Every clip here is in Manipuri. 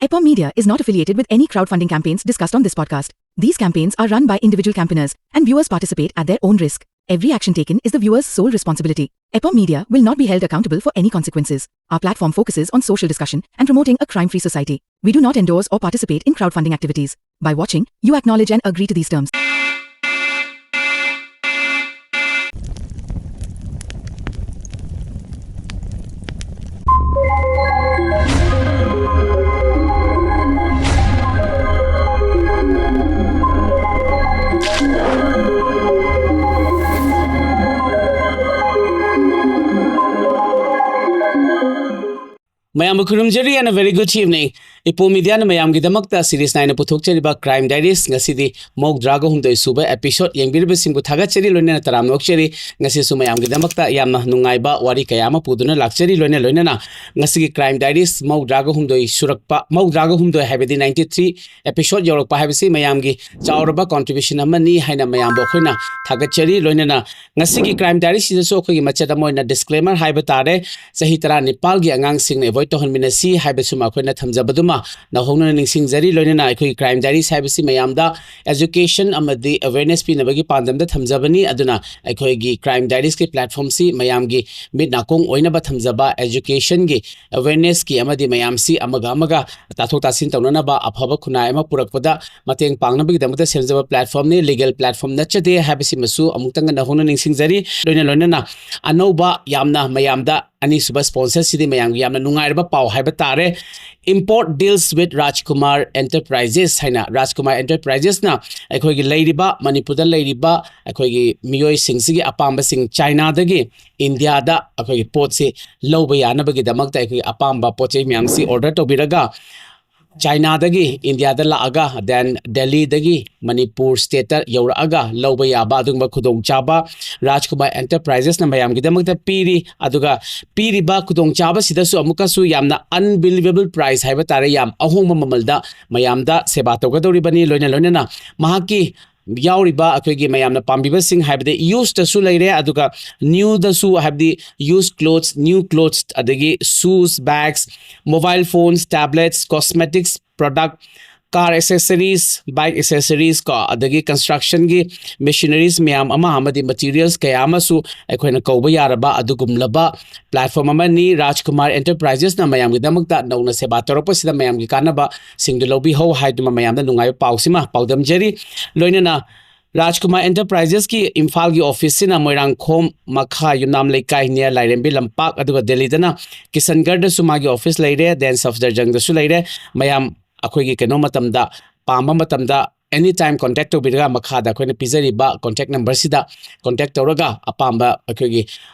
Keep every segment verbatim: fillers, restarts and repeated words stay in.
Epom Media is not affiliated with any crowdfunding campaigns discussed on this podcast. These campaigns are run by individual campaigners, and viewers participate at their own risk. Every action taken is the viewer's sole responsibility. Epom Media will not be held accountable for any consequences. Our platform focuses on social discussion and promoting a crime-free society. We do not endorse or participate in crowdfunding activities. By watching, you acknowledge and agree to these terms. ꯃꯌꯥꯝꯕꯨ ꯈꯨꯔꯨꯝꯖꯔꯤ and a very good evening. ꯏꯄꯣ ꯃꯤꯗꯤꯌꯥꯅ ꯃꯌꯥꯝꯒꯤꯗꯃꯛꯇ ꯁꯤꯔꯤꯁ ꯅꯥꯏꯅ ꯄꯨꯊꯣꯛꯆꯔꯤꯕ ꯀ꯭ꯔꯥꯏꯝ ꯗꯥꯏꯔꯤꯁ ꯉꯁꯤꯗꯤ ꯃꯧꯗ꯭ꯔꯥꯒ ꯍꯨꯝꯗꯣꯏ ꯁꯨꯕ ꯑꯦꯄꯤꯁꯣꯗ ꯌꯦꯡꯕꯤꯔꯤꯕꯁꯤꯡꯕꯨ ꯊꯥꯒꯠꯆꯔꯤ, ꯂꯣꯏꯅꯅ ꯇꯔꯥꯝꯅ ꯑꯣꯛꯆꯔꯤ꯫ ꯉꯁꯤꯁꯨ ꯃꯌꯥꯝꯒꯤꯗꯃꯛꯇ ꯌꯥꯝꯅ ꯅꯨꯡꯉꯥꯏꯕ ꯋꯥꯔꯤ ꯀꯌꯥ ꯑꯃ ꯄꯨꯗꯨꯅ ꯂꯥꯛꯆꯔꯤ꯫ ꯂꯣꯏꯅ ꯂꯣꯏꯅꯅ ꯉꯁꯤꯒꯤ ꯀ꯭ꯔꯥꯏꯝ ꯗꯥꯏꯔꯤꯁ ꯃꯧꯗ꯭ꯔꯥꯒ ꯍꯨꯝꯗꯣꯏ ꯁꯨꯔꯛꯄ, ꯃꯧꯗ꯭ꯔꯥꯒ ꯍꯨꯝꯗꯣꯏ ꯍꯥꯏꯕꯗꯤ ꯅꯥꯏꯟꯇꯤ ꯊ꯭ꯔꯤ ꯑꯦꯄꯤꯁꯣꯗ ꯌꯧꯔꯛꯄ ꯍꯥꯏꯕꯁꯤ ꯃꯌꯥꯝꯒꯤ ꯆꯥꯎꯔꯕ ꯀꯣꯟꯇ꯭ꯔꯤꯕ꯭ꯌꯨꯁꯟ ꯑꯃꯅꯤ ꯍꯥꯏꯅ ꯃꯌꯥꯝꯕꯨ ꯑꯩꯈꯣꯏꯅ ꯊꯥꯒꯠꯆꯔꯤ꯫ ꯂꯣꯏꯅꯅ ꯉꯁꯤꯒꯤ ꯀ꯭ꯔꯥꯏꯝ ꯗꯥꯏꯔꯤꯁꯤꯗꯁꯨ ꯑꯩꯈꯣꯏꯒꯤ ꯃꯆꯦꯠ ꯑꯃ ꯑꯣꯏꯅ ꯗꯤꯁꯀ꯭ꯂꯦꯃꯔ ꯍꯥꯏꯕ ꯇꯥꯔꯦ, ꯆꯍꯤ ꯇꯔꯥꯅꯤꯄꯥꯜꯒꯤ ꯑꯉꯥꯡꯁꯤꯡꯅ ꯑꯦꯚꯣꯏꯗ ꯇꯧꯍꯟꯃꯤꯟꯅꯁꯤ ꯍꯥꯏꯕꯁꯤꯃ ꯑꯩꯈꯣꯏꯅ ꯊꯝꯖꯕꯗꯨꯃ ꯅꯧꯍꯧꯅꯅ ꯅꯤꯡꯁꯤꯡꯖꯔꯤ꯫ ꯂꯣꯏꯅꯅ ꯑꯩꯈꯣꯏꯒꯤ ꯀ꯭ꯔꯥꯏꯝ ꯗꯥꯏꯔꯤꯁ ꯍꯥꯏꯕꯁꯤ ꯃꯌꯥꯝꯗ ꯑꯦꯖꯨꯀꯦꯁꯟ ꯑꯃꯗꯤ ꯑꯦꯋꯦꯔꯅꯦꯁ ꯄꯤꯅꯕꯒꯤ ꯄꯥꯟꯗꯝꯗ ꯊꯝꯖꯕꯅꯤ꯫ ꯑꯗꯨꯅ ꯑꯩꯈꯣꯏꯒꯤ ꯀ꯭ꯔꯥꯏꯝ ꯗꯥꯏꯔꯤꯁꯀꯤ ꯄ꯭ꯂꯦꯠꯐꯣꯔꯝꯁꯤ ꯃꯌꯥꯝꯒꯤ ꯃꯤꯠ ꯅꯥꯀꯣꯡ ꯑꯣꯏꯅꯕ ꯊꯝꯖꯕ, ꯑꯦꯖꯨꯀꯦꯁꯟꯒꯤ, ꯑꯦꯋꯦꯔꯅꯦꯁꯀꯤ ꯑꯃꯗꯤ ꯃꯌꯥꯝꯁꯤ ꯑꯃꯒ ꯑꯃꯒ ꯇꯥꯊꯣꯛ ꯇꯥꯁꯤꯟ ꯇꯧꯅꯅꯕ ꯑꯐꯕ ꯈꯨꯟꯅꯥꯏ ꯑꯃ ꯄꯨꯔꯛꯄꯗ ꯃꯇꯦꯡ ꯄꯥꯡꯅꯕꯒꯤꯗꯃꯛꯇ ꯁꯦꯝꯖꯕ ꯄ꯭ꯂꯦꯠꯐꯣꯔꯝꯅꯤ, ꯂꯤꯒꯦꯜ ꯄ꯭ꯂꯦꯠꯐꯣꯔꯝ ꯅꯠꯆꯗꯦ ꯍꯥꯏꯕꯁꯤꯃꯁꯨ ꯑꯃꯨꯛꯇꯪꯒ ꯅꯧꯍꯧꯅ ꯅꯤꯡꯁꯤꯡꯖꯔꯤ꯫ ꯂꯣꯏꯅ ꯂꯣꯏꯅꯅ ꯑꯅꯧꯕ ꯌꯥꯝꯅ ꯃꯌꯥꯝꯗ ꯑꯅꯤꯁꯨꯕ ꯁ꯭ꯄꯣꯟꯁꯔꯁꯤꯗꯤ ꯃꯌꯥꯝꯒꯤ ꯌꯥꯝꯅ ꯅꯨꯡꯉꯥꯏꯔꯕ ꯄꯥꯎ ꯍꯥꯏꯕ ꯇꯥꯔꯦ꯫ Import deals with Rajkumar Enterprises ꯍꯥꯏꯅ ꯔꯥꯖꯀꯨꯃꯥꯔ ꯑꯦꯟꯇꯔꯄ꯭ꯔꯥꯏꯖꯦꯁꯅ ꯑꯩꯈꯣꯏꯒꯤ ꯂꯩꯔꯤꯕ ꯃꯅꯤꯄꯨꯔꯗ ꯂꯩꯔꯤꯕ ꯑꯩꯈꯣꯏꯒꯤ ꯃꯤꯑꯣꯏꯁꯤꯡꯁꯤꯒꯤ ꯑꯄꯥꯝꯕꯁꯤꯡ ꯆꯥꯏꯅꯥꯗꯒꯤ ꯏꯟꯗꯤꯌꯥꯗ ꯑꯩꯈꯣꯏꯒꯤ ꯄꯣꯠꯁꯤ ꯂꯧꯕ ꯌꯥꯅꯕꯒꯤꯗꯃꯛꯇ ꯑꯩꯈꯣꯏꯒꯤ ꯑꯄꯥꯝꯕ ꯄꯣꯠ ꯆꯩ ꯃꯌꯥꯝꯁꯤ ꯑꯣꯔꯗꯔ ꯇꯧꯕꯤꯔꯒ ꯆꯥꯏꯅꯥꯗꯒꯤ ꯏꯟꯗꯤꯌꯥꯗ ꯂꯥꯛꯑꯒ then ꯗꯦꯜꯂꯤꯗꯒꯤ ꯃꯅꯤꯄꯨꯔ ꯁ꯭ꯇꯦꯠꯇ ꯌꯧꯔꯛꯑꯒ ꯂꯧꯕ ꯌꯥꯕ ꯑꯗꯨꯒꯨꯝꯕ ꯈꯨꯗꯣꯡꯆꯥꯕ ꯔꯥꯖꯀꯨꯃꯥꯔ ꯑꯦꯟꯇꯔꯄ꯭ꯔꯥꯏꯖꯦꯁꯅ ꯃꯌꯥꯝꯒꯤꯗꯃꯛꯇ ꯄꯤꯔꯤ꯫ ꯑꯗꯨꯒ ꯄꯤꯔꯤꯕ ꯈꯨꯗꯣꯡꯆꯥꯕꯁꯤꯗꯁꯨ ꯑꯃꯨꯛꯀꯁꯨ ꯌꯥꯝꯅ unbelievable price ꯍꯥꯏꯕ ꯇꯥꯔꯦ, ꯌꯥꯝ ꯑꯍꯣꯡꯕ ꯃꯃꯜꯗ ꯃꯌꯥꯝꯗ ꯁꯦꯕꯥ ꯇꯧꯒꯗꯧꯔꯤꯕꯅꯤ꯫ ꯂꯣꯏꯅ ꯂꯣꯏꯅꯅ ꯃꯍꯥꯛꯀꯤ ꯌꯥꯎꯔꯤꯕ ꯑꯩꯈꯣꯏꯒꯤ ꯃꯌꯥꯝꯅ ꯄꯥꯝꯕꯤꯕꯁꯤꯡ, ꯍꯥꯏꯕꯗꯤ ꯌꯨꯁꯇꯁꯨ ꯂꯩꯔꯦ, ꯑꯗꯨꯒ ꯅ꯭ꯌꯨꯗꯁꯨ, ꯍꯥꯏꯕꯗꯤ ꯌꯨꯁ ꯀ꯭ꯂꯣꯠꯁ, ꯅ꯭ꯌꯨ ꯀ꯭ꯂꯣꯠꯁ, ꯑꯗꯒꯤ shoes, bags, mobile phones, tablets, cosmetics product, car accessories, bike accessories ꯀꯣ, ꯑꯗꯒꯤ ꯀꯟꯁꯇ꯭ꯔꯛꯁꯟꯒꯤ ꯃꯦꯁꯤꯅꯔꯤꯁ ꯃꯌꯥꯝ ꯑꯃ ꯑꯃꯗꯤ ꯃꯦꯇꯤꯔꯤꯌꯦꯜꯁ ꯀꯌꯥ ꯑꯃꯁꯨ ꯑꯩꯈꯣꯏꯅ ꯀꯧꯕ ꯌꯥꯔꯕ ꯑꯗꯨꯒꯨꯝꯂꯕ ꯄ꯭ꯂꯦꯠꯐꯣꯝ ꯑꯃꯅꯤ꯫ ꯔꯥꯖꯀꯨꯃꯥꯔ ꯑꯦꯟꯇꯔꯄ꯭ꯔꯥꯏꯖꯦꯁꯅ ꯃꯌꯥꯝꯒꯤꯗꯃꯛꯇ ꯅꯧꯅ ꯁꯦꯕꯥ ꯇꯧꯔꯛꯄꯁꯤꯗ ꯃꯌꯥꯝꯒꯤ ꯀꯥꯟꯅꯕꯁꯤꯡꯗꯨ ꯂꯧꯕꯤꯍꯧ ꯍꯥꯏꯗꯨꯅ ꯃꯌꯥꯝꯗ ꯅꯨꯡꯉꯥꯏꯕ ꯄꯥꯎꯁꯤꯃ ꯄꯥꯎꯗꯝꯖꯔꯤ꯫ ꯂꯣꯏꯅꯅ ꯔꯥꯖꯀꯨꯃꯥꯔ ꯑꯦꯟꯇꯔꯄ꯭ꯔꯥꯏꯖꯦꯁꯀꯤ ꯏꯝꯐꯥꯜꯒꯤ ꯑꯣꯐꯤꯁꯁꯤꯅ ꯃꯣꯏꯔꯥꯡꯈꯣꯝ ꯃꯈꯥ ꯌꯨꯝꯅꯥꯝ ꯂꯩꯀꯥꯏ near ꯂꯥꯏꯔꯦꯝꯕꯤ ꯂꯝꯄꯥꯛ, ꯑꯗꯨꯒ ꯗꯦꯜꯂꯤꯗꯅ ꯀꯤꯁꯟꯒꯔꯗꯁꯨ ꯃꯥꯒꯤ ꯑꯣꯐꯤꯁ ꯂꯩꯔꯦ, then ꯁꯐꯗꯔꯖꯪꯗꯁꯨ ꯂꯩꯔꯦ꯫ ꯃꯌꯥꯝ ꯑꯩꯈꯣꯏꯒꯤ ꯀꯩꯅꯣ ꯃꯇꯝꯗ, ꯄꯥꯝꯕ ꯃꯇꯝꯗ any time contact ꯇꯧꯕꯤꯔꯒ ꯃꯈꯥꯗ ꯑꯩꯈꯣꯏꯅ ꯄꯤꯖꯔꯤꯕ contact number ꯁꯤꯗ contact ꯇꯧꯔꯒ ꯑꯄꯥꯝꯕ ꯑꯩꯈꯣꯏꯒꯤ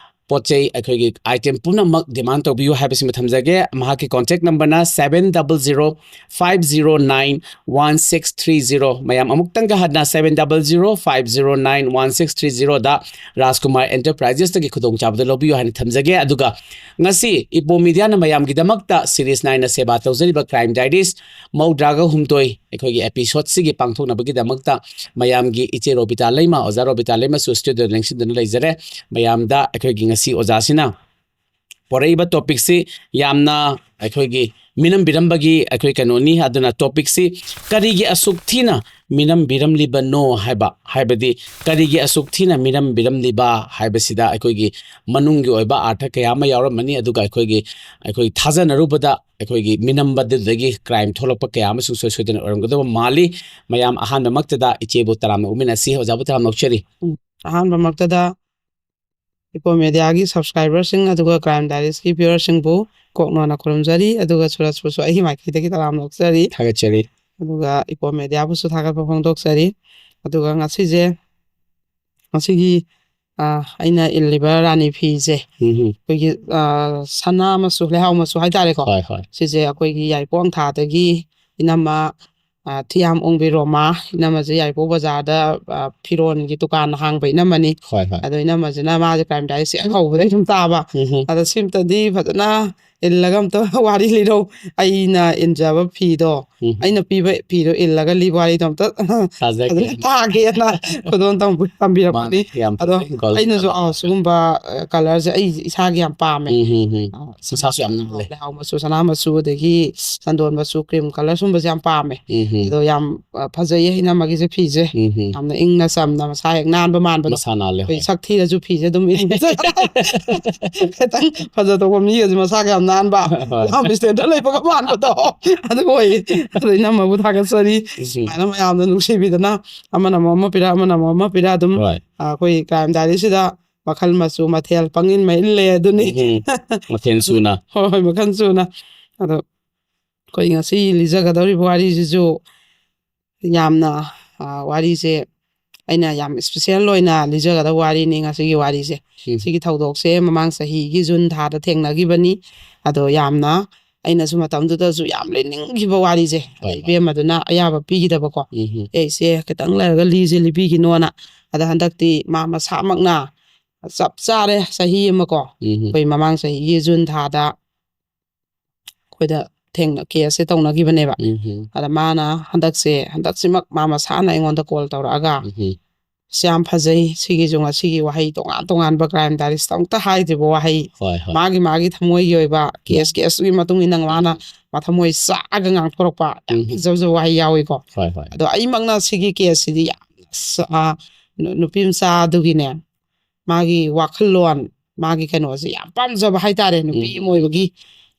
ꯄꯣꯠ ꯆꯩ, ꯑꯩꯈꯣꯏꯒꯤ item ꯄꯨꯝꯅꯃꯛ demand ꯇꯧꯕꯤꯌꯨ ꯍꯥꯏꯕꯁꯤꯃ ꯊꯝꯖꯒꯦ꯫ ꯃꯍꯥꯛꯀꯤ contact number ꯅ seven double zero five zero nine one six three zero꯫ ꯃꯌꯥꯝ ꯑꯃꯨꯛꯇꯪꯒ ꯍꯟꯅ seven double zero five zero nine one six three zero ꯗ ꯔꯥꯖꯀꯨꯃꯥꯔ ꯑꯦꯟꯇꯔꯄ꯭ꯔꯥꯏꯖꯦꯁꯇꯒꯤ ꯈꯨꯗꯣꯡꯆꯥꯕꯗꯨ ꯂꯧꯕꯤꯌꯨ ꯍꯥꯏꯅ ꯊꯝꯖꯒꯦ꯫ ꯑꯗꯨꯒ ꯉꯁꯤ ꯏꯄꯣ ꯃꯤꯗꯤꯌꯥꯅ ꯃꯌꯥꯝꯒꯤꯗꯃꯛꯇ series ꯅꯥꯏꯅ ꯁꯦꯕꯥ ꯇꯧꯖꯔꯤꯕ Crime Diaries ꯃꯧꯗ꯭ꯔꯥꯒ ꯍꯨꯝꯗꯣꯏ ꯑꯩꯈꯣꯏꯒꯤ episode ꯁꯤꯒꯤ ꯄꯥꯡꯊꯣꯛꯅꯕꯒꯤꯗꯃꯛꯇ ꯃꯌꯥꯝꯒꯤ ꯏꯆꯦ ꯔꯣꯕꯤꯇꯥ ꯂꯩꯃ, ꯑꯣꯖꯥ ꯔꯣꯕꯤꯇꯥ ꯂꯩꯃꯁꯨ studio ꯗ ꯂꯦꯡꯁꯤꯟꯗꯨꯅ ꯂꯩꯖꯔꯦ꯫ ꯃꯌꯥꯝꯗ ꯑꯩꯈꯣꯏꯒꯤ ꯉꯁꯤ ꯑꯣꯖꯥꯁꯤꯅ ꯄꯣꯔꯛꯏꯕ topic ꯁꯤ ꯌꯥꯝꯅ ꯑꯩꯈꯣꯏꯒꯤ ꯃꯤꯅꯝꯕꯤꯔꯝꯕꯒꯤ ꯑꯩꯈꯣꯏ ꯀꯩꯅꯣꯅꯤ꯫ ꯑꯗꯨꯅ topic ꯁꯤ ꯀꯔꯤꯒꯤ ꯑꯁꯨꯛ ꯊꯤꯅ ꯃꯤꯅꯝꯕꯤꯔꯝꯂꯤꯕꯅꯣ ꯍꯥꯏꯕ, ꯍꯥꯏꯕꯗꯤ ꯀꯔꯤꯒꯤ ꯑꯁꯨꯛ ꯊꯤꯅ ꯃꯤꯅꯝꯕꯤꯔꯝꯂꯤꯕ ꯍꯥꯏꯕꯁꯤꯗ ꯑꯩꯈꯣꯏꯒꯤ ꯃꯅꯨꯡꯒꯤ ꯑꯣꯏꯕ ꯑꯥꯔꯊ ꯀꯌꯥ ꯑꯃ ꯌꯥꯎꯔꯝꯃꯅꯤ꯫ ꯑꯗꯨꯒ ꯑꯩꯈꯣꯏꯒꯤ, ꯑꯩꯈꯣꯏ ꯊꯥꯖꯅꯔꯨꯕꯗ ꯑꯩꯈꯣꯏꯒꯤ ꯃꯤꯅꯝꯕꯗꯨꯗꯒꯤ crime ꯊꯣꯛꯂꯛꯄ ꯀꯌꯥ ꯑꯃꯁꯨ ꯁꯣꯏ ꯁꯣꯏꯗꯅ ꯑꯣꯏꯔꯝꯒꯗꯕ ꯃꯥꯜꯂꯤ꯫ ꯃꯌꯥꯝ ꯑꯍꯥꯟꯕꯃꯛꯇꯗ ꯏꯆꯦꯕꯨ ꯇꯔꯥꯝꯅ ꯑꯣꯛꯃꯤꯟꯅꯁꯤ꯫ ꯑꯣꯖꯥꯕꯨ ꯇꯔꯥꯝꯅ ꯑꯣꯛꯆꯔꯤ꯫ ꯑꯍꯥꯟꯕꯃꯛꯇꯗ ꯏꯄꯣ ꯃꯦꯗꯤꯌꯥꯒꯤ subscriber ꯁꯤꯡ ꯑꯗꯨꯒ Crime Diaries ꯀꯤ viewer ꯁꯤꯡꯕꯨ ꯀꯣꯛꯅꯣꯅ ꯈꯨꯔꯨꯝꯖꯔꯤ, ꯑꯗꯨꯒ ꯁꯨꯔꯖꯄꯨꯁꯨ ꯑꯩꯒꯤ ꯃꯥꯏꯀꯩꯗꯒꯤ ꯇꯔꯥꯝꯅ ꯑꯣꯛꯆꯔꯤ꯫ ꯊꯥꯒꯠꯆꯔꯤ꯫ ꯑꯗꯨꯒ ꯏꯄꯣ ꯃꯦꯗꯤꯌꯥꯕꯨꯁꯨ ꯊꯥꯒꯠꯄ ꯐꯣꯡꯗꯣꯛꯆꯔꯤ꯫ ꯑꯗꯨꯒ ꯉꯁꯤꯁꯦ, ꯉꯁꯤꯒꯤ, ꯑ, ꯑꯩꯅ ꯏꯜꯂꯤꯕ ꯔꯥꯅꯤ ꯐꯤꯁꯦ, ꯎꯝ꯫ ꯑꯩꯈꯣꯏꯒꯤ, ꯑ, ꯁꯅꯥ ꯃꯆꯨ, ꯂꯩꯍꯥꯎ ꯃꯆꯨ ꯍꯥꯏꯇꯥꯔꯦꯀꯣ꯫ ꯍꯣꯏ, ꯍꯣꯏ꯫ ꯁꯤꯁꯦ ꯑꯩꯈꯣꯏꯒꯤ ꯌꯥꯏꯄꯣꯛ ꯊꯥꯗꯒꯤ ꯏꯅꯝꯃ, ꯑ, ꯊꯤꯌꯥꯝ ꯑꯣꯡꯕꯤ ꯔꯣꯃꯥ, ꯏꯅꯝꯃꯁꯦ ꯌꯥꯏꯄꯣꯛ ꯕꯖꯥꯔꯗ, ꯑ, ꯐꯤꯔꯣꯟꯒꯤ ꯗꯨꯀꯥꯟ ꯍꯥꯡꯕ ꯏꯅꯝꯃꯅꯤ꯫ ꯍꯣꯏ, ꯍꯣꯏ꯫ ꯑꯗꯣ ꯏꯅꯝꯃꯁꯤꯅ ꯃꯥꯁꯦ Crime Diaries ꯁꯦ ꯍꯦꯛ ꯍꯧꯕꯗꯒꯤ ꯁꯨꯝ ꯇꯥꯕ꯫ ꯎꯝ꯫ ꯑꯗꯣ ꯁꯤꯝꯇꯗꯤ ꯐꯖꯅ ꯏꯜꯂꯒ ꯑꯝꯇ ꯋꯥꯔꯤ ꯂꯤꯔꯧ꯫ ꯑꯩꯅ ꯏꯟꯖꯕ ꯐꯤꯗꯣ, ꯎꯝ꯫ ꯑꯩꯅ ꯄꯤꯕ ꯐꯤꯗꯣ ꯏꯜꯂꯒ ꯂꯤꯕ ꯋꯥꯔꯤꯗꯣ ꯑꯝꯇ ꯇꯥꯖꯒꯦ꯫ ꯐꯖꯅ ꯇꯥꯒꯦꯅ ꯈꯨꯗꯣꯜ ꯇꯝꯕ-, ꯇꯝꯕꯤꯔꯛꯄꯅꯤ꯫ ꯃꯥꯅꯦ, ꯌꯥꯝ ꯑꯗꯣ ꯐꯖꯩ, gold ꯑꯩꯅꯁꯨ, colour꯫ ꯑꯥ, ꯁꯤꯒꯨꯝꯕ, ꯑ, colourꯁꯦ ꯑꯩ ꯏꯁꯥꯒꯤ ꯌꯥꯝ ꯄꯥꯝꯃꯦ꯫ ꯎꯝ, ꯎꯝ, ꯎꯝ꯫ ꯑꯥ, ꯃꯁꯥꯁꯨ ꯌꯥꯝ ꯅꯥꯜꯂꯦ꯫ ꯂꯩꯍꯥꯎ ꯃꯆꯨ, ꯁꯅꯥ ꯃꯆꯨ, ꯑꯗꯒꯤ ꯆꯟꯗꯣꯟ ꯃꯆꯨ, cream colour ꯁꯨꯝꯕꯁꯦ ꯌꯥꯝ ꯄꯥꯝꯃꯦ꯫ ꯎꯝ, ꯎꯝ꯫ ꯑꯗꯣ ꯌꯥꯝ, ꯑ, ꯐꯖꯩꯌꯦ ꯏꯅꯝꯃꯒꯤꯁꯦ ꯐꯤꯁꯦ꯫ ꯎꯝ, ꯎꯝ꯫ ꯌꯥꯝꯅ ꯏꯪꯅ ꯆꯝꯅ, ꯃꯁꯥ ꯍꯦꯛ ꯅꯥꯟꯕ ꯃꯥꯟꯕꯗꯣ꯫ ꯃꯁꯥ ꯅꯥꯜꯂꯦ, ꯑꯩꯈꯣꯏ ꯍꯣꯏ꯫ ꯁꯛ ꯊꯤꯔꯁꯨ ꯐꯤꯁꯦ ꯑꯗꯨꯝ ꯏꯟꯕ꯫ ꯈꯤꯇꯪ ꯐꯖꯊꯣꯛꯄ ꯃꯤꯒꯁꯦ ꯃꯁꯥꯒ ꯌꯥꯝ ꯅꯥꯟꯕ, ꯍꯣꯏ꯫ ꯌꯥꯝ standard ꯂꯩꯕꯒ ꯃꯥꯟꯕꯗꯣ ꯑꯗꯨ ꯑꯣꯏꯌꯦ꯫ ꯑꯗꯣ ꯏꯅꯝꯃꯕꯨ ꯊꯥꯒꯠꯆꯔꯤ꯫ ꯎꯝ꯫ ꯁꯨꯃꯥꯏꯅ ꯃꯌꯥꯝꯅ ꯅꯨꯡꯁꯤꯕꯤꯗꯅ ꯑꯃꯅ ꯑꯃꯨꯛ ꯑꯃ ꯄꯤꯔꯛ, ꯑꯃꯅ ꯑꯃꯨꯛ ꯑꯃ ꯄꯤꯔꯛ ꯑꯗꯨꯝ, ꯍꯣꯏ꯫ ꯑ, ꯑꯩꯈꯣꯏ Crime Diaryꯁꯤꯗ ꯃꯈꯜ ꯃꯆꯨ ꯃꯊꯦꯜ ꯄꯪꯏꯟ ꯃꯏꯜꯂꯦ ꯑꯗꯨꯅꯤ꯫ ꯎꯝ꯫ ꯃꯊꯦꯜ ꯁꯨꯅ꯫ ꯍꯣꯏ, ꯍꯣꯏ, ꯃꯈꯜ ꯁꯨꯅ꯫ ꯑꯗꯣ ꯑꯩꯈꯣꯏ ꯉꯁꯤ ꯂꯤꯖꯒꯗꯧꯔꯤꯕ ꯋꯥꯔꯤꯁꯤꯁꯨ ꯌꯥꯝꯅ, ꯑ, ꯋꯥꯔꯤꯁꯦ ꯑꯩꯅ ꯌꯥꯝ special ꯑꯣꯏꯅ ꯂꯤꯖꯒꯗꯕ ꯋꯥꯔꯤꯅꯤ ꯉꯁꯤꯒꯤ ꯋꯥꯔꯤꯁꯦ꯫ ꯎꯝ꯫ ꯁꯤꯒꯤ ꯊꯧꯗꯣꯛꯁꯦ ꯃꯃꯥꯡ ꯆꯍꯤꯒꯤ June ꯊꯥꯗ ꯊꯦꯡꯅꯈꯤꯕꯅꯤ꯫ ꯑꯗꯣ ꯌꯥꯝꯅ, ꯑꯩꯅꯁꯨ ꯃꯇꯝꯗꯨꯗꯁꯨ ꯌꯥꯝ ꯂꯤꯅꯤꯡꯈꯤꯕ ꯋꯥꯔꯤꯁꯦ꯫ ꯍꯣꯏ, ꯍꯣꯏ꯫ ꯏꯕꯦꯝꯃꯗꯨꯅ ꯑꯌꯥꯕ ꯄꯤꯈꯤꯗꯕꯀꯣ꯫ ꯎꯝ, ꯎꯝ꯫ "ꯑꯦ, ꯏꯆꯦ, ꯈꯤꯇꯪ ꯂꯩꯔꯒ ꯂꯤꯁꯦ, ꯂꯤꯕꯤꯈꯤꯅꯣꯅ"꯫ ꯑꯗ ꯍꯟꯗꯛꯇꯤ ꯃꯥ ꯃꯁꯥꯃꯛꯅ ꯆꯞ ꯆꯥꯔꯦ ꯆꯍꯤ ꯑꯃꯀꯣ꯫ ꯎꯝ, ꯎꯝ꯫ ꯑꯩꯈꯣꯏ ꯃꯃꯥꯡ ꯆꯍꯤꯒꯤ June ꯊꯥꯗ ꯑꯩꯈꯣꯏꯗ ꯊꯦꯡꯅ-, caseꯁꯦ ꯇꯧꯅꯈꯤꯕꯅꯦꯕ꯫ ꯎꯝ, ꯎꯝ꯫ ꯑꯗ ꯃꯥꯅ ꯍꯟꯗꯛꯁꯦ, ꯍꯟꯗꯛꯁꯤꯃꯛ ꯃꯥ ꯃꯁꯥꯅ ꯑꯩꯉꯣꯟꯗ call ꯇꯧꯔꯛꯑꯒ, ꯎꯝ, ꯎꯝ꯫ "ꯁꯤ ꯌꯥꯝ ꯐꯖꯩ, ꯁꯤꯒꯤꯁꯨ ꯉꯁꯤꯒꯤ ꯋꯥꯍꯩ ꯇꯣꯉꯥꯟ ꯇꯣꯉꯥꯟꯕ Crime Diaryꯁꯤꯗ ꯑꯃꯨꯛꯇ ꯍꯥꯏꯗ꯭ꯔꯤꯕ ꯋꯥꯍꯩ, ꯍꯣꯏ, ꯍꯣꯏ꯫ ꯃꯥꯒꯤ, ꯃꯥꯒꯤ ꯊꯃꯣꯏꯒꯤ ꯑꯣꯏꯕ case, caseꯀꯤ ꯃꯇꯨꯡ ꯏꯟꯅ ꯃꯥꯅ ꯃꯊꯃꯣꯏ ꯆꯥꯛꯑꯒ ꯉꯥꯡꯊꯣꯔꯛꯄ ꯌꯥꯝ ꯎꯝ꯫ ꯐꯖ ꯐꯖꯕ ꯋꯥꯍꯩ ꯌꯥꯎꯏꯀꯣ"꯫ ꯍꯣꯏ, ꯍꯣꯏ꯫ ꯑꯗꯣ ꯑꯩꯃꯛꯅ ꯁꯤꯒꯤ caseꯁꯤꯗꯤ ꯌꯥꯝ ꯁ-, ꯑ, ꯅꯨ-, ꯅꯨꯄꯤ ꯃꯆꯥ ꯑꯗꯨꯒꯤꯅꯦ, ꯃꯥꯒꯤ ꯋꯥꯈꯜꯂꯣꯟ, ꯃꯥꯒꯤ ꯀꯩꯅꯣꯁꯦ ꯌꯥꯝ ꯄꯥꯝꯖꯕ ꯍꯥꯏꯇꯥꯔꯦ, ꯅꯨꯄꯤ ꯎꯝ꯫ ꯑꯃ ꯑꯣꯏꯕꯒꯤ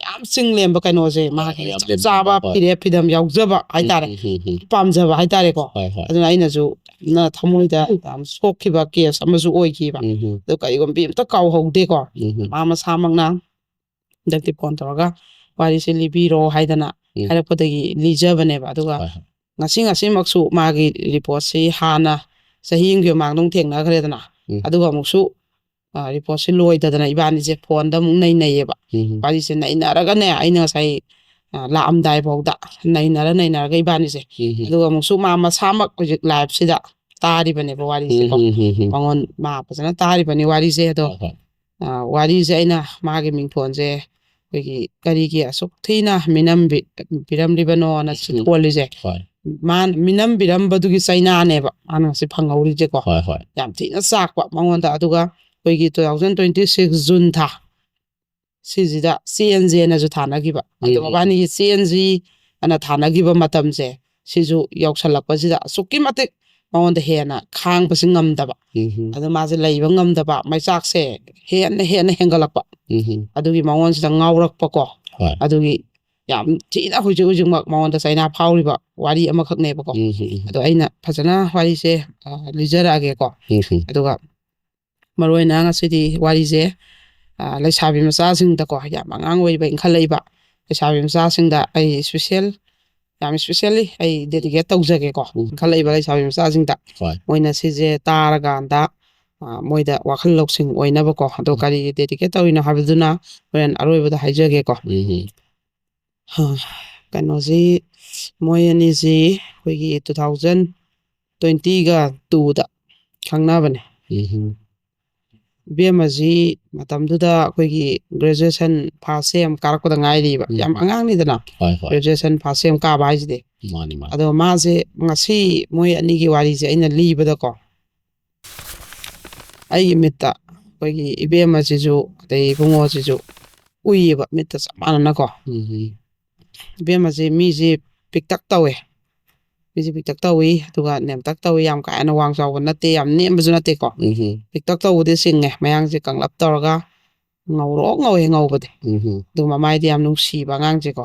ꯌꯥꯝ ꯆꯤꯡ ꯂꯦꯝꯕ ꯀꯩꯅꯣꯁꯦ, ꯃꯥꯒꯤ ꯌꯥꯝ ꯆꯞ ꯂꯦꯝꯖꯕ, ꯆꯥꯕ ꯍꯣꯏ꯫ ꯐꯤꯔꯦꯞ ꯐꯤꯗꯝ ꯌꯥꯎꯖꯕ ꯍꯥꯏꯇꯥꯔꯦ꯫ ꯎꯝ, ꯎꯝ, ꯎꯝ, ꯎꯝ꯫ ꯄꯥꯝꯖꯕ ꯍꯥꯏꯇꯥꯔꯦꯀꯣ꯫ ꯍꯣꯏ, ꯍꯣꯏ꯫ ꯑꯗꯨꯅ ꯑꯩꯅꯁꯨ ꯌꯥꯝꯅ ꯊꯃꯣꯏꯗ ꯌꯥꯝ ꯁꯣꯛꯈꯤꯕ case ꯑꯃꯁꯨ ꯑꯣꯏꯈꯤꯕ꯫ ꯎꯝ, ꯎꯝ꯫ ꯑꯗꯣ ꯀꯔꯤꯒꯨꯝꯕꯤ ꯑꯝꯇ ꯀꯥꯎꯍꯧꯗꯦꯀꯣ꯫ ꯎꯝ, ꯎꯝ꯫ ꯃꯥ ꯃꯁꯥꯃꯛꯅ ꯍꯟꯗꯛꯇꯤ phone ꯇꯧꯔꯒ "ꯋꯥꯔꯤꯁꯦ ꯂꯤꯕꯤꯔꯣ" ꯍꯥꯏꯗꯅ ꯎꯝ꯫ ꯍꯥꯏꯔꯛꯄꯗꯒꯤ ꯂꯤꯖꯕꯅꯦꯕ꯫ ꯑꯗꯨꯒ ꯍꯣꯏ, ꯍꯣꯏ꯫ ꯉꯁꯤ, ꯉꯁꯤꯃꯛꯁꯨ ꯃꯥꯒꯤ reportꯁꯤ ꯍꯥꯟꯅ ꯆꯍꯤ ꯑꯃꯒꯤ ꯃꯃꯥꯡꯗ ꯑꯃꯨꯛ ꯊꯦꯡꯅꯈ꯭ꯔꯦꯗꯅ꯫ ꯎꯝ꯫ ꯑꯗꯨꯒ ꯑꯃꯨꯛꯁꯨ, ꯑ, reportꯁꯤ ꯂꯣꯏꯗꯗꯅ ꯏꯕꯥꯅꯤꯁꯦ phoneꯗ ꯑꯃꯨꯛ ꯅꯩꯅꯩꯌꯦꯕ꯫ ꯎꯝ꯫ ꯋꯥꯔꯤꯁꯦ ꯅꯩꯅꯔꯒꯅꯦ, ꯑꯩꯅ ꯉꯁꯥꯏ, ꯑ, ꯂꯥꯛꯑꯝꯗꯥꯏꯐꯥꯎꯗ ꯅꯩꯅꯔ, ꯅꯩꯅꯔꯒ ꯏꯕꯥꯅꯤꯁꯦ꯫ ꯎꯝ꯫ ꯑꯗꯨꯒ ꯑꯃꯨꯛꯁꯨ ꯃꯥ ꯃꯁꯥꯃꯛ ꯍꯧꯖꯤꯛ liveꯁꯤꯗ ꯇꯥꯔꯤꯕꯅꯦꯕ ꯋꯥꯔꯤꯁꯦꯀꯣ꯫ ꯎꯝ, ꯎꯝ, ꯎꯝ, ꯎꯝ꯫ ꯃꯉꯣꯟ-, ꯃꯥ ꯐꯖꯅ ꯇꯥꯔꯤꯕꯅꯤ ꯋꯥꯔꯤꯁꯦ꯫ ꯑꯗꯣ, ꯍꯣꯏ, ꯍꯣꯏ꯫ ꯑ, ꯋꯥꯔꯤꯁꯦ ꯑꯩꯅ ꯃꯥꯒꯤ ꯃꯤꯡꯊꯣꯟꯁꯦ ꯑꯩꯈꯣꯏꯒꯤ ꯀꯔꯤꯒꯤ ꯑꯁꯨꯛ ꯊꯤꯅ ꯃꯤꯅꯝ ꯄꯤ-, ꯄꯤꯔꯝꯂꯤꯕꯅꯣꯅ ꯁꯤ ꯎꯝ꯫ ꯀꯣꯜꯂꯤꯁꯦ꯫ ꯍꯣꯏ ꯃꯥꯅ ꯃꯤꯅꯝ ꯄꯤꯔꯝꯕꯗꯨꯒꯤ ꯆꯩꯅꯥꯅꯦꯕ ꯃꯥꯅ ꯉꯁꯤ ꯐꯪꯍꯧꯔꯤꯁꯦꯀꯣ꯫ ꯍꯣꯏ ꯍꯣꯏ ꯌꯥꯝ ꯊꯤꯅ ꯆꯥꯛꯄ ꯃꯉꯣꯟꯗ꯫ ꯑꯗꯨꯒ ꯑꯩꯈꯣꯏꯒꯤ two thousand twenty six June ꯊꯥ ꯁꯤꯁꯤꯗ ꯆꯦꯟꯁꯦꯅꯁꯨ ꯊꯥꯅꯈꯤꯕ꯫ ꯑꯗꯣ ꯎꯝ, ꯎꯝ, ꯃꯕꯥꯅꯤꯒꯤ ꯆꯦꯟꯁꯤ ꯑꯅ ꯊꯥꯅꯈꯤꯕ ꯃꯇꯝꯁꯦ ꯁꯤꯁꯨ ꯌꯧꯁꯜꯂꯛꯄꯁꯤꯗ ꯑꯁꯨꯛꯀꯤ ꯃꯇꯤꯛ ꯃꯉꯣꯟꯗ ꯍꯦꯟꯅ ꯈꯥꯡꯕꯁꯤ ꯉꯝꯗꯕ꯫ ꯎꯝ, ꯑꯗꯨ ꯃꯥꯁꯦ ꯂꯩꯕ ꯉꯝꯗꯕ, ꯃꯩꯆꯥꯛꯁꯦ ꯍꯦꯟꯅ ꯍꯦꯟꯅ ꯍꯦꯟꯒꯠꯂꯛꯄ꯫ ꯎꯝ, ꯑꯗꯨꯒꯤ ꯃꯉꯣꯟꯁꯤꯗ ꯉꯥꯎꯔꯛꯄꯀꯣ꯫ ꯍꯣꯏ ꯑꯗꯨꯒꯤ ꯌꯥꯝ ꯊꯤꯅ ꯍꯧꯖꯤꯛ ꯍꯧꯖꯤꯛꯃꯛ ꯃꯉꯣꯟꯗ ꯆꯩꯅꯥ ꯐꯥꯎꯔꯤꯕ ꯋꯥꯔꯤ ꯑꯃꯈꯛꯅꯦꯕꯀꯣ꯫ ꯎꯝ, ꯎꯝ, ꯑꯗꯣ ꯑꯩꯅ ꯐꯖꯅ ꯋꯥꯔꯤꯁꯦ ꯑ, ꯂꯤꯖꯔꯛꯑꯒꯦꯀꯣ꯫ ꯎꯝ, ꯎꯝ, ꯑꯗꯨꯒ ꯃꯔꯨ ꯑꯣꯏꯅ ꯉꯁꯤꯗꯤ ꯋꯥꯔꯤꯁꯦ ꯑ, ꯂꯩꯁꯥꯕꯤ ꯃꯆꯥꯁꯤꯡꯗꯀꯣ, ꯌꯥꯝ ꯑꯉꯥꯡ ꯑꯣꯏꯔꯤꯕ ꯏꯟꯈꯠꯂꯛꯏꯕ ꯂꯩꯁꯥꯕꯤ ꯃꯆꯥꯁꯤꯡꯗ ꯑꯩ special, ꯌꯥꯝ specially ꯑꯩ dedicate ꯇꯧꯖꯒꯦꯀꯣ꯫ ꯎꯝ꯫ ꯏꯟꯈꯠꯂꯛꯏꯕ ꯂꯩꯁꯥꯕꯤ ꯃꯆꯥꯁꯤꯡꯗ ꯍꯣꯏ ꯃꯣꯏꯅ ꯁꯤꯁꯦ ꯇꯥꯔꯀꯥꯟꯗ ꯑ, ꯃꯣꯏꯗ ꯋꯥꯈꯜ ꯂꯧꯁꯤꯡ ꯑꯣꯏꯅꯕꯀꯣ꯫ ꯑꯗꯣ ꯎꯝ꯫ ꯀꯔꯤꯒꯤ dedicate ꯇꯧꯔꯤꯅꯣ ꯍꯥꯏꯕꯗꯨꯅ ꯍꯣꯔꯦꯟ ꯑꯔꯣꯏꯕꯗ ꯍꯥꯏꯖꯒꯦꯀꯣ꯫ ꯎꯝ, ꯍ, ꯀꯩꯅꯣꯁꯤ, ꯃꯣꯏ ꯑꯅꯤꯁꯤ ꯑꯩꯈꯣꯏꯒꯤ two thousand twenty two ꯗ ꯈꯪꯅꯕꯅꯦ꯫ ꯎꯝ, ꯏꯕꯦꯝꯃꯁꯤ ꯃꯇꯝꯗꯨꯗ ꯑꯩꯈꯣꯏꯒꯤ graduation first sem ꯀꯥꯔꯛꯄꯗ ꯉꯥꯏꯔꯤꯕ꯫ ꯎꯝ꯫ ꯌꯥꯝ ꯑꯉꯥꯡꯅꯤꯗꯅ ꯍꯣꯏ ꯍꯣꯏ graduation first sem ꯀꯥꯕ ꯍꯥꯏꯁꯤꯗꯤ꯫ ꯃꯥꯅꯤ ꯃꯥꯅꯤ ꯑꯗꯣ ꯃꯥꯁꯦ ꯉꯁꯤ ꯃꯣꯏ ꯑꯅꯤꯒꯤ ꯋꯥꯔꯤꯁꯦ ꯑꯩꯅ ꯂꯤꯕꯗꯀꯣ, ꯑꯩꯒꯤ ꯃꯤꯠꯇ ꯑꯩꯈꯣꯏꯒꯤ ꯏꯕꯦꯝꯃꯁꯤꯁꯨ ꯑꯗꯩ ꯏꯕꯨꯡꯉꯣꯁꯤꯁꯨ ꯎꯏꯌꯦꯕ ꯃꯤꯠꯇ ꯆꯞ ꯃꯥꯟꯅꯅꯀꯣ꯫ ꯎꯝ, ꯏꯕꯦꯝꯃꯁꯤ ꯃꯤꯁꯤ ꯄꯤꯛꯇꯛ ꯇꯧꯋꯦ꯫ ꯃꯤꯁꯤ ꯄꯤꯛꯇꯛ ꯇꯧꯏ, ꯑꯗꯨꯒ ꯅꯦꯝꯇꯛ ꯇꯧꯏ, ꯌꯥꯝ ꯀꯥ ꯍꯦꯟꯅ ꯋꯥꯡ ꯆꯥꯎꯕ ꯅꯠꯇꯦ, ꯌꯥꯝ ꯅꯦꯝꯕꯁꯨ ꯅꯠꯇꯦꯀꯣ꯫ ꯎꯝ, ꯄꯤꯛꯇꯛ ꯇꯧꯕꯗꯤ ꯆꯤꯡꯉꯦ, ꯃꯌꯥꯡꯁꯦ ꯀꯪꯂꯞ ꯇꯧꯔꯒ ꯉꯧꯔꯣꯛ ꯉꯧꯋꯦ ꯉꯧꯕꯗꯤ꯫ ꯎꯝ, ꯑꯗꯨꯒ ꯃꯃꯥꯏꯗꯤ ꯌꯥꯝ ꯅꯨꯡꯁꯤꯕ ꯑꯉꯥꯡꯁꯦꯀꯣ꯫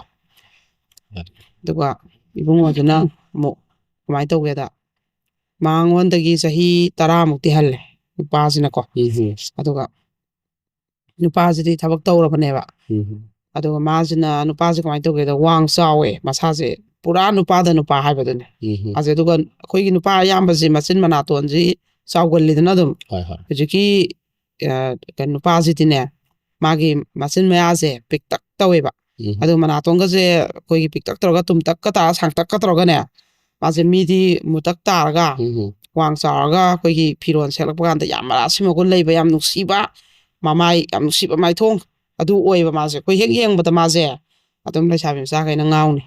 ꯍꯣꯏ꯫ ꯑꯗꯨꯒ ꯏꯕꯨꯡꯉꯣꯗꯨꯅ ꯑꯃꯨꯛ ꯀꯃꯥꯏꯅ ꯇꯧꯒꯦꯗ, ꯃꯉꯣꯟꯗꯒꯤ ꯆꯍꯤ ꯇꯔꯥꯃꯨꯛꯇꯤ ꯍꯜꯂꯦ ꯅꯨꯄꯥꯁꯤꯅꯀꯣ꯫ ꯎꯝ, ꯑꯗꯨꯒ ꯅꯨꯄꯥꯁꯤꯗꯤ ꯊꯕꯛ ꯇꯧꯔꯕꯅꯦꯕ꯫ ꯎꯝ, ꯑꯗꯨꯒ ꯃꯥꯁꯤꯅ, ꯅꯨꯄꯥꯁꯦ ꯀꯃꯥꯏꯅ ꯇꯧꯒꯦꯗ, ꯋꯥꯡ ꯆꯥꯎꯋꯦ, ꯃꯁꯥꯁꯦ ꯄꯨꯔꯥ ꯅꯨꯄꯥꯗ ꯅꯨꯄꯥ ꯍꯥꯏꯕꯗꯨꯅꯦ꯫ ꯎꯝ, ꯃꯥꯁꯦ ꯑꯗꯨꯒ ꯑꯩꯈꯣꯏꯒꯤ ꯅꯨꯄꯥ ꯑꯌꯥꯝꯕꯁꯤ ꯃꯆꯤꯟ ꯃꯅꯥꯇꯣꯟꯁꯤ ꯆꯥꯎꯒꯜꯂꯤꯗꯅ ꯑꯗꯨꯝ꯫ ꯍꯣꯏ ꯍꯣꯏ ꯍꯧꯖꯤꯛꯀꯤ ꯑ, ꯀꯩꯅꯣ, ꯅꯨꯄꯥꯁꯤꯗꯤꯅꯦ, ꯃꯥꯒꯤ ꯃꯆꯤꯟ ꯃꯌꯥꯁꯦ ꯄꯤꯛꯇꯛ ꯇꯧꯋꯦꯕ꯫ ꯎꯝ, ꯑꯗꯨ ꯃꯅꯥꯇꯣꯟꯒꯁꯦ ꯑꯩꯈꯣꯏꯒꯤ ꯄꯤꯛꯇꯛ ꯇꯧꯔꯒ, ꯇꯨꯝꯇꯛꯀ ꯇꯥꯔ, ꯁꯥꯡꯇꯛꯀ ꯇꯧꯔꯒꯅꯦ, ꯃꯥꯁꯦ ꯃꯤꯗꯤ ꯃꯨꯇꯛ ꯇꯥꯔꯒ ꯎꯝ, ꯋꯥꯡ ꯆꯥꯎꯔꯒ ꯑꯩꯈꯣꯏꯒꯤ ꯐꯤꯔꯣꯜ ꯁꯦꯠꯂꯛꯄ ꯀꯥꯟꯗ ꯌꯥꯝ ꯃꯔꯥꯁꯤ ꯃꯒꯨꯟ ꯂꯩꯕ, ꯌꯥꯝ ꯅꯨꯡꯁꯤꯕ ꯃꯃꯥꯏ, ꯌꯥꯝ ꯅꯨꯡꯁꯤꯕ ꯃꯥꯏꯊꯣꯡ, ꯑꯗꯨ ꯑꯣꯏꯕ ꯃꯥꯁꯦ꯫ ꯑꯩꯈꯣꯏ ꯍꯦꯛ ꯌꯦꯡꯕꯗ ꯃꯥꯁꯦ ꯑꯗꯨꯝ ꯂꯩꯁꯥꯕꯤ ꯃꯆꯥꯈꯩꯅ ꯉꯥꯎꯅꯤ꯫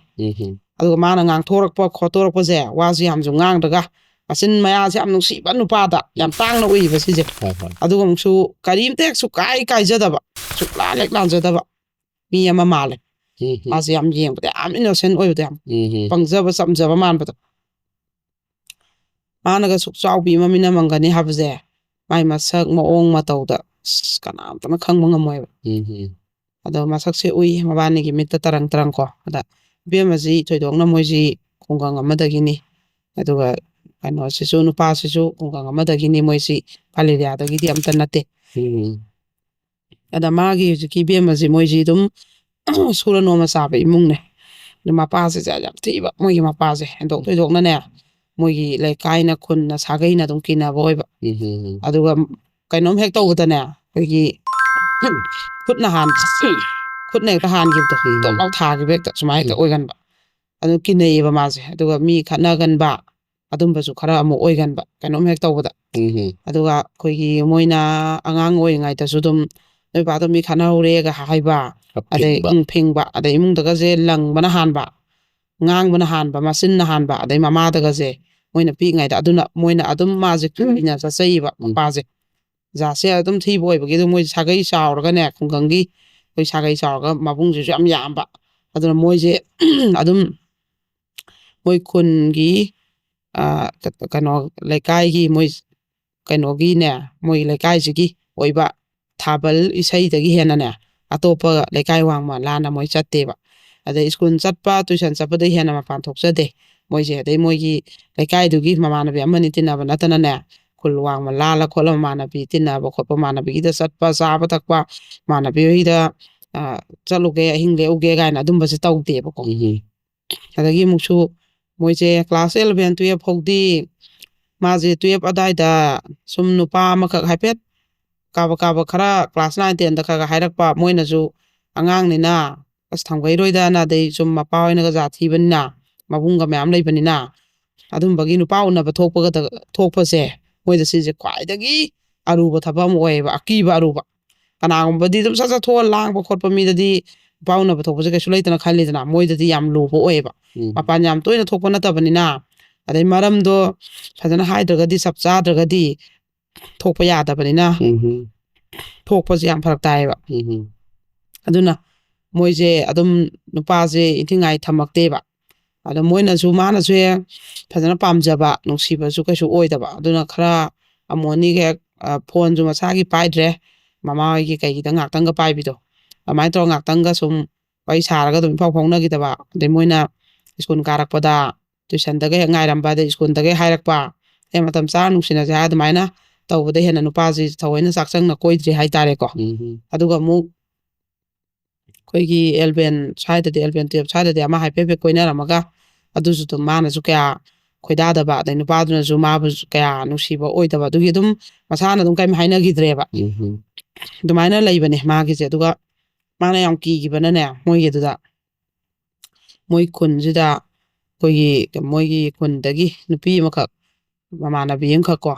ꯑꯗꯨꯒ ꯃꯥꯅ ꯉꯥꯡꯊꯣꯔꯛꯄ ꯈꯣꯠꯇꯣꯔꯛꯄꯁꯦ, ꯋꯥꯁꯨ ꯌꯥꯝꯁꯨ ꯉꯥꯡꯗ꯭ꯔꯒ, ꯃꯆꯤꯟ ꯃꯌꯥꯁꯦ ꯌꯥꯝ ꯅꯨꯡꯁꯤꯕ ꯅꯨꯄꯥꯗ ꯌꯥꯝ ꯇꯥꯡꯅ ꯎꯏꯕ ꯁꯤꯁꯦ꯫ ꯍꯣꯏ ꯍꯣꯏ ꯑꯗꯨꯒ ꯑꯃꯨꯛꯁꯨ ꯀꯔꯤꯝꯇ ꯍꯦꯛ ꯁꯨꯛꯀꯥꯏ ꯀꯥꯏꯖꯗꯕ, ꯁꯨꯛꯂꯥꯟ ꯍꯦꯛ ꯂꯥꯟꯖꯗꯕ ꯃꯤ ꯑꯃ ꯃꯥꯜꯂꯦ꯫ ꯃꯥꯁꯦ ꯌꯥꯝ ꯌꯦꯡꯕꯗ ꯌꯥꯝ ꯏꯅꯣꯁꯦꯟ ꯑꯣꯏꯕꯗꯣ, ꯌꯥꯝ ꯄꯪꯖꯕ ꯆꯝꯖꯕ ꯃꯥꯟꯕꯗꯣ꯫ ꯃꯥꯅꯒ ꯁꯨꯛ ꯆꯥꯎꯕꯤ ꯑꯃ ꯃꯤꯅꯝꯃꯝꯒꯅꯤ ꯍꯥꯏꯕꯁꯦ, ꯃꯥꯏ ꯃꯁꯛ ꯃꯑꯣꯡ ꯃꯇꯧꯗ ꯑꯁ, ꯀꯅꯥꯝꯇꯅ ꯈꯪꯕ ꯉꯝꯃꯣꯏꯕ꯫ ꯑꯗꯣ ꯃꯁꯛꯁꯦ ꯎꯏ ꯃꯕꯥꯅꯤꯒꯤ ꯃꯤꯠꯇ ꯇꯔꯪ ꯇꯔꯪ ꯀꯣ꯫ ꯑꯗ ꯏꯕꯦꯝꯃꯁꯤ ꯊꯣꯏꯗꯣꯛꯅ ꯃꯣꯏꯁꯤ ꯈꯨꯡꯒꯪ ꯑꯃꯗꯒꯤꯅꯤ, ꯑꯗꯨꯒ ꯀꯩꯅꯣꯁꯤꯁꯨ, ꯅꯨꯄꯥꯁꯤꯁꯨ ꯈꯨꯡꯒꯪ ꯑꯃꯗꯒꯤꯅꯤ, ꯃꯣꯏꯁꯤ ꯄꯥꯂꯦꯔꯤꯌꯥꯗꯒꯤꯗꯤ ꯑꯝꯇ ꯅꯠꯇꯦ꯫ ꯑꯗ ꯃꯥꯒꯤ ꯍꯧꯖꯤꯛꯀꯤ ꯏꯕꯦꯝꯃꯁꯤ ꯃꯣꯏꯁꯤ ꯑꯗꯨꯝ ꯁꯨꯔ ꯅꯣꯝꯃ ꯆꯥꯕ ꯏꯃꯨꯡꯅꯦ꯫ ꯑꯗꯨ ꯃꯄꯥꯁꯤꯁꯨ ꯌꯥꯝ ꯊꯤꯕ, ꯃꯣꯏꯒꯤ ꯃꯄꯥꯁꯦ ꯍꯦꯟꯗꯣꯛ ꯊꯣꯏꯗꯣꯛꯅꯅꯦ, ꯃꯣꯏꯒꯤ ꯂꯩꯀꯥꯏꯅ ꯈꯨꯟꯅ ꯁꯥꯒꯩꯅ ꯑꯗꯨꯝ ꯀꯤꯅꯕ ꯑꯣꯏꯕ꯫ ꯑꯗꯨꯒ ꯀꯩꯅꯣꯝ ꯍꯦꯛ ꯇꯧꯕꯗꯅꯦ, ꯑꯩꯈꯣꯏꯒꯤ ꯈꯨꯠꯅ ꯍꯥꯟ ꯈꯨꯠꯅ ꯍꯦꯛꯇ ꯍꯥꯟꯈꯤꯕꯗꯣ, ꯇꯣꯛ ꯂꯥꯎ ꯊꯥꯈꯤꯕ, ꯍꯦꯛꯇ ꯁꯨꯃꯥꯏꯅ ꯍꯦꯛꯇ ꯑꯣꯏꯒꯟꯕ꯫ ꯑꯗꯨ ꯀꯤꯅꯩꯌꯦꯕ ꯃꯥꯁꯦ꯫ ꯑꯗꯨꯒ ꯃꯤ ꯈꯠꯅꯒꯟꯕ ꯑꯗꯨꯝꯕꯁꯨ ꯈꯔ ꯑꯃꯨꯛ ꯑꯣꯏꯒꯟꯕ, ꯀꯩꯅꯣꯝ ꯍꯦꯛ ꯇꯧꯕꯗ꯫ ꯑꯗꯨꯒ ꯑꯩꯈꯣꯏꯒꯤ ꯃꯣꯏꯅ ꯑꯉꯥꯡ ꯑꯣꯏꯔꯤꯉꯩꯗꯁꯨ ꯑꯗꯨꯝ "ꯅꯣꯏ ꯕꯥꯗꯣ ꯃꯤ ꯈꯠꯅꯍꯧꯔꯦꯒ" ꯍꯥꯏꯕ, ꯑꯗꯩ ꯎꯝ, ꯐꯤꯡꯕ, ꯑꯗꯩ ꯏꯃꯨꯡꯗꯒꯁꯦ ꯂꯪꯕꯅ ꯍꯥꯟꯕ, ꯉꯥꯡꯕꯅ ꯍꯥꯟꯕ, ꯃꯆꯤꯟꯅ ꯍꯥꯟꯕ, ꯑꯗꯩ ꯃꯃꯥꯗꯒꯁꯦ ꯃꯣꯏꯅ ꯄꯤꯛꯏꯉꯩꯗ ꯑꯗꯨꯅ ꯃꯣꯏꯅ ꯑꯗꯨꯝ ꯃꯥꯁꯦ ꯀꯤꯅ ꯆꯠꯆꯩꯌꯦꯕ ꯃꯄꯥꯁꯦ꯫ ꯖꯥꯠꯁꯦ ꯑꯗꯨꯝ ꯊꯤꯕ ꯑꯣꯏꯕꯒꯤ, ꯑꯗꯨꯝ ꯃꯣꯏ ꯁꯥꯒꯩ ꯆꯥꯎꯔꯒꯅꯦ, ꯈꯨꯡꯒꯪꯒꯤ ꯑꯩꯈꯣꯏ ꯁꯥꯒꯩ ꯆꯥꯎꯔꯒ ꯃꯕꯨꯡꯁꯤꯁꯨ ꯌꯥꯝ ꯌꯥꯝꯕ꯫ ꯑꯗꯨꯅ ꯃꯣꯏꯁꯦ ꯑꯗꯨꯝ ꯃꯣꯏ ꯈꯨꯟꯒꯤ, ꯑ, ꯀ-, ꯀꯩꯅꯣ, ꯂꯩꯀꯥꯏꯒꯤ ꯃꯣꯏ ꯀꯩꯅꯣꯒꯤꯅꯦ, ꯃꯣꯏ ꯂꯩꯀꯥꯏꯁꯤꯒꯤ ꯑꯣꯏꯕ ꯊꯥꯕꯜ ꯏꯁꯩꯗꯒꯤ ꯍꯦꯟꯅꯅꯦ, ꯑꯇꯣꯞꯄ ꯂꯩꯀꯥꯏ ꯋꯥꯡꯃ ꯂꯥꯟꯅ ꯃꯣꯏ ꯆꯠꯇꯦꯕ꯫ ꯑꯗꯩ ꯁ꯭ꯀꯨꯜ ꯆꯠꯄ, ꯇꯨꯏꯁꯟ ꯆꯠꯄꯗꯒꯤ ꯍꯦꯟꯅ ꯃꯄꯥꯟ ꯊꯣꯛꯆꯗꯦ ꯃꯣꯏꯁꯦ꯫ ꯑꯗꯩ ꯃꯣꯏꯒꯤ ꯂꯩꯀꯥꯏꯗꯨꯒꯤ ꯃꯃꯥꯟꯅꯕꯤ ꯑꯃꯅꯤ ꯇꯤꯟꯅꯕ ꯅꯠꯇꯅꯅꯦ, ꯈꯨꯜ ꯋꯥꯡꯃ ꯂꯥꯜꯂ ꯈꯣꯠꯂ ꯃꯃꯥꯟꯅꯕꯤ ꯇꯤꯟꯅꯕ ꯈꯣꯠꯄ, ꯃꯃꯥꯟꯅꯕꯤꯒꯤꯗ ꯆꯠꯄ, ꯆꯥꯕ ꯊꯛꯄ, ꯃꯃꯥꯟꯅꯕꯤ ꯍꯣꯏꯗ, ꯑ, ꯆꯠꯂꯨꯒꯦ, ꯑꯍꯤꯡ ꯂꯦꯛꯎꯒꯦ ꯀꯥꯏꯅ ꯑꯗꯨꯝꯕꯁꯦ ꯇꯧꯗꯦꯕꯀꯣ꯫ ꯑꯗꯒꯤ ꯑꯃꯨꯛꯁꯨ ꯃꯣꯏꯁꯦ class eleven, twelve ꯐꯥꯎꯗꯤ ꯃꯥꯁꯦ twelve ꯑꯗꯥꯏꯗ ꯁꯨꯝ ꯅꯨꯄꯥ ꯑꯃꯈꯛ ꯍꯥꯏꯐꯦꯠ ꯀꯥꯕꯛ ꯀꯥꯕꯛ ꯈꯔ class nine, ten ꯗ ꯈꯔ ꯈꯔ ꯍꯥꯏꯔꯛꯄ, ꯃꯣꯏꯅꯁꯨ ꯑꯉꯥꯡꯅꯤꯅ ꯑꯁ ꯊꯝꯈꯩꯔꯣꯏꯗꯅ, ꯑꯗꯩ ꯁꯨꯝ ꯃꯄꯥ ꯍꯣꯏꯅꯒ ꯖꯥꯠ ꯊꯤꯕꯅꯤꯅ, ꯃꯕꯨꯡꯒ ꯃꯌꯥꯝ ꯂꯩꯕꯅꯤꯅ, ꯑꯗꯨꯝꯕꯒꯤ ꯅꯨꯄꯥ ꯎꯅꯕ ꯊꯣꯛꯄꯒ, ꯊꯣꯛꯄꯁꯦ ꯃꯣꯏꯗ ꯁꯤꯁꯦ ꯈ꯭ꯋꯥꯏꯗꯒꯤ ꯑꯔꯨꯕ ꯊꯕꯛ ꯑꯃ ꯑꯣꯏꯌꯦꯕ, ꯑꯀꯤꯕ ꯑꯔꯨꯕ꯫ ꯀꯅꯥꯒꯨꯝꯕꯗꯤ ꯑꯗꯨꯝ ꯁꯠ ꯁꯠ ꯊꯣꯛꯑ ꯂꯥꯡꯕ ꯈꯣꯠꯄ ꯃꯤꯗꯗꯤ ꯅꯨꯄꯥ ꯎꯅꯕ ꯊꯣꯛꯄꯁꯦ ꯀꯩꯁꯨ ꯂꯩꯇꯅ ꯈꯜꯂꯤꯗꯅ, ꯃꯣꯏꯗꯗꯤ ꯌꯥꯝ ꯂꯨꯕ ꯑꯣꯏꯌꯦꯕ꯫ ꯎꯝ꯫ ꯃꯄꯥꯟ ꯌꯥꯝ ꯇꯣꯏꯅ ꯊꯣꯛꯄ ꯅꯠꯇꯕꯅꯤꯅ, ꯑꯗꯩ ꯃꯔꯝꯗꯣ ꯐꯖꯅ ꯍꯥꯏꯗ꯭ꯔꯒꯗꯤ, ꯆꯞ ꯆꯥꯗ꯭ꯔꯒꯗꯤ ꯊꯣꯛꯄ ꯌꯥꯗꯕꯅꯤꯅ, ꯎꯝ꯫ ꯊꯣꯛꯄꯁꯦ ꯌꯥꯝ ꯐꯔꯛ ꯇꯥꯏꯌꯦꯕ꯫ ꯎꯝ꯫ ꯑꯗꯨꯅ ꯃꯣꯏꯁꯦ ꯑꯗꯨꯝ ꯅꯨꯄꯥꯁꯦ ꯏꯟꯊꯤꯉꯥꯏ ꯊꯝꯃꯛꯇꯦꯕ꯫ ꯑꯗꯣ ꯃꯣꯏꯅꯁꯨ, ꯃꯥꯅꯁꯨ ꯍꯦꯛ ꯐꯖꯅ ꯄꯥꯝꯖꯕ, ꯅꯨꯡꯁꯤꯕꯁꯨ ꯀꯩꯁꯨ ꯑꯣꯏꯗꯕ꯫ ꯑꯗꯨꯅ ꯈꯔ ꯑꯃꯣꯅꯤꯒ ꯍꯦꯛ, ꯑ, ꯐꯣꯟꯁꯨ ꯃꯁꯥꯒꯤ ꯄꯥꯏꯗ꯭ꯔꯦ, ꯃꯃꯥ ꯍꯣꯏꯒꯤ ꯀꯩꯒꯤꯗ ꯉꯥꯛꯇꯪꯒ ꯄꯥꯏꯕꯤꯗꯣ, ꯑꯗꯨꯃꯥꯏꯅ ꯇꯧꯔꯒ ꯉꯥꯛꯇꯪꯒ ꯁꯨꯝ ꯋꯥꯔꯤ ꯁꯥꯔꯒ ꯑꯗꯨꯝ ꯏꯐꯥꯎ ꯐꯥꯎꯅꯈꯤꯗꯕ꯫ ꯑꯗꯩ ꯃꯣꯏꯅ ꯁ꯭ꯀꯨꯜ ꯀꯥꯔꯛꯄꯗ ꯇꯨꯏꯁꯟꯗꯒ ꯍꯦꯛ ꯉꯥꯏꯔꯝꯕ, ꯑꯗꯩ ꯁ꯭ꯀꯨꯜꯗꯒ ꯍꯥꯏꯔꯛꯄ, "ꯑꯦ, ꯃꯇꯝ ꯆꯥꯅ ꯅꯨꯡꯁꯤꯅꯁꯦ" ꯍꯥꯏ, ꯑꯗꯨꯃꯥꯏꯅ ꯇꯧꯕꯗ ꯍꯦꯟꯅ ꯅꯨꯄꯥꯁꯤ ꯊꯑꯣꯏꯅ ꯆꯥꯛꯆꯪꯅ ꯀꯣꯏꯗ꯭ꯔꯦ ꯍꯥꯏꯇꯥꯔꯦꯀꯣ꯫ ꯎꯝ꯫ ꯑꯗꯨꯒ ꯑꯃꯨꯛ ꯑꯩꯈꯣꯏꯒꯤ ꯑꯦꯂꯚꯦꯟ ꯁ꯭ꯋꯥꯏꯗꯗꯤ, ꯑꯦꯂꯚꯦꯟ ꯇꯨꯌꯦꯜꯞ ꯁ꯭ꯋꯥꯏꯗꯗꯤ ꯑꯃ ꯍꯥꯏꯐꯦꯠ ꯍꯥꯏꯐꯦꯠ ꯀꯣꯏꯅꯔꯝꯃꯒ, ꯑꯗꯨꯁꯨ ꯑꯗꯨꯝ ꯃꯥꯅꯁꯨ ꯀꯌꯥ ꯈꯣꯏꯗꯥꯗꯕ, ꯑꯗꯩ ꯅꯨꯄꯥꯗꯨꯅꯁꯨ ꯃꯥꯕꯨ ꯀꯌꯥ ꯅꯨꯡꯁꯤꯕ ꯑꯣꯏꯗꯕ, ꯑꯗꯨꯒꯤ ꯑꯗꯨꯝ ꯃꯁꯥꯅ ꯑꯗꯨꯝ ꯀꯩꯝ ꯍꯥꯏꯅꯈꯤꯗ꯭ꯔꯦꯕ꯫ ꯎꯝ꯫ ꯑꯗꯨꯃꯥꯏꯅ ꯂꯩꯕꯅꯦ ꯃꯥꯒꯤꯁꯦ꯫ ꯑꯗꯨꯒ ꯃꯥꯅ ꯌꯥꯝ ꯀꯤꯈꯤꯕꯅꯅꯦ, ꯃꯣꯏꯒꯤꯗꯨꯗ, ꯃꯣꯏ ꯈꯨꯟꯁꯤꯗ ꯑꯩꯈꯣꯏꯒꯤ, ꯃꯣꯏꯒꯤ ꯈꯨꯟꯗꯒꯤ ꯅꯨꯄꯤ ꯑꯃꯈꯛ, ꯃꯃꯥꯟꯅꯕꯤ ꯑꯃꯈꯛ ꯀꯣ,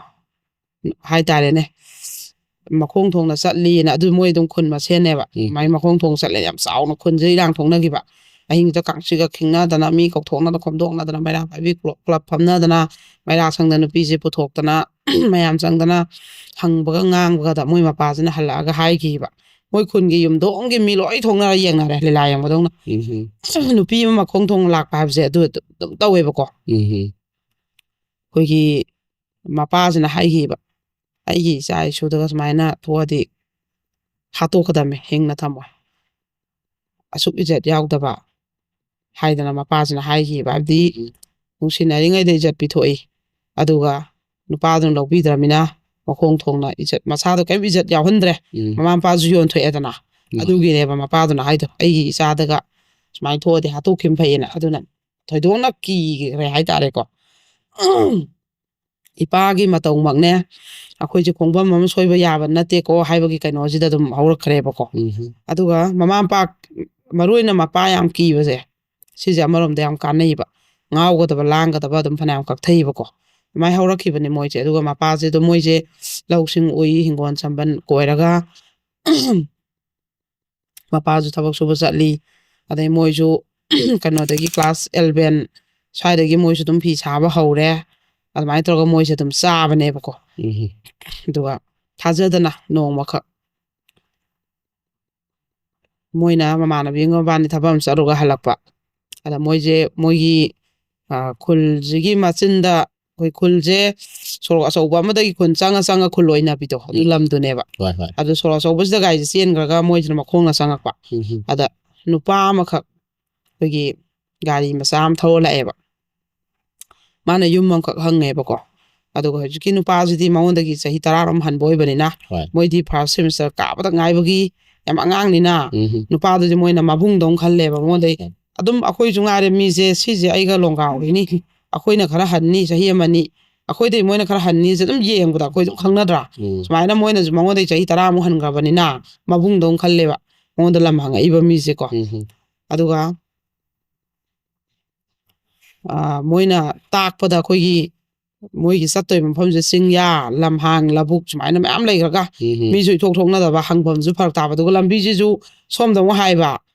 ꯍꯥꯏꯇꯥꯔꯦꯅꯦ, ꯃꯈꯣꯡ ꯊꯣꯡꯅ ꯆꯠꯂꯤꯅ, ꯑꯗꯨ ꯃꯣꯏ ꯑꯗꯨꯝ ꯈꯨꯟ ꯃꯁꯦꯟꯅꯦꯕ꯫ ꯎꯝ꯫ ꯃꯥꯏ ꯃꯈꯣꯡ ꯊꯣꯡ ꯆꯠꯂꯦ, ꯌꯥꯝ ꯆꯥꯎꯅ ꯈꯨꯟꯁꯦ ꯏꯔꯥꯡ ꯊꯣꯛꯅꯈꯤꯕ꯫ ꯑꯍꯤꯡꯗ ꯀꯥꯡꯆꯤꯒ ꯈꯤꯡꯅꯗꯅ, ꯃꯤ ꯀꯧꯊꯣꯛꯅꯗꯅ ꯈꯣꯝꯗꯣꯛꯅꯗꯅ, ꯃꯩꯔꯥ ꯄꯥꯏꯕꯤ ꯀ꯭ꯂꯕ, ꯀ꯭ꯂꯕ ꯐꯝꯅꯗꯅ, ꯃꯩꯔꯥ ꯁꯪꯗ ꯅꯨꯄꯤꯁꯦ ꯄꯨꯊꯣꯛꯇꯅ, ꯃꯌꯥꯝ ꯆꯪꯗꯅ ꯍꯪꯕꯒ ꯉꯥꯡꯕꯒꯗ ꯃꯣꯏ ꯃꯄꯥꯁꯤꯅ ꯍꯜꯂꯛꯑꯒ ꯍꯥꯏꯈꯤꯕ꯫ ꯃꯣꯏ ꯈꯨꯟꯒꯤ ꯌꯨꯝꯗꯣꯡꯒꯤ ꯃꯤ ꯂꯣꯏ ꯊꯣꯛꯅꯔ ꯌꯦꯡꯅꯔꯦ, ꯂꯤꯂꯥ ꯌꯦꯡꯕꯗꯧꯅ꯫ ꯎꯝ꯫ ꯅꯨꯄꯤ ꯑꯃ ꯃꯈꯣꯡ ꯊꯣꯡ ꯂꯥꯛꯄ ꯍꯥꯏꯕꯁꯦ ꯑꯗꯨ ꯑꯗꯨꯝ ꯇꯧꯋꯦꯕꯀꯣ꯫ ꯎꯝ꯫ ꯑꯩꯈꯣꯏꯒꯤ ꯃꯄꯥꯁꯤꯅ ꯍꯥꯏꯈꯤꯕ, "ꯑꯩꯒꯤ ꯏꯆꯥ ꯏꯁꯨꯗꯒ ꯁꯨꯃꯥꯏꯅ ꯊꯣꯛꯑꯗꯤ ꯍꯥꯠꯇꯣꯛꯀꯗꯝꯃꯦ, ꯍꯤꯡꯅ ꯊꯝꯃꯣꯏ꯫ ꯑꯁꯨꯛ ꯏꯖꯠ ꯌꯥꯎꯗꯕ" ꯍꯥꯏꯗꯅ ꯃꯄꯥꯁꯤꯅ ꯍꯥꯏꯈꯤꯕ꯫ ꯍꯥꯏꯕꯗꯤ, ꯎꯝ꯫ ꯅꯨꯡꯁꯤꯅꯔꯤꯉꯩꯗ ꯏꯖꯠ ꯄꯤꯊꯣꯛꯏ, ꯑꯗꯨꯒ ꯅꯨꯄꯥꯗꯨꯅ ꯂꯧꯕꯤꯗ꯭ꯔꯃꯤꯅ ꯃꯈꯣꯡ ꯊꯣꯡꯅ ꯏꯖꯠ, ꯃꯁꯥꯗꯣ ꯀꯔꯤꯝ ꯏꯖꯠ ꯌꯥꯎꯍꯟꯗ꯭ꯔꯦ꯫ ꯎꯝ꯫ ꯃꯃꯥ ꯃꯄꯥꯁꯨ ꯌꯣꯟꯊꯣꯛꯑꯦꯗꯅ꯫ ꯎꯝ꯫ ꯑꯗꯨꯒꯤꯅꯦꯕ ꯃꯄꯥꯗꯨꯅ ꯍꯥꯏꯗꯣ, "ꯑꯩꯒꯤ ꯏꯆꯥꯗꯒ ꯁꯨꯃꯥꯏꯅ ꯊꯣꯛꯑꯗꯤ ꯍꯥꯠꯇꯣꯛꯈꯤꯕꯅ ꯐꯩꯌꯦꯅ"꯫ ꯑꯗꯨꯅ ꯊꯣꯏꯗꯣꯛꯅ ꯀꯤꯈ꯭ꯔꯦ ꯍꯥꯏꯇꯥꯔꯦꯀꯣ꯫ ꯏꯄꯥꯒꯤ ꯃꯇꯧꯃꯛꯅꯦ, ꯑꯩꯈꯣꯏꯁꯦ ꯈꯣꯡꯐꯝ ꯑꯃ ꯁꯣꯏꯕ ꯌꯥꯕ ꯅꯠꯇꯦꯀꯣ ꯍꯥꯏꯕꯒꯤ ꯀꯩꯅꯣꯁꯤꯗ ꯑꯗꯨꯝ ꯍꯧꯔꯛꯈ꯭ꯔꯦꯕꯀꯣ꯫ ꯎꯝ꯫ ꯑꯗꯨꯒ ꯃꯃꯥ ꯃꯄꯥ, ꯃꯔꯨ ꯑꯣꯏꯅ ꯃꯄꯥ ꯌꯥꯝ ꯀꯤꯕꯁꯦ, ꯁꯤꯁꯦ ꯑꯃꯔꯣꯝꯗ ꯌꯥꯝ ꯀꯥꯟꯅꯩꯕ꯫ ꯉꯥꯎꯒꯗꯕ, ꯂꯥꯡꯒꯗꯕ ꯑꯗꯨꯝ ꯐꯅꯌꯥꯝ ꯀꯛꯊꯩꯕꯀꯣ꯫ ꯑꯗꯨꯃꯥꯏꯅ ꯍꯧꯔꯛꯈꯤꯕꯅꯦ ꯃꯣꯏꯁꯦ꯫ ꯑꯗꯨꯒ ꯃꯄꯥꯁꯦ ꯑꯗꯨꯝ, ꯃꯣꯏꯁꯦ ꯂꯧꯁꯤꯡ ꯎꯏ, ꯍꯤꯡꯒꯣꯜ ꯁꯝꯕꯜ ꯀꯣꯏꯔꯒ ꯃꯄꯥꯁꯨ ꯊꯕꯛ ꯁꯨꯕ ꯆꯠꯂꯤ꯫ ꯑꯗꯩ ꯃꯣꯏꯁꯨ ꯀꯩꯅꯣꯗꯒꯤ ꯀ꯭ꯂꯥꯁ ꯑꯦꯂꯚꯦꯟ ꯁ꯭ꯋꯥꯏꯗꯒꯤ ꯃꯣꯏꯁꯨ ꯑꯗꯨꯝ ꯐꯤ ꯁꯥꯕ ꯍꯧꯔꯦ꯫ ꯑꯗꯨꯃꯥꯏꯅ ꯇꯧꯔꯒ ꯃꯣꯏꯁꯦ ꯑꯗꯨꯝ ꯆꯥꯕꯅꯦꯕꯀꯣ꯫ ꯎꯝ. ꯑꯗꯨꯒ ꯊꯥꯖꯗꯅ ꯅꯣꯡꯃꯈꯛ ꯃꯣꯏꯅ ꯃꯃꯥꯟꯅꯕꯤ ꯃꯕꯥꯅꯤ ꯊꯕꯛ ꯑꯃ ꯆꯠꯂꯨꯔꯒ ꯍꯜꯂꯛꯄ꯫ ꯑꯗ ꯃꯣꯏꯁꯦ ꯃꯣꯏꯒꯤ ꯑ, ꯈꯨꯜꯁꯤꯒꯤ ꯃꯆꯤꯟꯗ, ꯑꯩꯈꯣꯏ ꯈꯨꯜꯁꯦ ꯁꯣꯔꯣꯛ ꯑꯆꯧꯕ ꯑꯃꯗꯒꯤ ꯈꯨꯟ ꯆꯪꯉ ꯆꯪꯉ ꯈꯨꯜ ꯑꯣꯏꯅꯕꯤꯗꯣ ꯑꯗꯨ ꯎꯝ. ꯂꯝꯗꯨꯅꯦꯕ꯫ ꯍꯣꯏ, ꯍꯣꯏ. ꯑꯗꯨ ꯁꯣꯔꯣꯛ ꯑꯆꯧꯕꯁꯤꯗ ꯒꯥꯔꯤꯁꯦ ꯆꯦꯟꯈ꯭ꯔꯒ ꯃꯣꯏꯁꯤꯅ ꯃꯈꯣꯡꯅ ꯆꯪꯉꯛꯄ꯫ ꯎꯝ. ꯑꯗ ꯅꯨꯄꯥ ꯑꯃꯈꯛ ꯑꯩꯈꯣꯏꯒꯤ ꯒꯥꯔꯤ ꯃꯆꯥ ꯑꯃ ꯊꯧꯔ ꯂꯥꯛꯑꯦꯕ꯫ ꯃꯥꯅ ꯌꯨꯝ ꯑꯃꯈꯛ ꯍꯪꯉꯦꯕꯀꯣ꯫ ꯑꯗꯨꯒ ꯍꯧꯖꯤꯛꯀꯤ ꯅꯨꯄꯥꯁꯤꯗꯤ ꯃꯉꯣꯟꯗꯒꯤ ꯆꯍꯤ ꯇꯔꯥꯔꯣꯝ ꯍꯟꯕ ꯑꯣꯏꯕꯅꯤꯅ, ꯍꯣꯏ. ꯃꯣꯏꯗꯤ ꯐꯥꯔꯁ ꯁꯦꯃꯤꯁꯇꯔ ꯀꯥꯕꯗ ꯉꯥꯏꯕꯒꯤ ꯌꯥꯝ ꯑꯉꯥꯡꯅꯤꯅ, ꯎꯝ. ꯅꯨꯄꯥꯗꯨꯗꯤ ꯃꯣꯏꯅ ꯃꯕꯨꯡꯗꯧꯅ ꯈꯜꯂꯦꯕ꯫ ꯃꯉꯣꯟꯗꯩ ꯎꯝ. ꯑꯗꯨꯝ ꯑꯩꯈꯣꯏꯁꯨ ꯉꯥꯏꯔꯦ ꯃꯤꯁꯦ, ꯁꯤꯁꯦ ꯑꯩꯒ ꯂꯣꯡꯒꯥ ꯑꯣꯏꯅꯤ, ꯑꯩꯈꯣꯏꯅ ꯈꯔ ꯍꯟꯅꯤ, ꯆꯍꯤ ꯑꯃꯅꯤ, ꯑꯩꯈꯣꯏꯗꯩ ꯃꯣꯏꯅ ꯈꯔ ꯍꯟꯅꯤꯁꯦ ꯑꯗꯨꯝ ꯌꯦꯡꯕꯗ ꯑꯩꯈꯣꯏ ꯑꯗꯨꯝ ꯈꯪꯅꯗ꯭ꯔꯥ? ꯎꯝ. ꯁꯨꯃꯥꯏꯅ ꯃꯣꯏꯅꯁꯨ ꯃꯉꯣꯟꯗꯩ ꯆꯍꯤ ꯇꯔꯥꯃꯨꯛ ꯍꯟꯈ꯭ꯔꯕꯅꯤꯅ ꯃꯕꯨꯡꯗꯧꯅ ꯈꯜꯂꯦꯕ ꯃꯉꯣꯟꯗ ꯂꯝ ꯍꯪꯉꯛꯏꯕ ꯃꯤꯁꯦꯀꯣ꯫ ꯎꯝ. ꯑꯗꯨꯒ ꯑ, ꯃꯣꯏꯅ ꯇꯥꯛꯄꯗ ꯑꯩꯈꯣꯏꯒꯤ ꯃꯣꯏꯒꯤ ꯆꯠꯇꯣꯏ ꯃꯐꯝꯁꯦ ꯆꯤꯡꯌꯥ, ꯂꯝꯍꯥꯡ, ꯂꯧꯕꯨꯛ ꯁꯨꯃꯥꯏꯅ ꯃꯌꯥꯝ ꯂꯩꯈ꯭ꯔꯒ ꯎꯝ. ꯃꯤꯁꯨ ꯏꯊꯣꯛ ꯊꯣꯛꯅꯗꯕ, ꯍꯪꯐꯝꯁꯨ ꯐꯔꯛ ꯇꯥꯕ, ꯑꯗꯨꯒ ꯂꯝꯕꯤꯁꯤꯁꯨ ꯁꯣꯝꯗ ꯑꯃꯨꯛ ꯍꯥꯏꯕ,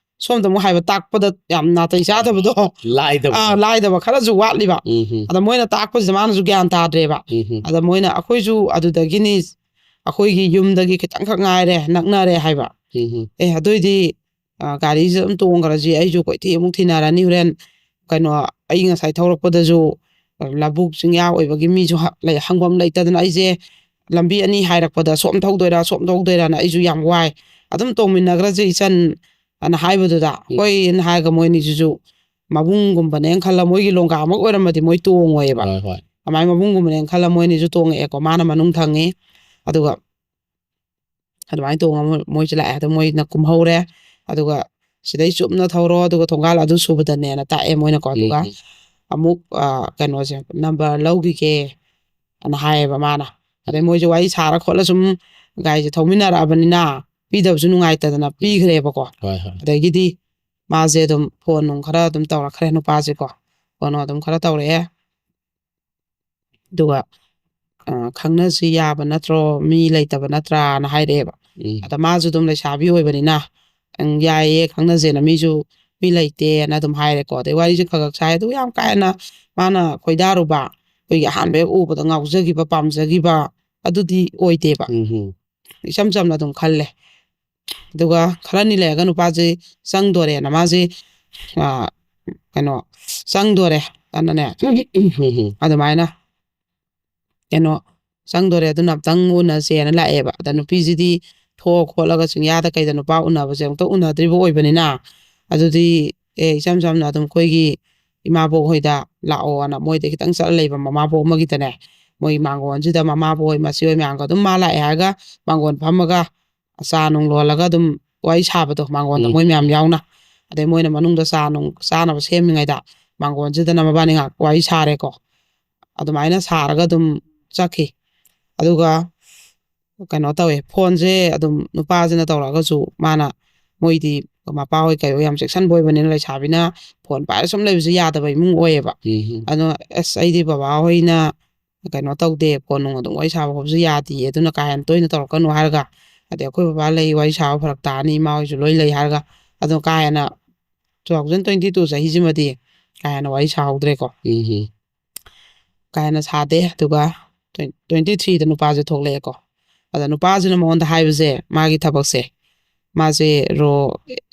ꯁꯣꯝꯗ ꯑꯃꯨꯛ ꯍꯥꯏꯕ, ꯇꯥꯛꯄꯗ ꯌꯥꯝ ꯅꯥꯇꯩ ꯆꯥꯗꯕꯗꯣ꯫ ꯂꯥꯏꯗꯕ. ꯑꯥ, ꯂꯥꯏꯗꯕ ꯈꯔꯁꯨ ꯋꯥꯠꯂꯤꯕ꯫ ꯎꯝ. ꯑꯗ ꯃꯣꯏꯅ ꯇꯥꯛꯄꯁꯤꯗ ꯃꯥꯅꯁꯨ ꯒ꯭ꯌꯥꯟ ꯇꯥꯗ꯭ꯔꯦꯕ꯫ ꯎꯝ. ꯑꯗ ꯃꯣꯏꯅ, "ꯑꯩꯈꯣꯏꯁꯨ ꯑꯗꯨꯗꯒꯤꯅꯤ, ꯑꯩꯈꯣꯏꯒꯤ ꯌꯨꯝꯗꯒꯤ ꯈꯤꯇꯪꯈꯛ ꯉꯥꯏꯔꯦ, ꯅꯛꯅꯔꯦ" ꯍꯥꯏꯕ꯫ ꯎꯝ. "ꯑꯦ, ꯑꯗꯨꯏꯗꯤ ꯑ, ꯒꯥꯔꯤꯁꯦ ꯑꯗꯨꯝ ꯇꯣꯡꯈ꯭ꯔꯁꯤ, ꯑꯩꯁꯨ ꯀꯣꯏꯊꯤ ꯑꯃꯨꯛ ꯊꯤꯅꯔꯅꯤ ꯍꯣꯔꯦꯟ꯫ ꯀꯩꯅꯣ, ꯑꯩ ꯉꯁꯥꯏ ꯊꯧꯔꯛꯄꯗꯁꯨ, ꯑ, ꯂꯧꯕꯨꯛ ꯆꯤꯡꯌꯥ ꯑꯣꯏꯕꯒꯤ ꯃꯤꯁꯨ ꯍ-, ꯂꯩ-, ꯍꯪꯐꯝ ꯂꯩꯇꯗꯅ ꯑꯩꯁꯦ ꯂꯝꯕꯤ ꯑꯅꯤ ꯍꯥꯏꯔꯛꯄꯗ ꯁꯣꯝ ꯊꯧꯗꯣꯏꯔꯥ ꯁꯣꯝ ꯊꯧꯗꯣꯏꯔꯥꯅ ꯑꯩꯁꯨ ꯌꯥꯝ ꯋꯥꯏ, ꯑꯗꯨꯝ ꯇꯣꯡꯃꯤꯟꯅꯈ꯭ꯔꯁꯦ ꯏꯆꯟ" ꯑꯅ ꯍꯥꯏꯕꯗꯨꯗ, ꯎꯝ. "ꯍꯣꯏ" ꯑꯅ ꯍꯥꯏꯔꯒ ꯃꯣꯏ ꯑꯅꯤꯁꯤꯁꯨ ꯃꯕꯨꯡꯒꯨꯝꯕꯅꯦꯅ ꯈꯜꯂ, ꯃꯣꯏꯒꯤ ꯂꯣꯡꯒꯥꯃꯛ ꯑꯣꯏꯔꯝꯃꯗꯤ ꯃꯣꯏ ꯇꯣꯡꯉꯣꯏꯕ꯫ ꯍꯣꯏ, ꯍꯣꯏ. ꯑꯗꯨꯃꯥꯏꯅ ꯃꯕꯨꯡꯒꯨꯝꯕꯅꯦꯅ ꯈꯜꯂ ꯃꯣꯏ ꯑꯅꯤꯁꯨ ꯇꯣꯡꯉꯛꯑꯦꯀꯣ꯫ ꯃꯥꯅ ꯃꯅꯨꯡ ꯊꯪꯉꯤ, ꯑꯗꯨꯒ ꯑꯗꯨꯃꯥꯏꯅ ꯇꯣꯡꯉ ꯃꯣꯏ-, ꯃꯣꯏꯁꯦ ꯂꯥꯛꯑꯦ꯫ ꯑꯗꯣ ꯃꯣꯏꯅ ꯀꯨꯝꯍꯧꯔꯦ꯫ ꯑꯗꯨꯒ "ꯁꯤꯗꯩ ꯆꯨꯞꯅ ꯊꯧꯔꯣ, ꯑꯗꯨꯒ ꯊꯣꯡꯒꯥꯜ ꯑꯗꯨ ꯁꯨꯕꯗꯅꯦꯅ" ꯇꯥꯛꯑꯦ ꯃꯣꯏꯅꯀꯣ꯫ ꯑꯗꯨꯒ ꯎꯝ. ꯑꯃꯨꯛ, ꯑ, ꯀꯩꯅꯣꯁꯦ, "ꯅꯝꯕꯔ ꯂꯧꯈꯤꯒꯦ" ꯑꯅ ꯍꯥꯏꯌꯦꯕ ꯃꯥꯅ꯫ ꯑꯗꯩ ꯃꯣꯏꯁꯦ ꯋꯥꯔꯤ ꯁꯥꯔ ꯈꯣꯠꯂ ꯁꯨꯝ ꯒꯥꯔꯤꯁꯦ ꯊꯧꯃꯤꯟꯅꯔꯛꯑꯕꯅꯤꯅ ꯄꯤꯗꯕꯁꯨ ꯅꯨꯡꯉꯥꯏꯇꯗꯅ ꯄꯤꯈ꯭ꯔꯦꯕꯀꯣ꯫ ꯍꯣꯏ, ꯍꯣꯏ. ꯑꯗꯒꯤꯗꯤ ꯃꯥꯁꯦ ꯑꯗꯨꯝ ꯐꯣꯟ ꯅꯨꯡ ꯈꯔ ꯑꯗꯨꯝ ꯇꯧꯔꯛꯈ꯭ꯔꯦ ꯅꯨꯄꯥꯁꯦꯀꯣ꯫ ꯐꯣꯟ ꯅꯨꯡ ꯑꯗꯨꯝ ꯈꯔ ꯇꯧꯔꯛꯑꯦ꯫ ꯑꯗꯨꯒ, ꯑ, "ꯈꯪꯅꯁꯤ ꯌꯥꯕ ꯅꯠꯇ꯭ꯔꯣ? ꯃꯤ ꯂꯩꯇꯕ ꯅꯠꯇ꯭ꯔꯥꯅ?" ꯍꯥꯏꯔꯛꯑꯦꯕ꯫ ꯎꯝ꯫ ꯑꯗ ꯃꯥꯁꯨ ꯑꯗꯨꯝ ꯂꯩꯁꯥꯕꯤ ꯑꯣꯏꯕꯅꯤꯅ, "ꯑꯪ, ꯌꯥꯏꯌꯦ, ꯈꯪꯅꯁꯦꯅ", ꯃꯤꯁꯨ ꯃꯤ ꯂꯩꯇꯦꯅ ꯑꯗꯨꯝ ꯍꯥꯏꯔꯦꯀꯣ꯫ ꯑꯗꯩ ꯋꯥꯔꯤꯁꯦ ꯈꯔ ꯈꯔ ꯁꯥꯏ, ꯑꯗꯨ ꯌꯥꯝ ꯀꯥ ꯍꯦꯟꯅ ꯃꯥꯅ ꯈꯣꯏꯗꯥꯔꯨꯕ, ꯑꯩꯈꯣꯏꯒꯤ ꯑꯍꯥꯟꯕ ꯍꯦꯛ ꯎꯕꯗ ꯉꯥꯎꯖꯈꯤꯕ, ꯄꯥꯝꯖꯈꯤꯕ ꯑꯗꯨꯗꯤ ꯑꯣꯏꯗꯦꯕ꯫ ꯎꯝ ꯍꯝ꯫ ꯏꯆꯝ ꯆꯝꯅ ꯑꯗꯨꯝ ꯈꯜꯂꯦ꯫ ꯑꯗꯨꯒ ꯈꯔꯅꯤ ꯂꯩꯔꯒ ꯅꯨꯄꯥꯁꯦ ꯆꯪꯗꯣꯔꯦꯅ ꯃꯥꯁꯦ, ꯑ, ꯀꯩꯅꯣ, ꯆꯪꯗꯣꯔꯦ ꯑꯅꯅꯦ, ꯎꯝ ꯍꯝ꯫ ꯑꯗꯨꯃꯥꯏꯅ ꯀꯩꯅꯣ ꯆꯪꯗꯣꯔꯦ, ꯑꯗꯨꯅ ꯑꯝꯇꯪ ꯎꯅꯁꯦꯅ ꯂꯥꯛꯑꯦꯕ꯫ ꯑꯗ ꯅꯨꯄꯤꯁꯤꯗꯤ ꯊꯣꯛꯑ ꯈꯣꯠꯂꯒ ꯆꯤꯡꯌꯥꯗ ꯀꯩꯗ ꯅꯨꯄꯥ ꯎꯅꯕꯁꯦ ꯑꯃꯨꯛꯇ ꯎꯅꯗ꯭ꯔꯤꯕ ꯑꯣꯏꯕꯅꯤꯅ, ꯑꯗꯨꯗꯤ, ꯑꯦ, ꯏꯆꯝ ꯆꯝꯅ ꯑꯗꯨꯝ ꯑꯩꯈꯣꯏꯒꯤ ꯏꯃꯥꯕꯣꯛ ꯍꯣꯏꯗ ꯂꯥꯛꯑꯣꯅ ꯃꯣꯏꯗ ꯈꯤꯇꯪ ꯆꯠꯂ ꯂꯩꯕ ꯃꯃꯥꯕꯣꯛ ꯑꯃꯒꯤꯗꯅꯦ, ꯃꯣꯏ ꯃꯥꯡꯒꯣꯟꯁꯤꯗ ꯃꯃꯥꯕꯣꯛ ꯍꯣꯏ, ꯃꯆꯦ ꯍꯣꯏ ꯃꯌꯥꯝꯒ ꯑꯗꯨꯝ ꯃꯥ ꯂꯥꯛꯑꯦ ꯍꯥꯏꯔꯒ ꯃꯥꯡꯒꯣꯟ ꯐꯝꯃꯒ ꯆꯥ ꯅꯨꯡ ꯂꯣꯜꯂꯒ ꯑꯗꯨꯝ ꯋꯥꯔꯤ ꯁꯥꯕꯗꯣ, ꯃꯥꯡꯒꯣꯟꯗ ꯎꯝ꯫ ꯃꯣꯏ ꯃꯌꯥꯝ ꯌꯥꯎꯅ꯫ ꯑꯗꯩ ꯃꯣꯏꯅ ꯃꯅꯨꯡꯗ ꯆꯥ ꯅꯨꯡ ꯆꯥꯅꯕ ꯁꯦꯝꯃꯤꯉꯩꯗ ꯃꯥꯡꯒꯣꯟꯁꯤꯗꯅ ꯃꯕꯥꯅꯤ ꯉꯥꯏꯍꯥꯛ ꯋꯥꯔꯤ ꯁꯥꯔꯦꯀꯣ꯫ ꯑꯗꯨꯃꯥꯏꯅ ꯁꯥꯔꯒ ꯑꯗꯨꯝ ꯆꯠꯈꯤ꯫ ꯑꯗꯨꯒ ꯀꯩꯅꯣ ꯇꯧꯋꯦ, ꯐꯣꯟꯁꯦ ꯑꯗꯨꯝ ꯅꯨꯄꯥꯁꯤꯅ ꯇꯧꯔꯛꯑꯒꯁꯨ ꯃꯥꯅ, ꯃꯣꯏꯗꯤ ꯃꯄꯥ ꯍꯣꯏ ꯀꯩ ꯍꯣꯏ ꯌꯥꯝ ꯆꯦꯛꯁꯤꯟꯕ ꯑꯣꯏꯕꯅꯤꯅ, ꯂꯩꯁꯥꯕꯤꯅ ꯐꯣꯟ ꯄꯥꯏꯔ ꯁꯨꯝ ꯂꯩꯕꯁꯦ ꯌꯥꯗꯕ ꯏꯃꯨꯡ ꯑꯣꯏꯌꯦꯕ꯫ ꯎꯝ ꯍꯝ꯫ ꯑꯗꯣ, "ꯑꯁ, ꯑꯩꯗꯤ ꯕꯕꯥ ꯍꯣꯏꯅ ꯀꯩꯅꯣ ꯇꯧꯗꯦ, ꯐꯣꯟ ꯅꯨꯡ ꯑꯗꯨꯝ ꯋꯥꯔꯤ ꯁꯥꯕ ꯈꯣꯠꯄꯁꯨ ꯌꯥꯗꯤꯌꯦ, ꯑꯗꯨꯅ ꯀꯥ ꯍꯦꯟꯅ ꯇꯣꯏꯅ ꯇꯧꯔꯛꯀꯅꯨ" ꯍꯥꯏꯔꯒ, ꯑꯗꯩ "ꯑꯩꯈꯣꯏ ꯕꯕꯥ ꯂꯩ, ꯋꯥꯔꯤ ꯁꯥꯕ ꯐꯔꯛ ꯇꯥꯅꯤ, ꯏꯃꯥ ꯍꯣꯏꯁꯨ ꯂꯣꯏ ꯂꯩ" ꯍꯥꯏꯔꯒ, ꯑꯗꯨꯝ ꯀꯥ ꯍꯦꯟꯅ two thousand twenty two ꯆꯍꯤꯁꯤꯃꯗꯤ ꯀꯥ ꯍꯦꯟꯅ ꯋꯥꯔꯤ ꯁꯥꯍꯧꯗ꯭ꯔꯦꯀꯣ꯫ ꯎꯝ ꯍꯝ꯫ ꯀꯥ ꯍꯦꯟꯅ ꯁꯥꯗꯦ꯫ ꯑꯗꯨꯒ twenty three ꯗ ꯅꯨꯄꯥꯁꯦ ꯊꯣꯛꯂꯛꯑꯦꯀꯣ꯫ ꯑꯗ ꯅꯨꯄꯥꯁꯤꯅ ꯃꯉꯣꯟꯗ ꯍꯥꯏꯕꯁꯦ, ꯃꯥꯒꯤ ꯊꯕꯛꯁꯦ, ꯃꯥꯁꯦ ꯔꯣ,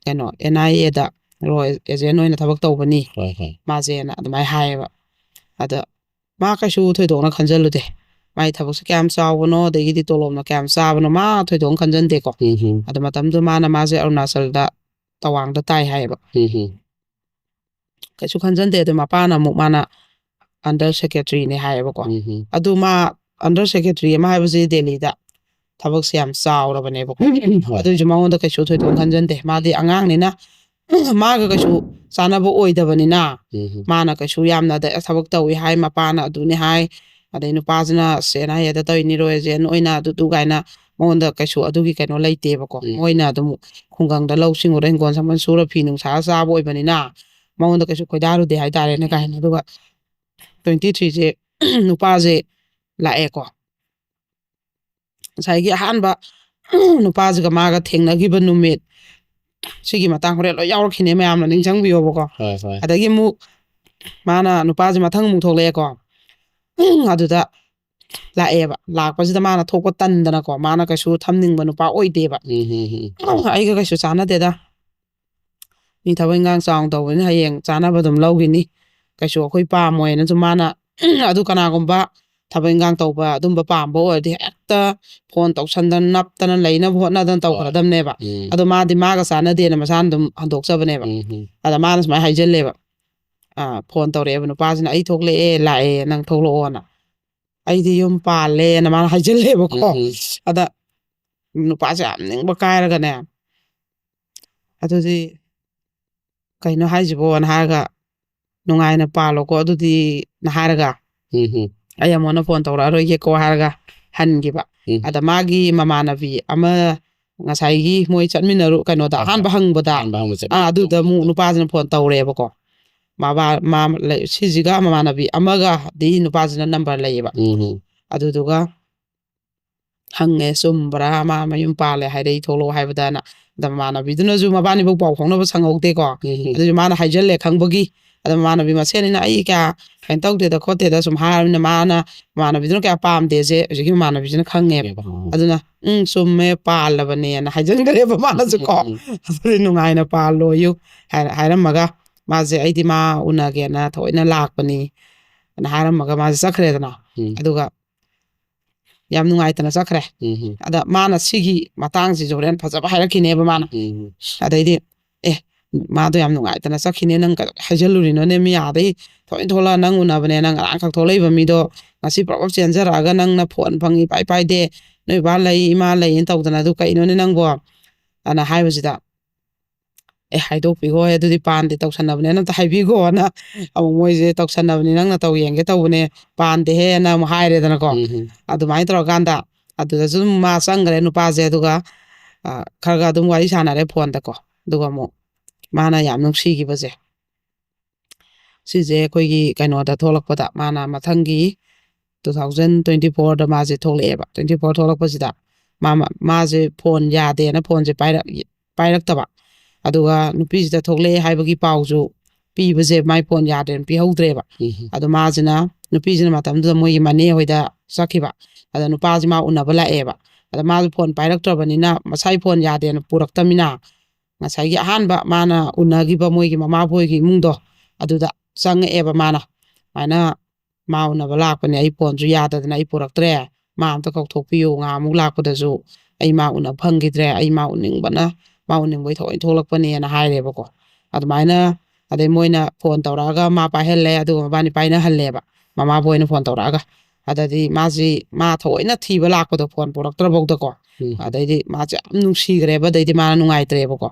ꯀꯩꯅꯣ, N I A ꯗ ꯔꯣ agent ꯑꯣꯏꯅ ꯊꯕꯛ ꯇꯧꯕꯅꯤ, ꯍꯣꯏ, ꯍꯣꯏ꯫ ꯃꯥꯁꯦꯅ ꯑꯗꯨꯃꯥꯏꯅ ꯍꯥꯏꯌꯦꯕ꯫ ꯑꯗ ꯃꯥ ꯀꯩꯁꯨ ꯊꯣꯏꯗꯣꯛꯅ ꯈꯟꯖꯜꯂꯨꯗꯦ꯫ ꯃꯥꯒꯤ ꯊꯕꯛꯁꯦ ꯀꯌꯥꯝ ꯆꯥꯎꯕꯅꯣ, ꯑꯗꯒꯤꯗꯤ ꯇꯣꯂꯣꯞꯅ ꯀꯌꯥꯝ ꯆꯥꯕꯅꯣ, ꯃꯥ ꯊꯣꯏꯗꯣꯛꯅ ꯈꯟꯖꯟꯗꯦꯀꯣ꯫ ꯎꯝ ꯍꯝ꯫ ꯑꯗ ꯃꯇꯝꯗꯨ ꯃꯥꯅ, ꯃꯥꯁꯦ ꯑꯔꯨꯅꯥꯆꯜꯗ, ꯇꯋꯥꯡꯗ ꯇꯥꯏ ꯍꯥꯏꯌꯦꯕ꯫ ꯎꯝ ꯍꯝ꯫ ꯀꯩꯁꯨ ꯈꯟꯖꯟꯗꯦ꯫ ꯑꯗꯨ ꯃꯄꯥꯅ ꯑꯃꯨꯛ, ꯃꯥꯅ under secretaryꯅꯦ ꯍꯥꯏꯌꯦꯕꯀꯣ꯫ ꯎꯝ ꯍꯝ꯫ ꯑꯗꯨ ꯃꯥ under secretary ꯑꯃ ꯍꯥꯏꯕꯁꯤ ꯗꯦꯜꯂꯤꯗ ꯊꯕꯛꯁꯦ ꯌꯥꯝ ꯆꯥꯎꯔꯕꯅꯦꯕꯀꯣ꯫ ꯍꯣꯏ꯫ ꯑꯗꯨꯏꯁꯨ ꯃꯉꯣꯟꯗ ꯀꯩꯁꯨ ꯊꯣꯏꯗꯣꯛꯅ ꯈꯟꯖꯟꯗꯦ꯫ ꯃꯥꯗꯤ ꯑꯉꯥꯡꯅꯤꯅ, ꯃꯥꯒ ꯀꯩꯁꯨ ꯆꯥꯟꯅꯕ ꯑꯣꯏꯗꯕꯅꯤꯅ, ꯎꯝ ꯍꯝ꯫ ꯃꯥꯅ ꯀꯩꯁꯨ ꯌꯥꯝꯅ ꯑꯗ ꯊꯕꯛ ꯇꯧꯏ ꯍꯥꯏ, ꯃꯄꯥꯅ ꯑꯗꯨꯅꯤ ꯍꯥꯏ, ꯑꯗꯩ ꯅꯨꯄꯥꯁꯤꯅ ꯁꯦꯟ ꯍꯥꯏ ꯑꯗ ꯇꯧꯔꯤꯅꯤ, ꯔꯣ agent ꯑꯣꯏꯅ ꯑꯗꯨ ꯗꯨ ꯀꯥꯏꯅ, ꯃꯉꯣꯟꯗ ꯀꯩꯁꯨ ꯑꯗꯨꯒꯤ ꯀꯩꯅꯣ ꯂꯩꯇꯦꯕꯀꯣ꯫ ꯎꯝ꯫ ꯃꯣꯏꯅ ꯑꯗꯨꯝ ꯈꯨꯡꯒꯪꯗ ꯂꯧ ꯁꯤꯡ ꯎꯔ, ꯍꯤꯡꯒꯣꯜ ꯁꯝꯕꯜ ꯁꯨꯔ, ꯐꯤ ꯅꯨꯡ ꯁꯥꯔ ꯆꯥꯕ ꯑꯣꯏꯕꯅꯤꯅ, ꯃꯉꯣꯟꯗ ꯀꯩꯁꯨ ꯈꯣꯏꯗꯥꯔꯨꯗꯦ ꯍꯥꯏꯇꯥꯔꯦꯅꯦ ꯀꯥꯏꯅ꯫ ꯑꯗꯨꯒ twenty threeꯁꯦ ꯅꯨꯄꯥꯁꯦ ꯂꯥꯛꯑꯦꯀꯣ꯫ ꯉꯁꯥꯏꯒꯤ ꯑꯍꯥꯟꯕ ꯅꯨꯄꯥꯁꯤꯒ ꯃꯥꯒ ꯊꯦꯡꯅꯈꯤꯕ ꯅꯨꯃꯤꯠ, ꯁꯤꯒꯤ ꯃꯇꯥꯡ ꯍꯣꯔꯦꯟ ꯂꯣꯏ ꯌꯥꯎꯔꯛꯈꯤꯅꯦ, ꯃꯌꯥꯝꯅ ꯅꯤꯡꯁꯤꯡꯕꯤꯌꯣꯕꯀꯣ꯫ ꯍꯣꯏ ꯍꯣꯏ ꯑꯗꯒꯤ ꯑꯃꯨꯛ ꯃꯥꯅ, ꯅꯨꯄꯥꯁꯦ ꯃꯊꯪ ꯑꯃꯨꯛ ꯊꯣꯛꯂꯛꯑꯦꯀꯣ꯫ ꯑꯗꯨꯗ ꯂꯥꯛꯑꯦꯕ꯫ ꯂꯥꯛꯄꯁꯤꯗ ꯃꯥꯅ ꯊꯣꯛꯄ ꯇꯟꯗꯅꯀꯣ, ꯃꯥꯅ ꯀꯩꯁꯨ ꯊꯝꯅꯤꯡꯕ ꯅꯨꯄꯥ ꯑꯣꯏꯗꯦꯕ꯫ ꯎꯝ ꯎꯝ ꯎꯝ "ꯑꯩꯒ ꯀꯩꯁꯨ ꯆꯥꯟꯅꯗꯦꯗ, ꯃꯤ ꯊꯕꯛ ꯏꯟꯈꯥꯡ ꯆꯥꯎꯅ ꯇꯧꯕꯅꯤꯅ ꯍꯌꯦꯡ ꯆꯥꯅꯕ ꯑꯗꯨꯝ ꯂꯧꯈꯤꯅꯤ, ꯀꯩꯁꯨ ꯑꯩꯈꯣꯏ ꯄꯥꯝꯃꯣꯏꯅꯁꯨ" ꯃꯥꯅ꯫ ꯑꯗꯨ ꯀꯅꯥꯒꯨꯝꯕ ꯊꯕꯛ ꯏꯟꯈꯥꯡ ꯇꯧꯕ ꯑꯗꯨꯝꯕ ꯄꯥꯝꯕ ꯑꯣꯏꯔꯗꯤ ꯍꯦꯛꯇ ꯐꯣꯟ ꯇꯧꯁꯟꯗꯅ ꯅꯞꯇꯅ ꯂꯩꯅꯕ ꯍꯣꯠꯅꯗꯅ ꯇꯧꯈ꯭ꯔꯗꯕꯅꯦꯕ꯫ ꯎꯝ ꯑꯗꯣ ꯃꯥꯗꯤ ꯃꯥꯒ ꯆꯥꯟꯅꯗꯦꯅ ꯃꯁꯥꯅ ꯑꯗꯨꯝ ꯍꯟꯗꯣꯛꯆꯕꯅꯦꯕ꯫ ꯎꯝ ꯎꯝ ꯑꯗ ꯃꯥꯅ ꯁꯨꯃꯥꯏꯅ ꯍꯥꯏꯖꯜꯂꯦꯕ꯫ ꯑꯥ, ꯐꯣꯟ ꯇꯧꯔꯛꯑꯦꯕ ꯅꯨꯄꯥꯁꯤꯅ, "ꯑꯩ ꯊꯣꯛꯂꯛꯑꯦ, ꯂꯥꯛꯑꯦ, ꯅꯪ ꯊꯣꯛꯂꯛꯑꯣꯅ꯫ ꯑꯩꯗꯤ ꯌꯨꯝ ꯄꯥꯜꯂꯦꯅ" ꯃꯥꯅ ꯍꯥꯏꯖꯜꯂꯦꯕꯀꯣ꯫ ꯎꯝ ꯎꯝ ꯑꯗ ꯅꯨꯄꯥꯁꯦ ꯌꯥꯝ ꯅꯤꯡꯕ ꯀꯥꯏꯔꯒꯅꯦ, "ꯑꯗꯨꯗꯤ ꯀꯩꯅꯣ ꯍꯥꯏꯁꯤꯕꯣꯅ" ꯍꯥꯏꯔꯒ, "ꯅꯨꯡꯉꯥꯏꯅ ꯄꯥꯜꯂꯣꯀꯣ ꯑꯗꯨꯗꯤꯅ" ꯍꯥꯏꯔꯒ, ꯎꯝ ꯎꯝ "ꯑꯩ ꯑꯃꯨꯛ ꯍꯟꯅ ꯐꯣꯟ ꯇꯧꯔꯛꯑꯔꯣꯏꯒꯦꯀꯣ" ꯍꯥꯏꯔꯒ ꯍꯟꯈꯤꯕ꯫ ꯎꯝ ꯑꯗ ꯃꯥꯒꯤ ꯃꯃꯥꯟꯅꯕꯤ ꯑꯃ, ꯉꯁꯥꯏꯒꯤ ꯃꯣꯏ ꯆꯠꯃꯤꯟꯅꯔꯨ ꯀꯩꯅꯣꯗ, ꯍꯣꯏ, ꯍꯣꯏ꯫ ꯑꯍꯥꯟꯕ ꯍꯪꯕꯗ, ꯑꯍꯥꯟꯕ ꯍꯪꯕ ꯆꯠꯄ ꯑꯥ, ꯑꯗꯨꯗ ꯑꯃꯨꯛ ꯅꯨꯄꯥꯁꯤꯅ ꯐꯣꯟ ꯇꯧꯔꯦꯕꯀꯣ꯫ ꯃꯕꯥ-, ꯃꯥ ꯂꯩ-, ꯁꯤꯁꯤꯒ ꯃꯃꯥꯟꯅꯕꯤ ꯑꯃꯒꯗꯤ ꯅꯨꯄꯥꯁꯤꯅ ꯅꯝꯕꯔ ꯂꯩꯌꯦꯕ꯫ ꯎꯝ ꯎꯝ ꯑꯗꯨꯗꯨꯒ ꯍꯪꯉꯦ, "ꯆꯨꯝꯕ꯭ꯔꯥ, ꯃꯥ ꯃꯌꯨꯝ ꯄꯥꯜꯂꯦ ꯍꯥꯏꯔꯛꯏ, ꯊꯣꯛꯂꯛꯑꯣ" ꯍꯥꯏꯕꯗꯅ꯫ ꯑꯗ ꯃꯃꯥꯟꯅꯕꯤꯗꯨꯅꯁꯨ ꯃꯕꯥꯅꯤꯐꯧ ꯄꯥꯎ ꯐꯥꯎꯅꯕ ꯁꯪꯍꯧꯗꯦꯀꯣ꯫ ꯎꯝ ꯎꯝ ꯑꯗꯨꯁꯨ ꯃꯥꯅ ꯍꯥꯏꯖꯜꯂꯦ ꯈꯪꯕꯒꯤ꯫ ꯑꯗ ꯃꯃꯥꯟꯅꯕꯤ ꯃꯁꯦꯟꯅꯤꯅ ꯑꯩ ꯀꯌꯥ ꯀꯩꯅꯣ ꯇꯧꯗꯦꯗ ꯈꯣꯠꯇꯦꯗ ꯁꯨꯝ ꯍꯥꯏꯔꯕꯅꯤꯅ, ꯃꯥꯅ, ꯃꯃꯥꯟꯅꯕꯤꯗꯨꯅ ꯀꯌꯥ ꯄꯥꯝꯗꯦꯁꯦ ꯍꯧꯖꯤꯛꯀꯤ ꯃꯃꯥꯟꯅꯕꯤꯁꯤꯅ ꯈꯪꯉꯦꯕ꯫ ꯎꯝ ꯑꯗꯨꯅ, "ꯎꯝ, ꯆꯨꯝꯃꯦ, ꯄꯥꯜꯂꯕꯅꯦꯅ" ꯍꯥꯏꯖꯤꯟꯈ꯭ꯔꯦꯕ ꯃꯥꯅꯁꯨ ꯀꯣ꯫ ꯎꯝ "ꯑꯗꯨꯗꯤ ꯅꯨꯡꯉꯥꯏꯅ ꯄꯥꯜꯂꯣꯌꯨ" ꯍꯥꯏꯔ-, ꯍꯥꯏꯔꯝꯃꯒ, "ꯃꯥꯁꯦ ꯑꯩꯗꯤ ꯃꯥ ꯎꯅꯒꯦꯅ ꯊꯑꯣꯏꯅ ꯂꯥꯛꯄꯅꯤ" ꯑꯅ ꯍꯥꯏꯔꯝꯃꯒ ꯃꯥꯁꯦ ꯆꯠꯈ꯭ꯔꯦꯗꯅ꯫ ꯎꯝ ꯑꯗꯨꯒ ꯌꯥꯝ ꯅꯨꯡꯉꯥꯏꯇꯅ ꯆꯠꯈ꯭ꯔꯦ꯫ ꯎꯝ ꯑꯗ ꯃꯥꯅ ꯁꯤꯒꯤ ꯃꯇꯥꯡꯁꯤꯁꯨ ꯍꯣꯔꯦꯟ ꯐꯖꯕ ꯍꯥꯏꯔꯛꯈꯤꯅꯦꯕ ꯃꯥꯅ꯫ ꯎꯝ ꯑꯗꯩꯗꯤ, "ꯑꯦ, ꯃꯥꯗꯣ ꯌꯥꯝ ꯅꯨꯡꯉꯥꯏꯇꯅ ꯆꯠꯈꯤꯅꯦ, ꯅꯪ ꯀꯩꯗꯧ ꯍꯥꯏꯖꯜꯂꯨꯔꯤꯅꯣꯅꯦ? ꯃꯤ ꯑꯥꯗꯩ ꯊꯑꯣꯏꯅ ꯊꯣꯛꯂꯛꯑ ꯅꯪ ꯎꯅꯕꯅꯦ, ꯅꯪ ꯉꯔꯥꯡꯈꯛ ꯊꯣꯛꯂꯛꯏꯕ ꯃꯤꯗꯣ ꯉꯁꯤ ꯄ꯭ꯔꯞ ꯄ꯭ꯔꯞ ꯆꯦꯟꯖꯔꯛꯑꯒ ꯅꯪꯅ ꯐꯣꯟ ꯐꯪꯉꯤ ꯄꯥꯏ ꯄꯥꯏꯗꯦ, ꯅꯣꯏ ꯕꯥ ꯂꯩ, ꯏꯃꯥ ꯂꯩꯌꯦꯅ ꯇꯧꯗꯅ, ꯑꯗꯨ ꯀꯩꯅꯣꯅꯦ ꯅꯪꯕꯣ?" ꯑꯅ ꯍꯥꯏꯕꯁꯤꯗ, "ꯑꯦ, ꯍꯥꯏꯗꯣꯛꯄꯤꯈꯣ, ꯑꯦ, ꯑꯗꯨꯗꯤ ꯄꯥꯟꯗꯦ, ꯇꯧꯁꯟꯅꯕꯅꯦꯅ ꯑꯝꯇ ꯍꯥꯏꯕꯤꯈꯣꯅ ꯑꯃꯨꯛ ꯃꯣꯏꯁꯦ ꯇꯧꯁꯟꯅꯕꯅꯤ, ꯅꯪꯅ ꯇꯧ ꯌꯦꯡꯒꯦ ꯇꯧꯕꯅꯦ, ꯄꯥꯟꯗꯦꯍꯦꯅ" ꯑꯃꯨꯛ ꯍꯥꯏꯔꯦꯗꯅꯀꯣ꯫ ꯎꯝ ꯑꯗꯨꯃꯥꯏꯅ ꯇꯧꯔꯀꯥꯟꯗ ꯑꯗꯨꯗꯁꯨ ꯑꯗꯨꯝ ꯃꯥ ꯆꯪꯈ꯭ꯔꯦ ꯅꯨꯄꯥꯁꯦ, ꯑꯗꯨꯒ, ꯑ, ꯈꯔ ꯈꯔ ꯑꯗꯨꯝ ꯋꯥꯔꯤ ꯁꯥꯟꯅꯔꯦ ꯐꯣꯟꯗꯀꯣ꯫ ꯑꯗꯨꯒ ꯑꯃꯨꯛ ꯃꯥꯅ ꯌꯥꯝ ꯅꯨꯡꯁꯤꯈꯤꯕꯁꯦ, ꯁꯤꯁꯦ ꯑꯩꯈꯣꯏꯒꯤ ꯀꯩꯅꯣꯗ ꯊꯣꯛꯂꯛꯄꯗ, ꯃꯥꯅ ꯃꯊꯪꯒꯤ two thousand twenty fourꯗ ꯃꯥꯁꯦ ꯊꯣꯛꯂꯛꯑꯦꯕ꯫ Twenty four ꯊꯣꯛꯂꯛꯄꯁꯤꯗ ꯃꯥ ꯃꯥꯁꯦ ꯐꯣꯟ ꯌꯥꯗꯦꯅ ꯐꯣꯟꯁꯦ ꯄꯥꯏꯔꯛ ꯄꯥꯏꯔꯛꯇꯕ꯫ ꯑꯗꯨꯒ ꯅꯨꯄꯤꯁꯤꯗ ꯊꯣꯛꯂꯛꯑꯦ ꯍꯥꯏꯕꯒꯤ ꯄꯥꯎꯁꯨ ꯄꯤꯕꯁꯦ ꯃꯥꯏ ꯐꯣꯟ ꯌꯥꯗ꯭ꯔꯦꯅ ꯄꯤꯍꯧꯗ꯭ꯔꯦꯕ꯫ ꯑꯗꯣ ꯃꯥꯁꯤꯅ ꯅꯨꯄꯤꯁꯤꯅ ꯃꯇꯝꯗꯨꯗ ꯃꯣꯏꯒꯤ ꯃꯅꯦ ꯍꯣꯏꯗ ꯆꯠꯈꯤꯕ꯫ ꯑꯗ ꯅꯨꯄꯥꯁꯤ ꯃꯥ ꯎꯅꯕ ꯂꯥꯛꯑꯦꯕ꯫ ꯑꯗ ꯃꯥꯁꯨ ꯐꯣꯟ ꯄꯥꯏꯔꯛꯇ꯭ꯔꯕꯅꯤꯅ ꯃꯁꯥꯏ ꯐꯣꯟ ꯌꯥꯗꯦꯅ ꯄꯨꯔꯛꯇꯃꯤꯅ ꯉꯁꯥꯏꯒꯤ ꯑꯍꯥꯟꯕ ꯃꯥꯅ ꯎꯅꯈꯤꯕ ꯃꯣꯏꯒꯤ ꯃꯃꯥꯕꯣꯏꯒꯤ ꯏꯃꯨꯡꯗꯣ ꯑꯗꯨꯗ ꯆꯪꯉꯛꯑꯦꯕ ꯃꯥꯅ꯫ ꯁꯨꯃꯥꯏꯅ ꯃꯥ ꯎꯅꯕ ꯂꯥꯛꯄꯅꯦ, ꯑꯩ ꯐꯣꯟꯁꯨ ꯌꯥꯗꯗꯅ ꯑꯩ ꯄꯨꯔꯛꯇ꯭ꯔꯦ, ꯃꯥ ꯑꯝꯇ ꯀꯧꯊꯣꯛꯄꯤꯌꯨ, ꯉꯍꯥꯟꯃꯨꯛ ꯂꯥꯛꯄꯗꯁꯨ ꯑꯩ ꯃꯥ ꯎꯅꯕ ꯐꯪꯈꯤꯗ꯭ꯔꯦ, ꯑꯩ ꯃꯥ ꯎꯅꯤꯡꯕꯅ ꯃꯥ ꯎꯅꯤꯡꯕꯩ ꯊꯑꯣꯏꯅ ꯊꯣꯛꯂꯛꯄꯅꯦꯅ ꯍꯥꯏꯔꯦꯕꯀꯣ꯫ ꯑꯗꯨꯃꯥꯏꯅ ꯑꯗꯩ ꯃꯣꯏꯅ ꯐꯣꯟ ꯇꯧꯔꯛꯑꯒ ꯃꯥ ꯄꯥꯏꯍꯜꯂꯦ, ꯑꯗꯨꯒ ꯃꯕꯥꯅꯤ ꯄꯥꯏꯅꯍꯜꯂꯦꯕ, ꯃꯃꯥꯕꯣꯏꯅ ꯐꯣꯟ ꯇꯧꯔꯛꯑꯒ꯫ ꯑꯗꯗꯤ ꯃꯥꯁꯤ ꯃꯥ ꯊꯑꯣꯏꯅ ꯊꯤꯕ ꯂꯥꯛꯄꯗꯣ ꯐꯣꯟ ꯄꯨꯔꯛꯇ꯭ꯔꯐꯧꯗꯀꯣ꯫ ꯑꯗꯩꯗꯤ ꯃꯥꯁꯦ ꯌꯥꯝ ꯅꯨꯡꯁꯤꯈ꯭ꯔꯦꯕ, ꯑꯗꯩꯗꯤ ꯃꯥꯅ ꯅꯨꯡꯉꯥꯏꯇ꯭ꯔꯦꯕꯀꯣ꯫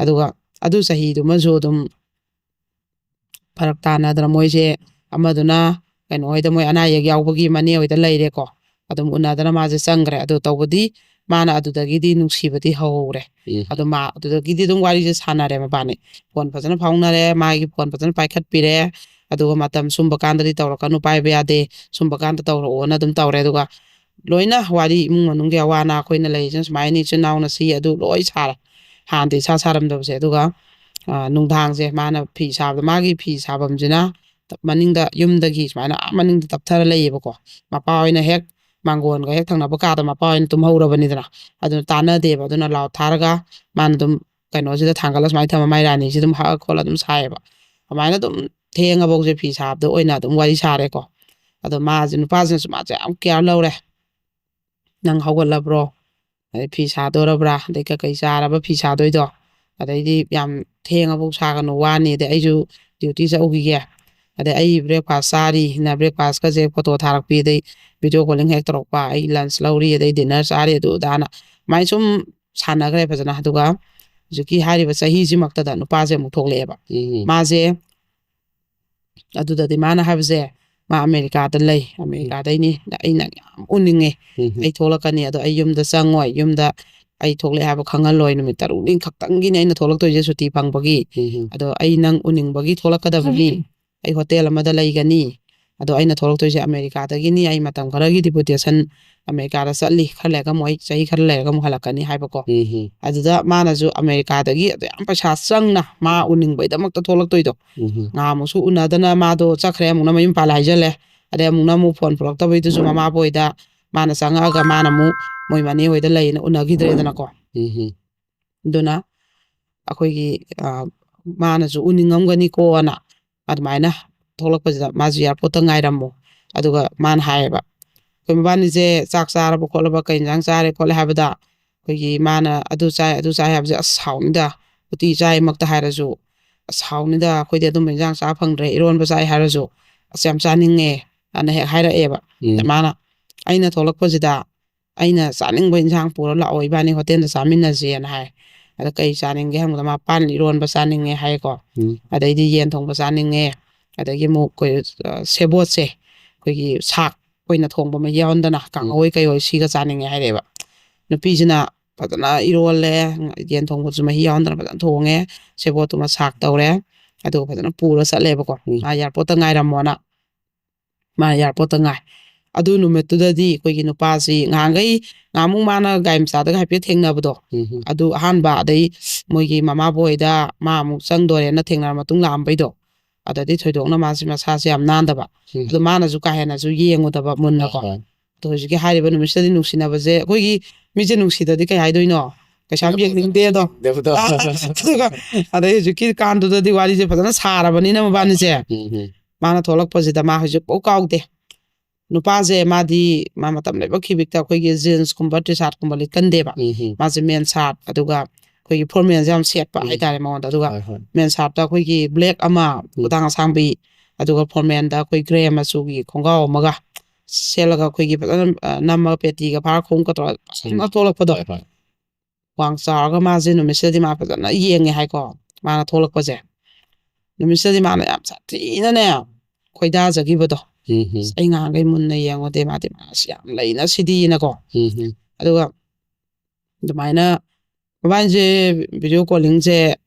ꯑꯗꯨꯒ ꯑꯗꯨ ꯆꯍꯤꯗꯨꯃꯁꯨ ꯑꯗꯨꯝ ꯐꯔꯛ ꯇꯥꯅꯗꯅ ꯃꯣꯏꯁꯦ ꯑꯃꯗꯨꯅ ꯀꯩꯅꯣ ꯍꯣꯏꯗ, ꯃꯣꯏ ꯑꯅꯥ ꯑꯌꯦꯛ ꯌꯥꯎꯕꯒꯤ ꯃꯅꯦ ꯍꯣꯏꯗ ꯂꯩꯔꯦꯀꯣ꯫ ꯑꯗꯨꯝ ꯎꯅꯗꯅ ꯃꯥꯁꯦ ꯆꯪꯈ꯭ꯔꯦ꯫ ꯑꯗꯨ ꯇꯧꯕꯗꯤ ꯃꯥꯅ ꯑꯗꯨꯗꯒꯤꯗꯤ ꯅꯨꯡꯁꯤꯕꯗꯤ ꯍꯧꯍꯧꯔꯦ꯫ ꯑꯗꯣ ꯃꯥ ꯑꯗꯨꯗꯒꯤꯗꯤ ꯑꯗꯨꯝ ꯋꯥꯔꯤꯁꯦ ꯁꯥꯟꯅꯔꯦ ꯃꯕꯥꯅꯤ꯫ ꯐꯣꯟ ꯐꯖꯅ ꯐꯥꯎꯅꯔꯦ, ꯃꯥꯒꯤ ꯐꯣꯟ ꯐꯖꯅ ꯄꯥꯏꯈꯠꯄꯤꯔꯦ꯫ ꯑꯗꯨꯒ ꯃꯇꯝ ꯁꯨꯝꯕ ꯀꯥꯟꯗꯗꯤ ꯇꯧꯔꯛꯀꯅꯨ, ꯄꯥꯏꯕ ꯌꯥꯗꯦ, ꯁꯨꯝꯕ ꯀꯥꯟꯗ ꯇꯧꯔꯛꯑꯣꯅ ꯑꯗꯨꯝ ꯇꯧꯔꯦ꯫ ꯑꯗꯨꯒ ꯂꯣꯏꯅ ꯋꯥꯔꯤ, ꯏꯃꯨꯡ ꯃꯅꯨꯡꯒꯤ ꯑꯋꯥ ꯑꯅꯥ, ꯑꯩꯈꯣꯏꯅ ꯂꯩꯔꯤꯁꯤꯅ ꯁꯨꯃꯥꯏꯅ ꯏꯆꯤꯟ ꯏꯅꯥꯎꯅ ꯁꯤ ꯑꯗꯨ ꯂꯣꯏ ꯁꯥꯔꯦ꯫ ꯍꯥꯟꯅꯗꯤ ꯏꯁꯥ ꯁꯥꯔꯝꯗꯕꯁꯦ꯫ ꯑꯗꯨꯒ ꯑ, ꯅꯨꯡꯗꯥꯡꯁꯦ ꯃꯥꯅ ꯐꯤ ꯁꯥꯕꯗ, ꯃꯥꯒꯤ ꯐꯤ ꯁꯥꯐꯝꯁꯤꯅ ꯃꯅꯤꯡꯗ, ꯌꯨꯝꯗꯒꯤ ꯁꯨꯃꯥꯏꯅ ꯑꯥ ꯃꯅꯤꯡꯗ ꯇꯞꯊꯔ ꯂꯩꯌꯦꯕꯀꯣ꯫ ꯃꯄꯥ ꯍꯣꯏꯅ ꯍꯦꯛ ꯃꯥꯡꯒꯣꯟꯒ ꯍꯦꯛ ꯊꯪꯅꯕ ꯀꯥꯗ ꯃꯄꯥ ꯍꯣꯏꯅ ꯇꯨꯝꯍꯧꯔꯕꯅꯤꯗꯅ꯫ ꯑꯗꯨꯅ ꯇꯥꯟꯅꯗꯦꯕ꯫ ꯑꯗꯨꯅ ꯂꯥꯎꯠ ꯊꯥꯔꯒ ꯃꯥꯅ ꯑꯗꯨꯝ ꯀꯩꯅꯣꯁꯤꯗ ꯊꯥꯡꯒꯠꯂ ꯁꯨꯃꯥꯏꯅ ꯊꯝꯃ ꯃꯥꯏ ꯔꯥꯅꯤꯁꯤ ꯑꯗꯨꯝ ꯍꯛꯑ ꯈꯣꯠꯂ ꯑꯗꯨꯝ ꯁꯥꯏꯌꯦꯕ꯫ ꯑꯗꯨꯃꯥꯏꯅ ꯑꯗꯨꯝ ꯊꯦꯡꯉꯐꯧꯁꯦ ꯐꯤ ꯁꯥꯕꯗ ꯑꯣꯏꯅ ꯑꯗꯨꯝ ꯋꯥꯔꯤ ꯁꯥꯔꯦꯀꯣ꯫ ꯑꯗꯣ ꯃꯥꯁꯦ, ꯅꯨꯄꯥꯁꯤꯅꯁꯨ ꯃꯥꯁꯦ ꯌꯥꯝ ꯀꯤꯌꯔ ꯂꯧꯔꯦ꯫ "ꯅꯪ ꯍꯧꯒꯠꯂꯕ꯭ꯔꯣ? ꯑꯗꯩ ꯐꯤ ꯁꯥꯗꯣꯔꯕ꯭ꯔꯥ? ꯑꯗꯩ ꯀꯩꯀꯩ ꯆꯥꯔꯕ ꯐꯤ ꯁꯥꯗꯣꯏꯗꯣ? ꯑꯗꯩꯗꯤ ꯌꯥꯝ ꯊꯦꯡꯉꯐꯧ ꯁꯥꯒꯅꯨ, ꯋꯥꯅꯤ꯫ ꯑꯗꯩ ꯑꯩꯁꯨ ꯗ꯭ꯌꯨꯇꯤ ꯆꯠꯂꯨꯈꯤꯒꯦ꯫ ꯑꯗꯩ ꯑꯩ ꯕ꯭ꯔꯦꯛꯐꯥꯁ ꯆꯥꯔꯤ, ꯅ ꯕ꯭ꯔꯦꯛꯐꯥꯁꯀꯁꯦ ꯐꯣꯇꯣ ꯊꯥꯔꯛꯄꯤ, ꯑꯗꯩ ꯚꯤꯗꯤꯑꯣ ꯀꯣꯂꯤꯡ ꯍꯦꯛ ꯇꯧꯔꯛꯄ, ꯑꯩ ꯂꯟꯁ ꯂꯧꯔꯤ, ꯑꯗꯩ ꯗꯤꯟꯅꯔ ꯆꯥꯔꯤ, ꯑꯗꯨ ꯑꯗꯥꯅ ꯑꯗꯨꯃꯥꯏꯅ ꯁꯨꯝ ꯁꯥꯟꯅꯈ꯭ꯔꯦ ꯐꯖꯅ꯫ ꯑꯗꯨꯒ ꯍꯧꯖꯤꯛꯀꯤ ꯍꯥꯏꯔꯤꯕ ꯆꯍꯤꯁꯤꯃꯛꯇꯗ ꯅꯨꯄꯥꯁꯦ ꯑꯃꯨꯛ ꯊꯣꯛꯂꯛꯑꯦꯕ꯫ ꯎꯝ꯫ ꯃꯥꯁꯦ ꯑꯗꯨꯗꯗꯤ ꯃꯥꯅ ꯍꯥꯏꯕꯁꯦ, ꯃꯥ ꯑꯃꯦꯔꯤꯀꯥꯗ ꯂꯩ, ꯑꯃꯦꯔꯤꯀꯥꯗꯩꯅꯤ, ꯑꯩ ꯅꯪ ꯌꯥꯝ ꯎꯅꯤꯡꯉꯦ, ꯎꯝ꯫ ꯑꯩ ꯊꯣꯛꯂꯛꯀꯅꯤ, ꯑꯗꯣ ꯑꯩ ꯌꯨꯝꯗ ꯆꯪꯉꯣꯏ, ꯌꯨꯝꯗ ꯑꯩ ꯊꯣꯛꯂꯛꯑꯦ ꯍꯥꯏꯕ ꯈꯪꯍꯜꯂꯣꯏ, ꯅꯨꯃꯤꯠ ꯇꯔꯨꯛꯅꯤ ꯈꯛꯇꯪꯒꯤꯅꯦ ꯑꯩꯅ ꯊꯣꯛꯂꯛꯇꯣꯏꯁꯦ ꯁꯨꯇꯤ ꯐꯪꯕꯒꯤ, ꯎꯝ꯫ ꯑꯗꯣ ꯑꯩ ꯅꯪ ꯎꯅꯤꯡꯕꯒꯤ ꯊꯣꯛꯂꯛꯀꯗꯕꯅꯤ, ꯑꯩ ꯍꯣꯇꯦꯜ ꯑꯃꯗ ꯂꯩꯒꯅꯤ, ꯑꯗꯣ ꯑꯩꯅ ꯊꯣꯛꯂꯛꯇꯣꯏꯁꯦ ꯑꯃꯦꯔꯤꯀꯥꯗꯒꯤꯅꯤ, ꯑꯩ ꯃꯇꯝ ꯈꯔꯒꯤ ꯗꯤꯄꯨꯇꯦꯁꯟ ꯑꯃꯦꯔꯤꯀꯥꯗ ꯆꯠꯂꯤ, ꯈꯔ ꯂꯩꯔꯒ ꯑꯃꯨꯛ ꯑꯩ ꯆꯍꯤ ꯈꯔ ꯂꯩꯔꯒ ꯑꯃꯨꯛ ꯍꯜꯂꯛꯀꯅꯤ ꯍꯥꯏꯕꯀꯣ꯫ ꯎꯝ ꯎꯝ ꯑꯗꯨꯗ ꯃꯥꯅꯁꯨ ꯑꯃꯦꯔꯤꯀꯥꯗꯒꯤ ꯑꯗꯨ ꯌꯥꯝ ꯄꯩꯁꯥ ꯆꯪꯅ ꯃꯥ ꯎꯅꯤꯡꯕꯩꯗꯃꯛꯇ ꯊꯣꯛꯂꯛꯇꯣꯏꯗꯣ꯫ ꯎꯝ ꯎꯝ ꯉꯍꯥꯟꯃꯨꯛꯁꯨ ꯎꯅꯗꯅ ꯃꯥꯗꯣ ꯆꯠꯈ꯭ꯔꯦ, ꯑꯃꯨꯛꯅ ꯃꯌꯨꯝ ꯄꯥꯜꯂꯦ ꯍꯥꯏꯖꯜꯂꯦ꯫ ꯑꯗꯩ ꯑꯃꯨꯛꯅ ꯑꯃꯨꯛ ꯐꯣꯟ ꯄꯨꯔꯛꯇꯕꯩꯗꯨꯁꯨ ꯃꯃꯥꯕꯣꯏꯗ ꯃꯥꯅ ꯆꯪꯉꯛꯑꯒ ꯃꯥꯅ ꯑꯃꯨꯛ ꯃꯣꯏ ꯃꯅꯦ ꯍꯣꯏꯗ ꯂꯩꯌꯦꯅ ꯎꯅꯈꯤꯗ꯭ꯔꯦꯗꯅꯀꯣ꯫ ꯎꯝ ꯎꯝ ꯑꯗꯨꯅ ꯑꯩꯈꯣꯏꯒꯤ ꯑ, ꯃꯥꯅꯁꯨ ꯎꯅꯤꯡꯉꯝꯒꯅꯤꯀꯣꯅ ꯑꯗꯨꯃꯥꯏꯅ ꯊꯣꯛꯂꯛꯄꯁꯤꯗ ꯃꯥꯁꯨ ꯑꯦꯌꯥꯔꯄꯣꯔꯠꯇ ꯉꯥꯏꯔꯝꯃꯣ꯫ ꯑꯗꯨꯒ ꯃꯥꯅ ꯍꯥꯏꯌꯦꯕ, ꯑꯩꯈꯣꯏ ꯃꯕꯥꯅꯤꯁꯦ ꯆꯥꯛ ꯆꯥꯔꯕ ꯈꯣꯠꯂꯕ, ꯀꯩ ꯏꯟꯖꯥꯡ ꯆꯥꯔꯦ ꯈꯣꯠꯂꯦ ꯍꯥꯏꯕꯗ, ꯑꯩꯈꯣꯏꯒꯤ ꯃꯥꯅ ꯑꯗꯨ ꯆꯥꯏ ꯑꯗꯨ ꯆꯥꯏ ꯍꯥꯏꯕꯁꯦ, "ꯑꯁ ꯍꯥꯎꯅꯤꯗ, ꯎꯇꯤ ꯆꯥꯏꯃꯛꯇ ꯍꯥꯏꯔꯁꯨ, ꯑꯁ ꯍꯥꯎꯅꯤꯗ, ꯑꯩꯈꯣꯏꯗꯤ ꯑꯗꯨꯝꯕ ꯏꯟꯖꯥꯡ ꯆꯥ ꯐꯪꯗ꯭ꯔꯦ, ꯏꯔꯣꯟꯕ ꯆꯥꯏ ꯍꯥꯏꯔꯁꯨ ꯑꯁ ꯌꯥꯝ ꯆꯥꯅꯤꯡꯉꯦ" ꯑꯅ ꯍꯦꯛ ꯍꯥꯏꯔꯛꯑꯦꯕ꯫ ꯎꯝ ꯃꯥꯅ, "ꯑꯩꯅ ꯊꯣꯛꯂꯛꯄꯁꯤꯗ ꯑꯩꯅ ꯆꯥꯅꯤꯡꯕ ꯏꯟꯁꯥꯡ ꯄꯨꯔ ꯂꯥꯛꯑꯣ, ꯏꯕꯥꯅꯤ ꯍꯣꯇꯦꯜꯗ ꯆꯥꯃꯤꯟꯅꯁꯦꯅ" ꯍꯥꯏ꯫ "ꯑꯗ ꯀꯩ ꯆꯥꯅꯤꯡꯒꯦ?" ꯍꯪꯕꯗ ꯃꯥ ꯄꯥꯟ ꯏꯔꯣꯟꯕ ꯆꯥꯅꯤꯡꯉꯦ ꯍꯥꯏꯀꯣ꯫ ꯎꯝ ꯑꯗꯩꯗꯤ ꯌꯦꯟ ꯊꯣꯡꯕ ꯆꯥꯅꯤꯡꯉꯦ, ꯑꯗꯒꯤ ꯑꯃꯨꯛ ꯑꯩꯈꯣꯏ ꯑ, ꯁꯦꯕꯣꯠꯁꯦ ꯑꯩꯈꯣꯏꯒꯤ ꯁꯥꯛ ꯑꯣꯏꯅ ꯊꯣꯡꯕ ꯑꯃ ꯌꯥꯎꯍꯟꯗꯅ, ꯀꯥꯡꯍꯧ ꯀꯩꯍꯣꯏ ꯁꯤꯒ ꯆꯥꯅꯤꯡꯉꯦ ꯍꯥꯏꯔꯛꯑꯦꯕ꯫ ꯅꯨꯄꯤꯁꯤꯅ ꯐꯖꯅ ꯏꯔꯣꯜꯂꯦ, ꯌꯦꯟ ꯊꯣꯡꯕꯁꯨ ꯃꯍꯤ ꯌꯥꯎꯍꯟꯗꯅ ꯐꯖꯅ ꯊꯣꯡꯉꯦ, ꯁꯦꯕꯣꯠꯇꯨꯃ ꯁꯥꯛ ꯇꯧꯔꯦ, ꯑꯗꯨꯒ ꯐꯖꯅ ꯄꯨꯔ ꯆꯠꯂꯦꯕꯀꯣ꯫ ꯎꯝ ꯃꯥ ꯑꯦꯌꯥꯔꯄꯣꯔꯠꯇ ꯉꯥꯏꯔꯝꯃꯣꯅ꯫ ꯃꯥ ꯑꯦꯌꯥꯔꯄꯣꯔꯠꯇ ꯉꯥꯏ꯫ ꯑꯗꯨ ꯅꯨꯃꯤꯠꯇꯨꯗꯗꯤ ꯑꯩꯈꯣꯏꯒꯤ ꯅꯨꯄꯥꯁꯤ ꯉꯍꯥꯟꯈꯩ, ꯉꯍꯥꯟꯃꯨꯛ ꯃꯥꯅ ꯒꯥꯔꯤ ꯃꯆꯥꯗꯒ ꯍꯥꯏꯐꯦꯠ ꯊꯦꯡꯅꯕꯗꯣ, ꯎꯝ ꯑꯗꯨ ꯑꯍꯥꯟꯕ, ꯑꯗꯩ ꯃꯣꯏꯒꯤ ꯃꯃꯥꯕꯣꯏꯗ ꯃꯥ ꯑꯃꯨꯛ ꯆꯪꯗꯣꯔꯦꯅ ꯊꯦꯡꯅꯔ ꯃꯇꯨꯡ ꯂꯥꯛꯑꯝꯕꯩꯗꯣ, ꯑꯗꯗꯤ ꯊꯣꯏꯗꯣꯛꯅ ꯃꯥꯁꯤ ꯃꯁꯥꯁꯦ ꯌꯥꯝ ꯅꯥꯟꯗꯕ꯫ ꯎꯝ ꯑꯗꯨ ꯃꯥꯅꯁꯨ ꯀꯥ ꯍꯦꯟꯅꯁꯨ ꯌꯦꯡꯉꯨꯗꯕ ꯃꯨꯟꯅꯀꯣ꯫ ꯍꯣꯏ ꯑꯗꯣ ꯍꯧꯖꯤꯛꯀꯤ ꯍꯥꯏꯔꯤꯕ ꯅꯨꯃꯤꯠꯁꯤꯗꯗꯤ ꯅꯨꯡꯁꯤꯅꯕꯁꯦ, ꯑꯩꯈꯣꯏꯒꯤ ꯃꯤꯁꯦ ꯅꯨꯡꯁꯤꯗꯗꯤ ꯀꯩ ꯍꯥꯏꯗꯣꯏꯅꯣ? ꯀꯩꯁꯨ ꯌꯥꯝ ꯌꯦꯡꯅꯤꯡꯗꯦ ꯑꯗꯣ꯫ ꯗꯦꯕꯗꯣ ꯑꯗꯨꯒ ꯑꯗꯩ ꯍꯧꯖꯤꯛꯀꯤ ꯀꯥꯟꯗꯨꯗꯗꯤ ꯋꯥꯔꯤꯁꯦ ꯐꯖꯅ ꯁꯥꯔꯕꯅꯤꯅ ꯃꯕꯥꯅꯤꯁꯦ, ꯎꯝ ꯎꯝ ꯃꯥꯅ ꯊꯣꯛꯂꯛꯄꯁꯤꯗ ꯃꯥ ꯍꯧꯖꯤꯛꯐꯥꯎ ꯀꯥꯎꯗꯦ꯫ ꯅꯨꯄꯥꯁꯦ ꯃꯥꯗꯤ ꯃꯥ ꯃꯇꯝ ꯂꯣꯏꯅꯃꯛ ꯈꯤꯕꯤꯛꯇ ꯑꯩꯈꯣꯏꯒꯤ ꯖꯤꯟꯁꯀꯨꯝꯕ ꯇꯤ ꯁꯥꯔꯠꯀꯨꯝꯕ ꯂꯤꯠꯀꯟꯗꯦꯕ꯫ ꯎꯝ ꯎꯝ ꯃꯥꯁꯦ ꯃꯦꯟ ꯁꯥꯔꯠ, ꯑꯗꯨꯒ ꯑꯩꯈꯣꯏꯒꯤ ꯐꯣꯔꯃꯦꯜꯁꯦ ꯌꯥꯝ ꯁꯦꯠꯄ ꯎꯝ ꯍꯥꯏꯇꯥꯔꯦ ꯃꯉꯣꯟꯗ꯫ ꯑꯗꯨꯒ ꯍꯣꯏ ꯍꯣꯏ ꯃꯦꯟ ꯁꯥꯔꯠꯇ ꯑꯩꯈꯣꯏꯒꯤ ꯕ꯭ꯂꯦꯛ ꯑꯃ ꯈꯨꯗꯥꯡ ꯑꯁꯥꯡꯕꯤ, ꯑꯗꯨꯒ ꯐꯣꯔꯃꯦꯜꯗ ꯑꯩꯈꯣꯏ ꯒ꯭ꯔꯦ ꯃꯆꯨꯒꯤ ꯈꯣꯡꯒ꯭ꯔꯥꯎ ꯑꯃꯒ ꯁꯦꯠꯂꯒ ꯑꯩꯈꯣꯏꯒꯤ ꯐꯖꯅ ꯑ, ꯅꯝꯃꯒ ꯄꯦꯇꯤꯒ ꯐꯥꯔ ꯈꯣꯡꯎꯞꯀ ꯇꯧꯔꯒ ꯐꯖꯅ ꯊꯣꯛꯂꯛꯄꯗꯣ꯫ ꯍꯣꯏ ꯍꯣꯏ ꯋꯥꯡ ꯆꯥꯎꯔꯒ ꯃꯥꯁꯦ ꯅꯨꯃꯤꯠꯁꯤꯗꯗꯤ ꯃꯥ ꯐꯖꯅ ꯌꯦꯡꯉꯦ ꯍꯥꯏꯀꯣ꯫ ꯃꯥꯅ ꯊꯣꯛꯂꯛꯄꯁꯦ ꯅꯨꯃꯤꯠꯁꯤꯗꯗꯤ ꯃꯥꯅ ꯌꯥꯝ ꯁꯥꯊꯤꯅꯅꯦ ꯈꯣꯏꯗꯥꯖꯈꯤꯕꯗꯣ꯫ ꯎꯝ ꯎꯝ "ꯑꯩ ꯉꯍꯥꯟꯈꯩ ꯃꯨꯟꯅ ꯌꯦꯡꯉꯨꯗꯦ, ꯃꯥꯗꯤ ꯃꯥꯁꯤ ꯌꯥꯝ ꯂꯩꯅ ꯁꯤꯗꯤꯅꯀꯣ"꯫ ꯎꯝ ꯎꯝ ꯑꯗꯨꯒ ꯑꯗꯨꯃꯥꯏꯅ ꯃꯕꯥꯅꯤꯁꯦ ꯚꯤꯗꯤꯑꯣ ꯀꯣꯂꯤꯡꯁꯦ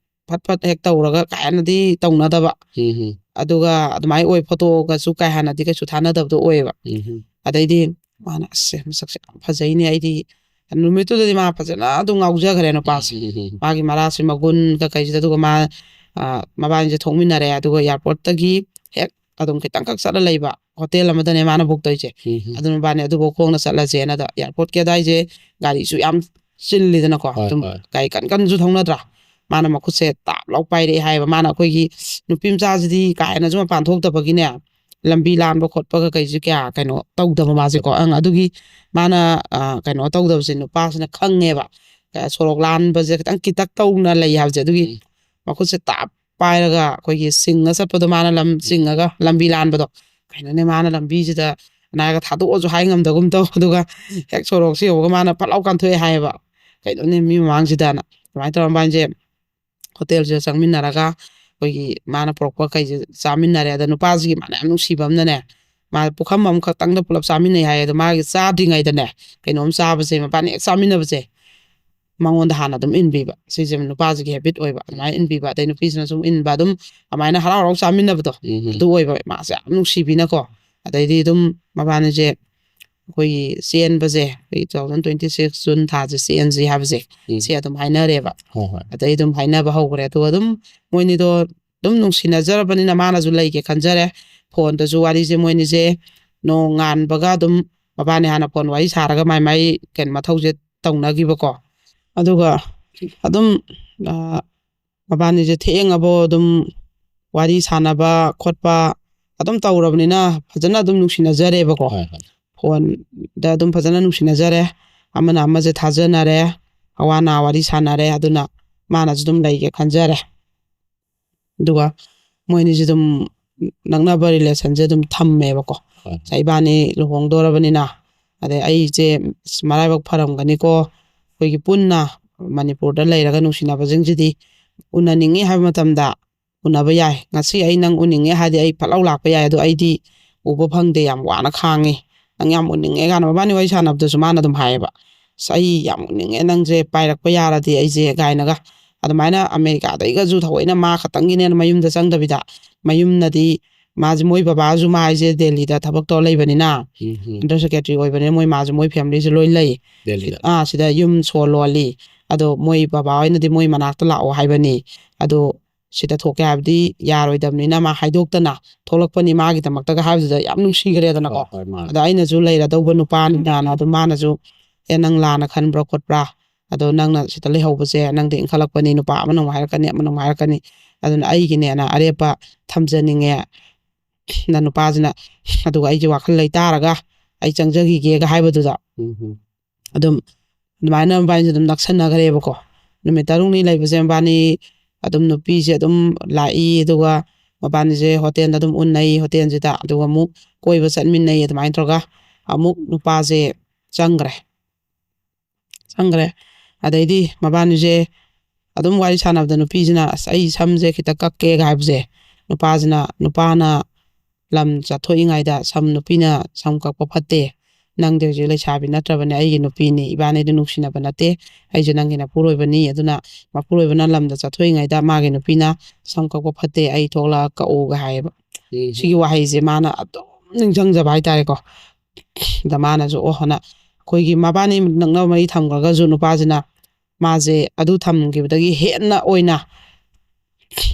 ꯐꯠ ꯐꯠ ꯍꯦꯛ ꯇꯧꯔꯒ ꯀꯥ ꯍꯦꯟꯅꯗꯤ ꯇꯧꯅꯗꯕ꯫ ꯎꯝ ꯎꯝ ꯑꯗꯨꯒ ꯑꯗꯨꯃꯥꯏꯅ ꯑꯣꯏ, ꯐꯣꯇꯣꯒꯁꯨ ꯀꯥ ꯍꯦꯟꯅꯗꯤ ꯀꯩꯁꯨ ꯊꯥꯅꯗꯕꯗꯣ ꯑꯣꯏꯌꯦꯕ꯫ ꯎꯝ ꯑꯗꯩꯗꯤ ꯃꯥꯅ, "ꯑꯁ, ꯃꯁꯛꯁꯦ ꯌꯥꯝ ꯐꯖꯩꯅꯦ ꯑꯩꯗꯤ"꯫ ꯅꯨꯃꯤꯠꯇꯨꯗꯗꯤ ꯃꯥ ꯐꯖꯅ ꯑꯗꯨꯝ ꯉꯥꯎꯖꯈ꯭ꯔꯦ ꯅꯨꯄꯥꯁꯦ꯫ ꯃꯥꯒꯤ ꯃꯔꯥꯁꯤ ꯃꯒꯨꯟ ꯀꯀꯩꯁꯤꯗ꯫ ꯑꯗꯨꯒ ꯃꯥ, ꯑ, ꯃꯕꯥꯅꯤꯁꯦ ꯊꯣꯛꯃꯤꯟꯅꯔꯦ꯫ ꯑꯗꯨꯒ ꯑꯦꯌꯥꯔꯄꯣꯔꯠꯇꯒꯤ ꯍꯦꯛ ꯑꯗꯨꯝ ꯈꯤꯇꯪꯈꯛ ꯆꯠꯂ ꯂꯩꯕ ꯍꯣꯇꯦꯜ ꯑꯃꯗꯅꯦ ꯃꯥꯅ ꯕꯨꯛ ꯇꯧꯔꯤꯁꯦ꯫ ꯎꯝ ꯑꯗꯨ ꯃꯕꯥꯅꯤ ꯑꯗꯨꯐꯥꯎ ꯈꯣꯡꯅ ꯆꯠꯂꯁꯦꯅ꯫ ꯑꯗ ꯑꯦꯌꯥꯔꯄꯣꯔꯠꯀꯤ ꯑꯗꯥꯏꯁꯦ ꯒꯥꯔꯤꯁꯨ ꯌꯥꯝ ꯆꯤꯜꯂꯤꯗꯅꯀꯣ꯫ ꯍꯣꯏ, ꯑꯗꯨꯝ ꯍꯣꯏ꯫ ꯒꯥꯔꯤ ꯀꯟ ꯀꯟꯁꯨ ꯊꯧꯅꯗ꯭ꯔꯥ꯫ ꯃꯥꯅ ꯃꯈꯨꯠꯁꯦ ꯇꯥꯞ ꯂꯥꯎ ꯄꯥꯏꯔꯛꯑꯦ ꯍꯥꯏꯌꯦꯕ꯫ ꯃꯥꯅ ꯑꯩꯈꯣꯏꯒꯤ ꯅꯨꯄꯤ ꯃꯆꯥꯁꯤꯗꯤ ꯀꯥ ꯍꯦꯟꯅꯁꯨ ꯃꯄꯥꯟ ꯊꯣꯛꯇꯕꯒꯤꯅꯦ, ꯂꯝꯕꯤ ꯂꯥꯟꯕ ꯈꯣꯠꯄꯒ ꯀꯩꯁꯨ ꯀꯌꯥ ꯀꯩꯅꯣ ꯇꯧꯗꯕ ꯃꯥꯁꯦꯀꯣ꯫ ꯑꯪ, ꯑꯗꯨꯒꯤ ꯃꯥꯅ, ꯑ, ꯀꯩꯅꯣ ꯇꯧꯗꯕꯁꯦ ꯅꯨꯄꯥꯁꯤꯅ ꯈꯪꯉꯦꯕ꯫ ꯑ, ꯁꯣꯔꯣꯛ ꯂꯥꯟꯕꯁꯦ ꯈꯤꯇꯪ ꯀꯤꯇꯛ ꯇꯧꯅ ꯂꯩ ꯍꯥꯏꯕꯁꯦ꯫ ꯑꯗꯨꯒꯤ ꯎꯝ꯫ ꯃꯈꯨꯠꯁꯦ ꯇꯥꯞ ꯄꯥꯏꯔꯒ ꯑꯩꯈꯣꯏꯒꯤ ꯆꯤꯡꯉ ꯆꯠꯄꯗꯣ, ꯃꯥꯅ ꯂꯝ ꯆꯤꯡꯉꯒ ꯂꯝꯕꯤ ꯂꯥꯟꯕꯗꯣ꯫ ꯀꯩꯅꯣꯅꯦ, ꯃꯥꯅ ꯂꯝꯕꯤꯁꯤꯗ ꯅꯥꯏꯒ ꯊꯥꯗꯣꯛꯑꯁꯨ ꯍꯥꯏ ꯉꯝꯗꯒꯨꯝ ꯇꯧ꯫ ꯑꯗꯨꯒ ꯍꯦꯛ ꯁꯣꯔꯣꯛꯁꯤ ꯌꯧꯕꯒ ꯃꯥꯅ ꯐꯠ ꯂꯥꯎ ꯀꯥꯟꯊꯣꯛꯑꯦ ꯍꯥꯏꯌꯦꯕ꯫ "ꯀꯩꯅꯣꯅꯦ, ꯃꯤ ꯃꯃꯥꯡꯁꯤꯗꯅ"꯫ ꯑꯗꯨꯃꯥꯏꯅ ꯇꯧꯔ ꯃꯕꯥꯅꯤꯁꯦ ꯍꯣꯇꯦꯜꯁꯤꯗ ꯆꯪꯃꯤꯟꯅꯔꯒ ꯑꯩꯈꯣꯏꯒꯤ ꯃꯥꯅ ꯄꯨꯔꯛꯄ ꯀꯩꯁꯦ ꯆꯥꯃꯤꯟꯅꯔꯦ꯫ ꯑꯗ ꯅꯨꯄꯥꯁꯤꯒꯤ ꯃꯥꯅ ꯌꯥꯝ ꯅꯨꯡꯁꯤꯕ ꯑꯃꯅꯅꯦ, ꯃꯥ ꯄꯨꯈꯝ ꯑꯃꯈꯛꯇꯪꯗ ꯄꯨꯂꯞ ꯆꯥꯃꯤꯟꯅꯩ ꯍꯥꯏꯌꯦ꯫ ꯑꯗꯣ ꯃꯥꯒꯤ ꯆꯥꯗ꯭ꯔꯤꯉꯩꯗꯅꯦ, ꯀꯩꯅꯣꯝ ꯆꯥꯕꯁꯦ, ꯃꯕꯥꯅꯤ ꯍꯦꯛ ꯆꯥꯃꯤꯟꯅꯕꯁꯦ ꯃꯉꯣꯟꯗ ꯍꯥꯟꯅ ꯑꯗꯨꯝ ꯏꯟꯕꯤꯕ꯫ ꯁꯤꯁꯦ ꯅꯨꯄꯥꯁꯤꯒꯤ ꯍꯦꯕꯤꯠ ꯑꯣꯏꯕ, ꯑꯗꯨꯃꯥꯏꯅ ꯏꯟꯕꯤꯕ꯫ ꯑꯗꯩ ꯅꯨꯄꯤꯁꯤꯅꯁꯨ ꯏꯟꯕ, ꯑꯗꯨꯝ ꯑꯗꯨꯃꯥꯏꯅ ꯍꯔꯥꯎ ꯍꯔꯥꯎ ꯆꯥꯃꯤꯟꯅꯕꯗꯣ꯫ ꯎꯝ ꯎꯝ꯫ ꯑꯗꯨ ꯑꯣꯏꯕ꯫ ꯃꯥꯁꯦ ꯌꯥꯝ ꯅꯨꯡꯁꯤꯕꯤꯅꯀꯣ꯫ ꯑꯗꯩꯗꯤ ꯑꯗꯨꯝ ꯃꯕꯥꯅꯤꯁꯦ ꯑꯩꯈꯣꯏꯒꯤ ꯆꯦꯟꯕꯁꯦ, ꯑꯩꯈꯣꯏꯒꯤ two thousand twenty six June ꯊꯥꯁꯦ ꯆꯦꯟꯁꯤ ꯍꯥꯏꯕꯁꯦ, ꯎꯝ꯫ ꯁꯤ ꯑꯗꯨꯝ ꯍꯥꯏꯅꯔꯦꯕ꯫ ꯍꯣꯏ ꯍꯣꯏ꯫ ꯑꯗꯩ ꯑꯗꯨꯝ ꯍꯥꯏꯅꯕ ꯍꯧꯈ꯭ꯔꯦ꯫ ꯑꯗꯨꯒ ꯑꯗꯨꯝ ꯃꯣꯏꯅꯤꯗꯣ ꯑꯗꯨꯝ ꯅꯨꯡꯁꯤꯅꯖꯔꯕꯅꯤꯅ ꯃꯥꯅꯁꯨ ꯂꯩꯒꯦ ꯈꯟꯖꯔꯦ꯫ ꯐꯣꯟꯗꯁꯨ ꯋꯥꯔꯤꯁꯦ ꯃꯣꯏꯅꯤꯁꯦ ꯅꯣꯡꯉꯥꯟꯕꯒ ꯑꯗꯨꯝ ꯃꯕꯥꯅꯤ ꯍꯥꯟꯅ ꯐꯣꯟ ꯋꯥꯔꯤ ꯁꯥꯔꯒ ꯃꯥꯏ ꯃꯥꯏ ꯀꯩꯅꯣ ꯃꯊꯧꯁꯦ ꯇꯧꯅꯈꯤꯕꯀꯣ꯫ ꯑꯗꯨꯒ ꯑꯗꯨꯝ, ꯑ, ꯃꯕꯥꯅꯤꯁꯦ ꯊꯦꯡꯉꯕꯣ ꯑꯗꯨꯝ ꯋꯥꯔꯤ ꯁꯥꯟꯅꯕ ꯈꯣꯠꯄ ꯑꯗꯨꯝ ꯇꯧꯔꯕꯅꯤꯅ ꯐꯖꯅ ꯑꯗꯨꯝ ꯅꯨꯡꯁꯤꯅꯖꯔꯦꯕꯀꯣ꯫ ꯍꯣꯏ ꯍꯣꯏ꯫ ꯐꯣꯟꯗ ꯑꯗꯨꯝ ꯐꯖꯅ ꯅꯨꯡꯁꯤꯅꯖꯔꯦ꯫ ꯑꯃꯅ ꯑꯃꯁꯦ ꯊꯥꯖꯅꯔꯦ꯫ ꯑꯋꯥ ꯑꯅꯥ ꯋꯥꯔꯤ ꯁꯥꯟꯅꯔꯦ꯫ ꯑꯗꯨꯅ ꯃꯥꯅꯁꯨ ꯑꯗꯨꯝ ꯂꯩꯒꯦ ꯈꯟꯖꯔꯦ꯫ ꯑꯗꯨꯒ ꯃꯣꯏꯅꯤꯁꯦ ꯑꯗꯨꯝ ꯅꯛꯅꯕ ꯔꯤꯂꯦꯁꯟꯁꯦ ꯑꯗꯨꯝ ꯊꯝꯃꯦꯕꯀꯣ꯫ ꯍꯣꯏ꯫ ꯏꯕꯥꯅꯤ ꯂꯨꯍꯣꯡꯗꯣꯔꯕꯅꯤꯅ, ꯑꯗꯩ ꯑꯩꯁꯦ ꯃꯔꯥꯏꯕꯛ ꯐꯔꯝꯒꯅꯤꯀꯣ, ꯑꯩꯈꯣꯏꯒꯤ ꯄꯨꯟꯅ ꯃꯅꯤꯄꯨꯔꯗ ꯂꯩꯔꯒ ꯅꯨꯡꯁꯤꯅꯕꯁꯤꯡꯁꯤꯗꯤ ꯎꯅꯅꯤꯡꯉꯤ ꯍꯥꯏꯕ ꯃꯇꯝꯗ ꯎꯅꯕ ꯌꯥꯏ꯫ ꯉꯁꯤ ꯑꯩ ꯅꯪ ꯎꯅꯤꯡꯉꯦ ꯍꯥꯏꯗꯤ ꯑꯩ ꯐꯠ ꯂꯥꯎ ꯂꯥꯛꯄ ꯌꯥꯏ꯫ ꯑꯗꯣ ꯑꯩꯗꯤ ꯎꯕ ꯐꯪꯗꯦ, ꯌꯥꯝ ꯋꯥꯅ ꯈꯥꯡꯉꯤ, ꯅꯪ ꯌꯥꯝ ꯎꯅꯤꯡꯉꯦ ꯀꯥꯏꯅ ꯃꯕꯥꯅꯤ ꯋꯥꯔꯤ ꯁꯥꯟꯅꯕꯗꯁꯨ ꯃꯥꯅ ꯑꯗꯨꯝ ꯍꯥꯏꯌꯦꯕ, "ꯑꯁ, ꯑꯩ ꯌꯥꯝ ꯎꯅꯤꯡꯉꯦ ꯅꯪꯁꯦ ꯄꯥꯏꯔꯛꯄ ꯌꯥꯔꯗꯤ ꯑꯩꯁꯦ" ꯀꯥꯏꯅꯒ꯫ ꯑꯗꯨꯃꯥꯏꯅ ꯑꯃꯦꯔꯤꯀꯥꯗꯩꯒꯁꯨ ꯊꯑꯣꯏꯅ ꯃꯥ ꯈꯛꯇꯪꯒꯤꯅꯦꯅ ꯃꯌꯨꯝꯗ ꯆꯪꯗꯕꯤꯗ, ꯃꯌꯨꯝꯅꯗꯤ ꯃꯥꯁꯦ, ꯃꯣꯏ ꯕꯕꯥꯁꯨ ꯃꯥ ꯍꯥꯏꯁꯦ ꯗꯦꯜꯂꯤꯗ ꯊꯕꯛ ꯇꯧꯔ ꯂꯩꯕꯅꯤꯅ, ꯎꯝ, ꯎꯝ꯫ ꯑꯟꯗꯔ ꯁꯦꯀ꯭ꯔꯦꯇꯔꯤ ꯑꯣꯏꯕꯅꯤꯅ, ꯃꯣꯏ ꯃꯥꯁꯨ, ꯃꯣꯏ ꯐꯦꯃꯤꯂꯤꯁꯨ ꯂꯣꯏ ꯂꯩ꯫ ꯗꯦꯜꯂꯤꯗ꯫ ꯑꯥ, ꯁꯤꯗ ꯌꯨꯝ ꯁꯣ ꯂꯣꯜꯂꯤ꯫ ꯑꯗꯣ ꯃꯣꯏ ꯕꯕꯥ ꯍꯣꯏꯅꯗꯤ ꯃꯣꯏ ꯃꯅꯥꯛꯇ ꯂꯥꯛꯑꯣ ꯍꯥꯏꯕꯅꯤ꯫ ꯑꯗꯣ ꯁꯤꯗ ꯊꯣꯛꯀꯦ ꯍꯥꯏꯕꯗꯤ ꯌꯥꯔꯣꯏꯗꯕꯅꯤꯅ, ꯃꯥ ꯍꯥꯏꯗꯣꯛꯇꯅ ꯊꯣꯛꯂꯛꯄꯅꯤ ꯃꯥꯒꯤꯗꯃꯛꯇꯒ ꯍꯥꯏꯕꯗꯨꯗ ꯌꯥꯝ ꯅꯨꯡꯁꯤꯈ꯭ꯔꯦꯗꯅꯀꯣ꯫ ꯍꯣꯏ, ꯍꯣꯏ, ꯃꯥꯅꯦ꯫ ꯑꯗ ꯑꯩꯅꯁꯨ ꯂꯩꯔꯗꯧꯕ ꯅꯨꯄꯥꯅꯤꯅ, ꯑꯗꯨꯝ ꯃꯥꯅꯁꯨ, "ꯑꯦ, ꯅꯪ ꯂꯥꯟꯅ ꯈꯟꯕ꯭ꯔꯥ ꯈꯣꯠꯄ꯭ꯔꯥ? ꯑꯗꯣ ꯅꯪꯅ ꯁꯤꯗ ꯂꯩꯍꯧꯕꯁꯦ, ꯅꯪꯗꯤ ꯏꯟꯈꯠꯂꯛꯄꯅꯤ, ꯅꯨꯄꯥ ꯑꯃꯅ ꯑꯃꯨꯛ ꯍꯥꯏꯔꯛꯀꯅꯤ, ꯑꯃꯅ ꯑꯃꯨꯛ ꯍꯥꯏꯔꯛꯀꯅꯤ, ꯑꯗꯨꯅ ꯑꯩꯒꯤꯅꯦꯅ ꯑꯔꯦꯞꯄ ꯊꯝꯖꯅꯤꯡꯉꯦ, ꯅ ꯅꯨꯄꯥꯁꯤꯅ, ꯑꯗꯨꯒ ꯑꯩꯁꯦ ꯋꯥꯈꯜ ꯂꯩꯇꯥꯔꯒ ꯑꯩ ꯆꯪꯖꯈꯤꯒꯦꯒ ꯍꯥꯏꯕꯗꯨꯗ", ꯎꯝ, ꯎꯝ꯫ ꯑꯗꯨꯝ ꯑꯗꯨꯃꯥꯏꯅ ꯃꯕꯥꯅꯤꯁꯦ ꯑꯗꯨꯝ ꯅꯛꯁꯟꯅꯈ꯭ꯔꯦꯕꯀꯣ꯫ ꯅꯨꯃꯤꯠ ꯇꯔꯨꯛꯅꯤ ꯂꯩꯕꯁꯦ ꯃꯕꯥꯅꯤ, ꯑꯗꯨꯝ ꯅꯨꯄꯤꯁꯦ ꯑꯗꯨꯝ ꯂꯥꯛꯏ, ꯑꯗꯨꯒ ꯃꯕꯥꯅꯤꯁꯦ ꯍꯣꯇꯦꯜꯗ ꯑꯗꯨꯝ ꯎꯟꯅꯩ, ꯍꯣꯇꯦꯜꯁꯤꯗ, ꯑꯗꯨꯒ ꯑꯃꯨꯛ ꯀꯣꯏꯕ ꯆꯠꯃꯤꯟꯅꯩ꯫ ꯑꯗꯨꯃꯥꯏꯅ ꯇꯧꯔꯒ ꯑꯃꯨꯛ ꯅꯨꯄꯥꯁꯦ ꯆꯪꯈ꯭ꯔꯦ꯫ ꯆꯪꯈ꯭ꯔꯦ꯫ ꯑꯗꯩꯗꯤ ꯃꯕꯥꯅꯤꯁꯦ ꯑꯗꯨꯝ ꯋꯥꯔꯤ ꯁꯥꯟꯅꯕꯗ ꯅꯨꯄꯤꯁꯤꯅ, "ꯑꯁ, ꯑꯩ ꯁꯝꯁꯦ ꯈꯤꯇ ꯀꯛꯀꯦꯒ" ꯍꯥꯏꯕꯁꯦ, ꯅꯨꯄꯥꯁꯤꯅ, ꯅꯨꯄꯥꯅ ꯂꯝ ꯆꯠꯊꯣꯛꯏꯉꯩꯗ ꯁꯝ, ꯅꯨꯄꯤꯅ ꯁꯝ ꯀꯛꯄ ꯐꯠꯇꯦ, ꯅꯪꯗꯤ ꯍꯧꯖꯤꯛ ꯂꯩꯁꯥꯕꯤ ꯅꯠꯇ꯭ꯔꯕꯅꯦ, ꯑꯩꯒꯤ ꯅꯨꯄꯤꯅꯤ, ꯏꯕꯥꯅꯤꯗꯤ ꯅꯨꯡꯁꯤꯅꯕ ꯅꯠꯇꯦ, ꯑꯩꯁꯨ ꯅꯪꯒꯤ ꯃꯄꯨꯔꯣꯏꯕꯅꯤ, ꯑꯗꯨꯅ ꯃꯄꯨꯔꯣꯏꯕꯅ ꯂꯝꯗ ꯆꯠꯊꯣꯛꯏꯉꯩꯗ ꯃꯥꯒꯤ ꯅꯨꯄꯤꯅ ꯁꯝ ꯀꯛꯄ ꯐꯠꯇꯦ, ꯑꯩ ꯊꯣꯛꯂꯛꯑ ꯀꯛꯎꯒ ꯍꯥꯏꯌꯦꯕ꯫ ꯎꯝ꯫ ꯁꯤꯒꯤ ꯋꯥꯍꯩꯁꯦ ꯃꯥꯅ ꯑꯗꯨꯝ ꯅꯤꯡꯁꯤꯡꯖꯕ ꯍꯥꯏꯇꯥꯔꯦꯀꯣ꯫ ꯑꯗ ꯃꯥꯅꯁꯨ, ꯑꯣ, ꯍꯅ ꯑꯩꯈꯣꯏꯒꯤ ꯃꯕꯥꯅꯤ ꯅꯛꯅꯕ ꯃꯔꯤ ꯊꯝꯈ꯭ꯔꯒꯁꯨ, ꯅꯨꯄꯥꯁꯤꯅ ꯃꯥꯁꯦ ꯑꯗꯨ ꯊꯝꯈꯤꯕꯗꯒꯤ ꯍꯦꯟꯅ ꯑꯣꯏꯅ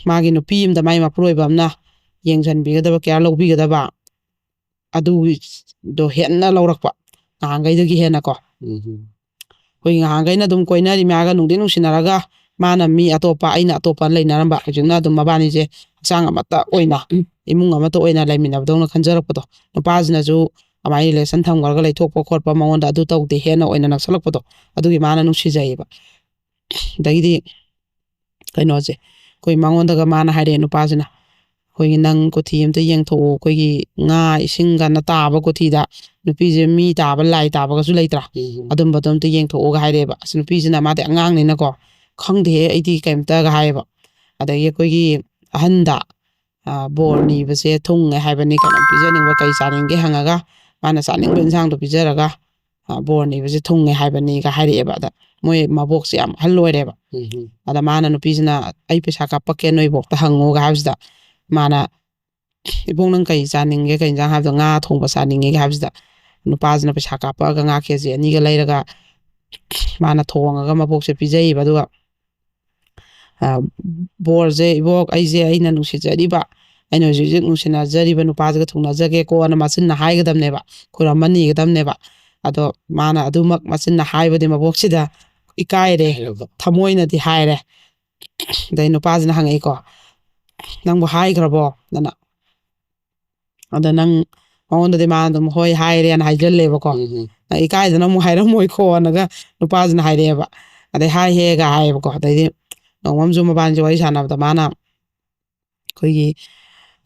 ꯃꯥꯒꯤ ꯅꯨꯄꯤ ꯑꯃꯗ, ꯃꯥꯒꯤ ꯃꯄꯨꯔꯣꯏꯕ ꯑꯃꯅ ꯌꯦꯡꯁꯤꯟꯕꯤꯒꯗꯕ, ꯀꯤꯌꯥꯔ ꯂꯧꯕꯤꯒꯗꯕ, ꯑꯗꯨꯒꯤꯗꯣ ꯍꯦꯟꯅ ꯂꯧꯔꯛꯄ, ꯉꯍꯥꯟꯈꯩꯗꯒꯤ ꯍꯦꯟꯅꯀꯣ꯫ ꯎꯝ꯫ ꯑꯩꯈꯣꯏ ꯉꯍꯥꯟꯈꯩꯅ ꯑꯗꯨꯝ ꯀꯣꯏꯅꯔꯤꯃꯦꯒ, ꯅꯨꯡꯗꯤ ꯅꯨꯡꯁꯤꯅꯔꯒ, ꯃꯥꯅ ꯃꯤ ꯑꯇꯣꯞꯄ, ꯑꯩꯅ ꯑꯇꯣꯞꯄ ꯂꯩꯅꯔꯝꯕ, ꯍꯧꯖꯤꯛꯅ ꯑꯗꯨꯝ ꯃꯕꯥꯅꯤꯁꯦ ꯍꯛꯆꯥꯡ ꯑꯃꯠꯇ ꯑꯣꯏꯅ, ꯏꯃꯨꯡ ꯑꯃꯠꯇ ꯑꯣꯏꯅ ꯂꯩꯃꯤꯟꯅꯕꯗꯧꯅ ꯈꯟꯖꯔꯛꯄꯗꯣ, ꯅꯨꯄꯥꯁꯤꯅꯁꯨ ꯑꯗꯨꯃꯥꯏꯅ ꯔꯤꯂꯦꯁꯟ ꯊꯝꯈ꯭ꯔꯒ ꯂꯩꯊꯣꯛꯄ ꯈꯣꯠꯄ, ꯃꯉꯣꯟꯗ ꯑꯗꯨ ꯇꯧꯗꯦ ꯍꯦꯟꯅ ꯑꯣꯏꯅ ꯅꯛꯁꯜꯂꯛꯄꯗꯣ, ꯑꯗꯨꯒꯤ ꯃꯥꯅ ꯅꯨꯡꯁꯤꯖꯩꯌꯦꯕ꯫ ꯑꯗꯒꯤꯗꯤ ꯀꯩꯅꯣꯁꯦ, ꯑꯩꯈꯣꯏ ꯃꯉꯣꯟꯗꯒ ꯃꯥꯅ ꯍꯥꯏꯔꯛꯑꯦ, ꯅꯨꯄꯥꯁꯤꯅ, "ꯑꯩꯈꯣꯏꯒꯤ ꯅꯪ ꯀꯣꯊꯤ ꯑꯝꯇ ꯌꯦꯡꯊꯣꯛꯎ, ꯑꯩꯈꯣꯏꯒꯤ ꯉꯥ ꯏꯁꯤꯡꯒꯅ ꯇꯥꯕ ꯀꯣꯊꯤꯗ, ꯅꯨꯄꯤꯁꯦ ꯃꯤ ꯇꯥꯕ, ꯂꯥꯏ ꯇꯥꯕꯒꯁꯨ ꯂꯩꯇ꯭ꯔꯥ? ꯎꯝ꯫ ꯑꯗꯨꯝꯕꯗꯣ ꯑꯝꯇ ꯌꯦꯡꯊꯣꯛꯎꯒ" ꯍꯥꯏꯔꯛꯑꯦꯕ꯫ ꯑꯁ, ꯅꯨꯄꯤꯁꯤꯅ, ꯃꯥꯗꯤ ꯑꯉꯥꯡꯅꯤꯅꯀꯣ, "ꯈꯪꯗꯦꯍꯦ, ꯑꯩꯗꯤ ꯀꯩꯝꯇꯒ" ꯍꯥꯏꯌꯦꯕ꯫ ꯑꯗꯒꯤ ꯑꯩꯈꯣꯏꯒꯤ ꯑꯍꯟꯗ, ꯑ, "ꯕꯣꯔ ꯅꯤꯕꯁꯦ ꯊꯨꯡꯉꯦ ꯍꯥꯏꯕꯅꯤ, ꯀꯩꯅꯣꯝ ꯄꯤꯖꯅꯤꯡꯕ, ꯀꯩ ꯆꯥꯅꯤꯡꯒꯦ?" ꯍꯪꯉꯒ, ꯃꯥꯅ ꯆꯥꯅꯤꯡꯕ ꯏꯟꯁꯥꯡꯗꯣ ꯄꯤꯖꯔꯒ, ꯑ, ꯕꯣꯔ ꯅꯤꯕꯁꯦ ꯊꯨꯡꯉꯦ ꯍꯥꯏꯕꯅꯤꯒ ꯍꯥꯏꯔꯛꯑꯦꯕ꯫ ꯑꯗ ꯃꯣꯏ ꯃꯕꯣꯛꯁꯦ ꯌꯥꯝ ꯑꯍꯜ ꯑꯣꯏꯔꯦꯕ꯫ ꯎꯝ, ꯎꯝ꯫ ꯑꯗ ꯃꯥꯅ, ꯅꯨꯄꯤꯁꯤꯅ, "ꯑꯩ ꯄꯩꯁꯥ ꯀꯥꯞꯄꯛꯀꯦ ꯅꯣꯏꯕꯣꯛꯇ ꯍꯪꯉꯨꯒ" ꯍꯥꯏꯕꯁꯤꯗ, ꯃꯥꯅ, "ꯏꯕꯨꯡ, ꯅꯪ ꯀꯩ ꯆꯥꯅꯤꯡꯒꯦ, ꯀꯩ ꯏꯟꯖꯥꯡ?" ꯍꯥꯏꯕꯗꯣ, "ꯉꯥ ꯊꯣꯡꯕ ꯆꯥꯅꯤꯡꯉꯦꯒ" ꯍꯥꯏꯕꯁꯤꯗ, ꯅꯨꯄꯥꯁꯤꯅ ꯄꯩꯁꯥ ꯀꯥꯞꯄꯛꯑꯒ ꯉꯥ ꯀꯦ ꯖꯤ ꯑꯅꯤꯒ ꯂꯩꯔꯒ ꯃꯥꯅ ꯊꯣꯡꯉꯒ ꯃꯕꯣꯛꯁꯦ ꯄꯤꯖꯩꯌꯦꯕ꯫ ꯑꯗꯨꯒ ꯑ, ꯕꯣꯔꯁꯦ, "ꯏꯕꯣꯛ, ꯑꯩꯁꯦ ꯑꯩꯅ ꯅꯨꯡꯁꯤꯖꯔꯤꯕ, ꯑꯩꯅ ꯍꯧꯖꯤꯛ ꯍꯧꯖꯤꯛ ꯅꯨꯡꯁꯤꯅꯖꯔꯤꯕ ꯅꯨꯄꯥꯁꯤꯒ ꯊꯨꯡꯅꯖꯒꯦꯀꯣꯅ" ꯃꯆꯤꯟꯅ ꯍꯥꯏꯒꯗꯕꯅꯦꯕ, ꯈꯨꯔꯝꯕ ꯅꯤꯒꯗꯕꯅꯦꯕ꯫ ꯑꯗꯣ ꯃꯥꯅ ꯑꯗꯨꯃꯛ ꯃꯆꯤꯟꯅ ꯍꯥꯏꯕꯗꯤ ꯃꯕꯣꯛꯁꯤꯗ ꯏꯀꯥꯏꯔꯦ, ꯍꯥꯏꯔꯕ꯫ ꯊꯃꯣꯏꯅꯗꯤ ꯍꯥꯏꯔꯦ꯫ ꯑꯗꯩ ꯅꯨꯄꯥꯁꯤꯅ ꯍꯪꯉꯛꯏꯀꯣ, "ꯅꯪꯕꯨ ꯍꯥꯏꯈ꯭ꯔꯕꯣ?" ꯅꯅ ꯑꯗ ꯅꯪ ꯃꯉꯣꯟꯗꯗꯤ ꯃꯥꯅ ꯑꯗꯨꯝ "ꯍꯣꯏ, ꯍꯥꯏꯔꯦꯅ" ꯍꯥꯏꯖꯜꯂꯦꯕꯀꯣ꯫ ꯎꯝ, ꯎꯝ꯫ "ꯅꯪ ꯏꯀꯥꯏꯗꯅ ꯑꯃꯨꯛ ꯍꯥꯏꯔꯝꯃꯣꯏꯀꯣꯅꯒ" ꯅꯨꯄꯥꯁꯤꯅ ꯍꯥꯏꯔꯛꯑꯦꯕ꯫ ꯑꯗꯩ "ꯍꯥꯏꯍꯦꯒ" ꯍꯥꯏꯌꯦꯕꯀꯣ꯫ ꯑꯗꯩꯗꯤ ꯅꯣꯡꯃꯝꯁꯨ ꯃꯕꯥꯅꯤꯁꯦ ꯋꯥꯔꯤ ꯁꯥꯟꯅꯕꯗ ꯃꯥꯅ ꯑꯩꯈꯣꯏꯒꯤ,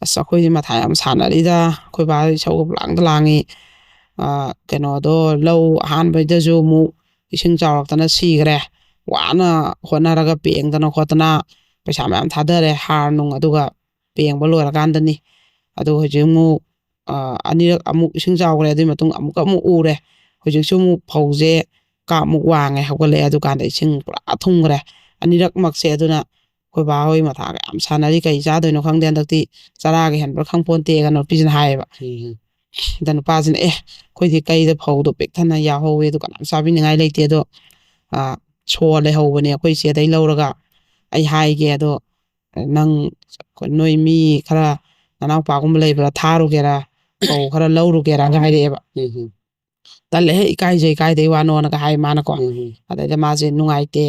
"ꯑꯁ, ꯑꯩꯈꯣꯏꯗꯤ ꯃꯊꯥ ꯌꯥꯝ ꯁꯥꯟꯅꯔꯤꯗ, ꯑꯩꯈꯣꯏ ꯕꯥ ꯏꯁꯧꯒ ꯄꯪꯂꯥꯡꯗ ꯂꯥꯡꯉꯤ꯫ ꯑ, ꯀꯩꯅꯣꯗꯣ, ꯂꯧ ꯑꯍꯥꯟꯕꯩꯗꯁꯨ ꯑꯃꯨꯛ ꯏꯁꯤꯡ ꯆꯥꯎꯔꯛꯇꯅ ꯁꯤꯈ꯭ꯔꯦ꯫ ꯋꯥꯅ ꯍꯣꯠꯅꯔꯒ ꯄꯦꯡꯗꯅ ꯈꯣꯠꯇꯅ ꯄꯩꯁꯥ ꯃꯌꯥꯝ ꯊꯥꯗꯔꯦ, ꯍꯥꯔ ꯅꯨꯡ, ꯑꯗꯨꯒ ꯄꯦꯡꯕ ꯂꯣꯏꯔꯀꯥꯟꯗꯅꯤ꯫ ꯑꯗꯨ ꯍꯧꯖꯤꯛ ꯑꯃꯨꯛ, ꯑ, ꯑꯅꯤꯔꯛ ꯑꯃꯨꯛ ꯏꯁꯤꯡ ꯆꯥꯎꯈ꯭ꯔꯦ, ꯑꯗꯨꯒꯤ ꯃꯇꯨꯡ ꯑꯃꯨꯛꯀ ꯑꯃꯨꯛ ꯎꯔꯦ꯫ ꯍꯧꯖꯤꯛꯁꯨ ꯑꯃꯨꯛ ꯐꯧꯁꯦ ꯀꯥꯞꯃꯨꯛ ꯋꯥꯡꯉꯦ, ꯍꯧꯒꯠꯂꯛꯑꯦ, ꯑꯗꯨꯀꯥꯟꯗ ꯏꯁꯤꯡ ꯄꯨꯔꯥ ꯊꯨꯝꯈ꯭ꯔꯦ꯫ ꯑꯅꯤꯔꯛꯃꯛꯁꯦ꯫ ꯑꯗꯨꯅ ꯑꯩꯈꯣꯏ ꯕꯥ ꯍꯣꯏ ꯃꯊꯥꯒ ꯌꯥꯝ ꯁꯥꯟꯅꯔꯤ, ꯀꯩ ꯆꯥꯗꯣꯏꯅꯣ ꯈꯪꯗꯦ ꯍꯟꯗꯛꯇꯤ, ꯆꯔꯥꯒ ꯍꯦꯟꯕ꯭ꯔꯥ ꯈꯪꯄꯣꯟꯇꯦꯒ" ꯅꯨꯄꯤꯁꯤꯅ ꯍꯥꯏꯌꯦꯕ꯫ ꯎꯝ꯫ ꯑꯗ ꯅꯨꯄꯥꯁꯤꯅ, "ꯑꯦ, ꯑꯩꯈꯣꯏꯗꯤ ꯀꯩꯗ ꯐꯧꯗꯣ ꯄꯤꯛ ꯊꯟꯅ ꯌꯥꯎꯍꯧꯋꯦ, ꯑꯗꯨ ꯀꯅꯥꯝ ꯆꯥꯕꯤꯅꯤꯡꯉꯥꯏ ꯂꯩꯇꯦ, ꯑꯗꯣ, ꯑ, ꯁꯣ ꯂꯩꯍꯧꯕꯅꯦ ꯑꯩꯈꯣꯏ ꯆꯦꯗꯩ ꯂꯧꯔꯒ, ꯑꯩ ꯍꯥꯏꯒꯦ, ꯑꯗꯣ ꯅꯪ, ꯅꯣꯏ ꯃꯤ ꯈꯔ, ꯅꯅꯥꯎꯄꯥꯒꯨꯝꯕ ꯂꯩꯕ꯭ꯔꯥ, ꯊꯥꯔꯨꯒꯦꯔꯥ, ꯐꯧ ꯈꯔ ꯂꯧꯔꯨꯒꯦꯔꯥꯒ" ꯍꯥꯏꯔꯛꯑꯦꯕ꯫ ꯎꯝ, ꯎꯝ꯫ "ꯇꯜꯂꯦꯍꯦ, ꯏꯀꯥꯏꯖꯩ, ꯀꯥꯏꯗꯩ ꯋꯥꯅꯣꯅꯒ" ꯍꯥꯏ ꯃꯥꯅꯀꯣ꯫ ꯎꯝ, ꯎꯝ꯫ ꯑꯗꯩꯗ ꯃꯥꯁꯦ ꯅꯨꯡꯉꯥꯏꯇꯦ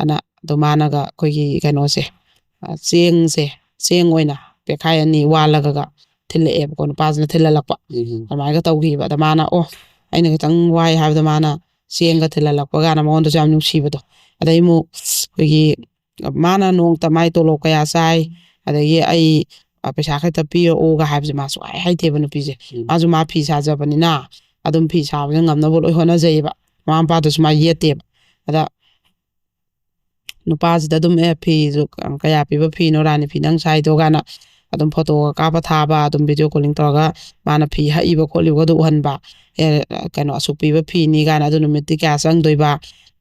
ꯑꯅ, ꯑꯗꯨ ꯃꯥꯅꯒ ꯑꯩꯈꯣꯏꯒꯤ ꯀꯩꯅꯣꯁꯦ, ꯑ, ꯆꯦꯡꯁꯦ, ꯆꯦꯡ ꯑꯣꯏꯅ ꯄꯦꯈꯥꯏ ꯑꯅꯤ ꯋꯥꯜꯂꯒꯒ ꯊꯤꯜꯂꯛꯑꯦꯕꯀꯣ, ꯅꯨꯄꯥꯁꯤꯅ ꯊꯤꯜꯍꯜꯂꯛꯄ꯫ ꯎꯝ, ꯎꯝ꯫ ꯑꯗꯨꯃꯥꯏꯅꯒ ꯇꯧꯈꯤꯕ꯫ ꯑꯗ ꯃꯥꯅ, "ꯑꯣ, ꯑꯩꯅ ꯈꯤꯇꯪ ꯋꯥꯏ" ꯍꯥꯏꯕꯗ ꯃꯥꯅ ꯆꯦꯡꯒ ꯊꯤꯜꯍꯜꯂꯛꯄ ꯀꯥꯟꯗ ꯃꯉꯣꯟꯗꯁꯨ ꯌꯥꯝ ꯅꯨꯡꯁꯤꯕꯗꯣ꯫ ꯑꯗꯩ ꯑꯃꯨꯛ ꯑꯩꯈꯣꯏꯒꯤ ꯃꯥꯅ ꯅꯣꯡꯇ ꯃꯥꯏ ꯇꯣꯂꯣꯞ ꯀꯌꯥ ꯆꯥꯏ, ꯑꯗꯒꯤ ꯑꯩ, ꯑ, ꯄꯩꯁꯥ ꯈꯛꯇ ꯄꯤꯔꯛꯎꯒ ꯍꯥꯏꯕꯁꯦ ꯃꯥ ꯁꯨꯡꯍꯥꯏ ꯍꯥꯏꯗꯦꯕ ꯅꯨꯄꯤꯁꯦ꯫ ꯎꯝ꯫ ꯃꯥꯁꯨ ꯃꯥ ꯐꯤ ꯁꯥꯖꯕꯅꯤꯅ ꯑꯗꯨꯝ ꯐꯤ ꯁꯥꯕꯗ ꯉꯝꯅꯕ ꯂꯣꯏ ꯍꯣꯠꯅꯖꯩꯌꯦꯕ꯫ ꯃꯃꯥ ꯃꯄꯥꯗꯨꯁꯨ ꯃꯥ ꯌꯦꯠꯇꯦꯕ꯫ ꯑꯗ ꯅꯨꯄꯥꯁꯤꯗ ꯑꯗꯨꯝ, "ꯑꯦ, ꯐꯤꯁꯨ ꯀꯌꯥ ꯄꯤꯕ ꯐꯤꯅꯣ, ꯔꯥꯅꯤ ꯐꯤ ꯅꯪ ꯁꯥꯏꯗꯣ?" ꯀꯥꯏꯅ ꯑꯗꯨꯝ ꯐꯣꯇꯣꯒ ꯀꯥꯞꯄ ꯊꯥꯕ, ꯑꯗꯨꯝ ꯚꯤꯗꯤꯑꯣ ꯀꯣꯂꯤꯡ ꯇꯧꯔꯒ ꯃꯥꯅ ꯐꯤ ꯍꯛꯏꯕ ꯈꯣꯠꯂꯤꯕꯗꯣ ꯎꯍꯟꯕ꯫ ꯑꯦ, ꯀꯩꯅꯣ, ꯑꯁꯨꯛ ꯄꯤꯕ ꯐꯤꯅꯤ ꯀꯥꯏꯅ, ꯑꯗꯨ ꯅꯨꯃꯤꯠꯇꯤ ꯀꯌꯥ ꯆꯪꯗꯣꯏꯕ,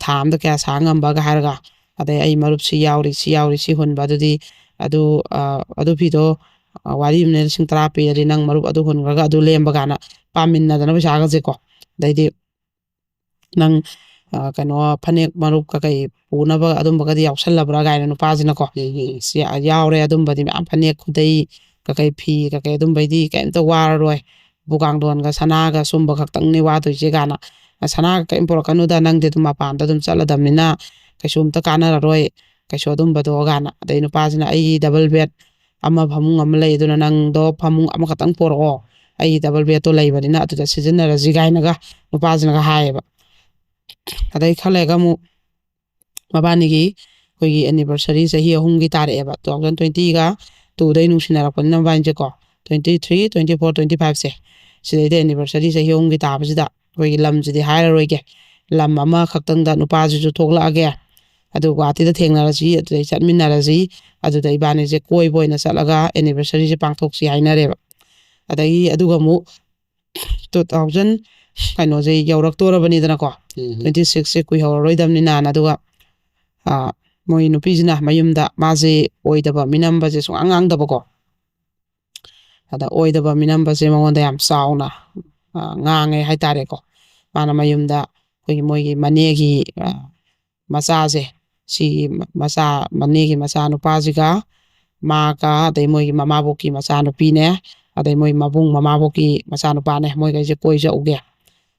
ꯊꯥ ꯑꯝꯗ ꯀꯌꯥ ꯁꯥ ꯉꯝꯕꯒ ꯍꯥꯏꯔꯒ, ꯑꯗꯩ ꯑꯩ ꯃꯔꯨꯞ ꯁꯤ ꯌꯥꯎꯔꯤ, ꯁꯤ ꯌꯥꯎꯔꯤ, ꯁꯤ ꯍꯨꯟꯕ, ꯑꯗꯨꯗꯤ ꯑꯗꯨ, ꯑ, ꯑꯗꯨ ꯐꯤꯗꯣ, ꯑ, ꯋꯥꯔꯤ ꯑꯃꯅ ꯂꯤꯁꯤꯡ ꯇꯔꯥ ꯄꯤꯔꯗꯤ ꯅꯪ ꯃꯔꯨꯞ ꯑꯗꯨ ꯍꯨꯟꯈ꯭ꯔꯒ ꯑꯗꯨ ꯂꯦꯝꯕ ꯀꯥꯏꯅ ꯄꯥꯃꯤꯟꯅꯗꯅ ꯄꯩꯁꯥꯒꯁꯦꯀꯣ꯫ ꯑꯗꯩꯗꯤ ꯅꯪ, ꯑ, ꯀꯩꯅꯣ, ꯐꯅꯦꯛ ꯃꯔꯨꯞ ꯀꯀꯩ ꯄꯨꯅꯕ ꯑꯗꯨꯝꯕꯒꯗꯤ ꯌꯥꯎꯁꯜꯂꯕ꯭ꯔꯥ ꯀꯥꯏꯅ ꯅꯨꯄꯥꯁꯤꯅꯀꯣ꯫ ꯎꯝ, ꯎꯝ, ꯎꯝ꯫ ꯁꯤ ꯌꯥ-, ꯌꯥꯎꯔꯦ ꯑꯗꯨꯝꯕꯗꯤ ꯃꯌꯥꯝ, ꯐꯅꯦꯛ ꯈꯨꯗꯩ ꯀꯀꯩ, ꯐꯤ ꯀꯀꯩ ꯑꯗꯨꯝꯕꯩꯗꯤ ꯀꯩꯝꯇ ꯋꯥꯔꯔꯣꯏ꯫ ꯎꯄꯨ ꯀꯥꯡꯊꯣꯟꯒ ꯁꯅꯥꯒ ꯁꯨꯝꯕ ꯈꯛꯇꯪꯅꯤ ꯋꯥꯗꯣꯏꯁꯦ ꯀꯥꯏꯅ꯫ "ꯁꯅꯥꯒ ꯀꯔꯤꯝ ꯄꯨꯔꯛꯀꯅꯨꯗ, ꯅꯪꯗꯤ ꯑꯗꯨꯝ ꯃꯄꯥꯟꯗ ꯑꯗꯨꯝ ꯆꯠꯂꯗꯕꯅꯤꯅ ꯀꯩꯁꯨꯝꯇ ꯀꯥꯟꯅꯔꯔꯣꯏ, ꯀꯩꯁꯨ ꯑꯗꯨꯝꯕꯗꯣ" ꯀꯥꯏꯅ꯫ ꯑꯗꯩ ꯅꯨꯄꯥꯁꯤꯅ, "ꯑꯩꯒꯤ ꯗꯕꯜ ꯕꯦꯗ ꯑꯃ, ꯐꯃꯨꯡ ꯑꯃ ꯂꯩ, ꯑꯗꯨꯅ ꯅꯪꯗꯣ ꯐꯃꯨꯡ ꯑꯃꯈꯛꯇꯪ ꯄꯣꯔꯛꯑꯣ, ꯑꯩꯒꯤ ꯗꯕꯜ ꯕꯦꯗꯇꯣ ꯂꯩꯕꯅꯤꯅ ꯑꯗꯨꯗ ꯁꯤꯖꯤꯟꯅꯔꯁꯤ" ꯀꯥꯏꯅꯒ ꯅꯨꯄꯥꯁꯤꯅꯒ ꯍꯥꯏꯌꯦꯕ꯫ ꯑꯗꯩ ꯈꯔ ꯂꯩꯔꯒ ꯑꯃꯨꯛ ꯃꯕꯥꯅꯤꯒꯤ ꯑꯩꯈꯣꯏꯒꯤ ꯑꯦꯅꯤꯚꯔꯁꯔꯤ ꯆꯍꯤ ꯑꯍꯨꯝꯒꯤ ꯇꯥꯔꯛꯑꯦꯕ, ꯇꯨ ꯊꯥꯎꯖꯟ ꯇ꯭ꯋꯦꯟꯇꯤꯒ ꯇꯨꯗꯩ ꯅꯨꯡꯁꯤꯅꯔꯛꯄꯅꯤꯅ ꯃꯕꯥꯅꯤꯁꯦꯀꯣ, twenty three, twenty four, twenty ꯐꯥꯏꯚꯁꯦ, ꯁꯤꯗꯩꯗ ꯑꯦꯅꯤꯚꯔꯁꯔꯤ ꯆꯍꯤ ꯑꯍꯨꯝꯒꯤ ꯇꯥꯕꯁꯤꯗ ꯑꯩꯈꯣꯏꯒꯤ ꯂꯝꯁꯤꯗꯤ ꯍꯥꯏꯔꯔꯣꯏꯒꯦ, ꯂꯝ ꯑꯃꯈꯛꯇꯪꯗ ꯅꯨꯄꯥꯁꯤꯁꯨ ꯊꯣꯛꯂꯛꯑꯒꯦ, ꯑꯗꯨ ꯒꯨꯍꯥꯇꯤꯗ ꯊꯦꯡꯅꯔꯁꯤ, ꯑꯗꯨꯗꯩ ꯆꯠꯃꯤꯟꯅꯔꯁꯤ, ꯑꯗꯨꯗ ꯏꯕꯥꯅꯤꯁꯦ ꯀꯣꯏꯕ ꯑꯣꯏꯅ ꯆꯠꯂꯒ ꯑꯦꯅꯤꯚꯔꯁꯔꯤꯁꯦ ꯄꯥꯡꯊꯣꯛꯁꯤ ꯍꯥꯏꯅꯔꯦꯕ꯫ ꯑꯗꯒꯤ ꯑꯗꯨꯒ ꯑꯃꯨꯛ ꯇꯨ ꯊꯥꯎꯖꯟ ꯀꯩꯅꯣꯁꯦ ꯌꯧꯔꯛꯇꯣꯔꯕꯅꯤꯗꯅꯀꯣ, ꯎꯝ꯫ ꯇ꯭ꯋꯦꯟꯇꯤ ꯁꯤꯛꯁꯁꯦ ꯀꯨꯏꯍꯧꯔꯔꯣꯏꯗꯕꯅꯤꯅ꯫ ꯑꯗꯨꯒ, ꯑ, ꯃꯣꯏ ꯅꯨꯄꯤꯁꯤꯅ ꯃꯌꯨꯝꯗ ꯃꯥꯁꯦ ꯑꯣꯏꯗꯕ ꯃꯤꯅꯝꯕꯁꯦ ꯁꯨꯡꯉꯥꯡ ꯉꯥꯡꯗꯕꯀꯣ꯫ ꯑꯗ ꯑꯣꯏꯗꯕ ꯃꯤꯅꯝꯕꯁꯦ ꯃꯉꯣꯟꯗ ꯌꯥꯝ ꯆꯥꯎꯅ, ꯑ, ꯉꯥꯡꯉꯦ ꯍꯥꯏꯇꯥꯔꯦꯀꯣ꯫ ꯃꯥꯅ ꯃꯌꯨꯝꯗ ꯑꯩꯈꯣꯏꯒꯤ ꯃꯣꯏꯒꯤ ꯃꯅꯦꯒꯤ, ꯑ, ꯃꯆꯥꯁꯦ, ꯁꯤꯒꯤ ꯃꯆꯥ, ꯃꯅꯦꯒꯤ ꯃꯆꯥꯅꯨꯄꯥꯁꯤꯒ ꯃꯥꯒ, ꯑꯗꯩ ꯃꯣꯏꯒꯤ ꯃꯃꯥꯕꯣꯛꯀꯤ ꯃꯆꯥꯅꯨꯄꯤꯅꯦ, ꯑꯗꯩ ꯃꯣꯏ ꯃꯕꯨꯡ ꯃꯃꯥꯕꯣꯛꯀꯤ ꯃꯆꯥꯅꯨꯄꯥꯅꯦ, ꯃꯣꯏꯈꯩꯁꯦ ꯀꯣꯏ ꯆꯠꯎꯒꯦ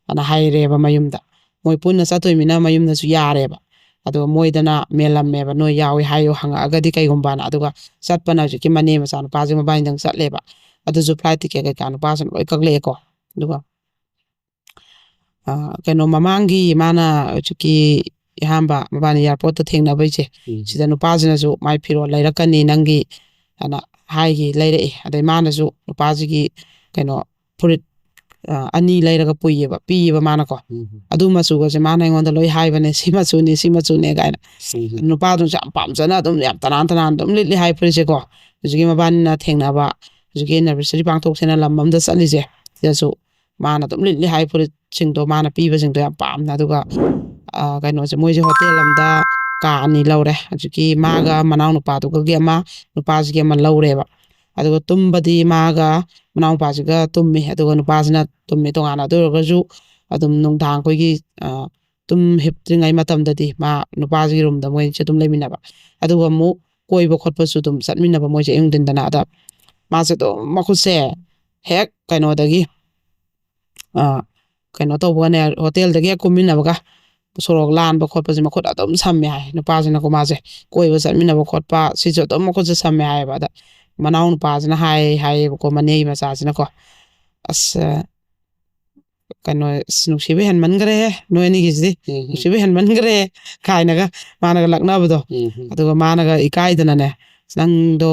ꯑꯅ ꯍꯥꯏꯔꯦꯕ ꯃꯌꯨꯝꯗ꯫ ꯃꯣꯏ ꯄꯨꯟꯅ ꯆꯠꯇꯣꯏꯃꯤꯅ ꯃꯌꯨꯝꯗꯁꯨ ꯌꯥꯔꯦꯕ꯫ ꯑꯗꯨꯒ ꯃꯣꯏꯗꯅ ꯃꯦꯜꯂꯝꯃꯦꯕ, "ꯅꯣꯏ ꯌꯥꯎꯏ ꯍꯥꯏꯌꯨ, ꯍꯪꯉꯛꯑꯒꯗꯤ ꯀꯩꯒꯨꯝꯕꯅ"꯫ ꯑꯗꯨꯒ ꯆꯠꯄꯅ ꯍꯧꯖꯤꯛꯀꯤ ꯃꯅꯦ ꯃꯆꯥꯅꯨꯄꯥꯁꯦ ꯃꯕꯥꯅꯤꯗꯪ ꯆꯠꯂꯦꯕ꯫ ꯑꯗꯨꯁꯨ ꯐ꯭ꯂꯥꯏꯠ ꯇꯤꯀꯦꯠ ꯀꯩꯀꯥ ꯅꯨꯄꯥꯁꯤꯅ ꯂꯣꯏ ꯀꯛꯂꯛꯑꯦꯀꯣ꯫ ꯑꯗꯨꯒ, ꯑ, ꯀꯩꯅꯣ, ꯃꯃꯥꯡꯒꯤ ꯃꯥꯅ ꯍꯧꯖꯤꯛꯀꯤ ꯑꯍꯥꯟꯕ ꯃꯕꯥꯅꯤ ꯑꯦꯌꯥꯔꯄꯣꯔꯠꯇ ꯊꯦꯡꯅꯕꯩꯁꯦ, ꯎꯝ꯫ ꯁꯤꯗ ꯅꯨꯄꯥꯁꯤꯅꯁꯨ ꯃꯥꯏ ꯐꯤꯔꯣꯜ ꯂꯩꯔꯛꯀꯅꯤ ꯅꯪꯒꯤ ꯑꯅ ꯍꯥꯏꯒꯤ, ꯂꯩꯔꯛꯑꯦ꯫ ꯑꯗꯩ ꯃꯥꯅꯁꯨ ꯅꯨꯄꯥꯁꯤꯒꯤ ꯀꯩꯅꯣ ꯐꯨꯔꯤꯠ ꯑ, ꯑꯅꯤ ꯂꯩꯔꯒ ꯄꯨꯏꯌꯦꯕ, ꯄꯤꯌꯦꯕ ꯃꯥꯅꯀꯣ꯫ ꯎꯝ. ꯑꯗꯨ ꯃꯆꯨꯒꯁꯦ ꯃꯥꯅ ꯑꯩꯉꯣꯟꯗ ꯂꯣꯏ ꯍꯥꯏꯕꯅꯦ, "ꯁꯤ ꯃꯆꯨꯅꯤ, ꯁꯤ ꯃꯆꯨꯅꯦ" ꯀꯥꯏꯅ꯫ ꯎꯝ. ꯅꯨꯄꯥꯗꯨꯅꯁꯨ ꯌꯥꯝ ꯄꯥꯝꯖꯅ ꯑꯗꯨꯝ ꯌꯥꯝ ꯇꯅꯥꯟ ꯇꯅꯥꯟ ꯑꯗꯨꯝ ꯂꯤꯠꯂꯤ ꯍꯥꯏ ꯐꯨꯔꯤꯠꯁꯦꯀꯣ꯫ ꯍꯧꯖꯤꯛꯀꯤ ꯃꯕꯥꯅꯤꯅ ꯊꯦꯡꯅꯕ, ꯍꯧꯖꯤꯛꯀꯤ anniversary ꯄꯥꯡꯊꯣꯛꯁꯦꯅ ꯂꯝ ꯑꯃꯗ ꯆꯠꯂꯤꯁꯦ, ꯁꯤꯗꯁꯨ ꯃꯥꯅ ꯑꯗꯨꯝ ꯂꯤꯠꯂꯤ ꯍꯥꯏ ꯐꯨꯔꯤꯠꯁꯤꯡꯗꯣ, ꯃꯥꯅ ꯄꯤꯕꯁꯤꯡꯗꯣ ꯌꯥꯝ ꯄꯥꯝꯅ꯫ ꯑꯗꯨꯒ, ꯑ, ꯀꯩꯅꯣꯁꯦ, ꯃꯣꯏꯁꯦ ꯍꯣꯇꯦꯜ ꯑꯃꯗ ꯀꯥ ꯑꯅꯤ ꯂꯧꯔꯦ꯫ ꯍꯧꯖꯤꯛꯀꯤ ꯃꯥꯒ ꯃꯅꯥꯎ ꯅꯨꯄꯥꯗꯨꯒꯒꯤ ꯑꯃ, ꯅꯨꯄꯥꯁꯤꯒꯤ ꯑꯃ ꯂꯧꯔꯦꯕ꯫ ꯑꯗꯨꯒ ꯇꯨꯝꯕꯗꯤ ꯃꯥꯒ ꯃꯅꯥꯎ ꯅꯨꯄꯥꯁꯤꯒ ꯇꯨꯝꯃꯤ, ꯑꯗꯨꯒ ꯅꯨꯄꯥꯁꯤꯅ ꯇꯨꯝꯃꯤ ꯇꯣꯉꯥꯟꯅ꯫ ꯑꯗꯨ ꯑꯣꯏꯔꯒꯁꯨ ꯑꯗꯨꯝ ꯅꯨꯡꯗꯥꯡ ꯑꯩꯈꯣꯏꯒꯤ, ꯑ, ꯇꯨꯝ ꯍꯤꯞꯇ꯭ꯔꯤꯉꯩ ꯃꯇꯝꯗꯗꯤ ꯃꯥ ꯅꯨꯄꯥꯁꯤꯒꯤ ꯔꯨꯝꯗ ꯃꯣꯏꯁꯦ ꯑꯗꯨꯝ ꯂꯩꯃꯤꯟꯅꯕ꯫ ꯑꯗꯨꯒ ꯑꯃꯨꯛ ꯀꯣꯏꯕ ꯈꯣꯠꯄꯁꯨ ꯑꯗꯨꯝ ꯆꯠꯃꯤꯟꯅꯕ ꯃꯣꯏꯁꯦ ꯑꯌꯨꯛ ꯅꯨꯡꯊꯤꯟꯗꯅ꯫ ꯑꯗ ꯃꯥꯁꯦ ꯑꯗꯨꯝ ꯃꯈꯨꯠꯁꯦ ꯍꯦꯛ ꯀꯩꯅꯣꯗꯒꯤ, ꯑ, ꯀꯩꯅꯣ ꯇꯧꯕꯒꯅꯦ, ꯍꯣꯇꯦꯜꯗꯒꯤ ꯍꯦꯛ ꯀꯨꯝꯃꯤꯟꯅꯕꯒ ꯁꯣꯔꯣꯛ ꯂꯥꯟꯕ ꯈꯣꯠꯄꯁꯦ ꯃꯈꯨꯠ ꯑꯗꯨꯝ ꯁꯝꯃꯦ ꯍꯥꯏ꯫ ꯅꯨꯄꯥꯁꯤꯅꯀꯣ, ꯃꯥꯁꯦ ꯀꯣꯏꯕ ꯆꯠꯃꯤꯟꯅꯕ ꯈꯣꯠꯄ ꯁꯤꯁꯨ ꯑꯗꯨꯝ ꯃꯈꯨꯠꯁꯦ ꯁꯝꯃꯦ ꯍꯥꯏꯌꯦꯕ꯫ ꯑꯗ ꯃꯅꯥꯎ ꯅꯨꯄꯥꯁꯤꯅ ꯍꯥꯏ ꯍꯥꯏꯌꯦꯕꯀꯣ, ꯃꯅꯦꯒꯤ ꯃꯆꯥꯁꯤꯅꯀꯣ, "ꯑꯁ, ꯀꯩꯅꯣ, ꯑꯁ, ꯅꯨꯡꯁꯤꯕ ꯍꯦꯟꯃꯟꯈ꯭ꯔꯦꯍꯦ ꯅꯣꯏ ꯑꯅꯤꯒꯤꯁꯤꯗꯤ, ꯎꯝ. ꯅꯨꯡꯁꯤꯕ ꯍꯦꯟꯃꯟꯈ꯭ꯔꯦ" ꯀꯥꯏꯅꯒ ꯃꯥꯅꯒ ꯂꯛꯅꯕꯗꯣ꯫ ꯎꯝ. ꯑꯗꯨꯒ ꯃꯥꯅꯒ ꯏꯀꯥꯏꯗꯅꯅꯦ, "ꯑꯁ, ꯅꯪꯗꯣ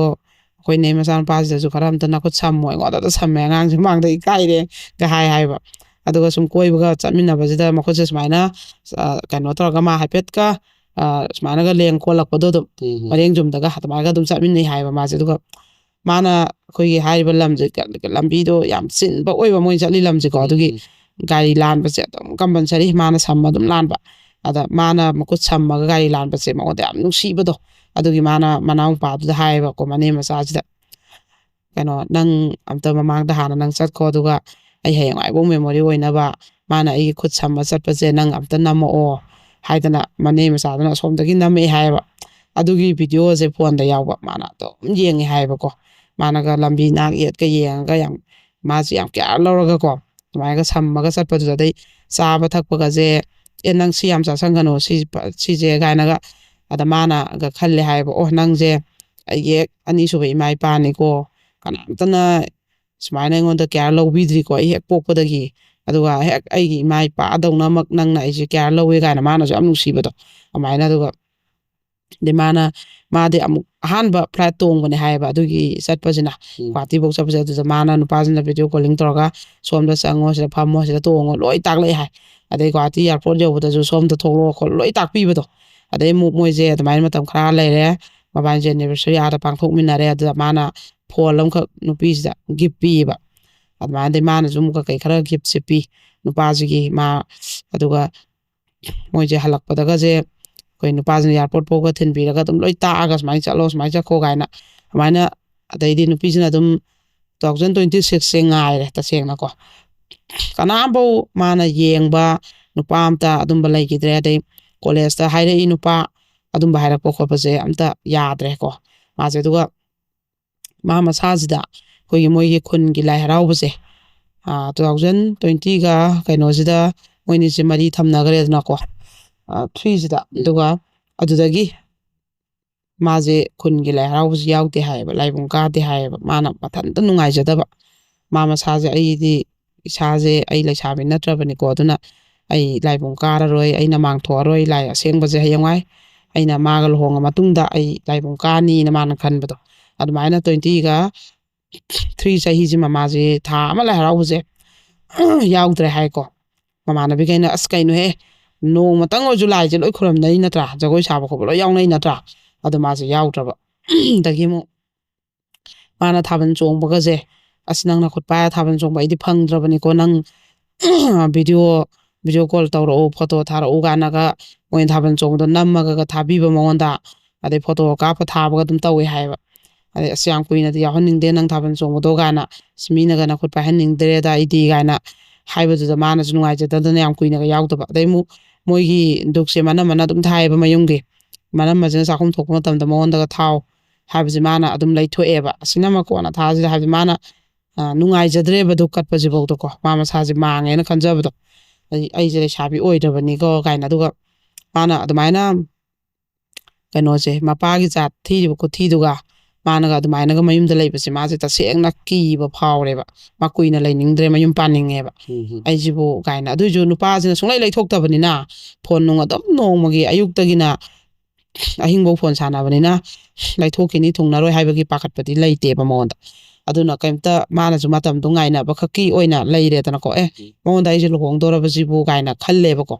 ꯑꯩꯈꯣꯏ ꯅꯦ ꯃꯆꯥꯅꯨꯄꯥꯁꯤꯗꯁꯨ ꯈꯔ ꯑꯝꯇ ꯅꯈꯨꯠ ꯁꯝꯃꯣ, ꯑꯩꯉꯣꯟꯗ ꯑꯝꯇ ꯁꯝꯃꯦ, ꯑꯉꯥꯡꯁꯤ ꯃꯃꯥꯡꯗ ꯏꯀꯥꯏꯔꯦ" ꯒ ꯍꯥꯏ ꯍꯥꯏꯕ꯫ ꯑꯗꯨꯒ ꯁꯨꯝ ꯀꯣꯏꯕꯒ ꯆꯠꯃꯤꯟꯅꯕꯁꯤꯗ ꯃꯈꯨꯠꯁꯦ ꯁꯨꯃꯥꯏꯅ, ꯑ, ꯀꯩꯅꯣ ꯇꯧꯔꯒ ꯃꯥ ꯍꯥꯏꯐꯦꯠꯀ, ꯑ, ꯁꯨꯃꯥꯏꯅꯒ ꯂꯦꯡ ꯈꯣꯠꯂꯛꯄꯗꯣ ꯑꯗꯨꯝ ꯎꯝ. ꯃꯔꯦꯡ ꯆꯨꯝꯗꯒ ꯑꯗꯨꯃꯥꯏꯅ ꯑꯗꯨꯝ ꯆꯠꯃꯤꯟꯅꯩ ꯍꯥꯏꯕ ꯃꯥꯁꯦ꯫ ꯑꯗꯨꯒ ꯃꯥꯅ ꯑꯩꯈꯣꯏꯒꯤ ꯍꯥꯏꯔꯤꯕ ꯂꯝꯁꯦ ꯀ-, ꯂꯝꯕꯤꯗꯣ ꯌꯥꯝ ꯆꯤꯟꯕ ꯑꯣꯏꯕ ꯃꯣꯏ ꯆꯠꯂꯤ ꯂꯝꯁꯦꯀꯣ꯫ ꯑꯗꯨꯒꯤ ꯎꯝ. ꯒꯥꯔꯤ ꯂꯥꯟꯕꯁꯦ ꯑꯗꯨꯝ compulsory ꯃꯥꯅ ꯁꯝꯃ ꯑꯗꯨꯝ ꯂꯥꯟꯕ꯫ ꯑꯗ ꯃꯥꯅ ꯃꯈꯨꯠ ꯁꯝꯃꯒ ꯒꯥꯔꯤ ꯂꯥꯟꯕꯁꯦ ꯃꯉꯣꯟꯗ ꯌꯥꯝ ꯅꯨꯡꯁꯤꯕꯗꯣ꯫ ꯑꯗꯨꯒꯤ ꯃꯥꯅ ꯃꯅꯥꯎ ꯅꯨꯄꯥꯗꯨꯗ ꯍꯥꯏꯌꯦꯕꯀꯣ, ꯃꯅꯦ ꯃꯆꯥꯁꯤꯗ, "ꯀꯩꯅꯣ, ꯅꯪ ꯑꯝꯇ ꯃꯃꯥꯡꯗ ꯍꯥꯟꯅ ꯅꯪ ꯆꯠꯈꯣ, ꯑꯗꯨꯒ ꯑꯩ ꯍꯌꯦꯡꯋꯥꯏꯐꯥꯎ memory ꯑꯣꯏꯅꯕ ꯃꯥꯅ ꯑꯩꯒꯤ ꯈꯨꯠ ꯁꯝꯃ ꯆꯠꯄꯁꯦ ꯅꯪ ꯑꯝꯇ ꯅꯝꯃꯛꯑꯣ" ꯍꯥꯏꯗꯅ ꯃꯅꯦ ꯃꯆꯥꯗꯨꯅ ꯑꯁꯣꯝꯗꯒꯤ ꯅꯝꯃꯛꯑꯦ ꯍꯥꯏꯌꯦꯕ꯫ ꯑꯗꯨꯒꯤ videoꯁꯦ phoneꯗ ꯌꯥꯎꯕ, ꯃꯥꯅ ꯑꯗꯨꯝ ꯌꯦꯡꯉꯦ ꯍꯥꯏꯌꯦꯕꯀꯣ꯫ ꯃꯥꯅꯒ ꯂꯝꯕꯤ ꯅꯥꯛ ꯌꯦꯠꯀ ꯌꯦꯡꯉꯒ ꯌꯥꯝ, ꯃꯥꯁꯦ ꯌꯥꯝ care ꯂꯧꯔꯒꯀꯣ, ꯑꯗꯨꯃꯥꯏꯅꯒ ꯁꯝꯃꯒ ꯆꯠꯄꯗꯨꯗ, ꯑꯗꯩ ꯆꯥꯕ ꯊꯛꯄꯒꯁꯦ, "ꯑꯦ, ꯅꯪ ꯁꯤ ꯌꯥꯝ ꯆꯥꯁꯟꯒꯅꯨ, ꯁꯤ, ꯁꯤꯁꯦ" ꯀꯥꯏꯅꯒ꯫ ꯑꯗ ꯃꯥꯅꯒ ꯈꯜꯂꯦ ꯍꯥꯏꯌꯦꯕ, "ꯑꯣ, ꯅꯪꯁꯦ ꯑꯩꯒꯤ ꯍꯦꯛ ꯑꯅꯤꯁꯨꯕ ꯏꯃꯥ ꯏꯄꯥꯅꯤꯀꯣ, ꯀꯅꯥꯝꯇꯅ ꯁꯨꯃꯥꯏꯅ ꯑꯩꯉꯣꯟꯗ care ꯂꯧꯕꯤꯗ꯭ꯔꯤꯀꯣ, ꯑꯩ ꯍꯦꯛ ꯄꯣꯛꯄꯗꯒꯤ꯫ ꯑꯗꯨꯒ ꯍꯦꯛ ꯑꯩꯒꯤ ꯏꯃꯥ ꯏꯄꯥꯗꯧꯅꯃꯛ ꯅꯪꯅ ꯑꯩꯁꯦ care ꯂꯧꯋꯦ" ꯀꯥꯏꯅ ꯃꯥꯅꯁꯨ ꯌꯥꯝ ꯅꯨꯡꯁꯤꯕꯗꯣ꯫ ꯑꯗꯨꯃꯥꯏꯅ, ꯑꯗꯨꯒ ꯑꯗꯩ ꯃꯥꯅ, ꯃꯥꯗꯤ ꯑꯃꯨꯛ ꯑꯍꯥꯟꯕ ꯐ꯭ꯂꯥꯏꯠ ꯇꯣꯡꯕꯅꯦ ꯍꯥꯏꯌꯦꯕ ꯑꯗꯨꯒꯤ ꯆꯠꯄꯁꯤꯅ꯫ ꯎꯝ. ꯒꯨꯍꯥꯇꯤꯐꯧ ꯆꯠꯄꯁꯦ ꯑꯗꯨꯗ ꯃꯥꯅ ꯅꯨꯄꯥꯁꯤꯅ ꯚꯤꯗꯤꯑꯣ ꯀꯣꯂꯤꯡ ꯇꯧꯔꯒ, "ꯁꯣꯝꯗ ꯆꯪꯉꯣ, ꯁꯤꯗ ꯐꯝꯃꯣ, ꯁꯤꯗ ꯇꯣꯡꯉꯣ", ꯂꯣꯏ ꯇꯥꯛꯂꯛꯑꯦ ꯍꯥꯏ꯫ ꯑꯗꯩ ꯒꯨꯍꯥꯇꯤ ꯑꯦꯌꯥꯔꯄꯣꯔꯠ ꯌꯧꯕꯗꯁꯨ "ꯁꯣꯝꯗ ꯊꯣꯛꯂꯛꯑꯣ" ꯈꯣꯠꯂꯣ ꯂꯣꯏ ꯇꯥꯛꯄꯤꯕꯗꯣ꯫ ꯑꯗꯩ ꯑꯃꯨꯛ ꯃꯣꯏꯁꯦ ꯑꯗꯨꯃꯥꯏꯅ ꯃꯇꯝ ꯈꯔ ꯂꯩꯔꯦ, ꯃꯕꯥꯅꯤꯁꯦ ꯑꯦꯅꯤꯚꯔꯁꯔꯤ ꯑꯥꯗ ꯄꯥꯡꯊꯣꯛꯃꯤꯟꯅꯔꯦ꯫ ꯑꯗꯨꯗ ꯃꯥꯅ ꯐꯣꯟ ꯑꯃꯈꯛ ꯅꯨꯄꯤꯁꯤꯗ ꯒꯤꯐ ꯄꯤꯌꯦꯕ꯫ ꯑꯗꯨꯃꯥꯏꯅꯗꯤ ꯃꯥꯅꯁꯨ ꯑꯃꯨꯛ ꯀꯩ ꯈꯔ ꯒꯤꯐꯁꯦ ꯄꯤ ꯅꯨꯄꯥꯁꯤꯒꯤ꯫ ꯃꯥ ꯑꯗꯨꯒ ꯃꯣꯏꯁꯦ ꯍꯜꯂꯛꯄꯗꯒꯁꯦ ꯑꯩꯈꯣꯏ ꯅꯨꯄꯥꯁꯤꯅ ꯑꯦꯌꯥꯔꯄꯣꯔꯠ ꯐꯥꯎꯕ ꯊꯤꯟꯕꯤꯔꯒ ꯑꯗꯨꯝ ꯂꯣꯏ ꯇꯥꯛꯑꯒ, "ꯁꯨꯃꯥꯏꯅ ꯆꯠꯂꯣ, ꯁꯨꯃꯥꯏꯅ ꯆꯠꯈꯣ" ꯀꯥꯏꯅ꯫ ꯑꯗꯨꯃꯥꯏꯅ ꯑꯗꯩꯗꯤ ꯅꯨꯄꯤꯁꯤꯅ ꯑꯗꯨꯝ two thousand twenty sixꯁꯦ ꯉꯥꯏꯔꯦ ꯇꯁꯦꯡꯅꯀꯣ꯫ ꯀꯅꯥꯝꯐꯧ ꯃꯥꯅ ꯌꯦꯡꯕ ꯅꯨꯄꯥ ꯑꯝꯇ ꯑꯗꯨꯝꯕ ꯂꯩꯈꯤꯗ꯭ꯔꯦ꯫ ꯑꯗꯩ ꯀꯣꯂꯦꯖꯇ ꯍꯥꯏꯔꯛꯏ ꯅꯨꯄꯥ ꯑꯗꯨꯝꯕ ꯍꯥꯏꯔꯛꯄ ꯈꯣꯠꯄꯁꯦ ꯑꯝꯇ ꯌꯥꯗ꯭ꯔꯦꯀꯣ ꯃꯥꯁꯦ꯫ ꯑꯗꯨꯒ ꯃꯥ ꯃꯁꯥꯁꯤꯗ ꯑꯩꯈꯣꯏꯒꯤ ꯃꯣꯏꯒꯤ ꯈꯨꯟꯒꯤ ꯂꯥꯏ ꯍꯔꯥꯎꯕꯁꯦ, two thousand twentyꯒ ꯀꯩꯅꯣꯁꯤꯗ ꯃꯣꯏꯅꯤꯁꯦ ꯃꯔꯤ ꯊꯝꯅꯈ꯭ꯔꯦꯗꯅꯀꯣ, threeꯁꯤꯗ꯫ ꯑꯗꯨꯒ ꯑꯗꯨꯗꯒꯤ ꯃꯥꯁꯦ ꯈꯨꯟꯒꯤ ꯂꯥꯏ ꯍꯔꯥꯎꯕꯁꯤ ꯌꯥꯎꯗꯦ ꯍꯥꯏꯌꯦꯕ, ꯂꯥꯏꯕꯨꯡ ꯀꯥꯗꯦ ꯍꯥꯏꯌꯦꯕ꯫ ꯃꯥꯅ ꯃꯊꯟꯇ ꯅꯨꯡꯉꯥꯏꯖꯗꯕ, ꯃꯥ ꯃꯁꯥꯁꯦ, "ꯑꯩꯗꯤ ꯏꯁꯥꯁꯦ, ꯑꯩ ꯂꯩꯁꯥꯕꯤ ꯅꯠꯇ꯭ꯔꯕꯅꯤꯀꯣ, ꯑꯗꯨꯅ ꯑꯩ ꯂꯥꯏꯕꯨꯡ ꯀꯥꯔꯔꯣꯏ, ꯑꯩꯅ ꯃꯥꯡꯊꯣꯛꯑꯔꯣꯏ ꯂꯥꯏ ꯑꯁꯦꯡꯕꯁꯦ, ꯍꯌꯦꯡꯋꯥꯏ ꯑꯩꯅ ꯃꯥꯒ ꯂꯨꯍꯣꯡꯉ ꯃꯇꯨꯡꯗ ꯑꯩ ꯂꯥꯏꯕꯨꯡ ꯀꯥꯅꯤꯅ" ꯃꯥꯅ ꯈꯟꯕꯗꯣ꯫ ꯑꯗꯨꯃꯥꯏꯅ twentyꯒ three ꯆꯍꯤꯁꯤꯃ ꯃꯥꯁꯦ ꯊꯥ ꯑꯃ ꯂꯥꯏ ꯍꯔꯥꯎꯕꯁꯦ ꯌꯥꯎꯗ꯭ꯔꯦ ꯍꯥꯏꯀꯣ꯫ ꯃꯃꯥꯟꯅꯕꯤꯈꯩꯅ, "ꯑꯁ, ꯀꯩꯅꯣꯍꯦ, ꯅꯣꯡꯃꯇꯪ ꯑꯣꯏꯔꯁꯨ ꯂꯥꯏꯁꯦ ꯂꯣꯏ ꯈꯨꯔꯨꯝꯅꯩ ꯅꯠꯇ꯭ꯔꯥ, ꯖꯒꯣꯏ ꯁꯥꯕ ꯈꯣꯠꯄ ꯂꯣꯏ ꯌꯥꯎꯅꯩ ꯅꯠꯇ꯭ꯔꯥ?" ꯑꯗꯣ ꯃꯥꯁꯦ ꯌꯥꯎꯗ꯭ꯔꯕ꯫ ꯑꯗꯒꯤ ꯑꯃꯨꯛ ꯃꯥꯅ ꯊꯥꯕꯜ ꯆꯣꯡꯕꯒꯁꯦ, "ꯑꯁ, ꯅꯪ ꯅꯈꯨꯠ ꯄꯥꯏꯔ ꯊꯥꯕꯜ ꯆꯣꯡꯕ ꯑꯩꯗꯤ ꯐꯪꯗ꯭ꯔꯕꯅꯤꯀꯣ, ꯅꯪ ꯚꯤꯗꯤꯑꯣ ꯚꯤꯗꯤꯑꯣ ꯀꯣꯜ ꯇꯧꯔꯛꯎ, ꯐꯣꯇꯣ ꯊꯥꯔꯛꯎ" ꯀꯥꯏꯅꯒ ꯃꯣꯏꯅ ꯊꯥꯕꯜ ꯆꯣꯡꯕꯗꯣ ꯅꯝꯃꯒ ꯊꯥꯕꯤꯕ ꯃꯉꯣꯟꯗ꯫ ꯑꯗꯩ ꯐꯣꯇꯣ ꯀꯥꯞꯄ ꯊꯥꯕꯒ ꯑꯗꯨꯝ ꯇꯧꯋꯦ ꯍꯥꯏꯌꯦꯕ꯫ ꯑꯗꯩ, "ꯑꯁ, ꯌꯥꯝ ꯀꯨꯏꯅꯗꯤ ꯌꯥꯎꯍꯟꯅꯤꯡꯗꯦ ꯅꯪ ꯊꯥꯕꯜ ꯆꯣꯡꯕꯗꯣ" ꯀꯥꯏꯅ, "ꯑꯁ, ꯃꯤꯅꯒ ꯅꯈꯨꯠ ꯄꯥꯏꯍꯟꯅꯤꯡꯗ꯭ꯔꯦꯗ ꯑꯩꯗꯤ" ꯀꯥꯏꯅ ꯍꯥꯏꯕꯗꯨꯗ ꯃꯥꯅꯁꯨ ꯅꯨꯡꯉꯥꯏꯖꯗꯗꯅ ꯌꯥꯝ ꯀꯨꯏꯅꯒ ꯌꯥꯎꯗꯕ꯫ ꯑꯗꯩ ꯑꯃꯨꯛ ꯃꯣꯏꯒꯤ ꯗꯨꯛꯁꯦ ꯃꯅꯝꯃꯅ ꯑꯗꯨꯝ ꯊꯥꯏꯌꯦꯕ ꯃꯌꯨꯝꯒꯤ꯫ ꯃꯅꯝꯃꯁꯤꯅ ꯆꯥꯛꯈꯨꯝ ꯊꯣꯛꯄ ꯃꯇꯝꯗ ꯃꯉꯣꯟꯗꯒ "ꯊꯥꯎ" ꯍꯥꯏꯕꯁꯦ ꯃꯥꯅ ꯑꯗꯨꯝ ꯂꯩꯊꯣꯛꯑꯦꯕ꯫ "ꯑꯁꯤꯅ ꯑꯃ ꯀꯣꯟꯅ ꯊꯥꯁꯤꯗ" ꯍꯥꯏꯕꯁꯦ ꯃꯥꯅ, ꯑ, ꯅꯨꯡꯉꯥꯏꯖꯗ꯭ꯔꯦꯕ ꯗꯨꯛ ꯀꯠꯄꯁꯤꯐꯥꯎꯗꯀꯣ꯫ ꯃꯥ ꯃꯁꯥꯁꯦ ꯃꯥꯡꯉꯦꯅ ꯈꯟꯖꯕꯗꯣ꯫ "ꯑꯩ, ꯑꯩꯁꯦ ꯂꯩꯁꯥꯕꯤ ꯑꯣꯏꯗ꯭ꯔꯕꯅꯤꯀꯣ" ꯀꯥꯏꯅ꯫ ꯑꯗꯨꯒ ꯃꯥꯅ ꯑꯗꯨꯃꯥꯏꯅ ꯀꯩꯅꯣꯁꯦ, ꯃꯄꯥꯒꯤ ꯖꯥꯠ ꯊꯤꯔꯤꯕ ꯈꯨꯊꯤꯗꯨꯒ ꯃꯥꯅꯒ ꯑꯗꯨꯃꯥꯏꯅꯒ ꯃꯌꯨꯝꯗ ꯂꯩꯕꯁꯦ ꯃꯥꯁꯦ ꯇꯁꯦꯡꯅ ꯀꯤꯕ ꯐꯥꯎꯔꯦꯕ꯫ ꯃꯥ ꯀꯨꯏꯅ ꯂꯩꯅꯤꯡꯗ꯭ꯔꯦ, ꯃꯌꯨꯝ ꯄꯥꯅꯤꯡꯉꯦꯕ꯫ ꯎꯝ. ꯑꯩꯁꯤꯕꯨ ꯀꯥꯏꯅ꯫ ꯑꯗꯨꯏꯁꯨ ꯅꯨꯄꯥꯁꯤꯅ ꯁꯨꯡꯂꯩ ꯂꯩꯊꯣꯛꯇꯕꯅꯤꯅ, ꯐꯣꯟ ꯅꯨꯡ ꯑꯗꯨꯝ ꯅꯣꯡꯃꯒꯤ ꯑꯌꯨꯛꯇꯒꯤꯅ ꯑꯍꯤꯡꯐꯧ ꯐꯣꯟ ꯁꯥꯟꯅꯕꯅꯤꯅ, ꯂꯩꯊꯣꯛꯈꯤꯅꯤ, ꯊꯨꯡꯅꯔꯣꯏ ꯍꯥꯏꯕꯒꯤ ꯄꯥꯈꯠꯄꯗꯤ ꯂꯩꯇꯦꯕ ꯃꯉꯣꯟꯗ꯫ ꯑꯗꯨꯅ ꯀꯩꯝꯇ ꯃꯥꯅꯁꯨ ꯃꯇꯝꯗꯣ ꯉꯥꯏꯅꯕ ꯈꯛꯀꯤ ꯑꯣꯏꯅ ꯂꯩꯔꯦꯗꯅꯀꯣ꯫ "ꯑꯦ, ꯎꯝ꯫ ꯃꯉꯣꯟꯗ ꯑꯩꯁꯦ ꯂꯨꯍꯣꯡꯗꯧꯔꯕꯁꯤꯕꯨ" ꯀꯥꯏꯅ ꯈꯜꯂꯦꯕꯀꯣ꯫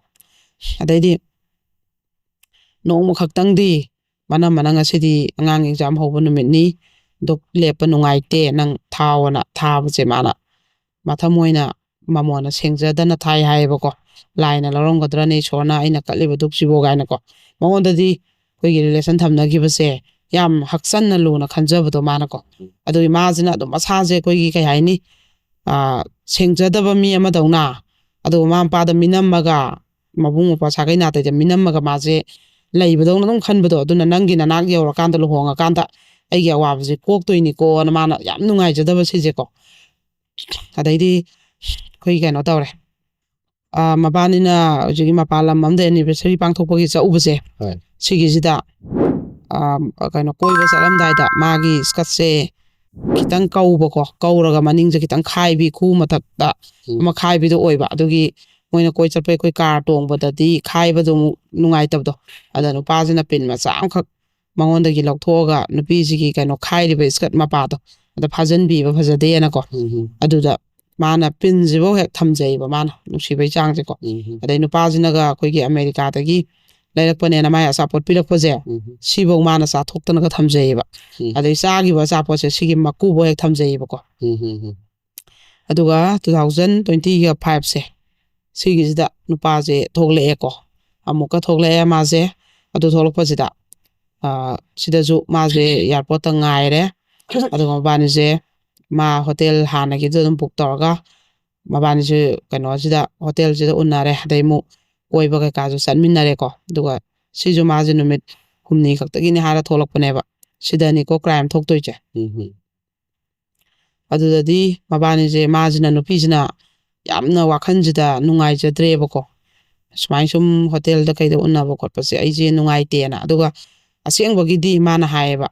ꯑꯗꯩꯗꯤ ꯅꯣꯡꯃ ꯈꯛꯇꯪꯗꯤ ꯃꯅꯝꯃꯅ "ꯉꯁꯤꯗꯤ ꯑꯉꯥꯡ ꯑꯦꯛꯖꯥꯝ ꯍꯧꯕ ꯅꯨꯃꯤꯠꯅꯤ, ꯑꯗꯨ ꯂꯦꯞꯄ ꯅꯨꯡꯉꯥꯏꯇꯦ, ꯅꯪ ꯊꯥꯎꯑꯣꯅ" ꯊꯥꯕꯁꯦ ꯃꯥꯅ ꯃꯊꯃꯣꯏꯅ ꯃꯃꯣꯟꯅ ꯁꯦꯡꯖꯗꯅ ꯊꯥꯏ ꯍꯥꯏꯌꯦꯕꯀꯣ꯫ "ꯂꯥꯏꯅ ꯂꯧꯔꯝꯒꯗ꯭ꯔꯅꯦ, ꯏꯁꯣꯔꯅ ꯑꯩꯅ ꯀꯠꯂꯤꯕ ꯙꯨꯞꯁꯤꯕꯨ" ꯀꯥꯏꯅꯀꯣ꯫ ꯃꯉꯣꯟꯗꯗꯤ ꯑꯩꯈꯣꯏꯒꯤ ꯔꯤꯂꯦꯁꯟ ꯊꯝꯅꯈꯤꯕꯁꯦ ꯌꯥꯝ ꯍꯛꯆꯟꯅ ꯂꯨꯅ ꯈꯟꯖꯕꯗꯣ ꯃꯥꯅꯀꯣ꯫ ꯎꯝ꯫ ꯑꯗꯨꯒꯤ ꯃꯥꯁꯤꯅ ꯑꯗꯨꯝ ꯃꯁꯥꯁꯦ ꯑꯩꯈꯣꯏꯒꯤ ꯀꯩ ꯍꯥꯏꯅꯤ, ꯑꯥ, ꯁꯦꯡꯖꯗꯕ ꯃꯤ ꯑꯃꯗꯧꯅ, ꯑꯗꯨꯒ ꯃꯃꯥ ꯃꯄꯥꯗ ꯃꯤꯅꯝꯃꯒ, ꯃꯕꯨꯡ ꯃꯧꯄ꯭ꯋꯥ ꯁꯥꯒꯩ ꯅꯥꯇꯩꯗ ꯃꯤꯅꯝꯃꯒ ꯃꯥꯁꯦ ꯂꯩꯕꯗꯧꯅ ꯑꯗꯨꯝ ꯈꯟꯕꯗꯣ, ꯑꯗꯨꯅ "ꯅꯪꯒꯤ ꯅꯅꯥꯛ ꯌꯧꯔꯀꯥꯟꯗ, ꯂꯨꯍꯣꯡꯉꯀꯥꯟꯗ ꯑꯩꯒꯤ ꯑꯋꯥꯕꯁꯦ ꯀꯣꯛꯇꯣꯏꯅꯤꯀꯣꯅ" ꯃꯥꯅ ꯌꯥꯝ ꯅꯨꯡꯉꯥꯏꯖꯗꯕ ꯁꯤꯁꯦꯀꯣ꯫ ꯑꯗꯩꯗꯤ ꯑꯩꯈꯣꯏ ꯀꯩꯅꯣ ꯇꯧꯔꯦ꯫ ꯑ, ꯃꯕꯥꯅꯤꯅ ꯍꯧꯖꯤꯛꯀꯤ ꯃꯄꯥꯟ ꯂꯝ ꯑꯝꯗ anniversary ꯄꯥꯡꯊꯣꯛꯄꯒꯤ ꯆꯠꯂꯨꯕꯁꯦ, ꯍꯣꯏ꯫ ꯁꯤꯒꯤꯁꯤꯗ, ꯑ, ꯀꯩꯅꯣ, ꯀꯣꯏꯕ ꯆꯠꯂꯝꯗꯥꯏꯗ ꯃꯥꯒꯤ skirtꯁꯦ ꯈꯤꯇꯪ ꯀꯧꯕꯀꯣ, ꯀꯧꯔꯒ ꯃꯅꯤꯡꯁꯦ ꯈꯤꯇꯪ ꯈꯥꯏꯕꯤ, ꯈꯨ ꯃꯊꯛꯇ ꯎꯝ꯫ ꯑꯃ ꯈꯥꯏꯕꯤꯗꯣ ꯑꯣꯏꯕ꯫ ꯑꯗꯨꯒꯤ ꯃꯣꯏꯅ ꯀꯣꯏ ꯆꯠꯄꯩ ꯑꯩꯈꯣꯏ car ꯇꯣꯡꯕꯗꯗꯤ ꯈꯥꯏꯕꯗꯣ ꯑꯃꯨꯛ ꯅꯨꯡꯉꯥꯏꯇꯕꯗꯣ꯫ ꯑꯗ ꯅꯨꯄꯥꯁꯤꯅ pin ꯃꯆꯥ ꯑꯃꯈꯛ ꯃꯉꯣꯟꯗꯒꯤ ꯂꯧꯊꯣꯛꯑꯒ ꯅꯨꯄꯤꯁꯤꯒꯤ ꯀꯩꯅꯣ ꯈꯥꯏꯔꯤꯕ skirt ꯃꯄꯥꯗꯣ ꯑꯗ ꯐꯥꯖꯤꯟꯕꯤꯕ ꯐꯖꯗꯦꯅꯀꯣ꯫ ꯎꯝ ꯍꯝ꯫ ꯑꯗꯨꯗ ꯃꯥꯅ pinꯁꯤꯐꯧ ꯍꯦꯛ ꯊꯝꯖꯩꯕ ꯃꯥꯅ, ꯅꯨꯡꯁꯤꯕꯩ ꯆꯥꯡꯁꯦꯀꯣ꯫ ꯎꯝ ꯍꯝ꯫ ꯑꯗꯩ ꯅꯨꯄꯥꯁꯤꯅꯒ ꯑꯩꯈꯣꯏꯒꯤ ꯑꯃꯦꯔꯤꯀꯥꯗꯒꯤ ꯂꯩꯔꯛꯄꯅꯦꯅ ꯃꯥꯏ ꯑꯆꯥꯄꯣꯠ ꯄꯤꯔꯛꯄꯁꯦ, ꯎꯝ ꯍꯝ꯫ ꯁꯤꯐꯧ ꯃꯥꯅ ꯆꯥꯊꯣꯛꯇꯅꯒ ꯊꯝꯖꯩꯌꯦꯕ꯫ ꯎꯝ꯫ ꯑꯗꯩ ꯆꯥꯈꯤꯕ ꯑꯆꯥꯄꯣꯠꯁꯦ ꯁꯤꯒꯤ ꯃꯀꯨꯕꯧ ꯍꯦꯛ ꯊꯝꯖꯩꯌꯦꯕꯀꯣ꯫ ꯎꯝ ꯍꯝ ꯍꯝ꯫ ꯑꯗꯨꯒ two thousand twentyꯒ fiveꯁꯦ, ꯁꯤꯒꯤꯁꯤꯗ ꯅꯨꯄꯥꯁꯦ ꯊꯣꯛꯂꯛꯑꯦꯀꯣ꯫ ꯑꯃꯨꯛꯀ ꯊꯣꯛꯂꯛꯑꯦ ꯃꯥꯁꯦ꯫ ꯑꯗꯨ ꯊꯣꯛꯂꯛꯄꯁꯤꯗ, ꯑ, ꯁꯤꯗꯁꯨ ꯃꯥꯁꯦ airportꯇ ꯉꯥꯏꯔꯦ꯫ ꯑꯗꯨꯒ ꯃꯕꯥꯅꯤꯁꯦ, ꯃꯥ hotel ꯍꯥꯟꯅꯒꯤꯗꯨ ꯑꯗꯨꯝ book ꯇꯧꯔꯒ, ꯃꯕꯥꯅꯤꯁꯦ ꯀꯩꯅꯣꯁꯤꯗ, hotelꯁꯤꯗ ꯎꯅꯔꯦ꯫ ꯑꯗꯩ ꯑꯃꯨꯛ ꯀꯣꯏꯕ ꯀꯩꯀꯥꯁꯨ ꯆꯠꯃꯤꯟꯅꯔꯦꯀꯣ꯫ ꯑꯗꯨꯒ ꯁꯤꯁꯨ ꯃꯥꯁꯦ ꯅꯨꯃꯤꯠ ꯍꯨꯝꯅꯤ ꯈꯛꯇꯒꯤꯅꯤ ꯍꯥꯏꯔ ꯊꯣꯛꯂꯛꯄꯅꯦꯕ꯫ ꯁꯤꯗꯅꯤꯀꯣ crime ꯊꯣꯛꯇꯣꯏꯁꯦ꯫ ꯎꯝ ꯍꯝ꯫ ꯑꯗꯨꯗꯗꯤ ꯃꯕꯥꯅꯤꯁꯦ, ꯃꯥꯁꯤꯅ, ꯅꯨꯄꯤꯁꯤꯅ ꯌꯥꯝꯅ ꯋꯥꯈꯜꯁꯤꯗ ꯅꯨꯡꯉꯥꯏꯖꯗ꯭ꯔꯦꯕꯀꯣ꯫ ꯁꯨꯃꯥꯏꯅ ꯁꯨꯝ hotelꯗ ꯀꯩꯗ ꯎꯅꯕ ꯈꯣꯠꯄꯁꯦ ꯑꯩꯁꯦ ꯅꯨꯡꯉꯥꯏꯇꯦꯅ꯫ ꯑꯗꯨꯒ ꯑꯁꯦꯡꯕꯒꯤꯗꯤ ꯃꯥꯅ ꯍꯥꯏꯌꯦꯕ,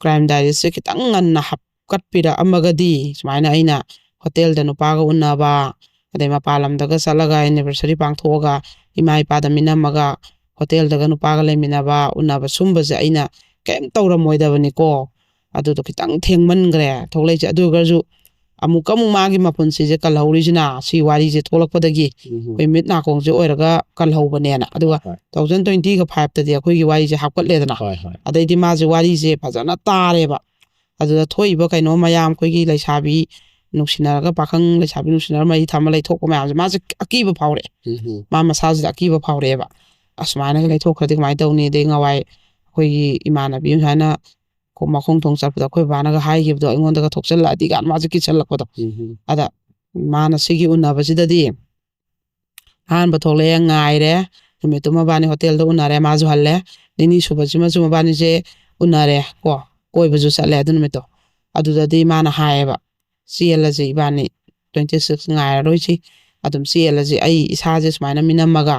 crime diaryꯁꯦ ꯈꯤꯇꯪ ꯉꯟꯅ ꯍꯥꯞꯀꯠꯄꯤꯔꯛꯑꯝꯃꯒꯗꯤ, ꯁꯨꯃꯥꯏꯅ ꯑꯩꯅ hotelꯗ ꯅꯨꯄꯥꯒ ꯎꯅꯕ, ꯑꯗꯩ ꯃꯄꯥꯟ ꯂꯝꯗꯒ ꯆꯠꯂꯒ anniversary ꯄꯥꯡꯊꯣꯛꯑꯒ ꯏꯃꯥ ꯏꯄꯥꯗ ꯃꯤꯅꯝꯃꯒ hotelꯗꯒ ꯅꯨꯄꯥꯒ ꯂꯩꯃꯤꯟꯅꯕ, ꯎꯅꯕ, ꯁꯨꯝꯕꯁꯦ ꯑꯩꯅ ꯀꯩꯝ ꯇꯧꯔꯝꯃꯣꯏꯗꯕꯅꯤꯀꯣ꯫ ꯑꯗꯨꯗꯣ ꯈꯤꯇꯪ ꯊꯦꯡꯃꯟꯈ꯭ꯔꯦ ꯊꯣꯛꯂꯛꯏꯁꯦ꯫ ꯑꯗꯨ ꯑꯣꯏꯔꯒꯁꯨ ꯑꯃꯨꯛꯀ ꯑꯃꯨꯛ ꯃꯥꯒꯤ ꯃꯄꯨꯟꯁꯤꯁꯦ ꯀꯜꯍꯧꯔꯤꯁꯤꯅ ꯁꯤ ꯋꯥꯔꯤꯁꯦ ꯊꯣꯛꯂꯛꯄꯗꯒꯤ ꯑꯩꯈꯣꯏ ꯃꯤꯠ ꯅꯥꯀꯣꯡꯁꯦ ꯑꯣꯏꯔꯒ ꯀꯜꯍꯧꯕꯅꯦꯅ꯫ ꯑꯗꯨꯒ ꯍꯣꯏ꯫ Two thousand twenty-five ꯇꯗꯤ ꯑꯩꯈꯣꯏꯒꯤ ꯋꯥꯔꯤꯁꯦ ꯍꯥꯞꯀꯠꯂꯦꯗꯅ꯫ ꯍꯣꯏ ꯍꯣꯏ꯫ ꯑꯗꯩꯗꯤ ꯃꯥꯁꯦ ꯋꯥꯔꯤꯁꯦ ꯐꯖꯅ ꯇꯥꯔꯦꯕ꯫ ꯑꯗꯨꯗ ꯊꯣꯛꯏꯕ ꯀꯩꯅꯣ ꯃꯌꯥꯝ, ꯑꯩꯈꯣꯏꯒꯤ ꯂꯩꯁꯥꯕꯤ ꯅꯨꯡꯁꯤꯅꯔꯒ, ꯄꯥꯈꯪ ꯂꯩꯁꯥꯕꯤ ꯅꯨꯡꯁꯤꯅꯔ ꯃꯔꯤ ꯊꯝꯃ ꯂꯩꯊꯣꯛꯄ ꯃꯌꯥꯝꯁꯦ ꯃꯥꯁꯦ ꯑꯀꯤꯕ ꯐꯥꯎꯔꯛꯑꯦ꯫ ꯎꯝ ꯍꯝ꯫ ꯃꯥ ꯃꯁꯥꯁꯤꯗ ꯑꯀꯤꯕ ꯐꯥꯎꯔꯛꯑꯦꯕ꯫ ꯑꯁꯨꯃꯥꯏꯅꯒ ꯂꯩꯊꯣꯛꯈ꯭ꯔꯗꯤ ꯀꯃꯥꯏꯅ ꯇꯧꯅꯤ? ꯑꯗꯩ ꯉꯋꯥꯏ ꯑꯩꯈꯣꯏꯒꯤ ꯏꯃꯥꯟꯅꯕꯤ ꯁꯨꯃꯥꯏꯅ ꯈꯣ-, ꯃꯈꯣꯡ ꯊꯣꯡ ꯆꯠꯄꯗ ꯑꯩꯈꯣꯏ ꯕꯥꯅꯒ ꯍꯥꯏꯈꯤꯕꯗꯣ ꯑꯩꯉꯣꯟꯗꯒ ꯊꯣꯛꯆꯜꯂꯛꯑꯗꯤ ꯀꯥꯏꯅ ꯃꯥꯁꯦ ꯀꯤꯁꯜꯂꯛꯄꯗꯣ꯫ ꯎꯝ ꯍꯝ꯫ ꯑꯗ ꯃꯥꯅ ꯁꯤꯒꯤ ꯎꯅꯕꯁꯤꯗꯗꯤ ꯑꯍꯥꯟꯕ ꯊꯣꯛꯂꯛꯑꯦ, ꯉꯥꯏꯔꯦ, ꯅꯨꯃꯤꯠꯇꯨ ꯃꯕꯥꯅꯤ ꯍꯣꯇꯦꯜꯗ ꯎꯅꯔꯦ, ꯃꯥꯁꯨ ꯍꯜꯂꯦ꯫ ꯅꯤꯅꯤ ꯁꯨꯕꯁꯤꯃꯁꯨ ꯃꯕꯥꯅꯤꯁꯦ ꯎꯅꯔꯦ ꯀꯣ, ꯀꯣꯏꯕꯁꯨ ꯆꯠꯂꯦ ꯑꯗꯨ ꯅꯨꯃꯤꯠꯇꯣ꯫ ꯑꯗꯨꯗꯗꯤ ꯃꯥꯅ ꯍꯥꯏꯌꯦꯕ, "ꯆꯦꯜꯂꯁꯦ ꯏꯕꯥꯅꯤ, twenty six ꯉꯥꯏꯔꯔꯣꯏꯁꯤ, ꯑꯗꯨꯝ ꯆꯦꯜꯂꯁꯦ꯫ ꯑꯩ ꯏꯁꯥꯁꯦ ꯁꯨꯃꯥꯏꯅ ꯃꯤꯅꯝꯃꯒ,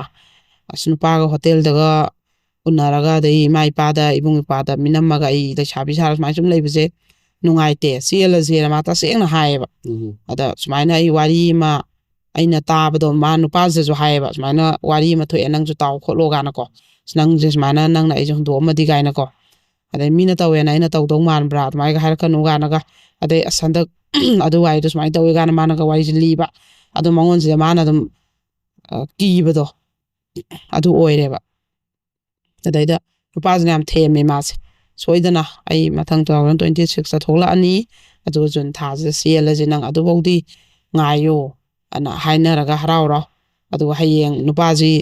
ꯑꯁ, ꯅꯨꯄꯥꯒ ꯍꯣꯇꯦꯜꯗꯒ ꯎꯅꯔꯒ, ꯑꯗꯩ ꯏꯃꯥ ꯏꯄꯥꯗ, ꯏꯕꯨꯡ ꯏꯄ꯭ꯋꯥꯗ ꯃꯤꯅꯝꯃꯒ ꯑꯩ ꯂꯩꯁꯥꯕꯤ ꯁꯥꯔ ꯁꯨꯃꯥꯏꯅ ꯁꯨꯝ ꯂꯩꯕꯁꯦ ꯅꯨꯡꯉꯥꯏꯇꯦ, ꯆꯦꯜꯂꯁꯦꯅ" ꯃꯥ ꯇꯁꯦꯡꯅ ꯍꯥꯏꯌꯦꯕ꯫ ꯎꯝ꯫ ꯑꯗ ꯁꯨꯃꯥꯏꯅ ꯑꯩ ꯋꯥꯔꯤ ꯑꯃ ꯑꯩꯅ ꯇꯥꯕꯗꯣ, ꯃꯥ ꯅꯨꯄꯥꯁꯤꯗꯁꯨ ꯍꯥꯏꯌꯦꯕ, "ꯁꯨꯃꯥꯏꯅ ꯋꯥꯔꯤ ꯑꯃ ꯊꯣꯛꯑꯦ, ꯅꯪꯁꯨ ꯇꯥꯎ ꯈꯣꯠꯂꯣ" ꯀꯥꯏꯅꯀꯣ, "ꯅꯪꯁꯦ ꯁꯨꯃꯥꯏꯅ ꯅꯪꯅ ꯑꯩꯁꯦ ꯍꯨꯟꯗꯣꯛꯑꯝꯃꯗꯤ" ꯀꯥꯏꯅꯀꯣ, ꯑꯗꯩ "ꯃꯤꯅ ꯇꯧꯋꯦꯅ ꯑꯩꯅ ꯇꯧꯗꯧ ꯃꯥꯟꯕ꯭ꯔꯥ?" ꯑꯗꯨꯃꯥꯏꯅ ꯍꯥꯏꯔꯛꯀꯅꯨ ꯀꯥꯏꯅꯒ, ꯑꯗꯩ "ꯑꯁ, ꯍꯟꯗꯛ ꯑꯗꯨ ꯋꯥꯔꯤꯗꯣ ꯁꯨꯃꯥꯏꯅ ꯇꯧꯋꯤ" ꯀꯥꯏꯅ ꯃꯥꯅꯒ ꯋꯥꯔꯤꯁꯦ ꯂꯤꯕ, ꯑꯗꯣ ꯃꯉꯣꯟꯁꯤꯗ ꯃꯥꯅ ꯑꯗꯨꯝ, ꯑ, ꯀꯤꯕꯗꯣ ꯑꯗꯨ ꯑꯣꯏꯔꯦꯕ꯫ ꯑꯗꯩꯗ ꯅꯨꯄꯥꯁꯤꯅ ꯌꯥꯝ ꯊꯦꯝꯃꯦ ꯃꯥꯁꯦ, "ꯁꯣꯏꯗꯅ ꯑꯩ ꯃꯊꯪ two thousand twenty six ꯊꯣꯛꯂꯛꯑꯅꯤ, ꯑꯗꯨꯒ ꯖꯨꯟ ꯊꯥꯁꯤꯗ ꯆꯦꯜꯂꯁꯤ, ꯅꯪ ꯑꯗꯨꯐꯥꯎꯗꯤ ꯉꯥꯏꯌꯣ" ꯑꯅ ꯍꯥꯏꯅꯔꯒ ꯍꯔꯥꯎ ꯍꯔꯥꯎ꯫ ꯑꯗꯨꯒ ꯍꯌꯦꯡ ꯅꯨꯄꯥꯁꯤ,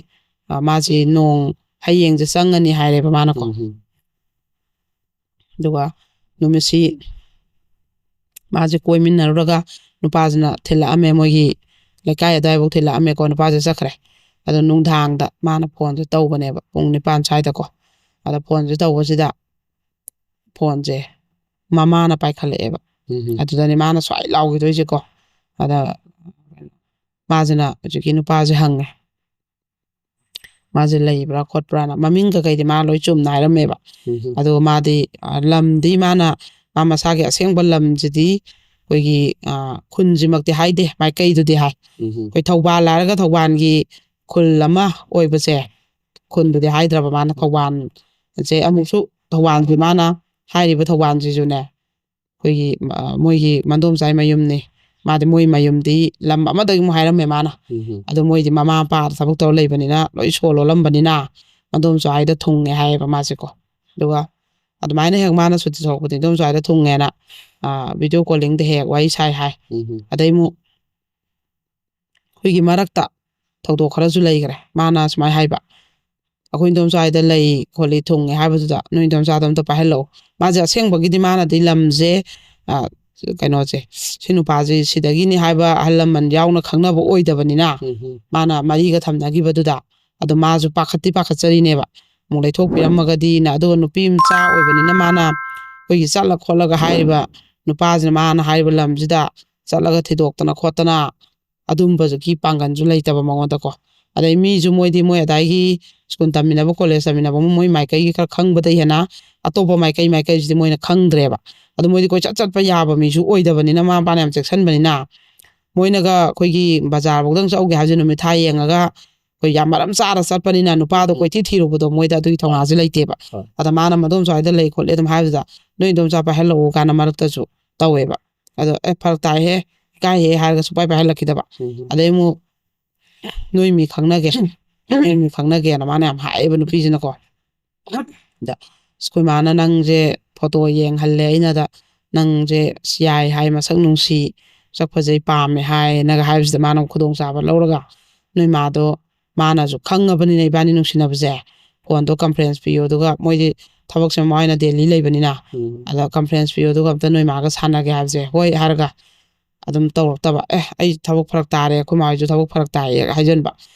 ꯑ, ꯃꯥꯁꯤ ꯅꯣꯡ ꯍꯌꯦꯡꯁꯦ ꯆꯪꯉꯅꯤ ꯍꯥꯏꯔꯦꯕ ꯃꯥꯅꯀꯣ꯫ ꯎꯝ ꯍꯝ꯫ ꯑꯗꯨꯒ ꯅꯨꯃꯤꯠꯁꯤ ꯃꯥꯁꯦ ꯀꯣꯏꯃꯤꯟꯅꯔꯨꯔꯒ ꯅꯨꯄꯥꯁꯤꯅ ꯊꯤꯜꯂꯛꯑꯝꯃꯦ, ꯃꯣꯏꯒꯤ ꯂꯩꯀꯥꯏ ꯑꯗꯨꯋꯥꯏꯐꯥꯎ ꯊꯤꯜꯂꯛꯑꯝꯃꯦꯀꯣ꯫ ꯅꯨꯄꯥꯁꯦ ꯆꯠꯈ꯭ꯔꯦ꯫ ꯑꯗꯣ ꯅꯨꯡꯗꯥꯡꯗ ꯃꯥꯅ ꯐꯣꯟꯁꯦ ꯇꯧꯕꯅꯦꯕ, ꯄꯨꯡ ꯅꯤꯄꯥꯟ ꯁ꯭ꯋꯥꯏꯗꯀꯣ꯫ ꯑꯗ ꯐꯣꯟꯁꯦ ꯇꯧꯕꯁꯤꯗ ꯐꯣꯟꯁꯦ ꯃꯃꯥꯅ ꯄꯥꯏꯈꯠꯂꯛꯑꯦꯕ꯫ ꯎꯝ ꯍꯝ꯫ ꯑꯗꯨꯗꯅꯦ ꯃꯥꯅ ꯁ꯭ꯋꯥꯏ ꯂꯥꯎꯈꯤꯗꯣꯏꯁꯦꯀꯣ꯫ ꯑꯗ ꯃꯥꯁꯤꯅ ꯍꯧꯖꯤꯛꯀꯤ ꯅꯨꯄꯥꯁꯦ ꯍꯪꯉꯦ, ꯃꯥꯁꯦ ꯂꯩꯕ꯭ꯔꯥ ꯈꯣꯠꯄ꯭ꯔꯥꯅ꯫ ꯃꯃꯤꯡ ꯀꯩꯀꯩꯗꯤ ꯃꯥ ꯂꯣꯏ ꯆꯨꯝꯅ ꯍꯥꯏꯔꯝꯃꯦꯕ꯫ ꯎꯝ ꯍꯝ꯫ ꯑꯗꯨꯒ ꯃꯥꯗꯤ, ꯑ, ꯂꯝꯗꯤ ꯃꯥꯅ, ꯃꯥ ꯃꯁꯥꯒꯤ ꯑꯁꯦꯡꯕ ꯂꯝꯁꯤꯗꯤ ꯑꯩꯈꯣꯏꯒꯤ, ꯑ, ꯈꯨꯟꯁꯤꯃꯛꯇꯤ ꯍꯥꯏꯗꯦ, ꯃꯥꯏꯀꯩꯗꯨꯗꯤ ꯍꯥꯏ꯫ ꯎꯝ ꯍꯝ꯫ ꯑꯩꯈꯣꯏ ꯊꯧꯕꯥꯜ ꯍꯥꯏꯔꯒ ꯊꯧꯕꯥꯜꯒꯤ ꯈꯨꯜ ꯑꯃ ꯑꯣꯏꯕꯁꯦ, ꯈꯨꯟꯗꯨꯗꯤ ꯍꯥꯏꯗ꯭ꯔꯕ ꯃꯥꯅ꯫ ꯊꯧꯕꯥꯜꯁꯦ ꯑꯃꯨꯛꯁꯨ ꯊꯧꯕꯥꯜꯁꯦ ꯃꯥꯅ ꯍꯥꯏꯔꯤꯕ ꯊꯧꯕꯥꯜꯁꯤꯁꯨꯅꯦ, ꯑꯩꯈꯣꯏꯒꯤ ꯑ, ꯃꯣꯏꯒꯤ ꯃꯟꯗꯣꯝꯆꯥꯏ ꯃꯌꯨꯝꯅꯤ꯫ ꯃꯥꯗꯤ ꯃꯣꯏ ꯃꯌꯨꯝꯗꯤ ꯂꯝ ꯑꯃꯗꯒꯤ ꯑꯃꯨꯛ ꯍꯥꯏꯔꯝꯃꯦ ꯃꯥꯅ꯫ ꯎꯝ. ꯑꯗꯣ ꯃꯣꯏꯗꯤ ꯃꯃꯥ ꯃꯄꯥ ꯊꯕꯛ ꯇꯧꯔ ꯂꯩꯕꯅꯤꯅ ꯂꯣꯏ ꯁꯣ ꯂꯣꯜꯂꯝꯕꯅꯤꯅ ꯃꯟꯗꯣꯝꯆꯥꯏꯗ ꯊꯨꯡꯉꯦ ꯍꯥꯏꯌꯦꯕ ꯃꯥꯁꯦꯀꯣ꯫ ꯑꯗꯨꯒ ꯑꯗꯨꯃꯥꯏꯅ ꯍꯦꯛ ꯃꯥꯅ ꯁꯨꯇꯤ ꯊꯣꯛꯂꯛꯄꯗꯤ ꯃꯟꯗꯣꯝꯆꯥꯏꯗ ꯊꯨꯡꯉꯦꯅ ꯚꯤꯗꯤꯑꯣ ꯀꯣꯂꯤꯡꯗ ꯍꯦꯛ ꯋꯥꯔꯤ ꯁꯥꯏ ꯍꯥꯏ꯫ ꯎꯝ. ꯑꯗꯩ ꯑꯃꯨꯛ ꯑꯩꯈꯣꯏꯒꯤ ꯃꯔꯛꯇ ꯊꯧꯗꯣꯛ ꯈꯔꯁꯨ ꯂꯩꯈ꯭ꯔꯦ꯫ ꯃꯥꯅ ꯁꯨꯃꯥꯏꯅ ꯍꯥꯏꯕ, "ꯑꯩꯈꯣꯏ ꯏꯟꯗꯣꯝꯆꯥ ꯍꯣꯏꯗ ꯂꯩ ꯈꯣꯠꯂꯤ ꯊꯨꯡꯉꯦ" ꯍꯥꯏꯕꯗꯨꯗ, "ꯅꯣꯏ ꯏꯟꯗꯣꯝꯆꯥꯗꯣ ꯑꯝꯇ ꯄꯥꯏꯍꯜꯂꯛꯑꯣ"꯫ ꯃꯥꯁꯦ ꯑꯁꯦꯡꯕꯒꯤꯗꯤ ꯃꯥꯅꯗꯤ ꯂꯝꯁꯦ, ꯑ, ꯀꯩꯅꯣꯁꯦ, ꯁꯤ ꯅꯨꯄꯥꯁꯤ ꯁꯤꯗꯒꯤꯅꯤ ꯍꯥꯏꯕ ꯑꯍꯜ ꯂꯃꯟ ꯌꯥꯎꯅ ꯈꯪꯅꯕ ꯑꯣꯏꯗꯕꯅꯤꯅ, ꯎꯝ. ꯃꯥꯅ ꯃꯔꯤꯒ ꯊꯝꯅꯈꯤꯕꯗꯨꯗ꯫ ꯑꯗꯣ ꯃꯥꯁꯨ ꯄꯥꯈꯠꯇꯤ ꯄꯥꯈꯠꯆꯔꯤꯅꯦꯕ, ꯑꯃꯨꯛ ꯂꯩꯊꯣꯛꯄꯤꯔꯝꯃꯒꯗꯤꯅ꯫ ꯑꯗꯨꯒ ꯅꯨꯄꯤ ꯃꯆꯥ ꯑꯣꯏꯕꯅꯤꯅ ꯃꯥꯅ ꯑꯩꯈꯣꯏꯒꯤ ꯆꯠꯂ ꯈꯣꯠꯂꯒ ꯍꯥꯏꯔꯤꯕ ꯅꯨꯄꯥꯁꯤꯅ ꯃꯥꯅ ꯍꯥꯏꯔꯤꯕ ꯂꯝꯁꯤꯗ ꯆꯠꯂꯒ ꯊꯤꯗꯣꯛꯇꯅ ꯈꯣꯠꯇꯅ ꯑꯗꯨꯝꯕꯒꯤ ꯄꯥꯡꯒꯜꯁꯨ ꯂꯩꯇꯕ ꯃꯉꯣꯟꯗꯀꯣ꯫ ꯑꯗꯩ ꯃꯤꯁꯨ ꯃꯣꯏꯗꯤ ꯃꯣꯏ ꯑꯗꯥꯏꯒꯤ ꯁ꯭ꯀꯨꯜ ꯇꯝꯃꯤꯟꯅꯕ, ꯀꯣꯂꯦꯖ ꯇꯝꯃꯤꯟꯅꯕ, ꯃꯣꯏ ꯃꯥꯏꯀꯩꯒꯤ ꯈꯔ ꯈꯪꯕꯗꯩ ꯍꯦꯟꯅ ꯑꯇꯣꯞꯄ ꯃꯥꯏꯀꯩ ꯃꯥꯏꯀꯩꯁꯤꯗꯤ ꯃꯣꯏꯅ ꯈꯪꯗ꯭ꯔꯦꯕ꯫ ꯑꯗꯣ ꯃꯣꯏꯗꯤ ꯀꯣꯏꯆꯠ ꯆꯠꯄ ꯌꯥꯕ ꯃꯤꯁꯨ ꯑꯣꯏꯗꯕꯅꯤꯅ, ꯃꯃꯥ ꯃꯄꯥꯅ ꯌꯥꯝ ꯆꯦꯛꯁꯤꯟꯕꯅꯤꯅ, ꯃꯣꯏꯅꯒ ꯑꯩꯈꯣꯏꯒꯤ ꯕꯖꯥꯔꯐꯧꯗꯪ ꯆꯠꯎꯒꯦ ꯍꯥꯏꯕꯁꯦ ꯅꯨꯃꯤꯠ ꯊꯥ ꯌꯦꯡꯉꯒ ꯑꯩꯈꯣꯏ ꯌꯥꯝ ꯃꯔꯝ ꯆꯥꯔ ꯆꯠꯄꯅꯤꯅ ꯅꯨꯄꯥꯗꯣ ꯎꯝ. ꯀꯣꯏꯊꯤ ꯊꯤꯔꯨꯕꯗꯣ ꯃꯣꯏꯗ ꯑꯗꯨꯒꯤ ꯊꯧꯅꯥꯁꯦ ꯂꯩꯇꯦꯕ꯫ ꯍꯣꯏ. ꯑꯗ ꯃꯥꯅ "ꯃꯗꯣꯝꯆꯥ ꯍꯣꯏꯗ ꯂꯩ ꯈꯣꯠꯂꯤ" ꯑꯗꯨꯝ ꯍꯥꯏꯕꯗꯨꯗ, "ꯅꯣꯏ ꯏꯟꯗꯣꯝꯆꯥ ꯄꯥꯏꯍꯜꯂꯛꯎ" ꯀꯥꯏꯅ ꯃꯔꯛꯇꯁꯨ ꯇꯧꯋꯦꯕ꯫ ꯑꯗꯣ "ꯑꯦ, ꯐꯔꯛ ꯇꯥꯏꯍꯦ, ꯏꯀꯥꯏꯍꯦ" ꯍꯥꯏꯔꯒ ꯁꯨꯡꯄꯥꯏ ꯄꯥꯏꯍꯜꯂꯛꯈꯤꯗꯕ꯫ ꯎꯝ. ꯑꯗꯩ ꯑꯃꯨꯛ "ꯅꯣꯏ ꯃꯤ ꯈꯪꯅꯒꯦ, ꯅꯣꯏ ꯃꯤ ꯈꯪꯅꯒꯦꯅ" ꯃꯥꯅ ꯌꯥꯝ ꯍꯥꯏꯌꯦꯕ ꯅꯨꯄꯤꯁꯤꯅꯀꯣ꯫ ꯑꯗ ꯑꯩꯈꯣꯏ ꯃꯥꯅ "ꯅꯪꯁꯦ ꯐꯣꯇꯣ ꯌꯦꯡꯍꯜꯂꯦ ꯑꯩꯅꯗ, ꯅꯪꯁꯦ ꯌꯥꯏ ꯍꯥꯏ, ꯃꯁꯛ ꯅꯨꯡꯁꯤ, ꯁꯛ ꯐꯖꯩ, ꯄꯥꯝꯃꯦ" ꯍꯥꯏꯅꯒ ꯍꯥꯏꯕꯁꯤꯗ ꯃꯥꯅ ꯈꯨꯗꯣꯡꯆꯥꯕ ꯂꯧꯔꯒ, "ꯅꯣꯏ ꯃꯥꯗꯣ ꯃꯥꯅꯁꯨ ꯈꯪꯉꯕꯅꯤꯅ ꯏꯕꯥꯅꯤ ꯅꯨꯡꯁꯤꯅꯕꯁꯦ, ꯐꯣꯟꯗꯣ ꯀꯟꯐ꯭ꯔꯦꯟꯁ ꯄꯤꯌꯣ, ꯑꯗꯨꯒ ꯃꯣꯏꯗꯤ ꯊꯕꯛꯁꯦ ꯃꯃꯥ ꯍꯣꯏꯅ ꯗꯦꯜꯂꯤ ꯂꯩꯕꯅꯤꯅ, ꯎꯝ. ꯑꯗ ꯀꯟꯐ꯭ꯔꯦꯟꯁ ꯄꯤꯌꯣ, ꯑꯗꯨꯒ ꯑꯝꯇ ꯅꯣꯏ ꯃꯥꯒ ꯁꯥꯟꯅꯒꯦ" ꯍꯥꯏꯕꯁꯦ, "ꯍꯣꯏ" ꯍꯥꯏꯔꯒ ꯑꯗꯨꯝ ꯇꯧꯔꯛꯇꯕ꯫ "ꯑꯦ, ꯑꯩ ꯊꯕꯛ ꯐꯔꯛ ꯇꯥꯔꯦ, ꯑꯩꯈꯣꯏ ꯃꯥ ꯍꯣꯏꯁꯨ ꯊꯕꯛ ꯐꯔꯛ ꯇꯥꯏꯌꯦ" ꯍꯥꯏꯖꯟꯕ꯫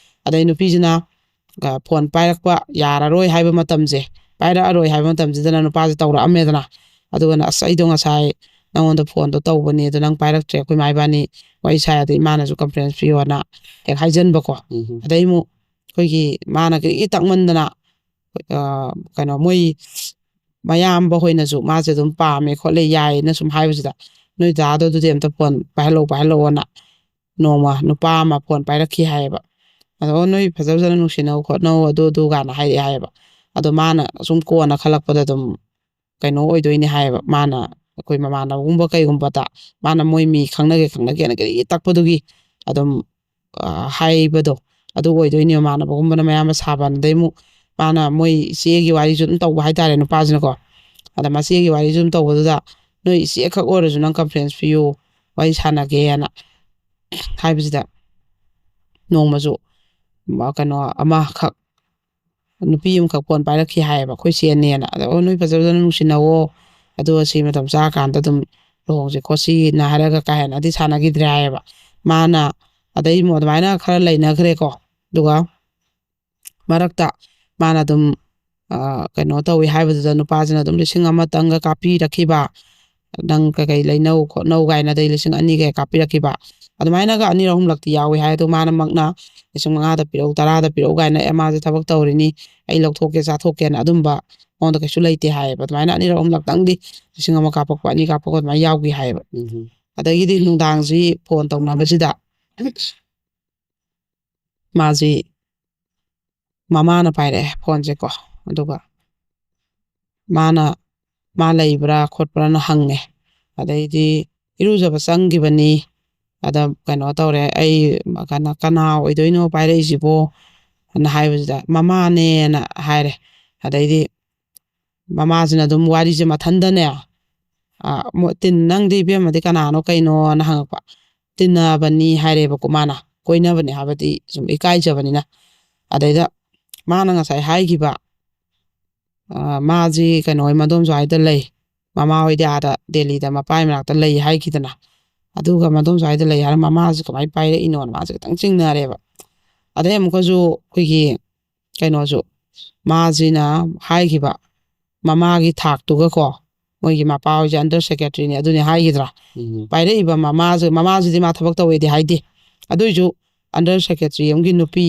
ꯑꯗꯩ ꯅꯨꯄꯤꯁꯤꯅ, ꯑ, ꯐꯣꯟ ꯄꯥꯏꯔꯛꯄ ꯌꯥꯔꯔꯣꯏ ꯍꯥꯏꯕ ꯃꯇꯝꯁꯦ, ꯄꯥꯏꯔꯛꯑꯔꯣꯏ ꯍꯥꯏꯕ ꯃꯇꯝꯁꯤꯗꯅ ꯅꯨꯄꯥꯁꯦ ꯇꯧꯔꯛꯑꯝꯃꯦꯗꯅ꯫ ꯑꯗꯨꯒꯅ, "ꯑꯁ, ꯑꯩꯗꯣ ꯉꯁꯥꯏ ꯅꯪꯉꯣꯟꯗ ꯐꯣꯟꯗꯣ ꯇꯧꯕꯅꯦ, ꯑꯗꯣ ꯅꯪ ꯄꯥꯏꯔꯛꯇ꯭ꯔꯦ, ꯑꯩꯈꯣꯏ ꯃꯥ ꯏꯕꯥꯅꯤ ꯋꯥꯔꯤ ꯁꯥꯏ, ꯑꯗ ꯏꯃꯥꯅꯁꯨ ꯀꯟꯐ꯭ꯔꯦꯟꯁ ꯄꯤꯌꯣꯅ" ꯍꯦꯛ ꯍꯥꯏꯖꯟꯕꯀꯣ꯫ ꯎꯝ. ꯑꯗꯩ ꯑꯃꯨꯛ ꯑꯩꯈꯣꯏꯒꯤ ꯃꯥꯅ ꯀꯔꯤꯒꯤ ꯇꯛꯃꯟꯗꯅ, ꯑ, ꯀꯩꯅꯣ, ꯃꯣꯏ ꯃꯌꯥꯝꯕ ꯍꯣꯏꯅꯁꯨ ꯃꯥꯁꯦ ꯑꯗꯨꯝ ꯄꯥꯝꯃꯦ ꯈꯣꯠꯂꯦ ꯌꯥꯏꯌꯦꯅ ꯁꯨꯝ ꯍꯥꯏꯕꯁꯤꯗ, "ꯅꯣꯏ ꯗꯥꯗꯣ ꯑꯗꯨꯗꯤ ꯑꯝꯇ ꯐꯣꯟ ꯄꯥꯏꯍꯜꯂꯛꯑꯣ, ꯄꯥꯏꯍꯜꯂꯛꯑꯣꯅ" ꯅꯣꯡꯃ ꯅꯨꯄꯥ ꯑꯃ ꯐꯣꯟ ꯄꯥꯏꯔꯛꯈꯤ ꯍꯥꯏꯌꯦꯕ꯫ ꯑꯗꯣ, "ꯑꯣ, ꯅꯣꯏ ꯐꯖ ꯐꯖꯅ ꯅꯨꯡꯁꯤꯅꯧ ꯈꯣꯠꯅꯧ, ꯑꯗꯨ ꯑꯗꯨ" ꯀꯥꯏꯅ ꯍꯥꯏꯔꯛꯑꯦ ꯍꯥꯏꯌꯦꯕ꯫ ꯑꯗꯣ ꯃꯥꯅ ꯁꯨꯝ ꯀꯣꯟꯅ ꯈꯜꯂꯛꯄꯗ ꯑꯗꯨꯝ ꯀꯩꯅꯣ ꯑꯣꯏꯗꯣꯏꯅꯦ ꯍꯥꯏꯌꯦꯕ꯫ ꯃꯥꯅ ꯑꯩꯈꯣꯏ ꯃꯃꯥꯟꯅꯕꯒꯨꯝꯕ ꯀꯩꯒꯨꯝꯕꯗ ꯃꯥꯅ ꯃꯣꯏ ꯃꯤ ꯈꯪꯅꯒꯦ ꯈꯪꯅꯒꯦꯅ ꯀꯔꯤ ꯇꯛꯄꯗꯨꯒꯤ ꯑꯗꯨꯝ ꯍꯥꯏꯕꯗꯣ ꯑꯗꯨ ꯑꯣꯏꯗꯣꯏꯅꯦ꯫ ꯃꯃꯥꯟꯅꯕꯒꯨꯝꯕꯅ ꯃꯌꯥꯝꯕ ꯁꯥꯕꯅ ꯑꯗꯩ ꯑꯃꯨꯛ ꯃꯥꯅ ꯃꯣꯏ ꯏꯆꯦꯒꯤ ꯋꯥꯔꯤꯁꯨ ꯑꯗꯨꯝ ꯇꯧꯕ ꯍꯥꯏꯇꯥꯔꯦ ꯅꯨꯄꯥꯁꯤꯅꯀꯣ꯫ ꯑꯗ ꯃꯆꯦꯒꯤ ꯋꯥꯔꯤꯁꯨ ꯑꯗꯨꯝ ꯇꯧꯕꯗꯨꯗ ꯅꯣꯏ ꯏꯆꯦ ꯈꯛ ꯑꯣꯏꯔꯁꯨ ꯅꯪ ꯀꯟꯐ꯭ꯔꯦꯟꯁ ꯄꯤꯌꯨ, ꯋꯥꯔꯤ ꯁꯥꯟꯅꯒꯦꯅ ꯍꯥꯏꯕꯁꯤꯗ ꯅꯣꯡꯃꯁꯨ ꯀꯩꯅꯣ ꯑꯃꯈꯛ ꯅꯨꯄꯤ ꯑꯃꯈꯛ ꯐꯣꯟ ꯄꯥꯏꯔꯛꯈꯤ ꯍꯥꯏꯌꯦꯕ, ꯑꯩꯈꯣꯏ ꯆꯦꯅꯦꯅ꯫ ꯑꯗ ꯑꯣ ꯅꯣꯏ ꯐꯖ ꯐꯖꯅ ꯅꯨꯡꯁꯤꯅꯧꯑꯣ, ꯑꯗꯨꯒ ꯁꯤ ꯃꯇꯝ ꯆꯥꯔꯀꯥꯟꯗ ꯑꯗꯨꯝ ꯂꯨꯍꯣꯡꯁꯦ ꯈꯣꯠꯁꯤꯅ ꯍꯥꯏꯔꯒ ꯀꯥ ꯍꯦꯟꯅꯗꯤ ꯁꯥꯟꯅꯈꯤꯗ꯭ꯔꯦ ꯍꯥꯏꯌꯦꯕ꯫ ꯃꯥꯅ ꯑꯗꯩ ꯑꯃꯨꯛ ꯑꯗꯨꯃꯥꯏꯅ ꯈꯔ ꯂꯩꯅꯈ꯭ꯔꯦꯀꯣ꯫ ꯑꯗꯨꯒ ꯃꯔꯛꯇ ꯃꯥꯅ ꯑꯗꯨꯝ ꯀꯩꯅꯣ ꯇꯧꯋꯤ ꯍꯥꯏꯕꯗꯨꯗ ꯅꯨꯄꯥꯁꯤꯅ ꯑꯗꯨꯝ ꯂꯤꯁꯤꯡ ꯑꯃꯇꯪꯒ ꯀꯥꯞꯄꯤꯔꯛꯈꯤꯕ꯫ ꯅꯪ ꯀꯩꯀꯩ ꯂꯩꯅꯧ ꯈꯣꯠꯅꯧ ꯀꯥꯏꯅ ꯑꯗꯩ ꯂꯤꯁꯤꯡ ꯑꯅꯤꯒ ꯀꯥꯞꯄꯤꯔꯛꯈꯤꯕ꯫ ꯑꯗꯨꯃꯥꯏꯅꯒ ꯑꯅꯤꯔꯛ ꯑꯍꯨꯝꯂꯛꯇꯤ ꯌꯥꯎꯋꯤ ꯍꯥꯏ꯫ ꯑꯗꯣ ꯃꯥꯅꯃꯛꯅ ꯂꯤꯁꯤꯡ ꯃꯉꯥꯗ ꯄꯤꯔꯛꯎ, ꯇꯔꯥꯗ ꯄꯤꯔꯛꯎ ꯀꯥꯏꯅ ꯑꯦ ꯃꯥꯁꯦ ꯊꯕꯛ ꯇꯧꯔꯤꯅꯤ, ꯑꯩ ꯂꯧꯊꯣꯛꯀꯦ ꯆꯥꯊꯣꯛꯀꯦꯅ ꯑꯗꯨꯝꯕ ꯃꯉꯣꯟꯗ ꯀꯩꯁꯨ ꯂꯩꯇꯦ ꯍꯥꯏꯌꯦꯕ꯫ ꯑꯗꯨꯃꯥꯏꯅ ꯑꯅꯤꯔꯛ ꯑꯍꯨꯝꯂꯛꯇꯪꯗꯤ ꯂꯤꯁꯤꯡ ꯑꯃ ꯀꯥꯞꯄꯛꯄ, ꯑꯅꯤ ꯀꯥꯞꯄꯛꯄ ꯑꯗꯨꯃꯥꯏꯅ ꯌꯥꯎꯈꯤ ꯍꯥꯏꯌꯦꯕ꯫ ꯎꯝ꯫ ꯑꯗꯒꯤꯗꯤ ꯅꯨꯡꯗꯥꯡꯁꯤ ꯐꯣꯟ ꯇꯧꯅꯕꯁꯤꯗ ꯃꯥꯁꯤ ꯃꯃꯥꯅ ꯄꯥꯏꯔꯛꯑꯦ ꯐꯣꯟꯁꯦꯀꯣ꯫ ꯑꯗꯨꯒ ꯃꯥꯅ ꯃꯥ ꯂꯩꯕ꯭ꯔꯥ ꯈꯣꯠꯄ꯭ꯔꯥꯅ ꯍꯪꯉꯦ꯫ ꯑꯗꯩꯗꯤ ꯏꯔꯨꯖꯕ ꯆꯪꯈꯤꯕꯅꯤ꯫ ꯑꯗ ꯀꯩꯅꯣ ꯇꯧꯔꯦ, ꯑꯩ ꯀꯅꯥ ꯀꯅꯥ ꯑꯣꯏꯗꯣꯏꯅꯣ ꯄꯥꯏꯔꯛꯏꯁꯤꯕꯣ? ꯑꯅ ꯍꯥꯏꯕꯁꯤꯗ ꯃꯃꯥꯅꯦꯅ ꯍꯥꯏꯔꯦ꯫ ꯑꯗꯩꯗꯤ ꯃꯃꯥꯁꯤꯅ ꯑꯗꯨꯝ ꯋꯥꯔꯤꯁꯦ ꯃꯊꯟꯗꯅꯦ, "ꯑ, ꯃꯣ-, ꯇꯤꯟ-, ꯅꯪꯗꯤ ꯏꯕꯦꯝꯃꯗꯤ ꯀꯅꯥꯅꯣ ꯀꯩꯅꯣꯅ ꯍꯪꯉꯛꯄ꯫ "ꯇꯤꯟꯅꯕꯅꯤ" ꯍꯥꯏꯔꯦꯕꯀꯣ ꯃꯥꯅ, ꯀꯣꯏꯅꯕꯅꯤ ꯍꯥꯏꯕꯗꯤ ꯁꯨꯝ ꯏꯀꯥꯏꯖꯕꯅꯤꯅ꯫ ꯑꯗꯩꯗ ꯃꯥꯅ ꯉꯁꯥꯏ ꯍꯥꯏꯈꯤꯕ, ꯑ, ꯃꯥꯁꯤ ꯀꯩꯅꯣ ꯍꯣꯏ ꯃꯗꯣꯝꯆꯥ ꯍꯣꯏꯗ ꯂꯩ, ꯃꯃꯥ ꯍꯣꯏꯗꯤ ꯑꯥꯗ ꯗꯦꯜꯂꯤꯗ ꯃꯄꯥꯏ ꯃꯅꯥꯛꯇ ꯂꯩ ꯍꯥꯏꯈꯤꯗꯅ꯫ ꯑꯗꯨꯒ ꯃꯗꯣꯝꯆꯥ ꯍꯣꯏꯗ ꯂꯩ ꯍꯥꯏꯔ ꯃꯃꯥꯁꯤ ꯀꯃꯥꯏꯅ ꯄꯥꯏꯔꯛꯏꯅꯣꯅ ꯃꯥꯁꯦ ꯈꯤꯇꯪ ꯆꯤꯡꯅꯔꯦꯕ꯫ ꯑꯗꯩ ꯑꯃꯨꯛꯀꯁꯨ ꯑꯩꯈꯣꯏꯒꯤ ꯀꯩꯅꯣꯁꯨ, ꯃꯥꯁꯤꯅ ꯍꯥꯏꯈꯤꯕ ꯃꯃꯥꯒꯤ ꯊꯥꯛꯇꯨꯒꯀꯣ, ꯃꯣꯏꯒꯤ ꯃꯄꯥ ꯍꯣꯏꯁꯦ under secretaryꯅꯦ ꯑꯗꯨꯅꯦ ꯍꯥꯏꯈꯤꯗ꯭ꯔꯥ? ꯎꯝ꯫ ꯄꯥꯏꯔꯛꯏꯕ ꯃꯃꯥꯁꯨ, ꯃꯃꯥꯁꯤꯗꯤ ꯃꯥ ꯊꯕꯛ ꯇꯧꯋꯦꯗꯤ ꯍꯥꯏꯗꯦ꯫ ꯑꯗꯨꯏꯁꯨ under secretary ꯑꯃꯒꯤ ꯅꯨꯄꯤ,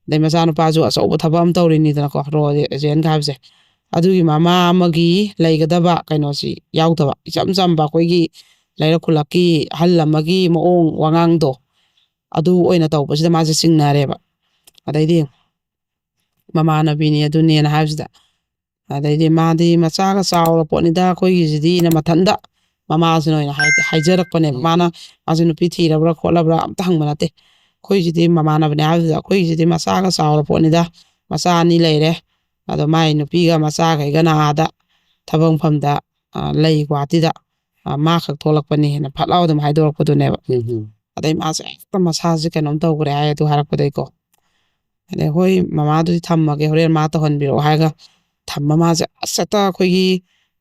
ꯑꯗꯩ ꯃꯆꯥꯅꯨꯄꯥꯁꯨ ꯑꯆꯧꯕ ꯊꯕꯛ ꯑꯃ ꯇꯧꯔꯤꯅꯤꯗꯅꯀꯣ, ꯔꯣ ꯑꯦꯖꯦꯟꯒ ꯍꯥꯏꯕꯁꯦ꯫ ꯑꯗꯨꯒꯤ ꯃꯃꯥ ꯑꯃꯒꯤ ꯂꯩꯒꯗꯕ ꯀꯩꯅꯣꯁꯤ ꯌꯥꯎꯗꯕ, ꯏꯆꯝ ꯆꯝꯕ ꯑꯩꯈꯣꯏꯒꯤ ꯂꯩꯔꯛ ꯈꯨꯂꯛꯀꯤ ꯑꯍꯜ ꯑꯃꯒꯤ ꯃꯑꯣꯡ ꯋꯥꯉꯥꯡꯗꯣ, ꯑꯗꯨ ꯑꯣꯏꯅ ꯇꯧꯕꯁꯤꯗ ꯃꯥꯁꯦ ꯆꯤꯡꯅꯔꯦꯕ꯫ ꯑꯗꯩꯗꯤ ꯃꯃꯥꯟꯅꯕꯤꯅꯤ ꯑꯗꯨꯅꯦꯅ ꯍꯥꯏꯕꯁꯤꯗ, ꯑꯗꯩꯗꯤ ꯃꯥꯗꯤ ꯃꯆꯥꯒ ꯆꯥꯎꯔ ꯄꯣꯠꯅꯤꯗ ꯑꯩꯈꯣꯏꯒꯤꯁꯤꯗꯤꯅ ꯃꯊꯟꯇ ꯃꯃꯥꯁꯤꯅ ꯑꯣꯏꯅ ꯍꯥꯏ-, ꯍꯥꯏꯖꯔꯛꯄꯅꯦꯕ꯫ ꯃꯥꯅ, ꯃꯥꯁꯦ ꯅꯨꯄꯤ ꯊꯤꯔꯕ꯭ꯔꯥ ꯈꯣꯠꯂꯕ꯭ꯔꯥ ꯑꯝꯇ ꯍꯪꯕ ꯅꯠꯇꯦ꯫ "ꯑꯩꯈꯣꯏꯁꯤꯗꯤ ꯃꯃꯥꯟꯅꯕꯅꯦ" ꯍꯥꯏꯕꯗꯨꯗ, "ꯑꯩꯈꯣꯏꯒꯤꯁꯤꯗꯤ ꯃꯆꯥꯒ ꯆꯥꯎꯔ ꯄꯣꯠꯅꯤꯗ, ꯃꯆꯥ ꯑꯅꯤ ꯂꯩꯔꯦ, ꯑꯗꯣ ꯃꯥꯏ ꯅꯨꯄꯤꯒ ꯃꯆꯥꯈꯩꯒꯅ ꯑꯥꯗ ꯊꯕꯛ ꯃꯐꯝꯗ, ꯑ, ꯂꯩ ꯒꯨꯍꯥꯇꯤꯗ, ꯑ, ꯃꯥ ꯈꯛ ꯊꯣꯛꯂꯛꯄꯅꯦꯅ" ꯐꯠ ꯂꯥꯎ ꯑꯗꯨꯝ ꯍꯥꯏꯗꯣꯔꯛꯄꯗꯨꯅꯦꯕ꯫ ꯎꯝ, ꯎꯝ꯫ ꯑꯗꯩ ꯃꯥꯁꯦ ꯍꯦꯛꯇ ꯃꯁꯥꯁꯦ ꯀꯩꯅꯣꯝ ꯇꯧꯈ꯭ꯔꯦ ꯍꯥꯏ ꯑꯗꯨ ꯍꯥꯏꯔꯛꯄꯗꯩꯀꯣ꯫ ꯑꯗꯩ, "ꯍꯣꯏ, ꯃꯃꯥꯗꯨꯗꯤ ꯊꯝꯃꯒꯦ, ꯍꯣꯔꯦꯟ ꯃꯥ ꯇꯧꯍꯟꯕꯤꯔꯛꯑꯣ" ꯍꯥꯏꯔꯒ ꯊꯝꯕ ꯃꯥꯁꯦ ꯑꯁ ꯍꯦꯛꯇ ꯑꯩꯈꯣꯏꯒꯤ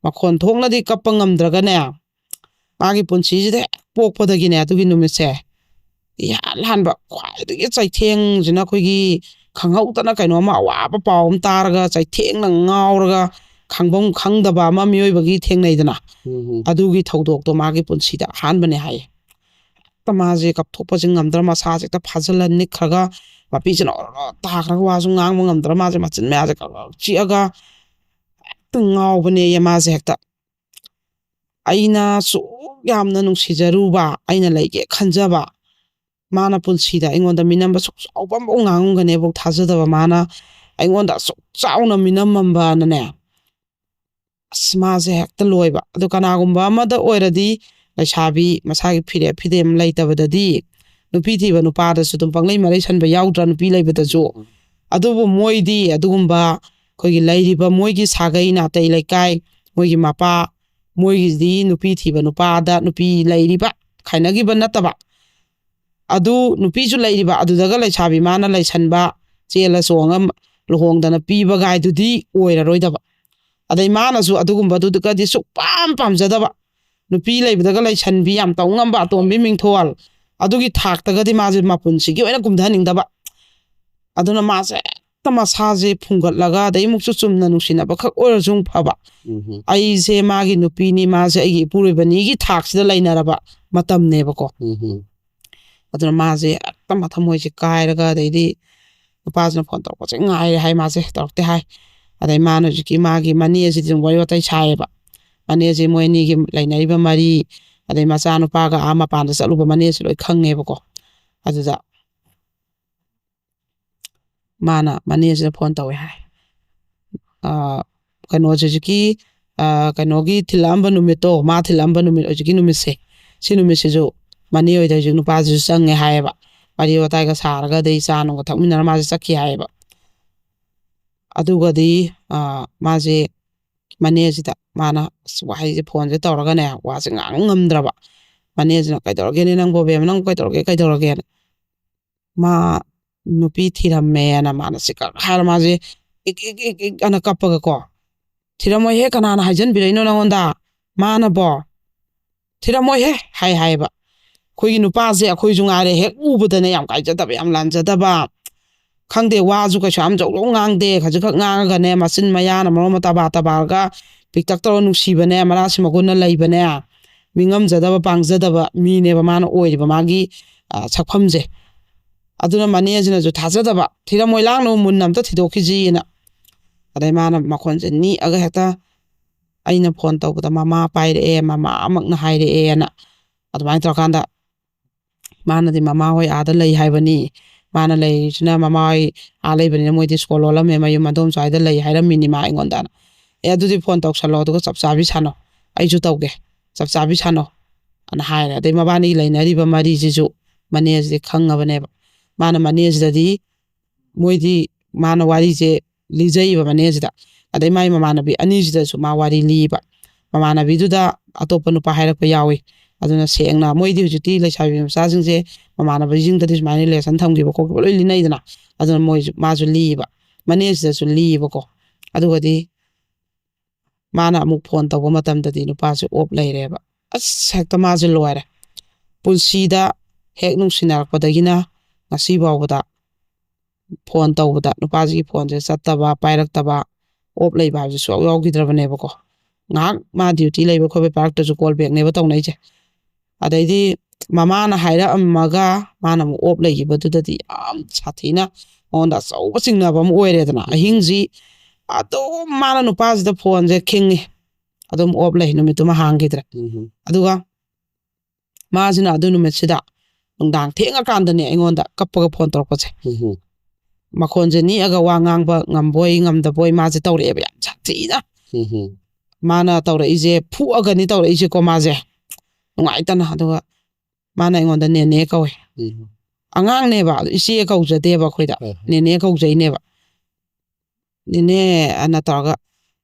ꯃꯈꯣꯟ ꯊꯣꯛꯅꯗꯤ ꯀꯞꯄ ꯉꯝꯗ꯭ꯔꯒꯅꯦ, ꯃꯥꯒꯤ ꯄꯨꯟꯁꯤꯁꯤꯗ ꯍꯦꯛ ꯄꯣꯛꯄꯗꯒꯤꯅꯦ ꯑꯗꯨꯒꯤ ꯅꯨꯃꯤꯠꯁꯦ ꯏꯍꯥꯟ ꯍꯥꯟꯕ ꯈ꯭ꯋꯥꯏꯗꯒꯤ ꯆꯩꯊꯦꯡꯁꯤꯅ ꯑꯩꯈꯣꯏꯒꯤ ꯈꯪꯍꯧꯗꯅ ꯀꯩꯅꯣꯝꯃ ꯑꯋꯥꯕ ꯄꯥꯎ ꯑꯃ ꯇꯥꯔꯒ ꯆꯩꯊꯦꯡꯅ ꯉꯥꯎꯔꯒ ꯈꯪꯐꯝ ꯈꯪꯗꯕ ꯑꯃ ꯃꯤꯑꯣꯏꯕꯒꯤ ꯊꯦꯡꯅꯩꯗꯅ, ꯎꯝ, ꯎꯝ꯫ ꯑꯗꯨꯒꯤ ꯊꯧꯗꯣꯛꯇꯣ ꯃꯥꯒꯤ ꯄꯨꯟꯁꯤꯗ ꯑꯍꯥꯟꯕꯅꯦ ꯍꯥꯏꯌꯦ꯫ ꯍꯦꯛꯇ ꯃꯥꯁꯦ ꯀꯞꯊꯣꯛꯄꯁꯦ ꯉꯝꯗ꯭ꯔ ꯃꯁꯥꯁꯦ ꯍꯦꯛꯇ ꯐꯥꯖꯤꯜꯂ ꯅꯤꯛꯈ꯭ꯔꯒ ꯃꯄꯤꯁꯤꯅ ꯑꯣꯔꯣ ꯇꯥꯈ꯭ꯔꯒ ꯋꯥꯁꯨ ꯉꯥꯡꯕ ꯉꯝꯗ꯭ꯔ ꯃꯥꯁꯦ ꯃꯆꯤꯟ ꯃꯌꯥꯁꯦ ꯀꯛ ꯀꯛ ꯆꯤꯛꯑꯒ ꯍꯦꯛꯇ ꯉꯥꯎꯕꯅꯦꯌꯦ ꯃꯥꯁꯦ ꯍꯦꯛꯇ꯫ ꯑꯩꯅ ꯁꯨꯛ ꯌꯥꯝꯅ ꯅꯨꯡꯁꯤꯖꯔꯨꯕ, ꯑꯩꯅ ꯂꯩꯒꯦ ꯈꯟꯖꯕ, ꯃꯥꯅ ꯄꯨꯟꯁꯤꯗ ꯑꯩꯉꯣꯟꯗ ꯃꯤꯅꯝꯕ ꯁꯨꯛ ꯆꯥꯎꯕ ꯑꯃꯐꯥꯎ ꯉꯥꯡꯉꯝꯒꯅꯦꯕꯨ ꯊꯥꯖꯗꯕ ꯃꯥꯅ ꯑꯩꯉꯣꯟꯗ ꯑꯁꯨꯛ ꯆꯥꯎꯅ ꯃꯤꯅꯝꯃꯝꯕꯅꯅꯦ꯫ ꯑꯁ, ꯃꯥꯁꯦ ꯍꯦꯛꯇ ꯂꯣꯏꯕ꯫ ꯑꯗꯣ ꯀꯅꯥꯒꯨꯝꯕ ꯑꯃꯗ ꯑꯣꯏꯔꯗꯤ ꯂꯩꯁꯥꯕꯤ ꯃꯁꯥꯒꯤ ꯐꯤꯔꯦꯞ ꯐꯤꯗꯦꯝ ꯂꯩꯇꯕꯗꯗꯤ ꯅꯨꯄꯤ ꯊꯤꯕ ꯅꯨꯄꯥꯗꯁꯨ ꯑꯗꯨꯝ ꯄꯪꯂꯩ ꯃꯔꯩ ꯁꯟꯕ ꯌꯥꯎꯗ꯭ꯔꯥ ꯅꯨꯄꯤ ꯂꯩꯕꯗꯁꯨ? ꯑꯗꯨꯕꯨ ꯃꯣꯏꯗꯤ ꯑꯗꯨꯒꯨꯝꯕ ꯑꯩꯈꯣꯏꯒꯤ ꯂꯩꯔꯤꯕ ꯃꯣꯏꯒꯤ ꯁꯥꯒꯩ ꯅꯥꯇꯩ ꯂꯩꯀꯥꯏ, ꯃꯣꯏꯒꯤ ꯃꯄꯥ, ꯃꯣꯏꯒꯤꯗꯤ ꯅꯨꯄꯤ ꯊꯤꯕ ꯅꯨꯄꯥꯗ ꯅꯨꯄꯤ ꯂꯩꯔꯤꯕ ꯈꯥꯏꯅꯈꯤꯕ ꯅꯠꯇꯕ, ꯑꯗꯨ ꯅꯨꯄꯤꯁꯨ ꯂꯩꯔꯤꯕ ꯑꯗꯨꯗꯒ ꯂꯩꯁꯥꯕꯤ ꯃꯥꯅ ꯂꯩꯁꯟꯕ, ꯆꯦꯜꯂ ꯆꯣꯡꯉ ꯂꯨꯍꯣꯡꯗꯅ ꯄꯤꯕꯒꯥꯏꯗꯨꯗꯤ ꯑꯣꯏꯔꯔꯣꯏꯗꯕ꯫ ꯑꯗꯩ ꯃꯥꯅꯁꯨ ꯑꯗꯨꯒꯨꯝꯕꯗꯨꯒꯗꯤ ꯁꯨꯛꯄꯥꯝ ꯄꯥꯝꯖꯗꯕ꯫ ꯅꯨꯄꯤ ꯂꯩꯕꯗꯒ ꯂꯩꯁꯟꯕꯤ, ꯌꯥꯝ ꯇꯧ ꯉꯝꯕ ꯑꯇꯣꯝꯕꯤ ꯃꯤꯡꯊꯣꯜ, ꯑꯗꯨꯒꯤ ꯊꯥꯛꯇꯒꯗꯤ ꯃꯥꯁꯦ ꯃꯄꯨꯟꯁꯤꯒꯤ ꯑꯣꯏꯅ ꯀꯨꯝꯊꯍꯟꯅꯤꯡꯗꯕ꯫ ꯑꯗꯨꯅ ꯃꯥꯁꯦ ꯍꯦꯛꯇ ꯃꯁꯥꯁꯦ ꯐꯨꯡꯒꯠꯂꯒ, ꯑꯗꯩ ꯑꯃꯨꯛꯁꯨ ꯆꯨꯝꯅ ꯅꯨꯡꯁꯤꯅꯕꯈꯛ ꯑꯣꯏꯔꯁꯨ ꯐꯕ, ꯎꯝ꯫ ꯑꯩꯁꯦ ꯃꯥꯒꯤ ꯅꯨꯄꯤꯅꯤ, ꯃꯥꯁꯦ ꯑꯩꯒꯤ ꯏꯄꯨꯔꯣꯏꯕꯅꯤꯒꯤ ꯊꯥꯛꯁꯤꯗ ꯂꯩꯅꯔꯕ ꯃꯇꯝꯅꯦꯕꯀꯣ꯫ ꯎꯝ꯫ ꯑꯗꯨꯅ ꯃꯥꯁꯦ ꯍꯦꯛꯇ ꯃꯊꯃꯣꯏꯁꯦ ꯀꯥꯏꯔꯒ, ꯑꯗꯩꯗꯤ ꯅꯨꯄꯥꯁꯤꯅ ꯐꯣꯟ ꯇꯧꯔꯛꯄꯁꯦ ꯉꯥꯏꯔꯦ ꯍꯥꯏ, ꯃꯥꯁꯦ ꯇꯧꯔꯛꯇꯦ ꯍꯥꯏ꯫ ꯑꯗꯩ ꯃꯥꯅ ꯍꯧꯖꯤꯛꯀꯤ ꯃꯥꯒꯤ ꯃꯅꯦꯁꯤꯗꯤ ꯑꯗꯨꯝ ꯋꯥꯔꯤ ꯋꯥꯇꯥꯏ ꯁꯥꯏꯌꯦꯕ꯫ ꯃꯅꯦꯁꯦ ꯃꯣꯏ ꯑꯅꯤꯒꯤ ꯂꯩꯅꯔꯤꯕ ꯃꯔꯤ, ꯑꯗꯩ ꯃꯆꯥꯅꯨꯄꯥꯒ ꯑꯥ ꯃꯄꯥꯟꯗ ꯆꯠꯂꯨꯕ ꯃꯅꯦꯁꯦ ꯂꯣꯏ ꯈꯪꯉꯦꯕꯀꯣ꯫ ꯑꯗꯨꯗ ꯃꯥꯅ ꯃꯅꯦꯁꯤꯗ ꯐꯣꯟ ꯇꯧꯋꯦ ꯍꯥꯏ꯫ ꯑꯥ, ꯀꯩꯅꯣꯁꯦ ꯍꯧꯖꯤꯛꯀꯤ, ꯑꯥ, ꯀꯩꯅꯣꯒꯤ ꯊꯤꯜꯂꯛꯑꯝꯕ ꯅꯨꯃꯤꯠꯇꯣ, ꯃꯥ ꯊꯤꯜꯂꯛꯑꯝꯕ ꯅꯨꯃꯤꯠ, ꯍꯧꯖꯤꯛꯀꯤ ꯅꯨꯃꯤꯠꯁꯦ, ꯁꯤ ꯅꯨꯃꯤꯠꯁꯤꯁꯨ ꯃꯅꯦ ꯍꯣꯏꯗ ꯍꯧꯖꯤꯛ ꯅꯨꯄꯥꯁꯤꯁꯨ ꯆꯪꯉꯦ ꯍꯥꯏꯌꯦꯕ꯫ ꯋꯥꯔꯤ ꯋꯥꯇꯥꯏꯒ ꯁꯥꯔꯒ, ꯑꯗꯩ ꯆꯥ ꯅꯨꯡꯒ ꯊꯛꯃꯤꯟꯅꯔ ꯃꯥꯁꯦ ꯆꯠꯈꯤ ꯍꯥꯏꯌꯦꯕ꯫ ꯑꯗꯨꯒꯗꯤ, ꯑꯥ, ꯃꯥꯁꯦ ꯃꯅꯦꯁꯤꯗ ꯃꯥꯅ ꯑꯁ ꯋꯥꯍꯩꯁꯦ, ꯐꯣꯟꯁꯦ ꯇꯧꯔꯒꯅꯦ, ꯋꯥꯁꯦ ꯉꯥꯡ ꯉꯝꯗ꯭ꯔꯕ꯫ ꯃꯅꯦꯁꯤꯅ, "ꯀꯩꯗꯧꯔꯒꯦꯅꯦ ꯅꯪꯕꯣ, ꯕꯦꯝꯃ, ꯅꯪ ꯀꯩꯗꯧꯔꯒꯦ, ꯀꯩꯗꯧꯔꯒꯦꯅ?" "ꯃꯥ ꯅꯨꯄꯤ ꯊꯤꯔꯝꯃꯦꯅ" ꯃꯥꯅ ꯁꯤꯈꯛ ꯍꯥꯏꯔ ꯃꯥꯁꯦ ꯏꯛ ꯏꯛ ꯏꯛ ꯏꯛ ꯑꯅ ꯀꯞꯄꯒꯀꯣ, "ꯊꯤꯔꯝꯃꯣꯏꯍꯦ, ꯀꯅꯥꯅ ꯍꯥꯏꯖꯟꯕꯤꯔꯛꯏꯅꯣ ꯅꯪꯉꯣꯟꯗ? ꯃꯥꯅꯕꯣ ꯊꯤꯔꯝꯃꯣꯏꯍꯦ" ꯍꯥꯏ ꯍꯥꯏꯌꯦꯕ꯫ ꯑꯩꯈꯣꯏꯒꯤ ꯅꯨꯄꯥꯁꯦ ꯑꯩꯈꯣꯏꯁꯨ ꯉꯥꯏꯔꯦ, ꯍꯦꯛ ꯎꯕꯗꯅꯦ ꯌꯥꯝ ꯀꯥꯏꯖꯗꯕ, ꯌꯥꯝ ꯂꯥꯟꯖꯗꯕ, ꯈꯪꯗꯦ, ꯋꯥꯁꯨ ꯀꯩꯁꯨ ꯌꯥꯝ ꯖꯧ ꯖꯧ ꯉꯥꯡꯗꯦ, ꯈꯖꯤꯛꯈꯛ ꯉꯥꯡꯉꯒꯅꯦ, ꯃꯆꯤꯟ ꯃꯌꯥꯅ ꯃꯔꯣꯟ ꯑꯃ ꯇꯕꯥ ꯇꯕꯥꯔꯒ ꯄꯤꯛꯇꯛ ꯇꯧꯔ ꯅꯨꯡꯁꯤꯕꯅꯦ, ꯃꯔꯥꯁꯤ ꯃꯒꯨꯟꯅ ꯂꯩꯕꯅꯦ, ꯃꯤ ꯉꯝꯖꯗꯕ ꯄꯥꯡꯖꯗꯕ ꯃꯤꯅꯦꯕ ꯃꯥꯅ ꯑꯣꯏꯔꯤꯕ ꯃꯥꯒꯤ, ꯑ, ꯁꯛꯐꯝꯁꯦ꯫ ꯑꯗꯨꯅ ꯃꯅꯦꯁꯤꯅꯁꯨ ꯊꯥꯖꯗꯕ, "ꯊꯤꯔꯝꯃꯣꯏ, ꯂꯥꯛꯅꯕ ꯃꯨꯟꯅ ꯑꯝꯇ ꯊꯤꯗꯣꯛꯈꯤꯁꯤꯅ"꯫ ꯑꯗꯩ ꯃꯥꯅ ꯃꯈꯣꯟꯁꯦ ꯅꯤꯛꯑꯒ ꯍꯦꯛꯇ, "ꯑꯩꯅ ꯐꯣꯟ ꯇꯧꯕꯗ ꯃꯃꯥ ꯄꯥꯏꯔꯛꯑꯦ, ꯃꯃꯥꯃꯛꯅ ꯍꯥꯏꯔꯛꯑꯦꯅ"꯫ ꯑꯗꯨꯃꯥꯏꯅ ꯇꯧꯔꯀꯥꯟꯗ ꯃꯥꯅꯗꯤ ꯃꯃꯥ ꯍꯣꯏ ꯑꯥꯗ ꯂꯩ ꯍꯥꯏꯕꯅꯤ, ꯃꯥꯅ ꯂꯩꯔꯤꯁꯤꯅ ꯃꯃꯥ ꯍꯣꯏ ꯑꯥ ꯂꯩꯕꯅꯤꯅ ꯃꯣꯏꯗꯤ ꯁ꯭ꯀꯨꯜ ꯂꯣꯜꯂꯝꯃꯦ, ꯃꯌꯨꯝ ꯑꯗꯣꯝ ꯁ꯭ꯋꯥꯏꯗ ꯂꯩ ꯍꯥꯏꯔꯝꯃꯤꯅꯤ ꯃꯥ ꯑꯩꯉꯣꯟꯗꯅ꯫ "ꯑꯦ, ꯑꯗꯨꯗꯤ ꯐꯣꯟ ꯇꯧꯁꯜꯂꯣ, ꯑꯗꯨꯒ ꯆꯞ ꯆꯥꯕꯤ ꯁꯥꯟꯅꯣ, ꯑꯩꯁꯨ ꯇꯧꯒꯦ, ꯆꯞ ꯆꯥꯕꯤ ꯁꯥꯟꯅꯣ" ꯑꯅ ꯍꯥꯏꯔꯦ꯫ ꯑꯗꯩ ꯃꯕꯥꯅꯤ ꯂꯩꯅꯔꯤꯕ ꯃꯔꯤꯁꯤꯁꯨ ꯃꯅꯦꯁꯤꯗꯤ ꯈꯪꯉꯕꯅꯦꯕ꯫ ꯃꯥꯅ ꯃꯅꯦꯁꯤꯗꯗꯤ, ꯃꯣꯏꯗꯤ, ꯃꯥꯅ ꯋꯥꯔꯤꯁꯦ ꯂꯤꯖꯩꯕ ꯃꯅꯦꯁꯤꯗ꯫ ꯑꯗꯩ ꯃꯥꯏ ꯃꯃꯥꯟꯅꯕꯤ ꯑꯅꯤꯁꯤꯗꯁꯨ ꯃꯥ ꯋꯥꯔꯤ ꯂꯤꯕ꯫ ꯃꯃꯥꯟꯅꯕꯤꯗꯨꯗ ꯑꯇꯣꯞꯄ ꯅꯨꯄꯥ ꯍꯥꯏꯔꯛꯄ ꯌꯥꯎꯏ꯫ ꯑꯗꯨꯅ ꯁꯦꯡꯅ ꯃꯣꯏꯗꯤ ꯍꯧꯖꯤꯛꯇꯤ ꯂꯩꯁꯥꯕꯤ ꯃꯆꯥꯁꯤꯡꯁꯦ ꯃꯃꯥꯟꯅꯕꯤꯁꯤꯡꯗꯗꯤ ꯁꯨꯃꯥꯏꯅ ꯔꯤꯂꯦꯁꯟ ꯊꯝꯈꯤꯕ ꯈꯣꯠꯈꯤꯕ ꯂꯣꯏ ꯂꯤꯅꯩꯗꯅ꯫ ꯑꯗꯨꯅ ꯃꯣꯏꯁꯨ, ꯃꯥꯁꯨ ꯂꯤꯕ, ꯃꯅꯦꯁꯤꯗꯁꯨ ꯂꯤꯕꯀꯣ꯫ ꯑꯗꯨꯒꯗꯤ ꯃꯥꯅ ꯑꯃꯨꯛ ꯐꯣꯟ ꯇꯧꯕ ꯃꯇꯝꯗꯗꯤ ꯅꯨꯄꯥꯁꯦ ꯑꯣꯞ ꯂꯩꯔꯦꯕ꯫ ꯑꯁ, ꯍꯦꯛꯇ ꯃꯥꯁꯦ ꯂꯣꯏꯔꯦ꯫ ꯄꯨꯟꯁꯤꯗ ꯍꯦꯛ ꯅꯨꯡꯁꯤꯅꯔꯛꯄꯗꯒꯤꯅ ꯉꯁꯤ ꯐꯥꯎꯕꯗ ꯐꯣꯟ ꯇꯧꯕꯗ ꯅꯨꯄꯥꯁꯤꯒꯤ ꯐꯣꯟꯁꯦ ꯆꯠꯇꯕ, ꯄꯥꯏꯔꯛꯇꯕ, ꯑꯣꯞ ꯂꯩꯕ ꯍꯥꯏꯕꯁꯦ ꯁꯨꯡꯌꯥꯎ ꯌꯥꯎꯈꯤꯗ꯭ꯔꯕꯅꯦꯕꯀꯣ꯫ ꯉꯥꯏꯍꯥꯛ ꯃꯥ ꯗ꯭ꯌꯨꯇꯤ ꯂꯩꯕ ꯈꯣꯠꯄ ꯄꯥꯏꯔꯛꯇ꯭ꯔꯁꯨ ꯀꯣꯜ ꯕꯦꯛꯅꯦꯕ ꯇꯧꯅꯩꯁꯦ꯫ ꯑꯗꯩꯗꯤ ꯃꯃꯥꯅ ꯍꯥꯏꯔꯛꯑꯝꯃꯒ ꯃꯥꯅ ꯑꯃꯨꯛ ꯑꯣꯞ ꯂꯩꯈꯤꯕꯗꯨꯗꯗꯤ ꯌꯥꯝ ꯁꯥꯊꯤꯅ ꯃꯉꯣꯟꯗ ꯑꯆꯧꯕ ꯆꯤꯡꯅꯕ ꯑꯃ ꯑꯣꯏꯔꯦꯗꯅ꯫ ꯑꯍꯤꯡꯁꯤ ꯑꯗꯨꯝ ꯃꯥꯅ ꯅꯨꯄꯥꯁꯤꯗ ꯐꯣꯟꯁꯦ ꯈꯤꯡꯉꯤ, ꯑꯗꯨꯝ ꯑꯣꯞ ꯂꯩ, ꯅꯨꯃꯤꯠꯇꯨꯃ ꯍꯥꯡꯈꯤꯗ꯭ꯔꯦ꯫ ꯎꯝ. ꯑꯗꯨꯒ ꯃꯥꯁꯤꯅ ꯑꯗꯨ ꯅꯨꯃꯤꯠꯁꯤꯗ ꯅꯨꯡꯗꯥꯡ ꯊꯦꯡꯉꯀꯥꯟꯗꯅꯦ ꯑꯩꯉꯣꯟꯗ ꯀꯞꯄꯒ ꯐꯣꯟ ꯇꯧꯔꯛꯄꯁꯦ꯫ ꯎꯝ. ꯃꯈꯣꯟꯁꯦ ꯅꯤꯛꯑꯒ ꯋꯥ ꯉꯥꯡꯕ ꯉꯝꯕꯣꯏ ꯉꯝꯗꯕꯣꯏ ꯃꯥꯁꯦ ꯇꯧꯔꯛꯑꯦꯕ, ꯌꯥꯝ ꯁꯥꯊꯤꯅ꯫ ꯎꯝ ꯎꯝ ꯃꯥꯅ ꯇꯧꯔꯛꯏꯁꯦ ꯐꯨꯛꯑꯒꯅꯤ ꯇꯧꯔꯛꯏꯁꯦꯀꯣ ꯃꯥꯁꯦ, ꯅꯨꯡꯉꯥꯏꯇꯅ꯫ ꯑꯗꯨꯒ ꯃꯥꯅ ꯑꯩꯉꯣꯟꯗ ꯅꯦꯅꯦ ꯀꯧꯋꯦ꯫ ꯎꯝ ꯑꯉꯥꯡꯅꯦꯕ, ꯑꯗꯨ ꯏꯆꯦ ꯀꯧꯖꯗꯦꯕ ꯑꯩꯈꯣꯏꯗ, ꯍꯣꯏ, ꯍꯣꯏ꯫ ꯅꯦꯅꯦ ꯀꯧꯖꯩꯅꯦꯕ꯫ ꯅꯦꯅꯦ ꯑꯅ ꯇꯧꯔꯒ,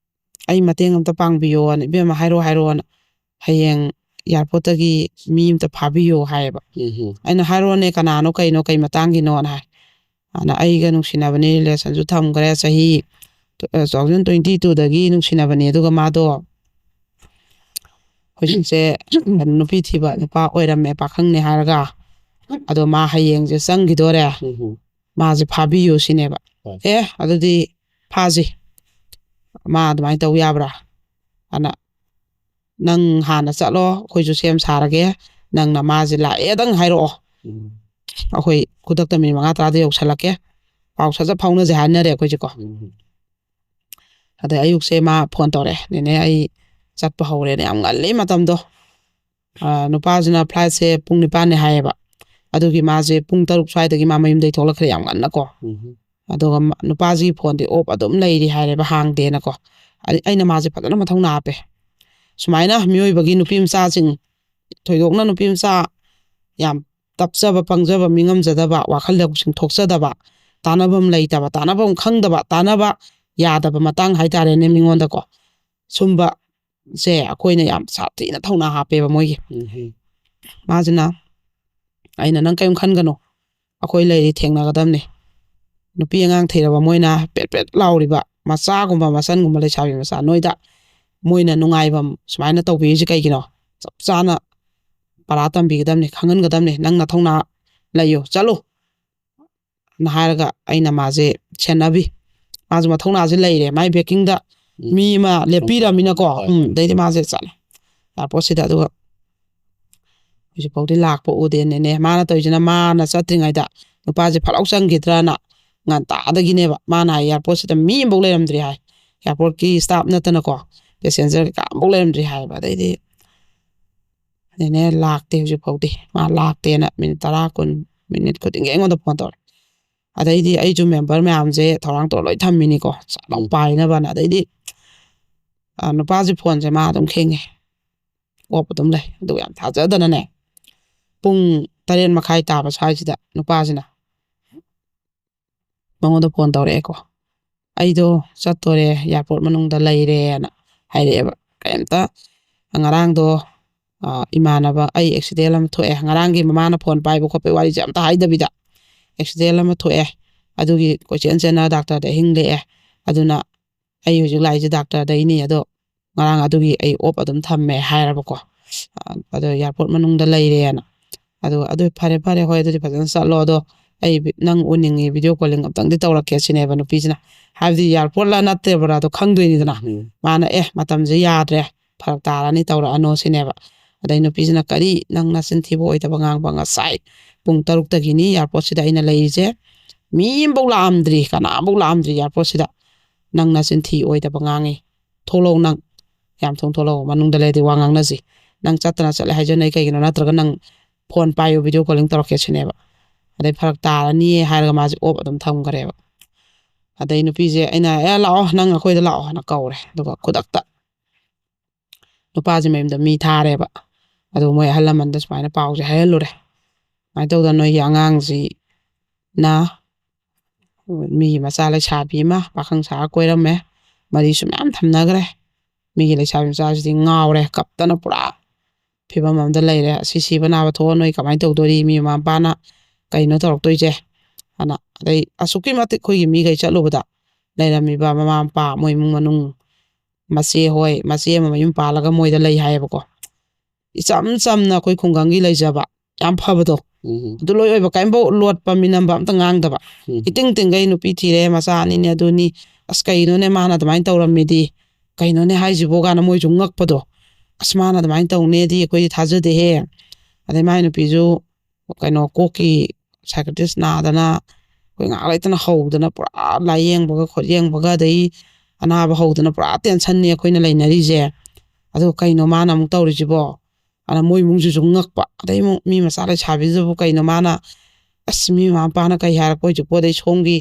"ꯑꯩ ꯃꯇꯦꯡ ꯑꯝꯇ ꯄꯥꯡꯕꯤꯌꯣꯅ, ꯏꯕꯦꯝꯃ ꯍꯥꯏꯔꯣ ꯍꯥꯏꯔꯣꯅ, ꯍꯌꯦꯡ ꯑꯦꯌꯥꯔꯄꯣꯔꯠꯇꯒꯤ ꯃꯤ ꯑꯝꯇ ꯐꯥꯕꯤꯌꯣ" ꯍꯥꯏꯌꯦꯕ꯫ ꯎꯝ ꯎꯝ ꯑꯩꯅ, "ꯍꯥꯏꯔꯣꯅꯦ, ꯀꯅꯥꯅꯣ ꯀꯩꯅꯣ ꯀꯩ ꯃꯇꯥꯡꯒꯤꯅꯣꯅ" ꯍꯥꯏ꯫ ꯑꯗꯨꯅ ꯑꯩꯒ ꯅꯨꯡꯁꯤꯅꯕꯅꯤ, ꯔꯤꯂꯦꯁꯟꯁꯨ ꯊꯝꯈ꯭ꯔꯦ, ꯆꯍꯤ ꯇꯨ ꯊꯥꯎꯖꯟ ꯇ꯭ꯋꯦꯟꯇꯤ ꯇꯨꯗꯒꯤ ꯅꯨꯡꯁꯤꯅꯕꯅꯦ꯫ ꯑꯗꯨꯒ ꯃꯥꯗꯣ ꯍꯧꯖꯤꯛꯁꯦ ꯅꯨꯄꯤ ꯊꯤꯕ ꯅꯨꯄꯥ ꯑꯣꯏꯔꯝꯃꯦ, ꯄꯥꯈꯪꯅꯦ ꯍꯥꯏꯔꯒ, ꯑꯗꯣ ꯃꯥ ꯍꯌꯦꯡꯁꯦ ꯆꯪꯈꯤꯗꯣꯔꯦ, ꯎꯝ ꯎꯝ ꯃꯥꯁꯦ ꯐꯥꯕꯤꯌꯨ ꯁꯤꯅꯦꯕ꯫ ꯍꯣꯏ꯫ "ꯑꯦ, ꯑꯗꯨꯗꯤ ꯐꯥꯁꯤ, ꯃꯥ ꯑꯗꯨꯃꯥꯏꯅ ꯇꯧ ꯌꯥꯕ꯭ꯔꯥ?" ꯑꯅ, "ꯅꯪ ꯍꯥꯟꯅ ꯆꯠꯂꯣ, ꯑꯩꯈꯣꯏꯁꯨ ꯁꯦꯝ ꯁꯥꯔꯒꯦ, ꯅꯪꯅ ꯃꯥꯁꯦ ꯂꯥꯛꯑꯦꯗꯪ ꯍꯥꯏꯔꯛꯑꯣ, ꯎꯝ ꯑꯩꯈꯣꯏ ꯈꯨꯗꯛꯇ ꯃꯤꯅꯤꯠ ꯃꯉꯥ ꯇꯔꯥꯗ ꯌꯧꯁꯜꯂꯛꯀꯦ, ꯄꯥꯎ ꯁꯠ ꯁꯠ ꯐꯥꯎꯅꯁꯦ" ꯍꯥꯏꯅꯔꯦ ꯑꯩꯈꯣꯏꯁꯦꯀꯣ꯫ ꯎꯝ ꯑꯗꯩ ꯑꯌꯨꯛꯁꯦ ꯃꯥ ꯐꯣꯟ ꯇꯧꯔꯛꯑꯦ, "ꯅꯦꯅꯦ, ꯑꯩ ꯆꯠꯄ ꯍꯧꯔꯦꯅ", ꯌꯥꯝ ꯉꯜꯂꯤ ꯃꯇꯝꯗꯣ꯫ ꯑ, ꯅꯨꯄꯥꯁꯤꯅ ꯐ꯭ꯂꯥꯏꯠꯁꯦ ꯄꯨꯡ ꯅꯤꯄꯥꯟꯅꯦ ꯍꯥꯏꯌꯦꯕ꯫ ꯑꯗꯨꯒꯤ ꯃꯥꯁꯦ ꯄꯨꯡ ꯇꯔꯨꯛ ꯁ꯭ꯋꯥꯏꯗꯒꯤ ꯃꯥ ꯃꯌꯨꯝꯗꯒꯤ ꯊꯣꯛꯂꯛꯈ꯭ꯔꯦ, ꯌꯥꯝ ꯉꯟꯅꯀꯣ꯫ ꯎꯝ ꯎꯝ ꯃꯥꯁꯤꯅ, ꯑꯩꯅ, "ꯅꯪ ꯀꯔꯤꯝ ꯈꯟꯒꯅꯨ, ꯑꯩꯈꯣꯏ ꯂꯩꯔꯤ, ꯊꯦꯡꯅꯒꯗꯕꯅꯤ꯫ ꯅꯨꯄꯤ ꯑꯉꯥꯡ ꯊꯤꯔꯕ ꯃꯣꯏꯅ ꯄꯦꯠ ꯄꯦꯠ ꯂꯥꯎꯔꯤꯕ ꯃꯆꯥꯒꯨꯝꯕ, ꯃꯆꯟꯒꯨꯝꯕ, ꯂꯩꯁꯥꯕꯤ ꯃꯆꯥ ꯅꯣꯏꯗ ꯃꯣꯏꯅ ꯅꯨꯡꯉꯥꯏꯐꯝ ꯁꯨꯃꯥꯏꯅ ꯇꯧꯕꯤꯔꯤꯁꯤ ꯀꯩꯒꯤꯅꯣ? ꯆꯞ ꯆꯥꯅ ꯄꯔꯥ ꯇꯝꯕꯤꯒꯗꯕꯅꯤ, ꯈꯪꯍꯟꯒꯗꯕꯅꯤ꯫ ꯅꯪ ꯅꯊꯧꯅꯥ ꯂꯩꯌꯨ, ꯆꯠꯂꯨ" ꯅ ꯍꯥꯏꯔꯒ ꯑꯩꯅ ꯃꯥꯁꯦ ꯁꯦꯟꯅꯕꯤ꯫ ꯃꯥꯁꯨ ꯃꯊꯧꯅꯥꯁꯦ ꯂꯩꯔꯦ, ꯃꯥꯏ ꯕꯦꯀꯤꯡꯗ ꯎꯝ ꯃꯤ ꯑꯃ ꯂꯦꯞꯄꯤꯔꯝꯃꯤꯅꯀꯣ꯫ ꯍꯣꯏ, ꯎꯝ, ꯍꯣꯏ꯫ ꯑꯗꯩꯗꯤ ꯃꯥꯁꯦ ꯆꯠꯂꯦ ꯑꯦꯌꯥꯔꯄꯣꯔꯠꯁꯤꯗ꯫ ꯑꯗꯨꯒ ꯍꯧꯖꯤꯛꯐꯥꯎꯗꯤ ꯂꯥꯛꯄ ꯎꯗꯦꯅꯦꯅꯦ꯫ ꯃꯥꯅ ꯇꯧꯔꯤꯁꯤꯅ, ꯃꯥꯅ ꯆꯠꯇ꯭ꯔꯤꯉꯩꯗ ꯅꯨꯄꯥꯁꯦ ꯐꯠ ꯂꯥꯎ ꯆꯪꯈꯤꯗ꯭ꯔꯅ ꯉꯟꯇꯥꯗꯒꯤꯅꯦꯕ꯫ ꯃꯥꯅ ꯍꯥꯏ, "ꯑꯦꯌꯥꯔꯄꯣꯔꯠꯁꯤꯗ ꯃꯤ ꯑꯃꯐꯥꯎ ꯂꯩꯔꯝꯗ꯭ꯔꯤ" ꯍꯥꯏ, ꯑꯦꯌꯥꯔꯄꯣꯔꯠꯀꯤ ꯁ꯭ꯇꯥꯐ ꯅꯠꯇꯅꯀꯣ, ꯄꯦꯁꯦꯟꯖꯔ ꯀꯩꯀꯥ ꯑꯃꯐꯥꯎ ꯂꯩꯔꯝꯗ꯭ꯔꯤ ꯍꯥꯏꯌꯦꯕ꯫ ꯑꯗꯩꯗꯤ ꯅꯦꯅꯦ ꯂꯥꯛꯇꯦ ꯍꯧꯖꯤꯛꯐꯥꯎꯗꯤ, ꯃꯥ ꯂꯥꯛꯇꯦꯅ ꯃꯤꯅꯤꯠ ꯇꯔꯥ, ꯀꯨꯟ, ꯃꯤꯅꯤꯠ ꯈꯨꯗꯤꯡꯒꯤ ꯑꯩꯉꯣꯟꯗ ꯐꯣꯟ ꯇꯧꯔꯦ꯫ ꯑꯗꯩꯗꯤ ꯑꯩꯁꯨ ꯃꯦꯝꯕꯔ ꯃꯌꯥꯝꯁꯦ ꯊꯧꯔꯥꯡ ꯇꯧꯔ ꯂꯣꯏ ꯊꯝꯃꯤꯅꯤꯀꯣ, ꯆꯥꯛ ꯂꯥꯎ ꯎꯝ꯫ ꯄꯥꯏꯅꯕꯅ꯫ ꯑꯗꯩꯗꯤ, ꯑ, ꯅꯨꯄꯥꯁꯦ ꯐꯣꯟꯁꯦ ꯃꯥ ꯑꯗꯨꯝ ꯈꯤꯡꯉꯦ, ꯑꯣꯞ ꯑꯗꯨꯝ ꯂꯩ꯫ ꯑꯗꯨꯒ ꯌꯥꯝ ꯊꯥꯖꯗꯅꯅꯦ, ꯄꯨꯡ ꯇꯔꯦꯠ ꯃꯈꯥꯏ ꯇꯥꯕ ꯁ꯭ꯋꯥꯏꯁꯤꯗ ꯅꯨꯄꯥꯁꯤꯅ ꯃꯉꯣꯟꯗ ꯐꯣꯟ ꯇꯧꯔꯛꯑꯦꯀꯣ, "ꯑꯩꯗꯣ ꯆꯠꯇꯣꯔꯦ, ꯑꯦꯌꯥꯔꯄꯣꯔꯠ ꯃꯅꯨꯡꯗ ꯂꯩꯔꯦꯅ" ꯍꯥꯏꯔꯛꯑꯦꯕ꯫ ꯀꯩꯝꯇ, ꯉꯔꯥꯡꯗꯣ, ꯑ, ꯏꯃꯥꯟꯅꯕ, ꯑꯩ ꯑꯦꯛꯁꯤꯗꯦꯟ ꯑꯃ ꯊꯣꯛꯑꯦ, ꯉꯔꯥꯡꯒꯤ ꯃꯃꯥꯅ ꯐꯣꯟ ꯄꯥꯏꯕ ꯈꯣꯠꯄꯒꯤ ꯋꯥꯔꯤꯁꯦ ꯑꯝꯇ ꯍꯥꯏꯗꯕꯤꯗ, "ꯑꯦꯛꯁꯤꯗꯦꯟ ꯑꯃ ꯊꯣꯛꯑꯦ, ꯑꯗꯨꯒꯤ ꯀꯣꯏꯆꯦꯟ ꯆꯦꯟꯅ ꯗꯥꯛꯇꯔꯗ ꯑꯍꯤꯡ ꯂꯦꯛꯑꯦ, ꯑꯗꯨꯅ ꯑꯩ ꯍꯧꯖꯤꯛ ꯂꯥꯛꯏꯁꯦ ꯗꯥꯛꯇꯔꯗꯩꯅꯤ, ꯑꯗꯣ ꯉꯔꯥꯡ ꯑꯗꯨꯒꯤ ꯑꯩ ꯑꯣꯞ ꯑꯗꯨꯝ ꯊꯝꯃꯦ" ꯍꯥꯏꯔꯕꯀꯣ꯫ ꯑ, ꯑꯗꯣ ꯑꯦꯌꯥꯔꯄꯣꯔꯠ ꯃꯅꯨꯡꯗ ꯂꯩꯔꯦꯅ꯫ ꯑꯗꯣ, "ꯑꯗꯨ ꯐꯔꯦ, ꯐꯔꯦ, ꯍꯣꯏ, ꯑꯗꯨꯗꯤ ꯐꯖꯅ ꯆꯠꯂꯣ, ꯑꯗꯣ ꯑꯩ ꯚꯤ-, ꯅꯪ ꯎꯅꯤꯡꯉꯤ, ꯚꯤꯗꯤꯑꯣ ꯀꯣꯂꯤꯡ ꯑꯝꯇꯪꯗꯤ ꯇꯧꯔꯛꯀꯦ" ꯁꯤꯅꯦꯕ ꯅꯨꯄꯤꯁꯤꯅ꯫ ꯍꯥꯏꯕꯗꯤ ꯑꯦꯌꯥꯔꯄꯣꯔꯠꯂ ꯅꯠꯇꯕ꯭ꯔꯥꯗꯣ ꯈꯪꯗꯣꯏꯅꯤꯗꯅ꯫ ꯎꯝ꯫ ꯃꯥꯅ, "ꯑꯦ, ꯃꯇꯝꯁꯦ ꯌꯥꯗ꯭ꯔꯦ, ꯐꯔꯛ ꯇꯥꯔꯅꯤ, ꯇꯧꯔꯛꯑꯅꯣ" ꯁꯤꯅꯦꯕ꯫ ꯑꯗꯩ ꯅꯨꯄꯤꯁꯤꯅ, "ꯀꯔꯤ? ꯅꯪ ꯅꯆꯤꯟ ꯊꯤꯕ ꯑꯣꯏꯗꯕ ꯉꯥꯡꯕ, ꯉꯁꯥꯏ ꯄꯨꯡ ꯇꯔꯨꯛꯇꯒꯤꯅꯤ ꯑꯦꯌꯥꯔꯄꯣꯔꯠꯁꯤꯗ ꯑꯩꯅ ꯂꯩꯔꯤꯁꯦ, ꯃꯤ ꯑꯃꯐꯥꯎ ꯂꯥꯛꯑꯝꯗ꯭ꯔꯤ, ꯀꯅꯥꯝꯐꯥꯎ ꯂꯥꯛꯑꯝꯗ꯭ꯔꯤ ꯑꯦꯌꯥꯔꯄꯣꯔꯠꯁꯤꯗ, ꯅꯪ ꯅꯆꯤꯟ ꯊꯤ ꯑꯣꯏꯗꯕ ꯉꯥꯡꯉꯤ, ꯊꯣꯛꯂꯛꯑꯣ ꯅꯪ, ꯌꯥꯝ ꯊꯨꯅ ꯊꯣꯛꯂꯛꯑꯣ, ꯃꯅꯨꯡꯗ ꯂꯩꯔꯗꯤ ꯋꯥ ꯉꯥꯡꯅꯁꯤ, ꯅꯪ ꯆꯠꯇꯅ ꯆꯠꯂꯦ ꯍꯥꯏꯖꯅꯩ ꯀꯩꯒꯤꯅꯣ? ꯅꯠꯇ꯭ꯔꯒ ꯅꯪ ꯐꯣꯟ ꯄꯥꯏꯌꯨ, ꯚꯤꯗꯤꯑꯣ ꯀꯣꯂꯤꯡ ꯇꯧꯔꯛꯀꯦ" ꯁꯤꯅꯦꯕ꯫ ꯑꯗꯩ ꯐꯔꯛ ꯇꯥꯔꯅꯤꯌꯦ ꯍꯥꯏꯔꯒ ꯃꯥꯁꯦ ꯑꯣꯞ ꯑꯗꯨꯝ ꯊꯝꯈ꯭ꯔꯦꯕ꯫ ꯑꯗꯩ ꯅꯨꯄꯤꯁꯦ ꯑꯩꯅ, "ꯑꯦ, ꯂꯥꯛꯑꯣ, ꯅꯪ ꯑꯩꯈꯣꯏꯗ ꯂꯥꯛꯑꯣ" ꯍꯥꯏꯅ ꯀꯧꯔꯦ, ꯑꯗꯨꯒ ꯈꯨꯗꯛꯇ ꯅꯨꯄꯥꯁꯦ ꯃꯌꯨꯝꯗ ꯃꯤ ꯊꯥꯔꯦꯕ꯫ ꯑꯗꯨ ꯃꯣꯏ ꯑꯍꯜ ꯂꯃꯟꯗ ꯁꯨꯃꯥꯏꯅ ꯄꯥꯎꯁꯦ ꯍꯥꯏꯍꯜꯂꯨꯔꯦ, "ꯁꯨꯃꯥꯏꯅ ꯇꯧꯗꯅ ꯅꯣꯏꯒꯤ ꯑꯉꯥꯡꯁꯤꯅ ꯃꯤꯒꯤ ꯃꯆꯥ ꯂꯩꯁꯥꯕꯤ ꯑꯃ ꯄꯥꯈꯪ ꯁꯥꯔ ꯀꯣꯏꯔꯝꯃꯦ, ꯃꯔꯤꯁꯨ ꯃꯌꯥꯝ ꯊꯝꯅꯈ꯭ꯔꯦ, ꯃꯤꯒꯤ ꯂꯩꯁꯥꯕꯤ ꯃꯆꯥꯁꯤꯗꯤ ꯉꯥꯎꯔꯦ, ꯀꯞꯇꯅ ꯄꯨꯔꯥ ꯐꯤꯕꯝ ꯑꯃꯗ ꯂꯩꯔꯦ, ꯑꯁꯤ ꯁꯤꯕ ꯅꯥꯕ ꯊꯣꯛꯑ ꯅꯣꯏ ꯀꯃꯥꯏꯅ ꯇꯧꯗꯣꯔꯤ? ꯃꯤ ꯃꯃꯥ ꯃꯄꯥꯅ ꯀꯩꯅꯣ ꯇꯧꯔꯛꯇꯣꯏꯁꯦ?" ꯑꯅ꯫ ꯑꯗꯩ ꯑꯁꯨꯛꯀꯤ ꯃꯇꯤꯛ ꯑꯩꯈꯣꯏꯒꯤ ꯃꯤꯈꯩ ꯆꯠꯂꯨꯕꯗ ꯂꯩꯔꯝꯃꯤꯕ ꯃꯃꯥ ꯃꯄꯥ, ꯃꯣꯏ ꯏꯃꯨꯡ ꯃꯅꯨꯡ, ꯃꯆꯦ ꯍꯣꯏ, ꯃꯆꯦ ꯑꯃ ꯃꯌꯨꯝ ꯄꯥꯜꯂꯒ ꯃꯣꯏꯗ ꯂꯩ ꯍꯥꯏꯌꯦꯕꯀꯣ꯫ ꯏꯆꯝ ꯆꯝꯅ ꯑꯩꯈꯣꯏ ꯈꯨꯡꯒꯪꯒꯤ ꯂꯩꯖꯕ ꯌꯥꯝ ꯐꯕꯗꯣ, ꯎꯝ꯫ ꯑꯗꯨ ꯂꯣꯏ ꯑꯣꯏꯕ, ꯀꯔꯤꯝꯐꯥꯎ ꯂꯣꯠꯄ ꯃꯤꯅꯝꯕ ꯑꯝꯇ ꯉꯥꯡꯗꯕ꯫ ꯎꯝ꯫ ꯏꯇꯤꯡ ꯇꯤꯡꯒꯩ ꯅꯨꯄꯤ ꯊꯤꯔꯦ, ꯃꯆꯥ ꯑꯅꯤꯅꯦ, ꯑꯗꯨꯅꯤ, "ꯑꯁ, ꯀꯩꯅꯣꯅꯦ ꯃꯥꯅ ꯑꯗꯨꯃꯥꯏꯅ ꯇꯧꯔꯝꯃꯤꯗꯤ? ꯀꯩꯅꯣꯅꯦ ꯍꯥꯏꯁꯤꯕꯣ?" ꯀꯥꯏꯅ ꯃꯣꯏꯁꯨ ꯉꯛꯄꯗꯣ꯫ "ꯑꯁ, ꯃꯥꯅ ꯑꯗꯨꯃꯥꯏꯅ ꯇꯧꯅꯦꯗꯤ ꯑꯩꯈꯣꯏꯗꯤ ꯊꯥꯖꯗꯦꯍꯦ"꯫ ꯑꯗꯩ ꯃꯥꯏ ꯅꯨꯄꯤꯁꯨ ꯀꯩꯅꯣ ꯀꯣꯛꯀꯤ ꯁꯥꯏꯀ꯭ꯔꯤꯇꯤꯁ ꯅꯥꯗꯅ ꯑꯩꯈꯣꯏ ꯉꯥꯏꯍꯥꯛ ꯂꯩꯇꯅ ꯍꯧꯗꯅ ꯄꯨꯔꯥ ꯂꯥꯏꯌꯦꯡꯕꯒ ꯈꯣꯠꯌꯦꯡꯕꯒ, ꯑꯗꯩ ꯑꯅꯥꯕ ꯍꯧꯗꯅ ꯄꯨꯔꯥ ꯇꯦꯟꯁꯟꯅꯤ ꯑꯩꯈꯣꯏꯅ ꯂꯩꯅꯔꯤꯁꯦ꯫ ꯑꯗꯣ ꯀꯩꯅꯣ ꯃꯥꯅ ꯑꯃꯨꯛ ꯇꯧꯔꯤꯁꯤꯕꯣ? ꯑꯗ ꯃꯣꯏ ꯏꯃꯨꯡꯁꯤꯁꯨ ꯉꯛꯄ꯫ ꯑꯗꯩ ꯑꯃꯨꯛ ꯃꯤ ꯃꯆꯥ ꯂꯩꯁꯥꯕꯤꯁꯤꯕꯨ ꯀꯩꯅꯣ ꯃꯥꯅ ꯑꯁ, ꯃꯤ ꯃꯃꯥ ꯃꯄꯥꯅ ꯀꯩ ꯍꯥꯏꯔꯛꯄ ꯑꯣꯏꯁꯨ ꯄꯣꯠ, ꯑꯩ ꯁꯣꯝꯒꯤ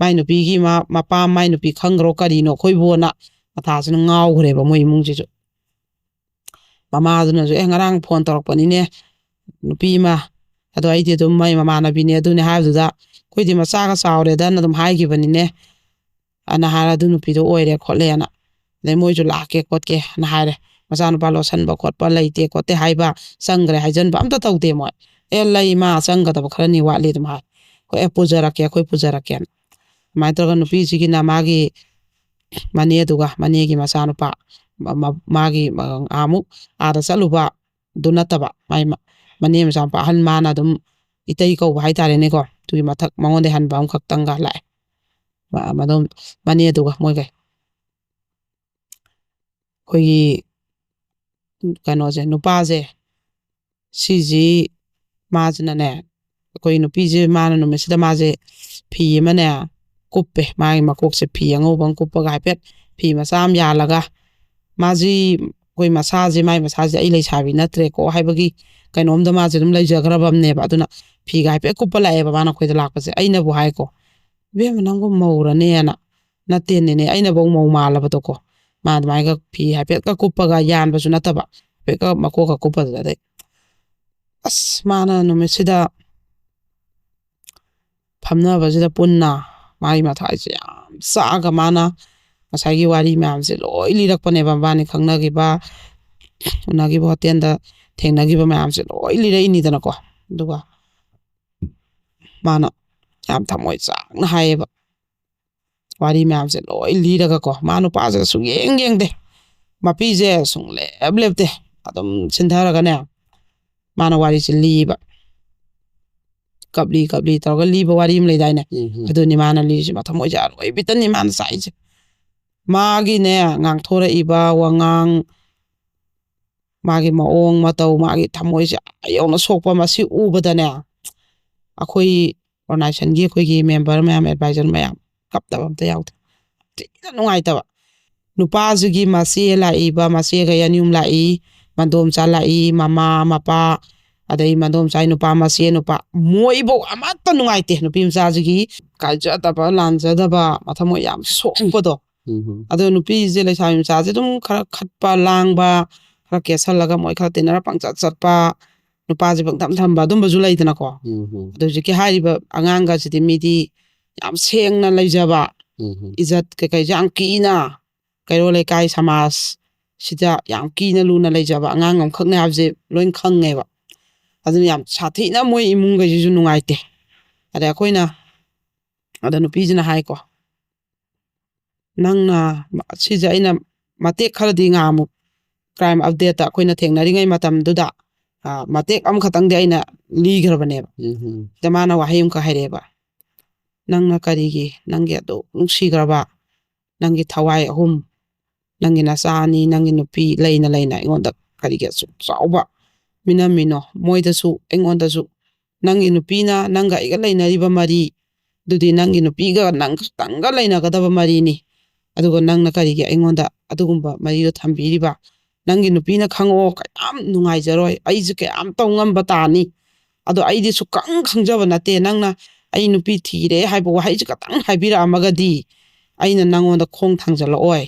ꯃꯥꯏ ꯅꯨꯄꯤꯒꯤ ꯃꯥ-, ꯃꯄꯥ ꯃꯥꯏ ꯅꯨꯄꯤ ꯈꯪꯈ꯭ꯔꯣ ꯀꯔꯤꯅꯣ ꯑꯩꯈꯣꯏꯕꯨꯅ ꯃꯊꯥꯁꯤꯅ ꯉꯥꯎꯈ꯭ꯔꯦꯕ ꯃꯣꯏ ꯏꯃꯨꯡꯁꯤꯁꯨ꯫ ꯃꯃꯥꯗꯨꯅꯁꯨ, "ꯑꯦ, ꯉꯔꯥꯡ ꯐꯣꯟ ꯇꯧꯔꯛꯄꯅꯤꯅꯦ ꯅꯨꯄꯤ ꯑꯃ, ꯑꯗꯣ ꯑꯩꯗꯤ ꯑꯗꯨꯝ ꯃꯥꯏ ꯃꯃꯥꯟꯅꯕꯤꯅꯦ ꯑꯗꯨꯅꯦ ꯍꯥꯏꯕꯗꯨꯗ, ꯑꯩꯈꯣꯏꯗꯤ ꯃꯆꯥꯒ ꯆꯥꯎꯔꯦꯗꯅ ꯑꯗꯨꯝ ꯍꯥꯏꯈꯤꯕꯅꯤꯅꯦ" ꯑꯅ ꯍꯥꯏꯔ, "ꯑꯗꯨ ꯅꯨꯄꯤꯗꯣ ꯑꯣꯏꯔꯦ ꯈꯣꯠꯂꯦꯅ, ꯑꯗꯩ ꯃꯣꯏꯁꯨ ꯂꯥꯛꯀꯦ ꯈꯣꯠꯀꯦ" ꯑꯅ ꯍꯥꯏꯔꯦ꯫ ꯃꯆꯥꯅꯨꯄꯥ ꯂꯣꯠꯁꯟꯕ ꯈꯣꯠꯄ ꯂꯩꯇꯦ ꯈꯣꯠꯇꯦ ꯍꯥꯏꯕ, ꯆꯪꯈ꯭ꯔꯦ ꯍꯥꯏꯖꯟꯕ ꯑꯝꯇ ꯇꯧꯗꯦ ꯃꯣꯏ꯫ "ꯑꯦ, ꯂꯩ, ꯃꯥ ꯆꯪꯒꯗꯕ ꯈꯔꯅꯤ ꯋꯥꯠꯂꯤ" ꯑꯗꯨꯝ ꯍꯥꯏ꯫ "ꯑꯩꯈꯣꯏ, "ꯑꯦ, ꯄꯨꯖꯔꯛꯀꯦ, ꯑꯩꯈꯣꯏ ꯄꯨꯖꯔꯛꯀꯦꯅ"꯫ ꯑꯗꯨꯃꯥꯏꯅ ꯇꯧꯔꯒ ꯅꯨꯄꯤꯁꯤꯒꯤꯅ ꯃꯥꯒꯤ ꯃꯅꯦꯗꯨꯒ, ꯃꯅꯦꯒꯤ ꯃꯆꯥꯅꯨꯄꯥ, ꯃ-, ꯃ-, ꯃꯥꯒꯤ, ꯑ, ꯑꯃꯨꯛ ꯑꯥꯗ ꯆꯠꯂꯨꯕ ꯑꯗꯨ ꯅꯠꯇꯕ, ꯃꯥꯏ ꯃ-, ꯃꯅꯦ ꯃꯆꯥꯅꯨꯄꯥ ꯑꯍꯟ, ꯃꯥꯅ ꯑꯗꯨꯝ ꯏꯇꯩ ꯀꯧꯕ ꯍꯥꯏꯇꯥꯔꯦꯅꯦꯀꯣ, ꯑꯗꯨꯒꯤ ꯃꯊꯛ ꯃꯉꯣꯟꯗꯩ ꯍꯟꯕ ꯑꯃꯈꯛꯇꯪꯒ ꯂꯥꯛꯑꯦ꯫ ꯃ-, ꯑꯗꯨꯝ ꯃꯅꯦꯗꯨꯒ ꯃꯣꯏꯒꯩ꯫ ꯑꯩꯈꯣꯏꯒꯤ ꯀꯩꯅꯣꯁꯦ, ꯅꯨꯄꯥꯁꯦ, ꯁꯤꯁꯤ ꯃꯥꯁꯤꯅꯅꯦ, ꯑꯩꯈꯣꯏ ꯅꯨꯄꯤꯁꯦ, ꯃꯥꯅ ꯅꯨꯃꯤꯠꯁꯤꯗ ꯃꯥꯁꯦ ꯐꯤ ꯑꯃꯅꯦ ꯀꯨꯞꯄꯦ, ꯃꯥꯒꯤ ꯃꯀꯣꯛꯁꯦ ꯐꯤ ꯑꯉꯧꯕ ꯑꯃ ꯀꯨꯞꯄꯒ ꯍꯥꯏꯐꯦꯠ ꯐꯤ ꯃꯆꯥ ꯑꯃ ꯌꯥꯜꯂꯒ, ꯃꯥꯁꯤ, ꯑꯩꯈꯣꯏ ꯃꯁꯥꯁꯦ, ꯃꯥꯏ ꯃꯁꯥꯁꯦ "ꯑꯩ ꯂꯩꯁꯥꯕꯤ ꯅꯠꯇ꯭ꯔꯦꯀꯣ" ꯍꯥꯏꯕꯒꯤ ꯀꯩꯅꯣꯝꯗ ꯃꯥꯁꯦ ꯑꯗꯨꯝ ꯂꯩꯖꯈ꯭ꯔꯕꯅꯦꯕ꯫ ꯑꯗꯨꯅ ꯐꯤꯒ ꯍꯥꯏꯐꯦꯠ ꯀꯨꯞꯄ ꯂꯥꯛꯑꯦꯕ ꯃꯥꯅ ꯑꯩꯈꯣꯏꯗ ꯂꯥꯛꯄꯁꯦ꯫ ꯑꯩꯅꯕꯨ ꯍꯥꯏꯀꯣ, "ꯏꯕꯦꯝꯃ, ꯅꯪꯕꯨ ꯃꯧꯔꯅꯦꯅ?" "ꯅꯠꯇꯦꯅꯦꯅꯦ", ꯑꯩꯅꯐꯧ ꯃꯧ ꯃꯥꯜꯂꯕꯗꯣꯀꯣ꯫ ꯃꯥ ꯑꯗꯨꯃꯥꯏꯒ ꯐꯤ ꯍꯥꯏꯐꯦꯠꯀ ꯀꯨꯞꯄꯒ, ꯌꯥꯟꯕꯁꯨ ꯅꯠꯇꯕ, ꯍꯥꯏꯐꯦꯠꯀ ꯃꯀꯣꯛꯀ ꯀꯨꯞꯄꯗꯨꯗ, ꯑꯗꯩ ꯑꯁ, ꯃꯥꯅ ꯅꯨꯃꯤꯠꯁꯤꯗ ꯐꯝꯅꯕꯁꯤꯗ ꯄꯨꯟꯅ ꯃꯥꯒꯤ ꯃꯊꯥꯏꯁꯦ ꯌꯥꯝ ꯆꯥꯛꯑꯒ, ꯃꯥꯅ ꯉꯁꯥꯏꯒꯤ ꯋꯥꯔꯤ ꯃꯌꯥꯝꯁꯦ ꯂꯣꯏ ꯂꯤꯔꯛꯄꯅꯦꯕ, ꯃꯕꯥꯅꯤ ꯈꯪꯅꯈꯤꯕ, ꯎꯅꯈꯤꯕ, ꯍꯣꯇꯦꯜꯗ ꯊꯦꯡꯅꯈꯤꯕ ꯃꯌꯥꯝꯁꯦ ꯂꯣꯏ ꯂꯤꯔꯛꯏꯅꯤꯗꯅꯀꯣ꯫ ꯑꯗꯨꯒ ꯃꯥꯅ ꯌꯥꯝ ꯊꯃꯣꯏ ꯆꯥꯛꯅ ꯍꯥꯏꯌꯦꯕ, ꯋꯥꯔꯤ ꯃꯌꯥꯝꯁꯦ ꯂꯣꯏ ꯂꯤꯔꯒꯀꯣ꯫ ꯃꯥ ꯅꯨꯄꯥꯁꯦ ꯁꯨꯡꯌꯦꯡ ꯌꯦꯡꯗꯦ, ꯃꯄꯤꯁꯦ ꯁꯨꯡꯂꯦꯞ ꯂꯦꯞꯇꯦ, ꯑꯗꯨꯝ ꯁꯤꯟꯊꯔꯒꯅꯦ ꯃꯥꯅ ꯋꯥꯔꯤꯁꯦ ꯂꯤꯕ꯫ ꯀꯞꯂꯤ ꯀꯞꯂꯤ ꯇꯧꯔꯒ ꯂꯤꯕ ꯋꯥꯔꯤ ꯑꯃ ꯂꯩꯗꯥꯏꯅꯦ? ꯎꯝ, ꯎꯝ꯫ ꯑꯗꯨꯅꯤ ꯃꯥꯅ ꯂꯤꯔꯤꯁꯦ, ꯃꯥ ꯊꯃꯣꯏꯁꯦ ꯑꯔꯣꯏꯕꯤꯇꯅꯤ ꯃꯥꯅ ꯆꯥꯛꯏꯁꯦ꯫ ꯃꯥꯒꯤꯅꯦ, ꯉꯥꯡꯊꯣꯔꯛꯏꯕ ꯋꯥꯉꯥꯡ, ꯃꯥꯒꯤ ꯃꯑꯣꯡ ꯃꯇꯧ, ꯃꯥꯒꯤ ꯊꯃꯣꯏꯁꯦ ꯑꯥ ꯌꯧꯅ ꯁꯣꯛꯄ, ꯃꯁꯤ ꯎꯕꯗꯅꯦ, ꯑꯩꯈꯣꯏ organization-ꯒꯤ ꯑꯩꯈꯣꯏꯒꯤ member ꯃꯌꯥꯝ, advisor ꯃꯌꯥꯝ ꯀꯞꯇꯕ ꯑꯝꯇ ꯌꯥꯎꯗꯦ꯫ ꯊꯤꯅ ꯅꯨꯡꯉꯥꯏꯇꯕ꯫ ꯅꯨꯄꯥꯁꯤꯒꯤ ꯃꯆꯦ ꯂꯥꯛꯏꯕ, ꯃꯆꯦꯒ ꯌꯥꯅꯤꯌꯨꯝ ꯂꯥꯛꯏ, ꯃꯗꯣꯝꯆꯥ ꯂꯥꯛꯏ, ꯃꯃꯥ, ꯃꯄꯥ, ꯑꯗꯩ ꯃꯗꯣꯝꯆꯥꯏ ꯅꯨꯄꯥ, ꯃꯆꯦ ꯅꯨꯄꯥ, ꯃꯣꯏꯐꯧ ꯑꯃꯠꯇ ꯅꯨꯡꯉꯥꯏꯇꯦ꯫ ꯅꯨꯄꯤ ꯃꯆꯥꯁꯤꯒꯤ ꯀꯥꯏꯖꯗꯕ, ꯂꯥꯟꯖꯗꯕ, ꯃꯊꯃꯣꯏ ꯌꯥꯝ ꯁꯣꯛꯄꯗꯣ꯫ ꯎꯝ. ꯑꯗꯣ ꯅꯨꯄꯤꯁꯦ, ꯂꯩꯁꯥꯕꯤ ꯃꯆꯥꯁꯦ ꯑꯗꯨꯝ ꯈꯔ ꯈꯠꯄ, ꯂꯥꯡꯕ, ꯈꯔ ꯀꯦꯁꯜꯂꯒ ꯃꯣꯏ ꯈꯔ ꯇꯤꯟꯅꯔ ꯄꯪꯆꯠ ꯆꯠꯄ, ꯅꯨꯄꯥꯁꯦ ꯄꯪꯊꯝ ꯊꯝꯕ, ꯑꯗꯨꯝꯕꯁꯨ ꯂꯩꯗꯅꯀꯣ꯫ ꯎꯝ. ꯑꯗꯣ ꯍꯧꯖꯤꯛꯀꯤ ꯍꯥꯏꯔꯤꯕ ꯑꯉꯥꯡꯒꯁꯤꯗꯤ ꯃꯤꯗꯤ ꯌꯥꯝ ꯁꯦꯡꯅ ꯂꯩꯖꯕ, ꯎꯝ. ꯏꯖꯠ ꯀꯩꯀꯩꯁꯦ ꯌꯥꯝ ꯀꯤꯅ, ꯀꯩꯔꯣꯜ ꯂꯩꯀꯥꯏ ꯁꯃꯥꯖ ꯁꯤꯗ ꯌꯥꯝ ꯀꯤꯅ ꯂꯨꯅ ꯂꯩꯖꯕ ꯑꯉꯥꯡ ꯑꯃꯈꯛꯅꯦ ꯍꯥꯏꯕꯁꯦ ꯂꯣꯏ ꯈꯪꯉꯦꯕ꯫ ꯑꯗꯨꯅ ꯌꯥꯝ ꯁꯥꯊꯤꯅ ꯃꯣꯏ ꯏꯃꯨꯡꯈꯩꯁꯤꯁꯨ ꯅꯨꯡꯉꯥꯏꯇꯦ꯫ ꯑꯗꯩ ꯑꯩꯈꯣꯏꯅ, ꯑꯗ ꯅꯨꯄꯤꯁꯤꯅ ꯍꯥꯏꯀꯣ, "ꯅꯪꯅ", ꯁꯤꯁꯦ ꯑꯩꯅ ꯃꯇꯦꯛ ꯈꯔꯗꯤ ꯉꯥꯃꯨꯛ ꯀ꯭ꯔꯥꯏꯝ ꯑꯞꯗꯦꯠꯇ ꯑꯩꯈꯣꯏꯅ ꯊꯦꯡꯅꯔꯤꯉꯩ ꯃꯇꯝꯗꯨꯗ, ꯑ, ꯃꯇꯦꯛ ꯑꯃꯈꯛꯇꯪꯗꯤ ꯑꯩꯅ ꯂꯤꯈ꯭ꯔꯕꯅꯦꯕ꯫ ꯎꯝ. ꯁꯤꯗ ꯃꯥꯅ ꯋꯥꯍꯩ ꯑꯃꯈꯛ ꯍꯥꯏꯔꯛꯑꯦꯕ, "ꯅꯪꯅ ꯀꯔꯤꯒꯤ ꯅꯪꯒꯤ ꯑꯗꯨꯛ ꯅꯨꯡꯁꯤꯈ꯭ꯔꯕ ꯅꯪꯒꯤ ꯊꯋꯥꯏ ꯑꯍꯨꯝ, ꯅꯪꯒꯤ ꯅꯆꯥ ꯑꯅꯤ, ꯅꯪꯒꯤ ꯅꯨꯄꯤ ꯂꯩꯅ ꯂꯩꯅ ꯑꯩꯉꯣꯟꯗ ꯀꯔꯤꯒꯤ ꯑꯁꯨꯛ ꯆꯥꯎꯕ ꯃꯤꯅꯝꯃꯤꯅꯣ? ꯃꯣꯏꯗꯁꯨ ꯑꯩꯉꯣꯟꯗꯁꯨ ꯅꯪꯒꯤ ꯅꯨꯄꯤꯅ ꯅꯪꯒ ꯑꯩꯒ ꯂꯩꯅꯔꯤꯕ ꯃꯔꯤ ꯑꯗꯨꯗꯤ ꯅꯪꯒꯤ ꯅꯨꯄꯤꯒ ꯅꯪ ꯈꯛꯇꯪꯒ ꯂꯩꯅꯒꯗꯕ ꯃꯔꯤꯅꯤ꯫ ꯑꯗꯨꯒ ꯅꯪꯅ ꯀꯔꯤꯒꯤ ꯑꯩꯉꯣꯟꯗ ꯑꯗꯨꯒꯨꯝꯕ ꯃꯔꯤꯗꯣ ꯊꯝꯕꯤꯔꯤꯕ? ꯅꯪꯒꯤ ꯅꯨꯄꯤꯅ ꯈꯪꯉꯛꯑꯣ ꯀꯌꯥꯝ ꯅꯨꯡꯉꯥꯏꯖꯔꯣꯏ, ꯑꯩꯁꯦ ꯀꯌꯥꯝ ꯇꯧ ꯉꯝꯕ ꯇꯥꯅꯤ꯫ ꯑꯗꯣ ꯑꯩꯗꯤ ꯁꯨꯛꯈꯪ ꯈꯪꯖꯕ ꯅꯠꯇꯦ, ꯅꯪꯅ ꯑꯩ ꯅꯨꯄꯤ ꯊꯤꯔꯦ ꯍꯥꯏꯕ ꯋꯥꯍꯩꯁꯦ ꯈꯛꯇꯪ ꯍꯥꯏꯕꯤꯔꯛꯑꯝꯃꯒꯗꯤ ꯑꯩꯅ ꯅꯪꯉꯣꯟꯗ ꯈꯣꯡ ꯊꯥꯡꯖꯜꯂꯛꯑꯣꯏ"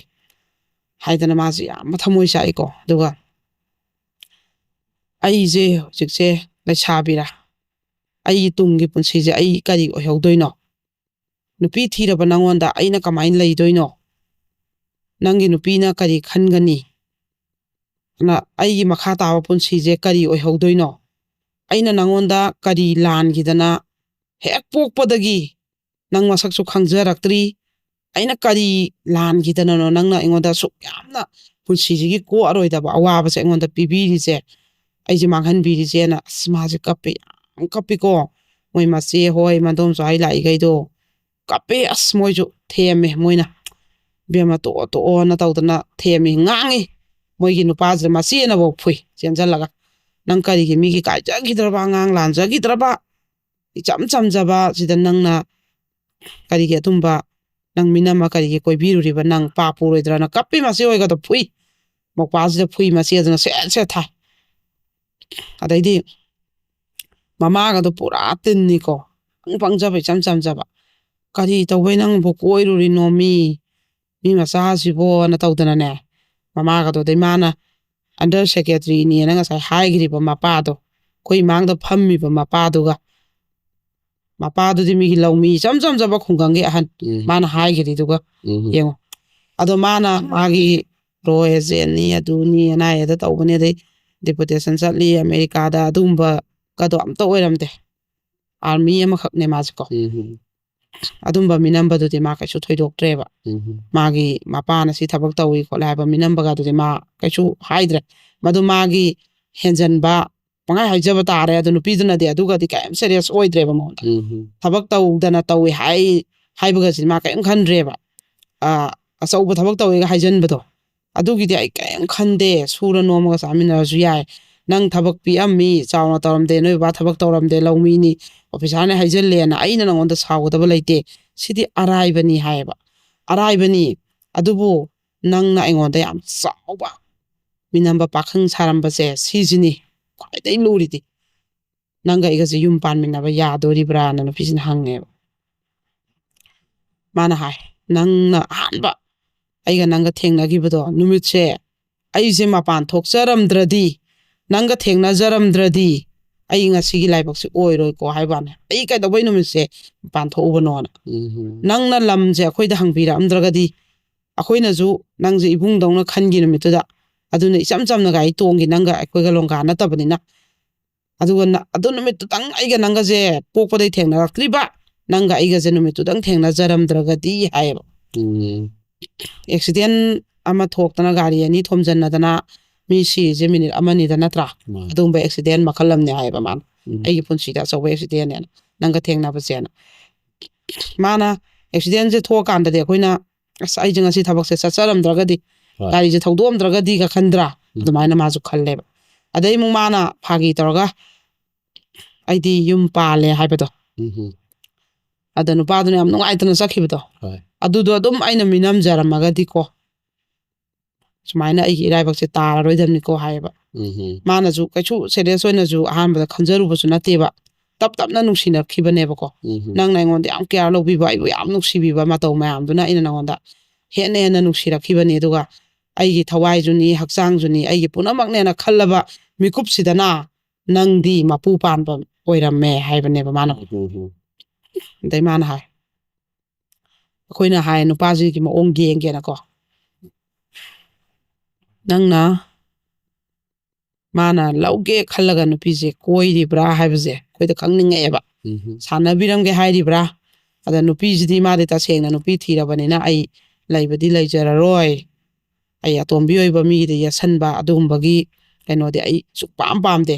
ꯍꯥꯏꯗꯅ ꯃꯥꯁꯦ ꯌꯥꯝ ꯃꯊꯃꯣꯏ ꯆꯥꯛꯏꯀꯣ꯫ ꯑꯗꯨꯒ ꯑꯩꯁꯦ ꯍꯧꯖꯤꯛꯁꯦ ꯂꯩꯁꯥꯕꯤꯔꯥ? ꯑꯩꯒꯤ ꯇꯨꯡꯒꯤ ꯄꯨꯟꯁꯤꯁꯦ ꯑꯩ ꯀꯔꯤ ꯑꯣꯏꯍꯧꯗꯣꯏꯅꯣ? ꯅꯨꯄꯤ ꯊꯤꯔꯕ ꯅꯪꯉꯣꯟꯗ ꯑꯩꯅ ꯀꯃꯥꯏꯅ ꯂꯩꯗꯣꯏꯅꯣ? ꯅꯪꯒꯤ ꯅꯨꯄꯤꯅ ꯀꯔꯤ ꯈꯟꯒꯅꯤ? ꯑꯩꯒꯤ ꯃꯈꯥ ꯇꯥꯕ ꯄꯨꯟꯁꯤꯁꯦ ꯀꯔꯤ ꯑꯣꯏꯍꯧꯗꯣꯏꯅꯣ? ꯑꯩꯅ ꯅꯪꯉꯣꯟꯗ ꯀꯔꯤ ꯂꯥꯟꯈꯤꯗꯅ ꯍꯦꯛ ꯄꯣꯛꯄꯗꯒꯤ ꯅꯪ ꯃꯁꯛꯁꯨ ꯈꯪꯖꯔꯛꯇ꯭ꯔꯤ? ꯑꯩꯅ ꯀꯔꯤ ꯂꯥꯟꯈꯤꯗꯅꯅꯣ ꯅꯪꯅ ꯑꯩꯉꯣꯟꯗ ꯑꯁꯨꯛ ꯌꯥꯝꯅ ꯄꯨꯟꯁꯤꯁꯤꯒꯤ ꯀꯣꯛꯑꯔꯣꯏꯗꯕ ꯑꯋꯥꯕꯁꯦ ꯑꯩꯉꯣꯟꯗ ꯄꯤꯕꯤꯔꯤꯁꯦ, ꯑꯩꯁꯦ ꯃꯥꯡꯍꯟꯕꯤꯔꯤꯁꯦꯅ? ꯑꯁ, ꯃꯥꯁꯦ ꯀꯞꯄꯦ, ꯌꯥꯝ ꯀꯞꯄꯤꯀꯣ꯫ ꯃꯣꯏ ꯃꯆꯦ ꯍꯣꯏ, ꯃꯗꯣꯝꯆꯥ ꯍꯣꯏ ꯂꯥꯛꯏꯈꯩꯗꯣ ꯀꯞꯄꯦ꯫ ꯑꯁ, ꯃꯣꯏꯁꯨ ꯊꯦꯝꯃꯦ, ꯃꯣꯏꯅ, "ꯏꯕꯦꯝꯃ, ꯇꯣꯛꯑꯣ, ꯇꯣꯛꯑꯣꯅ" ꯇꯧꯗꯅ ꯊꯦꯝꯃꯤ, ꯉꯥꯡꯉꯤ꯫ ꯃꯣꯏꯒꯤ ꯅꯨꯄꯥꯁꯤꯗ ꯃꯆꯦꯅꯐꯧ ꯐꯨꯏ ꯆꯦꯟꯁꯤꯜꯂꯒ, "ꯅꯪ ꯀꯔꯤꯒꯤ ꯃꯤꯒꯤ ꯀꯥꯏꯖꯈꯤꯗ꯭ꯔꯕ ꯑꯉꯥꯡ, ꯂꯥꯟꯖꯈꯤꯗ꯭ꯔꯕ ꯏꯆꯝ ꯆꯝꯖꯕ ꯁꯤꯗ ꯅꯪꯅ ꯀꯔꯤꯒꯤ ꯑꯗꯨꯝꯕ, ꯅꯪ ꯃꯤꯅꯝꯃ ꯀꯔꯤꯒꯤ ꯀꯣꯏꯕꯤꯔꯨꯔꯤꯕ, ꯅꯪ ꯄꯥꯞ ꯄꯨꯔꯣꯏꯗ꯭ꯔꯅ?" ꯀꯞꯄꯤ ꯃꯆꯦ ꯍꯣꯏꯒꯗꯣ ꯐꯨꯏ꯫ ꯃꯧꯄꯥꯁꯤꯗ ꯐꯨꯏ, ꯃꯆꯦꯗꯨꯅ ꯁꯦꯠ ꯁꯦꯠ ꯊꯥꯏ꯫ ꯑꯗꯩꯗꯤ ꯃꯃꯥꯒꯗꯣ ꯄꯨꯔꯥ ꯇꯤꯟꯅꯤꯀꯣ꯫ ꯄꯪ ꯄꯪꯖꯕ, ꯏꯆꯝ ꯆꯝꯖꯕ꯫ "ꯀꯔꯤ ꯇꯧꯕꯩ ꯅꯪꯕꯨ ꯀꯣꯏꯔꯨꯔꯤꯅꯣ ꯃꯤ, ꯃꯤ ꯃꯆꯥꯁꯤꯕꯣꯅ?" ꯇꯧꯗꯅꯅꯦ, ꯃꯃꯥꯒꯗꯣ꯫ ꯑꯗꯩ ꯃꯥꯅ under secretaryꯅꯦꯅ ꯉꯁꯥꯏ ꯍꯥꯏꯈ꯭ꯔꯤꯕ ꯃꯄꯥꯗꯣ, ꯑꯩꯈꯣꯏ ꯃꯥꯡꯗ ꯐꯝꯃꯤꯕ ꯃꯄꯥꯗꯨꯒ, ꯃꯄꯥꯗꯨꯗꯤ ꯃꯤꯒꯤ ꯂꯧꯃꯤ, ꯏꯆꯝ ꯆꯝꯖꯕ ꯈꯨꯡꯒꯪꯒꯤ ꯑꯍꯟ, ꯎꯝ꯫ ꯃꯥꯅ ꯍꯥꯏꯈ꯭ꯔꯤꯗꯨꯒ ꯎꯝ꯫ ꯌꯦꯡꯉꯣ꯫ ꯑꯗꯣ ꯃꯥꯅ ꯃꯥꯒꯤ ꯔꯣ ꯑꯦꯖꯦꯟꯅꯤ, ꯑꯗꯨꯅꯤ, ꯑꯦꯟ ꯑꯥꯏ ꯑꯦꯗ ꯇꯧꯕꯅꯤ, ꯑꯗꯩ ꯗꯤꯄꯨꯇꯦꯁꯟ ꯆꯠꯂꯤ, ꯑꯃꯦꯔꯤꯀꯥꯗ, ꯑꯗꯨꯒꯨꯝꯕꯒꯗꯣ ꯑꯝꯇ ꯑꯣꯏꯔꯝꯗꯦ꯫ ꯑꯥꯔꯃꯤ ꯑꯃꯈꯛꯅꯦ ꯃꯥꯁꯦꯀꯣ꯫ ꯎꯝ꯫ ꯑꯗꯨꯝꯕ ꯃꯤꯅꯝꯕꯗꯨꯗꯤ ꯃꯥ ꯀꯩꯁꯨ ꯊꯣꯏꯗꯣꯛꯇ꯭ꯔꯦꯕ꯫ ꯎꯝ꯫ ꯃꯥꯒꯤ ꯃꯄꯥꯅ ꯁꯤ ꯊꯕꯛ ꯇꯧꯏ ꯈꯣꯠꯂꯦ ꯍꯥꯏꯕ ꯃꯤꯅꯝꯕꯒꯗꯨꯗꯤ ꯃꯥ ꯀꯩꯁꯨ ꯍꯥꯏꯗ꯭ꯔꯦ꯫ ꯃꯗꯨ ꯃꯥꯒꯤ ꯍꯦꯟꯖꯟꯕ, ꯄꯪꯍꯥꯏ ꯍꯥꯏꯖꯕ ꯇꯥꯔꯦ꯫ ꯑꯗꯨ ꯅꯨꯄꯤꯗꯨꯅꯗꯤ ꯑꯗꯨꯒꯗꯤ ꯀꯩꯝ serious ꯑꯣꯏꯗ꯭ꯔꯦꯕ ꯃꯉꯣꯟꯗ꯫ ꯎꯝ꯫ ꯊꯕꯛ ꯇꯧꯗꯅ ꯇꯧꯏ ꯍꯥꯏ, ꯍꯥꯏꯕꯒꯁꯤ ꯃꯥ ꯀꯩꯝ ꯈꯟꯗ꯭ꯔꯦꯕ꯫ ꯑ, ꯑꯆꯧꯕ ꯊꯕꯛ ꯇꯧꯋꯦꯒ ꯍꯥꯏꯖꯟꯕꯗꯣ, ꯑꯗꯨꯒꯤꯗꯤ ꯑꯩ ꯀꯩꯝ ꯈꯟꯗꯦ꯫ ꯁꯨꯔ ꯅꯣꯝꯃꯒ ꯆꯥꯃꯤꯟꯅꯔꯁꯨ ꯌꯥꯏ꯫ ꯅꯪ ꯊꯕꯛ ꯄꯤꯛꯑꯝꯃꯤ, ꯆꯥꯎꯅ ꯇꯧꯔꯝꯗꯦ, ꯅꯣꯏ ꯕꯕꯥ ꯊꯕꯛ ꯇꯧꯔꯝꯗꯦ, ꯂꯧꯃꯤꯅꯤ, ꯑꯣꯐꯤꯁꯥꯔꯅꯦ ꯍꯥꯏꯖꯜꯂꯦꯅ ꯑꯩꯅ ꯅꯉꯣꯟꯗ ꯁꯥꯎꯒꯗꯕ ꯂꯩꯇꯦ꯫ ꯁꯤꯗꯤ ꯑꯔꯥꯏꯕꯅꯤ ꯍꯥꯏꯌꯦꯕ꯫ ꯑꯔꯥꯏꯕꯅꯤ꯫ ꯑꯗꯨꯕꯨ ꯅꯪꯅ ꯑꯩꯉꯣꯟꯗ ꯌꯥꯝ ꯆꯥꯎꯕ ꯃꯤꯅꯝꯕ ꯄꯥꯈꯪ ꯁꯥꯔꯝꯕꯁꯦ ꯁꯤꯁꯤꯅꯤ ꯈ꯭ꯋꯥꯏꯗꯒꯤ ꯂꯨꯔꯤꯗꯤ꯫ "ꯅꯪꯒ ꯑꯩꯒꯁꯦ ꯌꯨꯝ ꯄꯥꯟꯃꯤꯟꯅꯕ ꯌꯥꯗꯣꯔꯤꯕ꯭ꯔꯥꯅ?" ꯅꯨꯄꯤꯁꯤꯅ ꯍꯪꯉꯦꯕ꯫ ꯃꯥꯅ ꯍꯥꯏ, "ꯅꯪꯅ ꯑꯍꯥꯟꯕ ꯑꯩꯒ ꯅꯪꯒ ꯊꯦꯡꯅꯈꯤꯕꯗꯣ, ꯅꯨꯃꯤꯠꯁꯦ ꯑꯩꯁꯦ ꯃꯄꯥꯟ ꯊꯣꯛꯆꯔꯝꯗ꯭ꯔꯗꯤ, ꯅꯪꯒ ꯊꯦꯡꯅꯖꯔꯝꯗ꯭ꯔꯗꯤ, ꯑꯩ ꯉꯁꯤꯒꯤ ꯂꯥꯏꯕꯛꯁꯦ ꯑꯣꯏꯔꯣꯏꯀꯣ" ꯍꯥꯏꯕ ꯋꯥꯅꯤ꯫ ꯑꯩ ꯀꯩꯗꯧꯕꯩ ꯅꯨꯃꯤꯠꯁꯦ ꯃꯄꯥꯟ ꯊꯣꯛꯎꯕꯅꯣꯅ? ꯎꯝ꯫ ꯅꯪꯅ ꯂꯝꯁꯦ ꯑꯩꯈꯣꯏꯗ ꯍꯪꯕꯤꯔꯛꯑꯝꯗ꯭ꯔꯒꯗꯤ, ꯑꯩꯈꯣꯏꯅꯁꯨ ꯅꯪꯁꯦ ꯏꯕꯨꯡꯗꯧꯅ ꯈꯟꯈꯤ ꯅꯨꯃꯤꯠꯇꯨꯗ꯫ ꯑꯗꯨꯅ ꯏꯆꯝ ꯆꯝꯅ ꯒꯥꯔꯤ ꯇꯣꯡꯈꯤ, ꯅꯪꯒ ꯑꯩꯈꯣꯏꯒ ꯂꯣꯡꯒꯥ ꯅꯠꯇꯕꯅꯤꯅ꯫ ꯑꯗꯨꯒ ꯅ-, ꯑꯗꯨ ꯅꯨꯃꯤꯠꯇꯨꯗꯪ ꯑꯩꯒ ꯅꯪꯒꯁꯦ ꯄꯣꯛꯄꯗꯩ ꯊꯦꯡꯅꯔꯛꯇ꯭ꯔꯤꯕ, ꯅꯪꯒ ꯑꯩꯒꯁꯦ ꯅꯨꯃꯤꯠꯇꯨꯗꯪ ꯊꯦꯡꯅꯖꯔꯝꯗ꯭ꯔꯒꯗꯤ ꯍꯥꯏꯌꯦꯕ꯫ ꯎꯝ꯫ ꯑꯦꯛꯁꯤꯗꯦꯟ ꯑꯃ ꯊꯣꯛꯇꯅ ꯒꯥꯔꯤ ꯑꯅꯤ ꯊꯣꯝꯖꯤꯟꯅꯗꯅ ꯃꯤ ꯁꯤꯔꯤꯁꯦ ꯃꯤꯅꯤꯠ ꯑꯃꯅꯤꯗ ꯅꯠꯇ꯭ꯔꯥ? ꯃꯥꯅꯤ꯫ ꯑꯗꯨꯒꯨꯝꯕ ꯑꯦꯛꯁꯤꯗꯦꯟ ꯃꯈꯜ ꯑꯃꯅꯦ ꯍꯥꯏꯌꯦꯕ ꯃꯥꯅ꯫ ꯎꯝ꯫ "ꯑꯩꯒꯤ ꯄꯨꯟꯁꯤꯗ ꯑꯆꯧꯕ ꯑꯦꯛꯁꯤꯗꯦꯟꯅꯦꯅ, ꯅꯪꯒ ꯊꯦꯡꯅꯕꯁꯦꯅ"꯫ ꯃꯥꯅ ꯑꯦꯛꯁꯤꯗꯦꯟꯁꯦ ꯊꯣꯛꯑꯀꯥꯟꯗꯗꯤ ꯑꯩꯈꯣꯏꯅ, "ꯑꯁ, ꯑꯩꯁꯦ ꯉꯁꯤ ꯊꯕꯛꯁꯦ ꯆꯠꯆꯔꯝꯗ꯭ꯔꯒꯗꯤ, ꯍꯣꯏ꯫ ꯒꯥꯔꯤꯁꯦ ꯊꯧꯗꯣꯛꯑꯝꯗ꯭ꯔꯒꯗꯤꯒ" ꯈꯟꯗ꯭ꯔꯥ? ꯎꯝ꯫ ꯑꯗꯨꯃꯥꯏꯅ ꯃꯥꯁꯨ ꯈꯜꯂꯦꯕ꯫ ꯑꯗꯩ ꯑꯃꯨꯛ ꯃꯥꯅ ꯐꯥꯒꯤ ꯇꯧꯔꯒ, "ꯑꯩꯗꯤ ꯌꯨꯝ ꯄꯥꯜꯂꯦ" ꯍꯥꯏꯕꯗꯣ꯫ ꯎꯝ꯫ ꯑꯗ ꯅꯨꯄꯥꯗꯨꯅ ꯌꯥꯝ ꯅꯨꯡꯉꯥꯏꯇꯅ ꯆꯠꯈꯤꯕꯗꯣ꯫ ꯍꯣꯏ꯫ ꯑꯗꯨꯗꯣ ꯑꯗꯨꯝ ꯑꯩꯅ ꯃꯤꯅꯝꯖꯔꯝꯃꯒꯗꯤꯀꯣ, ꯁꯨꯃꯥꯏꯅ ꯑꯩꯒꯤ ꯏꯔꯥꯏꯕꯛꯁꯦ ꯇꯥꯔꯔꯣꯏꯗꯕꯅꯤꯀꯣ ꯍꯥꯏꯌꯦꯕ꯫ ꯎꯝ ꯃꯥꯅꯁꯨ ꯀꯩꯁꯨ ꯁꯦꯔꯤꯌꯁ ꯑꯣꯏꯅꯁꯨ ꯑꯍꯥꯟꯕꯗ ꯈꯟꯖꯔꯨꯕꯁꯨ ꯅꯠꯇꯦꯕ꯫ ꯇꯞ ꯇꯞꯅ ꯅꯨꯡꯁꯤꯅꯈꯤꯕꯅꯦꯕꯀꯣ꯫ ꯎꯝ ꯅꯪꯅ ꯑꯩꯉꯣꯟꯗ ꯌꯥꯝ ꯀꯤꯌꯥꯔ ꯂꯧꯕꯤꯕ, ꯑꯩꯕꯨ ꯌꯥꯝ ꯅꯨꯡꯁꯤꯕꯤꯕ ꯃꯇꯧ ꯃꯌꯥꯝꯗꯨꯅ ꯑꯩꯅ ꯅꯉꯣꯟꯗ ꯍꯦꯟꯅ ꯍꯦꯟꯅ ꯅꯨꯡꯁꯤꯔꯛꯈꯤꯕꯅꯤ꯫ ꯑꯗꯨꯒ ꯑꯩꯒꯤ ꯊꯋꯥꯏꯁꯨꯅꯤ, ꯍꯛꯆꯥꯡꯁꯨꯅꯤ, ꯑꯩꯒꯤ ꯄꯨꯝꯅꯃꯛꯅꯦꯅ ꯈꯜꯂꯕ ꯃꯤꯀꯨꯞꯁꯤꯗꯅ ꯅꯪꯗꯤ ꯃꯄꯨ ꯄꯥꯟꯕ ꯑꯣꯏꯔꯝꯃꯦ ꯍꯥꯏꯕꯅꯦꯕ ꯃꯥꯅ꯫ ꯎꯝ ꯑꯗꯩ ꯃꯥꯅ ꯍꯥꯏ, ꯑꯩꯈꯣꯏꯅ ꯍꯥꯏ ꯅꯨꯄꯥꯁꯤꯒꯤ ꯃꯑꯣꯡ ꯌꯦꯡꯒꯦꯅꯀꯣ, ꯅꯪꯅ ꯃꯥꯅ ꯂꯧꯒꯦ ꯈꯜꯂꯒ ꯅꯨꯄꯤꯁꯦ ꯀꯣꯏꯔꯤꯕ꯭ꯔꯥ ꯍꯥꯏꯕꯁꯦ ꯑꯩꯈꯣꯏꯗ ꯈꯪꯅꯤꯡꯉꯛꯑꯦꯕ꯫ ꯎꯝ ꯁꯥꯟꯅꯕꯤꯔꯝꯒꯦ ꯍꯥꯏꯔꯤꯕ꯭ꯔꯥ? ꯑꯗ ꯅꯨꯄꯤꯁꯤꯗꯤ ꯃꯥꯗꯤ ꯇꯁꯦꯡꯅ ꯅꯨꯄꯤ ꯊꯤꯔꯕꯅꯤꯅ ꯑꯩ ꯂꯩꯕꯗꯤ ꯂꯩꯖꯔꯔꯣꯏ, ꯑꯩ ꯑꯇꯣꯝꯕꯤ ꯑꯣꯏꯕ ꯃꯤꯒꯤꯗ ꯌꯦꯠꯁꯟꯕ ꯑꯗꯨꯒꯨꯝꯕꯒꯤ ꯀꯩꯅꯣꯗꯤ ꯑꯩ ꯁꯨꯛꯄꯥꯝ ꯄꯥꯝꯗꯦ꯫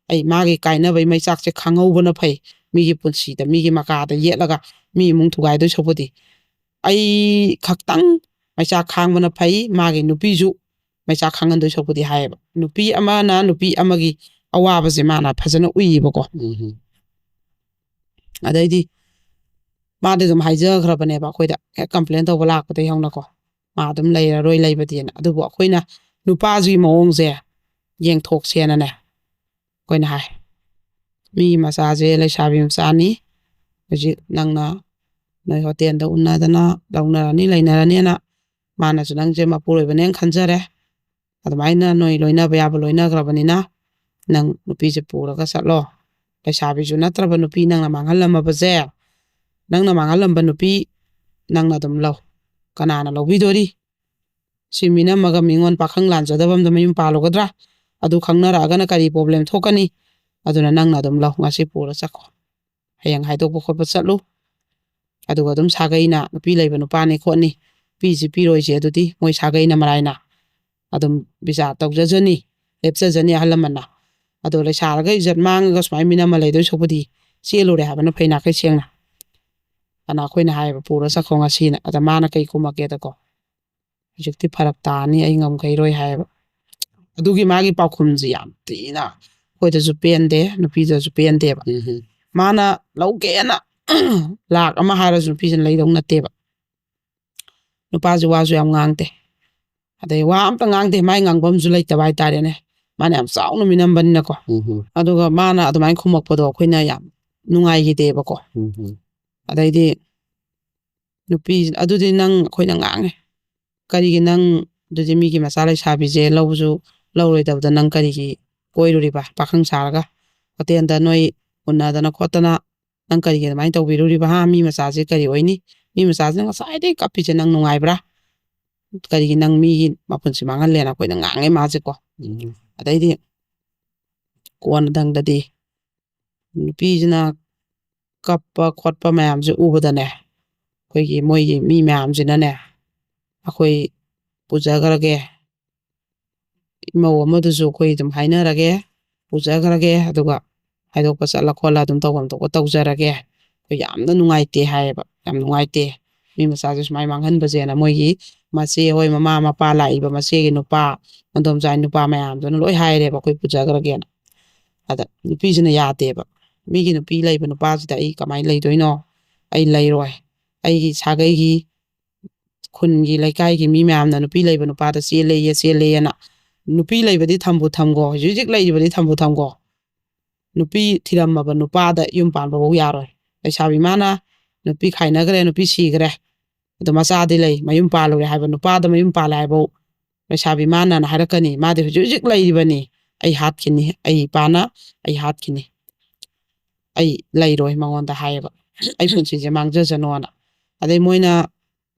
ꯑꯩ ꯃꯥꯒꯤ ꯀꯥꯏꯅꯕꯩ ꯃꯩꯆꯥꯛꯁꯦ ꯈꯥꯡꯍꯧꯕꯅ ꯐꯩ꯫ ꯃꯤꯒꯤ ꯄꯨꯟꯁꯤꯗ, ꯃꯤꯒꯤ ꯃꯀꯥꯗ ꯌꯦꯠꯂꯒ ꯃꯤ ꯏꯃꯨꯡ ꯊꯨꯒꯥꯏꯗꯣꯏ ꯁꯔꯨꯛꯄꯨꯗꯤ ꯑꯩ ꯈꯛꯇꯪ ꯃꯩꯆꯥꯛ ꯈꯥꯡꯕꯅ ꯐꯩ꯫ ꯃꯥꯒꯤ ꯅꯨꯄꯤꯁꯨ ꯃꯩꯆꯥꯛ ꯈꯥꯡꯍꯟꯗꯣꯏ ꯁꯔꯨꯛꯄꯨꯗꯤ ꯍꯥꯏꯌꯦꯕ꯫ ꯅꯨꯄꯤ ꯑꯃꯅ ꯅꯨꯄꯤ ꯑꯃꯒꯤ ꯑꯋꯥꯕꯁꯦ ꯃꯥꯅ ꯐꯖꯅ ꯎꯏꯌꯦꯕꯀꯣ꯫ ꯎꯝ ꯑꯗꯩꯗꯤ ꯃꯥꯗꯤ ꯑꯗꯨꯝ ꯍꯥꯏꯖꯈ꯭ꯔꯕꯅꯦꯕ ꯑꯩꯈꯣꯏꯗ, ꯍꯦꯛ ꯀꯝꯄ꯭ꯂꯦꯟ ꯇꯧꯕ ꯂꯥꯛꯄꯗꯒꯤ ꯍꯧꯅꯀꯣ, ꯃꯥ ꯑꯗꯨꯝ ꯂꯩꯔꯔꯣꯏ ꯂꯩꯕꯗꯤꯅ꯫ ꯑꯗꯨꯕꯨ ꯑꯩꯈꯣꯏꯅ ꯅꯨꯄꯥꯁꯤꯒꯤ ꯃꯑꯣꯡꯁꯦ ꯌꯦꯡꯊꯣꯛꯁꯦꯅꯅꯦ ꯑꯩꯈꯣꯏꯅ ꯍꯥꯏ꯫ ꯃꯤ ꯃꯆꯥꯁꯦ ꯂꯩꯁꯥꯕꯤ ꯃꯆꯥꯅꯤ꯫ ꯍꯧꯖꯤꯛ ꯅꯪꯅ ꯅꯣꯏ ꯍꯣꯇꯦꯜꯗ ꯎꯅꯗꯅ ꯂꯧꯅꯔꯅꯤ, ꯂꯩꯅꯔꯅꯤꯅ ꯃꯥꯅꯁꯨ ꯅꯪꯁꯦ ꯃꯄꯨꯔꯣꯏꯕꯅꯦꯅ ꯈꯟꯖꯔꯦ꯫ ꯑꯗꯨꯃꯥꯏꯅ ꯅꯣꯏ ꯂꯣꯏꯅꯕ ꯌꯥꯕ ꯂꯣꯏꯅꯈ꯭ꯔꯕꯅꯤꯅ ꯅꯪ ꯅꯨꯄꯤꯁꯦ ꯄꯨꯔꯒ ꯆꯠꯂꯣ꯫ ꯂꯩꯁꯥꯕꯤꯁꯨ ꯅꯠꯇ꯭ꯔꯕ ꯅꯨꯄꯤ ꯅꯪꯅ ꯃꯥꯡꯍꯜꯂꯝꯃꯕꯁꯦ, ꯅꯪꯅ ꯃꯥꯡꯍꯜꯂꯝꯕ ꯅꯨꯄꯤ ꯅꯪꯅ ꯑꯗꯨꯝ ꯂꯧ꯫ ꯀꯅꯥꯅ ꯂꯧꯕꯤꯗꯣꯔꯤ? ꯁꯤ ꯃꯤꯅꯝꯃꯒ ꯃꯤꯉꯣꯟ ꯄꯥꯈꯪ ꯂꯥꯟꯖꯗꯕ ꯑꯝꯗ ꯃꯌꯨꯝ ꯄꯥꯜꯂꯨꯒꯗ꯭ꯔꯥ? ꯑꯗꯨ ꯈꯪꯅꯔꯛꯑꯒꯅ ꯀꯔꯤ ꯄ꯭ꯔꯣꯕ꯭ꯂꯦꯝ ꯊꯣꯛꯀꯅꯤ? ꯑꯗꯨꯅ ꯅꯪꯅ ꯑꯗꯨꯝ ꯂꯧ, ꯉꯁꯤ ꯄꯨꯔ ꯆꯠꯈꯣ꯫ ꯍꯌꯦꯡ ꯍꯥꯏꯗꯣꯛꯄ ꯈꯣꯠꯄ ꯆꯠꯂꯨ꯫ ꯑꯗꯨꯒ ꯑꯗꯨꯝ ꯁꯥꯒꯩꯅ ꯅꯨꯄꯤ ꯂꯩꯕ ꯅꯨꯄꯥꯅꯤ ꯈꯣꯠꯅꯤ, ꯄꯤꯁꯤ ꯄꯤꯔꯣꯏꯁꯤ ꯑꯗꯨꯗꯤ ꯃꯣꯏ ꯁꯥꯒꯩꯅ ꯃꯔꯥꯏꯅ ꯑꯗꯨꯝ ꯕꯤꯆꯥꯔ ꯇꯧꯖꯖꯅꯤ, ꯂꯦꯞꯆꯖꯅꯤ ꯑꯍꯜ ꯂꯃꯟꯅ꯫ ꯑꯗꯣ ꯂꯩꯁꯥꯔꯒ ꯏꯖꯠ ꯃꯥꯡꯉꯒ ꯁꯨꯃꯥꯏꯅ ꯃꯤꯅꯝꯃ ꯂꯩꯗꯣꯏ ꯁꯔꯨꯛꯄꯨꯗꯤ ꯆꯦꯜꯂꯨꯔꯦ ꯍꯥꯏꯕꯅ ꯐꯩ, ꯅꯥꯈꯩ ꯁꯦꯡꯅ꯫ ꯑꯅ ꯑꯩꯈꯣꯏꯅ ꯍꯥꯏꯌꯦꯕ, "ꯄꯨꯔ ꯆꯠꯈꯣ ꯉꯁꯤꯅ"꯫ ꯑꯗ ꯃꯥꯅ ꯀꯩ ꯈꯨꯝꯃꯛꯀꯦꯗꯀꯣ, "ꯍꯧꯖꯤꯛꯇꯤ ꯐꯔꯛ ꯇꯥꯅꯤ, ꯑꯩ ꯉꯝꯈꯩꯔꯣꯏ" ꯍꯥꯏꯌꯦꯕ꯫ ꯑꯗꯨꯒꯤ ꯃꯥꯒꯤ ꯄꯥꯎꯈꯨꯝꯁꯤ ꯌꯥꯝ ꯊꯤꯅ ꯑꯩꯈꯣꯏꯗꯁꯨ ꯄꯦꯟꯗꯦ, ꯅꯨꯄꯤꯗꯁꯨ ꯄꯦꯟꯗꯦꯕ꯫ ꯎꯝ ꯃꯥꯅ ꯂꯧꯒꯦꯅ ꯂꯥꯛ ꯑꯃ ꯍꯥꯏꯔꯁꯨ ꯅꯨꯄꯤꯁꯤꯅ ꯂꯩꯗꯧ ꯅꯠꯇꯦꯕ꯫ ꯅꯨꯄꯥꯁꯤ ꯋꯥꯁꯨ ꯌꯥꯝ ꯉꯥꯡꯗꯦ꯫ ꯑꯗꯩ ꯋꯥ ꯑꯝꯇ ꯉꯥꯡꯗꯦ, ꯃꯥꯏ ꯉꯥꯡꯐꯝꯁꯨ ꯂꯩꯇꯕ ꯍꯥꯏꯇꯥꯔꯦꯅꯦ꯫ ꯃꯥꯅ ꯌꯥꯝ ꯆꯥꯎꯅ ꯃꯤꯅꯝꯕꯅꯤꯅꯀꯣ꯫ ꯎꯝ ꯎꯝ ꯑꯗꯨꯒ ꯃꯥꯅ ꯑꯗꯨꯃꯥꯏꯅ ꯈꯨꯝꯃꯛꯄꯗꯣ ꯑꯩꯈꯣꯏꯅ ꯌꯥꯝ ꯅꯨꯡꯉꯥꯏꯈꯤꯗꯦꯕꯀꯣ꯫ ꯎꯝ ꯎꯝ ꯑꯗꯩꯗꯤ ꯅꯨꯄꯤ ꯑꯗꯨꯗꯤ ꯅꯪ ꯑꯩꯈꯣꯏꯅ ꯉꯥꯡꯉꯦ, "ꯀꯔꯤꯒꯤ ꯅꯪ ꯑꯗꯨꯗꯤ ꯃꯤꯒꯤ ꯃꯆꯥ ꯂꯩꯁꯥꯕꯤꯁꯦ ꯂꯧꯕꯁꯨ ꯂꯧꯔꯣꯏꯗꯕꯗ ꯅꯪ ꯀꯔꯤꯒꯤ ꯀꯣꯏꯔꯨꯔꯤꯕ ꯄꯥꯈꯪ ꯁꯥꯔꯒ? ꯍꯣꯇꯦꯜꯗ ꯅꯣꯏ ꯎꯅꯗꯅ ꯈꯣꯠꯇꯅ ꯅꯪ ꯀꯔꯤꯒꯤ ꯑꯗꯨꯃꯥꯏꯅ ꯇꯧꯕꯤꯔꯨꯔꯤꯕ? ꯍꯥ, ꯃꯤ ꯃꯆꯥꯁꯦ ꯀꯔꯤ ꯑꯣꯏꯅꯤ? ꯃꯤ ꯃꯆꯥꯁꯤꯅ ꯉꯁꯥꯏꯗꯒꯤ ꯀꯞꯄꯤꯁꯦ ꯅꯪ ꯅꯨꯡꯉꯥꯏꯕ꯭ꯔꯥ? ꯀꯔꯤꯒꯤ ꯅꯪ ꯃꯤꯒꯤ ꯃꯄꯨꯟꯁꯤ ꯃꯥꯡꯍꯜꯂꯦꯅ?" ꯑꯩꯈꯣꯏꯅ ꯉꯥꯡꯉꯦ ꯃꯥꯁꯦꯀꯣ꯫ ꯎꯝ ꯑꯗꯩꯗꯤ ꯀꯣꯟꯅꯊꯪꯗꯗꯤ ꯅꯨꯄꯤꯁꯤꯅ ꯀꯞꯄ ꯈꯣꯠꯄ ꯃꯌꯥꯝꯁꯦ ꯎꯕꯗꯅꯦ, ꯑꯩꯈꯣꯏꯒꯤ ꯃꯣꯏꯒꯤ ꯃꯤ ꯃꯌꯥꯝꯁꯤꯅꯅꯦ, "ꯑꯩꯈꯣꯏ ꯄꯨꯖꯈ꯭ꯔꯒꯦ, ꯏꯃꯧ ꯑꯃꯗꯨꯁꯨ ꯑꯩꯈꯣꯏ ꯑꯗꯨꯝ ꯍꯥꯏꯅꯔꯒꯦ, ꯄꯨꯖꯈ꯭ꯔꯒꯦ, ꯑꯗꯨꯒ ꯍꯥꯏꯗꯣꯛꯄ ꯆꯠꯂ ꯈꯣꯠꯂ ꯑꯗꯨꯝ ꯇꯧꯐꯝ ꯊꯣꯛꯄ ꯇꯧꯖꯔꯒꯦ, ꯑꯩꯈꯣꯏ ꯌꯥꯝꯅ ꯅꯨꯡꯉꯥꯏꯇꯦ" ꯍꯥꯏꯌꯦꯕ꯫ "ꯌꯥꯝ ꯅꯨꯡꯉꯥꯏꯇꯦ ꯃꯤ ꯃꯆꯥꯁꯦ ꯁꯨꯃꯥꯏꯅ ꯃꯥꯡꯍꯟꯕꯁꯦꯅ", ꯃꯣꯏꯒꯤ ꯃꯆꯦ ꯍꯣꯏ, ꯃꯃꯥ ꯃꯄꯥ, ꯂꯥꯛꯏꯕ ꯃꯆꯦꯒꯤ ꯅꯨꯄꯥ, ꯃꯗꯣꯝꯆꯥꯒꯤ ꯅꯨꯄꯥ ꯃꯌꯥꯝꯗꯨꯅ ꯂꯣꯏ ꯍꯥꯏꯔꯦꯕ, "ꯑꯩꯈꯣꯏ ꯄꯨꯖꯈ꯭ꯔꯒꯦꯅ"꯫ ꯑꯗ ꯅꯨꯄꯤꯁꯤꯅ ꯌꯥꯗꯦꯕ꯫ "ꯃꯤꯒꯤ ꯅꯨꯄꯤ ꯂꯩꯕ ꯅꯨꯄꯥꯁꯤꯗ ꯑꯩ ꯀꯃꯥꯏꯅ ꯂꯩꯗꯣꯏꯅꯣ? ꯑꯩ ꯂꯩꯔꯣꯏ꯫ ꯑꯩꯒꯤ ꯁꯥꯒꯩꯒꯤ, ꯈꯨꯟꯒꯤ, ꯂꯩꯀꯥꯏꯒꯤ ꯃꯤ ꯃꯌꯥꯝꯅ ꯅꯨꯄꯤ ꯂꯩꯕ ꯅꯨꯄꯥꯗ ꯆꯦꯜꯂꯦꯌꯦ, ꯆꯦꯜꯂꯦꯌꯦꯅ꯫ ꯅꯨꯄꯤ ꯂꯩꯕꯗꯤ ꯊꯝꯕꯨ ꯊꯝꯈꯣ, ꯍꯧꯖꯤꯛ ꯍꯧꯖꯤꯛ ꯂꯩꯔꯤꯕꯗꯤ ꯊꯝꯕꯨ ꯊꯝꯈꯣ, ꯅꯨꯄꯤ ꯊꯤꯔꯝꯃꯕ ꯅꯨꯄꯥꯗ ꯌꯨꯝ ꯄꯥꯟꯕꯐꯧ ꯌꯥꯔꯣꯏ꯫ ꯂꯩꯁꯥꯕꯤ ꯃꯥꯅ ꯅꯨꯄꯤ ꯈꯥꯏꯅꯈ꯭ꯔꯦ, ꯅꯨꯄꯤ ꯁꯤꯈ꯭ꯔꯦ, ꯑꯗꯣ ꯃꯆꯥꯗꯤ ꯂꯩ, ꯃꯌꯨꯝ ꯄꯥꯜꯂꯨꯔꯦ ꯍꯥꯏꯕ ꯅꯨꯄꯥꯗ ꯃꯌꯨꯝ ꯄꯥꯜꯂꯦ ꯍꯥꯏꯕꯧ ꯂꯩꯁꯥꯕꯤ ꯃꯥꯅꯅ ꯍꯥꯏꯔꯛꯀꯅꯤ꯫ ꯃꯥꯗꯤ ꯍꯧꯖꯤꯛ ꯍꯧꯖꯤꯛ ꯂꯩꯔꯤꯕꯅꯤ, ꯑꯩ ꯍꯥꯠꯈꯤꯅꯤ, ꯑꯩ ꯏꯄꯥꯅ ꯑꯩ ꯍꯥꯠꯈꯤꯅꯤ, ꯑꯩ ꯂꯩꯔꯣꯏ" ꯃꯉꯣꯟꯗ ꯍꯥꯏꯌꯦꯕ꯫ "ꯑꯩ ꯄꯨꯟꯁꯤꯁꯦ ꯃꯥꯡꯖꯁꯅꯣꯅ꯫ ꯑꯗꯩ ꯃꯣꯏꯅ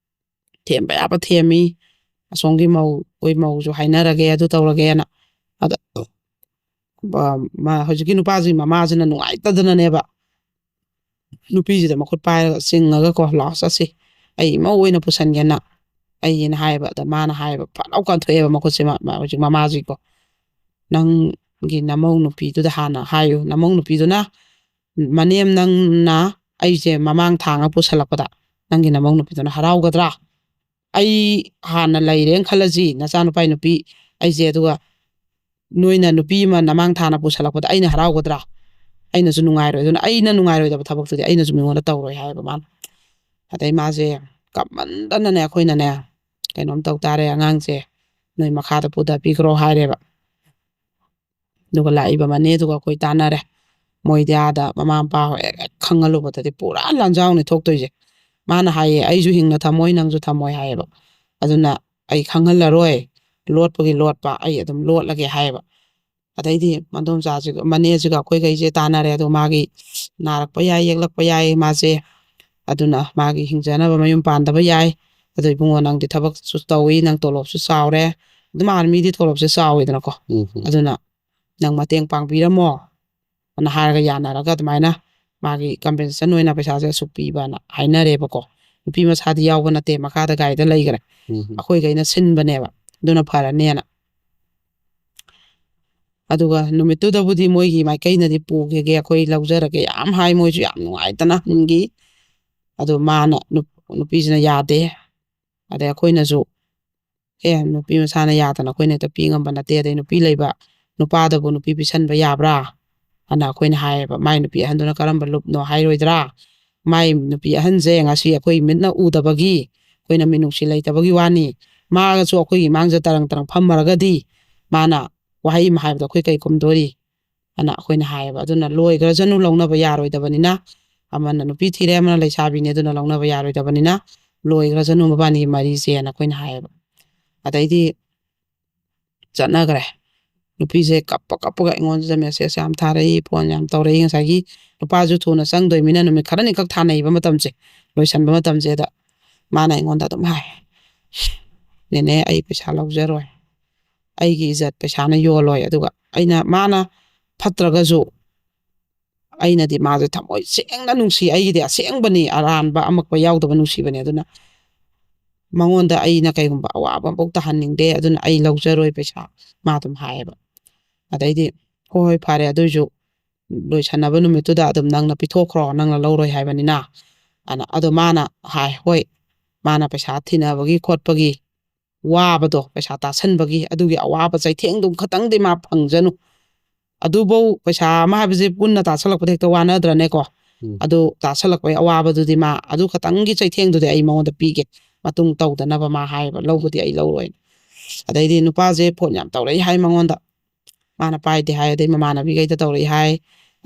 ꯊꯦꯝꯕ ꯌꯥꯕ ꯊꯦꯝꯃꯤ, ꯑꯁꯣꯝꯒꯤ ꯃꯧ, ꯑꯩꯈꯣꯏ ꯃꯧꯁꯨ ꯍꯥꯏꯅꯔꯒꯦ, ꯑꯗꯨ ꯇꯧꯔꯒꯦꯅ꯫ ꯑꯗ ꯍꯧꯖꯤꯛꯀꯤ ꯅꯨꯄꯥꯁꯤꯒꯤ ꯃꯃꯥꯁꯤꯅ ꯅꯨꯡꯉꯥꯏꯇꯗꯅꯅꯦꯕ, ꯅꯨꯄꯤꯁꯤꯗ ꯃꯈꯨꯠ ꯄꯥꯏꯔꯒ ꯆꯤꯡꯉꯒꯀꯣ, "ꯂꯥꯛꯑꯣ ꯆꯠꯁꯤ, ꯑꯩ ꯏꯃꯧ ꯑꯣꯏꯅ ꯄꯨꯁꯟꯒꯦꯅ ꯑꯩꯒꯤꯅ" ꯍꯥꯏꯕ꯫ ꯑꯗ ꯃꯥꯅ ꯍꯥꯏꯕ, ꯐꯠ ꯂꯥꯎ ꯀꯟꯊꯣꯛꯑꯦꯕ ꯃꯈꯨꯠꯁꯦ꯫ ꯃꯥ-, ꯃꯥ-, ꯍꯧꯖꯤꯛ ꯃꯃꯥꯁꯤꯀꯣ, "ꯅꯪꯒꯤ ꯅꯃꯧ ꯅꯨꯄꯤꯗꯨꯗ ꯍꯥꯟꯅ ꯍꯥꯏꯌꯨ, ꯅꯃꯧ ꯅꯨꯄꯤꯗꯨꯅ ꯃꯅꯦꯝ ꯅꯪꯅ ꯑꯩꯁꯦ ꯃꯃꯥꯡ ꯊꯥꯡꯉ ꯄꯨꯁꯜꯂꯛꯄꯗ ꯅꯪꯒꯤ ꯅꯃꯧ ꯅꯨꯄꯤꯗꯨꯅ ꯍꯔꯥꯎꯒꯗ꯭ꯔꯥ? ꯑꯩ ꯍꯥꯟꯅ ꯂꯩꯔꯦꯅ ꯈꯜꯂꯁꯤ, ꯅꯆꯥꯅꯨꯄꯥꯒꯤ ꯅꯨꯄꯤ ꯑꯩꯁꯦ, ꯑꯗꯨꯒ ꯅꯣꯏꯅ ꯅꯨꯄꯤ ꯑꯃ ꯅꯃꯥꯡ ꯊꯥꯅ ꯄꯨꯁꯜꯂꯛꯄꯗ ꯑꯩꯅ ꯍꯔꯥꯎꯒꯗ꯭ꯔꯥ? ꯑꯩꯅꯁꯨ ꯅꯨꯡꯉꯥꯏꯔꯣꯏ꯫ ꯑꯗꯨꯅ ꯑꯩꯅ ꯅꯨꯡꯉꯥꯏꯔꯣꯏꯗꯕ ꯊꯕꯛꯇꯨꯗꯤ ꯑꯩꯅꯁꯨ ꯃꯤꯉꯣꯟꯗ ꯇꯧꯔꯣꯏ" ꯍꯥꯏꯌꯦꯕ ꯃꯥꯅ꯫ ꯑꯗꯩ ꯃꯥꯁꯦ ꯀꯞꯃꯟꯗꯅꯅꯦ, ꯑꯩꯈꯣꯏꯅꯅꯦ, "ꯀꯩꯅꯣꯝ ꯇꯧ ꯇꯥꯔꯦ, ꯑꯉꯥꯡꯁꯦ ꯅꯣꯏ ꯃꯈꯥꯗ ꯄꯨꯊꯕꯤꯈ꯭ꯔꯣ ꯍꯥꯏꯔꯦꯕ꯫ ꯑꯗꯨꯒ ꯂꯥꯛꯏꯕ ꯃꯅꯦꯗꯨꯒ ꯑꯩꯈꯣꯏ ꯇꯥꯟꯅꯔꯦ꯫ ꯃꯣꯏꯗꯤ ꯑꯥꯗ ꯃꯃꯥ ꯃꯄꯥ ꯍꯣꯏ ꯍꯦꯛ ꯈꯪꯍꯜꯂꯨꯕꯗꯗꯤ ꯄꯨꯔꯥ ꯂꯥꯟꯖꯥꯎꯅꯤ ꯊꯣꯛꯇꯣꯏꯁꯦ꯫ ꯃꯥꯅ ꯍꯥꯏꯌꯦ, "ꯑꯩꯁꯨ ꯍꯤꯡꯅ ꯊꯝꯃꯣꯏ, ꯅꯪꯁꯨ ꯊꯝꯃꯣꯏ" ꯍꯥꯏꯌꯦꯕ꯫ "ꯑꯗꯨꯅ ꯑꯩ ꯈꯪꯍꯜꯂꯔꯣꯏ, ꯂꯣꯠꯄꯒꯤ ꯂꯣꯠꯄ, ꯑꯩ ꯑꯗꯨꯝ ꯂꯣꯠꯂꯒꯦ" ꯍꯥꯏꯌꯦꯕ꯫ ꯑꯗꯩꯗꯤ ꯃꯗꯣꯝꯆꯥꯁꯤꯒ ꯃꯅꯦꯁꯤꯒ ꯑꯩꯈꯣꯏꯈꯩꯁꯦ ꯇꯥꯟꯅꯔꯦ꯫ ꯑꯗꯣ ꯃꯥꯒꯤ ꯅꯥꯔꯛꯄ ꯌꯥꯏ, ꯌꯦꯛꯂꯛꯄ ꯌꯥꯏ ꯃꯥꯁꯦ, ꯑꯗꯨꯅ ꯃꯥꯒꯤ ꯍꯤꯡꯖꯅꯕ ꯃꯌꯨꯝ ꯄꯥꯟꯗꯕ ꯌꯥꯏ꯫ ꯑꯗꯣ ꯏꯕꯨꯡꯉꯣ, ꯅꯪꯗꯤ ꯊꯕꯛꯁꯨ ꯇꯧꯏ, ꯅꯪ ꯇꯣꯂꯣꯞꯁꯨ ꯆꯥꯎꯔꯦ꯫ ꯑꯗꯨꯝ ꯑꯥꯔꯃꯤꯗꯤ ꯇꯣꯂꯣꯞꯁꯦ ꯆꯥꯎꯋꯤꯗꯅꯀꯣ꯫ ꯎꯝ, ꯎꯝ꯫ "ꯑꯗꯨꯅ ꯅꯪ ꯃꯇꯦꯡ ꯄꯥꯡꯕꯤꯔꯝꯃꯣ" ꯑꯅ ꯍꯥꯏꯔꯒ ꯌꯥꯅꯔꯒ ꯑꯗꯨꯃꯥꯏꯅ ꯃꯥꯒꯤ ꯀꯝꯄꯦꯟꯁꯦꯁꯟ ꯑꯣꯏꯅ ꯄꯩꯁꯥꯁꯦ ꯑꯁꯨꯛ ꯄꯤꯕꯅ ꯍꯥꯏꯅꯔꯦꯕꯀꯣ꯫ ꯅꯨꯄꯤ ꯃꯁꯥꯗꯤ ꯌꯥꯎꯕ ꯅꯠꯇꯦ, ꯃꯈꯥꯗ ꯒꯥꯔꯤꯗ ꯂꯩꯈ꯭ꯔꯦ꯫ ꯎꯝ, ꯎꯝ꯫ ꯑꯩꯈꯣꯏꯈꯩꯅ ꯁꯤꯟꯕꯅꯦꯕ, ꯑꯗꯨꯅ ꯐꯔꯅꯦꯅ꯫ ꯑꯗꯨꯒ ꯅꯨꯃꯤꯠꯇꯨꯗꯕꯨꯗꯤ ꯃꯣꯏꯒꯤ ꯃꯥꯏꯀꯩꯅꯗꯤ "ꯄꯨꯈꯤꯒꯦ, ꯑꯩꯈꯣꯏ ꯂꯧꯖꯔꯒꯦ" ꯌꯥꯝ ꯍꯥꯏ, ꯃꯣꯏꯁꯨ ꯌꯥꯝ ꯅꯨꯡꯉꯥꯏꯇꯅ ꯍꯟꯈꯤ꯫ ꯑꯗꯣ ꯃꯥꯅ, ꯅꯨꯞ-, ꯅꯨꯄꯤꯁꯤꯅ ꯌꯥꯗꯦ꯫ ꯑꯗꯩ ꯑꯩꯈꯣꯏꯅꯁꯨ, "ꯑꯦ, ꯅꯨꯄꯤ ꯃꯁꯥꯅ ꯌꯥꯗꯅ ꯑꯩꯈꯣꯏꯅ ꯍꯦꯛꯇ ꯄꯤ ꯉꯝꯕ ꯅꯠꯇꯦ, ꯑꯗꯩ ꯅꯨꯄꯤ ꯂꯩꯕ ꯅꯨꯄꯥꯗꯕꯨ ꯅꯨꯄꯤ ꯄꯤꯁꯟꯕ ꯌꯥꯕ꯭ꯔꯥ?" ꯑꯅ ꯑꯩꯈꯣꯏꯅ ꯍꯥꯏꯌꯦꯕ꯫ "ꯃꯥꯏ ꯅꯨꯄꯤ ꯑꯍꯟꯗꯨꯅ ꯀꯔꯝꯕ ꯂꯨꯞꯅꯣ ꯍꯥꯏꯔꯣꯏꯗ꯭ꯔꯥ? ꯃꯥꯏ ꯅꯨꯄꯤ ꯑꯍꯟꯁꯦ ꯉꯁꯤ ꯑꯩꯈꯣꯏ ꯃꯤꯠꯅ ꯎꯗꯕꯒꯤ, ꯑꯩꯈꯣꯏꯅ ꯃꯤꯅꯨꯡꯁꯤ ꯂꯩꯇꯕꯒꯤ ꯋꯥꯅꯤ꯫ ꯃꯥꯒꯁꯨ ꯑꯩꯈꯣꯏꯒꯤ ꯏꯃꯥꯡꯁꯦ ꯇꯔꯪ ꯇꯔꯪ ꯐꯝꯃꯔꯒꯗꯤ ꯃꯥꯅ ꯋꯥꯍꯩ ꯑꯃ ꯍꯥꯏꯕꯗ ꯑꯩꯈꯣꯏ ꯀꯩ ꯈꯨꯝꯗꯣꯔꯤ?" ꯑꯅ ꯑꯩꯈꯣꯏꯅ ꯍꯥꯏꯌꯦꯕ꯫ ꯑꯗꯨꯅ ꯂꯣꯏꯈ꯭ꯔꯁꯅꯨ, ꯂꯧꯅꯕ ꯌꯥꯔꯣꯏꯗꯕꯅꯤꯅ꯫ ꯑꯃꯅ ꯅꯨꯄꯤ ꯊꯤꯔꯦ, ꯑꯃꯅ ꯂꯩꯁꯥꯕꯤꯅꯦ, ꯑꯗꯨꯅ ꯂꯧꯅꯕ ꯌꯥꯔꯣꯏꯗꯕꯅꯤꯅ ꯂꯣꯏꯈ꯭ꯔꯁꯅꯨ ꯃꯕꯥꯅꯤꯒꯤ ꯃꯔꯤꯁꯦꯅ ꯑꯩꯈꯣꯏꯅ ꯍꯥꯏꯌꯦꯕ꯫ ꯑꯗꯩꯗꯤ ꯆꯠꯅꯈ꯭ꯔꯦ꯫ ꯅꯨꯄꯤꯁꯦ ꯀꯞꯄ ꯀꯞꯄꯒ ꯑꯩꯉꯣꯟꯁꯤꯗ ꯃꯦꯁꯦꯖ ꯌꯥꯝ ꯊꯥꯔꯛꯏ, ꯐꯣꯟ ꯌꯥꯝ ꯇꯧꯔꯛꯏ꯫ ꯉꯁꯥꯏꯒꯤ ꯅꯨꯄꯥꯁꯨ ꯊꯨꯅ ꯆꯪꯗꯣꯏꯃꯤꯅ ꯅꯨꯃꯤꯠ ꯈꯔꯅꯤꯈꯛ ꯊꯥꯅꯩꯕ ꯃꯇꯝꯁꯦ, ꯂꯣꯏꯁꯟꯕ ꯃꯇꯝꯁꯦꯗ ꯃꯥꯅ ꯑꯩꯉꯣꯟꯗ ꯑꯗꯨꯝ ꯍꯥꯏ, "ꯅꯦꯅꯦ, ꯑꯩ ꯄꯩꯁꯥ ꯂꯧꯖꯔꯣꯏ, ꯑꯩꯒꯤ ꯏꯖꯠ ꯄꯩꯁꯥꯅ ꯌꯣꯜꯂꯣꯏ"꯫ ꯑꯗꯨꯒ ꯑꯩꯅ, ꯃꯥꯅ ꯐꯠꯇ꯭ꯔꯒꯁꯨ ꯑꯩꯅꯗꯤ ꯃꯥꯁꯦ ꯊꯃꯣꯏ ꯁꯦꯡꯅ ꯅꯨꯡꯁꯤ, ꯑꯩꯒꯤꯗꯤ ꯑꯁꯦꯡꯕꯅꯤ, ꯑꯔꯥꯟꯕ ꯑꯃꯛꯄ ꯌꯥꯎꯗꯕ ꯅꯨꯡꯁꯤꯕꯅꯦ꯫ ꯑꯗꯨꯅ ꯃꯉꯣꯟꯗ ꯑꯩꯅ ꯀꯩꯒꯨꯝꯕ ꯑꯋꯥꯕ ꯑꯃꯐꯥꯎ ꯇꯥꯍꯟꯅꯤꯡꯗꯦ, ꯑꯗꯨꯅ ꯑꯩ ꯂꯧꯖꯔꯣꯏ ꯄꯩꯁꯥ, ꯃꯥ ꯑꯗꯨꯝ ꯍꯥꯏꯌꯦꯕ꯫ ꯑꯗꯩꯗꯤ, "ꯍꯣꯏ, ꯍꯣꯏ, ꯐꯔꯦ, ꯑꯗꯨꯏꯁꯨ ꯂꯣꯏꯁꯟꯅꯕ ꯅꯨꯃꯤꯠꯇꯨꯗ ꯑꯗꯨꯝ ꯅꯪꯅ ꯄꯤꯊꯣꯛꯈ꯭ꯔꯣ, ꯅꯪꯅ ꯂꯧꯔꯣꯏ ꯍꯥꯏꯕꯅꯤꯅ", ꯑꯅ꯫ ꯑꯗꯣ ꯃꯥꯅ ꯍꯥꯏ, "ꯍꯣꯏ, ꯃꯥꯅ ꯄꯩꯁꯥ ꯊꯤꯅꯕꯒꯤ ꯈꯣꯠꯄꯒꯤ ꯋꯥꯕꯗꯣ, ꯄꯩꯁꯥ ꯇꯥꯁꯟꯕꯒꯤ ꯑꯗꯨꯒꯤ ꯑꯋꯥꯕ ꯆꯩꯊꯦꯡꯗꯨ ꯈꯇꯪꯗꯤ ꯃꯥ ꯐꯪꯖꯅꯨ꯫ ꯑꯗꯨꯐꯧ ꯄꯩꯁꯥ ꯑꯃ ꯍꯥꯏꯕꯁꯦ ꯄꯨꯟꯅ ꯇꯥꯁꯜꯂꯛꯄꯗ ꯍꯦꯛꯇ ꯋꯥꯅꯗ꯭ꯔꯅꯦꯀꯣ꯫ ꯎꯝ꯫ ꯑꯗꯨ ꯇꯥꯁꯜꯂꯛꯄꯒꯤ ꯑꯋꯥꯕꯗꯨꯗꯤ ꯃꯥ ꯑꯗꯨ ꯈꯇꯪꯒꯤ ꯆꯩꯊꯦꯡꯗꯨꯗꯤ ꯑꯩ ꯃꯉꯣꯟꯗ ꯄꯤꯒꯦ, ꯃꯇꯨꯡ ꯇꯧꯗꯅꯕ", ꯃꯥ ꯍꯥꯏꯌꯦꯕ꯫ "ꯂꯧꯕꯗꯤ ꯑꯩ ꯂꯧꯔꯣꯏꯅ"꯫ ꯑꯗꯩꯗꯤ ꯅꯨꯄꯥꯁꯦ ꯐꯣꯟ ꯌꯥꯝ ꯇꯧꯔꯛꯏ ꯍꯥꯏ ꯃꯉꯣꯟꯗ꯫ ꯃꯥꯅ ꯄꯥꯏꯗꯦ ꯍꯥꯏ, ꯑꯗꯩ ꯃꯃꯥꯟꯅꯕꯤꯈꯩꯗ ꯇꯧꯔꯛꯏ ꯍꯥꯏ,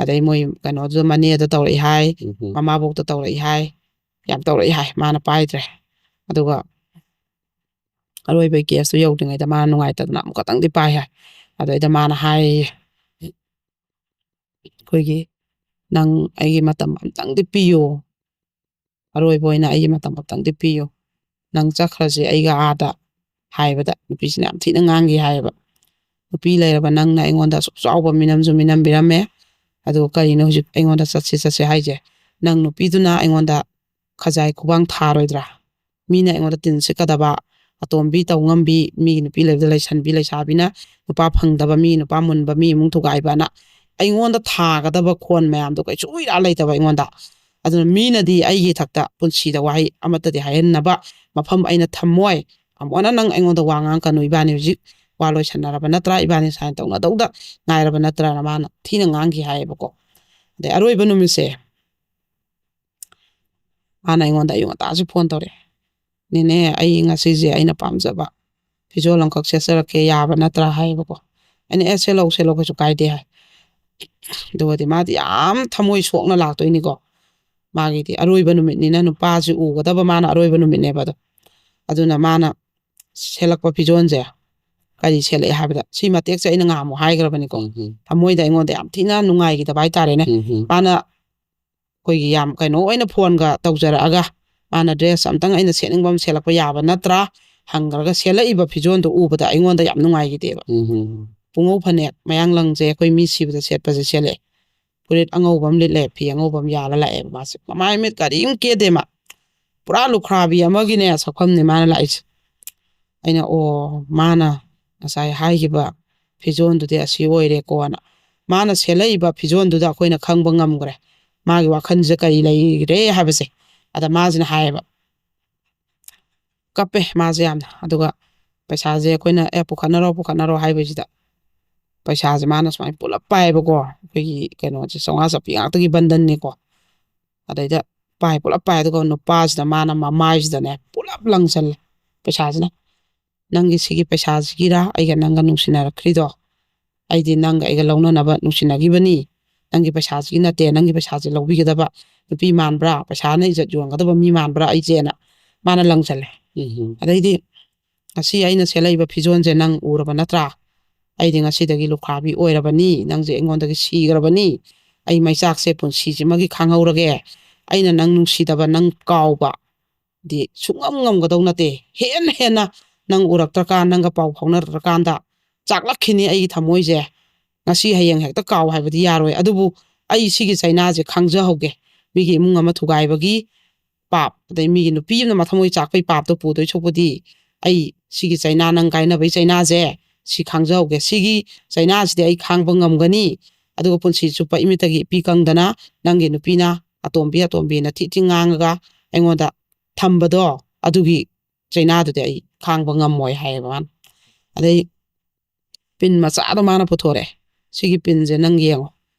ꯑꯗꯩ ꯃꯣꯏ ꯀꯩꯅꯣꯗꯨꯗ, ꯃꯅꯦꯗ ꯇꯧꯔꯛꯏ ꯍꯥꯏ, ꯎꯝ꯫ ꯃꯃꯥꯕꯣꯛꯇ ꯇꯧꯔꯛꯏ ꯍꯥꯏ, ꯌꯥꯝ ꯇꯧꯔꯛꯏ ꯍꯥꯏ, ꯃꯥꯅ ꯄꯥꯏꯗ꯭ꯔꯦ꯫ ꯑꯗꯨꯒ ꯑꯔꯣꯏꯕ ꯀꯦꯁꯇꯨ ꯌꯧꯗ꯭ꯔꯤꯉꯩꯗ ꯃꯥꯅ ꯅꯨꯡꯉꯥꯏꯇꯗꯅ ꯑꯃꯨꯛ ꯈꯛꯇꯪꯗꯤ ꯄꯥꯏ ꯍꯥꯏ꯫ ꯑꯗꯩꯗ ꯃꯥꯅ ꯍꯥꯏꯌꯦ, ꯑꯩꯈꯣꯏꯒꯤ, "ꯅꯪ ꯑꯩꯒꯤ ꯃꯇꯝ ꯑꯝꯇꯪꯗꯤ ꯄꯤꯌꯨ, ꯑꯔꯣꯏꯕ ꯑꯣꯏꯅ ꯑꯩꯒꯤ ꯃꯇꯝ ꯑꯝꯇꯪꯗꯤ ꯄꯤꯌꯨ, ꯅꯪ ꯆꯠꯈ꯭ꯔꯁꯦ ꯑꯩꯒ ꯑꯥꯗ" ꯍꯥꯏꯕꯗ ꯅꯨꯄꯤꯁꯤꯅ ꯌꯥꯝ ꯊꯤꯅ ꯉꯥꯡꯈꯤ ꯍꯥꯏꯌꯦꯕ꯫ "ꯅꯨꯄꯤ ꯂꯩꯔꯕ ꯅꯪꯅ ꯑꯩꯉꯣꯟꯗ ꯑꯁꯨꯛ ꯆꯥꯎꯕ ꯃꯤꯅꯝꯁꯨ ꯃꯤꯅꯝꯕꯤꯔꯝꯃꯦ, ꯑꯗꯨꯒ ꯀꯔꯤꯅꯣ ꯍꯧꯖꯤꯛ ꯑꯩꯉꯣꯟꯗ ꯆꯠꯁꯤ ꯆꯠꯁꯤ ꯍꯥꯏꯁꯦ? ꯅꯪ ꯅꯨꯄꯤꯗꯨꯅ ꯑꯩꯉꯣꯟꯗ ꯈꯖꯥꯏ ꯈꯨꯕꯥꯡ ꯊꯥꯔꯣꯏꯗ꯭ꯔꯥ? ꯃꯤꯅ ꯑꯩꯉꯣꯟꯗ ꯇꯤꯟ ꯁꯤꯠꯀꯗꯕ, ꯑꯇꯣꯝꯕꯤ ꯇꯧ ꯉꯝꯕꯤ, ꯃꯤꯒꯤ ꯅꯨꯄꯤ ꯂꯩꯕꯗ ꯂꯩꯁꯟꯕꯤ, ꯂꯩꯁꯥꯕꯤꯅ ꯅꯨꯄꯥ ꯐꯪꯗꯕ, ꯃꯤ ꯅꯨꯄꯥ ꯃꯨꯟꯕ, ꯃꯤ ꯏꯃꯨꯡ ꯊꯨꯒꯥꯏꯕꯅ ꯑꯩꯉꯣꯟꯗ ꯊꯥꯒꯗꯕ ꯈꯣꯟ ꯃꯌꯥꯝꯗꯣ ꯀꯩꯁꯨ ꯏꯔꯥ ꯂꯩꯇꯕ ꯑꯩꯉꯣꯟꯗ꯫ ꯑꯗꯨꯅ ꯃꯤꯅꯗꯤ ꯑꯩꯒꯤ ꯏꯊꯛꯇ ꯄꯨꯟꯁꯤꯗ ꯋꯥꯍꯩ ꯑꯃꯠꯇꯗꯤ ꯍꯥꯏꯍꯟꯅꯕ ꯃꯐꯝ ꯑꯩꯅ ꯊꯝꯃꯣꯏ꯫ ꯑꯃꯨꯛ ꯍꯟꯅ ꯅꯪ ꯑꯩꯉꯣꯟꯗ ꯋꯥ ꯉꯥꯡꯀꯅꯨ, ꯏꯕꯥꯅꯤ ꯍꯧꯖꯤꯛ ꯋꯥ ꯂꯣꯏꯁꯟꯅꯔꯕ ꯅꯠꯇ꯭ꯔꯥ? ꯏꯕꯥꯅꯤ ꯁꯨꯃꯥꯏꯅ ꯇꯧꯅꯗꯧꯗ ꯉꯥꯏꯔꯕ ꯅꯠꯇ꯭ꯔꯥꯅ" ꯃꯥꯅ ꯊꯤꯅ ꯉꯥꯡꯈꯤ ꯍꯥꯏꯌꯦꯕꯀꯣ꯫ ꯑꯗꯩ ꯑꯔꯣꯏꯕ ꯅꯨꯃꯤꯠꯁꯦ ꯃꯥꯅ ꯑꯩꯉꯣꯟꯗ ꯑꯌꯨꯛ ꯉꯟꯇꯥꯁꯨ ꯐꯣꯟ ꯇꯧꯔꯛꯑꯦ꯫ "ꯅꯦꯅꯦ, ꯑꯩ ꯉꯁꯤꯁꯦ ꯑꯩꯅ ꯄꯥꯝꯖꯕ ꯐꯤꯖꯣꯜ ꯑꯃꯈꯛ ꯁꯦꯠꯆꯔꯛꯀꯦ, ꯌꯥꯕ ꯅꯠꯇ꯭ꯔꯥ?" ꯍꯥꯏꯌꯦꯕꯀꯣ꯫ ꯑꯩꯅ, "ꯑꯦ, ꯁꯦꯠꯂꯧ, ꯁꯦꯠꯂꯧ, ꯀꯩꯁꯨ ꯀꯥꯏꯗꯦ" ꯍꯥꯏ꯫ ꯑꯗꯨꯒꯗꯤ ꯃꯥꯗꯤ ꯌꯥꯝ ꯊꯃꯣꯏ ꯁꯣꯛꯅ ꯂꯥꯛꯇꯣꯏꯅꯤꯀꯣ꯫ ꯃꯥꯒꯤꯗꯤ ꯑꯔꯣꯏꯕ ꯅꯨꯃꯤꯠꯅꯤꯅ, ꯅꯨꯄꯥꯁꯤ ꯎꯒꯗꯕ ꯃꯥꯅ ꯑꯔꯣꯏꯕ ꯅꯨꯃꯤꯠꯅꯦꯕ ꯑꯗꯣ꯫ ꯑꯗꯨꯅ ꯃꯥꯅ ꯁꯦꯠꯂꯛꯄ ꯐꯤꯖꯣꯜꯁꯦ ꯀꯔꯤ ꯁꯦꯠꯂꯛꯑꯦ ꯍꯥꯏꯕꯗ, ꯁꯤ ꯃꯇꯦꯛꯁꯦ ꯑꯩꯅ ꯉꯥꯃꯨꯛ ꯍꯥꯏꯈ꯭ꯔꯕꯅꯤꯀꯣ꯫ ꯎꯝ, ꯎꯝ꯫ ꯊꯃꯣꯏꯗ ꯑꯩꯉꯣꯟꯗ ꯌꯥꯝ ꯊꯤꯅ ꯅꯨꯡꯉꯥꯏꯈꯤꯗꯕ ꯍꯥꯏꯇꯥꯔꯦꯅꯦ꯫ ꯎꯝ, ꯎꯝ꯫ ꯃꯥꯅ ꯑꯩꯈꯣꯏꯒꯤ ꯌꯥꯝ ꯀꯩꯅꯣ ꯑꯣꯏꯅ ꯐꯣꯟꯒ ꯇꯧꯖꯔꯛꯑꯒ, ꯃꯥꯅ ꯗ꯭ꯔꯦꯁ ꯑꯝꯇꯪ ꯑꯩꯅ ꯁꯦꯠꯅꯤꯡꯕ ꯑꯃ ꯁꯦꯠꯂꯛꯄ ꯌꯥꯕ ꯅꯠꯇ꯭ꯔꯥ ꯍꯪꯈ꯭ꯔꯒ ꯁꯦꯠꯂꯛꯏꯕ ꯐꯤꯖꯣꯜꯗꯣ ꯎꯕꯗ ꯑꯩꯉꯣꯟꯗ ꯌꯥꯝ ꯅꯨꯡꯉꯥꯏꯈꯤꯗꯦꯕ꯫ ꯎꯝ, ꯎꯝ꯫ ꯄꯨꯡꯉꯧ ꯐꯅꯦꯛ, ꯃꯌꯥꯡ ꯂꯪꯁꯦ ꯑꯩꯈꯣꯏ ꯃꯤ ꯁꯤꯕꯗ ꯁꯦꯠꯄꯁꯦ ꯁꯦꯠꯂꯛꯑꯦ꯫ ꯐꯨꯔꯤꯠ ꯑꯉꯧꯕ ꯑꯃ ꯂꯤꯠꯂꯦ, ꯐꯤ ꯑꯉꯧꯕ ꯑꯃ ꯌꯥꯜꯂ ꯂꯥꯛꯑꯦꯕ ꯃꯥꯁꯦ꯫ ꯃꯃꯥꯏ ꯃꯤꯠ ꯀꯔꯤꯝ ꯀꯦꯗꯦ ꯃꯥ꯫ ꯄꯨꯔꯥ ꯂꯨꯈ꯭ꯔꯥꯕꯤ ꯑꯃꯒꯤꯅꯦ ꯁꯛꯐꯝꯅꯦ ꯃꯥꯅ ꯂꯥꯛꯏꯁꯦ꯫ ꯑꯩꯅ, "ꯑꯣ, ꯃꯥꯅ ꯉꯁꯥꯏ ꯍꯥꯏꯈꯤꯕ ꯐꯤꯖꯣꯜꯗꯨꯗꯤ ꯑꯁꯤ ꯑꯣꯏꯔꯦꯀꯣꯅ"꯫ ꯃꯥꯅ ꯁꯦꯠꯂꯛꯏꯕ ꯐꯤꯖꯣꯜꯗꯨꯗ ꯑꯩꯈꯣꯏꯅ ꯈꯪꯕ ꯉꯝꯈ꯭ꯔꯦ ꯃꯥꯒꯤ ꯋꯥꯈꯜꯁꯦ ꯀꯔꯤ ꯂꯩꯔꯦ ꯍꯥꯏꯕꯁꯦ꯫ ꯑꯗ ꯃꯥꯁꯤꯅ ꯍꯥꯏꯌꯦꯕ, ꯀꯞꯄꯦ ꯃꯥꯁꯦ ꯌꯥꯝꯅ꯫ ꯑꯗꯨꯒ ꯄꯩꯁꯥꯁꯦ ꯑꯩꯈꯣꯏꯅ, "ꯑꯦ, ꯄꯨꯈꯠꯅꯔꯣ, ꯄꯨꯈꯠꯅꯔꯣ" ꯍꯥꯏꯕꯁꯤꯗ, ꯄꯩꯁꯥꯁꯦ ꯃꯥꯅ ꯁꯨꯃꯥꯏꯅ ꯄꯨꯂꯞ ꯄꯥꯏꯌꯦꯕꯀꯣ꯫ ꯑꯩꯈꯣꯏꯒꯤ ꯀꯩꯅꯣꯁꯦ, ꯆꯥꯝꯃꯉꯥ ꯆꯠꯄꯤ ꯉꯥꯛꯇꯒꯤ ꯕꯟꯗꯟꯅꯤꯀꯣ꯫ ꯑꯗꯩꯗ ꯄꯥꯏ, ꯄꯨꯂꯞ ꯄꯥꯏ, ꯑꯗꯨꯒ ꯅꯨꯄꯥꯁꯤꯗ ꯃꯥꯅ ꯃꯃꯥꯏꯁꯤꯗꯅꯦ ꯄꯨꯂꯞ ꯂꯪꯁꯜꯂꯦ ꯄꯩꯁꯥꯁꯤꯅ꯫ "ꯅꯪꯒꯤ ꯁꯤꯒꯤ ꯄꯩꯁꯥꯁꯤꯒꯤꯔ ꯑꯩꯒ ꯅꯪꯒ ꯅꯨꯡꯁꯤꯅꯔꯛꯈ꯭ꯔꯤꯗꯣ? ꯑꯩꯗꯤ ꯅꯪꯒ ꯑꯩꯒ ꯂꯧꯅꯅꯕ ꯅꯨꯡꯁꯤꯅꯈꯤꯕꯅꯤ꯫ ꯅꯪꯒꯤ ꯄꯩꯁꯥꯁꯤꯒꯤ ꯅꯠꯇꯦ, ꯅꯪꯒꯤ ꯄꯩꯁꯥꯁꯤ ꯂꯧꯕꯤꯒꯗꯕ ꯅꯨꯄꯤ ꯃꯥꯟꯕ꯭ꯔꯥ? ꯄꯩꯁꯥꯅ ꯏꯖꯠ ꯌꯣꯟꯒꯗꯕ ꯃꯤ ꯃꯥꯟꯕ꯭ꯔꯥ ꯑꯩꯁꯦꯅ?" ꯃꯥꯅ ꯂꯪꯁꯜꯂꯦ꯫ ꯑꯗꯩꯗꯤ, "ꯉꯁꯤ ꯑꯩꯅ ꯁꯦꯠꯂꯛꯏꯕ ꯐꯤꯖꯣꯜꯁꯦ ꯅꯪ ꯎꯔꯕ ꯅꯠꯇ꯭ꯔꯥ? ꯑꯩꯗꯤ ꯉꯁꯤꯗꯒꯤ ꯂꯨꯈ꯭ꯔꯥꯕꯤ ꯑꯣꯏꯔꯕꯅꯤ, ꯅꯪꯁꯦ ꯑꯩꯉꯣꯟꯗꯒꯤ ꯁꯤꯈ꯭ꯔꯕꯅꯤ꯫ ꯑꯩ ꯃꯩꯆꯥꯛꯁꯦ ꯄꯨꯟꯁꯤꯁꯤꯃꯒꯤ ꯈꯥꯡꯍꯧꯔꯒꯦ꯫ ꯑꯩꯅ ꯅꯪ ꯅꯨꯡꯁꯤꯗꯕ, ꯅꯪ ꯀꯥꯎꯕ ꯗꯤ ꯁꯨꯡꯉꯝ ꯉꯝꯒꯗꯧ ꯅꯠꯇꯦ꯫ ꯍꯦꯟꯅ ꯍꯦꯟꯅ ꯅꯪ ꯎꯔꯛꯇ꯭ꯔꯀꯥꯟ, ꯅꯪꯒ ꯄꯥꯎ ꯐꯥꯎꯅꯔꯛꯇ꯭ꯔꯀꯥꯟꯗ ꯆꯥꯛꯂꯛꯈꯤꯅꯤ ꯑꯩꯒꯤ ꯊꯃꯣꯏꯁꯦ꯫ ꯉꯁꯤ ꯍꯌꯦꯡ ꯍꯦꯛꯇ ꯀꯥꯎ ꯍꯥꯏꯕꯗꯤ ꯌꯥꯔꯣꯏ꯫ ꯑꯗꯨꯕꯨ ꯑꯩ ꯁꯤꯒꯤ ꯆꯩꯅꯥꯁꯦ ꯈꯥꯡꯖꯍꯧꯒꯦ꯫ ꯃꯤꯒꯤ ꯏꯃꯨꯡ ꯑꯃ ꯊꯨꯒꯥꯏꯕꯒꯤ ꯄꯥꯞ, ꯑꯗꯩ ꯃꯤꯒꯤ ꯅꯨꯄꯤ ꯑꯃꯅ ꯃꯊꯃꯣꯏ ꯆꯥꯛꯄꯩ ꯄꯥꯞꯇꯣ ꯄꯨꯗꯣꯏ ꯁꯔꯨꯛꯄꯨꯗꯤ ꯑꯩ ꯁꯤꯒꯤ ꯆꯩꯅꯥ, ꯅꯪ ꯀꯥꯏꯅꯕꯩ ꯆꯩꯅꯥꯁꯦ, ꯁꯤ ꯈꯥꯡꯖꯍꯧꯒꯦ꯫ ꯁꯤꯒꯤ ꯆꯩꯅꯥꯁꯤꯗꯤ ꯑꯩ ꯈꯥꯡꯕ ꯉꯝꯒꯅꯤ꯫ ꯑꯗꯨꯒ ꯄꯨꯟꯁꯤ ꯆꯨꯞꯄ ꯏꯃꯤꯠꯇꯒꯤ ꯏꯄꯤ ꯀꯪꯗꯅ ꯅꯪꯒꯤ ꯅꯨꯄꯤꯅ ꯑꯇꯣꯝꯕꯤ, ꯑꯇꯣꯝꯕꯤꯅ ꯊꯤ ꯊꯤ ꯉꯥꯡꯉꯒ ꯑꯩꯉꯣꯟꯗ ꯊꯝꯕꯗꯣ, ꯑꯗꯨꯒꯤ ꯆꯩꯅꯥꯗꯨꯗꯤ ꯑꯩ ꯈꯥꯡꯕ ꯉꯝꯃꯣꯏ" ꯍꯥꯏꯌꯦꯕ ꯃꯥꯅ꯫ ꯑꯗꯩ ꯄꯤꯟ ꯃꯆꯥꯗꯣ ꯃꯥꯅ ꯄꯨꯊꯣꯔꯛꯑꯦ꯫ "ꯁꯤꯒꯤ ꯄꯤꯟꯁꯦ ꯅꯪ ꯌꯦꯡꯉꯣ꯫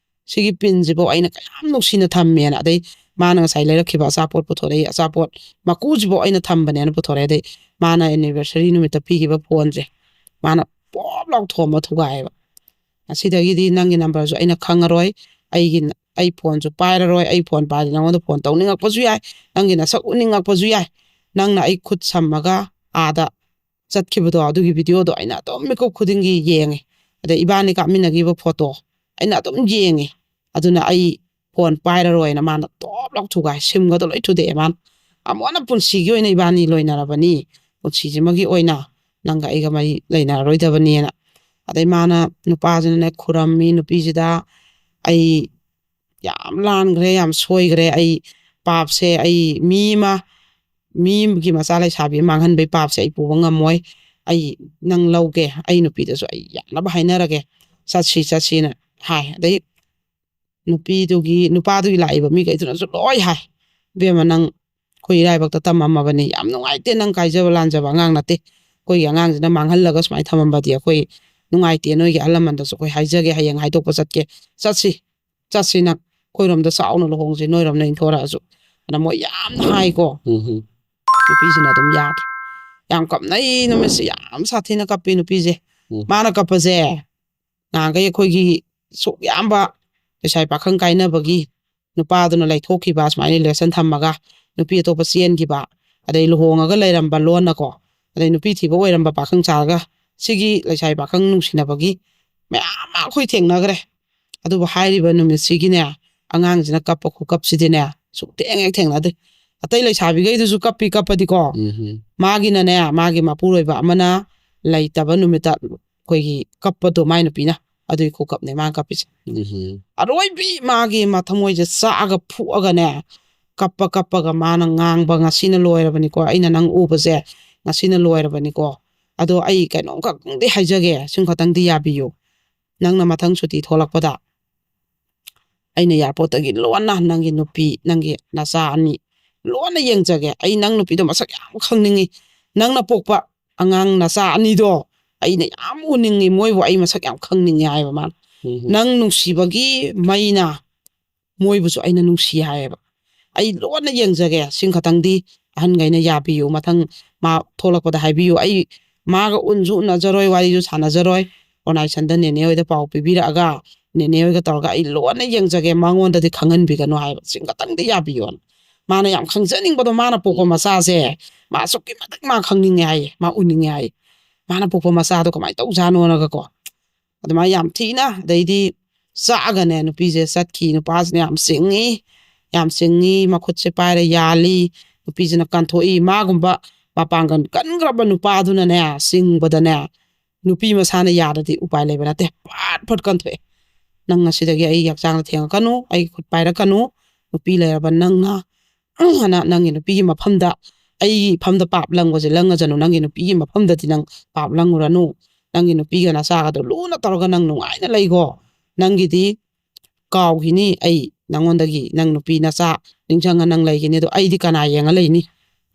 ꯁꯤꯒꯤ ꯄꯤꯟꯁꯤꯐꯥꯎ ꯑꯩꯅ ꯀꯌꯥꯝ ꯅꯨꯡꯁꯤꯅ ꯊꯝꯃꯦꯅ"꯫ ꯑꯗꯩ ꯃꯥꯅ ꯉꯁꯥꯏ ꯂꯩꯔꯛꯈꯤꯕ ꯑꯆꯥꯄꯣꯠ ꯄꯨꯊꯣꯔꯛꯏ, "ꯑꯆꯥꯄꯣꯠ ꯃꯀꯨꯁꯤꯐꯥꯎ ꯑꯩꯅ ꯊꯝꯕꯅꯦꯅ" ꯄꯨꯊꯣꯔꯛꯑꯦ꯫ ꯑꯗꯩ ꯃꯥꯅ anniversary ꯅꯨꯃꯤꯠꯇ ꯄꯤꯈꯤꯕ ꯐꯣꯟꯁꯦ ꯃꯥꯅ ꯄꯣꯞ ꯂꯥꯎꯊꯣꯛꯑꯝꯕ ꯊꯨꯒꯥꯏꯌꯦꯕ꯫ "ꯉꯁꯤꯗꯒꯤꯗꯤ ꯅꯪꯒꯤ ꯅꯝꯕꯔꯁꯨ ꯑꯩꯅ ꯈꯪꯉꯔꯣꯏ, ꯑꯩꯒꯤ, ꯑꯩ ꯐꯣꯟꯁꯨ ꯄꯥꯏꯔꯔꯣꯏ, ꯑꯩ ꯐꯣꯟ ꯄꯥꯏꯔꯗꯤ ꯅꯪꯉꯣꯟꯗ ꯐꯣꯟ ꯇꯧꯅꯤꯡꯉꯛꯄꯁꯨ ꯌꯥꯏ, ꯅꯪꯒꯤ ꯅꯁꯛ ꯎꯠꯅꯤꯡꯉꯛꯄꯁꯨ ꯌꯥꯏ, ꯅꯪꯅ ꯑꯩ ꯈꯨꯠ ꯁꯝꯃꯒ ꯑꯥꯗ ꯆꯠꯈꯤꯕꯗꯣ, ꯑꯗꯨꯒꯤ ꯚꯤꯗꯤꯑꯣꯗꯣ ꯑꯩꯅ ꯑꯗꯨꯝ ꯃꯤꯀꯨꯞ ꯈꯨꯗꯤꯡꯒꯤ ꯌꯦꯡꯉꯦ꯫ ꯑꯗꯩ ꯏꯕꯥꯅꯤ ꯀꯥꯞꯃꯤꯟꯅꯈꯤꯕ ꯐꯣꯇꯣ ꯑꯩꯅ ꯑꯗꯨꯝ ꯌꯦꯡꯉꯦ꯫ ꯑꯗꯨꯅ ꯑꯩ ꯐꯣꯟ ꯄꯥꯏꯔꯔꯣꯏꯅ" ꯃꯥꯅ ꯇꯣꯞ ꯂꯥꯎ ꯊꯨꯒꯥꯏ, ꯁꯤꯝꯒꯗꯣ ꯂꯣꯏ ꯊꯨꯗꯦꯛꯑꯦ ꯃꯥꯅ꯫ "ꯑꯃꯨꯛ ꯍꯟꯅ ꯄꯨꯟꯁꯤꯒꯤ ꯑꯣꯏꯅ ꯏꯕꯥꯅꯤ ꯂꯣꯏꯅꯔꯕꯅꯤ, ꯄꯨꯟꯁꯤꯁꯤꯃꯒꯤ ꯑꯣꯏꯅ ꯅꯪꯒ ꯑꯩꯒ ꯃꯔꯤ ꯂꯩꯅꯔꯔꯣꯏꯗꯕꯅꯦꯅ"꯫ ꯑꯗꯩ ꯃꯥꯅ ꯅꯨꯄꯥꯁꯤꯅꯅꯦ ꯈꯨꯔꯝꯃꯤ ꯅꯨꯄꯤꯁꯤꯗ, "ꯑꯩ ꯌꯥꯝ ꯂꯥꯟꯈ꯭ꯔꯦ, ꯌꯥꯝ ꯁꯣꯏꯈ꯭ꯔꯦ꯫ ꯑꯩ ꯄꯥꯞꯁꯦ, ꯑꯩ ꯃꯤ ꯑꯃ, ꯃꯤ ꯑꯃꯒꯤ ꯃꯆꯥ ꯂꯩꯁꯥꯕꯤ ꯑꯃ ꯃꯥꯡꯍꯟꯕꯩ ꯄꯥꯞꯁꯦ ꯑꯩ ꯄꯨꯕ ꯉꯝꯃꯣꯏ꯫ ꯑꯩ ꯅꯪ ꯂꯧꯒꯦ, ꯑꯩ ꯅꯨꯄꯤꯗꯁꯨ ꯑꯩ ꯌꯥꯅꯕ ꯍꯥꯏꯅꯔꯒꯦ, ꯆꯠꯁꯤ ꯆꯠꯁꯤꯅ" ꯍꯥꯏ꯫ ꯑꯗꯩ ꯅꯨꯄꯤꯗꯨꯒꯤ, ꯅꯨꯄꯥꯗꯨꯒꯤ ꯂꯥꯛꯏꯕ ꯃꯤꯈꯩꯗꯨꯅꯁꯨ ꯂꯣꯏ ꯍꯥꯏ, "ꯏꯕꯦꯝꯃ, ꯅꯪ ꯑꯩꯈꯣꯏ ꯏꯔꯥꯏꯕꯛꯇ ꯇꯝꯃꯝꯃꯕꯅꯤ꯫ ꯌꯥꯝ ꯅꯨꯡꯉꯥꯏꯇꯦ, ꯅꯪ ꯀꯥꯏꯖꯕ ꯂꯥꯟꯖꯕ ꯑꯉꯥꯡ ꯅꯠꯇꯦ꯫ ꯑꯩꯈꯣꯏꯒꯤ ꯑꯉꯥꯡꯁꯤꯅ ꯃꯥꯡꯍꯜꯂꯒ ꯁꯨꯃꯥꯏꯅ ꯊꯝꯃꯝꯕꯗꯤ ꯑꯩꯈꯣꯏ ꯅꯨꯡꯉꯥꯏꯇꯦ, ꯅꯣꯏꯒꯤ ꯑꯍꯜ ꯂꯃꯟꯗꯁꯨ ꯑꯩꯈꯣꯏ ꯍꯥꯏꯖꯒꯦ, ꯍꯌꯦꯡ ꯍꯥꯏꯗꯣꯛꯄ ꯆꯠꯀꯦ, ꯆꯠꯁꯤ, ꯆꯠꯁꯤ, ꯅꯪ ꯑꯩꯈꯣꯏꯔꯣꯝꯗ ꯆꯥꯎꯅ ꯂꯨꯍꯣꯡꯁꯤ, ꯅꯣꯏꯔꯣꯝꯅ ꯏꯟꯊꯣꯔꯛꯑꯁꯨ" ꯑꯅ ꯃꯣꯏ ꯌꯥꯝꯅ ꯍꯥꯏꯀꯣ꯫ ꯎꯝ꯫ ꯅꯨꯄꯤꯁꯤꯅ ꯑꯗꯨꯝ ꯌꯥꯗ꯭ꯔꯦ꯫ ꯌꯥꯝ ꯀꯞꯅꯩ ꯅꯨꯃꯤꯠꯁꯦ, ꯌꯥꯝ ꯁꯥꯊꯤꯅ ꯀꯞꯄꯤ ꯅꯨꯄꯤꯁꯦ꯫ ꯎꯝ. ꯃꯥꯅ ꯀꯞꯄꯁꯦ ꯅꯍꯥꯟꯈꯩ ꯑꯩꯈꯣꯏꯒꯤ ꯁꯨꯛ ꯌꯥꯝꯕ ꯂꯩꯁꯥꯕꯤ ꯄꯥꯈꯪ ꯀꯥꯏꯅꯕꯒꯤ ꯅꯨꯄꯥꯗꯨꯅ ꯂꯩꯊꯣꯛꯈꯤꯕ, ꯁꯨꯃꯥꯏꯅ relation ꯊꯝꯃꯒ ꯅꯨꯄꯤ ꯑꯇꯣꯞꯄ ꯆꯦꯟꯈꯤꯕ, ꯑꯗꯩ ꯂꯨꯍꯣꯡꯉꯒ ꯂꯩꯔꯝꯕ ꯂꯣꯟꯅꯀꯣ, ꯑꯗꯩ ꯅꯨꯄꯤ ꯊꯤꯕ ꯑꯣꯏꯔꯝꯕ ꯄꯥꯈꯪ ꯁꯥꯔꯒ, ꯁꯤꯒꯤ ꯂꯩꯁꯥꯕꯤ ꯄꯥꯈꯪ ꯅꯨꯡꯁꯤꯅꯕꯒꯤ ꯃꯌꯥꯝ ꯑꯃ ꯑꯩꯈꯣꯏ ꯊꯦꯡꯅꯈ꯭ꯔꯦ꯫ ꯑꯗꯨꯕꯨ ꯍꯥꯏꯔꯤꯕ ꯅꯨꯃꯤꯠꯁꯤꯒꯤꯅꯦ, ꯑꯉꯥꯡꯁꯤꯅ ꯀꯞꯄ ꯈꯨꯀꯞꯁꯤꯗꯤꯅꯦ ꯁꯨꯛꯊꯦꯡ ꯍꯦꯛ ꯊꯦꯡꯅꯗꯦ꯫ ꯑꯇꯩ ꯂꯩꯁꯥꯕꯤꯈꯩꯗꯨꯁꯨ ꯀꯞꯄꯤ ꯀꯞꯄꯗꯤꯀꯣ, ꯎꯝ. ꯃꯥꯒꯤꯅꯅꯦ, ꯃꯥꯒꯤ ꯃꯄꯨꯔꯣꯏꯕ ꯑꯃꯅ ꯂꯩꯇꯕ ꯅꯨꯃꯤꯠꯇ ꯑꯩꯈꯣꯏꯒꯤ ꯀꯞꯄꯗꯣ, ꯃꯥꯏ ꯅꯨꯄꯤꯅ ꯑꯗꯨꯒꯤ ꯈꯨꯀꯞꯅꯦ ꯃꯥꯅ ꯀꯞꯄꯤꯁꯦ꯫ ꯎꯝ. ꯑꯔꯣꯏꯕꯤ ꯃꯥꯒꯤ ꯃꯊꯃꯣꯏꯁꯦ ꯆꯥꯛꯑꯒ ꯐꯨꯛꯑꯒꯅꯦ, ꯀꯞꯄ ꯀꯞꯄꯒ ꯃꯥꯅ ꯉꯥꯡꯕ, "ꯉꯁꯤꯅ ꯂꯣꯏꯔꯕꯅꯤꯀꯣ, ꯑꯩꯅ ꯅꯪ ꯎꯕꯁꯦ ꯉꯁꯤꯅ ꯂꯣꯏꯔꯕꯅꯤꯀꯣ꯫ ꯑꯗꯣ ꯑꯩ ꯀꯩꯅꯣꯝꯈꯛꯇꯪꯗꯤ ꯍꯥꯏꯖꯒꯦ, ꯁꯤꯃ ꯈꯛꯇꯪꯗꯤ ꯌꯥꯕꯤꯌꯨ꯫ ꯅꯪꯅ ꯃꯊꯪ ꯁꯨꯇꯤ ꯊꯣꯛꯂꯛꯄꯗ ꯑꯩꯅ airportꯇꯒꯤ ꯂꯣꯟꯅ ꯅꯪꯒꯤ ꯅꯨꯄꯤ, ꯅꯪꯒꯤ ꯅꯆꯥ ꯑꯅꯤ ꯂꯣꯟꯅ ꯌꯦꯡꯖꯒꯦ꯫ ꯑꯩ ꯅꯪ ꯅꯨꯄꯤꯗꯣ ꯃꯁꯛ ꯌꯥꯝ ꯈꯪꯅꯤꯡꯉꯤ꯫ ꯅꯪꯅ ꯄꯣꯛꯄ ꯑꯉꯥꯡ ꯅꯆꯥ ꯑꯅꯤꯗꯣ ꯑꯩꯅ ꯌꯥꯝ ꯎꯅꯤꯡꯉꯤ, ꯃꯣꯏꯕꯨ ꯑꯩ ꯃꯁꯛ ꯌꯥꯝ ꯈꯪꯅꯤꯡꯉꯤ" ꯍꯥꯏꯕ ꯃꯥꯅ꯫ ꯎꯝ. "ꯅꯪ ꯅꯨꯡꯁꯤꯕꯒꯤ ꯃꯩꯅ ꯃꯣꯏꯕꯨꯁꯨ ꯑꯩꯅ ꯅꯨꯡꯁꯤ" ꯍꯥꯏꯌꯦꯕ꯫ "ꯑꯩ ꯂꯣꯟꯅ ꯌꯦꯡꯖꯒꯦ, ꯁꯤ ꯈꯛꯇꯪꯗꯤ ꯑꯍꯟꯈꯩꯅ ꯌꯥꯕꯤꯌꯨ, ꯃꯊꯪ ꯃꯥ ꯊꯣꯛꯂꯛꯄꯗ ꯍꯥꯏꯕꯤꯌꯨ꯫ ꯑꯩ ꯃꯥꯒ ꯎꯟꯁꯨ ꯎꯅꯖꯔꯣꯏ, ꯋꯥꯔꯤꯁꯨ ꯁꯥꯟꯅꯖꯔꯣꯏ, ꯑꯣꯟꯂꯥꯏꯟꯗ ꯅꯦꯅꯦ ꯍꯣꯏꯗ ꯄꯥꯎ ꯄꯤꯕꯤꯔꯛꯑꯒ ꯅꯦꯅꯦ ꯍꯣꯏꯒ ꯇꯧꯔꯒ ꯑꯩ ꯂꯣꯟꯅ ꯌꯦꯡꯖꯒꯦ, ꯃꯉꯣꯟꯗꯗꯤ ꯈꯪꯍꯟꯕꯤꯒꯅꯨ" ꯍꯥꯏꯕ꯫ "ꯁꯤ ꯈꯛꯇꯪꯗꯤ ꯌꯥꯕꯤꯌꯣꯅ"꯫ ꯃꯥꯅ ꯌꯥꯝ ꯈꯪꯖꯅꯤꯡꯕꯗꯣ, ꯃꯥꯅ ꯄꯣꯛꯄ ꯃꯆꯥꯁꯦ ꯃꯥ ꯑꯁꯨꯛꯀꯤ ꯃꯇꯤꯛ ꯃꯥ ꯈꯪꯅꯤꯡꯉꯦ ꯍꯥꯏꯌꯦ, ꯃꯥ ꯎꯅꯤꯡꯉꯦ ꯍꯥꯏꯌꯦ꯫ ꯃꯥꯅ ꯄꯣꯛꯄ ꯃꯆꯥꯗꯣ ꯀꯃꯥꯏꯅ ꯇꯧꯖꯥꯠꯅꯣꯅꯒꯀꯣ꯫ ꯑꯗꯨꯃꯥꯏꯅ ꯌꯥꯝ ꯊꯤꯅ, ꯑꯗꯩꯗꯤ ꯆꯥꯛꯑꯒꯅꯦ ꯅꯨꯄꯤꯁꯦ ꯆꯠꯈꯤ꯫ ꯅꯨꯄꯥꯁꯤꯅ ꯌꯥꯝ ꯆꯤꯡꯉꯤ, ꯌꯥꯝ ꯆꯤꯡꯉꯤ, ꯃꯈꯨꯠꯁꯦ ꯄꯥꯏꯔ ꯌꯥꯜꯂꯤ꯫ ꯅꯨꯄꯤꯁꯤꯅ ꯀꯟꯊꯣꯛꯏ꯫ ꯃꯥꯒꯨꯝꯕ ꯃꯄꯥꯡꯒꯜ ꯀꯟꯈ꯭ꯔꯕ ꯅꯨꯄꯥꯗꯨꯅꯅꯦ ꯆꯤꯡꯕꯗꯅꯦ, ꯅꯨꯄꯤ ꯃꯁꯥꯅ ꯌꯥꯗꯗꯤ ꯎꯄꯥꯏ ꯂꯩꯕ ꯅꯠꯇꯦ꯫ ꯐꯠ ꯐꯠ ꯀꯟꯊꯣꯛꯑꯦ꯫ "ꯅꯪ ꯉꯁꯤꯗꯒꯤ ꯑꯩ ꯍꯛꯆꯥꯡꯗ ꯊꯦꯡꯉꯛꯀꯅꯨ, ꯑꯩꯒꯤ ꯈꯨꯠ ꯄꯥꯏꯔꯛꯀꯅꯨ, ꯅꯨꯄꯤ ꯂꯩꯔꯕ ꯅꯪꯅ, ꯅ-, ꯅꯪꯒꯤ ꯅꯨꯄꯤꯒꯤ ꯃꯐꯝꯗ, ꯑꯩꯒꯤ ꯏꯐꯝꯗ ꯄꯥꯞ ꯂꯪꯕꯁꯦ ꯂꯪꯉꯖꯅꯨ, ꯅꯪꯒꯤ ꯅꯨꯄꯤꯒꯤ ꯃꯐꯝꯗꯗꯤ ꯅꯪ ꯄꯥꯞ ꯂꯪꯉꯨꯔꯅꯨ, ꯅꯪꯒꯤ ꯅꯨꯄꯤꯒ ꯅꯆꯥꯒꯗꯣ ꯂꯨꯅ ꯇꯧꯔꯒ ꯅꯪ ꯅꯨꯡꯉꯥꯏꯅ ꯂꯩꯒꯣ, ꯅꯪꯒꯤꯗꯤ ꯀꯥꯎꯈꯤꯅꯤ ꯑꯩ ꯅꯪꯉꯣꯟꯗꯒꯤ, ꯅꯪ ꯅꯨꯄꯤ ꯅꯆꯥ ꯅꯤꯡꯁꯤꯡꯉ ꯅꯪ ꯂꯩꯈꯤꯅꯤ, ꯑꯗꯣ ꯑꯩꯗꯤ ꯀꯅꯥ ꯌꯦꯡꯉ ꯂꯩꯅꯤ?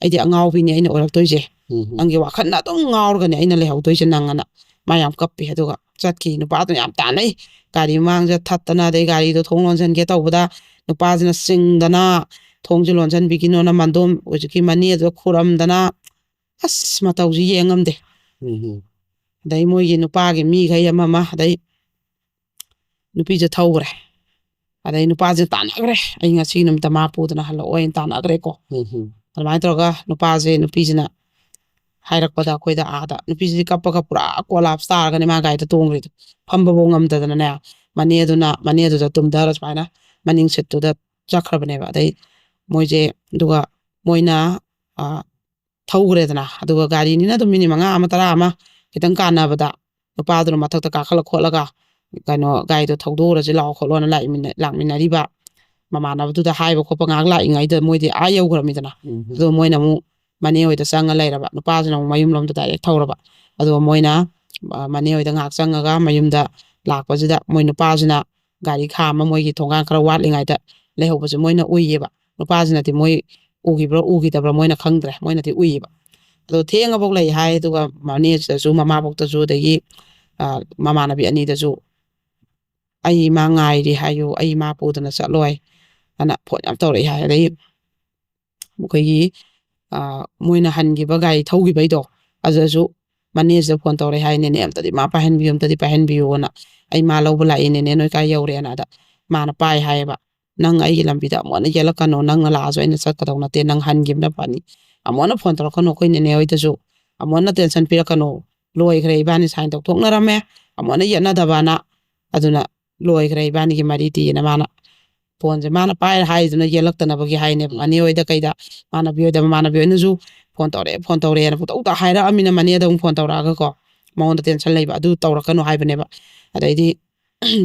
ꯑꯩꯗꯤ ꯑꯉꯥꯎꯕꯤꯅꯤ ꯑꯩꯅ ꯑꯣꯏꯔꯛꯇꯣꯏꯁꯦ, ꯎꯝ. ꯅꯪꯒꯤ ꯋꯥꯈꯜꯅ ꯑꯗꯨꯝ ꯉꯥꯎꯔꯒꯅꯦ ꯑꯩꯅ ꯂꯩꯍꯧꯗꯣꯏꯁꯦ ꯅꯪ" ꯑꯅ ꯃꯥ ꯌꯥꯝ ꯀꯞꯄꯤ꯫ ꯑꯗꯨꯒ ꯆꯠꯈꯤ꯫ ꯅꯨꯄꯥꯗꯨꯅ ꯌꯥꯝ ꯇꯥꯟꯅꯩ, ꯒꯥꯔꯤ ꯃꯃꯥꯡꯁꯦ ꯊꯠꯇꯅ, ꯑꯗꯩ ꯒꯥꯔꯤꯗꯣ ꯊꯣꯡ ꯂꯣꯟꯁꯤꯟꯒꯦ ꯇꯧꯕꯗ ꯅꯨꯄꯥꯁꯤꯅ ꯆꯤꯡꯗꯅ, "ꯊꯣꯡꯁꯦ ꯂꯣꯟꯁꯤꯟꯕꯤꯒꯤꯅꯣꯅ" ꯃꯟꯗꯣꯝ ꯍꯧꯖꯤꯛꯀꯤ ꯃꯅꯦ ꯑꯗꯨꯗ ꯈꯨꯔꯝꯗꯅ, ꯑꯁ, ꯃꯇꯧꯁꯤ ꯌꯦꯡ ꯉꯝꯗꯦ꯫ ꯎꯝ ꯎꯝ ꯑꯗꯩ ꯃꯣꯏꯒꯤ ꯅꯨꯄꯥꯒꯤ ꯃꯤꯈꯩ ꯑꯃ ꯑꯃ, ꯑꯗꯩ ꯅꯨꯄꯤꯁꯦ ꯊꯧꯈ꯭ꯔꯦ꯫ ꯑꯗꯩ ꯅꯨꯄꯥꯁꯦ ꯇꯥꯟꯅꯈ꯭ꯔꯦ, "ꯑꯩ ꯉꯁꯤ ꯅꯨꯃꯤꯠꯇ ꯃꯥ ꯄꯨꯗꯅ ꯍꯜꯂꯛꯑꯣꯏꯅ" ꯇꯥꯟꯅꯈ꯭ꯔꯦꯀꯣ꯫ ꯎꯝ ꯎꯝ ꯑꯗꯨꯃꯥꯏꯅ ꯇꯧꯔꯒ ꯅꯨꯄꯥꯁꯦ, ꯅꯨꯄꯤꯁꯤꯅ ꯍꯥꯏꯔꯛꯄꯗ, ꯑꯩꯈꯣꯏꯗ ꯑꯥꯗ ꯅꯨꯄꯤꯁꯤꯗꯤ ꯀꯞꯄꯒ ꯄꯨꯔꯥ ꯀꯣꯂꯥꯞꯁ ꯇꯥꯔꯒꯅꯦ ꯃꯥ ꯒꯥꯔꯤꯗ ꯇꯣꯡꯈ꯭ꯔꯤꯗꯣ꯫ ꯐꯝꯕꯐꯥꯎ ꯉꯝꯗꯗꯅꯅꯦ, ꯃꯅꯦꯗꯨꯅ, ꯃꯅꯦꯗꯨꯗ ꯇꯨꯝꯊꯔ ꯁꯨꯃꯥꯏꯅ ꯃꯅꯤꯡ ꯁꯤꯠꯇꯨꯗ ꯆꯠꯈ꯭ꯔꯕꯅꯦꯕ꯫ ꯑꯗꯩ ꯃꯣꯏꯁꯦ, ꯑꯗꯨꯒ ꯃꯣꯏꯅ, ꯑ, ꯊꯧꯈ꯭ꯔꯦꯗꯅ, ꯑꯗꯨꯒ ꯒꯥꯔꯤꯅꯤꯅ ꯑꯗꯨꯝ ꯃꯤꯅꯤꯠ ꯃꯉꯥ ꯑꯃ, ꯇꯔꯥ ꯑꯃ ꯈꯤꯇꯪ ꯀꯥꯟꯅꯕꯗ ꯅꯨꯄꯥꯗꯨꯅ ꯃꯊꯛꯇ ꯀꯥꯈꯠꯂ ꯈꯣꯠꯂꯒ, ꯀꯩꯅꯣ, ꯒꯥꯔꯤꯗꯣ ꯊꯧꯗꯣꯛꯎꯔꯁꯤ ꯂꯥꯛꯑꯣ ꯈꯣꯠꯂꯣꯅ ꯂꯥꯛꯃꯤꯟꯅ-, ꯂꯥꯛꯃꯤꯟꯅꯔꯤꯕ ꯃꯃꯥꯟꯅꯕꯗꯨꯗ ꯍꯥꯏꯕ ꯈꯣꯠꯄ ꯉꯥꯏꯍꯥꯛ ꯂꯥꯛꯏꯉꯩꯗ ꯃꯣꯏꯗꯤ ꯑꯥ ꯌꯧꯈ꯭ꯔꯃꯤꯗꯅ꯫ ꯎꯝ ꯑꯗꯨꯒ ꯃꯣꯏꯅ ꯑꯃꯨꯛ ꯃꯅꯦ ꯍꯣꯏꯗ ꯆꯪꯉ ꯂꯩꯔꯕ, ꯅꯨꯄꯥꯁꯤꯅ ꯑꯃꯨꯛ ꯃꯌꯨꯝ ꯂꯣꯝꯗ ꯗꯥꯏꯔꯦꯛ ꯊꯧꯔꯕ꯫ ꯑꯗꯨꯒ ꯃꯣꯏꯅ, ꯑ, ꯃꯅꯦ ꯍꯣꯏꯗ ꯉꯥꯏꯍꯥꯛ ꯆꯪꯉꯒ ꯃꯌꯨꯝꯗ ꯂꯥꯛꯄꯁꯤꯗ ꯃꯣꯏ ꯅꯨꯄꯥꯁꯤꯅ ꯒꯥꯔꯤ ꯈꯥꯝꯃ ꯃꯣꯏꯒꯤ ꯊꯣꯡꯒꯥꯟ ꯈꯔ ꯋꯥꯠꯂꯤꯉꯩꯗ ꯂꯩꯍꯧꯕꯁꯦ ꯃꯣꯏꯅ ꯎꯏꯌꯦꯕ꯫ ꯅꯨꯄꯥꯁꯤꯅꯗꯤ ꯃꯣꯏ ꯎꯈꯤꯕ꯭ꯔꯥ ꯎꯈꯤꯗꯕ꯭ꯔꯥ ꯃꯣꯏꯅ ꯈꯪꯗ꯭ꯔꯦ, ꯃꯣꯏꯅꯗꯤ ꯎꯏꯌꯦꯕ꯫ ꯑꯗꯣ ꯊꯦꯡꯉꯐꯥꯎ ꯂꯩ ꯍꯥꯏ꯫ ꯑꯗꯨꯒ ꯃꯅꯦꯁꯤꯗꯁꯨ, ꯃꯃꯥꯕꯣꯛꯇꯁꯨ, ꯑꯗꯒꯤ, ꯑ, ꯃꯃꯥꯟꯅꯕꯤ ꯑꯅꯤꯗꯁꯨ, "ꯑꯩ ꯃꯥ ꯉꯥꯏꯔꯤ ꯍꯥꯏꯌꯨ, ꯑꯩ ꯃꯥ ꯄꯨꯗꯅ ꯆꯠꯂꯣꯏ" ꯑꯅ ꯐꯣꯟ ꯌꯥꯝ ꯇꯧꯔꯛꯏ ꯍꯥꯏ꯫ ꯑꯗꯩ ꯑꯩꯈꯣꯏꯒꯤ, ꯑ, ꯃꯣꯏꯅ ꯍꯟꯈꯤꯕ ꯒꯥꯔꯤ ꯊꯧꯈꯤꯕꯩꯗꯣ, ꯑꯗꯨꯗꯁꯨ ꯃꯅꯦꯁꯤꯗ ꯐꯣꯟ ꯇꯧꯔꯛꯑꯦ ꯍꯥꯏ, "ꯅꯦꯅꯦ, ꯑꯝꯇꯗꯤ ꯃꯥ ꯄꯥꯏꯍꯟꯕꯤꯌꯨ, ꯑꯝꯇꯗꯤ ꯄꯥꯏꯍꯟꯕꯤꯌꯨꯅ, ꯑꯩ ꯃꯥ ꯂꯧꯕ ꯂꯥꯛꯏ, ꯅꯦꯅꯦ ꯅꯣꯏ ꯀꯥꯏ ꯌꯧꯔꯦꯅ"꯫ ꯑꯗ ꯃꯥꯅ ꯄꯥꯏ ꯍꯥꯏꯌꯦꯕ, "ꯅꯪ ꯑꯩꯒꯤ ꯂꯝꯕꯤꯗ ꯑꯃꯨꯛ ꯍꯟꯅ ꯌꯦꯜꯂꯛꯀꯅꯨ, ꯅꯪꯅ ꯂꯥꯛꯑꯁꯨ ꯑꯩꯅ ꯆꯠꯀꯗꯧ ꯅꯠꯇꯦ, ꯅꯪ ꯍꯟꯈꯤꯕꯅ ꯐꯅꯤ, ꯑꯃꯨꯛ ꯍꯟꯅ ꯐꯣꯟ ꯇꯧꯔꯛꯀꯅꯨ ꯑꯩꯈꯣꯏ ꯅꯦꯅꯦ ꯍꯣꯏꯗꯁꯨ, ꯑꯃꯨꯛ ꯍꯟꯅ ꯇꯦꯟꯁꯟ ꯄꯤꯔꯛꯀꯅꯨ, ꯂꯣꯏꯈ꯭ꯔꯦ ꯏꯕꯥꯅꯤ ꯁꯥꯏꯟ ꯇꯧꯊꯣꯛꯅꯔꯝꯃꯦ, ꯑꯃꯨꯛ ꯍꯟꯅ ꯌꯦꯠꯅꯗꯕꯅ, ꯑꯗꯨꯅ ꯂꯣꯏꯈ꯭ꯔꯦ ꯏꯕꯥꯅꯤꯒꯤ ꯃꯔꯤꯗꯤꯅ" ꯃꯥꯅ ꯐꯣꯟꯁꯦ ꯃꯥꯅ ꯄꯥꯏꯔ ꯍꯥꯏꯗꯨꯅ ꯌꯦꯜꯂꯛꯇꯅꯕꯒꯤ ꯍꯥꯏꯅꯦꯕ꯫ ꯃꯅꯦ ꯍꯣꯏꯗ ꯀꯩꯗ, ꯃꯃꯥꯟꯅꯕꯤ ꯍꯣꯏꯗ, ꯃꯃꯥꯟꯅꯕꯤ ꯍꯣꯏꯅꯁꯨ ꯐꯣꯟ ꯇꯧꯔꯛꯑꯦ, ꯐꯣꯟ ꯇꯧꯔꯛꯑꯦꯅ ꯄꯨꯡꯇꯧꯗ ꯍꯥꯏꯔꯛꯑꯃꯤꯅ ꯃꯅꯦꯗ ꯑꯃꯨꯛ ꯐꯣꯟ ꯇꯧꯔꯛꯑꯒꯀꯣ, ꯃꯉꯣꯟꯗ ꯇꯦꯟꯁꯟ ꯂꯩꯕ, "ꯑꯗꯨ ꯇꯧꯔꯛꯀꯅꯨ" ꯍꯥꯏꯕꯅꯦꯕ꯫ ꯑꯗꯩꯗꯤ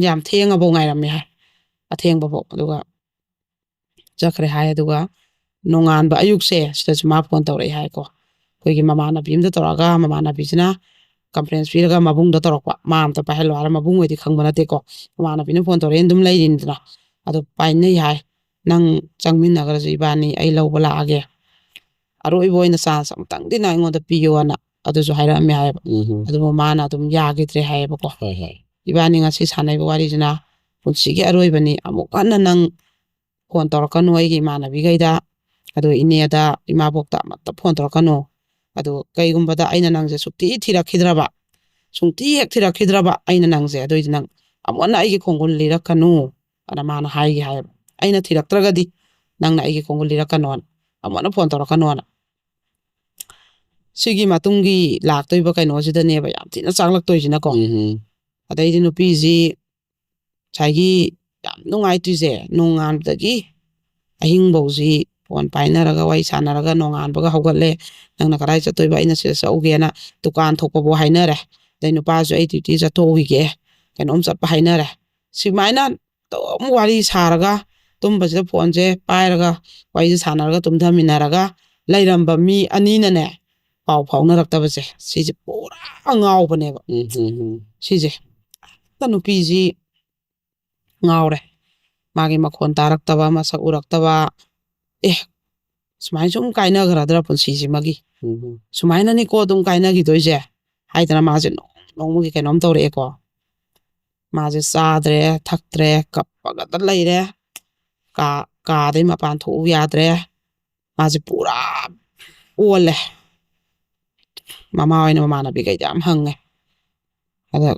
ꯌꯥꯝ ꯊꯦꯡꯉꯐꯥꯎ ꯉꯥꯏꯔꯝꯃꯦ ꯍꯥꯏ, ꯑꯊꯦꯡꯕꯐꯥꯎ꯫ ꯑꯗꯨꯒ ꯆꯠꯈ꯭ꯔꯦ ꯍꯥꯏ꯫ ꯑꯗꯨꯒ ꯅꯣꯡꯉꯥꯟꯕ ꯑꯌꯨꯛꯁꯦ ꯁꯤꯗꯁꯨ ꯃꯥ ꯐꯣꯟ ꯇꯧꯔꯛꯑꯦ ꯍꯥꯏꯀꯣ, ꯑꯩꯈꯣꯏꯒꯤ ꯃꯃꯥꯟꯅꯕꯤ ꯑꯃꯗ ꯇꯧꯔꯛꯑꯒ, ꯃꯃꯥꯟꯅꯕꯤꯁꯤꯅ ꯀꯟꯐ꯭ꯔꯦꯟꯁ ꯄꯤꯔꯒ ꯃꯕꯨꯡꯗ ꯇꯧꯔꯛꯄ, ꯃꯥ ꯑꯝꯇ ꯄꯥꯏꯍꯜꯂꯣ ꯍꯥꯏꯔ, ꯃꯕꯨꯡ ꯍꯣꯏꯗꯤ ꯈꯪꯕ ꯅꯠꯇꯦꯀꯣ, ꯃꯃꯥꯟꯅꯕꯤꯅ ꯐꯣꯟ ꯇꯧꯔꯛꯑꯦꯅ ꯑꯗꯨꯝ ꯂꯩꯔꯤꯅꯤꯗꯅ꯫ ꯑꯗꯣ ꯄꯥꯏꯅꯩ ꯍꯥꯏ, "ꯅꯪ ꯆꯪꯃꯤꯟꯅꯈ꯭ꯔꯁꯨ ꯏꯕꯥꯅꯤ, ꯑꯩ ꯂꯧꯕ ꯂꯥꯛꯑꯒꯦ, ꯑꯔꯣꯏꯕ ꯑꯣꯏꯅ ꯆꯥꯟꯁ ꯑꯃꯨꯛꯇꯪꯗꯤ ꯅꯪ ꯑꯩꯉꯣꯟꯗ ꯄꯤꯌꯣꯅ" ꯑꯗꯨꯁꯨ ꯍꯥꯏꯔꯛꯑꯝꯃꯦ ꯍꯥꯏꯌꯦꯕ꯫ ꯎꯝ ꯑꯗꯨꯕꯨ ꯃꯥꯅ ꯑꯗꯨꯝ ꯌꯥꯈꯤꯗ꯭ꯔꯦ ꯍꯥꯏꯌꯦꯕꯀꯣ꯫ ꯍꯣꯏ ꯍꯣꯏ "ꯏꯕꯥꯅꯤ ꯉꯁꯤ ꯁꯥꯟꯅꯔꯤꯕ ꯋꯥꯔꯤꯁꯤꯅ ꯄꯨꯟꯁꯤꯒꯤ ꯑꯔꯣꯏꯕꯅꯤ, ꯑꯃꯨꯛ ꯍꯟꯅ ꯅꯪ ꯐꯣꯟ ꯇꯧꯔꯛꯀꯅꯨ ꯑꯩꯒꯤ ꯏꯃꯥꯟꯅꯕꯤꯈꯩꯗ, ꯑꯗꯨ ꯏꯅꯦꯗ, ꯏꯃꯥꯕꯣꯛꯇ ꯑꯃꯠꯇ ꯐꯣꯟ ꯇꯧꯔꯛꯀꯅꯨ, ꯑꯗꯨ ꯀꯩꯒꯨꯝꯕꯗ ꯑꯩꯅ ꯅꯪꯁꯦ ꯁꯨꯛꯊꯤ ꯊꯤꯔꯛꯈꯤꯗ꯭ꯔꯕ, ꯁꯨꯡꯊꯤ ꯍꯦꯛ ꯊꯤꯔꯛꯈꯤꯗ꯭ꯔꯕ ꯑꯩꯅ ꯅꯪꯁꯦ, ꯑꯗꯨꯑꯣꯏꯗꯤ ꯅꯪ ꯑꯃꯨꯛ ꯍꯟꯅ ꯑꯩꯒꯤ ꯈꯣꯡꯒꯨꯜ ꯂꯤꯔꯛꯀꯅꯨ ꯑꯅ ꯃꯥꯅ ꯍꯥꯏꯒꯦ ꯍꯥꯏꯌꯦꯕ꯫ ꯑꯩꯅ ꯊꯤꯔꯛꯇ꯭ꯔꯒꯗꯤ ꯅꯪꯅ ꯑꯩꯒꯤ ꯈꯣꯡꯒꯨꯜ ꯂꯤꯔꯛꯀꯅꯣꯅ, ꯑꯃꯨꯛ ꯍꯟꯅ ꯐꯣꯟ ꯇꯧꯔꯛꯀꯅꯣꯅ꯫ ꯁꯤꯒꯤ ꯃꯇꯨꯡꯒꯤ ꯂꯥꯛꯇꯣꯏꯕ ꯀꯩꯅꯣꯁꯤꯗꯅꯦꯕ ꯌꯥꯝ ꯊꯤꯅ ꯆꯥꯛꯂꯛꯇꯣꯏꯁꯤꯅꯀꯣ꯫ ꯎꯝ꯫ ꯑꯗꯩꯗꯤ ꯅꯨꯄꯤꯁꯤ ꯉꯁꯥꯏꯒꯤ ꯌꯥꯝ ꯅꯨꯡꯉꯥꯏꯇ꯭ꯔꯤꯁꯦ, ꯅꯣꯡꯉꯥꯟꯕꯗꯒꯤ ꯑꯍꯤꯡꯐꯧꯁꯤ ꯐꯣꯟ ꯄꯥꯏꯅꯔꯒ ꯋꯥꯔꯤ ꯁꯥꯟꯅꯔꯒ ꯅꯣꯡꯉꯥꯟꯕꯒ ꯍꯧꯒꯠꯂꯦ, ꯅꯪꯅ ꯀꯗꯥꯏ ꯆꯠꯇꯣꯏꯕ, ꯑꯩꯅ ꯁꯤꯗ ꯆꯠꯎꯒꯦꯅ ꯗꯨꯀꯥꯟ ꯊꯣꯛꯄꯕꯨ ꯍꯥꯏꯅꯔꯦ, ꯑꯗꯩ ꯅꯨꯄꯥꯁꯨ ꯑꯩ ꯗ꯭ꯌꯨꯇꯤ ꯆꯠꯊꯣꯛꯎꯈꯤꯒꯦ, ꯀꯩꯅꯣꯝ ꯆꯠꯄ ꯍꯥꯏꯅꯔꯦ꯫ ꯁꯨꯃꯥꯏꯅ ꯑꯗꯨꯝ ꯋꯥꯔꯤ ꯁꯥꯔꯒ ꯇꯨꯝꯕꯁꯤꯗ ꯐꯣꯟꯁꯦ ꯄꯥꯏꯔꯒ ꯋꯥꯔꯤꯁꯦ ꯁꯥꯟꯅꯔꯒ ꯇꯨꯝꯊꯃꯤꯟꯅꯔꯒ ꯂꯩꯔꯝꯕ ꯃꯤ ꯑꯅꯤꯅꯅꯦ ꯄꯥꯎ ꯐꯥꯎꯅꯔꯛꯇꯕꯁꯦ, ꯁꯤꯁꯦ ꯄꯨꯔꯥ ꯉꯥꯎꯕꯅꯦꯕ꯫ ꯎꯝ, ꯎꯝ, ꯎꯝ꯫ ꯁꯤꯁꯦ ꯍꯦꯛꯇ ꯅꯨꯄꯤꯁꯤ ꯉꯥꯎꯔꯦ꯫ ꯃꯥꯒꯤ ꯃꯈꯣꯟ ꯇꯥꯔꯛꯇꯕ, ꯃꯁꯛ ꯎꯔꯛꯇꯕ꯫ ꯑꯦ, ꯁꯨꯃꯥꯏꯅ ꯁꯨꯝ ꯀꯥꯏꯅꯈ꯭ꯔꯗ꯭ꯔꯥ ꯄꯨꯟꯁꯤꯁꯤꯃꯒꯤ? ꯎꯝ, ꯎꯝ꯫ ꯁꯨꯃꯥꯏꯅꯅꯤꯀꯣ ꯑꯗꯨꯝ ꯀꯥꯏꯅꯈꯤꯗꯣꯏꯁꯦ ꯍꯥꯏꯗꯅ ꯃꯥꯁꯦ ꯅꯣꯡ-, ꯅꯣꯡꯃꯒꯤ ꯀꯩꯅꯣꯝ ꯇꯧꯔꯛꯑꯦꯀꯣ꯫ ꯃꯥꯁꯦ ꯆꯥꯗ꯭ꯔꯦ, ꯊꯛꯇ꯭ꯔꯦ, ꯀꯞꯄꯒꯇ ꯂꯩꯔꯦ꯫ ꯀꯥ-, ꯀꯥꯗꯩ ꯃꯄꯥꯟ ꯊꯣꯛꯎ ꯌꯥꯗ꯭ꯔꯦ꯫ ꯃꯥꯁꯦ ꯄꯨꯔꯥ ꯑꯣꯜꯂꯦ꯫ ꯃꯃꯥ ꯍꯣꯏꯅ ꯃꯃꯥꯟꯅꯕꯤꯈꯩꯗ ꯌꯥꯝ ꯍꯪꯉꯦ꯫ ꯑꯗ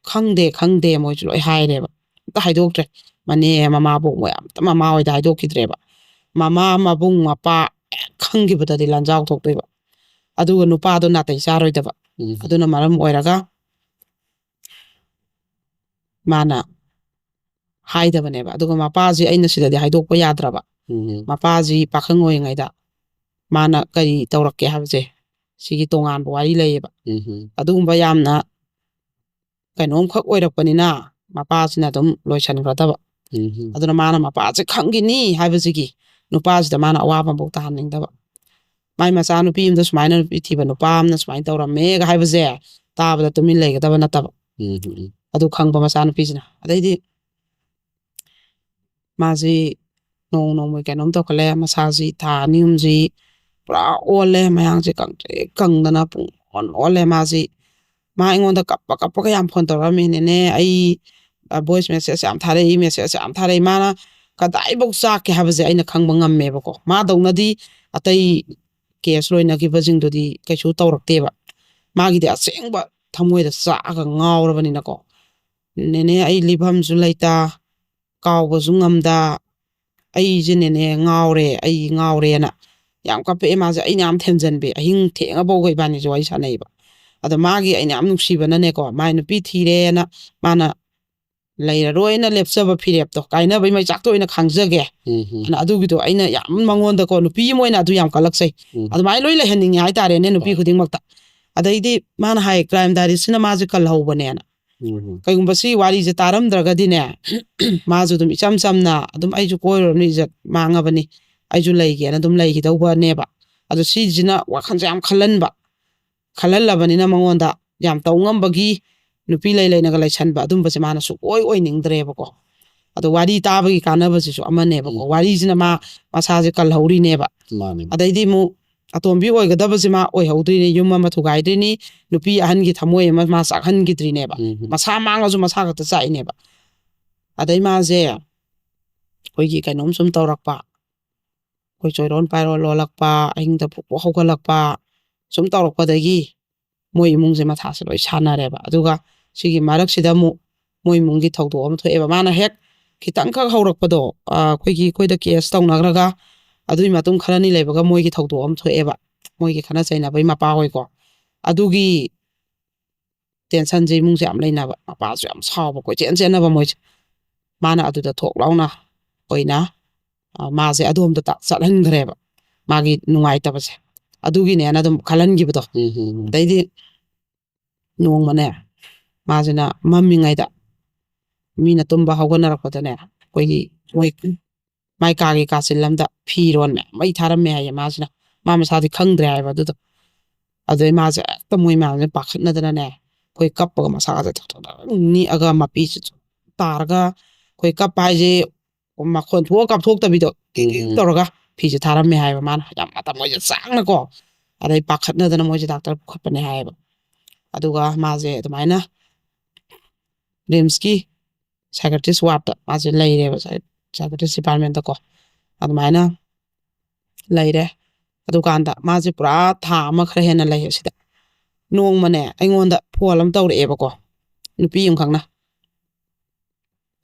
"ꯈꯪꯗꯦ, ꯈꯪꯗꯦ" ꯃꯣꯏꯁꯨ ꯂꯣꯏ ꯍꯥꯏꯔꯦꯕ꯫ ꯑꯝꯇ ꯍꯥꯏꯗꯣꯛꯇ꯭ꯔꯦ꯫ ꯃꯅꯦ, ꯃꯃꯥꯕꯣꯛ ꯃꯣꯏ ꯑꯝꯇ ꯃꯃꯥ ꯍꯣꯏꯗ ꯍꯥꯏꯗꯣꯛꯈꯤꯗ꯭ꯔꯦꯕ꯫ ꯃꯃꯥ, ꯃꯕꯨꯡ, ꯃꯄꯥ ꯍꯦꯛ ꯈꯪꯈꯤꯕꯗꯗꯤ ꯂꯥꯟꯖꯥꯎ ꯊꯣꯛꯇꯣꯏꯕ꯫ ꯑꯗꯨꯒ ꯅꯨꯄꯥꯗꯣ ꯅꯥꯇꯩ ꯆꯥꯔꯣꯏꯗꯕ꯫ ꯎꯝ꯫ ꯑꯗꯨꯅ ꯃꯔꯝ ꯑꯣꯏꯔꯒ ꯃꯥꯅ ꯍꯥꯏꯗꯕꯅꯦꯕ꯫ ꯑꯗꯨꯒ ꯃꯄꯥꯁꯤ ꯑꯩꯅ ꯁꯤꯗꯗꯤ ꯍꯥꯏꯗꯣꯛꯄ ꯌꯥꯗ꯭ꯔꯕ꯫ ꯎꯝ꯫ ꯃꯄꯥꯁꯤ ꯄꯥꯈꯪ ꯑꯣꯏꯔꯤꯉꯩꯗ ꯃꯥꯅ ꯀꯔꯤ ꯇꯧꯔꯛꯀꯦ ꯍꯥꯏꯕꯁꯦ, ꯁꯤꯒꯤ ꯇꯣꯉꯥꯟꯕ ꯋꯥꯔꯤ ꯂꯩꯌꯦꯕ꯫ ꯎꯝ꯫ ꯑꯗꯨꯒꯨꯝꯕ ꯌꯥꯝꯅ ꯀꯩꯅꯣꯝꯈꯛ ꯑꯣꯏꯔꯛꯄꯅꯤꯅ ꯃꯄꯥꯁꯤꯅ ꯑꯗꯨꯝ ꯂꯣꯏꯁꯟꯈ꯭ꯔꯗꯕ꯫ ꯎꯝ꯫ ꯑꯗꯨꯅ ꯃꯥꯅ ꯃꯄꯥꯁꯦ ꯈꯪꯈꯤꯅꯤ ꯍꯥꯏꯕꯁꯤꯒꯤ ꯅꯨꯄꯥꯁꯤꯗ ꯃꯥꯅ ꯑꯋꯥꯕ ꯑꯃꯐꯥꯎ ꯇꯥꯍꯟꯅꯤꯡꯗꯕ꯫ ꯃꯥꯏ ꯃꯆꯥꯅꯨꯄꯤ ꯑꯃꯗ ꯁꯨꯃꯥꯏꯅ ꯅꯨꯄꯤ ꯊꯤꯕ ꯅꯨꯄꯥ ꯑꯃꯅ ꯁꯨꯃꯥꯏꯅ ꯇꯧꯔꯝꯃꯦꯒ ꯍꯥꯏꯕꯁꯦ ꯇꯥꯕꯗ ꯇꯨꯃꯤꯟ ꯂꯩꯒꯗꯕ ꯅꯠꯇꯕ꯫ ꯎꯝ, ꯎꯝ, ꯎꯝ꯫ ꯑꯗꯨ ꯈꯪꯕ ꯃꯆꯥꯅꯨꯄꯤꯁꯤꯅ꯫ ꯑꯗꯩꯗꯤ ꯃꯥꯁꯤ ꯅꯣꯡ ꯅꯣꯡꯃꯒꯤ ꯀꯩꯅꯣꯝ ꯇꯧꯈꯠꯂꯦ, ꯃꯁꯥꯁꯤ ꯊꯥ ꯑꯅꯤ ꯑꯍꯨꯝꯁꯤ ꯄꯨꯔꯥ ꯑꯣꯜꯂꯦ, ꯃꯌꯥꯡꯁꯦ ꯀꯪꯇ꯭ꯔꯤꯛ ꯀꯪꯗꯅ ꯄꯨꯡ ꯑꯣꯟ ꯑꯣꯜꯂꯦ ꯃꯥꯁꯤ꯫ ꯃꯥ ꯑꯩꯉꯣꯟꯗ ꯀꯞꯄ ꯀꯞꯄꯒ ꯌꯥꯝ ꯐꯣꯟ ꯇꯧꯔꯛꯑꯝꯃꯤ, "ꯅꯦꯅꯦ, ꯑꯩ, ꯑ, ꯚꯣꯏꯁ ꯃꯦꯁꯦꯖ ꯌꯥꯝ ꯊꯥꯔꯛꯏ, ꯃꯦꯁꯦꯖ ꯌꯥꯝ ꯊꯥꯔꯛꯏ"꯫ ꯃꯥꯅ ꯀꯗꯥꯏꯐꯥꯎ ꯆꯥꯛꯀꯦ ꯍꯥꯏꯕꯁꯦ ꯑꯩꯅ ꯈꯪꯕ ꯉꯝꯃꯦꯕꯀꯣ꯫ ꯃꯥꯗꯧꯅꯗꯤ ꯑꯇꯩ ꯀꯦꯁ ꯂꯣꯏꯅꯈꯤꯕꯁꯤꯡꯗꯨꯗꯤ ꯀꯩꯁꯨ ꯇꯧꯔꯛꯇꯦꯕ꯫ ꯃꯥꯒꯤꯗꯤ ꯑꯁꯦꯡꯕ ꯊꯃꯣꯏꯗ ꯆꯥꯛꯑꯒ ꯉꯥꯎꯔꯕꯅꯤꯅꯀꯣ, "ꯅꯦꯅꯦ, ꯑꯩ ꯂꯤꯐꯝꯁꯨ ꯂꯩꯇ, ꯀꯥꯎꯕꯁꯨ ꯉꯝꯗ, ꯑꯩꯁꯦ ꯅꯦꯅꯦ ꯉꯥꯎꯔꯦ, ꯑꯩ ꯉꯥꯎꯔꯦꯅ" ꯌꯥꯝ ꯀꯞꯄꯛꯑꯦ ꯃꯥꯁꯦ꯫ ꯑꯩꯅ ꯌꯥꯝ ꯊꯦꯝꯖꯤꯟꯕꯤ, ꯑꯍꯤꯡ ꯊꯦꯡꯉꯐꯥꯎꯕ ꯏꯕꯥꯅꯤꯁꯦ ꯋꯥꯔꯤ ꯁꯥꯟꯅꯩꯕ꯫ ꯑꯗꯣ ꯃꯥꯒꯤ ꯑꯩꯅ ꯌꯥꯝ ꯅꯨꯡꯁꯤꯕꯅꯅꯦꯀꯣ, ꯃꯥꯏ ꯅꯨꯄꯤ ꯊꯤꯔꯦꯅ ꯃꯥꯅ ꯂꯩꯔꯔꯣꯏꯅ ꯂꯦꯞꯆꯕ ꯐꯤꯔꯦꯞꯇꯣ, ꯀꯥꯏꯅꯕꯩ ꯃꯩꯆꯥꯛꯇ ꯑꯣꯏꯅ ꯈꯥꯡꯖꯒꯦ꯫ ꯎꯝ ꯎꯝ ꯑꯗꯨꯅ ꯑꯗꯨꯒꯤꯗꯣ ꯑꯩꯅ ꯌꯥꯝ ꯃꯉꯣꯟꯗꯀꯣ, ꯅꯨꯄꯤ ꯑꯃ ꯑꯣꯏꯅ ꯑꯗꯨ ꯌꯥꯝ ꯀꯜꯂꯛꯆꯩ꯫ ꯎꯝ ꯑꯗꯨꯃꯥꯏꯅ ꯂꯣꯏ ꯂꯩꯍꯟꯅꯤꯡꯉꯦ ꯍꯥꯏꯇꯥꯔꯦꯅꯦ, ꯅꯨꯄꯤ ꯍꯣꯏ꯫ ꯈꯨꯗꯤꯡꯃꯛꯇ꯫ ꯑꯗꯩꯗꯤ ꯃꯥꯅ ꯍꯥꯏ, "ꯀ꯭ꯔꯥꯏꯝ ꯗꯥꯏꯔꯤꯁꯤꯅ ꯃꯥꯁꯦ ꯀꯜꯍꯧꯕꯅꯦꯅ"꯫ ꯎꯝ ꯀꯩꯒꯨꯝꯕ ꯁꯤ ꯋꯥꯔꯤꯁꯦ ꯇꯥꯔꯝꯗ꯭ꯔꯒꯗꯤꯅꯦ, ꯃꯥꯁꯨ ꯑꯗꯨꯝ ꯏꯆꯝ ꯆꯝꯅ ꯑꯗꯨꯝ "ꯑꯩꯁꯨ ꯀꯣꯏꯔꯨꯔꯕꯅꯤ, ꯏꯖꯠ ꯃꯥꯡꯉꯕꯅꯤ, ꯑꯩꯁꯨ ꯂꯩꯒꯦꯅ" ꯑꯗꯨꯝ ꯂꯩꯈꯤꯗꯧꯕꯅꯦꯕ꯫ ꯑꯗꯣ ꯁꯤꯁꯤꯅ ꯋꯥꯈꯜꯁꯦ ꯌꯥꯝ ꯈꯜꯍꯟꯕ, ꯈꯜꯍꯜꯂꯕꯅꯤꯅ ꯃꯉꯣꯟꯗ ꯌꯥꯝ ꯇꯧ ꯉꯝꯕꯒꯤ, ꯅꯨꯄꯤ ꯂꯩ ꯂꯩꯅꯒ ꯂꯩꯁꯟꯕ ꯑꯗꯨꯝꯕꯁꯦ ꯃꯥꯅ ꯁꯨꯡꯑꯣꯏ ꯑꯣꯏꯅꯤꯡꯗ꯭ꯔꯦꯕꯀꯣ꯫ ꯑꯗꯣ ꯋꯥꯔꯤ ꯇꯥꯕꯒꯤ ꯀꯥꯟꯅꯕꯁꯤꯁꯨ ꯑꯃꯅꯦꯕꯀꯣ꯫ ꯎꯝ꯫ ꯋꯥꯔꯤꯁꯤꯅ ꯃꯥ ꯃꯁꯥꯁꯦ ꯀꯜꯍꯧꯔꯤꯅꯦꯕ꯫ ꯃꯥꯅꯦ꯫ ꯑꯗꯩꯗꯤ ꯑꯃꯨꯛ ꯑꯇꯣꯝꯕꯤ ꯑꯣꯏꯒꯗꯕꯁꯦ ꯃꯥ ꯑꯣꯏꯍꯧꯗ꯭ꯔꯤꯅꯤ, ꯌꯨꯝ ꯑꯃ ꯊꯨꯒꯥꯏꯗ꯭ꯔꯤꯅꯤ, ꯅꯨꯄꯤ ꯑꯍꯟꯒꯤ ꯊꯃꯣꯏ ꯑꯃ ꯃꯥ ꯆꯥꯛꯍꯟꯈꯤꯗ꯭ꯔꯤꯅꯦꯕ꯫ ꯎꯝ ꯃꯁꯥ ꯃꯥꯡꯉꯁꯨ ꯃꯁꯥ ꯈꯛꯇ ꯆꯥꯛꯏꯅꯦꯕ꯫ ꯑꯗꯩ ꯃꯥꯁꯦ ꯑꯩꯈꯣꯏꯒꯤ ꯀꯩꯅꯣꯝ ꯁꯨꯝ ꯇꯧꯔꯛꯄ, ꯑꯩꯈꯣꯏ ꯆꯣꯏꯔꯣꯟ ꯄꯥꯏꯔꯣꯟ ꯂꯣꯜꯂꯛꯄ, ꯑꯍꯤꯡꯗ ꯐꯨꯛ ꯐꯨꯛ ꯍꯧꯒꯠꯂꯛꯄ, ꯁꯨꯝ ꯇꯧꯔꯛꯄꯗꯒꯤ ꯃꯣꯏ ꯏꯃꯨꯡꯁꯦ ꯃꯊꯥꯁꯦ ꯂꯣꯏ ꯁꯥꯟꯅꯔꯦꯕ꯫ ꯑꯗꯨꯒ ꯁꯤꯒꯤ ꯃꯔꯛꯁꯤꯗ ꯑꯃꯨꯛ ꯃꯣꯏ ꯏꯃꯨꯡꯒꯤ ꯊꯧꯗꯣꯛ ꯑꯃ ꯊꯣꯛꯑꯦꯕ꯫ ꯃꯥꯅ ꯍꯦꯛ ꯈꯤꯇꯪꯈꯛ ꯍꯧꯔꯛꯄꯗꯣ, ꯑ, ꯑꯩꯈꯣꯏꯒꯤ, ꯑꯩꯈꯣꯏꯗ ꯀꯦꯁ ꯇꯧꯅꯈ꯭ꯔꯒ ꯑꯗꯨꯒꯤ ꯃꯇꯨꯡ ꯈꯔꯅꯤ ꯂꯩꯕꯒ ꯃꯣꯏꯒꯤ ꯊꯧꯗꯣꯛ ꯑꯃ ꯊꯣꯛꯑꯦꯕ꯫ ꯃꯣꯏꯒꯤ ꯈꯠꯅ ꯆꯩꯅꯕꯩ ꯃꯄꯥ ꯍꯣꯏꯀꯣ꯫ ꯑꯗꯨꯒꯤ ꯇꯦꯟꯁꯟꯁꯦ ꯏꯃꯨꯡꯁꯦ ꯌꯥꯝ ꯂꯩꯅꯕ, ꯃꯄꯥꯁꯨ ꯌꯥꯝ ꯁꯥꯎꯕ, ꯀꯣꯏꯆꯦꯟ ꯆꯦꯟꯅꯕ ꯃꯣꯏꯁꯦ꯫ ꯃꯥꯅ ꯑꯗꯨꯗ ꯊꯣꯛ ꯂꯥꯎꯅ ꯑꯣꯏꯅ, ꯑ, ꯃꯥꯁꯦ ꯑꯗꯣꯝꯗ ꯇ-, ꯆꯠꯍꯟꯈ꯭ꯔꯦꯕ, ꯃꯥꯒꯤ ꯅꯨꯡꯉꯥꯏꯇꯕꯁꯦ꯫ ꯑꯗꯨꯒꯤꯅꯦꯅ ꯑꯗꯨꯝ ꯈꯜꯍꯟꯈꯤꯕꯗꯣ꯫ ꯎꯝ ꯎꯝ ꯎꯝ꯫ ꯑꯗꯩꯗꯤ ꯅꯣꯡꯃꯅꯦ, ꯃꯥꯁꯤꯅ ꯃꯝꯃꯤꯉꯩꯗ, ꯃꯤꯅ ꯇꯨꯝꯕ ꯍꯧꯒꯠꯅꯔꯛꯄꯗꯅꯦ, ꯑꯩꯈꯣꯏꯒꯤ ꯃꯣꯏ ꯃꯥꯏ ꯀꯥꯒꯤ ꯀꯥꯆꯤꯜ ꯑꯃꯗ ꯐꯤꯔꯣꯟ ꯃꯌꯥꯝ ꯃꯩ ꯊꯥꯔꯝꯃꯦ ꯍꯥꯏꯌꯦ꯫ ꯃꯥꯁꯤꯅ, ꯃꯥ ꯃꯁꯥꯗꯤ ꯈꯪꯗ꯭ꯔꯦ ꯍꯥꯏꯕ ꯑꯗꯨꯗꯣ꯫ ꯑꯗꯨꯗꯩ ꯃꯥꯁꯦ ꯍꯦꯛꯇ ꯃꯣꯏ ꯃꯌꯥꯝꯁꯦ ꯄꯥꯈꯠꯅꯗꯅꯅꯦ, ꯑꯩꯈꯣꯏ ꯀꯞꯄꯒ ꯃꯁꯥꯒꯁꯦ ꯊꯛ ꯊꯛ ꯊꯛ ꯅꯤꯛꯑꯒ ꯃꯄꯤꯁꯦ ꯁꯨꯝ ꯇꯥꯔꯒ, ꯑꯩꯈꯣꯏ ꯀꯞꯄ ꯍꯥꯏꯁꯦ ꯃꯈꯣꯟ ꯊꯣꯛꯑ ꯀꯞꯊꯣꯛꯇꯕꯤꯗꯣ, ꯀꯤꯛ ꯀꯤꯛ ꯎꯝ꯫ ꯇꯧꯔꯒ ꯐꯤꯁꯦ ꯊꯥꯔꯝꯃꯦ ꯍꯥꯏꯌꯦꯕ꯫ ꯃꯥꯅ ꯌꯥꯝ ꯃꯇꯝ ꯃꯣꯏꯁꯦ ꯆꯥꯡꯅꯀꯣ, ꯑꯗꯩ ꯄꯥꯈꯠꯅꯗꯅ ꯃꯣꯏꯁꯦ ꯗꯥꯛꯇꯔ ꯄꯨꯈꯠꯄꯅꯦ ꯍꯥꯏꯌꯦꯕ꯫ ꯑꯗꯨꯒ ꯃꯥꯁꯦ ꯑꯗꯨꯃꯥꯏꯅ ꯔꯤꯝꯁꯀꯤ ꯁꯥꯏꯀ꯭ꯔꯦꯇꯤꯁ ꯋꯥꯔꯗꯇ ꯃꯥꯁꯦ ꯂꯩꯔꯦꯕ, ꯁꯥꯏꯀ꯭ꯔꯦꯇꯤꯁ ꯗꯤꯄꯥꯔꯠꯃꯦꯟꯇꯀꯣ꯫ ꯑꯗꯨꯃꯥꯏꯅ ꯂꯩꯔꯦ꯫ ꯑꯗꯨꯀꯥꯟꯗ ꯃꯥꯁꯦ ꯄꯨꯔꯥ ꯊꯥ ꯑꯃ ꯈꯔ ꯍꯦꯟꯅ ꯂꯩ ꯑꯁꯤꯗ꯫ ꯅꯣꯡꯃꯅꯦ ꯑꯩꯉꯣꯟꯗ ꯐꯣꯟ ꯑꯃ ꯇꯧꯔꯛꯑꯦꯕꯀꯣ, ꯅꯨꯄꯤ ꯑꯃꯈꯛꯅ꯫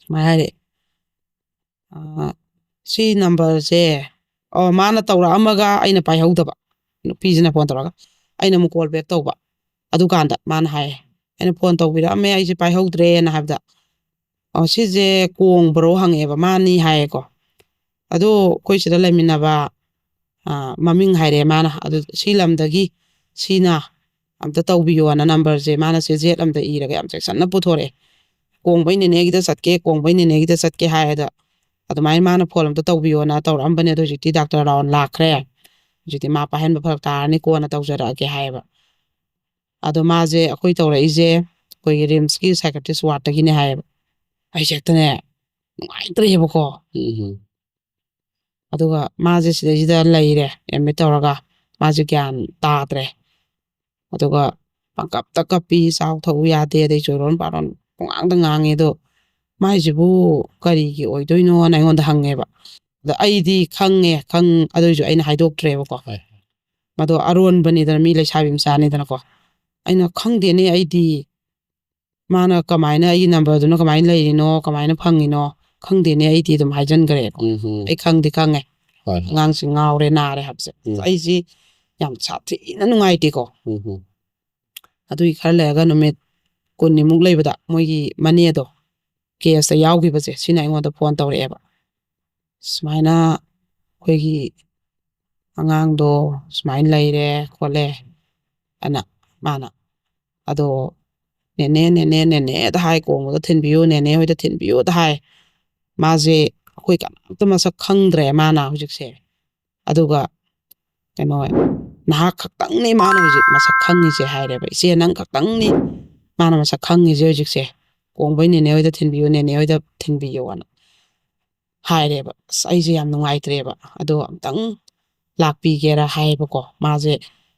ꯁꯨꯃꯥꯏꯅ ꯍꯥꯏꯔꯛꯑꯦ, "ꯑꯥ, ꯁꯤ ꯅꯝꯕꯔꯁꯦ," ꯑꯣ, ꯃꯥꯅ ꯇꯧꯔꯛꯑꯝꯃꯒ ꯑꯩꯅ ꯄꯥꯏꯍꯧꯗꯕ, ꯅꯨꯄꯤꯁꯤꯅ ꯐꯣꯟ ꯇꯧꯔꯒ ꯑꯩꯅ ꯑꯃꯨꯛ ꯀꯣꯜ ꯕꯦꯛ ꯇꯧꯕ꯫ ꯑꯗꯨꯀꯥꯟꯗ ꯃꯥꯅ ꯍꯥꯏꯌꯦ, ꯑꯩꯅ ꯐꯣꯟ ꯇꯧꯕꯤꯔꯛꯑꯝꯃꯦ, ꯑꯩꯁꯦ ꯄꯥꯏꯍꯧꯗ꯭ꯔꯦꯅ ꯍꯥꯏꯕꯗ, "ꯑꯣ, ꯁꯤꯁꯦ ꯀꯣꯡꯕ꯭ꯔꯣ?" ꯍꯪꯉꯛꯑꯦꯕ, ꯃꯥꯅꯤ ꯍꯥꯏꯌꯦꯀꯣ꯫ "ꯑꯗꯣ ꯑꯩꯈꯣꯏ ꯁꯤꯗ ꯂꯩꯃꯤꯟꯅꯕ, ꯑꯥ, ꯃꯃꯤꯡ ꯍꯥꯏꯔꯦ ꯃꯥꯅ, ꯑꯗꯨ ꯁꯤ ꯂꯝꯗꯒꯤ ꯁꯤꯅ ꯑꯝꯇ ꯇꯧꯕꯤꯌꯣꯅ ꯅꯝꯕꯔꯁꯦ ꯃꯥꯅ ꯆꯦ ꯖꯦꯠ ꯑꯝꯗ ꯏꯔꯒ ꯌꯥꯝ ꯆꯦꯛꯁꯤꯟꯅ ꯄꯨꯊꯣꯔꯛꯑꯦ꯫ ꯀꯣꯡꯕꯩ ꯅꯦꯅꯦꯒꯤꯗ ꯆꯠꯀꯦ, ꯀꯣꯡꯕꯩ ꯅꯦꯅꯦꯒꯤꯗ ꯆꯠꯀꯦ" ꯍꯥꯏꯗ, ꯑꯗꯨꯃꯥꯏꯅ ꯃꯥꯅ ꯐꯣꯟ ꯑꯝꯇ ꯇꯧꯕꯤꯌꯣꯅ ꯇꯧꯔꯛꯑꯝꯕꯅꯦ꯫ ꯑꯗꯣ ꯍꯧꯖꯤꯛꯇꯤ ꯗꯥꯛꯇꯔ ꯔꯥꯎꯟ ꯂꯥꯛꯈ꯭ꯔꯦ, ꯍꯧꯖꯤꯛꯇꯤ ꯃꯥ ꯄꯥꯏꯍꯟꯕ ꯐꯔꯛ ꯇꯥꯔꯅꯤ, ꯀꯣꯟꯅ ꯇꯧꯖꯔꯛꯑꯒꯦ ꯍꯥꯏꯌꯦꯕ꯫ ꯑꯗꯣ ꯃꯥꯁꯦ ꯑꯩꯈꯣꯏ ꯇꯧꯔꯛꯏꯁꯦ ꯑꯩꯈꯣꯏꯒꯤ ꯔꯤꯝꯁꯀꯤ ꯁꯥꯏꯀ꯭ꯔꯤꯁ ꯋꯥꯔꯗꯇꯒꯤꯅꯦ ꯍꯥꯏꯌꯦꯕ꯫ ꯑꯩꯁꯦ ꯍꯦꯛꯇꯅꯦ ꯅꯨꯡꯉꯥꯏꯇ꯭ꯔꯦꯕꯀꯣ꯫ ꯎꯝ ꯑꯗꯨꯒ ꯃꯥꯁꯦ ꯁꯤꯗꯩꯁꯤꯗ ꯂꯩꯔꯦ, ꯑꯦꯗꯃꯤꯠ ꯇꯧꯔꯒ꯫ ꯃꯥꯁꯦ ꯒ꯭ꯌꯥꯟ ꯇꯥꯗ꯭ꯔꯦ꯫ ꯑꯗꯨꯒ ꯄꯪꯀꯞꯇ ꯀꯞꯄꯤ, ꯆꯥꯎ ꯊꯛꯎ ꯌꯥꯗꯦ, ꯑꯗꯩ ꯆꯣꯏꯔꯣꯟ ꯄꯥꯔꯣꯟ ꯄꯨꯡꯉꯥꯡꯗ ꯉꯥꯡꯉꯦ꯫ ꯑꯗꯣ ꯃꯥꯏꯁꯤꯕꯨ ꯀꯔꯤꯒꯤ ꯑꯣꯏꯗꯣꯏꯅꯣꯅ ꯑꯩꯉꯣꯟꯗ ꯍꯪꯉꯦꯕ꯫ ꯑꯗ ꯑꯩꯗꯤ ꯈꯪꯉꯦ, ꯈꯪ ꯑꯗꯨꯏꯁꯨ ꯑꯩꯅ ꯍꯥꯏꯗꯣꯛꯇ꯭ꯔꯦꯕꯀꯣ꯫ ꯍꯣꯏ꯫ ꯃꯗꯣ ꯑꯔꯣꯟꯕꯅꯤꯗꯅ, ꯃꯤ ꯂꯩꯁꯥꯕꯤ ꯃꯆꯥꯅꯤꯗꯅꯀꯣ꯫ ꯑꯩꯅ ꯈꯪꯗꯦꯅꯦ ꯑꯩꯗꯤ, ꯃꯥꯅ ꯀꯃꯥꯏꯅ, ꯑꯩꯒꯤ ꯅꯝꯕꯔꯗꯨꯅ ꯀꯃꯥꯏꯅ ꯂꯩꯔꯤꯅꯣ, ꯀꯃꯥꯏꯅ ꯐꯪꯉꯤꯅꯣ ꯈꯪꯗꯦꯅꯦ, ꯑꯩꯗꯤ ꯑꯗꯨꯝ ꯍꯥꯏꯖꯟꯈ꯭ꯔꯦꯕ꯫ ꯎꯝ ꯑꯩ ꯈꯪꯗꯤ ꯈꯪꯉꯦ ꯍꯣꯏ ꯍꯣꯏ ꯑꯉꯥꯡꯁꯤ ꯉꯥꯎꯔꯦ, ꯅꯥꯔꯦ ꯍꯥꯏꯕꯁꯦ꯫ ꯎꯝ꯫ ꯑꯩꯁꯤ ꯌꯥꯝ ꯁꯥꯊꯤꯅ ꯅꯨꯡꯉꯥꯏꯇꯦꯀꯣ꯫ ꯎꯝ ꯑꯗꯨꯒꯤ ꯈꯔ ꯂꯩꯔꯒ ꯅꯨꯃꯤꯠ ꯀꯨꯟꯅꯤꯃꯨꯛ ꯂꯩꯕꯗ ꯃꯣꯏꯒꯤ ꯃꯅꯦꯗꯣ, ꯀꯦꯁꯇ ꯌꯥꯎꯈꯤꯕꯁꯦ, ꯁꯤꯅ ꯑꯩꯉꯣꯟꯗ ꯐꯣꯟ ꯇꯧꯔꯛꯑꯦꯕ꯫ "ꯁꯨꯃꯥꯏꯅ ꯑꯩꯈꯣꯏꯒꯤ ꯑꯉꯥꯡꯗꯣ ꯁꯨꯃꯥꯏꯅ ꯂꯩꯔꯦ ꯈꯣꯠꯂꯦ" ꯑꯅ ꯃꯥꯅ꯫ "ꯑꯗꯣ ꯅꯦꯅꯦ, ꯅꯦꯅꯦ, ꯅꯦꯅꯦꯗ ꯍꯥꯏ, ꯀꯣꯡꯕꯗ ꯊꯤꯟꯕꯤꯌꯨ, ꯅꯦꯅꯦ ꯍꯣꯏꯗ ꯊꯤꯟꯕꯤꯌꯨꯗ ꯍꯥꯏ꯫ ꯃꯥꯁꯦ ꯑꯩꯈꯣꯏ ꯀꯅꯥꯝꯇ ꯃꯁꯛ ꯈꯪꯗ꯭ꯔꯦ ꯃꯥꯅ ꯍꯧꯖꯤꯛꯁꯦ꯫ ꯑꯗꯨꯒ ꯀꯩꯅꯣ, ꯅꯍꯥꯛ ꯈꯛꯇꯪꯅꯤ ꯃꯥꯅ ꯍꯧꯖꯤꯛ ꯃꯁꯛ ꯈꯪꯉꯤꯁꯦ" ꯍꯥꯏꯔꯦꯕ꯫ "ꯏꯆꯦ, ꯅꯪ ꯈꯛꯇꯪꯅꯤ ꯃꯥꯅ ꯃꯁꯛ ꯈꯪꯉꯤꯁꯦ ꯍꯧꯖꯤꯛꯁꯦ꯫ ꯀꯣꯡꯕꯩ ꯅꯦꯅꯦ ꯍꯣꯏꯗ ꯊꯤꯟꯕꯤꯌꯨ, ꯅꯦꯅꯦ ꯍꯣꯏꯗ ꯊꯤꯟꯕꯤꯌꯨꯅ" ꯍꯥꯏꯔꯦꯕ꯫ ꯑꯁ, ꯑꯩꯁꯦ ꯌꯥꯝ ꯅꯨꯡꯉꯥꯏꯇ꯭ꯔꯦꯕ꯫ "ꯑꯗꯣ ꯑꯝꯇꯪ ꯂꯥꯛꯄꯤꯒꯦꯔꯥ?" ꯍꯥꯏꯌꯦꯕꯀꯣ꯫ ꯃꯥꯁꯦ,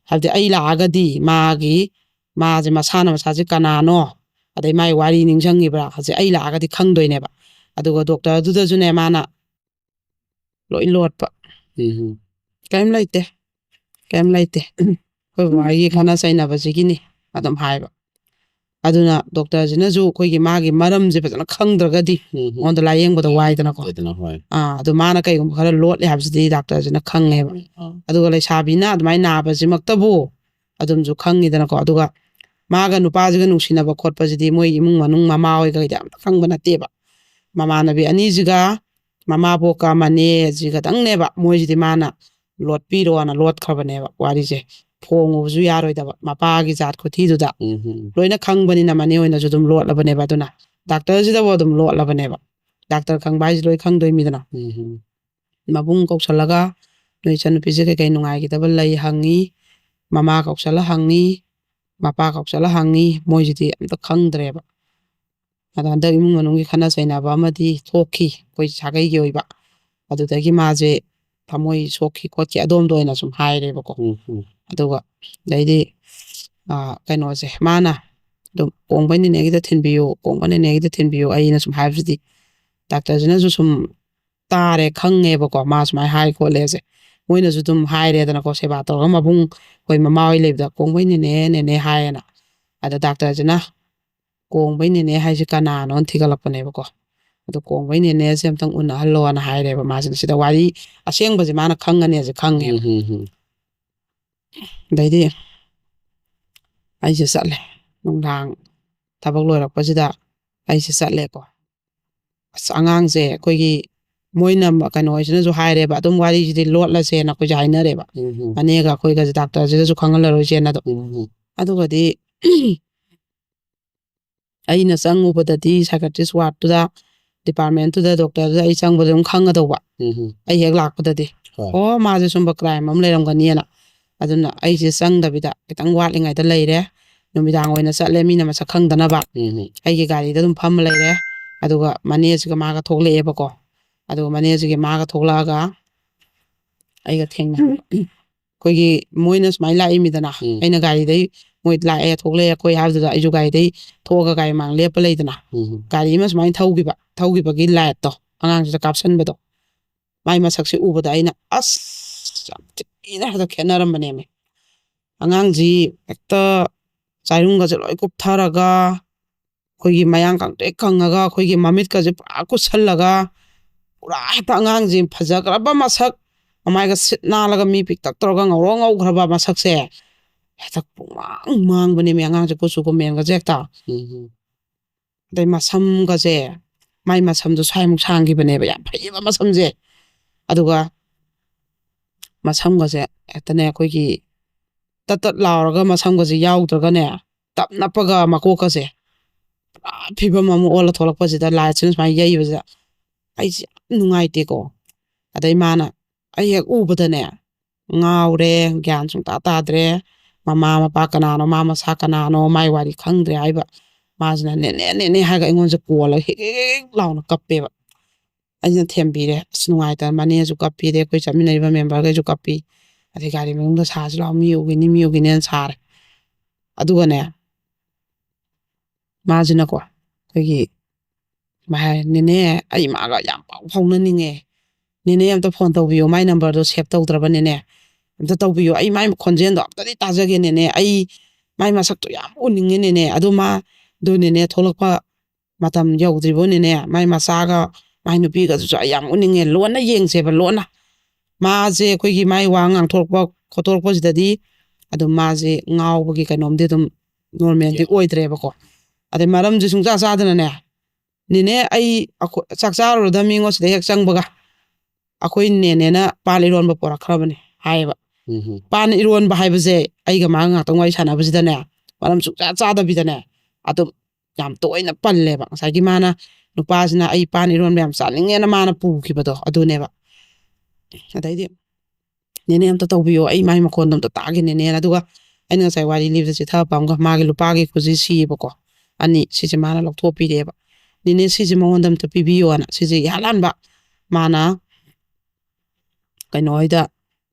ꯍꯥꯏꯕꯗꯤ ꯑꯩ ꯂꯥꯛꯑꯒꯗꯤ ꯃꯥꯒꯤ, ꯃꯥꯁꯦ ꯃꯁꯥꯅ ꯃꯁꯥꯁꯦ ꯀꯅꯥꯅꯣ, ꯑꯗꯩ ꯃꯥꯒꯤ ꯋꯥꯔꯤ ꯅꯤꯡꯁꯤꯡꯉꯤꯕ꯭ꯔꯥ ꯍꯥꯏꯁꯦ ꯑꯩ ꯂꯥꯛꯑꯒꯗꯤ ꯈꯪꯗꯣꯏꯅꯦꯕ꯫ ꯑꯗꯨꯒ ꯗꯣꯛꯇꯔꯗꯨꯗꯁꯨꯅꯦ ꯃꯥꯅ ꯂꯣꯏ ꯂꯣꯠꯄ, ꯎꯝ "ꯀꯔꯤꯝ ꯂꯩꯇꯦ, ꯀꯩꯝ ꯂꯩꯇꯦ, ꯑꯩꯈꯣꯏ ꯕꯕꯥꯒꯤ ꯈꯠꯅ ꯆꯩꯅꯕꯁꯤꯒꯤꯅꯤ ꯑꯗꯨꯝ ꯍꯥꯏꯕ꯫ ꯑꯗꯨꯅ ꯗꯣꯛꯇꯔꯁꯤꯅꯁꯨ ꯑꯩꯈꯣꯏꯒꯤ ꯃꯥꯒꯤ ꯃꯔꯝꯁꯦ ꯐꯖꯅ ꯈꯪꯗ꯭ꯔꯒꯗꯤ ꯎꯝ ꯎꯝ ꯃꯉꯣꯟꯗ ꯂꯥꯏꯌꯦꯡꯕꯗ ꯋꯥꯏꯗꯅꯀꯣ꯫ ꯑꯗꯨꯅ ꯍꯣꯏ ꯑꯥ ꯑꯗꯨ ꯃꯥꯅ ꯀꯩꯒꯨꯝꯕ ꯈꯔ ꯂꯣꯠꯂꯦ ꯍꯥꯏꯕꯁꯤꯗꯤ ꯗꯥꯛꯇꯔꯁꯤꯅ ꯈꯪꯉꯦꯕ꯫ ꯑꯥ ꯑꯗꯨꯒ ꯂꯩꯁꯥꯕꯤꯅ ꯑꯗꯨꯃꯥꯏꯅ ꯅꯥꯕꯁꯤꯃꯛꯇꯕꯨ ꯑꯗꯨꯝꯁꯨ ꯈꯪꯉꯤꯗꯅꯀꯣ꯫ ꯑꯗꯨꯒ ꯃꯥꯒ ꯅꯨꯄꯥꯁꯤꯒ ꯅꯨꯡꯁꯤꯅꯕ ꯈꯣꯠꯄꯁꯤꯗꯤ ꯃꯣꯏ ꯏꯃꯨꯡ ꯃꯅꯨꯡ ꯃꯃꯥ ꯍꯣꯏ ꯀꯩꯗꯤ ꯑꯝꯇ ꯈꯪꯕ ꯅꯠꯇꯦꯕ꯫ ꯃꯃꯥꯟꯅꯕꯤ ꯑꯅꯤꯁꯤꯒ ꯃꯃꯥꯕꯣꯛꯀ ꯃꯅꯦꯁꯤꯒꯗꯪꯅꯦꯕ ꯃꯣꯏꯁꯤꯗꯤ ꯃꯥꯅ ꯂꯣꯠꯄꯤꯔꯣꯅ ꯂꯣꯠꯈ꯭ꯔꯕꯅꯦꯕ ꯋꯥꯔꯤꯁꯦ꯫ ꯐꯣꯡꯉꯨꯕꯁꯨ ꯌꯥꯔꯣꯏꯗꯕ ꯃꯄꯥꯒꯤ ꯖꯥꯠ ꯈꯨꯊꯤꯗꯨꯗ꯫ ꯎꯝ ꯎꯝ ꯂꯣꯏꯅ ꯈꯪꯕꯅꯤꯅ ꯃꯅꯦ ꯍꯣꯏꯅꯁꯨ ꯑꯗꯨꯝ ꯂꯣꯠꯂꯕꯅꯦꯕ꯫ ꯑꯗꯨꯅ ꯗꯥꯛꯇꯔꯁꯤꯗꯕꯨ ꯑꯗꯨꯝ ꯂꯣꯠꯂꯕꯅꯦꯕ꯫ ꯗꯥꯛꯇꯔ ꯈꯪꯕ ꯍꯥꯏꯁꯤ ꯂꯣꯏ ꯈꯪꯗꯣꯏꯃꯤꯗꯅ꯫ ꯎꯝ ꯎꯝ ꯃꯕꯨꯡ ꯀꯧꯁꯜꯂꯒ ꯅꯣꯏ ꯏꯆꯟꯅꯨꯄꯤꯁꯦ ꯀꯩꯀꯩ ꯅꯨꯡꯉꯥꯏꯈꯤꯗꯕ ꯂꯩ ꯍꯪꯉꯤ꯫ ꯃꯃꯥ ꯀꯧꯁꯜꯂ ꯍꯪꯉꯤ, ꯃꯄꯥ ꯀꯧꯁꯜꯂ ꯍꯪꯉꯤ꯫ ꯃꯣꯏꯁꯤꯗꯤ ꯑꯝꯇ ꯈꯪꯗ꯭ꯔꯦꯕ꯫ ꯑꯗ ꯍꯟꯗꯛ ꯏꯃꯨꯡ ꯃꯅꯨꯡꯒꯤ ꯈꯠꯅ ꯆꯩꯅꯕ ꯑꯃꯗꯤ ꯊꯣꯛꯈꯤ ꯑꯩꯈꯣꯏ ꯁꯥꯒꯩꯒꯤ ꯑꯣꯏꯕ꯫ ꯑꯗꯨꯗꯒꯤ ꯃꯥꯁꯦ ꯊꯃꯣꯏ ꯁꯣꯛꯈꯤ ꯈꯣꯠꯈꯤ ꯑꯗꯣꯝꯗ ꯑꯣꯏꯅ ꯁꯨꯝ ꯍꯥꯏꯔꯦꯕꯀꯣ꯫ ꯎꯝ ꯎꯝ ꯑꯗꯨꯒ ꯑꯗꯩꯗꯤ ꯑꯥ, ꯀꯩꯅꯣꯁꯦ ꯃꯥꯅ ꯑꯗꯨꯝ ꯀꯣꯡꯕꯩ ꯅꯦꯅꯦꯒꯤꯗ ꯊꯤꯟꯕꯤꯌꯨ, ꯀꯣꯡꯕꯩ ꯅꯦꯅꯦꯒꯤꯗ ꯊꯤꯟꯕꯤꯌꯨ ꯑꯩꯅ ꯁꯨꯝ ꯍꯥꯏꯕꯁꯤꯗꯤ ꯗꯥꯛꯇꯔꯁꯤꯅꯁꯨ ꯁꯨꯝ ꯇꯥꯔꯦ, ꯈꯪꯉꯦꯕꯀꯣ ꯃꯥ ꯁꯨꯃꯥꯏꯅ ꯍꯥꯏ ꯈꯣꯠꯂꯦꯁꯦ꯫ ꯃꯣꯏꯅꯁꯨ ꯑꯗꯨꯝ ꯍꯥꯏꯔꯦꯗꯅꯀꯣ, ꯁꯦꯕꯥ ꯇꯧꯔꯒ ꯃꯕꯨꯡ ꯑꯩꯈꯣꯏ ꯃꯃꯥ ꯍꯣꯏ ꯂꯩꯕꯗ ꯀꯣꯡꯕꯩ ꯅꯦꯅꯦ ꯅꯦꯅꯦ ꯍꯥꯏꯌꯦꯅ꯫ ꯑꯗ ꯗꯥꯛꯇꯔꯁꯤꯅ ꯀꯣꯡꯕꯩ ꯅꯦꯅꯦ ꯍꯥꯏꯁꯦ ꯀꯅꯥꯅꯣꯅ ꯊꯤꯒꯠꯂꯛꯄꯅꯦꯕꯀꯣ꯫ ꯑꯗꯣ ꯀꯣꯡꯕꯩ ꯅꯦꯅꯦꯁꯦ ꯑꯝꯇꯪ ꯎꯅꯍꯜꯂꯣꯅ ꯍꯥꯏꯔꯦꯕ ꯃꯥꯁꯤꯅ꯫ ꯁꯤꯗ ꯋꯥꯔꯤ ꯑꯁꯦꯡꯕꯁꯦ ꯃꯥꯅ ꯈꯪꯉꯅꯦꯁꯦ ꯈꯪꯉꯦꯕ꯫ ꯎꯝ ꯎꯝ ꯎꯝ ꯑꯗꯩꯗꯤ ꯑꯩꯁꯦ ꯆꯠꯂꯦ꯫ ꯅꯨꯡꯗꯥꯡ ꯊꯕꯛ ꯂꯣꯏꯔꯛꯄꯁꯤꯗ ꯑꯩꯁꯦ ꯆꯠꯂꯦꯀꯣ꯫ ꯑꯁ, ꯑꯉꯥꯡꯁꯦ ꯑꯩꯈꯣꯏꯒꯤ ꯃꯣꯏꯅ ꯀꯩꯅꯣ ꯍꯥꯏꯁꯤꯅꯁꯨ ꯍꯥꯏꯔꯦꯕ, ꯑꯗꯨꯝ ꯋꯥꯔꯤꯁꯤꯗꯤ ꯂꯣꯠꯂꯁꯦꯅ ꯑꯩꯈꯣꯏꯁꯦ ꯍꯥꯏꯅꯔꯦꯕ꯫ ꯎꯝ ꯎꯝ ꯃꯅꯦꯒ ꯑꯩꯈꯣꯏꯒꯁꯦ ꯗꯥꯛꯇꯔꯁꯤꯗꯁꯨ ꯈꯪꯍꯜꯂꯔꯣꯏꯁꯦꯅ ꯑꯗꯨꯝ꯫ ꯎꯝ ꯎꯝ ꯑꯗꯨꯒꯗꯤ ꯑꯩꯅ ꯆꯪꯉꯨꯕꯗꯗꯤ ꯁꯥꯏꯀꯥꯇ꯭ꯔꯤꯁ ꯋꯥꯔꯗꯇꯨꯗ, ꯗꯤꯄꯥꯔꯠꯃꯦꯟꯇꯨꯗ, ꯗꯣꯛꯇꯔꯗꯨꯗ ꯑꯩ ꯆꯪꯕꯗ ꯑꯗꯨꯝ ꯈꯪꯒꯗꯧꯕ꯫ ꯎꯝ ꯎꯝ ꯑꯩ ꯍꯦꯛ ꯂꯥꯛꯄꯗꯗꯤ ꯍꯣꯏ ꯑꯣ ꯃꯥꯁꯦ ꯁꯨꯝꯕ ꯀ꯭ꯔꯥꯏꯝ ꯑꯃ ꯂꯩꯔꯝꯒꯅꯤꯅ꯫ ꯑꯗꯨꯅ ꯑꯩꯁꯦ ꯆꯪꯗꯕꯤꯗ ꯈꯤꯇꯪ ꯋꯥꯠꯂꯤꯉꯩꯗ ꯂꯩꯔꯦ꯫ ꯅꯨꯃꯤꯗꯥꯡ ꯑꯣꯏꯅ ꯆꯠꯂꯦ, ꯃꯤꯅ ꯃꯁꯛ ꯈꯪꯗꯅꯕ꯫ ꯎꯝ ꯎꯝ ꯑꯩꯒꯤ ꯒꯥꯔꯤꯗ ꯑꯗꯨꯝ ꯐꯝꯃ ꯂꯩꯔꯦ꯫ ꯑꯗꯨꯒ ꯃꯅꯦꯁꯤꯒ ꯃꯥꯒ ꯊꯣꯛꯂꯛꯑꯦꯕꯀꯣ꯫ ꯑꯗꯨꯒ ꯃꯅꯦꯁꯤꯒ ꯃꯥꯒ ꯊꯣꯛꯂꯛꯑꯒ ꯑꯩꯒ ꯊꯦꯡꯅ ꯑꯩꯈꯣꯏꯒꯤ ꯃꯣꯏꯅ ꯁꯨꯃꯥꯏꯅ ꯂꯥꯛꯏꯃꯤꯗꯅ꯫ ꯎꯝ ꯑꯩꯅ ꯒꯥꯔꯤꯗꯩ ꯃꯣꯏ ꯂꯥꯛꯑꯦ ꯊꯣꯛꯂꯛꯑꯦ ꯑꯩꯈꯣꯏ ꯍꯥꯏꯕꯗꯨꯗ ꯑꯩꯁꯨ ꯒꯥꯔꯤꯗꯩ ꯊꯣꯛꯑꯒ ꯒꯥꯔꯤ ꯃꯥꯡ ꯂꯦꯞꯄ ꯂꯩꯗꯅ꯫ ꯎꯝ ꯒꯥꯔꯤ ꯑꯃ ꯁꯨꯃꯥꯏꯅ ꯊꯧꯈꯤꯕ, ꯊꯧꯈꯤꯕꯒꯤ ꯂꯥꯏꯠꯇꯣ ꯑꯉꯥꯡꯁꯤꯗ ꯀꯥꯞꯁꯟꯕꯗꯣ, ꯃꯥꯏ ꯃꯁꯛꯁꯦ ꯎꯕꯗ ꯑꯩꯅ ꯑꯁ ꯌꯥꯝ ꯊꯤ-, ꯊꯤꯅ ꯍꯦꯛꯇ ꯈꯦꯠꯅꯔꯝꯕꯅꯦꯃꯤ꯫ ꯑꯉꯥꯡꯁꯤ ꯍꯦꯛꯇ ꯆꯥꯏꯔꯨꯡꯒꯁꯦ ꯂꯣꯏ ꯀꯨꯞꯊꯔꯒ, ꯑꯩꯈꯣꯏꯒꯤ ꯃꯌꯥꯡ ꯀꯪꯇ꯭ꯔꯤꯛ ꯀꯪꯉꯒ, ꯑꯩꯈꯣꯏꯒꯤ ꯃꯃꯤꯠꯀꯁꯦ ꯄꯨꯔꯥ ꯀꯨꯠꯁꯜꯂꯒ, ꯄꯨꯔꯥ ꯍꯦꯛꯇ ꯑꯉꯥꯡꯁꯦ ꯐꯖꯈ꯭ꯔꯕ ꯃꯁꯛ, ꯃꯃꯥꯏꯒ ꯁꯤꯠ ꯅꯥꯜꯂꯒ, ꯃꯤ ꯄꯤꯛꯇꯛ ꯇꯧꯔꯒ ꯉꯧꯔꯣꯛ ꯉꯧꯈ꯭ꯔꯕ ꯃꯁꯛꯁꯦ ꯍꯦꯛꯇ ꯄꯨꯡꯃꯥꯡ ꯃꯥꯡꯕꯅꯦꯃꯤ꯫ ꯑꯉꯥꯡꯁꯦ ꯀꯨꯆꯨ ꯀꯨꯃꯦꯟꯒꯁꯦ ꯍꯦꯛꯇ, ꯎꯝ. ꯑꯗꯩ ꯃꯁꯝꯒꯁꯦ, ꯃꯥꯏ ꯃꯁꯝꯗꯣ ꯁ꯭ꯋꯥꯏꯃꯨꯛ ꯁꯥꯡꯈꯤꯕꯅꯦꯕ, ꯌꯥꯝ ꯐꯩꯌꯦꯕ ꯃꯁꯝꯁꯦ꯫ ꯑꯗꯨꯒ ꯃꯁꯝꯒꯁꯦ ꯍꯦꯛꯇꯅꯦ, ꯑꯩꯈꯣꯏꯒꯤ ꯇꯠ ꯇꯠ ꯂꯥꯎꯔꯒ ꯃꯁꯝꯒꯁꯦ ꯌꯥꯎꯗ꯭ꯔꯒꯅꯦ, ꯇꯞ ꯅꯞꯄꯒ ꯃꯀꯣꯛꯀꯁꯦ ꯄꯨꯔꯥ ꯐꯤꯕꯝ ꯑꯃ ꯑꯣꯜꯂ ꯊꯣꯛꯂꯛꯄꯁꯤꯗ, ꯂꯥꯏꯠꯁꯤꯅ ꯁꯨꯃꯥꯏꯅ ꯌꯩꯕꯁꯤꯗ ꯑꯩꯁꯦ ꯌꯥꯝ ꯅꯨꯡꯉꯥꯏꯇꯦꯀꯣ꯫ ꯑꯗꯩ ꯃꯥꯅ ꯑꯩ ꯍꯦꯛ ꯎꯕꯗꯅꯦ, ꯉꯥꯎꯔꯦ, ꯒ꯭ꯌꯥꯟ ꯁꯨꯡꯇꯥ ꯇꯥꯗ꯭ꯔꯦ꯫ ꯃꯃꯥ ꯃꯄꯥ ꯀꯅꯥꯅꯣ, ꯃꯥ ꯃꯁꯥ ꯀꯅꯥꯅꯣ, ꯃꯥꯏ ꯋꯥꯔꯤ ꯈꯪꯗ꯭ꯔꯦ ꯍꯥꯏꯕ꯫ ꯃꯥꯁꯤꯅ "ꯅꯦꯅꯦ, ꯅꯦꯅꯦ" ꯍꯥꯏꯔꯒ ꯑꯩꯉꯣꯟꯗꯁꯦ ꯀꯣꯜꯂꯒ ꯍꯤꯛ ꯍꯤꯛ ꯍꯤꯛ ꯂꯥꯎꯅ ꯀꯞꯄꯦꯕ꯫ ꯑꯩꯅ ꯊꯦꯝꯕꯤꯔꯦ, ꯑꯁ, ꯅꯨꯡꯉꯥꯏꯇꯅ ꯃꯅꯦꯁꯨ ꯀꯞꯄꯤꯔꯦ, ꯑꯩꯈꯣꯏ ꯆꯠꯃꯤꯟꯅꯔꯤꯕ ꯃꯦꯝꯕꯔꯈꯩꯁꯨ ꯀꯞꯄꯤ꯫ ꯑꯗꯩ ꯒꯥꯔꯤ ꯃꯅꯨꯡꯗ "ꯁꯥꯁꯤ ꯂꯥꯎ, ꯃꯤ ꯎꯈꯤꯅꯤ, ꯃꯤ ꯎꯈꯤꯅꯤꯅ" ꯁꯥꯔꯦ꯫ ꯑꯗꯨꯒꯅꯦ, ꯃꯥꯁꯤꯅꯀꯣ, ꯑꯩꯈꯣꯏꯒꯤ ꯃꯥ ꯍꯥꯏ, "ꯅꯦꯅꯦ, ꯑꯩ ꯃꯥꯒ ꯌꯥꯝ ꯄꯥꯎ ꯐꯥꯎꯅꯅꯤꯡꯉꯦ꯫ ꯅꯦꯅꯦ, ꯑꯝꯇ ꯐꯣꯟ ꯇꯧꯕꯤꯌꯣ, ꯃꯥꯏ ꯅꯝꯕꯔꯗꯣ ꯁꯦꯞ ꯇꯧꯗ꯭ꯔꯕꯅꯦꯅꯦ꯫ ꯑꯝꯇ ꯇꯧꯕꯤꯌꯣ, ꯑꯩ ꯃꯥꯏ ꯈꯣꯟꯖꯦꯜꯗꯣ ꯑꯝꯇꯗꯤ ꯇꯥꯖꯒꯦꯅꯦꯅꯦ, ꯑꯩ ꯃꯥꯏ ꯃꯁꯛꯇꯣ ꯌꯥꯝ ꯎꯅꯤꯡꯉꯦꯅꯦꯅꯦ꯫ ꯑꯗꯨ ꯃꯥ, ꯑꯗꯨꯅꯦꯅꯦ, ꯊꯣꯛꯂꯛꯄ ꯃꯇꯝ ꯌꯧꯗ꯭ꯔꯤꯕꯣꯅꯦꯅꯦ, ꯃꯥꯏ ꯃꯆꯥꯒ ꯃꯥꯏ ꯅꯨꯄꯤꯒꯗꯨꯁꯨ ꯑꯩ ꯌꯥꯝ ꯎꯅꯤꯡꯉꯦ, ꯂꯣꯟꯅ ꯌꯦꯡꯁꯦꯕ, ꯂꯣꯟꯅ꯫ ꯃꯥꯁꯦ ꯑꯩꯈꯣꯏꯒꯤ ꯃꯥꯏ ꯋꯥ ꯉꯥꯡꯊꯣꯔꯛꯄ ꯈꯣꯠꯇꯣꯔꯛꯄꯁꯤꯗꯗꯤ ꯑꯗꯨꯝ ꯃꯥꯁꯦ ꯉꯥꯎꯕꯒꯤ ꯀꯩꯅꯣꯝꯗꯤ ꯑꯗꯨꯝ ꯅꯣꯔꯃꯦꯜꯗꯤ ꯑꯣꯏꯗ꯭ꯔꯦꯕꯀꯣ꯫ ꯑꯗꯩ ꯃꯔꯝꯁꯦ ꯁꯨꯡꯆꯥ ꯆꯥꯗꯅꯅꯦ, "ꯅꯦꯅꯦ, ꯑꯩ ꯑꯩꯈꯣꯏ ꯆꯥꯛ ꯆꯥꯔꯨꯔꯗꯕꯅꯤꯉꯣ, ꯁꯤꯗ ꯍꯦꯛ ꯆꯪꯕꯒ ꯑꯩꯈꯣꯏ ꯅꯦꯅꯦꯅ ꯄꯥꯟ ꯏꯔꯣꯟꯕ ꯄꯣꯔꯛꯈ꯭ꯔꯕꯅꯦ" ꯍꯥꯏꯌꯦꯕ꯫ ꯎꯝ. ꯄꯥꯟ ꯏꯔꯣꯟꯕ ꯍꯥꯏꯕꯁꯦ ꯑꯩꯒ ꯃꯥꯒ ꯉꯥꯛꯇꯪ ꯋꯥꯔꯤ ꯁꯥꯟꯅꯕꯁꯤꯗꯅꯦ, ꯃꯔꯝ ꯁꯨꯡꯆꯥ ꯆꯥꯗꯕꯤꯗꯅꯦ, ꯑꯗꯨꯝ ꯌꯥꯝ ꯇꯣꯏꯅ ꯄꯜꯂꯦꯕ꯫ ꯉꯁꯥꯏꯒꯤ ꯃꯥꯅ, ꯅꯨꯄꯥꯁꯤꯅ "ꯑꯩ ꯄꯥꯟ ꯏꯔꯣꯟꯕ ꯌꯥꯝ ꯆꯥꯅꯤꯡꯉꯦꯅ" ꯃꯥꯅ ꯄꯨꯈꯤꯕꯗꯣ, ꯑꯗꯨꯅꯦꯕ꯫ ꯑꯗꯩꯗꯤ, "ꯅꯦꯅꯦ, ꯑꯝꯇ ꯇꯧꯕꯤꯌꯣ, ꯑꯩ ꯃꯥꯏ ꯃꯈꯣꯟꯗꯣ ꯑꯝꯇ ꯇꯥꯒꯦ, ꯅꯦꯅꯦꯅ"꯫ ꯑꯗꯨꯒ ꯑꯩꯅ ꯉꯁꯥꯏ ꯋꯥꯔꯤ ꯂꯤꯕꯗ ꯆꯤꯊꯕ ꯑꯃꯒ, ꯃꯥꯒꯤ ꯂꯨꯄꯥꯒꯤ ꯈꯨꯖꯤ ꯁꯤꯌꯦꯕꯀꯣ, ꯑꯅꯤ, ꯁꯤꯁꯦ ꯃꯥꯅ ꯂꯧꯊꯣꯛꯄꯤꯔꯦꯕ꯫ "ꯅꯦꯅꯦ, ꯁꯤꯁꯦ ꯃꯉꯣꯟꯗ ꯑꯝꯇ ꯄꯤꯕꯤꯌꯣꯅ", ꯁꯤꯁꯦ ꯏꯍꯥꯟ ꯍꯥꯟꯕ ꯃꯥꯅ ꯀꯩꯅꯣ ꯍꯣꯏꯗ,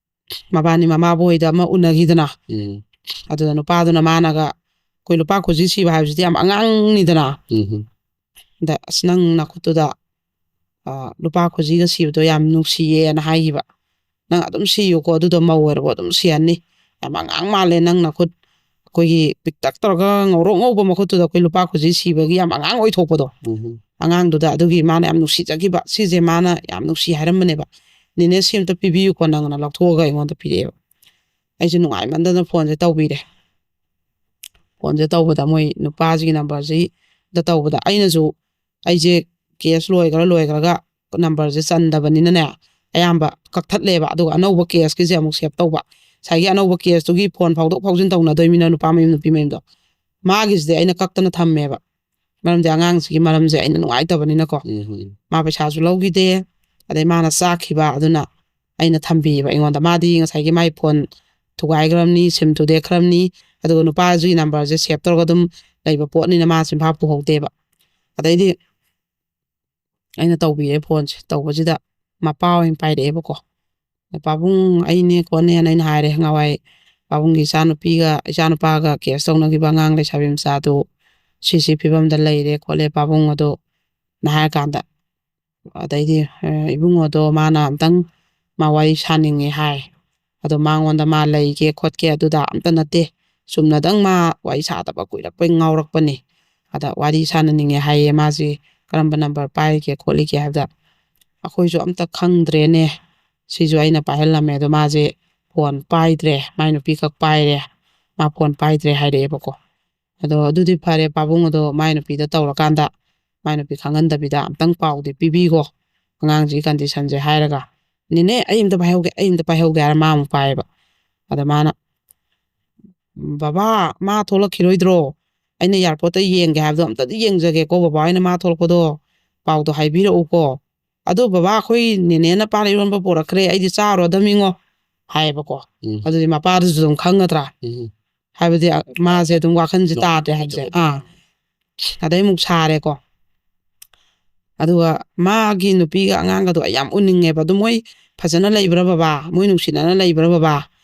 ꯃꯕꯥꯅꯤ ꯃꯃꯥꯕꯨ ꯍꯣꯏꯗ ꯑꯃ ꯎꯅꯈꯤꯗꯅ, ꯎꯝ. ꯑꯗꯨꯗ ꯅꯨꯄꯥꯗꯨꯅ ꯃꯥꯅꯒ, "ꯑꯩꯈꯣꯏ ꯂꯨꯄꯥ ꯈꯨꯖꯤ ꯁꯤꯕ ꯍꯥꯏꯕꯁꯤꯗꯤ ꯌꯥꯝ ꯑꯉꯥꯡꯅꯤꯗꯅ", ꯎꯝ. ꯑꯗ "ꯑꯁ, ꯅꯪ ꯅꯈꯨꯠꯇꯨꯗ, ꯑ, ꯂꯨꯄꯥ ꯈꯨꯖꯤꯒ ꯁꯤꯕꯗꯣ ꯌꯥꯝ ꯅꯨꯡꯁꯤꯌꯦꯅ" ꯍꯥꯏꯈꯤꯕ꯫ ꯅꯪ ꯑꯗꯨꯝ ꯁꯤꯌꯨꯀꯣ, ꯑꯗꯨꯗꯣ ꯃꯧ ꯑꯣꯏꯔꯕꯣ ꯑꯗꯨꯝ ꯁꯤꯍꯟꯅꯤ꯫ ꯌꯥꯝ ꯑꯉꯥꯡ ꯃꯥꯜꯂꯦ ꯅꯪ ꯅꯈꯨꯠ, ꯑꯩꯈꯣꯏꯒꯤ ꯄꯤꯛꯇꯛ ꯇꯧꯔꯒ ꯉꯧꯔꯣꯛ ꯉꯧꯕ ꯃꯈꯨꯠꯇꯨꯗ ꯑꯩꯈꯣꯏ ꯂꯨꯄꯥ ꯈꯨꯖꯤ ꯁꯤꯕꯒꯤ ꯌꯥꯝ ꯑꯉꯥꯡ ꯑꯣꯏꯊꯣꯛꯄꯗꯣ꯫ ꯑꯉꯥꯡꯗꯨꯗ ꯑꯗꯨꯒꯤ ꯃꯥꯅ ꯌꯥꯝ ꯅꯨꯡꯁꯤꯖꯈꯤꯕ ꯁꯤꯁꯦ ꯃꯥꯅ ꯌꯥꯝ ꯅꯨꯡꯁꯤ ꯍꯥꯏꯔꯝꯕꯅꯦꯕ꯫ "ꯅꯦꯅꯦ, ꯁꯤ ꯑꯝꯇ ꯄꯤꯕꯤꯌꯨꯀꯣ ꯅꯪꯅ" ꯂꯧꯊꯣꯛꯑꯒ ꯑꯩꯉꯣꯟꯗ ꯄꯤꯔꯛꯑꯦꯕ꯫ ꯑꯩꯁꯦ ꯅꯨꯡꯉꯥꯏꯃꯟꯗꯅ ꯐꯣꯟꯁꯦ ꯇꯧꯕꯤꯔꯦ꯫ ꯐꯣꯟꯁꯦ ꯇꯧꯕꯗ ꯃꯣꯏ ꯅꯨꯄꯥꯁꯤꯒꯤ ꯅꯝꯕꯔꯁꯤꯗ ꯇꯧꯕꯗ ꯑꯩꯅꯁꯨ, ꯑꯩꯁꯦ ꯀꯦꯁ ꯂꯣꯏꯈ꯭ꯔ ꯂꯣꯏꯈ꯭ꯔꯒ ꯅꯝꯕꯔꯁꯦ ꯆꯟꯗꯕꯅꯤꯅꯅꯦ, ꯑꯌꯥꯝꯕ ꯀꯛꯊꯠꯂꯦꯕ꯫ ꯑꯗꯨꯒ ꯑꯅꯧꯕ ꯀꯦꯁꯀꯤꯁꯦ ꯑꯃꯨꯛ ꯁꯦꯞ ꯇꯧꯕ꯫ ꯉꯁꯥꯏꯒꯤ ꯑꯅꯧꯕ ꯀꯦꯁꯇꯨꯒꯤ ꯐꯣꯟ ꯐꯥꯎꯗꯣꯛ ꯐꯥꯎꯖꯤꯟ ꯇꯧꯅꯗꯣꯏꯃꯤꯅ ꯅꯨꯄꯥ ꯃꯌꯨꯝ ꯅꯨꯄꯤ ꯃꯌꯨꯝꯗꯣ, ꯃꯥꯒꯤꯁꯤꯗꯤ ꯑꯩꯅ ꯀꯛꯇꯅ ꯊꯝꯃꯦꯕ꯫ ꯃꯔꯝꯗꯤ ꯑꯉꯥꯡꯁꯤꯒꯤ ꯃꯔꯝꯁꯦ ꯑꯩꯅ ꯅꯨꯡꯉꯥꯏꯇꯕꯅꯤꯅꯀꯣ꯫ ꯃꯥ ꯄꯩꯁꯥꯁꯨ ꯂꯧꯈꯤꯗꯦ, ꯑꯗꯩ ꯃꯥꯅ ꯆꯥꯛꯈꯤꯕ, ꯑꯗꯨꯅ ꯑꯩꯅ ꯊꯝꯕꯤꯌꯦꯕ ꯑꯩꯉꯣꯟꯗ꯫ ꯃꯥꯗꯤ ꯉꯁꯥꯏꯒꯤ ꯃꯥꯏ ꯐꯣꯟ ꯊꯨꯒꯥꯏꯈ꯭ꯔꯕꯅꯤ, ꯁꯤꯝ ꯊꯨꯗꯦꯛꯈ꯭ꯔꯕꯅꯤ, ꯑꯗꯨꯒ ꯅꯨꯄꯥꯁꯤꯒꯤ ꯅꯝꯕꯔꯁꯦ ꯁꯦꯞ ꯇꯧꯔꯒ ꯑꯗꯨꯝ ꯂꯩꯕ ꯄꯣꯠꯅꯤꯅ ꯃꯥ ꯆꯤꯟꯐꯥ ꯄꯨꯍꯧꯗꯦꯕ꯫ ꯑꯗꯩꯗꯤ ꯑꯩꯅ ꯇꯧꯕꯤꯔꯦ ꯐꯣꯟꯁꯦ꯫ ꯇꯧꯕꯁꯤꯗ ꯃꯄꯥ ꯑꯣꯏꯅ ꯄꯥꯏꯔꯛꯑꯦꯕꯀꯣ꯫ "ꯄꯥꯕꯨꯡ, ꯑꯩꯅꯦ ꯈꯣꯠꯅꯦꯅ" ꯑꯩꯅ ꯍꯥꯏꯔꯦ꯫ "ꯉꯍꯥꯟꯋꯥꯏ ꯄꯥꯕꯨꯡꯒꯤ ꯏꯆꯥꯅꯨꯄꯤꯒ ꯏꯆꯥꯅꯨꯄꯥꯒ ꯀꯦꯁ ꯇꯧꯅꯈꯤꯕ ꯑꯉꯥꯡ ꯂꯩꯁꯥꯕꯤ ꯃꯆꯥꯗꯨ ꯁꯤ ꯁꯤ ꯐꯤꯕꯝꯗ ꯂꯩꯔꯦ ꯈꯣꯠꯂꯦ ꯄꯥꯕꯨꯡ ꯑꯗꯣ" ꯅ ꯍꯥꯏꯔ ꯀꯥꯟꯗ, ꯑꯗꯩꯗꯤ, "ꯑ, ꯏꯕꯨꯡꯉꯣꯗꯣ ꯃꯥꯅ ꯑꯝꯇꯪ ꯃꯥ ꯋꯥꯔꯤ ꯁꯥꯅꯤꯡꯉꯦ" ꯍꯥꯏ꯫ "ꯑꯗꯣ ꯃꯉꯣꯟꯗ ꯃꯥ ꯂꯩꯒꯦ ꯈꯣꯠꯀꯦ ꯑꯗꯨꯗ ꯑꯝꯇ ꯅꯠꯇꯦ, ꯆꯨꯝꯅꯗꯪ ꯃꯥ ꯋꯥꯔꯤ ꯁꯥꯗꯕ ꯀꯨꯏꯔꯛꯄꯩ ꯉꯥꯎꯔꯛꯄꯅꯤ꯫ ꯑꯗ ꯋꯥꯔꯤ ꯁꯥꯟꯅꯅꯤꯡꯉꯦ ꯍꯥꯏꯌꯦ, ꯃꯥꯁꯦ ꯀꯔꯝꯕ ꯅꯝꯕꯔ ꯄꯥꯏꯔꯤꯒꯦ ꯈꯣꯠꯂꯤꯒꯦ" ꯍꯥꯏꯕꯗ, "ꯑꯩꯈꯣꯏꯁꯨ ꯑꯝꯇ ꯈꯪꯗ꯭ꯔꯦꯅꯦ, ꯁꯤꯁꯨ ꯑꯩꯅ ꯄꯥꯏꯍꯜꯂꯝꯃꯦ, ꯑꯗꯣ ꯃꯥꯁꯦ ꯐꯣꯟ ꯄꯥꯏꯗ꯭ꯔꯦ, ꯃꯥꯏ ꯅꯨꯄꯤ ꯈꯛ ꯄꯥꯏꯔꯦ, ꯃꯥ ꯐꯣꯟ ꯄꯥꯏꯗ꯭ꯔꯦ" ꯍꯥꯏꯔꯛꯑꯦꯕꯀꯣ꯫ "ꯑꯗꯣ ꯑꯗꯨꯗꯤ ꯐꯔꯦ ꯄꯥꯕꯨꯡ, ꯑꯗꯣ ꯃꯥꯏ ꯅꯨꯄꯤꯗ ꯇꯧꯔꯀꯥꯟꯗ ꯃꯥꯏ ꯅꯨꯄꯤ ꯈꯪꯍꯟꯗꯕꯤꯗ ꯑꯝꯇꯪ ꯄꯥꯎꯗꯤ ꯄꯤꯕꯤꯈꯣ ꯑꯉꯥꯡꯁꯤꯒꯤ ꯀꯟꯗꯤꯁꯟꯁꯦ" ꯍꯥꯏꯔꯒ, "ꯅꯦꯅꯦ, ꯑꯩ ꯑꯝꯇ ꯄꯥꯏꯍꯧꯒꯦ, ꯑꯩ ꯑꯝꯇ ꯄꯥꯏꯍꯧꯒꯦ" ꯍꯥꯏꯔ ꯃꯥ ꯑꯃꯨꯛ ꯄꯥꯏꯌꯦꯕ꯫ ꯑꯗ ꯃꯥꯅ, "ꯕꯕꯥ, ꯃꯥ ꯊꯣꯛꯂꯛꯈꯤꯔꯣꯏꯗ꯭ꯔꯣ? ꯑꯩꯅ ꯑꯦꯌꯥꯔꯄꯣꯔꯠꯇ ꯌꯦꯡꯒꯦ ꯍꯥꯏꯕꯗꯣ ꯑꯝꯇꯗꯤ ꯌꯦꯡꯖꯒꯦꯀꯣ, ꯕꯕꯥ ꯍꯣꯏꯅ ꯃꯥ ꯊꯣꯛꯂꯛꯄꯗꯣ ꯄꯥꯎꯗꯣ ꯍꯥꯏꯕꯤꯔꯛꯎꯀꯣ꯫ ꯑꯗꯣ ꯕꯕꯥ, ꯑꯩꯈꯣꯏ ꯅꯦꯅꯦꯅ ꯄꯥꯟ ꯏꯔꯣꯟꯕ ꯄꯨꯔꯛꯈ꯭ꯔꯦ, ꯑꯩꯗꯤ ꯆꯥꯔꯨꯔꯗꯝꯃꯤꯉꯣ" ꯍꯥꯏꯌꯦꯕꯀꯣ꯫ ꯎꯝ꯫ ꯑꯗꯨꯗꯤ ꯃꯄꯥꯗꯨꯁꯨ ꯑꯗꯨꯝ ꯈꯪꯒꯗ꯭ꯔꯥ? ꯎꯝ꯫ ꯍꯥꯏꯕꯗꯤ, ꯑ, ꯃꯥꯁꯦ ꯑꯗꯨꯝ ꯋꯥꯈꯜꯁꯦ ꯅꯣꯛ-, ꯇꯥꯗ꯭ꯔꯦ ꯍꯥꯏꯕꯁꯦ꯫ ꯅꯣꯛ-, ꯑꯥ꯫ ꯑꯗꯩ ꯑꯃꯨꯛ ꯁꯥꯔꯦꯀꯣ꯫ ꯑꯗꯨꯒ ꯃꯥꯒꯤ ꯅꯨꯄꯤꯒ ꯑꯉꯥꯡꯒꯗꯣ ꯑꯩ ꯌꯥꯝ ꯎꯅꯤꯡꯉꯦꯕ꯫ "ꯑꯗꯨ ꯃꯣꯏ ꯐꯖꯅ ꯂꯩꯕ꯭ꯔꯥ ꯕꯕꯥ? ꯃꯣꯏ ꯅꯨꯡꯁꯤꯅꯅ ꯂꯩꯕ꯭ꯔꯥ ꯕꯕꯥ?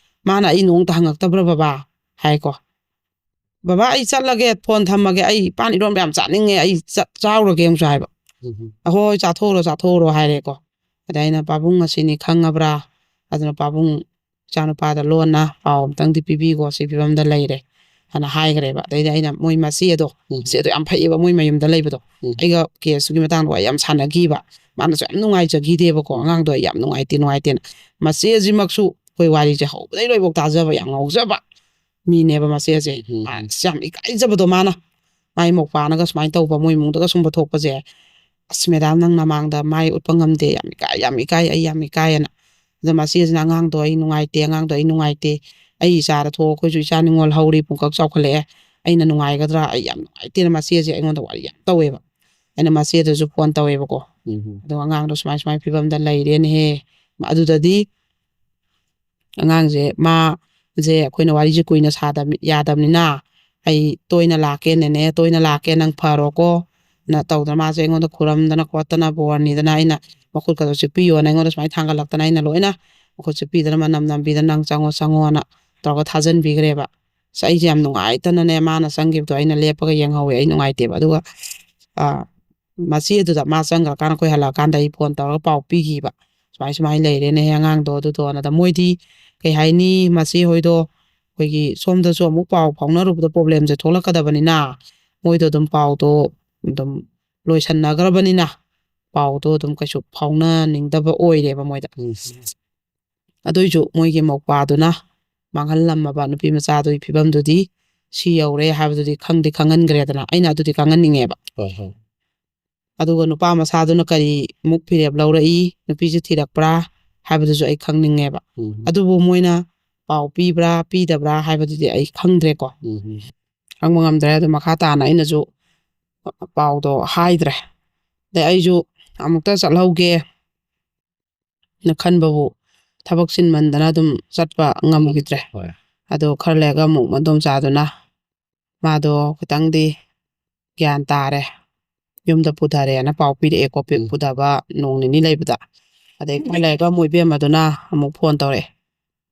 ꯃꯥꯅ ꯑꯩ ꯅꯣꯡꯇ ꯍꯪꯉꯛꯇꯕ꯭ꯔꯥ ꯕꯕꯥ?" ꯍꯥꯏꯀꯣ꯫ "ꯕꯕꯥ, ꯑꯩ ꯆꯠꯂꯒꯦ, ꯐꯣꯟ ꯊꯝꯃꯒꯦ, ꯑꯩ ꯄꯥꯟ ꯏꯔꯣꯟꯕ ꯌꯥꯝ ꯆꯥꯅꯤꯡꯉꯦ, ꯑꯩ ꯆꯠ-, ꯆꯥꯔꯨꯔꯒꯦ" ꯑꯃꯨꯛꯁꯨ ꯍꯥꯏꯕ꯫ ꯎꯝ꯫ "ꯑꯍꯣꯏ, ꯆꯥꯊꯣꯛꯎꯔꯣ, ꯆꯥꯊꯣꯛꯎꯔꯣ" ꯍꯥꯏꯔꯦꯀꯣ꯫ ꯑꯗ ꯑꯩꯅ, "ꯄꯥꯕꯨꯡ, ꯉꯁꯤꯅꯤ ꯈꯪꯉꯕ꯭ꯔꯥ? ꯑꯗꯨꯅ ꯄꯥꯕꯨꯡ, ꯏꯆꯥꯅꯨꯄꯥꯗ ꯂꯣꯟꯅ ꯄꯥꯎ ꯑꯝꯇꯪꯗꯤ ꯄꯤꯕꯤꯈꯣ, ꯁꯤ ꯐꯤꯕꯝꯗ ꯂꯩꯔꯦ ꯍꯥꯏꯅ ꯍꯥꯏꯈ꯭ꯔꯦꯕ꯫ ꯑꯗꯩꯗꯤ ꯑꯩꯅ ꯃꯣꯏ ꯃꯆꯦꯗꯣ, ꯎꯝ꯫ ꯃꯆꯦꯗꯣ ꯌꯥꯝ ꯐꯩꯌꯦꯕ, ꯃꯣꯏ ꯃꯌꯨꯝꯗ ꯂꯩꯕꯗꯣ꯫ ꯎꯝ꯫ ꯑꯩꯒ ꯀꯦꯁꯇꯨꯒꯤ ꯃꯇꯥꯡꯗ ꯋꯥꯔꯤ ꯌꯥꯝ ꯁꯥꯟꯅꯈꯤꯕ꯫ ꯃꯥꯅꯁꯨ ꯌꯥꯝ ꯅꯨꯡꯉꯥꯏꯖꯈꯤꯗꯦꯕꯀꯣ, ꯎꯝ꯫ ꯑꯉꯥꯡꯗꯣ ꯑꯩ ꯌꯥꯝ ꯅꯨꯡꯉꯥꯏꯇꯦ ꯅꯨꯡꯉꯥꯏꯇꯦꯅ꯫ ꯃꯆꯦꯁꯤꯃꯛꯁꯨ ꯑꯩꯈꯣꯏ ꯋꯥꯔꯤꯁꯦ ꯍꯧꯕꯗꯩ ꯂꯣꯏꯐꯥꯎ ꯇꯥꯖꯕ, ꯌꯥꯝ ꯉꯥꯎꯖꯕ ꯃꯤꯅꯦꯕ ꯃꯆꯦꯁꯦ꯫ ꯎꯝ꯫ ꯑꯁ, ꯌꯥꯝ ꯏꯀꯥꯏꯖꯕꯗꯣ ꯃꯥꯅ꯫ ꯃꯥꯏ ꯃꯧꯄꯥꯅꯒ ꯁꯨꯃꯥꯏꯅ ꯇꯧꯕ, ꯃꯣꯏ ꯏꯃꯨꯡꯗꯒ ꯁꯨꯝ ꯄꯨꯊꯣꯛꯄꯁꯦ, "ꯑꯁ ꯃꯦꯗꯥꯝ, ꯅꯪ ꯅꯃꯥꯡꯗ ꯃꯥꯏ ꯎꯠꯄ ꯉꯝꯗꯦ, ꯌꯥꯝ ꯏꯀꯥꯏ, ꯌꯥꯝ ꯏꯀꯥꯏ, ꯑꯩ ꯌꯥꯝ ꯏꯀꯥꯏ" ꯍꯥꯏꯅ꯫ ꯑꯗꯣ ꯃꯆꯦꯁꯤꯅ, "ꯑꯉꯥꯡꯗꯣ ꯑꯩ ꯅꯨꯡꯉꯥꯏꯇꯦ, ꯑꯉꯥꯡꯗꯣ ꯑꯩ ꯅꯨꯡꯉꯥꯏꯇꯦ, ꯑꯩ ꯏꯆꯥꯗ ꯊꯣꯛꯑꯣ, ꯑꯩꯈꯣꯏꯁꯨ ꯏꯆꯥ ꯅꯤꯉꯣꯜ ꯍꯧꯔꯤ, ꯄꯨꯡꯀꯛ ꯆꯥꯎꯈꯠꯂꯛꯑꯦ, ꯑꯩꯅ ꯅꯨꯡꯉꯥꯏꯒꯗ꯭ꯔꯥ, ꯑꯩ ꯌꯥꯝ ꯅꯨꯡꯉꯥꯏꯇꯦꯅ" ꯃꯆꯦꯁꯦ ꯑꯩꯉꯣꯟꯗ ꯋꯥꯔꯤ ꯌꯥꯝ ꯇꯧꯋꯦꯕ꯫ ꯑꯩꯅ ꯃꯆꯦꯗꯁꯨ ꯐꯣꯟ ꯇꯧꯋꯦꯕꯀꯣ꯫ ꯎꯝ꯫ "ꯑꯗꯣ ꯑꯉꯥꯡꯗꯣ ꯁꯨꯃꯥꯏ ꯁꯨꯃꯥꯏ ꯐꯤꯕꯝꯗ ꯂꯩꯔꯦꯅꯦꯍꯦ"꯫ ꯑꯗꯨꯗꯗꯤ ꯑꯉꯥꯡꯁꯦ, ꯃꯥꯁꯦ ꯑꯩꯈꯣꯏꯅ ꯋꯥꯔꯤꯁꯦ ꯀꯨꯏꯅ ꯁꯥꯗꯕ ꯌꯥꯗꯕꯅꯤꯅ, "ꯑꯩ ꯇꯣꯏꯅ ꯂꯥꯛꯀꯦ ꯅꯦꯅꯦ, ꯇꯣꯏꯅ ꯂꯥꯛꯀꯦ, ꯅꯪ ꯐꯔꯣꯀꯣ" ꯅ ꯇꯧꯗꯅ, ꯃꯥꯁꯦ ꯑꯩꯉꯣꯟꯗ ꯈꯨꯔꯝꯗꯅ ꯈꯣꯠꯇꯅ, ꯕꯣꯔꯅꯤꯗꯅ, ꯑꯩꯅ ꯃꯈꯨꯠꯀꯗꯣ ꯆꯤꯛꯄꯤꯌꯣꯅ ꯑꯩꯉꯣꯟꯗ ꯁꯨꯃꯥꯏꯅ ꯊꯥꯡꯒꯠꯂꯛꯇꯅ, ꯑꯩꯅ ꯂꯣꯏꯅ ꯃꯈꯨꯠ ꯆꯤꯛꯄꯤꯗꯅ, ꯃꯅꯝ ꯅꯝꯕꯤꯗꯅ, "ꯅꯪ ꯆꯪꯉꯣ, ꯆꯪꯉꯣꯅ" ꯇꯧꯔꯒ ꯊꯥꯖꯟꯕꯤꯈ꯭ꯔꯦꯕ꯫ ꯑꯁ, ꯑꯩꯁꯦ ꯌꯥꯝ ꯅꯨꯡꯉꯥꯏꯇꯅꯅꯦ, ꯃꯥꯅ ꯆꯪꯈꯤꯕꯗꯣ ꯑꯩꯅ ꯂꯦꯞꯄꯒ ꯌꯦꯡꯍꯧꯋꯦ, ꯑꯩ ꯅꯨꯡꯉꯥꯏꯇꯦꯕ꯫ ꯑꯗꯨꯒ ꯑ, ꯃꯆꯦꯗꯨꯗ ꯃꯥ ꯆꯪꯈ꯭ꯔꯀꯥꯟꯗ, ꯑꯩꯈꯣꯏ ꯍꯜꯂꯛꯑꯀꯥꯟꯗ ꯑꯩ ꯐꯣꯟ ꯇꯧꯔꯒ ꯄꯥꯎ ꯄꯤꯈꯤꯕ, "ꯁꯨꯃꯥꯏ ꯁꯨꯃꯥꯏꯅ ꯂꯩꯔꯦꯅꯦ ꯑꯉꯥꯡꯗꯣ" ꯑꯗꯨꯗꯣꯅ꯫ ꯑꯗ ꯃꯣꯏꯗꯤ ꯀꯩ ꯍꯥꯏꯅꯤ, ꯃꯆꯦ ꯍꯣꯏꯗꯣ ꯑꯩꯈꯣꯏꯒꯤ ꯁꯣꯝꯗꯁꯨ ꯑꯃꯨꯛ ꯄꯥꯎ ꯐꯥꯎꯅꯔꯨꯕꯗ ꯄ꯭ꯔꯣꯕ꯭ꯂꯦꯝꯁꯦ ꯊꯣꯛꯂꯛꯀꯗꯕꯅꯤꯅ, ꯃꯣꯏꯗꯣ ꯑꯗꯨꯝ ꯄꯥꯎꯗꯣ ꯑꯗꯨꯝ ꯂꯣꯏꯁꯟꯅꯈ꯭ꯔꯕꯅꯤꯅ, ꯄꯥꯎꯗꯣ ꯑꯗꯨꯝ ꯀꯩꯁꯨ ꯐꯥꯎꯅꯅꯤꯡꯗꯕ ꯑꯣꯏꯔꯦꯕ ꯃꯣꯏꯗ꯫ ꯎꯝ꯫ ꯑꯗꯨꯏꯁꯨ ꯃꯣꯏꯒꯤ ꯃꯧꯄꯥꯗꯨꯅ ꯃꯥꯡꯍꯜꯂꯝꯃꯕ ꯅꯨꯄꯤ ꯃꯆꯥꯗꯨꯒꯤ ꯐꯤꯕꯝꯗꯨꯗꯤ, ꯁꯤ ꯌꯧꯔꯦ ꯍꯥꯏꯕꯗꯨꯗꯤ ꯈꯪꯗꯤ ꯈꯪꯍꯟꯈ꯭ꯔꯦꯗꯅ꯫ ꯑꯩꯅ ꯑꯗꯨꯗꯤ ꯈꯪꯍꯟꯅꯤꯡꯉꯦꯕ꯫ ꯍꯣꯏ, ꯍꯣꯏ꯫ ꯑꯗꯨꯒ ꯅꯨꯄꯥ ꯃꯆꯥꯗꯨꯅ ꯀꯔꯤꯃꯨꯛ ꯐꯤꯔꯦꯞ ꯂꯧꯔꯛꯏ, ꯅꯨꯄꯤꯁꯦ ꯊꯤꯔꯛꯄ꯭ꯔꯥ ꯍꯥꯏꯕꯗꯨꯁꯨ ꯑꯩ ꯈꯪꯅꯤꯡꯉꯦꯕ꯫ ꯎꯝ꯫ ꯑꯗꯨꯕꯨ ꯃꯣꯏꯅ ꯄꯥꯎ ꯄꯤꯕ꯭ꯔꯥ ꯄꯤꯗꯕ꯭ꯔꯥ ꯍꯥꯏꯕꯗꯨꯗꯤ ꯑꯩ ꯈꯪꯗ꯭ꯔꯦꯀꯣ꯫ ꯎꯝ꯫ ꯈꯪꯕ ꯉꯝꯗ꯭ꯔꯦ꯫ ꯑꯗꯨ ꯃꯈꯥ ꯇꯥꯅ ꯑꯩꯅꯁꯨ ꯄꯥꯎꯗꯣ ꯍꯥꯏꯗ꯭ꯔꯦ꯫ ꯑꯗꯩ ꯑꯩꯁꯨ ꯑꯃꯨꯛꯇ ꯆꯠꯍꯧꯒꯦ ꯅ ꯈꯟꯕꯕꯨ ꯊꯕꯛ ꯆꯤꯟꯃꯟꯗꯅ ꯑꯗꯨꯝ ꯆꯠꯄ ꯉꯝꯈꯤꯗ꯭ꯔꯦ꯫ ꯍꯣꯏ꯫ ꯑꯗꯣ ꯈꯔ ꯂꯩꯔꯒ ꯑꯃꯨꯛ ꯃꯗꯣꯝꯆꯥꯗꯨꯅ ꯃꯥꯗꯣ ꯈꯤꯇꯪꯗꯤ ꯒ꯭ꯌꯥꯟ ꯇꯥꯔꯦ, ꯌꯨꯝꯗ ꯄꯨꯊꯔꯦꯅ ꯄꯥꯎ ꯄꯤꯔꯛꯑꯦꯀꯣ꯫ ꯄꯤ-, ꯎꯝ꯫ ꯄꯨꯊꯕ ꯅꯣꯡ ꯅꯤꯅꯤ ꯂꯩꯕꯗ꯫ ꯑꯗꯩ ꯈꯔ ꯂꯩꯔꯒ ꯑꯃꯨꯛ ꯏꯕꯦꯝꯃꯗꯨꯅ ꯑꯃꯨꯛ ꯐꯣꯟ ꯇꯧꯔꯛꯑꯦ,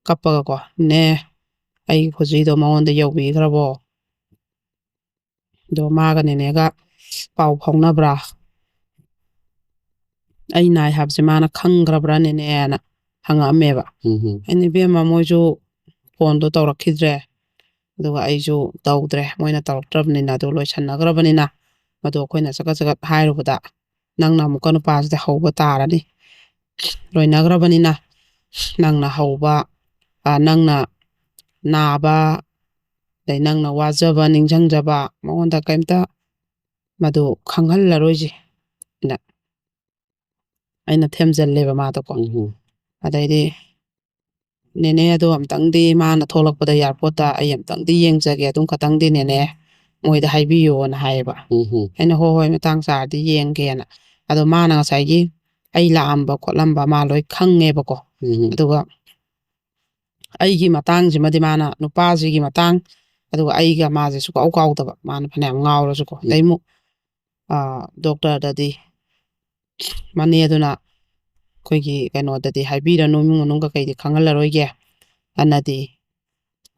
ꯀꯞꯄꯒꯀꯣ, "ꯅꯦ, ꯑꯩ ꯈꯨꯖꯤꯗꯣ ꯃꯉꯣꯟꯗ ꯌꯧꯕꯤꯈ꯭ꯔꯕꯣ? ꯑꯗꯣ ꯃꯥꯒ ꯅꯦꯅꯦꯒ ꯄꯥꯎ ꯐꯥꯎꯅꯕ꯭ꯔꯥ? ꯑꯩ ꯅꯥꯏ ꯍꯥꯏꯕꯁꯦ ꯃꯥꯅ ꯈꯪꯈ꯭ꯔꯕ꯭ꯔꯥ ꯅꯦꯅꯦꯅ?" ꯍꯪꯉꯛꯑꯝꯃꯦꯕ꯫ ꯎꯝ꯫ ꯑꯩꯅ, "ꯏꯕꯦꯝꯃ, ꯃꯣꯏꯁꯨ ꯐꯣꯟꯗꯣ ꯇꯧꯔꯛꯈꯤꯗ꯭ꯔꯦ, ꯑꯗꯨꯒ ꯑꯩꯁꯨ ꯇꯧꯗ꯭ꯔꯦ, ꯃꯣꯏꯅ ꯇꯧꯔꯛꯇ꯭ꯔꯕꯅꯤꯅ, ꯑꯗꯨ ꯂꯣꯏꯁꯟꯅꯈ꯭ꯔꯕꯅꯤꯅ, ꯃꯗꯨ ꯑꯩꯈꯣꯏꯅ ꯆꯀꯠ ꯆꯀꯠ ꯍꯥꯏꯔꯨꯕꯗ ꯅꯪꯅ ꯑꯃꯨꯛꯀ ꯅꯨꯄꯥꯁꯤꯗ ꯍꯧꯕ ꯇꯥꯔꯅꯤ꯫ ꯂꯣꯏꯅꯈ꯭ꯔꯕꯅꯤꯅ ꯅꯪꯅ ꯍꯧꯕ, ꯑ, ꯅꯪꯅ ꯅꯥꯕ, ꯑꯗꯩ ꯅꯪꯅ ꯋꯥꯖꯕ, ꯅꯤꯡꯁꯤꯡꯖꯕ, ꯃꯉꯣꯟꯗ ꯀꯩꯝꯇ ꯃꯗꯨ ꯈꯪꯍꯜꯂꯔꯣꯏꯁꯦ" ꯅ ꯑꯩꯅ ꯊꯦꯝꯖꯤꯜꯂꯦꯕ ꯃꯥꯗꯣꯀꯣ꯫ ꯎꯝ꯫ ꯑꯗꯩꯗꯤ, "ꯅꯦꯅꯦ, ꯑꯗꯣ ꯑꯝꯇꯪꯗꯤ ꯃꯥꯅ ꯊꯣꯛꯂꯛꯄꯗ ꯑꯦꯌꯥꯔꯄꯣꯔꯠꯇ ꯑꯩ ꯑꯝꯇꯪꯗꯤ ꯌꯦꯡꯖꯒꯦ, ꯑꯗꯨꯝ ꯈꯇꯪꯗꯤ ꯅꯦꯅꯦ ꯃꯣꯏꯗ ꯍꯥꯏꯕꯤꯌꯣꯅ" ꯍꯥꯏꯌꯦꯕ꯫ ꯎꯝ꯫ ꯑꯩꯅ, "ꯍꯣꯏ, ꯍꯣꯏ, ꯃꯇꯥꯡ ꯆꯥꯔꯗꯤ ꯌꯦꯡꯒꯦꯅ"꯫ ꯑꯗꯣ ꯃꯥꯅ ꯉꯁꯥꯏꯒꯤ ꯑꯩ ꯂꯥꯛꯑꯝꯕ ꯈꯣꯠꯂꯝꯕ ꯃꯥ ꯂꯣꯏ ꯈꯪꯉꯦꯕꯀꯣ꯫ ꯎꯝ꯫ ꯑꯗꯨꯒ ꯑꯩꯒꯤ ꯃꯇꯥꯡꯁꯤꯃꯗꯤ ꯃꯥꯅ, ꯅꯨꯄꯥꯁꯤꯒꯤ ꯃꯇꯥꯡ, ꯑꯗꯨꯒ ꯑꯩꯒ ꯃꯥꯁꯦ ꯁꯨꯀꯥꯎ ꯀꯥꯎꯗꯕ, ꯃꯥꯅ ꯐꯅꯌꯥꯝ ꯉꯥꯎꯔꯁꯨꯀꯣ꯫ ꯎꯝ꯫ ꯑꯗꯩ ꯑꯃꯨꯛ, ꯑ, ꯗꯣꯛꯇꯔꯗꯗꯤ ꯃꯅꯦ ꯑꯗꯨꯅ ꯑꯩꯈꯣꯏꯒꯤ ꯀꯩꯅꯣꯗꯗꯤ ꯍꯥꯏꯕꯤꯔꯅꯨ, ꯏꯃꯨꯡ ꯃꯅꯨꯡ ꯀꯩꯀꯩꯗꯤ ꯈꯪꯍꯜꯂꯔꯣꯏꯒꯦ, ꯑꯅꯗꯤ,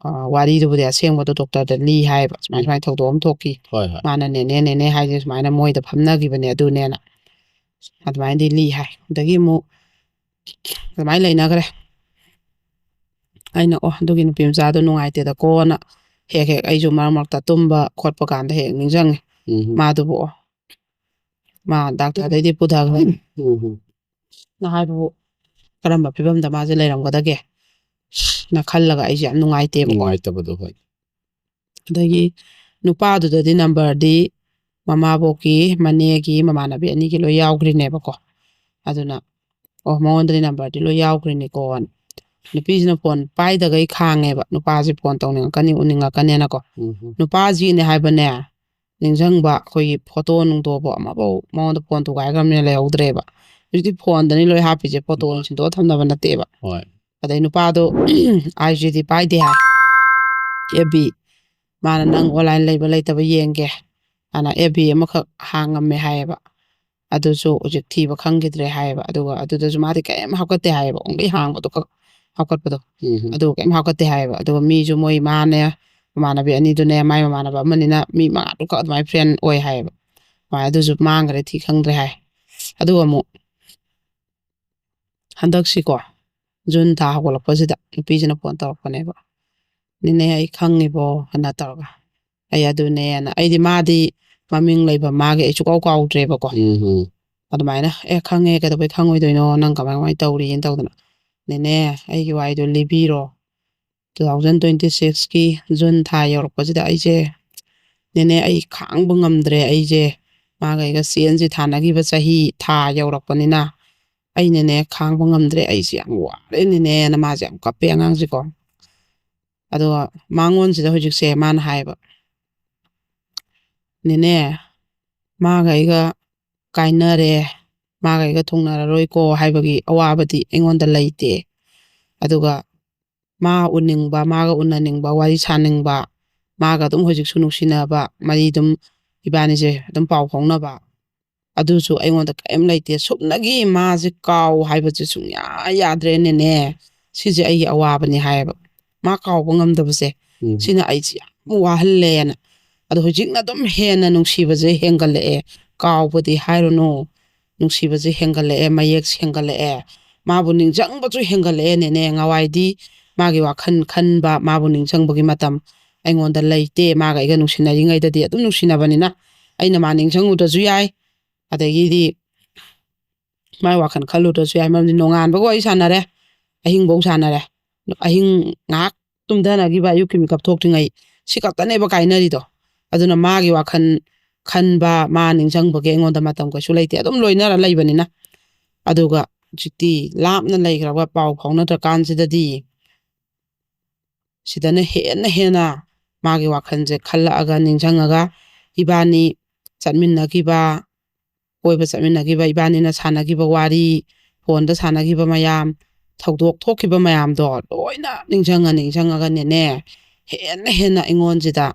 ꯑ, ꯋꯥꯔꯤꯗꯨꯕꯨꯗꯤ ꯑꯁꯦꯡꯕꯗꯣ ꯗꯣꯛꯇꯔꯗ ꯂꯤ ꯍꯥꯏꯌꯦꯕ, ꯁꯨꯃꯥꯏ ꯎꯝ꯫ ꯁꯨꯃꯥꯏꯅ ꯊꯧꯗꯣꯛ ꯑꯃ ꯊꯣꯛꯈꯤ, ꯍꯣꯏ, ꯍꯣꯏ꯫ ꯃꯥꯅ "ꯅꯦꯅꯦ, ꯅꯦꯅꯦ" ꯍꯥꯏꯁꯦ ꯁꯨꯃꯥꯏꯅ ꯃꯣꯏꯗ ꯐꯝꯅꯈꯤꯕꯅꯦ ꯑꯗꯨꯅꯦꯅ ꯑꯗꯨꯃꯥꯏꯅꯗꯤ ꯂꯤ ꯍꯥꯏ꯫ ꯑꯗꯒꯤ ꯑꯃꯨꯛ ꯑꯗꯨꯃꯥꯏꯅ ꯂꯩꯅꯈ꯭ꯔꯦ꯫ ꯑꯩꯅ, "ꯑꯣ, ꯑꯗꯨꯒꯤ ꯅꯨꯄꯤ ꯃꯆꯥꯗꯣ ꯅꯨꯡꯉꯥꯏꯇꯦꯗꯀꯣꯅ" ꯍꯦꯛ ꯍꯦꯛ ꯑꯩꯁꯨ ꯃꯔꯛ ꯃꯔꯛꯇ ꯇꯨꯝꯕ ꯈꯣꯠꯄ ꯀꯥꯟꯗ ꯍꯦꯛ ꯅꯤꯡꯁꯤꯡꯉꯤ꯫ ꯎꯝ꯫ ꯃꯥꯗꯨꯕꯨ, ꯑꯣ, ꯃꯥ ꯗꯥꯛꯇꯔꯗꯩꯗꯤ ꯄꯨꯊꯈ꯭ꯔꯦ꯫ ꯎꯝ꯫ ꯅ ꯍꯥꯏꯕꯕꯨ ꯀꯔꯝꯕ ꯐꯤꯕꯝꯗ ꯃꯥꯁꯦ ꯂꯩꯔꯝꯒꯗꯒꯦ ꯅ ꯈꯜꯂꯒ ꯑꯩꯁꯦ ꯌꯥꯝ ꯅꯨꯡꯉꯥꯏꯇꯦꯕꯀꯣ꯫ ꯅꯨꯡꯉꯥꯏꯇꯕꯗꯣ, ꯍꯣꯏ꯫ ꯑꯗꯒꯤ ꯅꯨꯄꯥꯗꯨꯗꯗꯤ ꯅꯝꯕꯔꯗꯤ ꯃꯃꯥꯕꯣꯛꯀꯤ, ꯃꯅꯦꯒꯤ, ꯃꯃꯥꯟꯅꯕꯤ ꯑꯅꯤꯒꯤ ꯂꯣꯏ ꯌꯥꯎꯈ꯭ꯔꯤꯅꯦꯕꯀꯣ꯫ ꯑꯗꯨꯅ, "ꯑꯣ, ꯃꯉꯣꯟꯗꯗꯤ ꯅꯝꯕꯔꯗꯤ ꯂꯣꯏ ꯌꯥꯎꯈ꯭ꯔꯤꯅꯤꯀꯣ"꯫ ꯅꯨꯄꯤꯁꯤꯅ ꯐꯣꯟ ꯄꯥꯏꯗꯈꯩ ꯈꯥꯡꯉꯦꯕ, ꯅꯨꯄꯥꯁꯤ ꯐꯣꯟ ꯇꯧꯅꯤꯡꯉꯛꯀꯅꯤ, ꯎꯅꯤꯡꯉꯛꯀꯅꯦꯅꯀꯣ꯫ ꯎꯝ꯫ ꯅꯨꯄꯥꯁꯤꯅꯦ ꯍꯥꯏꯕꯅꯦ, ꯅꯤꯡꯁꯤꯡꯕ ꯑꯩꯈꯣꯏꯒꯤ ꯐꯣꯇꯣ ꯅꯨꯡꯇꯣꯕꯨ ꯑꯃꯐꯥꯎ ꯃꯉꯣꯟꯗ ꯐꯣꯟ ꯊꯨꯒꯥꯏꯈ꯭ꯔꯕꯅꯤꯅ ꯂꯩꯍꯧꯗ꯭ꯔꯦꯕ꯫ ꯍꯧꯖꯤꯛꯇꯤ ꯐꯣꯟꯗꯅꯤ ꯂꯣꯏ ꯍꯥꯞꯄꯤꯁꯦ, ꯐꯣꯇꯣ ꯁꯤꯟꯗꯣꯛꯑ ꯊꯝꯅꯕ ꯅꯠꯇꯦꯕ꯫ ꯍꯣꯏ꯫ ꯑꯗꯩ ꯅꯨꯄꯥꯗꯣ ꯑꯥꯏ ꯖꯤꯗꯤ ꯄꯥꯏꯗꯦ ꯍꯥꯏ, ꯑꯦꯐ ꯕꯤ꯫ ꯃꯥꯅ "ꯅꯪ ꯑꯣꯟꯂꯥꯏꯟ ꯂꯩꯕ ꯂꯩꯇꯕ ꯌꯦꯡꯒꯦ" ꯑꯅ ꯑꯦꯐ ꯕꯤ ꯑꯃꯈꯛ ꯍꯥꯡꯉꯝꯃꯦ ꯍꯥꯏꯌꯦꯕ꯫ ꯑꯗꯨꯁꯨ ꯍꯧꯖꯤꯛ ꯊꯤꯕ ꯈꯪꯈꯤꯗ꯭ꯔꯦ ꯍꯥꯏꯌꯦꯕ꯫ ꯑꯗꯨꯒ ꯑꯗꯨꯗꯁꯨ ꯃꯥꯗꯤ ꯀꯔꯤꯝ ꯍꯥꯞꯀꯠꯇꯦ ꯍꯥꯏꯌꯦꯕ, ꯑꯣꯡꯂꯤ ꯍꯥꯡꯕꯗꯨ ꯈꯛ ꯍꯥꯞꯀꯠꯄꯗꯣ꯫ ꯎꯝ꯫ ꯑꯗꯨ ꯀꯔꯤꯝ ꯍꯥꯞꯀꯠꯇꯦ ꯍꯥꯏꯌꯦꯕ꯫ ꯑꯗꯨꯒ ꯃꯤꯁꯨ ꯃꯣꯏ ꯃꯥꯅꯦ, ꯃꯃꯥꯟꯅꯕꯤ ꯑꯅꯤꯗꯨꯅꯦ, ꯃꯥꯏ ꯃꯃꯥꯟꯅꯕ ꯑꯃꯅꯤꯅ, ꯃꯤ ꯃꯉꯥ ꯇꯔꯨꯛ ꯈꯛ ꯑꯗꯨꯃꯥꯏꯅ ꯐ꯭ꯔꯦꯟ ꯑꯣꯏ ꯍꯥꯏꯌꯦꯕ꯫ ꯑꯗꯨꯃꯥꯏꯅ ꯑꯗꯨꯁꯨ ꯃꯥꯡꯈ꯭ꯔꯦ, ꯊꯤ ꯈꯪꯗ꯭ꯔꯦ ꯍꯥꯏ꯫ ꯑꯗꯨꯒ ꯑꯃꯨꯛ ꯍꯟꯗꯛꯁꯤꯀꯣ, ꯖꯨꯟ ꯊꯥ ꯍꯧꯒꯠꯂꯛꯄꯁꯤꯗ ꯅꯨꯄꯤꯁꯤꯅ ꯐꯣꯟ ꯇꯧꯔꯛꯄꯅꯦꯕ꯫ "ꯅꯦꯅꯦ, ꯑꯩ ꯈꯪꯉꯤꯕꯣ?" ꯍꯥꯏꯅ ꯇꯧꯔꯒ꯫ ꯑꯩ, "ꯑꯗꯨꯅꯦꯅ", ꯑꯩꯗꯤ ꯃꯥꯗꯤ ꯃꯃꯤꯡ ꯂꯩꯕ ꯃꯥꯒꯤ ꯑꯩ ꯁꯨꯀꯥꯎ ꯀꯥꯎꯗ꯭ꯔꯦꯕꯀꯣ꯫ ꯎꯝ ꯎꯝ ꯑꯗꯨꯃꯥꯏꯅ, "ꯑꯦ, ꯈꯪꯉꯦ, ꯀꯩꯗꯧꯕꯩ ꯈꯪꯉꯣꯏꯗꯣꯏꯅꯣ, ꯅꯪ ꯀꯃꯥꯏ ꯀꯃꯥꯏꯅ ꯇꯧꯔꯤꯅ" ꯇꯧꯗꯅ꯫ "ꯅꯦꯅꯦ, ꯑꯩꯒꯤ ꯋꯥꯔꯤꯗꯣ ꯂꯤꯕꯤꯔꯣ꯫ Two thousand twenty sixꯀꯤ ꯖꯨꯟ ꯊꯥ ꯌꯧꯔꯛꯄꯁꯤꯗ ꯑꯩꯁꯦ, ꯅꯦꯅꯦ, ꯑꯩ ꯈꯥꯡꯕ ꯉꯝꯗ꯭ꯔꯦ꯫ ꯑꯩꯁꯦ ꯃꯥꯒ ꯑꯩꯒ ꯆꯦꯟꯁꯤ ꯊꯥꯅꯈꯤꯕ ꯆꯍꯤ ꯊꯥ ꯌꯧꯔꯛꯄꯅꯤꯅ ꯑꯩꯅꯅꯦ ꯈꯥꯡꯕ ꯉꯝꯗ꯭ꯔꯦ꯫ ꯑꯩꯁꯦ ꯌꯥꯝ ꯋꯥꯔꯦ, ꯅꯦꯅꯦꯅ", ꯃꯥꯁꯦ ꯌꯥꯝ ꯀꯞꯄꯦ ꯑꯉꯥꯡꯁꯦꯀꯣ꯫ ꯑꯗꯨꯒ ꯃꯉꯣꯟꯁꯤꯗ ꯍꯧꯖꯤꯛꯁꯦ ꯃꯥꯅ ꯍꯥꯏꯕ, "ꯅꯦꯅꯦ, ꯃꯥꯒ ꯑꯩꯒ ꯀꯥꯏꯅꯔꯦ, ꯃꯥꯒ ꯑꯩꯒ ꯊꯨꯡꯅꯔꯔꯣꯏꯀꯣ" ꯍꯥꯏꯕꯒꯤ ꯑꯋꯥꯕꯗꯤ ꯑꯩꯉꯣꯟꯗ ꯂꯩꯇꯦ꯫ ꯑꯗꯨꯒ ꯃꯥ ꯎꯅꯤꯡꯕ, ꯃꯥꯒ ꯎꯅꯅꯤꯡꯕ, ꯋꯥꯔꯤ ꯁꯥꯅꯤꯡꯕ, ꯃꯥꯒ ꯑꯗꯨꯝ ꯍꯧꯖꯤꯛꯁꯨ ꯅꯨꯡꯁꯤꯅꯕ, ꯃꯔꯤ ꯑꯗꯨꯝ, ꯏꯕꯥꯅꯤꯁꯦ ꯑꯗꯨꯝ ꯄꯥꯎ ꯐꯥꯎꯅꯕ, ꯑꯗꯨꯁꯨ ꯑꯩꯉꯣꯟꯗ ꯀꯔꯤꯝ ꯂꯩꯇꯦ꯫ ꯁꯨꯞꯅꯒꯤ ꯃꯥꯁꯦ ꯀꯥꯎ ꯍꯥꯏꯕꯁꯦ ꯁꯨꯡꯌꯥ ꯌꯥꯗ꯭ꯔꯦꯅꯦꯅꯦ꯫ ꯁꯤꯁꯦ ꯑꯩꯒꯤ ꯑꯋꯥꯕꯅꯤ ꯍꯥꯏꯌꯦꯕ꯫ ꯃꯥ ꯀꯥꯎꯕ ꯉꯝꯗꯕꯁꯦ, ꯎꯝ ꯁꯤꯅ ꯑꯩꯁꯦ ꯌꯥꯝ ꯋꯥꯍꯜꯂꯦꯅ꯫ ꯑꯗꯣ ꯍꯧꯖꯤꯛꯅ ꯑꯗꯨꯝ ꯍꯦꯟꯅ ꯅꯨꯡꯁꯤꯕꯁꯦ ꯍꯦꯟꯒꯠꯂꯛꯑꯦ꯫ ꯀꯥꯎꯕꯗꯤ ꯍꯥꯏꯔꯨꯅꯨ, ꯅꯨꯡꯁꯤꯕꯁꯦ ꯍꯦꯟꯒꯠꯂꯛꯑꯦ, ꯃꯌꯦꯛ ꯍꯦꯟꯒꯠꯂꯛꯑꯦ꯫ ꯃꯥꯕꯨ ꯅꯤꯡꯁꯤꯡꯕꯁꯨ ꯍꯦꯟꯒꯠꯂꯛꯑꯦꯅꯦꯅꯦ꯫ ꯉꯋꯥꯏꯗꯤ ꯃꯥꯒꯤ ꯋꯥꯈꯜ ꯈꯟꯕ, ꯃꯥꯕꯨ ꯅꯤꯡꯁꯤꯡꯕꯒꯤ ꯃꯇꯝ ꯑꯩꯉꯣꯟꯗ ꯂꯩꯇꯦ꯫ ꯃꯥꯒ ꯑꯩꯒ ꯅꯨꯡꯁꯤꯅꯔꯤꯉꯩꯗꯗꯤ ꯑꯗꯨꯝ ꯅꯨꯡꯁꯤꯅꯕꯅꯤꯅ ꯑꯩꯅ ꯃꯥ ꯅꯤꯡꯁꯤꯡꯉꯨꯗ꯭ꯔꯁꯨ ꯌꯥꯏ, ꯑꯗꯒꯤꯗꯤ ꯃꯥꯏ ꯋꯥꯈꯜ ꯈꯜꯂꯨꯗ꯭ꯔꯁꯨ ꯌꯥꯏ꯫ ꯃꯔꯝꯗꯤ ꯅꯣꯡꯉꯥꯟꯕꯒ ꯋꯥꯔꯤ ꯁꯥꯟꯅꯔꯦ, ꯑꯍꯤꯡꯐꯧ ꯁꯥꯟꯅꯔꯦ, ꯑꯍꯤꯡ ꯉꯥꯏꯍꯥꯛ ꯇꯨꯝꯊꯅꯈꯤꯕ, ꯑꯌꯨꯛꯀꯤ ꯃꯤꯀꯞ ꯊꯣꯛꯇ꯭ꯔꯤꯉꯩ, ꯁꯤ ꯈꯛꯇꯅꯦꯕ ꯀꯥꯏꯅꯔꯤꯗꯣ꯫ ꯑꯗꯨꯅ ꯃꯥꯒꯤ ꯋꯥꯈꯜ ꯈꯟꯕ, ꯃꯥ ꯅꯤꯡꯁꯤꯡꯕꯒꯤ ꯑꯩꯉꯣꯟꯗ ꯃꯇꯝ ꯀꯩꯁꯨ ꯂꯩꯇꯦ, ꯑꯗꯨꯝ ꯂꯣꯏꯅꯔ ꯂꯩꯕꯅꯤꯅ꯫ ꯑꯗꯨꯒ ꯍꯧꯖꯤꯛꯇꯤ ꯂꯥꯞꯅ ꯂꯩꯈ꯭ꯔꯕ, ꯄꯥꯎ ꯐꯥꯎꯅꯗ꯭ꯔꯀꯥꯟꯁꯤꯗꯗꯤ ꯁꯤꯗꯅ ꯍꯦꯟꯅ ꯍꯦꯟꯅ ꯃꯥꯒꯤ ꯋꯥꯈꯜꯁꯦ ꯈꯜꯂꯛꯑꯒ, ꯅꯤꯡꯁꯤꯡꯉꯒ, ꯏꯕꯥꯅꯤ ꯆꯠꯃꯤꯟꯅꯈꯤꯕ, ꯀꯣꯏꯕ ꯆꯠꯃꯤꯟꯅꯈꯤꯕ, ꯏꯕꯥꯅꯤꯅ ꯁꯥꯟꯅꯈꯤꯕ ꯋꯥꯔꯤ, ꯐꯣꯟꯗ ꯁꯥꯟꯅꯈꯤꯕ ꯃꯌꯥꯝ, ꯊꯧꯗꯣꯛ ꯊꯣꯛꯈꯤꯕ ꯃꯌꯥꯝꯗꯣ ꯂꯣꯏꯅ ꯅꯤꯡꯁꯤꯡꯉ ꯅꯤꯡꯁꯤꯡꯉꯒꯅꯦꯅꯦ, ꯍꯦꯟꯅ ꯍꯦꯟꯅ ꯑꯩꯉꯣꯟꯁꯤꯗ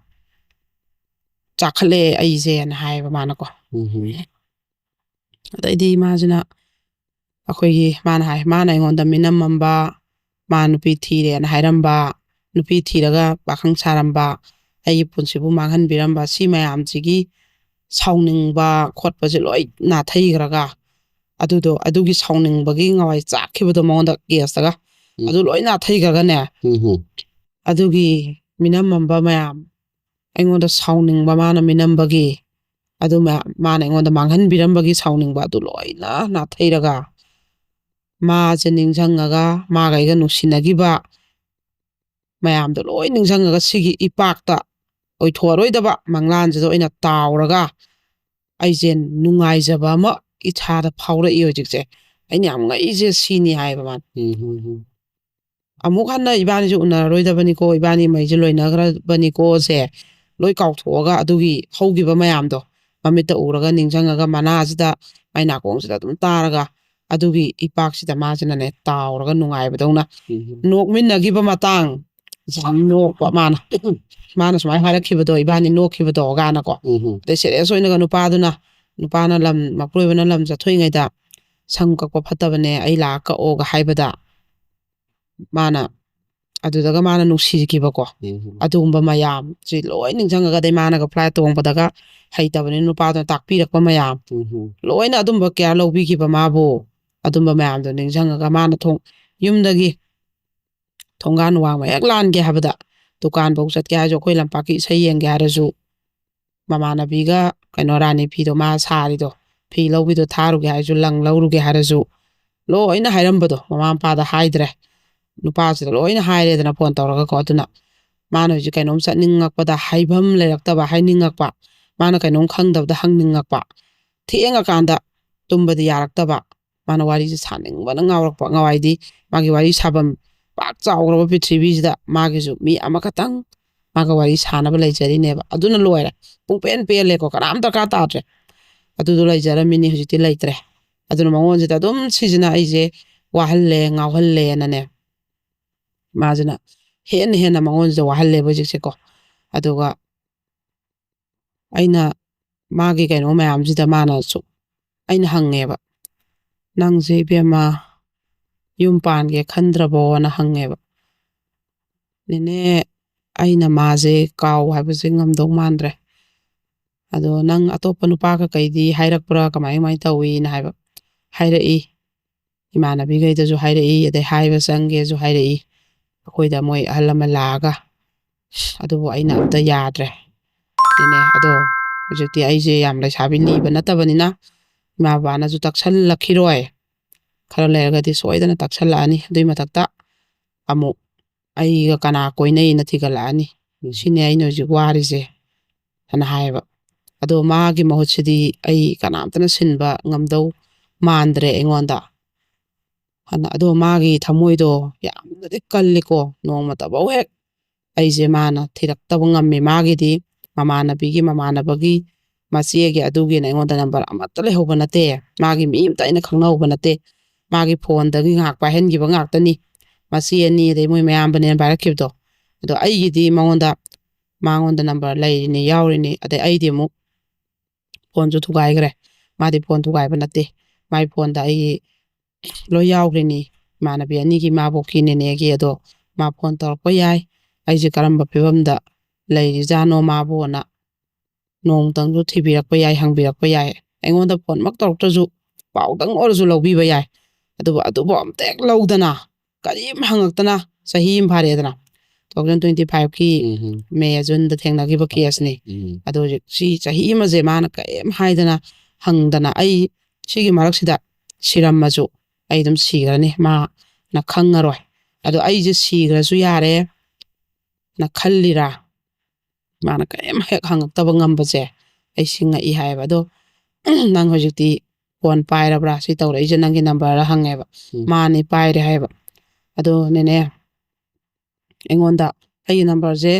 ꯆꯥꯈꯠꯂꯛꯑꯦ ꯑꯩꯁꯦꯅ ꯍꯥꯏꯌꯦꯕ ꯃꯥꯅꯀꯣ꯫ ꯎꯝ ꯑꯗꯩꯗꯤ ꯃꯥꯁꯤꯅ, ꯑꯩꯈꯣꯏꯒꯤ, ꯃꯥꯅ ꯍꯥꯏ, ꯃꯥꯅ ꯑꯩꯉꯣꯟꯗ ꯃꯤꯅꯝꯃꯝꯕ, ꯃꯥ ꯅꯨꯄꯤ ꯊꯤꯔꯦꯅ ꯍꯥꯏꯔꯝꯕ, ꯅꯨꯄꯤ ꯊꯤꯔꯒ ꯄꯥꯈꯪ ꯁꯥꯔꯝꯕ, ꯑꯩꯒꯤ ꯄꯨꯟꯁꯤꯕꯨ ꯃꯥꯡꯍꯟꯕꯤꯔꯝꯕ, ꯁꯤ ꯃꯌꯥꯝꯁꯤꯒꯤ ꯁꯥꯎꯅꯤꯡꯕ ꯈꯣꯠꯄꯁꯦ ꯂꯣꯏ ꯅꯥꯊꯩꯈ꯭ꯔꯒ, ꯑꯗꯨꯗꯣ, ꯑꯗꯨꯒꯤ ꯁꯥꯎꯅꯤꯡꯕꯒꯤ ꯉꯥꯏ ꯆꯥꯛꯈꯤꯕꯗꯣ ꯃꯉꯣꯟꯗ ꯀꯦꯁꯇꯒ, ꯎꯝ꯫ ꯑꯗꯨ ꯂꯣꯏ ꯅꯥꯊꯩꯈ꯭ꯔꯒꯅꯦ, ꯎꯝ ꯍꯝ꯫ ꯑꯗꯨꯒꯤ ꯃꯤꯅꯝꯃꯝꯕ ꯃꯌꯥꯝ, ꯑꯩꯉꯣꯟꯗ ꯁꯥꯎꯅꯤꯡꯕ ꯃꯥꯅ ꯃꯤꯅꯝꯕꯒꯤ, ꯑꯗꯨ ꯃꯌꯥꯝ ꯃꯥꯅ ꯑꯩꯉꯣꯟꯗ ꯃꯥꯡꯍꯟꯕꯤꯔꯝꯕꯒꯤ ꯁꯥꯎꯅꯤꯡꯕ ꯑꯗꯨ ꯂꯣꯏꯅ ꯅꯥꯊꯩꯔꯒ, ꯃꯥꯁꯦ ꯅꯤꯡꯁꯤꯡꯉꯒ, ꯃꯥꯒ ꯑꯩꯒ ꯅꯨꯡꯁꯤꯅꯈꯤꯕ ꯃꯌꯥꯝꯗꯣ ꯂꯣꯏ ꯅꯤꯡꯁꯤꯡꯉꯒ, ꯁꯤꯒꯤ ꯏꯄꯥꯛꯇ ꯑꯣꯏꯊꯣꯛꯑꯔꯣꯏꯗꯕ ꯃꯪꯂꯥꯟꯁꯤꯗ ꯑꯣꯏꯅ ꯇꯥꯎꯔꯒ, ꯑꯩꯁꯦ ꯅꯨꯡꯉꯥꯏꯖꯕ ꯑꯃ ꯏꯁꯥꯗ ꯐꯥꯎꯔꯛꯏ ꯍꯧꯖꯤꯛꯁꯦ꯫ ꯑꯩꯅ ꯌꯥꯝ ꯉꯛꯏꯁꯦ ꯁꯤꯅꯤ ꯍꯥꯏꯕ ꯃꯥꯅ꯫ ꯎꯝ ꯍꯝ ꯍꯝ꯫ ꯑꯃꯨꯛ ꯍꯟꯅ ꯏꯕꯥꯅꯤꯁꯦ ꯎꯅꯔꯔꯣꯏꯗꯕꯅꯤꯀꯣ, ꯏꯕꯥꯅꯤ ꯃꯩꯁꯦ ꯂꯣꯏꯅꯈ꯭ꯔꯕꯅꯤꯀꯣꯁꯦ ꯂꯣꯏ ꯀꯥꯎꯊꯣꯛꯑꯒ, ꯑꯗꯨꯒꯤ ꯍꯧꯈꯤꯕ ꯃꯌꯥꯝꯗꯣ ꯃꯃꯤꯠꯇ ꯎꯔꯒ, ꯅꯤꯡꯁꯤꯡꯉꯒ, ꯃꯅꯥꯁꯤꯗ, ꯃꯥꯏ ꯅꯥꯀꯣꯡꯁꯤꯗ ꯑꯗꯨꯝ ꯇꯥꯔꯒ, ꯑꯗꯨꯒꯤ ꯏꯄꯥꯛꯁꯤꯗ ꯃꯥꯁꯤꯅꯅꯦ ꯇꯥꯎꯔꯒ ꯅꯨꯡꯉꯥꯏꯕꯗꯧꯅ ꯎꯝ ꯍꯝ꯫ ꯅꯣꯛꯃꯤꯟꯅꯈꯤꯕ ꯃꯇꯥꯡ, ꯌꯥꯝ ꯅꯣꯛꯄ ꯃꯥꯅ꯫ ꯃꯥꯅ ꯁꯨꯃꯥꯏꯅ ꯍꯥꯏꯔꯛꯈꯤꯕꯗꯣ, "ꯏꯕꯥꯅꯤ ꯅꯣꯛꯈꯤꯕꯗꯣ" ꯀꯥꯏꯅꯀꯣ꯫ ꯎꯝ ꯍꯝ꯫ ꯑꯗꯩ ꯁꯦꯔꯤꯌꯁ ꯑꯣꯏꯅꯒ ꯅꯨꯄꯥꯗꯨꯅ, ꯅꯨꯄꯥꯅ ꯂꯝ, ꯃꯄꯨꯔꯣꯏꯕꯅ ꯂꯝ ꯆꯠꯊꯣꯛꯏꯉꯩꯗ, "ꯁꯝ ꯀꯛꯄ ꯐꯠꯇꯕꯅꯦ, ꯑꯩ ꯂꯥꯛꯑ ꯀꯛꯑꯣꯒ" ꯍꯥꯏꯕꯗ, ꯃꯥꯅ ꯑꯗꯨꯗꯒ ꯃꯥꯅ ꯅꯨꯡꯁꯤꯈꯤꯕꯀꯣ꯫ ꯎꯝ ꯍꯝ꯫ ꯑꯗꯨꯒꯨꯝꯕ ꯃꯌꯥꯝꯁꯤ ꯂꯣꯏ ꯅꯤꯡꯁꯤꯡꯉꯒ, ꯑꯗꯩ ꯃꯥꯅꯒ ꯐ꯭ꯂꯥꯏꯠ ꯇꯣꯡꯕꯗꯒ ꯍꯩꯇꯕꯅꯤꯅ ꯅꯨꯄꯥꯗꯨꯅ ꯇꯥꯛꯄꯤꯔꯛꯄ ꯃꯌꯥꯝ, ꯎꯝ ꯍꯝ꯫ ꯂꯣꯏꯅ ꯑꯗꯨꯝꯕ ꯀꯦꯌꯔ ꯂꯧꯕꯤꯈꯤꯕ ꯃꯥꯕꯨ, ꯑꯗꯨꯝꯕ ꯃꯌꯥꯝꯗꯣ ꯅꯤꯡꯁꯤꯡꯉꯒ, ꯃꯥꯅ ꯊꯣꯡ-, ꯌꯨꯝꯗꯒꯤ ꯊꯣꯡꯒꯥꯟ ꯋꯥꯡꯃ ꯍꯦꯛ ꯂꯥꯟꯒꯦ ꯍꯥꯏꯕꯗ, ꯗꯨꯀꯥꯟꯐꯧ ꯆꯠꯀꯦ ꯍꯥꯏꯔꯁꯨ, ꯑꯩꯈꯣꯏ ꯂꯝꯄꯥꯛꯀꯤ ꯏꯁꯩ ꯌꯦꯡꯒꯦ ꯍꯥꯏꯔꯁꯨ, ꯃꯃꯥꯟꯅꯕꯤꯒ ꯀꯩꯅꯣ ꯔꯥꯅꯤ ꯐꯤꯗꯣ ꯃꯥ ꯁꯥꯔꯤꯗꯣ, ꯐꯤ ꯂꯧꯕꯤꯗꯣ ꯊꯥꯔꯨꯒꯦ ꯍꯥꯏꯔꯁꯨ, ꯂꯪ ꯂꯧꯔꯨꯒꯦ ꯍꯥꯏꯔꯁꯨ, ꯂꯣꯏꯅ ꯍꯥꯏꯔꯝꯕꯗꯣ ꯃꯃꯥ ꯃꯄꯥꯗ ꯍꯥꯏꯗ꯭ꯔꯦ, ꯅꯨꯄꯥꯁꯤꯗ ꯂꯣꯏꯅ ꯍꯥꯏꯔꯦꯗꯅ ꯐꯣꯟ ꯇꯧꯔꯒꯀꯣ꯫ ꯑꯗꯨꯅ ꯃꯥꯅ ꯍꯧꯖꯤꯛ ꯀꯩꯅꯣꯝ ꯆꯠꯅꯤꯡꯉꯛꯄꯗ ꯍꯥꯏꯐꯝ ꯂꯩꯔꯛꯇꯕ, ꯍꯥꯏꯅꯤꯡꯉꯛꯄ, ꯃꯥꯅ ꯀꯩꯅꯣꯝ ꯈꯪꯗꯕꯗ ꯍꯪꯅꯤꯡꯉꯛꯄ, ꯊꯦꯡꯉꯀꯥꯟꯗ ꯇꯨꯝꯕꯗꯤ ꯌꯥꯔꯛꯇꯕ, ꯃꯥꯅ ꯋꯥꯔꯤꯁꯦ ꯁꯥꯅꯤꯡꯕꯅ ꯉꯥꯎꯔꯛꯄ꯫ ꯉꯋꯥꯏꯗꯤ ꯃꯥꯒꯤ ꯋꯥꯔꯤ ꯁꯥꯐꯝ ꯄꯥꯛ ꯆꯥꯎꯈ꯭ꯔꯕ ꯄ꯭ꯔꯤꯊꯤꯕꯤꯁꯤꯗ ꯃꯥꯒꯤꯁꯨ ꯃꯤ ꯑꯃꯈꯛꯇꯪ ꯃꯥꯒ ꯋꯥꯔꯤ ꯁꯥꯟꯅꯕ ꯂꯩꯖꯔꯤꯅꯦꯕ꯫ ꯑꯗꯨꯅ ꯂꯣꯏꯔꯦ, ꯄꯨꯡ ꯄꯦꯟ ꯄꯦꯜꯂꯦꯀꯣ, ꯀꯅꯥꯝ ꯗꯔꯀꯥꯔ ꯇꯥꯗ꯭ꯔꯦ꯫ ꯑꯗꯨꯗꯣ ꯂꯩꯖꯔꯝꯃꯤꯅꯤ, ꯍꯧꯖꯤꯛꯇꯤ ꯂꯩꯇ꯭ꯔꯦ꯫ ꯑꯗꯨꯅ ꯃꯉꯣꯟꯁꯤꯗ ꯑꯗꯨꯝ ꯁꯤꯁꯤꯅ ꯑꯩꯁꯦ ꯋꯥꯍꯜꯂꯦ, ꯉꯥꯎꯍꯜꯂꯦꯅꯅꯦ, ꯃꯥꯁꯤꯅ ꯍꯦꯟꯅ ꯍꯦꯟꯅ ꯃꯉꯣꯟꯁꯤꯗ ꯋꯥꯍꯜꯂꯦꯕ ꯍꯧꯖꯤꯛꯁꯦꯀꯣ꯫ ꯑꯗꯨꯒ ꯑꯩꯅ ꯃꯥꯒꯤ ꯀꯩꯅꯣ ꯃꯌꯥꯝꯁꯤꯗ ꯃꯥꯅꯁꯨ, ꯑꯩꯅ ꯍꯪꯉꯦꯕ, "ꯅꯪꯁꯦ ꯏꯕꯦꯝꯃ ꯌꯨꯝ ꯄꯥꯟꯒꯦ ꯈꯟꯗ꯭ꯔꯕꯣꯅ?" ꯍꯪꯉꯦꯕ꯫ "ꯅꯦꯅꯦ, ꯑꯩꯅ ꯃꯥꯁꯦ ꯀꯥꯎ ꯍꯥꯏꯕꯁꯦ ꯉꯝꯗꯧ ꯃꯥꯟꯗ꯭ꯔꯦ꯫ ꯑꯗꯣ ꯅꯪ ꯑꯇꯣꯞꯄ ꯅꯨꯄꯥ ꯀꯩꯀꯩꯗꯤ ꯍꯥꯏꯔꯛꯄ꯭ꯔꯥ, ꯀꯃꯥꯏ ꯀꯃꯥꯏꯅ ꯇꯧꯋꯤꯅ?" ꯍꯥꯏꯕ꯫ ꯍꯥꯏꯔꯛꯏ, ꯏꯃꯥꯟꯅꯕꯤꯈꯩꯗꯁꯨ ꯍꯥꯏꯔꯛꯏ, ꯑꯗꯩ ꯍꯥꯏꯕ ꯆꯪꯒꯦꯁꯨ ꯍꯥꯏꯔꯛꯏ ꯑꯩꯈꯣꯏꯗ ꯃꯣꯏ ꯑꯍꯜ ꯑꯃ ꯂꯥꯛꯑꯒ꯫ ꯑꯗꯨꯕꯨ ꯑꯩꯅ ꯑꯝꯇ ꯌꯥꯗ꯭ꯔꯦ꯫ ꯑꯗꯨꯅꯦ, ꯑꯗꯣ ꯍꯧꯖꯤꯛꯇꯤ ꯑꯩꯁꯦ ꯌꯥꯝ ꯂꯩꯁꯥꯕꯤ ꯂꯤꯕ ꯅꯠꯇꯕꯅꯤꯅ ꯏꯃꯥ ꯕꯕꯥꯅꯁꯨ ꯇꯛꯁꯜꯂꯛꯈꯤꯔꯣꯏ꯫ ꯈꯔ ꯂꯩꯔꯒꯗꯤ ꯁꯣꯏꯗꯅ ꯇꯛꯁꯜꯂꯛꯑꯅꯤ꯫ ꯑꯗꯨꯏ ꯃꯊꯛꯇ ꯑꯃꯨꯛ ꯑꯩꯒ ꯀꯅꯥ ꯀꯣꯏꯅꯩꯅ ꯊꯤꯒꯠꯂꯛꯑꯅꯤ꯫ ꯎꯝ꯫ ꯁꯤꯅꯦ ꯑꯩꯅ ꯍꯧꯖꯤꯛ ꯋꯥꯔꯤꯁꯦ, ꯍꯥꯏꯅ ꯍꯥꯏꯌꯦꯕ꯫ ꯑꯗꯣ ꯃꯥꯒꯤ ꯃꯍꯨꯠꯁꯤꯗꯤ ꯑꯩ ꯀꯅꯥꯝꯇꯅ ꯁꯤꯟꯕ ꯉꯝꯗꯧ ꯃꯥꯟꯗ꯭ꯔꯦ ꯑꯩꯉꯣꯟꯗ꯫ ꯑꯗꯣ ꯃꯥꯒꯤ ꯊꯃꯣꯏꯗꯣ ꯌꯥꯝꯅꯗꯤ ꯀꯜꯂꯤꯀꯣ꯫ ꯅꯣꯡꯃꯇꯐꯧ ꯍꯦꯛ ꯑꯩꯁꯦ ꯃꯥꯅ ꯊꯤꯔꯛꯇꯕ ꯉꯝꯃꯤ꯫ ꯃꯥꯒꯤꯗꯤ ꯃꯃꯥꯟꯅꯕꯤꯒꯤ, ꯃꯃꯥꯟꯅꯕꯒꯤ ꯃꯆꯦꯒꯤ ꯑꯗꯨꯒꯤꯅ ꯑꯩꯉꯣꯟꯗ ꯅꯝꯕꯔ ꯑꯃꯠꯇ ꯂꯩꯍꯧꯕ ꯅꯠꯇꯦ꯫ ꯃꯥꯒꯤ ꯃꯤ ꯑꯃꯇ ꯑꯩꯅ ꯈꯪꯅꯍꯧꯕ ꯅꯠꯇꯦ꯫ ꯃꯥꯒꯤ ꯐꯣꯟꯗꯒꯤ ꯉꯥꯏꯍꯥꯛ ꯄꯥꯏꯍꯟꯈꯤꯕ ꯉꯥꯛꯇꯅꯤ꯫ ꯃꯆꯦ ꯑꯅꯤ, ꯑꯗꯩ ꯃꯣꯏ ꯃꯌꯥꯝꯕꯅꯦꯅ ꯄꯥꯏꯔꯛꯈꯤꯕꯗꯣ꯫ ꯑꯗꯣ ꯑꯩꯒꯤꯗꯤ ꯃꯉꯣꯟꯗ, ꯃꯉꯣꯟꯗ ꯅꯝꯕꯔ ꯂꯩꯔꯤꯅꯤ, ꯌꯥꯎꯔꯤꯅꯤ꯫ ꯑꯗꯩ ꯑꯩꯗꯤ ꯑꯃꯨꯛ ꯐꯣꯟꯁꯨ ꯊꯨꯒꯥꯏꯈ꯭ꯔꯦ꯫ ꯃꯥꯗꯤ ꯐꯣꯟ ꯊꯨꯒꯥꯏꯕ ꯅꯠꯇꯦ꯫ ꯃꯥꯏ ꯐꯣꯟꯗ ꯑꯩꯒꯤ ꯂꯣꯏ ꯌꯥꯎꯈ꯭ꯔꯤꯅꯤ꯫ ꯏꯃꯥꯟꯅꯕꯤ ꯑꯅꯤꯒꯤ, ꯃꯥꯕꯣꯛꯀꯤ, ꯅꯦꯅꯦꯒꯤ꯫ ꯑꯗꯣ ꯃꯥ ꯐꯣꯟ ꯇꯧꯔꯛꯄ ꯌꯥꯏ꯫ ꯑꯩꯁꯦ ꯀꯔꯝꯕ ꯐꯤꯕꯝꯗ ꯂꯩꯔꯤꯖꯥꯠꯅꯣ ꯃꯥꯕꯨꯅ ꯅꯣꯡꯃꯇꯪꯁꯨ ꯊꯤꯕꯤꯔꯛꯄ ꯌꯥꯏ, ꯍꯪꯕꯤꯔꯛꯄ ꯌꯥꯏ꯫ ꯑꯩꯉꯣꯟꯗ ꯐꯣꯟꯃꯛ ꯇꯧꯔꯛꯇ꯭ꯔꯁꯨ ꯄꯥꯎꯗꯪ ꯑꯣꯏꯔꯁꯨ ꯂꯧꯕꯤꯕ ꯌꯥꯏ꯫ ꯑꯗꯨꯕꯨ ꯑꯗꯨꯕꯨ ꯑꯝꯇ ꯍꯦꯛ ꯂꯧꯗꯅ, ꯀꯔꯤꯝ ꯍꯪꯉꯛꯇꯅ ꯆꯍꯤ ꯑꯃ ꯐꯥꯔꯦꯗꯅ꯫ Two thousand twenty five ꯀꯤ ꯎꯝ꯫ ꯃꯦ, ꯖꯨꯟꯗ ꯊꯦꯡꯅꯈꯤꯕ ꯀꯦꯁꯅꯤ꯫ ꯎꯝ꯫ ꯑꯗꯣ ꯍꯧꯖꯤꯛ ꯁꯤ ꯆꯍꯤ ꯑꯃꯁꯦ ꯃꯥꯅ ꯀꯔꯤꯝ ꯍꯥꯏꯗꯅ, ꯍꯪꯗꯅ, ꯑꯩ ꯁꯤꯒꯤ ꯃꯔꯛꯁꯤꯗ ꯁꯤꯔꯝꯃꯁꯨ ꯑꯩ ꯑꯗꯨꯝ ꯁꯤꯈ꯭ꯔꯅꯤ, ꯃꯥꯅ ꯈꯪꯉꯔꯣꯏ꯫ ꯑꯗꯣ ꯑꯩꯁꯦ ꯁꯤꯈ꯭ꯔꯁꯨ ꯌꯥꯔꯦ ꯅ ꯈꯜꯂꯤꯔꯥ? ꯃꯥꯅ ꯀꯔꯤꯝ ꯍꯦꯛ ꯍꯪꯉꯛꯇꯕ ꯉꯝꯕꯁꯦ ꯑꯩ ꯁꯤ ꯉꯛꯏ ꯍꯥꯏꯌꯦꯕ꯫ ꯑꯗꯣ "ꯅꯪ ꯍꯧꯖꯤꯛꯇꯤ ꯐꯣꯟ ꯄꯥꯏꯔꯕ꯭ꯔꯥ? ꯁꯤ ꯇꯧꯔꯛꯏꯁꯦ ꯅꯪꯒꯤ ꯅꯝꯕꯔ?" ꯍꯪꯉꯦꯕ꯫ ꯎꯝ꯫ "ꯃꯥꯅꯤ, ꯄꯥꯏꯔꯦ" ꯍꯥꯏꯌꯦꯕ꯫ ꯑꯗꯣ ꯅꯦꯅꯦ, ꯑꯩꯉꯣꯟꯗ ꯑꯩꯒꯤ ꯅꯝꯕꯔꯁꯦ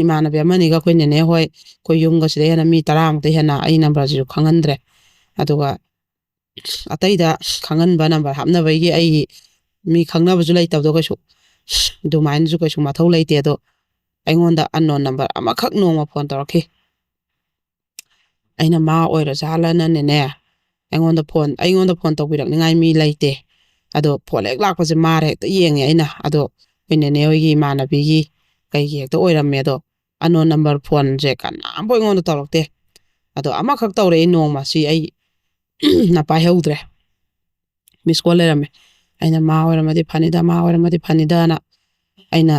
ꯏꯃꯥꯟꯅꯕꯤ ꯑꯃꯅꯤꯒ ꯑꯩꯈꯣꯏ ꯅꯦꯅꯦ ꯍꯣꯏ, ꯑꯩꯈꯣꯏ ꯌꯨꯝꯒ ꯁꯤꯗ ꯍꯦꯟꯅ ꯃꯤ ꯇꯔꯥꯃꯨꯛꯇ ꯍꯦꯟꯅ ꯑꯩ ꯅꯝꯕꯔꯁꯤꯁꯨ ꯈꯪꯍꯟꯗ꯭ꯔꯦ꯫ ꯑꯗꯨꯒ ꯑꯇꯩꯗ ꯈꯪꯍꯟꯕ, ꯅꯝꯕꯔ ꯍꯥꯞꯅꯕꯒꯤ ꯑꯩꯒꯤ ꯃꯤ ꯈꯪꯅꯕꯁꯨ ꯂꯩꯇꯕꯗꯣ ꯀꯩꯁꯨ, ꯑꯗꯨꯃꯥꯏꯅꯁꯨ ꯀꯩꯁꯨ ꯃꯊꯧ ꯂꯩꯇꯦ꯫ ꯑꯗꯣ ꯑꯩꯉꯣꯟꯗ unknown ꯅꯝꯕꯔ ꯑꯃꯈꯛ ꯅꯣꯡꯃ ꯐꯣꯟ ꯇꯧꯔꯛꯈꯤ꯫ ꯑꯩꯅ ꯃꯥ ꯑꯣꯏꯔꯖꯥꯠꯂꯅꯅꯦ, ꯑꯩꯉꯣꯟꯗ ꯐꯣꯟ, ꯑꯩꯉꯣꯟꯗ ꯐꯣꯟ ꯇꯧꯕꯤꯔꯛꯅꯤꯉꯥꯏ ꯃꯤ ꯂꯩꯇꯦ꯫ ꯑꯗꯣ ꯐꯣꯟ ꯍꯦꯛ ꯂꯥꯛꯄꯁꯦ ꯃꯥꯔ ꯍꯦꯛꯇ ꯌꯦꯡꯉꯦ ꯑꯩꯅ꯫ ꯑꯗꯣ ꯑꯩꯈꯣꯏ ꯅꯦꯅꯦ ꯍꯣꯏꯒꯤ ꯏꯃꯥꯟꯅꯕꯤꯒꯤ ꯀꯩꯒꯤ ꯍꯦꯛꯇ ꯑꯣꯏꯔꯝꯃꯦ꯫ ꯑꯗꯣ unknown ꯅꯝꯕꯔ ꯐꯣꯟꯁꯦ ꯀꯅꯥꯝꯐꯥꯎ ꯑꯩꯉꯣꯟꯗ ꯇꯧꯔꯛꯇꯦ꯫ ꯑꯗꯣ ꯑꯃꯈꯛ ꯇꯧꯔꯛꯑꯦ ꯅꯣꯡꯃ, ꯁꯤ ꯑꯩ ꯅ ꯄꯥꯏꯍꯧꯗ꯭ꯔꯦ꯫ ꯃꯤꯁ ꯀꯣꯜ ꯂꯩꯔꯝꯃꯦ꯫ ꯑꯩꯅ ꯃꯥ ꯑꯣꯏꯔꯝꯃꯗꯤ ꯐꯅꯤꯗ, ꯃꯥ ꯑꯣꯏꯔꯝꯃꯗꯤ ꯐꯅꯤꯗꯅ ꯑꯩꯅ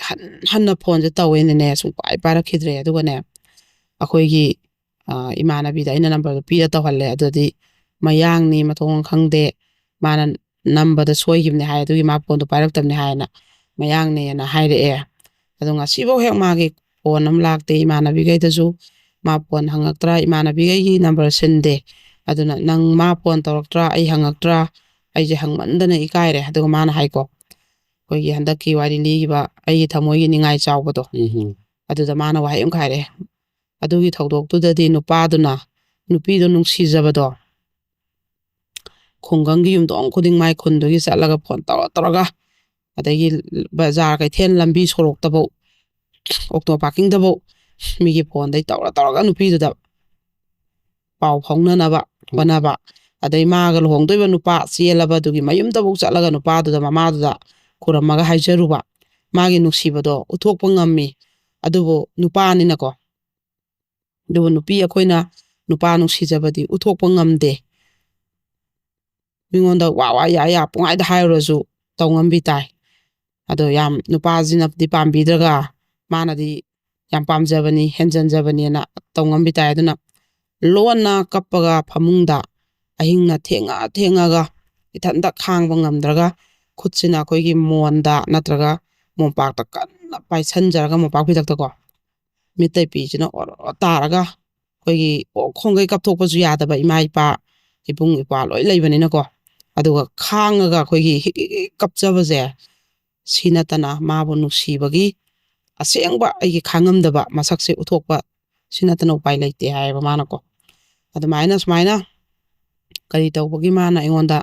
ꯍꯟ-, ꯍꯟꯅ ꯐꯣꯟꯁꯦ ꯇꯧꯋꯦꯅꯅꯦ, ꯁꯨꯡꯄꯥꯏ ꯄꯥꯏꯔꯛꯈꯤꯗ꯭ꯔꯦ꯫ ꯑꯗꯨꯒꯅꯦ, ꯑꯩꯈꯣꯏꯒꯤ, ꯑ, ꯏꯃꯥꯟꯅꯕꯤꯗ ꯑꯩꯅ ꯅꯝꯕꯔꯗꯣ ꯄꯤꯔ ꯇꯧꯍꯜꯂꯦ꯫ ꯑꯗꯨꯗꯤ ꯃꯌꯥꯡꯅꯤ, ꯃꯊꯣꯡ ꯈꯪꯗꯦ, ꯃꯥꯅ ꯅꯝꯕꯗ ꯁꯣꯏꯈꯤꯕꯅꯦ ꯍꯥꯏ, ꯑꯗꯨꯒꯤ ꯃꯥ ꯐꯣꯟꯗꯣ ꯄꯥꯏꯔꯛꯇꯕꯅꯦ ꯍꯥꯏꯌꯦꯅ ꯃꯌꯥꯡꯅꯦꯅ ꯍꯥꯏꯔꯛꯑꯦ꯫ ꯑꯗꯣ ꯉꯁꯤꯐꯧ ꯍꯦꯛ ꯃꯥꯒꯤ ꯐꯣꯟ ꯑꯃ ꯂꯥꯛꯇꯦ꯫ ꯏꯃꯥꯟꯅꯕꯤꯈꯩꯗꯁꯨ ꯃꯥ ꯐꯣꯟ ꯍꯪꯉꯛꯇ꯭ꯔꯥ, ꯏꯃꯥꯟꯅꯕꯤꯈꯩꯒꯤ ꯅꯝꯕꯔ ꯁꯤꯟꯗꯦ, ꯑꯗꯨꯅ ꯅꯪ ꯃꯥ ꯐꯣꯟ ꯇꯧꯔꯛꯇ꯭ꯔꯥ, ꯑꯩ ꯍꯪꯉꯛꯇ꯭ꯔꯥ, ꯑꯩꯁꯦ ꯍꯪꯃꯟꯗꯅ ꯏꯀꯥꯏꯔꯦ꯫ ꯑꯗꯨꯒ ꯃꯥꯅ ꯍꯥꯏꯀꯣ, ꯑꯩꯈꯣꯏꯒꯤ ꯍꯟꯗꯛꯀꯤ ꯋꯥꯔꯤ ꯂꯤꯈꯤꯕ ꯑꯩꯒꯤ ꯊꯃꯣꯏꯒꯤ ꯅꯤꯡꯉꯥꯏ ꯆꯥꯎꯕꯗꯣ, ꯎꯝ꯫ ꯑꯗꯨꯗ ꯃꯥꯅ ꯋꯥꯍꯩ ꯑꯃ ꯍꯥꯏꯔꯛꯑꯦ, "ꯑꯗꯨꯒꯤ ꯊꯧꯗꯣꯛꯇꯨꯗꯗꯤ ꯅꯨꯄꯥꯗꯨꯅ ꯅꯨꯄꯤꯗꯣ ꯅꯨꯡꯁꯤꯖꯕꯗꯣ ꯈꯨꯡꯒꯪꯒꯤ ꯌꯨꯝꯊꯣꯡ ꯈꯨꯗꯤꯡ ꯃꯥꯏ ꯈꯨꯟꯗꯨꯒꯤ ꯆꯠꯂꯒ ꯐꯣꯟ ꯇꯧꯔ ꯇꯧꯔꯒ, ꯑꯗꯒꯤ ꯕꯖꯥꯔ ꯀꯩꯊꯦꯜ ꯂꯝꯕꯤ ꯁꯣꯔꯣꯛꯇꯐꯧ, ꯑꯣꯛꯇꯣ ꯄꯥꯔꯀꯤꯡꯗꯐꯧ ꯃꯤꯒꯤ ꯐꯣꯟꯗꯩ ꯇꯧꯔ ꯇꯧꯔꯒ ꯅꯨꯄꯤꯗꯨꯗ ꯄꯥꯎ ꯐꯥꯎꯅꯅꯕ ꯍꯣꯠꯅꯕ, ꯑꯗꯩ ꯃꯥꯒ ꯂꯨꯍꯣꯡꯗꯣꯏꯕ ꯅꯨꯄꯥ ꯆꯦꯜꯂꯕ ꯑꯗꯨꯒꯤ ꯃꯌꯨꯝꯗꯐꯧ ꯆꯠꯂꯒ ꯅꯨꯄꯥꯗꯨꯗ, ꯃꯃꯥꯗꯨꯗ ꯈꯨꯔꯝꯃꯒ ꯍꯥꯏꯖꯔꯨꯕ, ꯃꯥꯒꯤ ꯅꯨꯡꯁꯤꯕꯗꯣ ꯎꯠꯊꯣꯛꯄ ꯉꯝꯃꯤ꯫ ꯑꯗꯨꯕꯨ ꯅꯨꯄꯥꯅꯤꯅꯀꯣ, ꯑꯗꯨꯕꯨ ꯅꯨꯄꯤ ꯑꯩꯈꯣꯏꯅ ꯅꯨꯄꯥ ꯅꯨꯡꯁꯤꯖꯕꯗꯤ ꯎꯠꯊꯣꯛꯄ ꯉꯝꯗꯦ꯫ ꯃꯤꯉꯣꯟꯗ ꯋꯥ ꯋꯥ ꯌꯥ ꯌꯥ ꯄꯨꯡꯍꯥꯏꯗ ꯍꯥꯏꯔꯨꯔꯁꯨ ꯇꯧ ꯉꯝꯕꯤ ꯇꯥꯏ꯫ ꯑꯗꯣ ꯌꯥꯝ ꯅꯨꯄꯥꯁꯤꯅꯗꯤ ꯄꯥꯝꯕꯤꯗ꯭ꯔꯒ ꯃꯥꯅꯗꯤ ꯌꯥꯝ ꯄꯥꯝꯖꯕꯅꯤ, ꯍꯦꯟꯖꯟꯖꯕꯅꯦꯅ ꯇꯧ ꯉꯝꯕꯤ ꯇꯥꯏ꯫ ꯑꯗꯨꯅ ꯂꯣꯟꯅ ꯀꯞꯄꯒ ꯐꯃꯨꯡꯗ ꯑꯍꯤꯡꯅ ꯊꯦꯡꯉ ꯊꯦꯡꯉꯒ ꯏꯊꯟꯇ ꯈꯥꯡꯕ ꯉꯝꯗ꯭ꯔꯒ ꯈꯨꯠꯁꯤꯅ ꯑꯩꯈꯣꯏꯒꯤ ꯃꯣꯟꯗ ꯅꯠꯇ꯭ꯔꯒ ꯃꯣꯝꯄꯥꯛꯇ ꯀꯟꯅ ꯄꯥꯏꯁꯟꯖꯔꯒ, ꯃꯣꯝꯄꯥꯛ ꯐꯤꯗꯛꯇꯀꯣ, ꯃꯤꯠꯇꯩ ꯄꯤꯁꯤꯅ ꯑꯣꯔꯣ ꯇꯥꯔꯒ ꯑꯩꯈꯣꯏꯒꯤ ꯑꯣꯛ ꯈꯣꯡꯒꯩ ꯀꯞꯊꯣꯛꯄꯁꯨ ꯌꯥꯗꯕ, ꯏꯃꯥ ꯏꯄꯥ, ꯏꯕꯨꯡ ꯏꯄ꯭ꯋꯥ ꯂꯣꯏ ꯂꯩꯕꯅꯤꯅꯀꯣ꯫ ꯑꯗꯨꯒ ꯈꯥꯡꯉꯒ ꯑꯩꯈꯣꯏꯒꯤ ꯍꯤꯛ ꯍꯤꯛ ꯍꯤꯛ ꯀꯞꯆꯕꯁꯦ, ꯁꯤ ꯅꯠꯇꯅ ꯃꯥꯕꯨ ꯅꯨꯡꯁꯤꯕꯒꯤ ꯑꯁꯦꯡꯕ ꯑꯩꯒꯤ ꯈꯥꯡꯉꯝꯗꯕ ꯃꯁꯛꯁꯦ ꯎꯠꯊꯣꯛꯄ, ꯁꯤ ꯅꯠꯇꯅ ꯎꯄꯥꯏ ꯂꯩꯇꯦ ꯍꯥꯏꯌꯦꯕ ꯃꯥꯅꯀꯣ꯫ ꯑꯗꯨꯃꯥꯏꯅ ꯁꯨꯃꯥꯏꯅ ꯀꯔꯤ ꯇꯧꯕꯒꯤ ꯃꯥꯅ ꯑꯩꯉꯣꯟꯗ,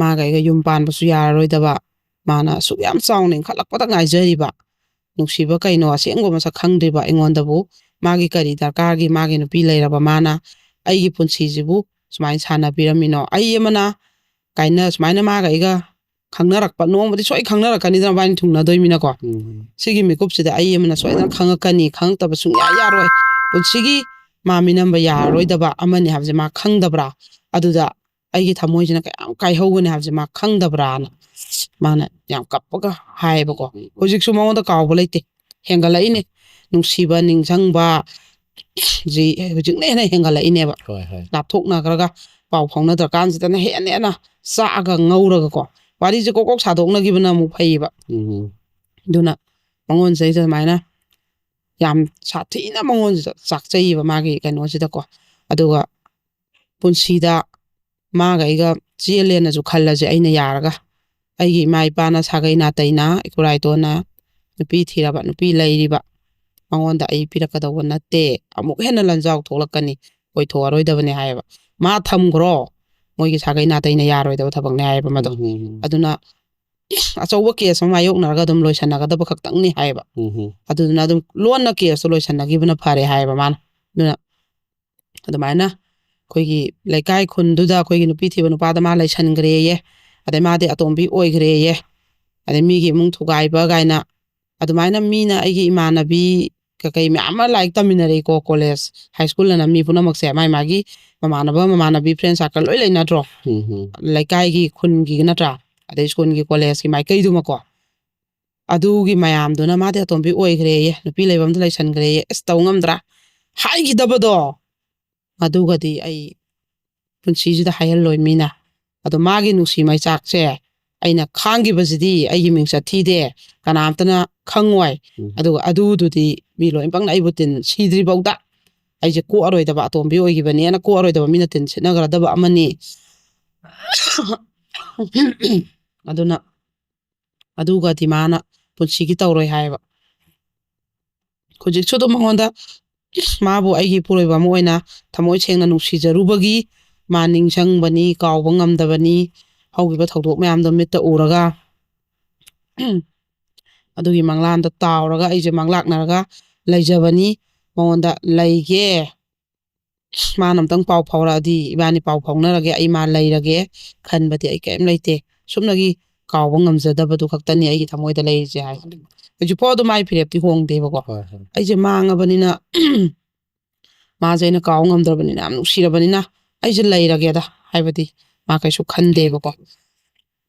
ꯃꯥꯒ ꯑꯩꯒ ꯌꯨꯝ ꯄꯥꯟꯕꯁꯨ ꯌꯥꯔꯔꯣꯏꯗꯕ, ꯃꯥꯅ ꯑꯁꯨꯛ ꯌꯥꯝ ꯆꯥꯎꯅ ꯏꯟꯈꯠꯂꯛꯄꯗ ꯉꯥꯏꯖꯔꯤꯕ, ꯅꯨꯡꯁꯤꯕ ꯀꯩꯅꯣ ꯑꯁꯦꯡꯕ ꯃꯁꯛ ꯈꯪꯗ꯭ꯔꯤꯕ ꯑꯩꯉꯣꯟꯗꯕꯨ ꯃꯥꯒꯤ ꯀꯔꯤ ꯗꯔꯀꯥꯔꯒꯤ, ꯃꯥꯒꯤ ꯅꯨꯄꯤ ꯂꯩꯔꯕ ꯃꯥꯅ ꯑꯩꯒꯤ ꯄꯨꯟꯁꯤꯁꯤꯕꯨ ꯁꯨꯃꯥꯏꯅ ꯁꯥꯟꯅꯕꯤꯔꯝꯃꯤꯅꯣ? ꯑꯩ ꯑꯃꯅ ꯀꯥꯏꯅ, ꯁꯨꯃꯥꯏꯅ ꯃꯥꯒ ꯑꯩꯒ ꯈꯪꯅꯔꯛꯄ, ꯅꯣꯡꯃꯗꯤ ꯁꯣꯏ ꯈꯪꯅꯔꯛꯀꯅꯤꯗꯅ, ꯃꯕꯥꯅꯤ ꯊꯨꯡꯅꯗꯣꯏꯃꯤꯅꯀꯣ꯫ ꯎꯝ꯫ ꯁꯤꯒꯤ ꯃꯤꯀꯨꯞꯁꯤꯗ ꯑꯩ ꯑꯃꯅ ꯁꯣꯏꯗꯅ ꯈꯪꯉꯛꯀꯅꯤ, ꯈꯪꯉꯛꯇꯕ ꯁꯨꯡꯌꯥ ꯌꯥꯔꯣꯏ꯫ ꯄꯨꯟꯁꯤꯒꯤ ꯃꯥ ꯃꯤꯅꯝꯕ ꯌꯥꯔꯔꯣꯏꯗꯕ ꯑꯃꯅꯤ ꯍꯥꯏꯕꯁꯦ ꯃꯥ ꯈꯪꯗꯕ꯭ꯔꯥ? ꯑꯗꯨꯗ ꯑꯩꯒꯤ ꯊꯃꯣꯏꯁꯤꯅ ꯀꯌꯥꯝ ꯀꯥꯏꯍꯧꯒꯅꯤ ꯍꯥꯏꯕꯁꯦ ꯃꯥ ꯈꯪꯗꯕ꯭ꯔꯥꯅ ꯃꯥꯅ ꯌꯥꯝ ꯀꯞꯄꯒ ꯍꯥꯏꯌꯦꯕꯀꯣ꯫ ꯍꯧꯖꯤꯛꯁꯨ ꯃꯉꯣꯟꯗ ꯀꯥꯎꯕ ꯂꯩꯇꯦ, ꯍꯦꯟꯒꯠꯂꯛꯏꯅꯦ꯫ ꯅꯨꯡꯁꯤꯕ, ꯅꯤꯡꯁꯤꯡꯕ ꯁꯤ ꯍꯧꯖꯤꯛꯅ ꯍꯦꯟꯅ ꯍꯦꯟꯒꯠꯂꯛꯏꯅꯦꯕ꯫ ꯍꯣꯏ ꯍꯣꯏ ꯂꯥꯞꯊꯣꯛꯅꯈ꯭ꯔꯒ ꯄꯥꯎ ꯐꯥꯎꯅꯗ꯭ꯔꯀꯥꯟꯁꯤꯗꯅ ꯍꯦꯟꯅ ꯍꯦꯟꯅ ꯆꯥꯛꯑꯒ ꯉꯧꯔꯒꯀꯣ, ꯋꯥꯔꯤꯁꯦ ꯀꯣꯛ ꯀꯣꯛ ꯁꯥꯗꯣꯛꯅꯈꯤꯕꯅ ꯑꯃꯨꯛ ꯐꯩꯌꯦꯕ꯫ ꯎꯝ ꯑꯗꯨꯅ ꯃꯉꯣꯟꯁꯤꯗꯩꯗ ꯑꯗꯨꯃꯥꯏꯅ ꯌꯥꯝ ꯁꯥꯊꯤꯅ ꯃꯉꯣꯟꯁꯤꯗ ꯆꯥꯛꯆꯩꯌꯦꯕ ꯃꯥꯒꯤ ꯀꯩꯅꯣꯁꯤꯗꯀꯣ꯫ ꯑꯗꯨꯒ ꯄꯨꯟꯁꯤꯗ ꯃꯥꯒ ꯑꯩꯒ ꯆꯦꯜꯂꯦꯅꯁꯨ ꯈꯜꯂꯁꯦ, ꯑꯩꯅ ꯌꯥꯔꯒ, ꯑꯩꯒꯤ ꯏꯃꯥ ꯏꯄꯥꯅ, ꯁꯥꯒꯩ ꯅꯥꯇꯩꯅ, ꯏꯀꯨꯔꯥꯏꯇꯣꯟꯅ ꯅꯨꯄꯤ ꯊꯤꯔꯕ, ꯅꯨꯄꯤ ꯂꯩꯔꯤꯕ, ꯃꯉꯣꯟꯗ ꯑꯩ ꯄꯤꯔꯛꯀꯗꯧꯕ ꯅꯠꯇꯦ, ꯑꯃꯨꯛ ꯍꯦꯟꯅ ꯂꯟꯖꯥꯎ ꯊꯣꯛꯂꯛꯀꯅꯤ, ꯑꯣꯏꯊꯣꯛꯑꯔꯣꯏꯗꯕꯅꯦ ꯍꯥꯏꯌꯦꯕ꯫ ꯃꯥ ꯊꯝꯈ꯭ꯔꯣ, ꯃꯣꯏꯒꯤ ꯁꯥꯒꯩ ꯅꯥꯇꯩꯅ ꯌꯥꯔꯣꯏꯗꯕ ꯊꯕꯛꯅꯦ ꯍꯥꯏꯌꯦꯕ ꯃꯗꯣ꯫ ꯎꯝ ꯑꯗꯨꯅ ꯑꯆꯧꯕ ꯀꯦꯁ ꯑꯃ ꯃꯥꯌꯣꯛꯅꯔꯒ ꯑꯗꯨꯝ ꯂꯣꯏꯁꯟꯅꯒꯗꯕ ꯈꯛꯇꯪꯅꯤ ꯍꯥꯏꯌꯦꯕ꯫ ꯎꯝ ꯑꯗꯨꯗꯨꯅ ꯑꯗꯨꯝ ꯂꯣꯟꯅ ꯀꯦꯁꯇꯣ ꯂꯣꯏꯁꯟꯅꯈꯤꯕꯅ ꯐꯔꯦ ꯍꯥꯏꯌꯦꯕ ꯃꯥꯅ꯫ ꯑꯗꯨꯅ ꯑꯗꯨꯃꯥꯏꯅ ꯑꯩꯈꯣꯏꯒꯤ ꯂꯩꯀꯥꯏ ꯈꯨꯟꯗꯨꯗ ꯑꯩꯈꯣꯏꯒꯤ ꯅꯨꯄꯤ ꯊꯤꯕ ꯅꯨꯄꯥꯗ ꯃꯥ ꯂꯩꯁꯟꯈ꯭ꯔꯦꯌꯦ, ꯑꯗꯩ ꯃꯥꯗꯤ ꯑꯇꯣꯝꯕꯤ ꯑꯣꯏꯈ꯭ꯔꯦꯌꯦ, ꯑꯗꯩ ꯃꯤꯒꯤ ꯏꯃꯨꯡ ꯊꯨꯒꯥꯏꯕ ꯀꯥꯏꯅ꯫ ꯑꯗꯨꯃꯥꯏꯅ ꯃꯤꯅ, ꯑꯩꯒꯤ ꯏꯃꯥꯟꯅꯕꯤ ꯀꯩꯀꯩ ꯃꯌꯥꯝ ꯑꯃ ꯂꯥꯏꯔꯤꯛ ꯇꯝꯃꯤꯟꯅꯔꯛꯏꯀꯣ, ꯀꯣꯂꯦꯖ, ꯍꯥꯏ ꯁ꯭ꯀꯨꯜ ꯑꯅ ꯃꯤ ꯄꯨꯝꯅꯃꯛꯁꯦ ꯃꯥꯏ ꯃꯥꯒꯤ ꯃꯃꯥꯟꯅꯕ, ꯃꯃꯥꯟꯅꯕꯤ, ꯐ꯭ꯔꯦꯟ ꯁꯥꯔꯀꯜ ꯂꯣꯏ ꯂꯩꯅꯗ꯭ꯔꯣ? ꯎꯝ ꯂꯩꯀꯥꯏꯒꯤ, ꯈꯨꯟꯒꯤ ꯅꯠꯇ꯭ꯔꯥ, ꯑꯗꯩ ꯁ꯭ꯀꯨꯜꯒꯤ, ꯀꯣꯂꯦꯖꯀꯤ ꯃꯥꯏꯀꯩꯗꯨꯃꯀꯣ꯫ ꯑꯗꯨꯒꯤ ꯃꯌꯥꯝꯗꯨꯅ ꯃꯥꯗꯤ ꯑꯇꯣꯝꯕꯤ ꯑꯣꯏꯈ꯭ꯔꯦꯌꯦ, ꯅꯨꯄꯤ ꯂꯩꯐꯝꯗ ꯂꯩꯁꯟꯈ꯭ꯔꯦꯌꯦ, ꯑꯁ ꯇꯧ ꯉꯝꯗ꯭ꯔꯥ ꯍꯥꯏꯈꯤꯗꯕꯗꯣ, ꯑꯗꯨꯒꯗꯤ ꯑꯩ ꯄꯨꯟꯁꯤꯁꯤꯗ ꯍꯥꯏꯍꯜꯂꯣꯏ ꯃꯤꯅ꯫ ꯑꯗꯣ ꯃꯥꯒꯤ ꯅꯨꯡꯁꯤ ꯃꯩꯆꯥꯛꯁꯦ ꯑꯩꯅ ꯈꯥꯡꯈꯤꯕꯁꯤꯗꯤ ꯑꯩꯒꯤ ꯃꯤꯡꯆꯠ ꯊꯤꯗꯦ, ꯀꯅꯥꯝꯇꯅ ꯈꯪꯉꯣꯏ꯫ ꯎꯝ꯫ ꯑꯗꯨꯒ ꯑꯗꯨꯗꯨꯗꯤ ꯃꯤ ꯂꯣꯏꯅꯃꯛꯅ ꯑꯩꯕꯨ ꯇꯤꯟ ꯁꯤꯗ꯭ꯔꯤꯐꯧꯗ ꯑꯩꯁꯦ ꯀꯣꯛꯑꯔꯣꯏꯗꯕ, ꯑꯇꯣꯝꯕꯤ ꯑꯣꯏꯈꯤꯕꯅꯦꯅ ꯀꯣꯛꯑꯔꯣꯏꯗꯕ ꯃꯤꯅ ꯇꯤꯟ ꯁꯤꯠꯅꯈ꯭ꯔꯗꯕ ꯑꯃꯅꯤ꯫ ꯑꯗꯨꯅ ꯑꯗꯨꯒꯗꯤ ꯃꯥꯅ ꯄꯨꯟꯁꯤꯒꯤ ꯇꯧꯔꯣꯏ ꯍꯥꯏꯌꯦꯕ꯫ ꯍꯧꯖꯤꯛꯁꯨ ꯑꯗꯨꯝ ꯃꯉꯣꯟꯗ ꯃꯥꯕꯨ ꯑꯩꯒꯤ ꯏꯄꯨꯔꯣꯏꯕ ꯑꯃ ꯑꯣꯏꯅ ꯊꯃꯣꯏ ꯁꯦꯡꯅ ꯅꯨꯡꯁꯤꯖꯔꯨꯕꯒꯤ ꯃꯥ ꯅꯤꯡꯁꯤꯡꯕꯅꯤ, ꯀꯥꯎꯕ ꯉꯝꯗꯕꯅꯤ꯫ ꯍꯧꯈꯤꯕ ꯊꯧꯗꯣꯛ ꯃꯌꯥꯝꯗꯣ ꯃꯤꯠꯇ ꯎꯔꯒ ꯑꯗꯨꯒꯤ ꯃꯪꯂꯥꯟꯗ ꯇꯥꯎꯔꯒ ꯑꯩꯁꯦ ꯃꯪꯂꯥꯛꯅꯔꯒ ꯂꯩꯖꯕꯅꯤ꯫ ꯃꯉꯣꯟꯗ ꯂꯩꯒꯦ, ꯃꯥꯅ ꯑꯝꯇꯪ ꯄꯥꯎ ꯐꯥꯎꯔꯛꯑꯗꯤ ꯏꯕꯥꯅꯤ ꯄꯥꯎ ꯐꯥꯎꯅꯔꯒꯦ, ꯑꯩ ꯃꯥ ꯂꯩꯔꯒꯦ ꯈꯟꯕꯗꯤ ꯑꯩ ꯀꯔꯤꯝ ꯂꯩꯇꯦ꯫ ꯁꯨꯞꯅꯒꯤ ꯀꯥꯎꯕ ꯉꯝꯖꯗꯕꯗꯨ ꯈꯛꯇꯅꯤ ꯑꯩꯒꯤ ꯊꯃꯣꯏꯗ ꯂꯩꯔꯤꯁꯦ ꯍꯥꯏ꯫ ꯍꯧꯖꯤꯛꯐꯥꯎ ꯑꯗꯨ ꯃꯥꯏ ꯐꯤꯔꯦꯞꯇꯤ ꯍꯣꯡꯗꯦꯕꯀꯣ꯫ ꯍꯣꯏ ꯍꯣꯏ ꯑꯩꯁꯦ ꯃꯥꯡꯉꯕꯅꯤꯅ, ꯃꯥꯁꯦ ꯑꯩꯅ ꯀꯥꯎ ꯉꯝꯗ꯭ꯔꯕꯅꯤꯅ, ꯌꯥꯝ ꯅꯨꯡꯁꯤꯔꯕꯅꯤꯅ ꯑꯩꯁꯦ ꯂꯩꯔꯒꯦꯗ, ꯍꯥꯏꯕꯗꯤ ꯃꯥ ꯀꯩꯁꯨ ꯈꯟꯗꯦꯕꯀꯣ꯫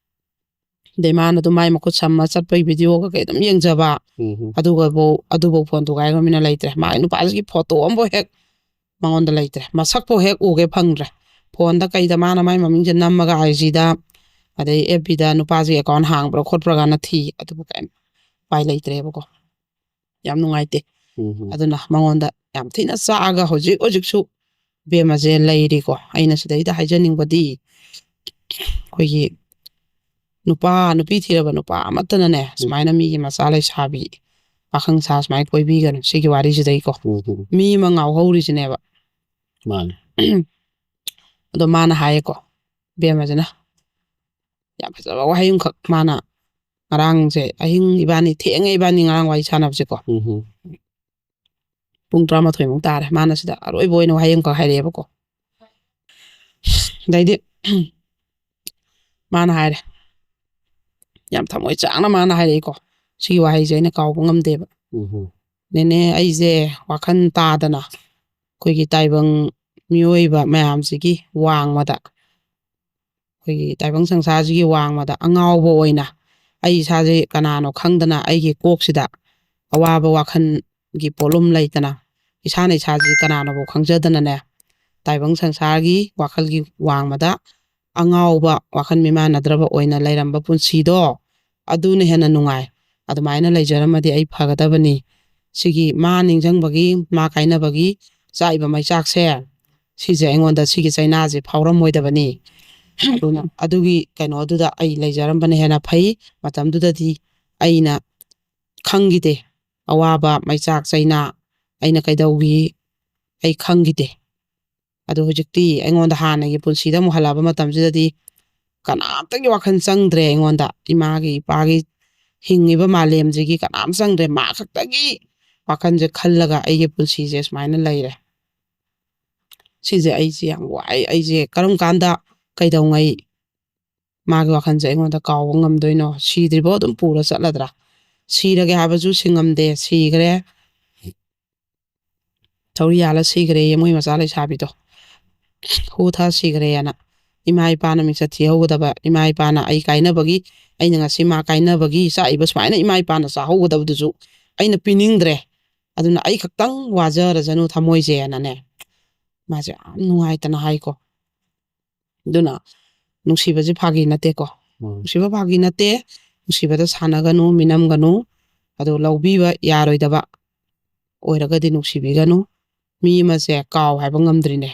ꯑꯗꯩ ꯃꯥꯅ ꯑꯗꯨꯝ ꯃꯥꯏ ꯃꯈꯨꯠ ꯁꯝꯃ ꯆꯠꯄꯒꯤ ꯚꯤꯗꯤꯑꯣ ꯀꯩꯀꯩ ꯑꯗꯨꯝ ꯌꯦꯡꯖꯕ꯫ ꯎꯝ꯫ ꯑꯗꯨꯒꯕꯨ, ꯑꯗꯨꯐꯥꯎ ꯐꯣꯟ ꯊꯨꯒꯥꯏꯈ꯭ꯔꯃꯤꯅ ꯂꯩꯇ꯭ꯔꯦ꯫ ꯃꯥꯒꯤ ꯅꯨꯄꯥꯁꯤꯒꯤ ꯐꯣꯇꯣ ꯑꯃꯐꯥꯎ ꯍꯦꯛ ꯃꯉꯣꯟꯗ ꯂꯩꯇ꯭ꯔꯦ꯫ ꯃꯁꯛꯐꯥꯎ ꯍꯦꯛ ꯎꯒꯦ ꯐꯪꯗ꯭ꯔꯦ꯫ ꯐꯣꯟꯗ ꯀꯩꯗ ꯃꯥꯅ ꯃꯥꯏ ꯃꯃꯤꯡꯁꯦ ꯅꯝꯃꯒ ꯑꯥꯏ ꯖꯤꯗ, ꯑꯗꯩ ꯑꯦꯐ ꯕꯤꯗ ꯅꯨꯄꯥꯁꯤꯒꯤ ꯑꯦꯀꯥꯎꯟ ꯍꯥꯡꯕ꯭ꯔꯥ ꯈꯣꯠꯄ꯭ꯔꯥ ꯀꯥꯏꯅ ꯊꯤ꯫ ꯑꯗꯨꯕꯨ ꯀꯩꯝ ꯎꯄꯥꯏ ꯂꯩꯇ꯭ꯔꯦꯕꯀꯣ꯫ ꯌꯥꯝ ꯅꯨꯡꯉꯥꯏꯇꯦ꯫ ꯎꯝ꯫ ꯑꯗꯨꯅ ꯃꯉꯣꯟꯗ ꯌꯥꯝ ꯊꯤꯅ ꯆꯥꯛꯑꯒ ꯍꯧꯖꯤꯛ ꯍꯧꯖꯤꯛꯁꯨ ꯕꯦꯝꯃꯁꯦ ꯂꯩꯔꯤꯀꯣ꯫ ꯑꯩꯅ ꯁꯤꯗꯩꯗ ꯍꯥꯏꯖꯅꯤꯡꯕꯗꯤ, ꯑꯩꯈꯣꯏꯒꯤ ꯅꯨꯄꯥ, ꯅꯨꯄꯤ ꯊꯤꯔꯕ ꯅꯨꯄꯥ ꯑꯃꯠꯇꯅꯅꯦ, ꯎꯝ꯫ ꯁꯨꯃꯥꯏꯅ ꯃꯤꯒꯤ ꯃꯆꯥ ꯂꯩꯁꯥꯕꯤ ꯄꯥꯈꯪ ꯁꯥ ꯁꯨꯃꯥꯏꯅ ꯀꯣꯏꯕꯤꯒꯅꯨ, ꯁꯤꯒꯤ ꯋꯥꯔꯤꯁꯤꯗꯩꯀꯣ꯫ ꯎꯝ꯫ ꯃꯤ ꯑꯃ ꯉꯥꯎꯍꯧꯔꯤꯁꯤꯅꯦꯕ꯫ ꯃꯥꯅꯦ꯫ ꯑꯗꯣ ꯃꯥꯅ ꯍꯥꯏꯌꯦꯀꯣ, ꯕꯦꯝꯃꯁꯤꯅ ꯌꯥꯝ ꯐꯖꯕ ꯋꯥꯍꯩ ꯑꯃꯈꯛ ꯃꯥꯅ ꯉꯔꯥꯡꯁꯦ ꯑꯍꯤꯡ ꯏꯕꯥꯅꯤ, ꯊꯦꯡꯉꯦ ꯏꯕꯥꯅꯤ ꯉꯔꯥꯡ ꯋꯥꯔꯤ ꯁꯥꯟꯅꯕꯁꯦꯀꯣ꯫ ꯎꯝ꯫ ꯄꯨꯡ ꯇꯔꯥꯃꯥꯊꯣꯏꯃꯨꯛ ꯇꯥꯔꯦ꯫ ꯃꯥꯅ ꯁꯤꯗ ꯑꯔꯣꯏꯕ ꯑꯣꯏꯅ ꯋꯥꯍꯩ ꯑꯃꯈꯛ ꯍꯥꯏꯔꯛꯑꯦꯕꯀꯣ꯫ ꯑꯗꯩꯗꯤ ꯃꯥꯅ ꯍꯥꯏꯔꯦ, ꯌꯥꯝ ꯊꯃꯣꯏ ꯆꯥꯡꯅ ꯃꯥꯅ ꯍꯥꯏꯔꯛꯏꯀꯣ꯫ ꯁꯤꯒꯤ ꯋꯥꯍꯩꯁꯦ ꯑꯩꯅ ꯀꯥꯎꯕ ꯉꯝꯗꯦꯕ꯫ ꯎꯝ꯫ "ꯅꯦꯅꯦ, ꯑꯩꯁꯦ ꯋꯥꯈꯜ ꯇꯥꯗꯅ ꯑꯩꯈꯣꯏꯒꯤ ꯇꯥꯏꯕꯪ ꯃꯤꯑꯣꯏꯕ ꯃꯌꯥꯝꯁꯤꯒꯤ ꯋꯥꯡꯃꯗ, ꯑꯩꯈꯣꯏꯒꯤ ꯇꯥꯏꯕꯪ ꯁꯪꯁꯥꯔꯁꯤꯒꯤ ꯋꯥꯡꯃꯗ ꯑꯉꯥꯎꯕ ꯑꯣꯏꯅ ꯑꯩ ꯏꯁꯥꯁꯦ ꯀꯅꯥꯅꯣ ꯈꯪꯗꯅ ꯑꯩꯒꯤ ꯀꯣꯛꯁꯤꯗ ꯑꯋꯥꯕ ꯋꯥꯈꯜꯒꯤ ꯄꯣꯠꯂꯨꯝ ꯂꯩꯇꯅ ꯏꯁꯥꯅ ꯏꯁꯥꯁꯤ ꯀꯅꯥꯅꯣꯕꯨ ꯈꯪꯖꯗꯅꯅꯦ, ꯇꯥꯏꯕꯪ ꯁꯪꯁꯥꯔꯒꯤ ꯋꯥꯈꯜꯒꯤ ꯋꯥꯡꯃꯗ ꯑꯉꯥꯎꯕ, ꯋꯥꯈꯜ ꯃꯤꯃꯥꯟꯅꯗ꯭ꯔꯕ ꯑꯣꯏꯅ ꯂꯩꯔꯝꯕ ꯄꯨꯟꯁꯤꯗꯣ, ꯑꯗꯨꯅ ꯍꯦꯟꯅ ꯅꯨꯡꯉꯥꯏ꯫ ꯑꯗꯨꯃꯥꯏꯅ ꯂꯩꯖꯔꯝꯃꯗꯤ ꯑꯩ ꯐꯒꯗꯕꯅꯤ꯫ ꯁꯤꯒꯤ ꯃꯥ ꯅꯤꯡꯁꯤꯡꯕꯒꯤ, ꯃꯥ ꯀꯥꯏꯅꯕꯒꯤ ꯆꯥꯛꯏꯕ ꯃꯩꯆꯥꯛꯁꯦ, ꯁꯤꯁꯦ ꯑꯩꯉꯣꯟꯗ, ꯁꯤꯒꯤ ꯆꯩꯅꯥꯁꯦ ꯐꯥꯎꯔꯝꯃꯣꯏꯗꯕꯅꯤ꯫ ꯑꯗꯨꯅ ꯑꯗꯨꯒꯤ ꯀꯩꯅꯣꯗꯨꯗ ꯑꯩ ꯂꯩꯖꯔꯝꯕꯅ ꯍꯦꯟꯅ ꯐꯩ꯫ ꯃꯇꯝꯗꯨꯗꯗꯤ ꯑꯩꯅ ꯈꯪꯈꯤꯗꯦ꯫ ꯑꯋꯥꯕ, ꯃꯩꯆꯥꯛ, ꯆꯩꯅꯥ ꯑꯩꯅ ꯀꯩꯗꯧꯈꯤ, ꯑꯩ ꯈꯪꯈꯤꯗꯦ꯫ ꯑꯗꯣ ꯍꯧꯖꯤꯛꯇꯤ ꯑꯩꯉꯣꯟꯗ ꯍꯥꯟꯅꯒꯤ ꯄꯨꯟꯁꯤꯗ ꯑꯃꯨꯛ ꯍꯜꯂꯛꯑꯕ ꯃꯇꯝꯁꯤꯗꯗꯤ ꯀꯅꯥꯝꯇꯒꯤ ꯋꯥꯈꯜ ꯆꯪꯗ꯭ꯔꯦ ꯑꯩꯉꯣꯟꯗ꯫ ꯏꯃꯥꯒꯤ, ꯏꯄꯥꯒꯤ ꯍꯤꯡꯉꯤꯕ ꯃꯥꯂꯦꯝꯁꯤꯒꯤ ꯀꯅꯥꯝ ꯆꯪꯗ꯭ꯔꯦ꯫ ꯃꯥ ꯈꯛꯇꯒꯤ ꯋꯥꯈꯜꯁꯦ ꯈꯜꯂꯒ ꯑꯩꯒꯤ ꯄꯨꯟꯁꯤꯁꯦ ꯁꯨꯃꯥꯏꯅ ꯂꯩꯔꯦ꯫ ꯁꯤꯁꯦ ꯑꯩꯁꯦ ꯌꯥꯝ ꯋꯥꯏ꯫ ꯑꯩꯁꯦ ꯀꯔꯝ ꯀꯥꯟꯗ, ꯀꯩꯗꯧꯉꯩ ꯃꯥꯒꯤ ꯋꯥꯈꯜꯁꯦ ꯑꯩꯉꯣꯟꯗ ꯀꯥꯎꯕ ꯉꯝꯗꯣꯏꯅꯣ? ꯁꯤꯗ꯭ꯔꯤꯐꯥꯎ ꯑꯗꯨꯝ ꯄꯨꯔ ꯆꯠꯂꯗ꯭ꯔꯥ? ꯁꯤꯔꯒꯦ ꯍꯥꯏꯕꯁꯨ ꯁꯤꯡꯉꯝꯗꯦ, ꯁꯤꯈ꯭ꯔꯦ꯫ ꯊꯧꯔꯤ ꯌꯥꯜꯂ ꯁꯤꯈ꯭ꯔꯦꯌꯦ ꯃꯣꯏ ꯃꯆꯥ ꯂꯩꯁꯥꯕꯤꯗꯣ꯫ ꯍꯨ ꯊꯥ ꯁꯤꯈ꯭ꯔꯦꯅ꯫ ꯏꯃꯥ ꯏꯄꯥꯅ ꯃꯤꯡꯆꯠ ꯊꯤꯍꯧꯒꯗꯕ, ꯏꯃꯥ ꯏꯄꯥꯅ ꯑꯩ ꯀꯥꯏꯅꯕꯒꯤ, ꯑꯩꯅ ꯉꯁꯤ ꯃꯥ ꯀꯥꯏꯅꯕꯒꯤ ꯆꯥꯛꯏꯕ ꯁꯨꯃꯥꯏꯅ ꯏꯃꯥ ꯏꯄꯥꯅ ꯆꯥꯍꯧꯒꯗꯕꯗꯨꯁꯨ ꯑꯩꯅ ꯄꯤꯅꯤꯡꯗ꯭ꯔꯦ꯫ ꯑꯗꯨꯅ ꯑꯩ ꯈꯛꯇꯪ ꯋꯥꯖꯔꯖꯅꯨ ꯊꯃꯣꯏꯁꯦꯅꯅꯦ, ꯃꯥꯁꯦ ꯌꯥꯝ ꯅꯨꯡꯉꯥꯏꯇꯅ ꯍꯥꯏꯀꯣ꯫ ꯑꯗꯨꯅ ꯅꯨꯡꯁꯤꯕꯁꯦ ꯐꯥꯒꯤ ꯅꯠꯇꯦꯀꯣ꯫ ꯅꯨꯡꯁꯤꯕ ꯐꯥꯒꯤ ꯅꯠꯇꯦ꯫ ꯅꯨꯡꯁꯤꯕꯗ ꯁꯥꯟꯅꯒꯅꯨ, ꯃꯤꯅꯝꯒꯅꯨ꯫ ꯑꯗꯨ ꯂꯧꯕꯤꯕ ꯌꯥꯔꯣꯏꯗꯕ ꯑꯣꯏꯔꯒꯗꯤ ꯅꯨꯡꯁꯤꯕꯤꯒꯅꯨ꯫ ꯃꯤ ꯑꯃꯁꯦ ꯀꯥꯎ ꯍꯥꯏꯕ ꯉꯝꯗ꯭ꯔꯤꯅꯦ꯫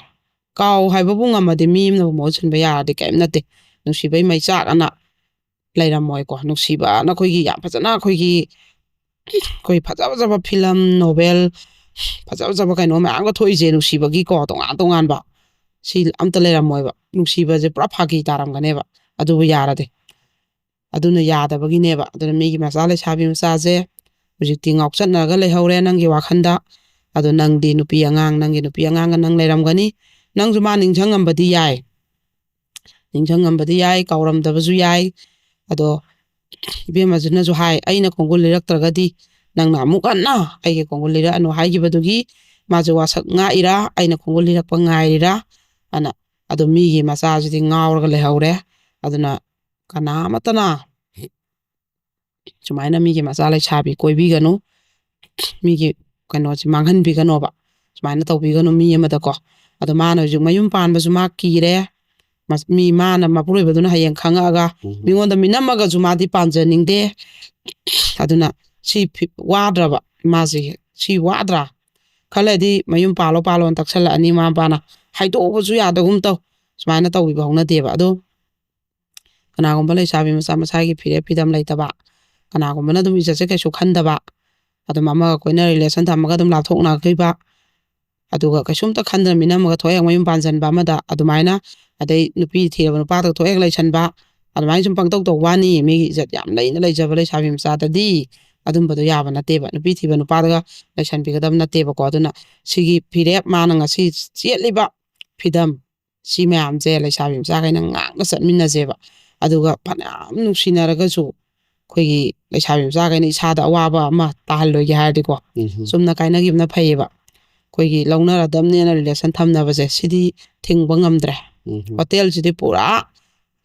ꯀꯥꯎ ꯍꯥꯏꯕꯕꯨ ꯉꯝꯃꯗꯤ ꯃꯤ ꯑꯃꯅꯕꯨ ꯃꯍꯨꯠ ꯁꯤꯟꯕ ꯌꯥꯔꯗꯤ ꯀꯔꯤꯝ ꯅꯠꯇꯦ꯫ ꯅꯨꯡꯁꯤꯕꯩ ꯃꯩꯆꯥꯛ ꯑꯅ ꯂꯩꯔꯝꯃꯣꯏꯀꯣ꯫ ꯅꯨꯡꯁꯤꯕꯅ ꯑꯩꯈꯣꯏꯒꯤ ꯌꯥꯝ ꯐꯖꯅ ꯑꯩꯈꯣꯏꯒꯤ, ꯑꯩꯈꯣꯏ ꯐꯖ ꯐꯖꯕ ꯐꯤꯂꯝ, ꯅꯣꯕꯦꯜ, ꯐꯖ ꯐꯖꯕ ꯀꯩꯅꯣ ꯃꯌꯥꯝꯒ ꯊꯣꯛꯏꯁꯦ ꯅꯨꯡꯁꯤꯕꯒꯤꯀꯣ, ꯇꯣꯉꯥꯟ ꯇꯣꯉꯥꯟꯕ꯫ ꯁꯤ ꯑꯝꯇ ꯂꯩꯔꯝꯃꯣꯏꯕ꯫ ꯅꯨꯡꯁꯤꯕꯁꯦ ꯄꯨꯔꯥ ꯐꯥꯒꯤ ꯇꯥꯔꯝꯒꯅꯦꯕ, ꯑꯗꯨꯕꯨ ꯌꯥꯔꯗꯤ꯫ ꯑꯗꯨꯅ ꯌꯥꯗꯕꯒꯤꯅꯦꯕ꯫ ꯑꯗꯨꯅ ꯃꯤꯒꯤ ꯃꯆꯥ ꯂꯩꯁꯥꯕꯤ ꯃꯆꯥꯁꯦ ꯍꯧꯖꯤꯛꯇꯤ ꯉꯥꯎꯆꯠꯅꯔꯒ ꯂꯩꯍꯧꯔꯦ ꯅꯪꯒꯤ ꯋꯥꯈꯜꯗ꯫ ꯑꯗꯣ ꯅꯪꯗꯤ ꯅꯨꯄꯤ ꯑꯉꯥꯡ, ꯅꯪꯒꯤ ꯅꯨꯄꯤ ꯑꯉꯥꯡꯒ ꯅꯪ ꯂꯩꯔꯝꯒꯅꯤ꯫ ꯅꯪꯁꯨ ꯃꯥ ꯅꯤꯡꯁꯤꯡꯉꯝꯕꯗꯤ ꯌꯥꯏ, ꯅꯤꯡꯁꯤꯡꯉꯝꯕꯗꯤ ꯌꯥꯏ, ꯀꯥꯎꯔꯝꯗꯕꯁꯨ ꯌꯥꯏ꯫ ꯑꯗꯣ ꯏꯕꯦꯝꯃꯁꯤꯅꯁꯨ ꯍꯥꯏ, "ꯑꯩꯅ ꯈꯣꯡꯒꯨꯜ ꯂꯤꯔꯛꯇ꯭ꯔꯒꯗꯤ ꯅꯪꯅ ꯑꯃꯨꯛ ꯍꯟꯅ ꯑꯩꯒꯤ ꯈꯣꯡꯒꯨꯜ ꯂꯤꯔꯛꯑꯅꯨ" ꯍꯥꯏꯈꯤꯕꯗꯨꯒꯤ ꯃꯥꯁꯦ ꯋꯥꯁꯛ ꯉꯥꯛꯏꯔꯥ, ꯑꯩꯅ ꯈꯣꯡꯒꯨꯜ ꯂꯤꯔꯛꯄ ꯉꯥꯏꯔꯤꯔꯥ ꯑꯅ꯫ ꯑꯗꯣ ꯃꯤꯒꯤ ꯃꯆꯥꯁꯤꯗꯤ ꯉꯥꯎꯔꯒ ꯂꯩꯍꯧꯔꯦ꯫ ꯑꯗꯨꯅ ꯀꯅꯥ ꯑꯃꯠꯇꯅ ꯁꯨꯃꯥꯏꯅ ꯃꯤꯒꯤ ꯃꯆꯥ ꯂꯩꯁꯥꯕꯤ ꯀꯣꯏꯕꯤꯒꯅꯨ, ꯃꯤꯒꯤ ꯀꯩꯅꯣꯁꯤ ꯃꯥꯡꯍꯟꯕꯤꯒꯅꯣꯕ꯫ ꯁꯨꯃꯥꯏꯅ ꯇꯧꯕꯤꯒꯅꯨ ꯃꯤ ꯑꯃꯗꯀꯣ꯫ ꯑꯗꯣ ꯃꯥꯅ ꯍꯧꯖꯤꯛ ꯃꯌꯨꯝ ꯄꯥꯟꯕꯁꯨ ꯃꯥ ꯀꯤꯔꯦ꯫ ꯃꯤ ꯃꯥꯅ ꯃꯄꯨꯔꯣꯏꯕꯗꯨꯅ ꯍꯌꯦꯡ ꯈꯪꯉꯛꯑꯒ ꯃꯤꯉꯣꯟꯗ ꯃꯤꯅꯝꯃꯒꯁꯨ ꯃꯥꯗꯤ ꯄꯥꯟꯖꯅꯤꯡꯗꯦ꯫ ꯑꯗꯨꯅ ꯁꯤ ꯋꯥꯗ꯭ꯔꯕ ꯃꯥꯁꯦ? ꯁꯤ ꯋꯥꯗ꯭ꯔꯥ? ꯈꯜꯂꯗꯤ ꯃꯌꯨꯝ ꯄꯥꯜꯂꯣ ꯄꯥꯜꯂꯣꯅ ꯇꯛꯁꯜꯂꯛꯑꯅꯤ꯫ ꯃꯃꯥ ꯃꯄꯥꯅ ꯍꯥꯏꯗꯣꯛꯑꯕꯁꯨ ꯌꯥꯗꯒꯨꯝ ꯇꯧ꯫ ꯁꯨꯃꯥꯏꯅ ꯇꯧꯕꯤꯕ ꯍꯧꯅꯗꯦꯕ꯫ ꯑꯗꯣ ꯀꯅꯥꯒꯨꯝꯕ ꯂꯩꯁꯥꯕꯤ ꯃꯆꯥ ꯃꯁꯥꯒꯤ ꯐꯤꯔꯦꯞ ꯐꯤꯗꯝ ꯂꯩꯇꯕ, ꯀꯅꯥꯒꯨꯝꯕꯅ ꯑꯗꯨꯝ ꯏꯖꯠꯁꯦ ꯀꯩꯁꯨ ꯈꯟꯗꯕ, ꯑꯗꯨꯝ ꯑꯃꯒ ꯀꯣꯏꯅ ꯔꯤꯂꯦꯁꯟ ꯊꯝꯃꯒ ꯑꯗꯨꯝ ꯂꯥꯞꯊꯣꯛꯅꯈꯤꯕ, ꯑꯗꯨꯒ ꯀꯩꯁꯨꯝꯇ ꯈꯟꯗꯅ ꯃꯤꯅꯝꯃꯒ ꯊꯣꯛꯑꯦ ꯃꯌꯨꯝ ꯄꯥꯟꯁꯤꯟꯕ ꯑꯃꯗ, ꯑꯗꯨꯃꯥꯏꯅ, ꯑꯗꯩ ꯅꯨꯄꯤ ꯊꯤꯔꯕ ꯅꯨꯄꯥꯗ ꯊꯣꯛꯑꯦ ꯂꯩꯁꯟꯕ, ꯑꯗꯨꯃꯥꯏꯅ ꯁꯨꯝ ꯄꯪꯇꯧ ꯇꯧꯕ ꯋꯥꯅꯤ꯫ ꯃꯤꯒꯤ ꯏꯖꯠ ꯌꯥꯝ ꯂꯩꯅ ꯂꯩꯖꯕ ꯂꯩꯁꯥꯕꯤ ꯃꯆꯥꯗꯗꯤ ꯑꯗꯨꯝꯕꯗꯣ ꯌꯥꯕ ꯅꯠꯇꯦꯕ꯫ ꯅꯨꯄꯤ ꯊꯤꯕ ꯅꯨꯄꯥꯗꯒ ꯂꯩꯁꯟꯕꯤꯒꯗꯕ ꯅꯠꯇꯦꯕꯀꯣ꯫ ꯑꯗꯨꯅ ꯁꯤꯒꯤ ꯐꯤꯔꯦꯞ, ꯃꯥꯅ ꯉꯁꯤ ꯆꯦꯠꯂꯤꯕ ꯐꯤꯗꯝ, ꯁꯤ ꯃꯌꯥꯝꯁꯦ ꯂꯩꯁꯥꯕꯤ ꯃꯆꯥꯈꯩꯅ ꯉꯥꯛꯅ ꯆꯠꯃꯤꯟꯅꯁꯦꯕ꯫ ꯑꯗꯨꯒ ꯐꯅꯌꯥꯝ ꯅꯨꯡꯁꯤꯅꯔꯒꯁꯨ ꯑꯩꯈꯣꯏꯒꯤ ꯂꯩꯁꯥꯕꯤ ꯃꯆꯥꯈꯩꯅ ꯏꯁꯥꯗ ꯑꯋꯥꯕ ꯑꯃ ꯇꯥꯍꯜꯂꯣꯏꯒꯦ ꯍꯥꯏꯔꯗꯤꯀꯣ, ꯎꯝ꯫ ꯆꯨꯝꯅ ꯀꯥꯏꯅꯈꯤꯕꯅ ꯐꯩꯌꯦꯕ꯫ ꯑꯩꯈꯣꯏꯒꯤ ꯂꯧꯅꯔꯗꯕꯅꯦꯅ ꯔꯤꯂꯦꯁꯟ ꯊꯝꯅꯕꯁꯦ, ꯁꯤꯗꯤ ꯊꯤꯡꯕ ꯉꯝꯗ꯭ꯔꯦ꯫ ꯎꯝ꯫ ꯍꯣꯇꯦꯜꯁꯤꯗꯤ ꯄꯨꯔꯥ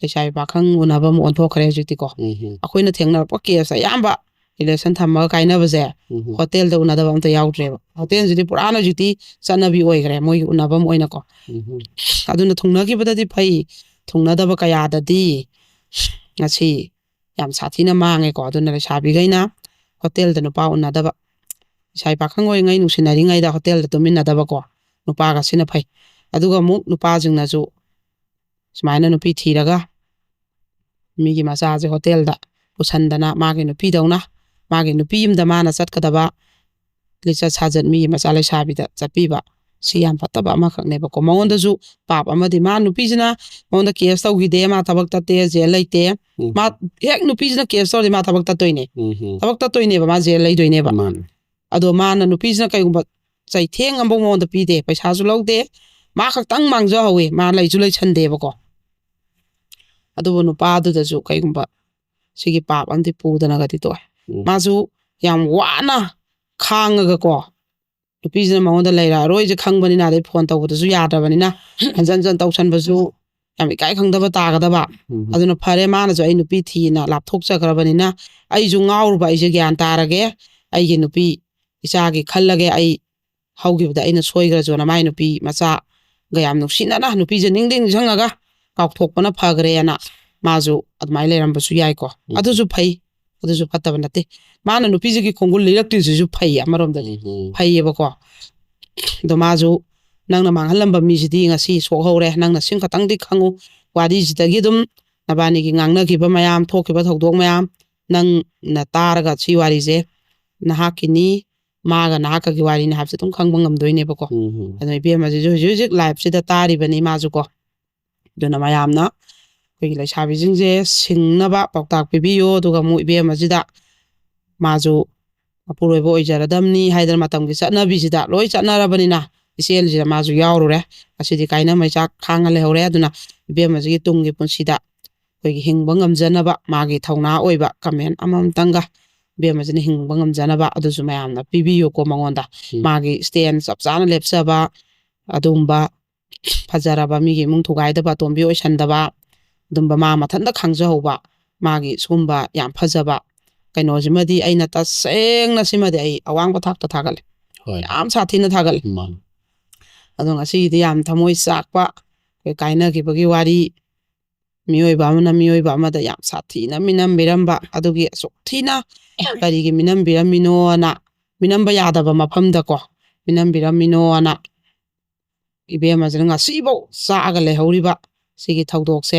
ꯂꯩꯁꯥꯕꯤ ꯄꯥꯈꯪ ꯎꯅꯕ ꯑꯃ ꯑꯣꯟꯊꯣꯛꯈ꯭ꯔꯦ ꯍꯧꯖꯤꯛꯇꯤꯀꯣ꯫ ꯎꯝ꯫ ꯑꯩꯈꯣꯏꯅ ꯊꯦꯡꯅꯔꯛꯄ ꯀꯦꯁ ꯑꯌꯥꯝꯕ ꯔꯤꯂꯦꯁꯟ ꯊꯝꯃꯒ ꯀꯥꯏꯅꯕꯁꯦ ꯎꯝ꯫ ꯍꯣꯇꯦꯜꯗ ꯎꯅꯗꯕ ꯑꯝꯇ ꯌꯥꯎꯗ꯭ꯔꯦꯕ꯫ ꯍꯣꯇꯦꯜꯁꯤꯗꯤ ꯄꯨꯔꯥꯅ ꯍꯧꯖꯤꯛꯇꯤ ꯆꯠꯅꯕꯤ ꯑꯣꯏꯈ꯭ꯔꯦ ꯃꯣꯏꯒꯤ ꯎꯅꯐꯝ ꯑꯣꯏꯅꯀꯣ꯫ ꯎꯝ꯫ ꯑꯗꯨꯅ ꯊꯨꯡꯅꯈꯤꯕꯗꯗꯤ ꯐꯩ, ꯊꯨꯡꯅꯗꯕ ꯀꯌꯥꯗꯗꯤ ꯉꯁꯤ ꯌꯥꯝ ꯁꯥꯊꯤꯅ ꯃꯥꯡꯉꯦꯀꯣ꯫ ꯑꯗꯨꯅ ꯂꯩꯁꯥꯕꯤꯈꯩꯅ ꯍꯣꯇꯦꯜꯗ ꯅꯨꯄꯥ ꯎꯅꯗꯕ, ꯂꯩꯁꯥꯕꯤ ꯄꯥꯈꯪ ꯑꯣꯏꯔꯤꯉꯩ ꯅꯨꯡꯁꯤꯅꯔꯤꯉꯩꯗ ꯍꯣꯇꯦꯜꯗ ꯇꯨꯝꯃꯤꯟꯅꯗꯕꯀꯣ, ꯅꯨꯄꯥꯒ ꯁꯤꯅ ꯐꯩ꯫ ꯑꯗꯨꯒ ꯑꯃꯨꯛ ꯅꯨꯄꯥꯁꯤꯡꯅꯁꯨ ꯁꯨꯃꯥꯏꯅ ꯅꯨꯄꯤ ꯊꯤꯔꯒ ꯃꯤꯒꯤ ꯃꯆꯥꯁꯦ ꯍꯣꯇꯦꯜꯗ ꯄꯨꯁꯟꯗꯅ ꯃꯥꯒꯤ ꯅꯨꯄꯤꯗꯧꯅ, ꯃꯥꯒꯤ ꯅꯨꯄꯤ ꯌꯨꯝꯗ ꯃꯥꯅ ꯆꯠꯀꯗꯕ ꯂꯤꯆꯠ ꯁꯥꯖꯠ ꯃꯤꯒꯤ ꯃꯆꯥ ꯂꯩꯁꯥꯕꯤꯗ ꯆꯠꯄꯤꯕ, ꯁꯤ ꯌꯥꯝ ꯐꯠꯇꯕ ꯑꯃꯈꯛꯅꯦꯕꯀꯣ꯫ ꯃꯉꯣꯟꯗꯁꯨ ꯄꯥꯞ ꯑꯃꯗꯤ, ꯃꯥ ꯅꯨꯄꯤꯁꯤꯅ ꯃꯉꯣꯟꯗ ꯀꯦꯁ ꯇꯧꯈꯤꯗꯦ, ꯃꯥ ꯊꯕꯛ ꯇꯠꯇꯦ, ꯖꯦꯜ ꯂꯩꯇꯦ꯫ ꯎꯝ꯫ ꯃꯥ ꯍꯦꯛ ꯅꯨꯄꯤꯁꯤꯅ ꯀꯦꯁ ꯇꯧꯔꯗꯤ ꯃꯥ ꯊꯕꯛ ꯇꯠꯇꯣꯏꯅꯦ꯫ ꯎꯝ꯫ ꯊꯕꯛ ꯇꯠꯇꯣꯏꯅꯦꯕ, ꯃꯥ ꯖꯦꯜ ꯂꯩꯗꯣꯏꯅꯦꯕ꯫ ꯃꯥꯅꯦ꯫ ꯑꯗꯣ ꯃꯥꯅ, ꯅꯨꯄꯤꯁꯤꯅ ꯀꯩꯒꯨꯝꯕ ꯆꯩꯊꯦꯡ ꯑꯃꯐꯥꯎ ꯃꯉꯣꯟꯗ ꯄꯤꯗꯦ, ꯄꯩꯁꯥꯁꯨ ꯂꯧꯗꯦ, ꯃꯥ ꯈꯛꯇꯪ ꯃꯥꯡꯖꯍꯧꯋꯤ, ꯃꯥ ꯂꯩꯁꯨ ꯂꯩꯁꯟꯗꯦꯕꯀꯣ꯫ ꯑꯗꯨꯕꯨ ꯅꯨꯄꯥꯗꯨꯗꯁꯨ ꯀꯩꯒꯨꯝꯕ ꯁꯤꯒꯤ ꯄꯥꯞ ꯑꯃꯗꯤ ꯄꯨꯗꯅꯒꯗꯤ ꯇꯣꯛꯑꯦ꯫ ꯎꯝ꯫ ꯃꯥꯁꯨ ꯌꯥꯝ ꯋꯥꯅ ꯈꯥꯡꯉꯒꯀꯣ, ꯅꯨꯄꯤꯁꯤꯅ ꯃꯉꯣꯟꯗ ꯂꯩꯔꯛꯑꯔꯣꯏꯁꯦ ꯈꯪꯕꯅꯤꯅ, ꯑꯗꯩ ꯐꯣꯟ ꯇꯧꯕꯗꯁꯨ ꯌꯥꯗ꯭ꯔꯕꯅꯤꯅ, ꯍꯟꯖꯟ ꯍꯟꯖꯟ ꯇꯧꯁꯟꯕꯁꯨ ꯌꯥꯝ ꯏꯀꯥꯏ ꯈꯪꯗꯕ ꯇꯥꯒꯗꯕ꯫ ꯎꯝ꯫ ꯑꯗꯨꯅ ꯐꯔꯦ, ꯃꯥꯅꯁꯨ ꯑꯩ ꯅꯨꯄꯤ ꯊꯤꯅ ꯂꯥꯞꯊꯣꯛꯆꯈ꯭ꯔꯕꯅꯤꯅ, ꯑꯩꯁꯨ ꯉꯥꯎꯔꯨꯕ, ꯑꯩꯁꯦ ꯒ꯭ꯌꯥꯟ ꯇꯥꯔꯒꯦ, ꯑꯩꯒꯤ ꯅꯨꯄꯤ ꯏꯆꯥꯒꯤ ꯈꯜꯂꯒꯦ, ꯑꯩ ꯍꯧꯈꯤꯕꯗ ꯑꯩꯅ ꯁꯣꯏꯈ꯭ꯔꯁꯨꯅ ꯃꯥꯏ ꯅꯨꯄꯤ ꯃꯆꯥꯒ ꯌꯥꯝ ꯅꯨꯡꯁꯤꯅꯅ, ꯅꯨꯄꯤꯁꯦ ꯅꯤꯡꯗꯤꯡ ꯅꯤꯡꯁꯤꯡꯉꯒ ꯀꯥꯎꯊꯣꯛꯄꯅ ꯐꯈ꯭ꯔꯦꯅ ꯃꯥꯁꯨ ꯑꯗꯨꯃꯥꯏꯅ ꯂꯩꯔꯝꯕꯁꯨ ꯌꯥꯏꯀꯣ꯫ ꯎꯝ꯫ ꯑꯗꯨꯁꯨ ꯐꯩ, ꯑꯗꯨꯁꯨ ꯐꯠꯇꯕ ꯅꯠꯇꯦ꯫ ꯃꯥꯅ ꯅꯨꯄꯤꯁꯤꯒꯤ ꯈꯣꯡꯒꯨꯜ ꯂꯤꯔꯛꯇ꯭ꯔꯤꯁꯤꯁꯨ ꯐꯩ, ꯑꯃꯔꯣꯝꯗꯗꯤ ꯎꯝ꯫ ꯐꯩꯌꯦꯕꯀꯣ꯫ ꯑꯗꯣ ꯃꯥꯁꯨ, "ꯅꯪꯅ ꯃꯥꯡꯍꯜꯂꯝꯕ ꯃꯤꯁꯤꯗꯤ ꯉꯁꯤ ꯁꯣꯛꯍꯧꯔꯦ, ꯅꯪꯅ ꯁꯤꯡ ꯈꯛꯇꯪꯗꯤ ꯈꯪꯉꯨ, ꯋꯥꯔꯤꯁꯤꯗꯒꯤ ꯑꯗꯨꯝ ꯅꯕꯥꯅꯤꯒꯤ ꯉꯥꯡꯅꯈꯤꯕ ꯃꯌꯥꯝ, ꯊꯣꯛꯈꯤꯕ ꯊꯧꯗꯣꯛ ꯃꯌꯥꯝ, ꯅꯪꯅ ꯇꯥꯔꯒ ꯁꯤ ꯋꯥꯔꯤꯁꯦ ꯅꯍꯥꯛꯀꯤꯅꯤ, ꯃꯥꯒ ꯅꯍꯥꯛꯀꯒꯤ ꯋꯥꯔꯤꯅꯤ ꯍꯥꯏꯕꯁꯦ ꯑꯗꯨꯝ ꯈꯪꯕ ꯉꯝꯗꯣꯏꯅꯦꯕꯀꯣ"꯫ ꯎꯝ꯫ ꯑꯗꯣ ꯏꯕꯦꯝꯃꯁꯤꯁꯨ ꯍꯧꯖꯤꯛ ꯍꯧꯖꯤꯛ ꯂꯥꯏꯐꯁꯤꯗ ꯇꯥꯔꯤꯕꯅꯤ ꯃꯥꯁꯨꯀꯣ꯫ ꯑꯗꯨꯅ ꯃꯌꯥꯝꯅ ꯑꯩꯈꯣꯏꯒꯤ ꯂꯩꯁꯥꯕꯤꯁꯤꯡꯁꯦ ꯁꯤꯡꯅꯕ ꯄꯥꯎꯇꯥꯛ ꯄꯤꯕꯤꯌꯨ꯫ ꯑꯗꯨꯒ ꯑꯃꯨꯛ ꯏꯕꯦꯝꯃꯁꯤꯗ ꯃꯥꯁꯨ ꯃꯄꯨꯔꯣꯏꯕ ꯑꯣꯏꯖꯔꯗꯝꯅꯤ ꯍꯥꯏꯗꯅ ꯃꯇꯝꯒꯤ ꯆꯠꯅꯕꯤꯁꯤꯗ ꯂꯣꯏ ꯆꯠꯅꯔꯕꯅꯤꯅ, ꯏꯆꯦꯜꯁꯤꯗ ꯃꯥꯁꯨ ꯌꯥꯎꯔꯨꯔꯦ꯫ ꯉꯁꯤꯗꯤ ꯀꯥꯏꯅ ꯃꯩꯆꯥꯛ ꯈꯥꯡꯉ ꯂꯩꯍꯧꯔꯦ꯫ ꯑꯗꯨꯅ ꯏꯕꯦꯝꯃꯁꯤꯒꯤ ꯇꯨꯡꯒꯤ ꯄꯨꯟꯁꯤꯗ ꯑꯩꯈꯣꯏꯒꯤ ꯍꯤꯡꯕ ꯉꯝꯖꯅꯕ ꯃꯥꯒꯤ ꯊꯧꯅꯥ ꯑꯣꯏꯕ ꯀꯃꯦꯟ ꯑꯃꯃꯝꯇꯪꯒ ꯏꯕꯦꯝꯃꯁꯤꯅ ꯍꯤꯡꯕ ꯉꯝꯖꯅꯕ ꯑꯗꯨꯁꯨ ꯃꯌꯥꯝꯅ ꯄꯤꯕꯤꯌꯨꯀꯣ ꯃꯉꯣꯟꯗ꯫ ꯎꯝ꯫ ꯃꯥꯒꯤ ꯁ꯭ꯇꯦꯟ ꯆꯞ ꯆꯥꯅ ꯂꯦꯞꯆꯕ, ꯑꯗꯨꯒꯨꯝꯕ ꯐꯖꯔꯕ, ꯃꯤꯒꯤ ꯏꯃꯨꯡ ꯊꯨꯒꯥꯏꯗꯕ, ꯑꯇꯣꯝꯕꯤ ꯑꯣꯏꯁꯟꯗꯕ, ꯑꯗꯨꯝꯕ ꯃꯥ ꯃꯊꯟꯇ ꯈꯪꯖꯍꯧꯕ, ꯃꯥꯒꯤ ꯁꯤꯒꯨꯝꯕ ꯌꯥꯝ ꯐꯖꯕ ꯀꯩꯅꯣꯁꯤꯃꯗꯤ ꯑꯩꯅ ꯇꯁꯦꯡꯅ ꯁꯤꯃꯗꯤ ꯑꯩ ꯑꯋꯥꯡꯕ ꯊꯥꯛꯇ ꯊꯥꯒꯠꯂꯦ꯫ ꯍꯣꯏ꯫ ꯌꯥꯝ ꯁꯥꯊꯤꯅ ꯊꯥꯒꯠꯂꯦ꯫ ꯃꯥꯅꯤ꯫ ꯑꯗꯣ ꯉꯁꯤꯒꯤꯗꯤ ꯌꯥꯝ ꯊꯃꯣꯏ ꯆꯥꯛꯄ, ꯑꯩꯈꯣꯏ ꯀꯥꯏꯅꯈꯤꯕꯒꯤ ꯋꯥꯔꯤ, ꯃꯤꯑꯣꯏꯕ ꯑꯃꯅ ꯃꯤꯑꯣꯏꯕ ꯑꯃꯗ ꯌꯥꯝ ꯁꯥꯊꯤꯅ ꯃꯤꯅꯝꯕꯤꯔꯝꯕ, ꯑꯗꯨꯒꯤ ꯑꯁꯨꯛ ꯊꯤꯅ ꯀꯔꯤꯒꯤ ꯃꯤꯅꯝꯕꯤꯔꯝꯃꯤꯅꯣꯅ, ꯃꯤꯅꯝꯕ ꯌꯥꯗꯕ ꯃꯐꯝꯗꯀꯣ ꯃꯤꯅꯝꯕꯤꯔꯝꯃꯤꯅꯣꯅ ꯏꯕꯦꯝꯃꯁꯤꯅ ꯉꯁꯤꯐꯥꯎ ꯆꯥꯛꯑꯒ ꯂꯩꯍꯧꯔꯤꯕ ꯁꯤꯒꯤ ꯊꯧꯗꯣꯛꯁꯦ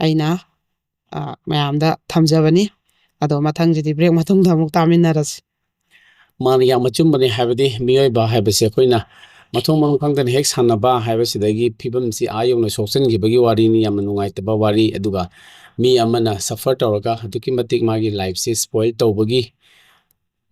ꯑꯩꯅ, ꯑ, ꯃꯌꯥꯝꯗ ꯊꯝꯖꯕꯅꯤ꯫ ꯑꯗꯣ ꯃꯊꯪꯁꯤꯗꯤ ꯕ꯭ꯔꯦꯛ ꯃꯇꯨꯡꯗ ꯑꯃꯨꯛ ꯇꯥꯃꯤꯟꯅꯔꯁꯤ꯫ ꯃꯥꯅ ꯌꯥꯝ ꯑꯆꯨꯝꯕꯅꯤ꯫ ꯍꯥꯏꯕꯗꯤ ꯃꯤꯑꯣꯏꯕ ꯍꯥꯏꯕꯁꯦ ꯑꯩꯈꯣꯏꯅ ꯃꯊꯣꯡ ꯃꯔꯝ ꯈꯪꯗꯅ ꯍꯦꯛ ꯁꯥꯟꯅꯕ ꯍꯥꯏꯕꯁꯤꯗꯒꯤ ꯐꯤꯕꯝꯁꯤ ꯑꯥ ꯌꯧꯅ ꯁꯣꯛꯆꯟꯈꯤꯕꯒꯤ ꯋꯥꯔꯤꯅꯤ, ꯌꯥꯝꯅ ꯅꯨꯡꯉꯥꯏꯇꯕ ꯋꯥꯔꯤ꯫ ꯑꯗꯨꯒ ꯃꯤ ꯑꯃꯅ ꯁꯐꯔ ꯇꯧꯔꯒ ꯑꯗꯨꯛꯀꯤ ꯃꯇꯤꯛ ꯃꯥꯒꯤ ꯂꯥꯏꯐꯁꯦ ꯁ꯭ꯄꯣꯏꯜ ꯇꯧꯕꯒꯤ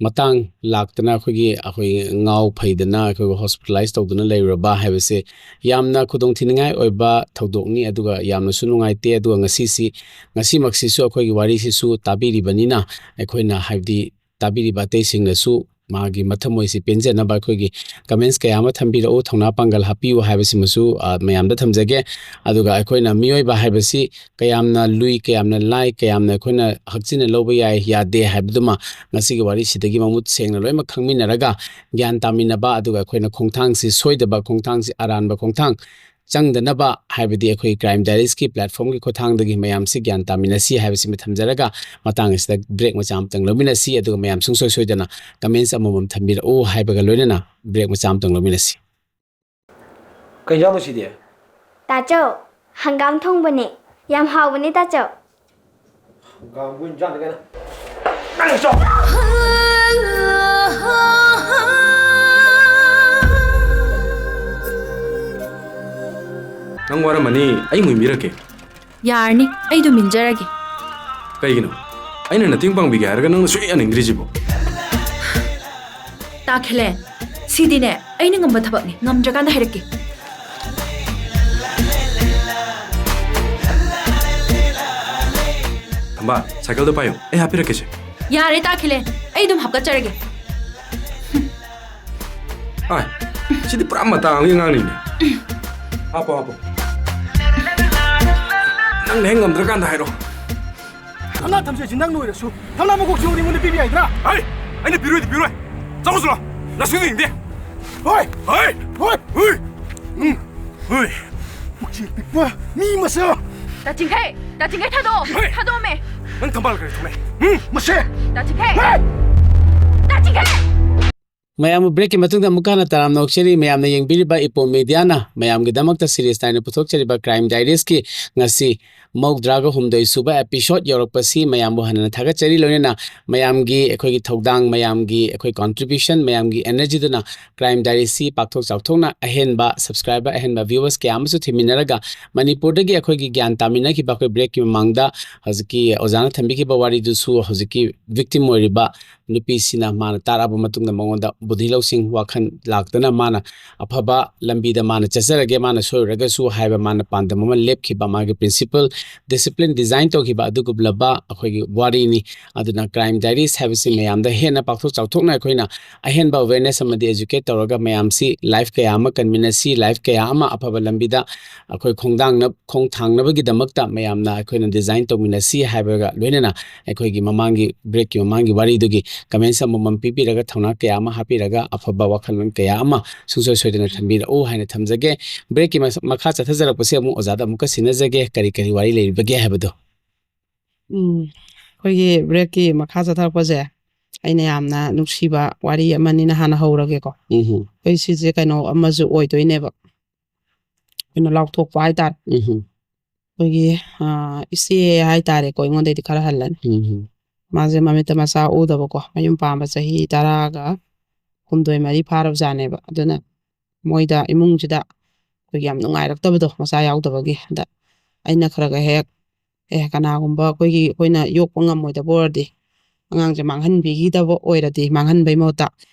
ꯃꯇꯥꯡ ꯂꯥꯛꯇꯅ ꯑꯩꯈꯣꯏꯒꯤ, ꯑꯩꯈꯣꯏ ꯉꯥꯎ ꯐꯩꯗꯅ ꯑꯩꯈꯣꯏ ꯍꯣꯁꯄꯤꯇꯥꯂꯥꯏꯁ ꯇꯧꯗꯨꯅ ꯂꯩꯔꯨꯔꯕ ꯍꯥꯏꯕꯁꯦ ꯌꯥꯝꯅ ꯈꯨꯗꯣꯡꯊꯤꯅꯤꯡꯉꯥꯏ ꯑꯣꯏꯕ ꯊꯧꯗꯣꯛꯅꯤ꯫ ꯑꯗꯨꯒ ꯌꯥꯝꯅꯁꯨ ꯅꯨꯡꯉꯥꯏꯇꯦ꯫ ꯑꯗꯨꯒ ꯉꯁꯤꯁꯤ, ꯉꯁꯤꯃꯛꯁꯤꯁꯨ ꯑꯩꯈꯣꯏꯒꯤ ꯋꯥꯔꯤꯁꯤꯁꯨ ꯇꯥꯕꯤꯔꯤꯕꯅꯤꯅ, ꯑꯩꯈꯣꯏꯅ, ꯍꯥꯏꯕꯗꯤ ꯇꯥꯕꯤꯔꯤꯕ ꯑꯇꯩꯁꯤꯡꯅꯁꯨ ꯃꯥꯒꯤ ꯃꯊꯃꯣꯏꯁꯤ ꯄꯦꯟꯖꯅꯕ ꯑꯩꯈꯣꯏꯒꯤ ꯀꯃꯦꯟꯁ ꯀꯌꯥ ꯑꯃ ꯊꯝꯕꯤꯔꯛꯎ, ꯊꯧꯅꯥ ꯄꯥꯡꯒꯜ ꯍꯥꯞꯄꯤꯌꯨ ꯍꯥꯏꯕꯁꯤꯃꯁꯨ, ꯑ, ꯃꯌꯥꯝꯗ ꯊꯝꯖꯒꯦ꯫ ꯑꯗꯨꯒ ꯑꯩꯈꯣꯏꯅ ꯃꯤꯑꯣꯏꯕ ꯍꯥꯏꯕꯁꯤ ꯀꯌꯥꯝꯅ ꯂꯨꯏ, ꯀꯌꯥꯝꯅ ꯂꯥꯏ, ꯀꯌꯥꯝꯅ ꯑꯩꯈꯣꯏꯅ ꯍꯛꯆꯤꯟꯅ ꯂꯧꯕ ꯌꯥꯏ, ꯌꯥꯗꯦ ꯍꯥꯏꯕꯗꯨꯃ ꯉꯁꯤꯒꯤ ꯋꯥꯔꯤꯁꯤꯗꯒꯤ ꯃꯃꯨꯠ ꯁꯦꯡꯅ ꯂꯣꯏꯅꯃꯛ ꯈꯪꯃꯤꯟꯅꯔꯒ ꯒ꯭ꯌꯥꯟ ꯇꯥꯃꯤꯟꯅꯕ, ꯑꯗꯨꯒ ꯑꯩꯈꯣꯏꯅ ꯈꯣꯡꯊꯥꯡꯁꯤ ꯁꯣꯏꯗꯕ, ꯈꯣꯡꯊꯥꯡꯁꯤ ꯑꯔꯥꯟꯕ ꯈꯣꯡꯊꯥꯡ ꯆꯪꯗꯅꯕ, ꯍꯥꯏꯕꯗꯤ ꯑꯩꯈꯣꯏ ꯀ꯭ꯔꯥꯏꯝ ꯗꯥꯏꯔꯤꯁꯀꯤ ꯄ꯭ꯂꯦꯠꯐꯣꯝꯒꯤ ꯈꯨꯠꯊꯥꯡꯗꯒꯤ ꯃꯌꯥꯝꯁꯤ ꯒ꯭ꯌꯥꯟ ꯇꯥꯃꯤꯟꯅꯁꯤ ꯍꯥꯏꯕꯁꯤꯃ ꯊꯝꯖꯔꯒ, ꯃꯇꯥꯡ ꯑꯁꯤꯗ ꯕ꯭ꯔꯦꯛ ꯃꯆꯥ ꯑꯃꯇꯪ ꯂꯧꯃꯤꯟꯅꯁꯤ꯫ ꯑꯗꯨꯒ ꯃꯌꯥꯝ ꯁꯨꯡꯁꯣꯏ ꯁꯣꯏꯗꯅ ꯀꯃꯦꯟꯁ ꯑꯃꯃꯝ ꯊꯝꯕꯤꯔꯛꯎ ꯍꯥꯏꯕꯒ ꯂꯣꯏꯅꯅ ꯕ꯭ꯔꯦꯛ ꯃꯆꯥ ꯑꯃꯇꯪ ꯂꯧꯃꯤꯟꯅꯁꯤ꯫ ꯀꯩ ꯏꯟꯖꯥꯡꯅꯣ ꯁꯤꯗꯤ? ꯇꯥꯆꯧ, ꯍꯪꯒꯥꯝ ꯊꯣꯡꯕꯅꯦ꯫ ꯌꯥꯝ ꯍꯥꯎꯕꯅꯦ, ꯇꯥꯆꯧ꯫ ꯍꯪꯒꯥꯝꯕꯨ ꯏꯟꯖꯥꯡꯅꯤ ꯀꯥꯏꯅ꯫ ꯅꯪ ꯆꯥꯎ! ꯅꯪ ꯋꯥꯔꯝꯃꯅꯤ, ꯑꯩ ꯃꯨꯟꯕꯤꯔꯛꯀꯦ꯫ ꯌꯥꯔꯅꯤ, ꯑꯩ ꯑꯗꯨꯝ ꯏꯟꯖꯔꯒꯦ꯫ ꯀꯩꯒꯤꯅꯣ? ꯑꯩꯅ ꯅꯇꯦꯡ ꯄꯥꯡꯕꯤꯒꯦ ꯍꯥꯏꯔꯒ ꯅꯪꯅ ꯁꯨꯛꯌꯥ ꯌꯥꯅꯤꯡꯗ꯭ꯔꯤꯁꯤꯕꯣ? ꯇꯥꯈꯤꯂꯦꯟ, ꯁꯤꯗꯤꯅꯦ ꯑꯩꯅ ꯉꯝꯕ ꯊꯕꯛꯅꯤ, ꯉꯝꯗ꯭ꯔꯀꯥꯟꯗ ꯍꯥꯏꯔꯛꯀꯦ꯫ ꯊꯝꯕꯥꯜ, ꯁꯥꯏꯀꯜꯗꯣ ꯄꯥꯏꯌꯣ, ꯑꯩ ꯍꯥꯞꯄꯤꯔꯛꯀꯦꯁꯦ꯫ ꯌꯥꯔꯦ ꯇꯥꯈꯤꯂꯦꯟ, ꯑꯩ ꯑꯗꯨꯝ ꯍꯥꯞꯀꯠꯆꯔꯒꯦ꯫ ꯑꯥꯏ, ꯁꯤꯗꯤ ꯄꯨꯔꯥ ꯃꯇꯥ ꯑꯃꯒꯤ ꯑꯉꯥꯡꯅꯤꯅꯦ꯫ ꯍꯥꯞꯄꯣ, ꯍꯥꯞꯄꯣ꯫ ꯅꯪꯅ ꯍꯦꯛ ꯉꯝꯗ꯭ꯔꯀꯥꯟꯗ ꯍꯥꯏꯔꯣ꯫ ꯊꯝꯅꯥ ꯊꯝꯖꯩꯁꯤ ꯅꯪ ꯂꯣꯏꯔꯁꯨ ꯊꯝꯅꯥ ꯃꯀꯣꯛꯁꯤ ꯑꯩꯉꯣꯟꯗ ꯄꯤꯕ ꯌꯥꯏꯗ꯭ꯔꯥ? ꯍꯩ! ꯑꯩꯅ ꯄꯤꯔꯣꯏꯗꯤ ꯄꯤꯔꯣꯏ꯫ ꯆꯪꯉꯨ ꯆꯠꯂꯣ꯫ ꯅꯁꯨ ꯌꯦꯡꯗꯦ꯫ ꯍꯣꯏ! ꯍꯩ! ꯍꯣꯏ! ꯍꯨꯏ! ꯎꯝ! ꯍꯨꯏ! ꯄꯨꯛꯆꯦꯜ ꯄꯤꯛꯄ ꯃꯤ ꯃꯆꯥ! ꯇꯥ ꯆꯤꯡꯈꯩ! ꯇꯥ ꯆꯤꯡꯈꯩ ꯊꯥꯗꯣꯛꯑꯣ! ꯍꯩ! ꯊꯥꯗꯣꯛꯑꯝꯃꯦ! ꯅꯪ ꯊꯝꯕꯥꯜ ꯀꯔꯤ ꯊꯝꯃꯦ? ꯎꯝ! ꯃꯁꯦ! ꯇꯥ ꯆꯤꯡꯈꯩ! ꯍꯩ! ꯇꯥ ꯆꯤꯡꯈꯩ! ꯃꯌꯥꯝꯕꯨ breakꯀꯤ ꯃꯇꯨꯡꯗ ꯑꯃꯨꯛꯀ ꯍꯟꯅ ꯇꯔꯥꯝꯅ ꯑꯣꯛꯆꯔꯤ꯫ ꯃꯌꯥꯝꯅ ꯌꯦꯡꯕꯤꯔꯤꯕ ꯏꯄꯣꯝ ꯃꯦꯗꯤꯌꯥꯅ ꯃꯌꯥꯝꯒꯤꯗꯃꯛꯇ series ꯅꯥꯏꯅ ꯄꯨꯊꯣꯛꯆꯔꯤꯕ Crime Diariesꯀꯤ ꯉꯁꯤ ꯃꯧꯗ꯭ꯔꯥꯒ ꯍꯨꯝꯗꯣꯏ ꯁꯨꯕ episode ꯌꯧꯔꯛꯄꯁꯤ ꯃꯌꯥꯝꯕꯨ ꯍꯟꯅ ꯊꯥꯒꯠꯆꯔꯤ꯫ ꯂꯣꯏꯅꯅ ꯃꯌꯥꯝꯒꯤ ꯑꯩꯈꯣꯏꯒꯤ ꯊꯧꯗꯥꯡ, ꯃꯌꯥꯝꯒꯤ ꯑꯩꯈꯣꯏ contribution, ꯃꯌꯥꯝꯒꯤ energyꯗꯨꯅ Crime Diariesꯁꯤ ꯄꯥꯛꯊꯣꯛ ꯆꯥꯎꯊꯣꯛꯅ ꯑꯍꯦꯟꯕ subscriber, ꯑꯍꯦꯟꯕ viewers ꯀꯌꯥ ꯑꯃꯁꯨ ꯊꯤꯃꯤꯟꯅꯔꯒ ꯃꯅꯤꯄꯨꯔꯗꯒꯤ ꯑꯩꯈꯣꯏꯒꯤ ꯒ꯭ꯌꯥꯟ ꯇꯥꯃꯤꯟꯅꯈꯤꯕ ꯑꯩꯈꯣꯏ breakꯀꯤ ꯃꯃꯥꯡꯗ ꯍꯧꯖꯤꯛꯀꯤ ꯑꯣꯖꯥꯅ ꯊꯝꯕꯤꯈꯤꯕ ꯋꯥꯔꯤꯗꯨꯁꯨ ꯍꯧꯖꯤꯛꯀꯤ victim ꯑꯣꯏꯔꯤꯕ ꯅꯨꯄꯤꯁꯤꯅ ꯃꯥꯅ ꯇꯥꯔꯛꯑꯕ ꯃꯇꯨꯡꯗ ꯃꯉꯣꯟꯗ ꯕꯨꯙꯤ ꯂꯧꯁꯤꯡ ꯋꯥꯈꯜ ꯂꯥꯛꯇꯅ ꯃꯥꯅ ꯑꯐꯕ ꯂꯝꯕꯤꯗ ꯃꯥꯅ ꯆꯠꯆꯔꯒꯦ, ꯃꯥꯅ ꯁꯣꯏꯔꯨꯔꯒꯁꯨ ꯍꯥꯏꯕ ꯃꯥꯅ ꯄꯥꯟꯗꯝ ꯑꯃ ꯂꯦꯞꯈꯤꯕ, ꯃꯥꯒꯤ principle, discipline design ꯇꯧꯈꯤꯕ ꯑꯗꯨꯒꯨꯝꯂꯕ ꯑꯩꯈꯣꯏꯒꯤ ꯋꯥꯔꯤꯅꯤ꯫ ꯑꯗꯨꯅ Crime Diaries ꯍꯥꯏꯕꯁꯤ ꯃꯌꯥꯝꯗ ꯍꯦꯟꯅ ꯄꯥꯛꯊꯣꯛ ꯆꯥꯎꯊꯣꯛꯅ ꯑꯩꯈꯣꯏꯅ ꯑꯍꯦꯟꯕ awareness ꯑꯃꯗꯤ educate ꯇꯧꯔꯒ ꯃꯌꯥꯝꯁꯤ life ꯀꯌꯥ ꯑꯃ ꯀꯟꯃꯤꯟꯅꯁꯤ, life ꯀꯌꯥ ꯑꯃ ꯑꯐꯕ ꯂꯝꯕꯤꯗ ꯑꯩꯈꯣꯏ ꯈꯣꯡꯗꯥꯡꯅ-, ꯈꯣꯡꯊꯥꯡꯅꯕꯒꯤꯗꯃꯛꯇ ꯃꯌꯥꯝꯅ ꯑꯩꯈꯣꯏꯅ design ꯇꯧꯃꯤꯟꯅꯁꯤ ꯍꯥꯏꯕꯒ ꯂꯣꯏꯅꯅ ꯑꯩꯈꯣꯏꯒꯤ ꯃꯃꯥꯡꯒꯤ breakꯀꯤ ꯃꯃꯥꯡꯒꯤ ꯋꯥꯔꯤꯗꯨꯒꯤ comments ꯑꯃꯃꯝ ꯄꯤꯕꯤꯔꯒ ꯊꯧꯅꯥ ꯀꯌꯥ ꯑꯃ ꯍꯥꯞꯄꯤꯔꯒ ꯑꯐꯕ ꯋꯥꯈꯜꯂꯣꯟ ꯀꯌꯥ ꯑꯃ ꯁꯨꯡꯁꯣꯏ ꯁꯣꯏꯗꯅ ꯊꯝꯕꯤꯔꯛꯎ ꯍꯥꯏꯅ ꯊꯝꯖꯒꯦ꯫ Breakꯀꯤ ꯃꯁ-, ꯃꯈꯥ ꯆꯠꯊꯖꯔꯛꯄꯁꯦ ꯑꯃꯨꯛ ꯑꯣꯖꯥꯗ ꯑꯃꯨꯛꯀ ꯁꯤꯟꯅꯖꯒꯦ, ꯀꯔꯤ ꯀꯔꯤ ꯋꯥꯔꯤ ꯂꯩꯔꯤꯕꯒꯦ ꯍꯥꯏꯕꯗꯣ꯫ ꯎꯝ, ꯑꯩꯈꯣꯏꯒꯤ breakꯀꯤ ꯃꯈꯥ ꯆꯠꯊꯔꯛꯄꯁꯦ ꯑꯩꯅ ꯌꯥꯝꯅ ꯅꯨꯡꯁꯤꯕ ꯋꯥꯔꯤ ꯑꯃꯅꯤꯅ ꯍꯥꯟꯅ ꯍꯧꯔꯒꯦꯀꯣ꯫ ꯎꯝ꯫ ꯑꯩꯈꯣꯏ ꯁꯤꯁꯦ ꯀꯩꯅꯣ ꯑꯃꯁꯨ ꯑꯣꯏꯗꯣꯏꯅꯦꯕ, ꯀꯩꯅꯣ ꯂꯥꯎꯊꯣꯛꯄ ꯍꯥꯏꯇꯥꯔꯦ꯫ ꯎꯝ꯫ ꯑꯩꯈꯣꯏꯒꯤ, ꯑ, ꯏꯆꯦ ꯍꯥꯏꯇꯥꯔꯦꯀꯣ, ꯑꯩꯉꯣꯟꯗꯩꯗꯤ ꯈꯔ ꯍꯜꯂꯅꯤ꯫ ꯎꯝ꯫ ꯃꯥꯁꯦ ꯃꯃꯤꯠꯇ ꯃꯆꯥ ꯎꯗꯕꯀꯣ, ꯃꯌꯨꯝ ꯄꯥꯟꯕ ꯆꯍꯤ ꯇꯔꯥꯒ ꯍꯨꯝꯗꯣꯏ ꯃꯔꯤ ꯐꯥꯔꯕꯖꯥꯠꯅꯦꯕ꯫ ꯑꯗꯨꯅ ꯃꯣꯏꯗ, ꯏꯃꯨꯡꯁꯤꯗ ꯑꯩꯈꯣꯏꯒꯤ ꯌꯥꯝ ꯅꯨꯡꯉꯥꯏꯔꯛꯇꯕꯗꯣ, ꯃꯆꯥ ꯌꯥꯎꯗꯕꯒꯤ꯫ ꯑꯗ ꯑꯩꯅ ꯈꯔ ꯈꯔ ꯍꯦꯛ, "ꯑꯦ, ꯀꯅꯥꯒꯨꯝꯕ ꯑꯩꯈꯣꯏꯒꯤ, ꯑꯩꯈꯣꯏꯅ ꯌꯣꯛꯄ ꯉꯝꯃꯣꯏꯗꯕ ꯑꯣꯏꯔꯗꯤ, ꯑꯉꯥꯡꯁꯦ ꯃꯥꯡꯍꯟꯕꯤꯈꯤꯗꯕ ꯑꯣꯏꯔꯗꯤ, ꯃꯥꯡꯍꯟꯕꯩ ꯃꯍꯨꯠꯇ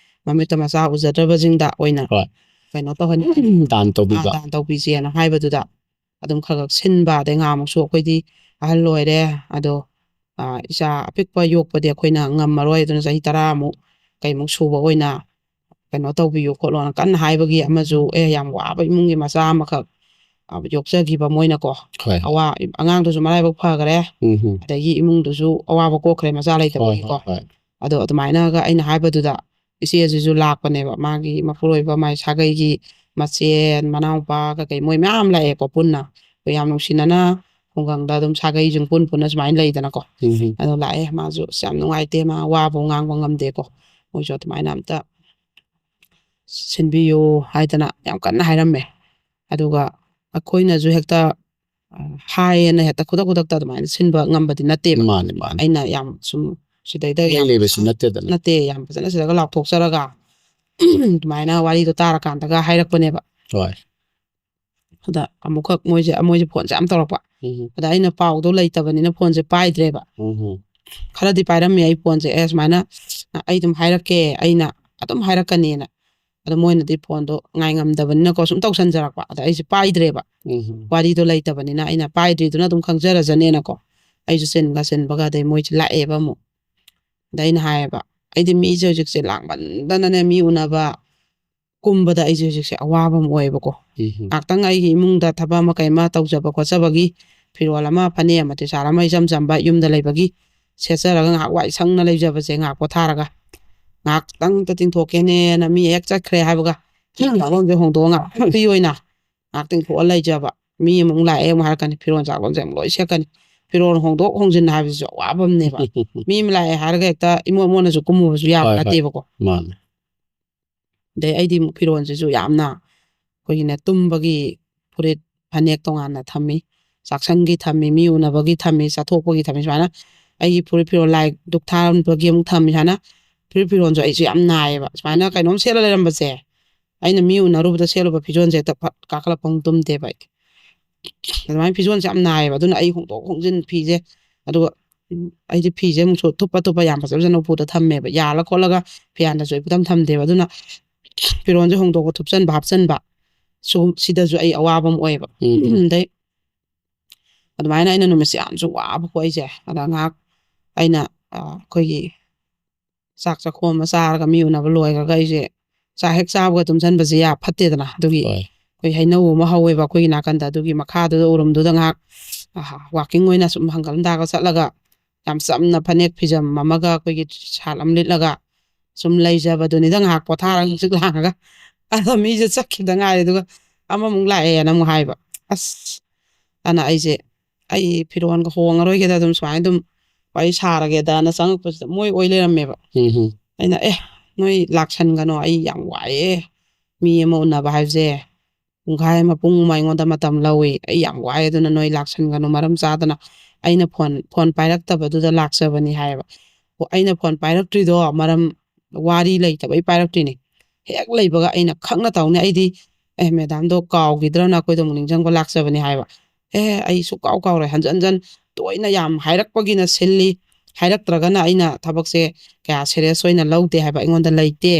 ꯃꯃꯤꯠꯇ ꯃꯆꯥ ꯎꯖꯗ꯭ꯔꯕꯁꯤꯡꯗ ꯑꯣꯏꯅ ꯍꯣꯏ꯫ ꯀꯩꯅꯣ ꯇꯧꯍꯟ-, ꯗꯥꯟ ꯇꯧꯕꯤꯕ꯫ ꯑꯥ, ꯗꯥꯟ ꯇꯧꯕꯤꯁꯦꯅ" ꯍꯥꯏꯕꯗꯨꯗ ꯑꯗꯨꯝ ꯈꯔ ꯈꯔ ꯁꯤꯟꯕ, ꯑꯗꯩ ꯉꯥꯃꯨꯛꯁꯨ ꯑꯩꯈꯣꯏꯗꯤ ꯑꯍꯜ ꯑꯣꯏꯔꯦ, ꯑꯗꯣ, ꯑꯥ, ꯏꯆꯥ ꯑꯄꯤꯛꯄ ꯌꯣꯛꯄꯗꯤ ꯑꯩꯈꯣꯏꯅ ꯉꯝꯃꯔꯣꯏ, ꯑꯗꯨꯅ ꯆꯍꯤ ꯇꯔꯥꯃꯨꯛ ꯀꯩꯃꯨꯛ ꯁꯨꯕ ꯑꯣꯏꯅ ꯀꯩꯅꯣ ꯇꯧꯕꯤꯌꯨ ꯈꯣꯠꯂꯣꯅ ꯀꯟꯅ ꯍꯥꯏꯕꯒꯤ ꯑꯃꯁꯨ, "ꯑꯦ, ꯌꯥꯝ ꯋꯥꯕ ꯏꯃꯨꯡꯒꯤ ꯃꯆꯥ ꯑꯃꯈꯛ ꯑ, ꯌꯣꯛꯆꯈꯤꯕ ꯃꯣꯏꯅꯀꯣ꯫ ꯍꯣꯏ꯫ ꯑꯋꯥ ꯑꯉꯥꯡꯗꯨꯁꯨ ꯃꯔꯥꯏꯕꯛ ꯐꯈ꯭ꯔꯦ꯫ ꯎꯝ ꯍꯝ꯫ ꯑꯗꯒꯤ ꯏꯃꯨꯡꯗꯨꯁꯨ ꯑꯋꯥꯕ ꯀꯣꯛꯈ꯭ꯔꯦ ꯃꯆꯥ ꯍꯣꯏ ꯂꯩꯇꯕꯒꯤꯀꯣ꯫ ꯍꯣꯏ ꯍꯣꯏ꯫ ꯑꯗꯣ ꯑꯗꯨꯃꯥꯏꯅꯒ ꯑꯩꯅ ꯍꯥꯏꯕꯗꯨꯗ ꯏꯆꯦꯁꯤꯁꯨ ꯂꯥꯛꯄꯅꯦꯕ, ꯃꯥꯒꯤ ꯃꯄꯨꯔꯣꯏꯕ, ꯃꯥꯏ ꯁꯥꯒꯩꯒꯤ ꯃꯆꯦ, ꯃꯅꯥꯎꯄꯥ ꯀꯩꯀꯩ ꯃꯣꯏ ꯃꯌꯥꯝ ꯂꯥꯛꯑꯦꯀꯣ ꯄꯨꯟꯅ꯫ ꯑꯩꯈꯣꯏ ꯌꯥꯝ ꯅꯨꯡꯁꯤꯅꯅ ꯈꯨꯡꯒꯪꯗ ꯑꯗꯨꯝ ꯁꯥꯒꯩꯁꯤꯡ ꯄꯨꯟ ꯄꯨꯟꯅ ꯁꯨꯃꯥꯏꯅ ꯂꯩꯗꯅꯀꯣ꯫ ꯎꯝ ꯍꯝ꯫ ꯑꯗꯣ ꯂꯥꯛꯑꯦ, ꯃꯥꯁꯨ "ꯑꯁ, ꯌꯥꯝ ꯅꯨꯡꯉꯥꯏꯇꯦ, ꯃꯥ ꯋꯥꯕꯨ ꯉꯥꯡꯕ ꯉꯝꯗꯦꯀꯣ, ꯃꯣꯏꯁꯨ ꯑꯗꯨꯃꯥꯏꯅ ꯑꯝꯇ ꯁꯤꯟꯕꯤꯌꯨ" ꯍꯥꯏꯗꯅ ꯌꯥꯝ ꯀꯟꯅ ꯍꯥꯏꯔꯝꯃꯦ꯫ ꯑꯗꯨꯒ ꯑꯩꯈꯣꯏꯅꯁꯨ ꯍꯦꯛꯇ, ꯑ, ꯍꯥꯏꯌꯦꯅ ꯍꯦꯛꯇ ꯈꯨꯗꯛ ꯈꯨꯗꯛꯇ ꯑꯗꯨꯃꯥꯏꯅ ꯁꯤꯟꯕ ꯉꯝꯕꯗꯤ ꯅꯠꯇꯦꯕ꯫ ꯃꯥꯅꯦ ꯃꯥꯅꯦ꯫ ꯑꯩꯅ ꯌꯥꯝ ꯁꯨꯝ ꯁꯤꯗꯩꯗ ꯍꯦꯛ ꯌꯥꯝ ꯂꯩꯕꯁꯨ ꯅꯠꯇꯦꯗꯅ꯫ ꯅꯠꯇꯦ, ꯌꯥꯝ ꯐꯖꯅ ꯁꯤꯗꯒ ꯂꯥꯎꯊꯣꯛꯆꯔꯒ ꯑꯗꯨꯃꯥꯏꯅ ꯋꯥꯔꯤꯗꯣ ꯇꯥꯔꯀꯥꯟꯗꯒ ꯍꯥꯏꯔꯛꯄꯅꯦꯕ꯫ ꯍꯣꯏ꯫ ꯑꯗ ꯑꯃꯨꯛꯈꯛ ꯃꯣꯏꯁꯦ, ꯃꯣꯏꯁꯦ ꯐꯣꯟꯁꯦ ꯌꯥꯝ ꯇꯧꯔꯛꯄ꯫ ꯎꯝ ꯑꯗ ꯑꯩꯅ ꯄꯥꯎꯗꯣ ꯂꯩꯇꯕꯅꯤꯅ ꯐꯣꯟꯁꯦ ꯄꯥꯏꯗ꯭ꯔꯦꯕ꯫ ꯎꯝ ꯈꯔꯗꯤ ꯄꯥꯏꯔꯝꯃꯦ ꯑꯩ ꯐꯣꯟꯁꯦ꯫ "ꯑꯦ, ꯁꯨꯃꯥꯏꯅ ꯑꯩ ꯑꯗꯨꯝ ꯍꯥꯏꯔꯛꯀꯦ, ꯑꯩꯅ ꯑꯗꯨꯝ ꯍꯥꯏꯔꯛꯀꯅꯤꯅ"꯫ ꯑꯗꯣ ꯃꯣꯏꯅꯗꯤ ꯐꯣꯟꯗꯣ ꯉꯥꯏꯉꯝꯗꯕꯅꯤꯅꯀꯣ ꯁꯨꯝ ꯇꯧꯁꯟꯖꯔꯛꯄ꯫ ꯑꯗ ꯑꯩꯁꯦ ꯄꯥꯏꯗ꯭ꯔꯦꯕ꯫ ꯎꯝ ꯋꯥꯔꯤꯗꯣ ꯂꯩꯇꯕꯅꯤꯅ ꯑꯩꯅ ꯄꯥꯏꯗ꯭ꯔꯤꯗꯨꯅ ꯑꯗꯨꯝ ꯈꯪꯖꯔꯖꯅꯦꯅꯀꯣ꯫ ꯑꯩꯁꯨ ꯆꯤꯟꯒ ꯆꯤꯟꯕꯒ, ꯑꯗꯩ ꯃꯣꯏꯁꯦ ꯂꯥꯛꯑꯦꯕ ꯑꯃꯨꯛ꯫ ꯑꯗ ꯑꯩꯅ ꯍꯥꯏꯌꯦꯕ, "ꯑꯩꯗꯤ ꯃꯤꯁꯦ ꯍꯧꯖꯤꯛꯁꯦ ꯂꯥꯡꯃꯟꯗꯅꯅꯦ, ꯃꯤ ꯎꯅꯕ ꯀꯨꯝꯕꯗ ꯑꯩꯁꯦ ꯍꯧꯖꯤꯛꯁꯦ ꯑꯋꯥꯕ ꯑꯃ ꯑꯣꯏꯌꯦꯕꯀꯣ꯫ ꯎꯝ ꯉꯥꯏꯍꯥꯛꯇꯪ ꯑꯩꯒꯤ ꯏꯃꯨꯡꯗ ꯊꯕꯛ ꯑꯃ ꯀꯩ ꯑꯃ ꯇꯧꯖꯕ ꯈꯣꯠꯆꯕꯒꯤ ꯐꯤꯔꯣꯜ ꯑꯃ, ꯐꯅꯦꯛ ꯑꯃ, ꯇꯤꯁꯥꯔ ꯑꯃ, ꯏꯆꯝ ꯆꯝꯕ ꯌꯨꯝꯗ ꯂꯩꯕꯒꯤ ꯁꯦꯠꯆꯔꯒ ꯉꯥꯏꯍꯥꯛ ꯋꯥꯏ ꯁꯪꯅ ꯂꯩꯖꯕꯁꯦ, ꯉꯥꯏꯍꯥꯛ ꯄꯣꯊꯥꯔꯒ ꯉꯥꯏꯍꯥꯛꯇꯪꯇ ꯇꯤꯡꯊꯣꯛꯀꯦꯅꯦꯅ ꯃꯤ ꯍꯦꯛ ꯆꯠꯈ꯭ꯔꯦ ꯍꯥꯏꯕꯒ ꯐꯤꯔꯣꯜꯁꯦ ꯍꯣꯡꯗꯣꯛꯑꯒ ꯉꯥꯏꯍꯥꯛ free ꯑꯣꯏꯅ ꯉꯥꯏꯍꯥꯛ ꯇꯤꯡꯊꯣꯛꯑ ꯂꯩꯖꯕ꯫ ꯃꯤ ꯑꯃꯨꯛ ꯂꯥꯛꯑꯦ ꯑꯃꯨꯛ ꯍꯥꯏꯔꯛꯀꯅꯤ, ꯐꯤꯔꯣꯜ ꯆꯥꯔꯣꯟꯁꯦ ꯑꯃꯨꯛ ꯂꯣꯏ ꯁꯦꯠꯀꯅꯤ꯫ ꯐꯤꯔꯣꯜ ꯍꯣꯡꯗꯣꯛ ꯍꯣꯡꯖꯤꯟ ꯍꯥꯏꯕꯁꯤꯁꯨ ꯑꯋꯥꯕ ꯑꯃꯅꯦꯕ꯫ ꯃꯤ ꯑꯃ ꯂꯥꯛꯑꯦ ꯍꯥꯏꯔꯒ ꯍꯦꯛꯇ ꯏꯃꯣꯠ ꯃꯣꯠꯅꯁꯨ ꯀꯨꯝꯃꯨꯕꯁꯨ ꯌꯥꯕ ꯍꯣꯏ, ꯍꯣꯏ꯫ ꯅꯠꯇꯦꯕꯀꯣ꯫ ꯃꯥꯅꯦ꯫ ꯑꯗꯩ ꯑꯩꯗꯤ ꯑꯃꯨꯛ ꯐꯤꯔꯣꯜꯁꯤꯁꯨ ꯌꯥꯝꯅ ꯑꯩꯈꯣꯏꯒꯤꯅꯦ, ꯇꯨꯝꯕꯒꯤ ꯐꯨꯔꯤꯠ, ꯐꯅꯦꯛ ꯇꯣꯉꯥꯟꯅ ꯊꯝꯃꯤ, ꯆꯥꯛꯁꯪꯒꯤ ꯊꯝꯃꯤ, ꯃꯤ ꯎꯅꯕꯒꯤ ꯊꯝꯃꯤ, ꯆꯠꯊꯣꯛꯄꯒꯤ ꯊꯝꯃꯤ꯫ ꯁꯨꯃꯥꯏꯅ ꯑꯩꯒꯤ ꯐꯨꯔꯤꯠ ꯐꯤꯔꯣꯜ, ꯂꯥꯏ ꯙꯨꯛ ꯊꯥꯟꯕꯒꯤ ꯑꯃꯨꯛ ꯊꯝꯃꯤ꯫ ꯁꯨꯃꯥꯏꯅ ꯐꯨꯔꯤꯠ ꯐꯤꯔꯣꯜꯁꯨ ꯑꯩꯁꯨ ꯌꯥꯝ ꯅꯥꯏꯌꯦꯕ꯫ ꯁꯨꯃꯥꯏꯅ ꯀꯩꯅꯣꯝ ꯁꯦꯠꯂ ꯂꯩꯔꯝꯕꯁꯦ, ꯑꯩꯅ ꯃꯤ ꯎꯅꯔꯨꯕꯗ ꯁꯦꯠꯂꯨꯕ ꯐꯤꯖꯣꯜꯁꯦ ꯍꯦꯛꯇ ꯐꯠ ꯀꯥꯈꯠꯂꯛꯄ ꯑꯃꯨꯛ ꯇꯨꯝꯗꯦꯕ ꯑꯩ꯫ ꯑꯗꯨꯃꯥꯏꯅ ꯐꯤꯖꯣꯜꯁꯦ ꯌꯥꯝ ꯅꯥꯏꯌꯦꯕ꯫ ꯑꯗꯨꯅ ꯑꯩ ꯍꯣꯡꯗꯣꯛ ꯍꯣꯡꯖꯤꯟ ꯐꯤꯁꯦ, ꯑꯗꯨꯒ, ꯎꯝ, ꯑꯩꯗꯤ ꯐꯤꯁꯦ ꯑꯃꯨꯛꯁꯨ ꯊꯨꯞꯄ ꯊꯨꯞꯄ ꯌꯥꯝ ꯐꯖ ꯐꯖꯅ ꯎꯄꯨꯗ ꯊꯝꯃꯦꯕ꯫ ꯌꯥꯜꯂ ꯈꯣꯠꯂꯒ ꯐꯤꯌꯥꯟꯗꯁꯨ ꯑꯩ ꯄꯨꯊꯝ ꯊꯝꯗꯦꯕ꯫ ꯑꯗꯨꯅ ꯐꯤꯔꯣꯜꯁꯦ ꯍꯣꯡꯗꯣꯛꯄ, ꯊꯨꯞꯆꯟꯕ, ꯍꯥꯞꯆꯟꯕ, ꯁꯨꯝ ꯁꯤꯗꯁꯨ ꯑꯩ ꯑꯋꯥꯕ ꯑꯃ ꯑꯣꯏꯌꯦꯕ꯫ ꯎꯝ꯫ ꯑꯗꯩ ꯑꯗꯨꯃꯥꯏꯅ ꯑꯩꯅ ꯅꯨꯃꯤꯠꯁꯦ ꯌꯥꯝꯁꯨ ꯋꯥꯕꯀꯣ ꯑꯩꯁꯦ꯫ ꯑꯗ ꯉꯥꯏꯍꯥꯛ ꯑꯩꯅ, ꯑ, ꯑꯩꯈꯣꯏꯒꯤ ꯆꯥꯛ ꯆꯥꯛꯈꯣꯝ ꯑꯃ ꯆꯥꯔꯒ ꯃꯤ ꯎꯅꯕ ꯂꯣꯏꯔꯒ ꯑꯩꯁꯦ ꯆꯥꯛ ꯍꯦꯛ ꯆꯥꯕꯒ ꯇꯨꯝꯁꯟꯕꯁꯦ ꯌꯥ ꯐꯠꯇꯦꯗꯅ꯫ ꯑꯗꯨꯒꯤ ꯍꯣꯏ꯫ ꯑꯩꯈꯣꯏ ꯍꯩꯅꯧ ꯑꯃ ꯍꯧꯋꯦꯕ ꯑꯩꯈꯣꯏꯒꯤ ꯅꯥꯀꯟꯗ, ꯑꯗꯨꯒꯤ ꯃꯈꯥꯗꯨꯗ ꯎꯔꯨꯝꯗꯨꯗ ꯉꯥꯏꯍꯥꯛ ꯋꯥꯀꯤꯡ ꯑꯣꯏꯅ ꯁꯨꯝ ꯍꯪꯒꯠ ꯍꯟꯗꯥꯒ ꯆꯠꯂꯒ, ꯌꯥꯝ ꯆꯝꯅ ꯐꯅꯦꯛ ꯐꯤꯖꯝ ꯑꯃꯒ ꯑꯩꯈꯣꯏꯒꯤ ꯁꯥꯜ ꯑꯃ ꯂꯤꯠꯂꯒ ꯁꯨꯝ ꯂꯩꯖꯕꯗꯨꯅꯤꯗ, ꯉꯥꯏꯍꯥꯛ ꯄꯣꯊꯥꯔꯒ ꯍꯪꯆꯤꯠ ꯂꯥꯡꯉꯒ꯫ ꯑꯗꯣ ꯃꯤꯁꯦ ꯆꯠꯈꯤꯕꯗ ꯉꯥꯏꯔꯦ, ꯑꯗꯨꯒ ꯑꯃꯃꯨꯛ ꯂꯥꯛꯑꯦꯅ ꯑꯃꯨꯛ ꯍꯥꯏꯕ꯫ ꯑꯁ, ꯑꯅ ꯑꯩꯁꯦ, ꯑꯩ ꯐꯤꯔꯣꯟꯒ ꯍꯣꯡꯉꯔꯣꯏꯒꯦꯗ, ꯑꯗꯨꯝ ꯁꯨꯃꯥꯏꯅ ꯑꯗꯨꯝ ꯋꯥꯔꯤ ꯁꯥꯔꯒꯦꯗꯅ ꯆꯪꯉꯛꯄꯁꯤꯗ ꯃꯣꯏ ꯑꯣꯏ ꯂꯩꯔꯝꯃꯦꯕ꯫ ꯎꯝ ꯍꯝ꯫ ꯑꯩꯅ, "ꯑꯦ, ꯅꯣꯏ ꯂꯥꯛꯁꯟꯒꯅꯣ, ꯑꯩ ꯌꯥꯝ ꯋꯥꯏꯑꯦ, ꯃꯤ ꯑꯃ ꯎꯅꯕ ꯍꯥꯏꯕꯁꯦ ꯄꯨꯡꯈꯥꯏ ꯑꯃ, ꯄꯨꯡ ꯑꯃ ꯑꯩꯉꯣꯟꯗ ꯃꯇꯝ ꯂꯧꯏ, ꯑꯩ ꯌꯥꯝ ꯋꯥꯏ, ꯑꯗꯨꯅ ꯅꯣꯏ ꯂꯥꯛꯁꯟꯒꯅꯨ, ꯃꯔꯝ ꯆꯥꯗꯅ ꯑꯩꯅ ꯐꯣꯟ ꯐꯣꯟ ꯄꯥꯏꯔꯛꯇꯕꯗꯨꯗ ꯂꯥꯛꯆꯕꯅꯤ" ꯍꯥꯏꯌꯦꯕ꯫ ꯑꯣ, ꯑꯩꯅ ꯐꯣꯟ ꯄꯥꯏꯔꯛꯇ꯭ꯔꯤꯗꯣ ꯃꯔꯝ, ꯋꯥꯔꯤ ꯂꯩꯇꯕꯩ ꯄꯥꯏꯔꯛꯇ꯭ꯔꯤꯅꯤ꯫ ꯍꯦꯛ ꯂꯩꯕꯒ ꯑꯩꯅ ꯈꯪꯅ ꯇꯧꯅꯤ, ꯑꯩꯗꯤ "ꯑꯦ, ꯃꯦꯗꯥꯝꯗꯣ ꯀꯥꯎꯈꯤꯗ꯭ꯔꯅ ꯑꯩꯈꯣꯏꯗ ꯑꯃꯨꯛ ꯅꯤꯡꯁꯤꯡꯕ ꯂꯥꯛꯆꯕꯅꯤ" ꯍꯥꯏꯕ꯫ "ꯑꯦ, ꯑꯩ ꯁꯨꯛꯀꯥꯎ ꯀꯥꯎꯔꯣꯏ, ꯍꯟꯖꯟ ꯍꯟꯖꯟ ꯇꯣꯏꯅ ꯌꯥꯝ ꯍꯥꯏꯔꯛꯄꯒꯤꯅ ꯁꯤꯜꯂꯤ, ꯍꯥꯏꯔꯛꯇ꯭ꯔꯒꯅ ꯑꯩꯅ ꯊꯕꯛꯁꯦ ꯀꯌꯥ ꯁꯦꯔꯤꯌꯁ ꯑꯣꯏꯅ ꯂꯧꯗꯦ ꯍꯥꯏꯕ ꯑꯩꯉꯣꯟꯗ ꯂꯩꯇꯦ꯫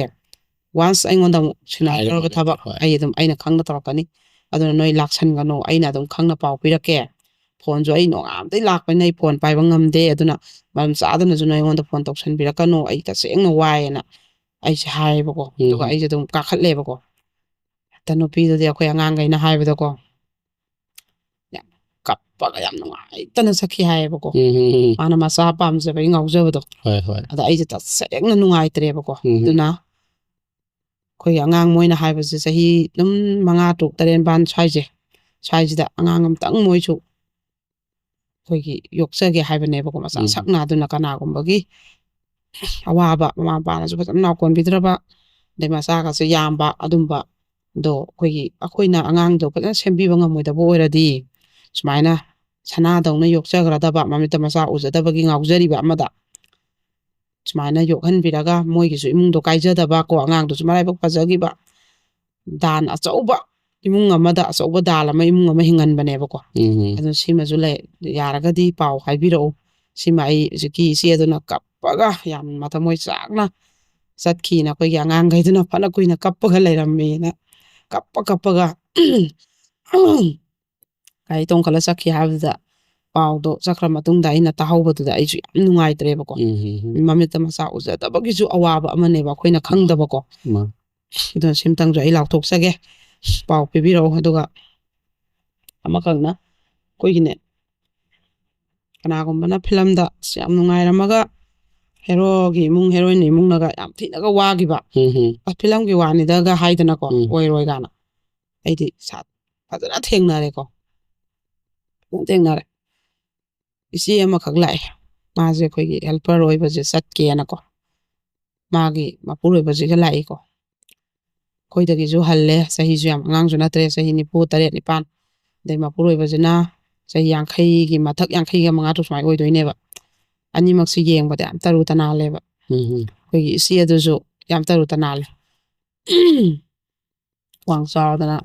ꯋꯥꯟꯁ ꯑꯩꯉꯣꯟꯗ ꯑꯃꯨꯛ ꯁꯤꯟꯅꯔꯛꯇ꯭ꯔꯕ ꯍꯥꯏꯔꯛꯑꯣ, ꯊꯕꯛ ꯍꯣꯏ꯫ ꯑꯩ ꯑꯗꯨꯝ ꯑꯩꯅ ꯈꯪꯅ ꯇꯧꯔꯛꯀꯅꯤ, ꯑꯗꯨꯅ ꯅꯣꯏ ꯂꯥꯛꯁꯟꯒꯅꯨ, ꯑꯩꯅ ꯑꯗꯨꯝ ꯈꯪꯅ ꯄꯥꯎ ꯄꯤꯔꯛꯀꯦ꯫ ꯐꯣꯟꯁꯨ ꯑꯩ ꯅꯣꯡꯉꯥꯟꯕꯗꯩ ꯂꯥꯛꯄꯅꯤꯅ ꯑꯩ ꯐꯣꯟ ꯄꯥꯏꯕ ꯉꯝꯗꯦ, ꯑꯗꯨꯅ ꯃꯔꯝ ꯆꯥꯗꯅꯁꯨ ꯅꯣꯏ ꯑꯩꯉꯣꯟꯗ ꯐꯣꯟ ꯇꯧꯁꯟꯕꯤꯔꯛꯀꯅꯨ, ꯑꯩ ꯇꯁꯦꯡꯅ ꯋꯥꯏꯌꯦꯅ ꯑꯩꯁꯦ ꯍꯥꯏꯌꯦꯕꯀꯣ꯫ ꯑꯗꯨꯒ ꯎꯝ꯫ ꯑꯩꯁꯦ ꯑꯗꯨꯝ ꯀꯥꯈꯠꯂꯦꯕꯀꯣ꯫ ꯍꯦꯛꯇ ꯅꯨꯄꯤꯗꯨꯗꯤ ꯑꯩꯈꯣꯏ ꯑꯉꯥꯡꯈꯩꯅ ꯍꯥꯏꯕꯗꯀꯣ, ꯌꯥꯝ ꯀꯞꯄꯒ ꯌꯥꯝ ꯅꯨꯡꯉꯥꯏꯇꯅ ꯆꯠꯈꯤ ꯍꯥꯏꯌꯦꯕꯀꯣ꯫ ꯎꯝ ꯍꯝ ꯍꯝ꯫ ꯃꯥꯅ ꯃꯆꯥ ꯄꯥꯝꯖꯕꯒꯤ ꯉꯥꯎꯖꯕꯗꯣ꯫ ꯍꯣꯏ ꯍꯣꯏ꯫ ꯑꯗ ꯑꯩꯁꯦ ꯇꯁꯦꯡꯅ ꯅꯨꯡꯉꯥꯏꯇ꯭ꯔꯦꯕꯀꯣ꯫ ꯎꯝ꯫ ꯑꯗꯨꯅ ꯑꯩꯈꯣꯏꯒꯤ ꯑꯉꯥꯡ ꯃꯣꯏꯅ ꯍꯥꯏꯕꯁꯦ ꯆꯍꯤ ꯑꯗꯨꯝ ꯃꯉꯥ, ꯇꯔꯨꯛ, ꯇꯔꯦꯠ ꯅꯤꯄꯥꯟ ꯁ꯭ꯋꯥꯏꯁꯦ, ꯁ꯭ꯋꯥꯏꯁꯤꯗ ꯑꯉꯥꯡ ꯑꯝꯇꯪ ꯃꯣꯏꯁꯨ ꯑꯩꯈꯣꯏꯒꯤ ꯌꯣꯛꯆꯒꯦ ꯍꯥꯏꯕꯅꯦꯕꯀꯣ, ꯃꯆꯥ ꯎꯝ꯫ ꯁꯛꯅ꯫ ꯑꯗꯨꯅ ꯀꯅꯥꯒꯨꯝꯕꯒꯤ ꯑꯋꯥꯕ, ꯃꯃꯥ ꯃꯄꯥꯅꯁꯨ ꯐꯖꯅ ꯅꯥꯎꯀꯣꯟꯕꯤꯗ꯭ꯔꯕ, ꯑꯗꯩ ꯃꯆꯥꯒꯁꯦ ꯌꯥꯝꯕ, ꯑꯗꯨꯝꯕꯗꯣ ꯑꯩꯈꯣꯏꯒꯤ, ꯑꯩꯈꯣꯏꯅ ꯑꯉꯥꯡꯗꯣ ꯐꯖꯅ ꯁꯦꯝꯕꯤꯕ ꯉꯝꯃꯣꯏꯗꯕ ꯑꯣꯏꯔꯗꯤ, ꯁꯨꯃꯥꯏꯅ ꯁꯅꯥꯗꯧꯅ ꯌꯣꯛꯆꯈ꯭ꯔꯗꯕ, ꯃꯃꯤꯠꯇ ꯃꯆꯥ ꯎꯖꯗꯕꯒꯤ ꯉꯥꯎꯖꯔꯤꯕ ꯑꯃꯗ ꯁꯨꯃꯥꯏꯅ ꯌꯣꯛꯍꯟꯕꯤꯔꯒ, ꯃꯣꯏꯒꯤꯁꯨ ꯏꯃꯨꯡꯗꯣ ꯀꯥꯏꯖꯗꯕ ꯀꯣ, ꯑꯉꯥꯡꯗꯨꯁꯨ ꯃꯔꯥꯏꯕꯛ ꯐꯖꯈꯤꯕ, ꯗꯥꯟ ꯑꯆꯧꯕ ꯏꯃꯨꯡ ꯑꯃꯗ ꯑꯆꯧꯕ ꯗꯥꯜ ꯑꯃ ꯏꯃꯨꯡ ꯑꯃ ꯍꯤꯡꯍꯟꯕꯅꯦꯕꯀꯣ꯫ ꯎꯝ꯫ ꯑꯗꯨ ꯁꯤꯃꯁꯨ ꯂꯩ, ꯌꯥꯔꯒꯗꯤ ꯄꯥꯎ ꯍꯥꯏꯕꯤꯔꯛꯎ꯫ ꯁꯤꯃ ꯑꯩ ꯍꯧꯖꯤꯛꯀꯤ ꯏꯆꯦ ꯑꯗꯨꯅ ꯀꯞꯄꯒ ꯌꯥꯝ ꯃꯊꯃꯣꯏ ꯆꯥꯛꯅ ꯆꯠꯈꯤꯅ, ꯑꯩꯈꯣꯏꯒꯤ ꯑꯉꯥꯡꯈꯩꯗꯨꯅ ꯐꯅ ꯀꯨꯏꯅ ꯀꯞꯄꯒ ꯂꯩꯔꯝꯃꯦꯅ, ꯀꯞꯄ ꯀꯞꯄꯒ ꯒꯥꯔꯤ ꯇꯣꯡꯈꯠꯂ ꯆꯠꯈꯤ ꯍꯥꯏꯕꯗꯨꯗ, ꯄꯥꯎꯗꯣ ꯆꯠꯈ꯭ꯔ ꯃꯇꯨꯡꯗ ꯑꯩꯅ ꯇꯥꯍꯧꯕꯗꯨꯗ ꯑꯩꯁꯨ ꯌꯥꯝ ꯅꯨꯡꯉꯥꯏꯇ꯭ꯔꯦꯕꯀꯣ꯫ ꯎꯝ ꯍꯝ ꯍꯝ꯫ ꯃꯃꯤꯠꯇ ꯃꯆꯥ ꯎꯖꯗꯕꯒꯤꯁꯨ ꯑꯋꯥꯕ ꯑꯃꯅꯦꯕ ꯑꯩꯈꯣꯏꯅ ꯈꯪꯗꯕꯀꯣ꯫ ꯃꯥ꯫ ꯑꯗꯨꯅ ꯁꯤꯝꯇꯪꯁꯨ ꯑꯩ ꯂꯥꯎꯊꯣꯛꯆꯒꯦ꯫ ꯄꯥꯎ ꯄꯤꯕꯤꯔꯛꯎ꯫ ꯑꯗꯨꯒ ꯑꯃꯈꯛꯅ ꯑꯩꯈꯣꯏꯒꯤꯅꯦ, ꯀꯅꯥꯒꯨꯝꯕꯅ ꯐꯤꯂꯝꯗ ꯑꯁ ꯌꯥꯝ ꯅꯨꯡꯉꯥꯏꯔꯝꯃꯒ ꯍꯦꯔꯣꯒꯤ ꯏꯃꯨꯡ ꯍꯦꯔꯣꯏꯟ ꯏꯃꯨꯡꯅꯒ ꯌꯥꯝ ꯊꯤꯅꯒ ꯋꯥꯈꯤꯕ, ꯎꯝ ꯍꯝ꯫ "ꯑꯁ ꯐꯤꯂꯝꯒꯤ ꯋꯥꯅꯤꯗꯒ" ꯍꯥꯏꯗꯅꯀꯣ, ꯎꯝ꯫ ꯑꯣꯏꯔꯣꯏ ꯀꯥꯏꯅ꯫ ꯑꯩꯗꯤ ꯁꯥ-, ꯐꯖꯅ ꯊꯦꯡꯅꯔꯦꯀꯣ, ꯐꯖꯅ ꯊꯦꯡꯅꯔꯦ꯫ ꯏꯆꯦ ꯑꯃꯈꯛ ꯂꯥꯛꯑꯦ, ꯃꯥꯁꯦ ꯑꯩꯈꯣꯏꯒꯤ ꯍꯦꯜꯄꯔ ꯑꯣꯏꯕꯁꯦ ꯆꯠꯀꯦꯅꯀꯣ, ꯃꯥꯒꯤ ꯃꯄꯨꯔꯣꯏꯕꯁꯤꯒ ꯂꯥꯛꯏꯀꯣ꯫ ꯑꯩꯈꯣꯏꯗꯒꯤꯁꯨ ꯍꯜꯂꯦ, ꯆꯍꯤꯁꯨ ꯌꯥꯝ ꯑꯉꯥꯡꯁꯨ ꯅꯠꯇ꯭ꯔꯦ, ꯆꯍꯤ ꯅꯤꯐꯨ ꯇꯔꯦꯠ ꯅꯤꯄꯥꯟ꯫ ꯑꯗꯩ ꯃꯄꯨꯔꯣꯏꯕꯁꯤꯅ ꯆꯍꯤ ꯌꯥꯡꯈꯩꯒꯤ ꯃꯊꯛ, ꯌꯥꯡꯈꯩꯒ ꯃꯉꯥ ꯇꯔꯨꯛ ꯁꯨꯃꯥꯏꯅ ꯑꯣꯏꯗꯣꯏꯅꯦꯕ꯫ ꯑꯅꯤꯃꯛꯁꯤ ꯌꯦꯡꯕꯗ ꯌꯥꯝ ꯇꯔꯨ ꯇꯅꯥꯜꯂꯦꯕ꯫ ꯎꯝ ꯍꯝ꯫ ꯑꯩꯈꯣꯏꯒꯤ ꯏꯆꯦ ꯑꯗꯨꯁꯨ ꯌꯥꯝ ꯇꯔꯨ ꯇꯅꯥꯜꯂꯦ꯫ ꯋꯥꯡ ꯆꯥꯎꯗꯅ,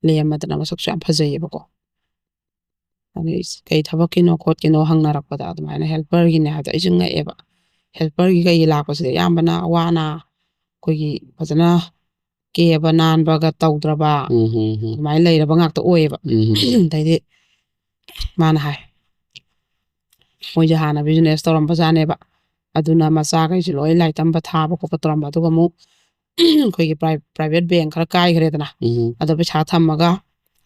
ꯂꯦꯝꯃꯗꯅ, ꯃꯁꯛꯁꯨ ꯌꯥꯝ ꯐꯖꯩꯌꯦꯕꯀꯣ꯫ ꯑꯗꯩ "ꯀꯩ ꯊꯕꯛꯀꯤꯅꯣ ꯈꯣꯠꯀꯤꯅꯣ?" ꯍꯪꯅꯔꯛꯄꯗ ꯑꯗꯨꯃꯥꯏꯅ ꯍꯦꯜꯄꯔꯒꯤꯅꯦ ꯍꯥꯏꯕꯗ ꯑꯩꯁꯨ ꯉꯛꯑꯦꯕ꯫ ꯍꯦꯜꯄꯔꯒꯤ ꯀꯩꯒꯤ ꯂꯥꯛꯄꯁꯤꯗꯤ ꯑꯌꯥꯝꯕꯅ ꯋꯥꯅ ꯑꯩꯈꯣꯏꯒꯤ ꯐꯖꯅ ꯀꯦꯕ ꯅꯥꯟꯕꯒ ꯇꯧꯗ꯭ꯔꯕ, ꯎꯝ ꯍꯝ ꯍꯝ꯫ ꯑꯗꯨꯃꯥꯏꯅ ꯂꯩꯔꯕ ꯉꯥꯛꯇ ꯑꯣꯏꯌꯦꯕ꯫ ꯎꯝ ꯍꯝ꯫ ꯑꯗꯩꯗꯤ ꯃꯥꯅ ꯍꯥꯏ, ꯃꯣꯏꯁꯦ ꯍꯥꯟꯅ ꯕꯤꯖꯤꯅꯦꯁ ꯇꯧꯔꯝꯕꯖꯥꯠꯅꯦꯕ꯫ ꯑꯗꯨꯅ ꯃꯆꯥꯈꯩꯁꯦ ꯂꯣꯏ ꯂꯥꯏꯔꯤꯛ ꯇꯝꯕ ꯊꯥꯕ ꯈꯣꯠꯄ ꯇꯧꯔꯝꯕ꯫ ꯑꯗꯨꯒ ꯑꯃꯨꯛ ꯑꯩꯈꯣꯏꯒꯤ ꯄ꯭ꯔꯥꯏ-, ꯄ꯭ꯔꯥꯏꯚꯦꯠ ꯕꯦꯡ ꯈꯔ ꯀꯥꯏꯈ꯭ꯔꯦꯗꯅ, ꯎꯝ꯫ ꯑꯗꯣ ꯄꯩꯁꯥ ꯊꯝꯃꯒ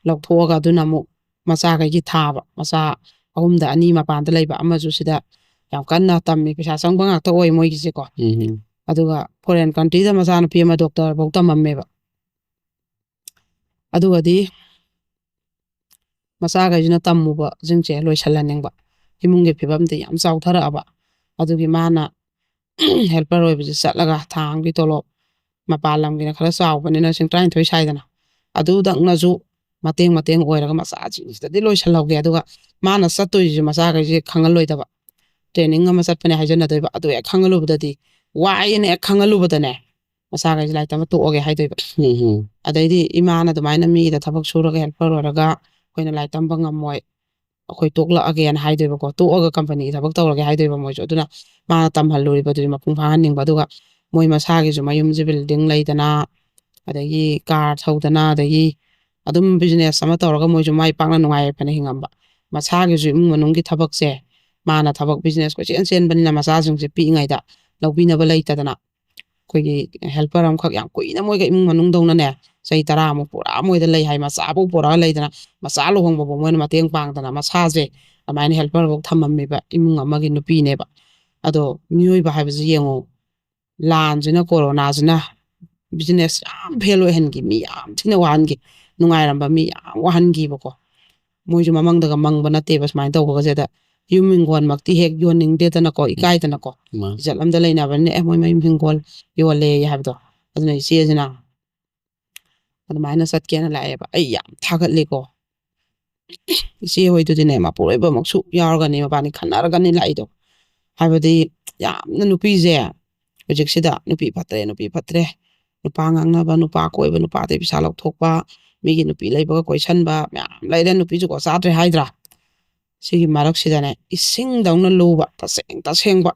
ꯂꯧꯊꯣꯛꯑꯒ ꯑꯗꯨꯅ ꯑꯃꯨꯛ ꯃꯆꯥꯈꯩꯒꯤ ꯊꯥꯕ꯫ ꯃꯆꯥ ꯑꯍꯨꯝꯗ ꯑꯅꯤ ꯃꯄꯥꯟꯗ ꯂꯩꯕ, ꯑꯃꯁꯨ ꯁꯤꯗ ꯌꯥꯝ ꯀꯟꯅ ꯇꯝꯃꯤ, ꯄꯩꯁꯥ ꯆꯪꯕ ꯉꯥꯛꯇ ꯑꯣꯏ ꯃꯣꯏꯒꯤꯁꯦꯀꯣ꯫ ꯎꯝ꯫ ꯑꯗꯨꯒ ꯐꯣꯔꯦꯟ ꯀꯟꯇ꯭ꯔꯤꯗ ꯃꯆꯥꯅꯨꯄꯤ ꯑꯃ ꯗꯣꯛꯇꯔ ꯐꯧ ꯇꯝꯃꯝꯃꯦꯕ꯫ ꯑꯗꯨꯒꯗꯤ ꯃꯆꯥꯈꯩꯁꯤꯅ ꯇꯝꯃꯨꯕꯁꯤꯡꯁꯦ ꯂꯣꯏꯁꯤꯜꯍꯟꯅꯤꯡꯕ, ꯏꯃꯨꯡꯒꯤ ꯐꯤꯕꯝꯗꯤ ꯌꯥꯝ ꯆꯥꯎꯊꯔꯛꯑꯕ꯫ ꯑꯗꯨꯒꯤ ꯃꯥꯅ ꯍꯦꯜꯄꯔ ꯑꯣꯏꯕꯁꯦ ꯆꯠꯂꯒ ꯊꯥ ꯑꯃꯒꯤ ꯇꯣꯂꯣꯞ, ꯃꯄꯥꯟ ꯂꯝꯒꯤꯅ ꯈꯔ ꯆꯥꯎꯕꯅꯤꯅ ꯂꯤꯁꯤꯡ ꯇꯔꯥꯅꯤꯊꯣꯏ ꯁꯥꯏꯗꯅ, ꯑꯗꯨꯗꯪꯅꯁꯨ ꯃꯇꯦꯡ ꯃꯇꯦꯡ ꯑꯣꯏꯔꯒ ꯃꯆꯥꯁꯤꯡꯁꯤꯗꯗꯤ ꯂꯣꯏꯁꯤꯜꯍꯧꯒꯦ꯫ ꯑꯗꯨꯒ ꯃꯥꯅ ꯆꯠꯇꯣꯏꯁꯦ ꯃꯆꯥꯈꯩꯁꯦ ꯈꯪꯍꯜꯂꯣꯏꯗꯕ꯫ ꯇ꯭ꯔꯦꯅꯤꯡ ꯑꯃ ꯆꯠꯄꯅꯦ ꯍꯥꯏꯖꯟꯅꯗꯣꯏꯕ꯫ ꯑꯗꯨ ꯍꯦꯛ ꯈꯪꯍꯜꯂꯨꯕꯗꯗꯤ, ꯋꯥꯏꯅ ꯍꯦꯛ ꯈꯪꯍꯜꯂꯨꯕꯗꯅꯦ, ꯃꯆꯥꯈꯩꯁꯦ ꯂꯥꯏꯔꯤꯛ ꯇꯝꯕ ꯇꯣꯛꯑꯒꯦ ꯍꯥꯏꯗꯣꯏꯕ꯫ ꯎꯝ ꯍꯝ꯫ ꯑꯗꯩꯗꯤ ꯏꯃꯥꯅ ꯑꯗꯨꯃꯥꯏꯅ ꯃꯤꯒꯤꯗ ꯊꯕꯛ ꯁꯨꯔꯒ ꯍꯦꯜꯄꯔ ꯑꯣꯏꯔꯒ ꯑꯩꯈꯣꯏꯅ ꯂꯥꯏꯔꯤꯛ ꯇꯝꯕ ꯉꯝꯃꯣꯏ, ꯑꯩꯈꯣꯏ ꯇꯣꯛꯂꯛꯑꯒꯦꯅ ꯍꯥꯏꯗꯣꯏꯕꯀꯣ꯫ ꯇꯣꯛꯑꯒ ꯀꯝꯄꯅꯤꯒꯤ ꯊꯕꯛ ꯇꯧꯔꯒꯦ ꯍꯥꯏꯗꯣꯏꯕ ꯃꯣꯏꯁꯨ꯫ ꯑꯗꯨꯅ ꯃꯥꯅ ꯇꯝꯍꯜꯂꯨꯔꯤꯕꯗꯨꯗꯤ ꯃꯄꯨꯡ ꯐꯥꯍꯟꯅꯤꯡꯕ꯫ ꯑꯗꯨꯒ ꯃꯣꯏ ꯃꯁꯥꯒꯤꯁꯨ ꯃꯌꯨꯝꯁꯦ ꯕꯤꯜꯗꯤꯡ ꯂꯩꯗꯅ, ꯑꯗꯒꯤ ꯀꯥꯔ ꯊꯧꯗꯅ, ꯑꯗꯒꯤ ꯑꯗꯨꯝ ꯕꯤꯖꯤꯅꯦꯁ ꯑꯃ ꯇꯧꯔꯒ ꯃꯣꯏꯁꯨ ꯃꯥꯏ ꯄꯥꯛꯅ ꯅꯨꯡꯉꯥꯏ ꯌꯥꯏꯐꯅ ꯍꯤꯡꯉꯝꯕ꯫ ꯃꯁꯥꯒꯤꯁꯨ ꯏꯃꯨꯡ ꯃꯅꯨꯡꯒꯤ ꯊꯕꯛꯁꯦ, ꯃꯥꯅ ꯊꯕꯛ ꯕꯤꯖꯤꯅꯦꯁ ꯀꯣꯏꯆꯦꯟ ꯆꯦꯟꯕꯅꯤꯅ ꯃꯆꯥꯁꯤꯡꯁꯦ ꯄꯤꯛꯏꯉꯩꯗ ꯂꯧꯕꯤꯅꯕ ꯂꯩꯇꯗꯅ, ꯑꯩꯈꯣꯏꯒꯤ ꯍꯦꯜꯄꯔ ꯑꯃꯈꯛ ꯌꯥꯝ ꯀꯨꯏꯅ ꯃꯣꯏꯒ ꯏꯃꯨꯡ ꯃꯅꯨꯡꯗꯧꯅꯅꯦ, ꯆꯍꯤ ꯇꯔꯥꯃꯨꯛ ꯄꯨꯔꯥ ꯃꯣꯏꯗ ꯂꯩ ꯍꯥꯏ, ꯃꯆꯥꯐꯧ ꯄꯨꯔꯛꯑ ꯂꯩꯗꯅ, ꯃꯆꯥ ꯂꯨꯍꯣꯡꯕꯐꯥꯎ ꯃꯣꯏꯅ ꯃꯇꯦꯡ ꯄꯥꯡꯗꯅ, ꯃꯁꯥꯁꯦ ꯑꯗꯨꯃꯥꯏꯅ helper ꯐꯥꯎ ꯊꯝꯃꯝꯃꯤꯕ ꯏꯃꯨꯡ ꯑꯃꯒꯤ ꯅꯨꯄꯤꯅꯦꯕ꯫ ꯑꯗꯣ ꯃꯤꯑꯣꯏꯕ ꯍꯥꯏꯕꯁꯤ ꯌꯦꯡꯉꯨ, ꯂꯥꯟꯁꯤꯅ, ꯀꯣꯔꯣꯅꯥꯁꯤꯅ business ꯌꯥꯝ fail ꯑꯣꯏꯍꯟꯈꯤ, ꯃꯤ ꯌꯥꯝ ꯊꯤꯅ ꯋꯥꯍꯟꯈꯤ, ꯅꯨꯡꯉꯥꯏꯔꯝꯕ ꯃꯤ ꯌꯥꯝ ꯋꯥꯍꯟꯈꯤꯕꯀꯣ꯫ ꯃꯣꯏꯁꯨ ꯃꯃꯪꯗꯒ ꯃꯪꯕ ꯅꯠꯇꯦꯕ ꯁꯨꯃꯥꯏꯅ ꯇꯧꯕꯒꯁꯦ꯫ ꯑꯗ ꯌꯨꯝ ꯍꯤꯡꯒꯣꯜꯃꯛꯇꯤ ꯍꯦꯛ ꯌꯣꯟꯅꯤꯡꯗꯦꯗꯅꯀꯣ, ꯏꯀꯥꯏꯗꯅꯀꯣ, ꯃꯥ- ꯏꯖꯠ ꯑꯝꯗ ꯂꯩꯅꯕꯅꯤꯅ, "ꯑꯦ, ꯃꯣꯏ ꯃꯌꯨꯝ ꯍꯤꯡꯒꯣꯜ ꯌꯣꯜꯂꯦ" ꯍꯥꯏꯕꯗꯣ꯫ ꯑꯗꯨꯅ ꯏꯆꯦꯁꯤꯅ ꯑꯗꯨꯃꯥꯏꯅ ꯆꯠꯀꯦꯅ ꯂꯥꯛꯑꯦꯕ꯫ ꯑꯩ ꯌꯥꯝ ꯊꯥꯒꯠꯂꯤꯀꯣ꯫ ꯏꯆꯦ ꯍꯣꯏꯗꯨꯗꯤꯅꯦ, ꯃꯄꯨꯔꯣꯏꯕꯃꯛꯁꯨ ꯌꯥꯎꯔꯒꯅꯤ, ꯃꯕꯥꯅꯤ ꯈꯟꯅꯔꯒꯅꯤ ꯂꯥꯛꯏꯗꯣ꯫ ꯍꯥꯏꯕꯗꯤ ꯌꯥꯝꯅ ꯅꯨꯄꯤꯁꯦ ꯍꯧꯖꯤꯛꯁꯤꯗ ꯅꯨꯄꯤ ꯐꯠꯇ꯭ꯔꯦ, ꯅꯨꯄꯤ ꯐꯠꯇ꯭ꯔꯦ, ꯅꯨꯄꯥ ꯉꯥꯡꯅꯕ, ꯅꯨꯄꯥ ꯀꯣꯏꯕ, ꯅꯨꯄꯥꯗꯩ ꯄꯩꯁꯥ ꯂꯧꯊꯣꯛꯄ, ꯃꯤꯒꯤ ꯅꯨꯄꯤ ꯂꯩꯕꯒ ꯀꯣꯏꯁꯟꯕ ꯃꯌꯥꯝ ꯂꯩꯔꯦ, ꯅꯨꯄꯤ ꯖꯨꯒꯣꯠ ꯆꯥꯗ꯭ꯔꯦ ꯍꯥꯏꯗ꯭ꯔꯥ? ꯁꯤꯒꯤ ꯃꯔꯛꯁꯤꯗꯅꯦ, ꯏꯁꯤꯡꯗꯧꯅ ꯂꯨꯕ, ꯇꯁꯦꯡ ꯇꯁꯦꯡꯕ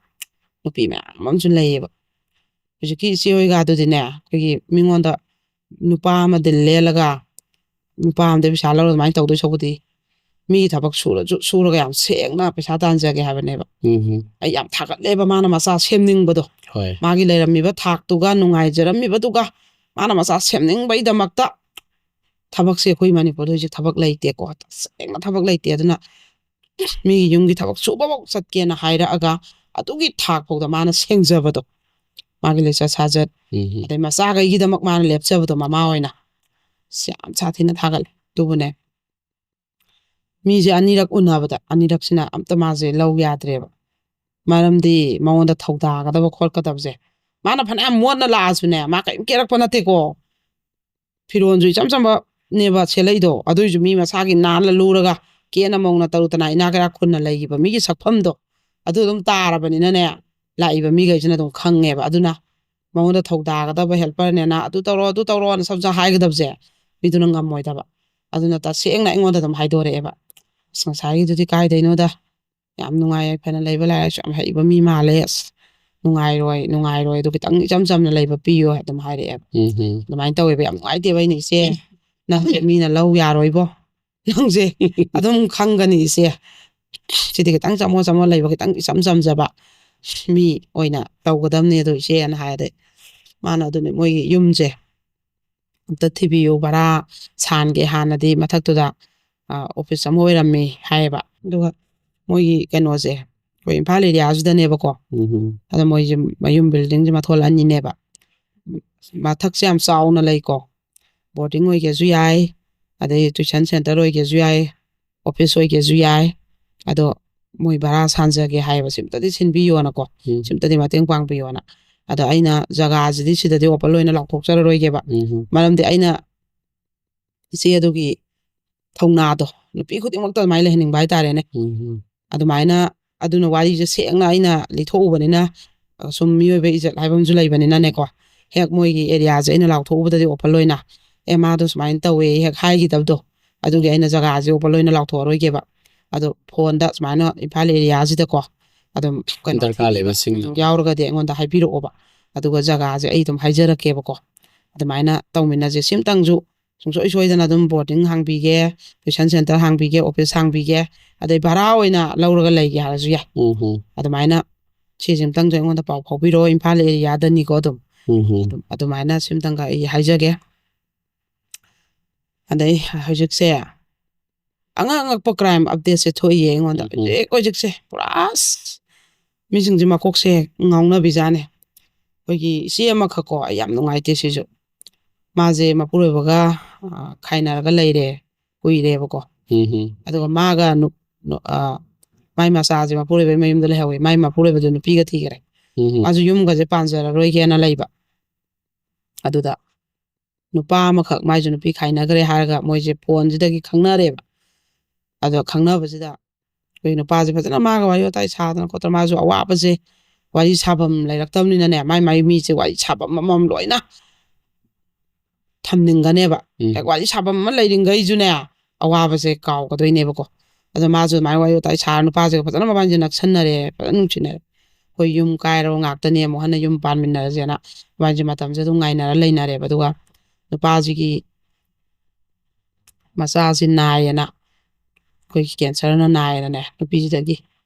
ꯅꯨꯄꯤ ꯃꯌꯥꯝ ꯑꯃꯁꯨ ꯂꯩꯌꯦꯕ꯫ ꯍꯧꯖꯤꯛꯀꯤ ꯏꯆꯦ ꯍꯣꯏꯒꯗꯨꯗꯤꯅꯦ, ꯑꯩꯈꯣꯏꯒꯤ ꯃꯤꯉꯣꯟꯗ ꯅꯨꯄꯥ ꯑꯃꯗꯤ ꯂꯦꯜꯂꯒ ꯅꯨꯄꯥ ꯑꯃꯗꯩ ꯄꯩꯁꯥ ꯂꯧꯔ ꯑꯗꯨꯃꯥꯏꯅ ꯇꯧꯗꯣꯏ ꯁꯔꯨꯛꯄꯨꯗꯤ, ꯃꯤꯒꯤ ꯊꯕꯛ ꯁꯨꯔꯁꯨ, ꯁꯨꯔꯒ ꯌꯥꯝ ꯁꯦꯡꯅ ꯄꯩꯁꯥ ꯇꯥꯟꯖꯒꯦ ꯍꯥꯏꯕꯅꯦꯕ꯫ ꯎꯝ. ꯑꯩ ꯌꯥꯝ ꯊꯥꯒꯠꯂꯦꯕ ꯃꯥꯅ ꯃꯆꯥ ꯁꯦꯝꯅꯤꯡꯕꯗꯣ꯫ ꯍꯣꯏ. ꯃꯥꯒꯤ ꯂꯩꯔꯝꯃꯤꯕ ꯊꯥꯛꯇꯨꯒ, ꯅꯨꯡꯉꯥꯏꯖꯔꯝꯃꯤꯕꯗꯨꯒ, ꯃꯥꯅ ꯃꯆꯥ ꯁꯦꯝꯅꯤꯡꯕꯩꯗꯃꯛꯇ ꯊꯕꯛꯁꯦ ꯑꯩꯈꯣꯏ ꯃꯅꯤꯄꯨꯔꯗ ꯍꯧꯖꯤꯛ ꯊꯕꯛ ꯂꯩꯇꯦꯀꯣ, ꯇꯁꯦꯡꯅ ꯊꯕꯛ ꯂꯩꯇꯦ꯫ ꯑꯗꯨꯅ ꯃꯤꯒꯤ ꯌꯨꯝꯒꯤ ꯊꯕꯛ ꯁꯨꯕꯐꯧ ꯆꯠꯀꯦꯅ ꯍꯥꯏꯔꯛꯑꯒ, ꯑꯗꯨꯒꯤ ꯊꯥꯛ ꯐꯥꯎꯗ ꯃꯥꯅ ꯁꯦꯡꯖꯕꯗꯣ, ꯃꯥꯒꯤ ꯂꯤꯆꯠ ꯁꯥꯖꯠ, ꯎꯝ. ꯑꯗꯩ ꯃꯆꯥꯈꯩꯒꯤꯗꯃꯛ ꯃꯥꯅ ꯂꯦꯞꯆꯕꯗꯣ ꯃꯃꯥ ꯑꯣꯏꯅ, ꯁꯤ ꯌꯥꯝ ꯁꯥꯊꯤꯅ ꯊꯥꯒꯠꯂꯦ꯫ ꯑꯗꯨꯕꯨꯅꯦ, ꯃꯤꯁꯦ ꯑꯅꯤꯔꯛ ꯎꯅꯕꯗ, ꯑꯅꯤꯔꯛꯁꯤꯅ ꯑꯝꯇ ꯃꯥꯁꯦ ꯂꯧ ꯌꯥꯗ꯭ꯔꯦꯕ꯫ ꯃꯔꯝꯗꯤ ꯃꯉꯣꯟꯗ ꯊꯧꯗꯥꯒꯗꯕ ꯈꯣꯠꯀꯗꯕꯁꯦ, ꯃꯥꯅ ꯐꯅꯌꯥꯝ ꯃꯣꯠꯅ ꯂꯥꯛꯑꯁꯨꯅꯦ, ꯃꯥ ꯀꯔꯤꯝ ꯀꯦꯔꯛꯄ ꯅꯠꯇꯦꯀꯣ꯫ ꯐꯤꯔꯣꯜꯁꯨ ꯏꯆꯝ ꯆꯝꯕꯅꯦꯕ ꯁꯦꯠꯂꯛꯏꯗꯣ, ꯑꯗꯨꯏꯁꯨ ꯃꯤ ꯃꯁꯥꯒꯤ ꯅꯥꯟꯅ ꯂꯨꯔꯒ, ꯀꯦꯅ ꯃꯧꯅ ꯇꯔꯨ ꯇꯅꯥ ꯏꯅꯥꯛ ꯀꯩꯔꯥꯛ ꯈꯨꯟꯅ ꯂꯩꯈꯤꯕ ꯃꯤꯒꯤ ꯁꯛꯐꯝꯗꯣ, ꯑꯗꯨ ꯑꯗꯨꯝ ꯇꯥꯔꯕꯅꯤꯅꯅꯦ, ꯂꯥꯛꯏꯕ ꯃꯤꯈꯩꯁꯤꯅ ꯑꯗꯨꯝ ꯈꯪꯉꯦꯕ꯫ ꯑꯗꯨꯅ ꯃꯉꯣꯟꯗ ꯊꯧꯗꯥꯒꯗꯕ helperꯅꯦꯅ, "ꯑꯗꯨ ꯇꯧꯔꯣ, ꯑꯗꯨ ꯇꯧꯔꯣꯅ" ꯁꯝ ꯁꯝ ꯍꯥꯏꯒꯗꯕꯁꯦ, ꯃꯤꯗꯨꯅ ꯉꯝꯃꯣꯏꯗꯕ꯫ ꯑꯗꯨꯅ ꯇꯁꯦꯡꯅ ꯑꯩꯉꯣꯟꯗ ꯑꯗꯨꯝ ꯍꯥꯏꯗꯣꯔꯛꯑꯦꯕ, "ꯑꯁ, ꯉꯁꯥꯏꯒꯤꯗꯨꯗꯤ ꯀꯥꯏꯗꯩꯅꯣꯗ, ꯌꯥꯝ ꯅꯨꯡꯉꯥꯏ ꯌꯥꯏꯐꯅ ꯂꯩꯕ, ꯂꯥꯏꯔꯤꯛꯁꯨ ꯌꯥꯝ ꯍꯩꯕ ꯃꯤ ꯃꯥꯜꯂꯦ, ꯑꯁ, ꯅꯨꯡꯉꯥꯏꯔꯣꯏ, ꯅꯨꯡꯉꯥꯏꯔꯣꯏ, ꯑꯗꯨ ꯈꯤꯇꯪ ꯏꯆꯝ ꯆꯝꯅ ꯂꯩꯕ ꯄꯤꯌꯣ" ꯑꯗꯨꯝ ꯍꯥꯏꯔꯛꯑꯦꯕ꯫ ꯎꯝ. ꯑꯗꯨꯃꯥꯏꯅ ꯇꯧꯋꯦꯕ꯫ ꯌꯥꯝ ꯅꯨꯡꯉꯥꯏꯇꯦꯕ꯫ ꯑꯩꯅ, "ꯏꯆꯦ, ꯅꯪꯁꯦ ꯃꯤꯅ ꯂꯧ ꯌꯥꯔꯣꯏꯕꯣ, ꯅꯪꯁꯦ ꯑꯗꯨꯝ ꯈꯪꯒꯅꯤ ꯏꯆꯦ, ꯁꯤꯗꯤ ꯈꯤꯇꯪ ꯆꯃꯣ ꯆꯃꯣ ꯂꯩꯕ, ꯈꯤꯇꯪ ꯏꯆꯝ ꯆꯝꯖꯕ ꯃꯤ ꯑꯣꯏꯅ ꯇꯧꯒꯗꯕꯅꯦ ꯑꯗꯣ ꯏꯆꯦꯅ" ꯍꯥꯏꯔꯗꯤ, ꯃꯥꯅ ꯑꯗꯨꯅꯤ ꯃꯣꯏꯒꯤ ꯌꯨꯝꯁꯦ ꯑꯝꯇ ꯊꯤꯕꯤꯌꯨ, ꯚꯔꯥ ꯁꯥꯟꯒꯦ, ꯍꯥꯟꯅꯗꯤ ꯃꯊꯛꯇꯨꯗ ꯑꯣꯐꯤꯁ ꯑꯃ ꯑꯣꯏꯔꯝꯃꯤ ꯍꯥꯏꯌꯦꯕ꯫ ꯑꯗꯨꯒ ꯃꯣꯏꯒꯤ ꯀꯩꯅꯣꯁꯦ ꯑꯩꯈꯣꯏ ꯏꯝꯐꯥꯜ ꯑꯦꯔꯤꯌꯥꯁꯤꯗꯅꯦꯕꯀꯣ꯫ ꯑꯗꯣ ꯃꯣꯏꯁꯦ ꯃꯌꯨꯝ ꯕꯤꯜꯗꯤꯡꯁꯦ ꯃꯊꯣꯜ ꯑꯅꯤꯅꯦꯕ꯫ ꯃꯊꯛꯁꯦ ꯌꯥꯝ ꯆꯥꯎꯅ ꯂꯩꯀꯣ, ꯕꯣꯔꯗꯤꯡ ꯑꯣꯏꯒꯦꯁꯨ ꯌꯥꯏ, ꯑꯗꯩ ꯇꯨꯏꯁꯟ ꯁꯦꯟꯇꯔ ꯑꯣꯏꯒꯦꯁꯨ ꯌꯥꯏ, ꯑꯣꯐꯤꯁ ꯑꯣꯏꯒꯦꯁꯨ ꯌꯥꯏ꯫ ꯑꯗꯣ ꯃꯣꯏ ꯚꯔꯥ ꯁꯥꯟꯖꯒꯦ ꯍꯥꯏꯌꯦꯕ, ꯁꯤꯝꯇꯗꯤ ꯁꯤꯟꯕꯤꯌꯣꯅꯀꯣ, ꯎꯝ꯫ ꯁꯤꯝꯇꯗꯤ ꯃꯇꯦꯡ ꯄꯥꯡꯕꯤꯌꯣꯅ꯫ ꯑꯗꯣ ꯑꯩꯅ ꯖꯒꯥꯁꯤꯗꯤ ꯁꯤꯗꯗꯤ ꯑꯣꯄꯟ ꯑꯣꯏꯅ ꯂꯥꯎꯊꯣꯛꯆꯔꯔꯣꯏꯒꯦꯕ꯫ ꯎꯝ꯫ ꯃꯔꯝꯗꯤ ꯑꯩꯅ ꯏꯆꯦ ꯑꯗꯨꯒꯤ ꯊꯧꯅꯥꯗꯣ ꯅꯨꯄꯤ ꯈꯨꯗꯤꯡꯃꯛꯇ ꯑꯗꯨꯃꯥꯏꯅ ꯂꯩꯍꯟꯅꯤꯡꯕ ꯍꯥꯏꯇꯥꯔꯦꯅꯦ꯫ ꯎꯝ꯫ ꯑꯗꯨꯃꯥꯏꯅ, ꯑꯗꯨꯅ ꯋꯥꯔꯤꯁꯦ ꯁꯦꯡꯅ ꯑꯩꯅ ꯂꯤꯊꯣꯛꯎꯕꯅꯤꯅ, ꯑ, ꯁꯨꯝ ꯃꯤꯑꯣꯏꯕ ꯏꯖꯠ ꯍꯥꯏꯕ ꯑꯃꯁꯨ ꯂꯩꯕꯅꯤꯅꯅꯦꯀꯣ, ꯍꯦꯛ ꯃꯣꯏꯒꯤ ꯑꯦꯔꯤꯌꯥꯁꯦ ꯑꯩꯅ ꯂꯥꯎꯊꯣꯛꯎꯕꯗꯗꯤ ꯑꯣꯄꯟ ꯑꯣꯏꯅ, "ꯑꯦ, ꯃꯥꯗꯣ ꯁꯨꯃꯥꯏꯅ ꯇꯧꯋꯦ" ꯍꯦꯛ ꯍꯥꯏꯈꯤꯗꯕꯗꯣ, ꯑꯗꯨꯒꯤ ꯑꯩꯅ ꯖꯒꯥꯁꯦ ꯑꯣꯄꯟ ꯑꯣꯏꯅ ꯂꯥꯎꯊꯣꯛꯑꯔꯣꯏꯒꯦꯕ꯫ ꯑꯗꯣ ꯐꯣꯟꯗ ꯁꯨꯃꯥꯏꯅ ꯏꯝꯐꯥꯜ ꯑꯦꯔꯤꯌꯥꯁꯤꯗꯀꯣ ꯑꯗꯨꯝ ꯀꯩꯅꯣ ꯗꯔꯀꯥꯔ ꯂꯩꯕꯁꯤꯡ꯫ ꯌꯥꯎꯔꯒꯗꯤ ꯑꯩꯉꯣꯟꯗ ꯍꯥꯏꯕꯤꯔꯛꯑꯣꯕ, ꯑꯗꯨꯒ ꯖꯒꯥꯁꯦ ꯑꯩ ꯑꯗꯨꯝ ꯍꯥꯏꯖꯔꯛꯀꯦꯕꯀꯣ꯫ ꯑꯗꯨꯃꯥꯏꯅ ꯇꯧꯃꯤꯟꯅꯁꯦ꯫ ꯁꯤꯝꯇꯪꯁꯨ ꯁꯨꯡꯁꯣꯏ ꯁꯣꯏꯗꯅ ꯑꯗꯨꯝ ꯕꯣꯔꯗꯤꯡ ꯍꯥꯡꯕꯤꯒꯦ, ꯇꯨꯏꯁꯟ ꯁꯦꯟꯇꯔ ꯍꯥꯡꯕꯤꯒꯦ, ꯑꯣꯐꯤꯁ ꯍꯥꯡꯕꯤꯒꯦ, ꯑꯗꯩ ꯚꯔꯥ ꯑꯣꯏꯅ ꯂꯧꯔꯒ ꯂꯩꯒꯦ ꯍꯥꯏꯔꯁꯨ ꯌꯥꯏ꯫ ꯎꯝ ꯍꯝ꯫ ꯑꯗꯨꯃꯥꯏꯅ ꯁꯤꯁꯤꯝꯇꯪꯁꯨ ꯑꯩꯉꯣꯟꯗ ꯄꯥꯎ ꯐꯥꯎꯕꯤꯔꯛꯑꯣ, ꯏꯝꯐꯥꯜ ꯑꯦꯔꯤꯌꯥꯗꯅꯤꯀꯣ ꯑꯗꯨꯝ꯫ ꯎꯝ ꯍꯝ꯫ ꯑꯗꯨꯝ ꯑꯗꯨꯃꯥꯏꯅ ꯁꯤꯝꯇꯪꯒ ꯑꯩ ꯍꯥꯏꯖꯒꯦ꯫ ꯑꯗꯩ ꯍꯧꯖꯤꯛꯁꯦ ꯑꯉꯛ ꯑꯉꯛꯄ ꯀ꯭ꯔꯥꯏꯝ ꯑꯞꯗꯦꯠꯁꯦ ꯊꯣꯛꯏꯌꯦ ꯑꯩꯉꯣꯟꯗ꯫ ꯎꯝ ꯎꯝ꯫ ꯍꯧꯖꯤꯛ ꯍꯧꯖꯤꯛꯁꯦ ꯄꯨꯔꯥ ꯑꯁ ꯃꯤꯁꯤꯡꯁꯦ ꯃꯀꯣꯛꯁꯦ ꯉꯥꯎꯅꯕꯤꯖꯥꯠꯅꯦ꯫ ꯑꯩꯈꯣꯏꯒꯤ ꯏꯆꯦ ꯑꯃꯈꯛꯀꯣ, ꯑꯩ ꯌꯥꯝ ꯅꯨꯡꯉꯥꯏꯇꯦ ꯁꯤꯁꯨ꯫ ꯃꯥꯁꯦ ꯃꯄꯨꯔꯣꯏꯕꯒ, ꯑ, ꯈꯥꯏꯅꯔꯒ ꯂꯩꯔꯦ, ꯀꯨꯏꯔꯦꯕꯀꯣ꯫ ꯎꯝ ꯎꯝ꯫ ꯑꯗꯨꯒ ꯃꯥꯒ ꯅꯨ-, ꯅꯨ-, ꯑ, ꯃꯥꯏ ꯃꯆꯥꯁꯦ ꯃꯄꯨꯔꯣꯏꯕꯒꯤ ꯃꯌꯨꯝꯗ ꯂꯩꯍꯧꯋꯦ꯫ ꯃꯥꯏ ꯃꯄꯨꯔꯣꯏꯕꯗꯨ ꯅꯨꯄꯤꯒ ꯊꯤꯈ꯭ꯔꯦ꯫ ꯎꯝ ꯎꯝ꯫ ꯃꯥꯁꯨ ꯌꯨꯝꯒꯁꯦ ꯄꯥꯟꯖꯔꯔꯣꯏꯒꯦꯅ ꯂꯩꯕ꯫ ꯑꯗꯨꯗ ꯅꯨꯄꯥ ꯑꯃꯈꯛ, ꯃꯥꯏꯁꯨ ꯅꯨꯄꯤ ꯈꯥꯏꯅꯈ꯭ꯔꯦ ꯍꯥꯏꯔꯒ ꯃꯣꯏꯁꯦ ꯐꯣꯟꯁꯤꯗꯒꯤ ꯈꯪꯅꯔꯦꯕ꯫ ꯑꯗꯣ ꯈꯪꯅꯕꯁꯤꯗ ꯑꯩꯈꯣꯏ ꯅꯨꯄꯥꯁꯦ ꯐꯖꯅ ꯃꯥꯒ ꯋꯥꯔꯤ ꯋꯥꯇꯥꯏ ꯁꯥꯗꯅ ꯈꯣꯠꯇꯅ, ꯃꯥꯁꯨ ꯑꯋꯥꯕꯁꯦ ꯋꯥꯔꯤ ꯁꯥꯐꯝ ꯂꯩꯔꯛꯇꯕꯅꯤꯅꯅꯦ, ꯃꯥꯏ ꯃꯥꯏ ꯃꯤꯁꯦ ꯋꯥꯔꯤ ꯁꯥꯐꯝ ꯑꯃꯃꯝ ꯂꯣꯏꯅ ꯊꯝꯅꯤꯡꯒꯅꯦꯕ꯫ ꯎꯝ꯫ ꯍꯦꯛ ꯋꯥꯔꯤ ꯁꯥꯐꯝ ꯑꯃ ꯂꯩꯔꯤꯡꯈꯩꯁꯨꯅꯦ, ꯑꯋꯥꯕꯁꯦ ꯀꯥꯎꯒꯗꯣꯏꯅꯦꯕꯀꯣ꯫ ꯑꯗꯣ ꯃꯥꯁꯨ ꯑꯗꯨꯃꯥꯏꯅ ꯋꯥꯔꯤ ꯋꯥꯇꯥꯏ ꯁꯥꯔ, ꯅꯨꯄꯥꯁꯦ ꯐꯖꯅ ꯃꯕꯥꯅꯤꯁꯦ ꯅꯛꯁꯟꯅꯔꯦ, ꯐꯖꯅ ꯅꯨꯡꯁꯤꯅꯔꯦ꯫ ꯑꯩꯈꯣꯏ ꯌꯨꯝ ꯀꯥꯏꯔꯕ ꯉꯥꯛꯇꯅꯦ, ꯑꯃꯨꯛ ꯍꯟꯅ ꯌꯨꯝ ꯄꯥꯟꯃꯤꯟꯅꯔꯁꯦꯅ ꯃꯕꯥꯅꯤꯁꯦ ꯃꯇꯝꯁꯦ ꯑꯗꯨꯝ ꯉꯥꯏꯅꯔ ꯂꯩꯅꯔꯦꯕ꯫ ꯑꯗꯨꯒ ꯅꯨꯄꯥꯁꯤꯒꯤ ꯃꯆꯥꯁꯤ ꯅꯥꯏꯌꯦꯅ ꯑꯩꯈꯣꯏꯒꯤ ꯀꯦꯟꯁꯔꯅ ꯅꯥꯏꯌꯦꯅꯅꯦ, ꯅꯨꯄꯤꯁꯤꯗꯒꯤ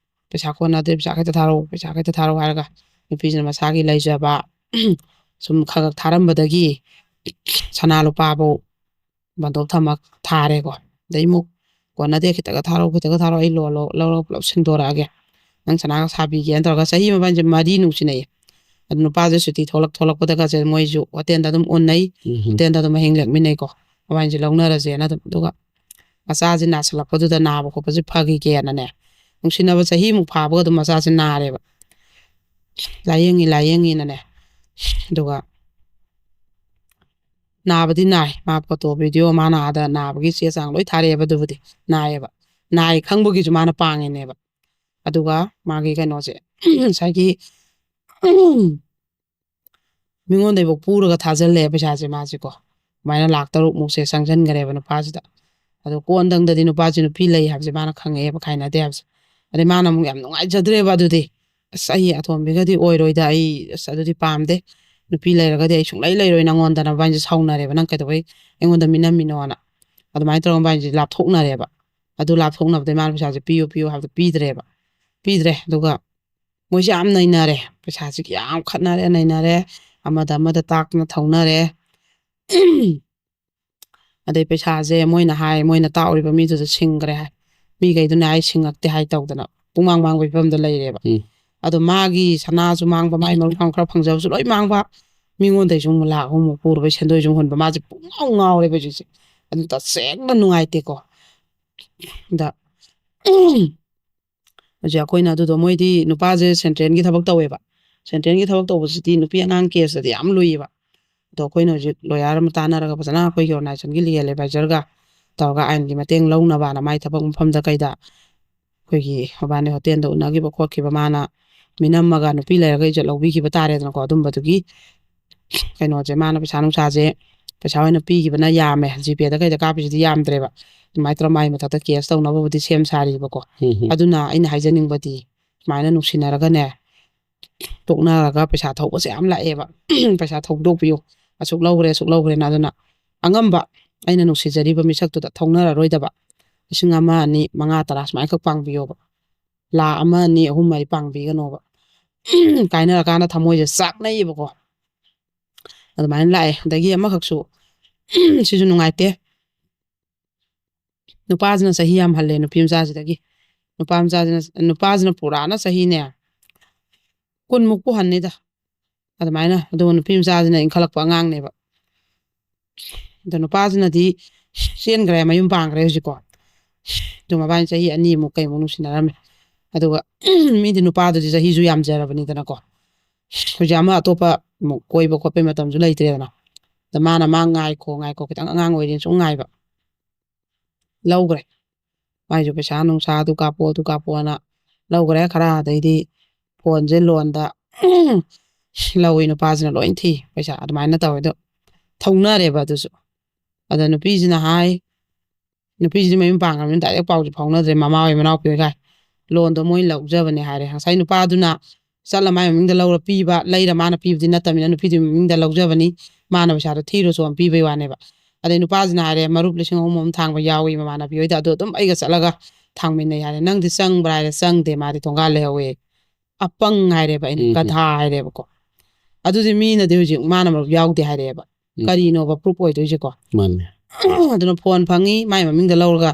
ꯄꯩꯁꯥ ꯀꯣꯟꯅꯗꯦ, ꯄꯩꯁꯥ ꯈꯤꯇ ꯊꯥꯔꯛꯑꯣ, ꯄꯩꯁꯥ ꯈꯤꯇ ꯊꯥꯔꯛꯑꯣ ꯍꯥꯏꯔꯒ ꯅꯨꯄꯤꯁꯤꯅ ꯃꯁꯥꯒꯤ ꯂꯩꯖꯕ ꯁꯨꯝ ꯈꯔ ꯈꯔ ꯊꯥꯔꯝꯕꯗꯒꯤ ꯁꯅꯥ ꯂꯨꯄꯥꯐꯧ ꯕꯟꯗꯣꯞ ꯊꯝꯃ ꯊꯥꯔꯦꯀꯣ꯫ ꯑꯗꯩ ꯑꯃꯨꯛ ꯀꯣꯟꯅꯗꯦ, ꯈꯤꯇꯒ ꯊꯥꯔꯛꯑꯣ, ꯈꯤꯇꯒ ꯊꯥꯔꯛꯑꯣ, ꯑꯩ ꯂꯣꯟ ꯂꯧꯔꯒ ꯄꯨꯂꯞ ꯁꯤꯡꯗꯣꯔꯛꯑꯒꯦ, ꯅꯪ ꯁꯅꯥꯒ ꯁꯥꯕꯤꯒꯦꯅ ꯇꯧꯔꯒ ꯆꯍꯤ ꯑꯃ ꯃꯕꯥꯅꯤꯁꯦ ꯃꯔꯤ ꯅꯨꯡꯁꯤꯅꯩꯌꯦ꯫ ꯑꯗꯨ ꯅꯨꯄꯥꯁꯦ ꯁꯨꯇꯤ ꯊꯣꯛꯂꯛ ꯊꯣꯛꯂꯛꯄꯗꯒꯁꯦ ꯃꯣꯏꯁꯨ ꯍꯣꯇꯦꯜꯗ ꯑꯗꯨꯝ ꯎꯟꯅꯩ, ꯎꯝ꯫ ꯍꯣꯇꯦꯜꯗ ꯑꯗꯨꯝ ꯑꯍꯤꯡ ꯂꯦꯛꯃꯤꯟꯅꯩꯀꯣ꯫ ꯃꯕꯥꯅꯤꯁꯦ ꯂꯧꯅꯔꯁꯦꯅ ꯑꯗꯨꯝ꯫ ꯑꯗꯨꯒ ꯃꯆꯥꯁꯦ ꯅꯥꯁꯤꯜꯂꯛꯄꯗꯨꯗ ꯅꯥꯕ ꯈꯣꯠꯄꯁꯦ ꯐꯈꯤꯒꯦꯅꯅꯦ, ꯅꯨꯡꯁꯤꯅꯕ ꯆꯍꯤꯃꯨꯛ ꯐꯥꯕꯒ ꯑꯗꯨꯝ ꯃꯆꯥꯁꯦ ꯅꯥꯔꯦꯕ꯫ ꯂꯥꯏꯌꯦꯡꯉꯤ ꯂꯥꯏꯌꯦꯡꯉꯤꯅꯅꯦ꯫ ꯑꯗꯨꯒ ꯅꯥꯕꯗꯤ ꯅꯥꯏ꯫ ꯃꯥ ꯐꯣꯇꯣ, ꯚꯤꯗꯤꯑꯣ, ꯃꯥꯅ ꯑꯥꯗ ꯅꯥꯕꯒꯤ ꯆꯦ ꯆꯥꯡ ꯂꯣꯏ ꯊꯥꯔꯛꯑꯦꯕ꯫ ꯑꯗꯨꯕꯨꯗꯤ ꯅꯥꯏꯌꯦꯕ, ꯅꯥꯏ ꯈꯪꯕꯒꯤꯁꯨ ꯃꯥꯅ ꯄꯥꯡꯉꯤꯅꯦꯕ꯫ ꯑꯗꯨꯒ ꯃꯥꯒꯤ ꯀꯩꯅꯣꯁꯦ, ꯉꯁꯥꯏꯒꯤ ꯃꯤꯉꯣꯟꯗꯩꯐꯥꯎ ꯄꯨꯔꯒ ꯊꯥꯖꯤꯜꯂꯦ ꯄꯩꯁꯥꯁꯦ ꯃꯥꯁꯦꯀꯣ꯫ ꯑꯗꯨꯃꯥꯏꯅ ꯂꯥꯛ ꯇꯔꯨꯛ ꯃꯨꯛꯁꯦ ꯆꯪꯁꯤꯟꯈ꯭ꯔꯦꯕ ꯅꯨꯄꯥꯁꯤꯗ꯫ ꯑꯗꯣ ꯀꯣꯟꯗꯪꯗꯗꯤ ꯅꯨꯄꯥꯁꯦ ꯅꯨꯄꯤ ꯂꯩ ꯍꯥꯏꯕꯁꯦ ꯃꯥꯅ ꯈꯪꯉꯛꯑꯦꯕ, ꯈꯥꯏꯅꯗꯦ ꯍꯥꯏꯕꯁꯦ꯫ ꯑꯗꯩ ꯃꯥꯅ ꯑꯃꯨꯛ ꯌꯥꯝ ꯅꯨꯡꯉꯥꯏꯖꯗ꯭ꯔꯦꯕ ꯑꯗꯨꯗꯤ꯫ "ꯑꯁ, ꯑꯩ ꯑꯇꯣꯝꯕꯤꯒꯗꯤ ꯑꯣꯏꯔꯣꯏꯗ, ꯑꯩ, ꯑꯁ, ꯑꯗꯨꯗꯤ ꯄꯥꯝꯗꯦ, ꯅꯨꯄꯤ ꯂꯩꯔꯒꯗꯤ ꯑꯩ ꯁꯨꯡꯂꯩ ꯂꯩꯔꯣꯏ ꯅꯪꯉꯣꯟꯗꯅ", ꯃꯕꯥꯅꯤꯁꯦ ꯁꯥꯎꯅꯔꯦꯕ, "ꯅꯪ ꯀꯩꯗꯧꯕꯩ ꯑꯩꯉꯣꯟꯗ ꯃꯤꯅꯝꯃꯤꯅꯣꯅ?" ꯑꯗꯨꯃꯥꯏꯅ ꯇꯧꯔꯒ ꯃꯕꯥꯅꯤꯁꯦ ꯂꯥꯞꯊꯣꯛꯅꯔꯦꯕ꯫ ꯑꯗꯨ ꯂꯥꯞꯊꯣꯛꯅꯕꯗꯩ ꯃꯥꯅ ꯄꯩꯁꯥꯁꯦ ꯄꯤꯌꯨ ꯄꯤꯌꯨ ꯍꯥꯏꯕꯗ ꯄꯤꯗ꯭ꯔꯦꯕ꯫ ꯄꯤꯗ꯭ꯔꯦ꯫ ꯑꯗꯨꯒ ꯃꯣꯏꯁꯦ ꯌꯥꯝ ꯅꯩꯅꯔꯦ, ꯄꯩꯁꯥꯁꯦ ꯌꯥꯝ ꯈꯠꯅꯔꯦ, ꯅꯩꯅꯔꯦ, ꯑꯃꯗ ꯑꯃꯗ ꯇꯥꯛꯇꯅ ꯊꯧꯅꯔꯦ꯫ ꯑꯗꯩ ꯄꯩꯁꯥꯁꯦ ꯃꯣꯏꯅ ꯍꯥꯏ, ꯃꯣꯏꯅ ꯇꯥꯛꯎꯔꯤꯕ ꯃꯤꯗꯨꯗ ꯁꯤꯡꯈ꯭ꯔꯦ ꯍꯥꯏ꯫ ꯃꯤꯈꯩꯗꯨꯅ ꯍꯥꯏ ꯁꯤꯡꯉꯛꯇꯦ ꯍꯥꯏ ꯇꯧꯗꯅ ꯄꯨꯡꯃꯥꯡ ꯃꯥꯡꯕꯒꯤ ꯐꯤꯕꯝꯗ ꯂꯩꯔꯦꯕ꯫ ꯎꯝ꯫ ꯑꯗꯣ ꯃꯥꯒꯤ ꯁꯅꯥꯁꯨ ꯃꯥꯡꯕ, ꯃꯥꯒꯤ ꯃꯔꯨꯞ ꯃꯄꯥꯡ ꯈꯔ ꯐꯪꯖꯕꯁꯨ ꯂꯣꯏ ꯃꯥꯡꯕ, ꯃꯤꯉꯣꯟꯗꯩꯁꯨ ꯑꯃꯨꯛ ꯂꯥꯛ ꯑꯍꯨꯝꯃꯨꯛ ꯄꯨꯔꯕꯩ ꯁꯦꯟꯗꯣꯏꯁꯨ ꯍꯨꯟꯕ, ꯃꯥꯁꯦ ꯄꯨꯡꯉꯥꯎ ꯉꯥꯎꯔꯦꯕ ꯍꯧꯖꯤꯛꯁꯦ꯫ ꯑꯗꯨꯝ ꯇꯁꯦꯡꯅ ꯅꯨꯡꯉꯥꯏꯇꯦꯀꯣ꯫ ꯑꯗ ꯍꯧꯖꯤꯛ ꯑꯩꯈꯣꯏꯅ ꯑꯗꯨꯗꯣ, ꯃꯣꯏꯗꯤ ꯅꯨꯄꯥꯁꯦ ꯁꯦꯟꯇ꯭ꯔꯦꯜꯒꯤ ꯊꯕꯛ ꯇꯧꯋꯦꯕ꯫ ꯁꯦꯟꯇ꯭ꯔꯦꯜꯒꯤ ꯊꯕꯛ ꯇꯧꯕꯁꯤꯗꯤ ꯅꯨꯄꯤ ꯑꯉꯥꯡ ꯀꯦꯁꯇꯗꯤ ꯌꯥꯝ ꯂꯨꯏꯌꯦꯕ꯫ ꯑꯗꯣ ꯑꯩꯈꯣꯏꯅ ꯍꯧꯖꯤꯛ ꯂꯣꯌꯔ ꯑꯃ ꯇꯥꯟꯅꯔꯒ ꯐꯖꯅ ꯑꯩꯈꯣꯏꯒꯤ ꯑꯣꯔꯒꯅꯥꯏꯖꯦꯁꯟꯒꯤ ꯂꯤꯒꯦꯜ ꯑꯦꯗꯚꯥꯏꯖꯔꯒ ꯇꯧꯔꯒ ꯑꯥꯏꯟꯒꯤ ꯃꯇꯦꯡ ꯂꯧꯅꯕꯅ ꯃꯥꯏ ꯊꯕꯛ ꯃꯐꯝꯗ ꯀꯩꯗ ꯑꯩꯈꯣꯏꯒꯤ ꯃꯕꯥꯅꯤ ꯍꯣꯇꯦꯜꯗ ꯎꯅꯈꯤꯕ ꯈꯣꯠꯈꯤꯕ, ꯃꯥꯅ ꯃꯤꯅꯝꯃꯒ ꯅꯨꯄꯤ ꯂꯩꯔꯒ ꯏꯖꯠ ꯂꯧꯕꯤꯈꯤꯕ ꯇꯥꯔꯦꯗꯅꯀꯣ꯫ ꯑꯗꯨꯝꯕꯗꯨꯒꯤ ꯀꯩꯅꯣꯁꯦ, ꯃꯥꯅ ꯄꯩꯁꯥ ꯅꯨꯡꯁꯥꯁꯦ, ꯄꯩꯁꯥ ꯑꯣꯏꯅ ꯄꯤꯈꯤꯕꯅ ꯌꯥꯝꯃꯦ, ꯖꯤꯄꯦꯗ ꯀꯩꯗ ꯀꯥꯞꯄꯤꯁꯤꯗꯤ ꯌꯥꯝꯗ꯭ꯔꯦꯕ꯫ ꯑꯗꯨꯃꯥꯏꯅ ꯇꯧꯔ ꯃꯥꯏ ꯃꯊꯛꯇ ꯀꯦꯁ ꯇꯧꯅꯕꯕꯨꯗꯤ ꯁꯦꯝ ꯁꯥꯔꯤꯕꯀꯣ꯫ ꯎꯝ, ꯎꯝ꯫ ꯑꯗꯨꯅ ꯑꯩꯅ ꯍꯥꯏꯖꯅꯤꯡꯕꯗꯤ, ꯁꯨꯃꯥꯏꯅ ꯅꯨꯡꯁꯤꯅꯔꯒꯅꯦ, ꯇꯣꯛꯅꯔꯒ ꯄꯩꯁꯥ ꯊꯧꯕꯁꯦ ꯌꯥꯝ ꯂꯥꯛꯑꯦꯕ꯫ ꯄꯩꯁꯥ ꯊꯧꯗꯣꯛꯄꯤꯌꯨ, ꯑꯁꯨꯛ ꯂꯧꯈ꯭ꯔꯦ, ꯑꯁꯨꯛ ꯂꯧꯈ꯭ꯔꯦꯅ꯫ ꯑꯗꯨꯅ ꯑꯉꯝꯕ, ꯑꯩꯅ ꯅꯨꯡꯁꯤꯖꯔꯤꯕ ꯃꯤꯁꯛꯇꯨꯗ ꯊꯧꯅꯔꯔꯣꯏꯗꯕ, ꯂꯤꯁꯤꯡ ꯑꯃ, ꯑꯅꯤ, ꯃꯉꯥ, ꯇꯔꯥ ꯁꯨꯃꯥꯏꯅꯈꯛ ꯄꯥꯡꯕꯤꯌꯣꯕ꯫ ꯂꯥꯛ ꯑꯃ, ꯑꯅꯤ, ꯑꯍꯨꯝ, ꯃꯔꯤ ꯄꯥꯡꯕꯤꯒꯅꯣꯕ꯫ ꯀꯥꯏꯅꯔꯀꯥꯟꯗ ꯊꯃꯣꯏꯁꯦ ꯆꯥꯛꯅꯩꯌꯦꯕꯀꯣ꯫ ꯑꯗꯨꯃꯥꯏꯅ ꯂꯥꯛꯑꯦ꯫ ꯑꯗꯒꯤ ꯑꯃꯈꯛꯁꯨ ꯁꯤꯁꯨ ꯅꯨꯡꯉꯥꯏꯇꯦ, ꯅꯨꯄꯥꯁꯤꯅ ꯆꯍꯤ ꯌꯥꯝ ꯍꯜꯂꯦ ꯅꯨꯄꯤ ꯃꯆꯥꯁꯤꯗꯒꯤ꯫ ꯅꯨꯄꯥ ꯃꯆꯥꯁꯤꯅ, ꯅꯨꯄꯥꯁꯤꯅ ꯄꯨꯔꯥꯅ ꯆꯍꯤꯅꯦ ꯀꯨꯟꯃꯨꯛꯄꯨ ꯍꯟꯅꯤꯗ꯫ ꯑꯗꯨꯃꯥꯏꯅ, ꯑꯗꯨꯒ ꯅꯨꯄꯤ ꯃꯆꯥꯁꯤꯅ ꯏꯟꯈꯠꯂꯛꯄ ꯑꯉꯥꯡꯅꯦꯕ꯫ ꯑꯗꯣ ꯅꯨꯄꯥꯁꯤꯅꯗꯤ ꯆꯦꯟꯈ꯭ꯔꯦ, ꯃꯌꯨꯝ ꯄꯥꯟꯈ꯭ꯔꯦ ꯍꯧꯖꯤꯛꯀꯣ꯫ ꯑꯗꯨ ꯃꯕꯥꯅꯤ ꯆꯍꯤ ꯑꯅꯤꯃꯨꯛ ꯀꯩꯃꯨꯛ ꯅꯨꯡꯁꯤꯅꯔꯝꯃꯦ꯫ ꯑꯗꯨꯒ ꯃꯤꯗꯤ ꯅꯨꯄꯥꯗꯨꯗꯤ ꯆꯍꯤꯁꯨ ꯌꯥꯝꯖꯔꯕꯅꯤꯗꯅꯀꯣ꯫ ꯍꯧꯖꯤꯛ ꯑꯃ ꯑꯇꯣꯞꯄ ꯑꯃꯨꯛ ꯀꯣꯏꯕ ꯈꯣꯠꯄꯩ ꯃꯇꯝꯁꯨ ꯂꯩꯇ꯭ꯔꯦꯗꯅ꯫ ꯑꯗ ꯃꯥꯅ ꯃꯥ ꯉꯥꯏꯈꯣ ꯉꯥꯏꯈꯣ, ꯈꯤꯇꯪ ꯑꯉꯥꯡ ꯑꯣꯏꯔꯤꯅ ꯁꯨꯝ ꯉꯥꯏꯕ꯫ ꯂꯧꯈ꯭ꯔꯦ꯫ ꯃꯥꯏꯁꯨ ꯄꯩꯁꯥ ꯅꯨꯡꯁꯥ ꯑꯗꯨ ꯀꯥꯞꯄꯣ ꯑꯗꯨ ꯀꯥꯞꯄꯣꯅ ꯂꯧꯈ꯭ꯔꯦ ꯈꯔ꯫ ꯑꯗꯩꯗꯤ ꯐꯣꯟꯁꯦ ꯂꯣꯟꯗ ꯂꯧꯏ, ꯅꯨꯄꯥꯁꯤꯅ ꯂꯣꯏ ꯊꯤ ꯄꯩꯁꯥ꯫ ꯑꯗꯨꯃꯥꯏꯅ ꯇꯧꯋꯦ꯫ ꯑꯗꯣ ꯊꯧꯅꯔꯦꯕ ꯑꯗꯨꯁꯨ꯫ ꯑꯗ ꯅꯨꯄꯤꯁꯤꯅ ꯍꯥꯏ, ꯅꯨꯄꯤꯁꯤꯗꯤ ꯃꯌꯨꯝ ꯄꯥꯟꯈ꯭ꯔꯕꯅꯤꯅ ꯗꯥꯏꯔꯦꯛ ꯄꯥꯎꯁꯦ ꯐꯥꯎꯅꯗ꯭ꯔꯦ, ꯃꯃꯥ ꯍꯣꯏ ꯃꯅꯥꯎꯄꯤ ꯍꯣꯏ ꯀꯥꯏ꯫ ꯂꯣꯟꯗꯣ ꯃꯣꯏ ꯂꯧꯖꯕꯅꯦ ꯍꯥꯏꯔꯦ꯫ ꯉꯁꯥꯏ ꯅꯨꯄꯥꯗꯨꯅ ꯆꯠꯂ ꯃꯥꯏ ꯃꯃꯤꯡꯗ ꯂꯧꯔ ꯄꯤꯕ, ꯂꯩꯔ ꯃꯥꯅ ꯄꯤꯕꯗꯤ ꯅꯠꯇꯕꯅꯤꯅ ꯅꯨꯄꯤꯗꯨꯒꯤ ꯃꯃꯤꯡꯗ ꯂꯧꯖꯕꯅꯤ, ꯃꯥꯅ ꯄꯩꯁꯥꯗꯣ ꯊꯤꯔꯨꯆꯣꯅ ꯄꯤꯕꯩ ꯋꯥꯅꯦꯕ꯫ ꯑꯗꯩ ꯅꯨꯄꯥꯁꯤꯅ ꯍꯥꯏꯔꯦ, ꯃꯔꯨꯞ ꯂꯤꯁꯤꯡ ꯑꯍꯨꯝ ꯑꯍꯨꯝ ꯊꯥꯡꯕ ꯌꯥꯎꯏ ꯃꯃꯥꯟꯅꯕꯤ ꯍꯣꯏꯗ, ꯑꯗꯨ ꯑꯗꯨꯝ ꯑꯩꯒ ꯆꯠꯂꯒ ꯊꯥꯡꯃꯤꯟꯅꯩ ꯍꯥꯏꯔꯦ꯫ ꯅꯪꯗꯤ ꯆꯪꯕ꯭ꯔꯥ ꯍꯥꯏꯔꯦ, ꯆꯪꯗꯦ, ꯃꯥꯗꯤ ꯊꯣꯡꯒꯥꯜ ꯂꯩꯍꯧꯋꯦ꯫ ꯑꯄꯪ ꯍꯥꯏꯔꯦꯕ ꯑꯩꯅ, ꯎꯝ, ꯎꯝ꯫ ꯒꯙꯥ ꯍꯥꯏꯔꯦꯕꯀꯣ꯫ ꯑꯗꯨꯗꯤ ꯃꯤꯅꯗꯤ ꯍꯧꯖꯤꯛ ꯃꯥꯅ ꯃꯔꯨꯞ ꯌꯥꯎꯗꯦ ꯍꯥꯏꯔꯦꯕ꯫ ꯎꯝ꯫ ꯀꯔꯤꯅꯣꯕ ꯄ꯭ꯔꯨꯞ ꯑꯣꯏꯗꯣꯏꯁꯦꯀꯣ? ꯃꯥꯅꯦ꯫ ꯑꯗꯨꯅ ꯐꯣꯟ ꯐꯪꯉꯤ, ꯃꯥꯏ ꯃꯃꯤꯡꯗ ꯂꯧꯔꯒ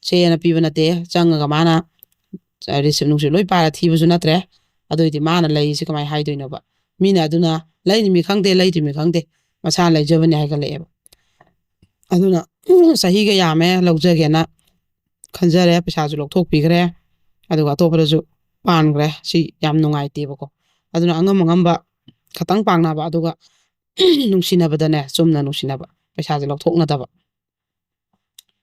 ꯆꯦꯅ ꯄꯤꯕ ꯅꯠꯇꯦ, ꯆꯪꯉꯒ ꯃꯥꯅ ꯔꯤꯁꯤꯞ ꯅꯨꯡꯁꯤꯞ ꯂꯣꯏ ꯄꯥꯏꯔ ꯊꯤꯕꯁꯨ ꯅꯠꯇ꯭ꯔꯦ꯫ ꯑꯗꯨꯏꯗꯤ ꯃꯥꯅ ꯂꯩꯔꯤꯁꯤ ꯀꯃꯥꯏꯅ ꯍꯥꯏꯗꯣꯏꯅꯣꯕ? ꯃꯤꯅ ꯑꯗꯨꯅ ꯂꯩꯔꯤꯃꯤ ꯈꯪꯗꯦ, ꯂꯩꯇ꯭ꯔꯤꯃꯤ ꯈꯪꯗꯦ, ꯃꯁꯥꯅ ꯂꯩꯖꯕꯅꯦ ꯍꯥꯏꯒꯠꯂꯛꯑꯦꯕ꯫ ꯑꯗꯨꯅ ꯆꯍꯤꯒ ꯌꯥꯝꯃꯦ, ꯂꯧꯖꯒꯦꯅ ꯈꯟꯖꯔꯦ, ꯄꯩꯁꯥꯁꯨ ꯂꯧꯊꯣꯛꯄꯤꯈ꯭ꯔꯦ, ꯑꯗꯨꯒ ꯑꯇꯣꯞꯄꯗꯁꯨ ꯄꯥꯟꯈ꯭ꯔꯦ꯫ ꯁꯤ ꯌꯥꯝ ꯅꯨꯡꯉꯥꯏꯇꯦꯕꯀꯣ꯫ ꯑꯗꯨꯅ ꯑꯉꯝ ꯑꯉꯝꯕ ꯈꯇꯪ ꯄꯥꯡꯅꯕ, ꯑꯗꯨꯒ ꯅꯨꯡꯁꯤꯅꯕꯗꯅꯦ ꯆꯨꯝꯅ ꯅꯨꯡꯁꯤꯅꯕ, ꯄꯩꯁꯥꯁꯦ ꯂꯧꯊꯣꯛꯅꯗꯕ꯫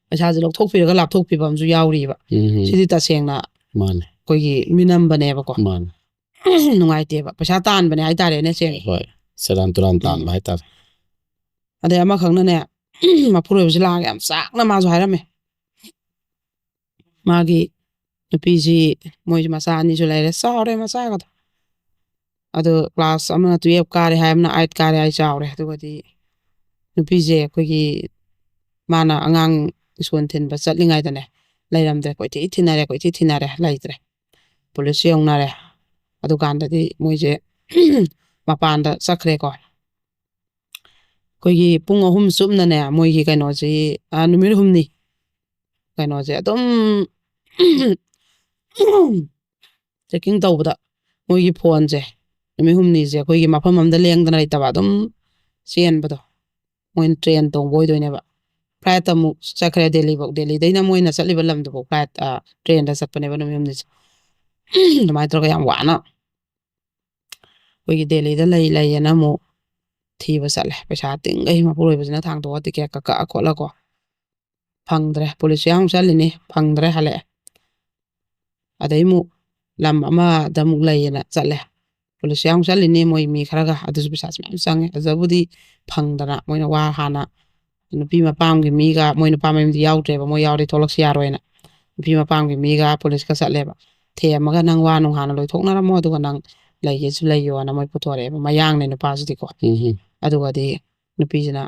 ꯄꯩꯁꯥꯁꯦ ꯂꯧꯊꯣꯛꯄꯤꯔꯒ ꯂꯥꯞꯊꯣꯛꯄꯤꯕ ꯑꯃꯁꯨ ꯌꯥꯎꯔꯤꯕ꯫ ꯎꯝ꯫ ꯁꯤꯗꯤ ꯇꯁꯦꯡꯅ ꯃꯥꯅꯦ꯫ ꯑꯩꯈꯣꯏꯒꯤ ꯃꯤꯅꯝꯕꯅꯦꯕꯀꯣ꯫ ꯃꯥꯅꯦ꯫ ꯅꯨꯡꯉꯥꯏꯇꯦꯕ꯫ ꯄꯩꯁꯥ ꯇꯥꯟꯕꯅꯦ ꯍꯥꯏꯇꯥꯔꯦꯅꯦ, ꯁꯦꯡꯅ꯫ ꯍꯣꯏ꯫ ꯁꯦꯔꯥꯟ ꯇꯨꯔꯥꯟ ꯇꯥꯟꯕ ꯎꯝ꯫ ꯍꯥꯏꯇꯥꯔꯦ꯫ ꯑꯗꯩ ꯑꯃꯈꯛꯅꯅꯦ, ꯃꯄꯨꯔꯣꯏꯕꯁꯦ ꯂꯥꯛꯑꯒ ꯌꯥꯝ ꯆꯥꯛꯅ ꯃꯥꯁꯨ ꯍꯥꯏꯔꯝꯃꯦ꯫ ꯃꯥꯒꯤ ꯅꯨꯄꯤꯁꯤ, ꯃꯣꯏꯁꯤ ꯃꯆꯥ ꯑꯅꯤꯁꯨ ꯂꯩꯔꯦ, ꯆꯥꯎꯔꯦ ꯃꯆꯥꯒꯗꯣ꯫ ꯑꯗꯣ ꯀ꯭ꯂꯥꯁ ꯑꯃꯅ ꯇꯨꯌꯦꯜꯞ ꯀꯥꯔꯦ ꯍꯥꯏ, ꯑꯃꯅ ꯑꯥꯏꯠ ꯀꯥꯔꯦ ꯍꯥꯏ, ꯆꯥꯎꯔꯦ꯫ ꯑꯗꯨꯒꯗꯤ ꯅꯨꯄꯤꯁꯦ ꯑꯩꯈꯣꯏꯒꯤ, ꯃꯥꯅ ꯑꯉꯥꯡ ꯁ꯭ꯀꯨꯜ ꯊꯤꯟꯕ ꯆꯠꯂꯤꯉꯩꯗꯅꯦ, ꯂꯩꯔꯝꯗ꯭ꯔꯦ꯫ ꯀꯣꯏꯊꯤ ꯊꯤꯅꯔꯦ, ꯀꯣꯏꯊꯤ ꯊꯤꯅꯔꯦ, ꯂꯩꯇ꯭ꯔꯦ꯫ ꯄꯨꯂꯤꯁ ꯌꯧꯅꯔꯦ꯫ ꯑꯗꯨꯀꯥꯟꯗꯗꯤ ꯃꯣꯏꯁꯦ ꯃꯄꯥꯟꯗ ꯆꯠꯈ꯭ꯔꯦꯀꯣ꯫ ꯑꯩꯈꯣꯏꯒꯤ ꯄꯨꯡ ꯑꯍꯨꯝ ꯆꯨꯞꯅꯅꯦ, ꯃꯣꯏꯒꯤ ꯀꯩꯅꯣꯁꯤ, ꯑ, ꯅꯨꯃꯤꯠ ꯍꯨꯝꯅꯤ ꯀꯩꯅꯣꯁꯦ ꯑꯗꯨꯝ ꯆꯦꯛꯀꯤꯡ ꯇꯧꯕꯗ, ꯃꯣꯏꯒꯤ ꯐꯣꯟꯁꯦ ꯅꯨꯃꯤꯠ ꯍꯨꯝꯅꯤꯁꯦ ꯑꯩꯈꯣꯏꯒꯤ ꯃꯐꯝ ꯑꯃꯗ ꯂꯦꯡꯗꯅ ꯂꯩꯇꯕ, ꯑꯗꯨꯝ ꯆꯦꯟꯕꯗꯣ, ꯃꯣꯏꯅ ꯇ꯭ꯔꯦꯟ ꯇꯣꯡꯕ ꯑꯣꯏꯗꯣꯏꯅꯦꯕ꯫ ꯐ꯭ꯂꯥꯏꯠꯇ ꯑꯃꯨꯛ ꯆꯠꯈ꯭ꯔꯦ ꯗꯦꯜꯂꯤꯐꯧ, ꯗꯦꯜꯂꯤꯗꯩꯅ ꯃꯣꯏꯅ ꯆꯠꯂꯤꯕ ꯂꯝꯗꯨꯐꯥꯎ ꯐ꯭ꯂꯥꯏꯠ, ꯑ, ꯇ꯭ꯔꯦꯟꯗ ꯆꯠꯄꯅꯦꯕ ꯅꯨꯃꯤꯠ ꯍꯨꯝꯅꯤꯁꯦ꯫ ꯑꯗꯨꯃꯥꯏꯅ ꯇꯧꯔꯒ ꯌꯥꯝ ꯋꯥꯅ ꯑꯩꯈꯣꯏꯒꯤ ꯗꯦꯜꯂꯤꯗ ꯂꯩ ꯂꯩꯌꯦꯅ ꯑꯃꯨꯛ ꯊꯤꯕ ꯆꯠꯂꯦ, ꯄꯩꯁꯥ ꯇꯤꯡꯈꯩ꯫ ꯃꯄꯨꯔꯣꯏꯕꯁꯤꯅ ꯊꯥꯡꯗꯣꯛꯑ ꯇꯤꯀꯦꯠ ꯀꯛ ꯀꯛꯑ ꯈꯣꯠꯂꯀꯣ꯫ ꯐꯪꯗ꯭ꯔꯦ꯫ ꯄꯨꯂꯤꯁ ꯌꯥꯎ ꯆꯠꯂꯤꯅꯤ, ꯐꯪꯗ꯭ꯔꯦ, ꯍꯜꯂꯛꯑꯦ꯫ ꯑꯗꯩ ꯑꯃꯨꯛ ꯂꯝ ꯑꯃꯗ ꯑꯃꯨꯛ ꯂꯩꯌꯦꯅ ꯆꯠꯂꯦ꯫ ꯄꯨꯂꯤꯁ ꯌꯥꯎ ꯆꯠꯂꯤꯅꯤ, ꯃꯣꯏ ꯃꯤ ꯈꯔꯒ꯫ ꯑꯗꯨꯁꯨ ꯄꯩꯁꯥꯁꯦ ꯃꯌꯥꯝ ꯆꯪꯉꯦ꯫ ꯑꯗꯨꯗꯕꯨꯗꯤ ꯐꯪꯗꯅ ꯃꯣꯏꯅ ꯋꯥ ꯍꯥꯟꯅ, ꯅꯨꯄꯤ ꯃꯄꯥꯝꯒꯤ ꯃꯤꯒ, ꯃꯣꯏ ꯅꯨꯄꯥ ꯃꯌꯨꯝꯗꯤ ꯌꯥꯎꯗ꯭ꯔꯦꯕ, ꯃꯣꯏ ꯌꯥꯎꯔꯗꯤ ꯊꯣꯛꯂꯛꯁꯤ ꯌꯥꯔꯣꯏꯅ꯫ ꯅꯨꯄꯤ ꯃꯄꯥꯝꯒꯤ ꯃꯤꯒ ꯄꯨꯂꯤꯁꯀ ꯆꯠꯂꯦꯕ꯫ ꯊꯦꯝꯃꯒ, "ꯅꯪ ꯋꯥ ꯅꯨꯡ ꯍꯥꯟꯅ ꯂꯣꯏꯊꯣꯛꯅꯔꯝꯃꯣ, ꯑꯗꯨꯒ ꯅꯪ ꯂꯩꯒꯦꯁꯨ ꯂꯩꯌꯣꯅ" ꯃꯣꯏ ꯄꯨꯊꯣꯔꯛꯑꯦꯕ, ꯃꯌꯥꯡꯅꯦ ꯅꯨꯄꯥꯁꯤꯗꯤꯀꯣ꯫ ꯎꯝ꯫ ꯑꯗꯨꯒꯗꯤ ꯅꯨꯄꯤꯁꯤꯅ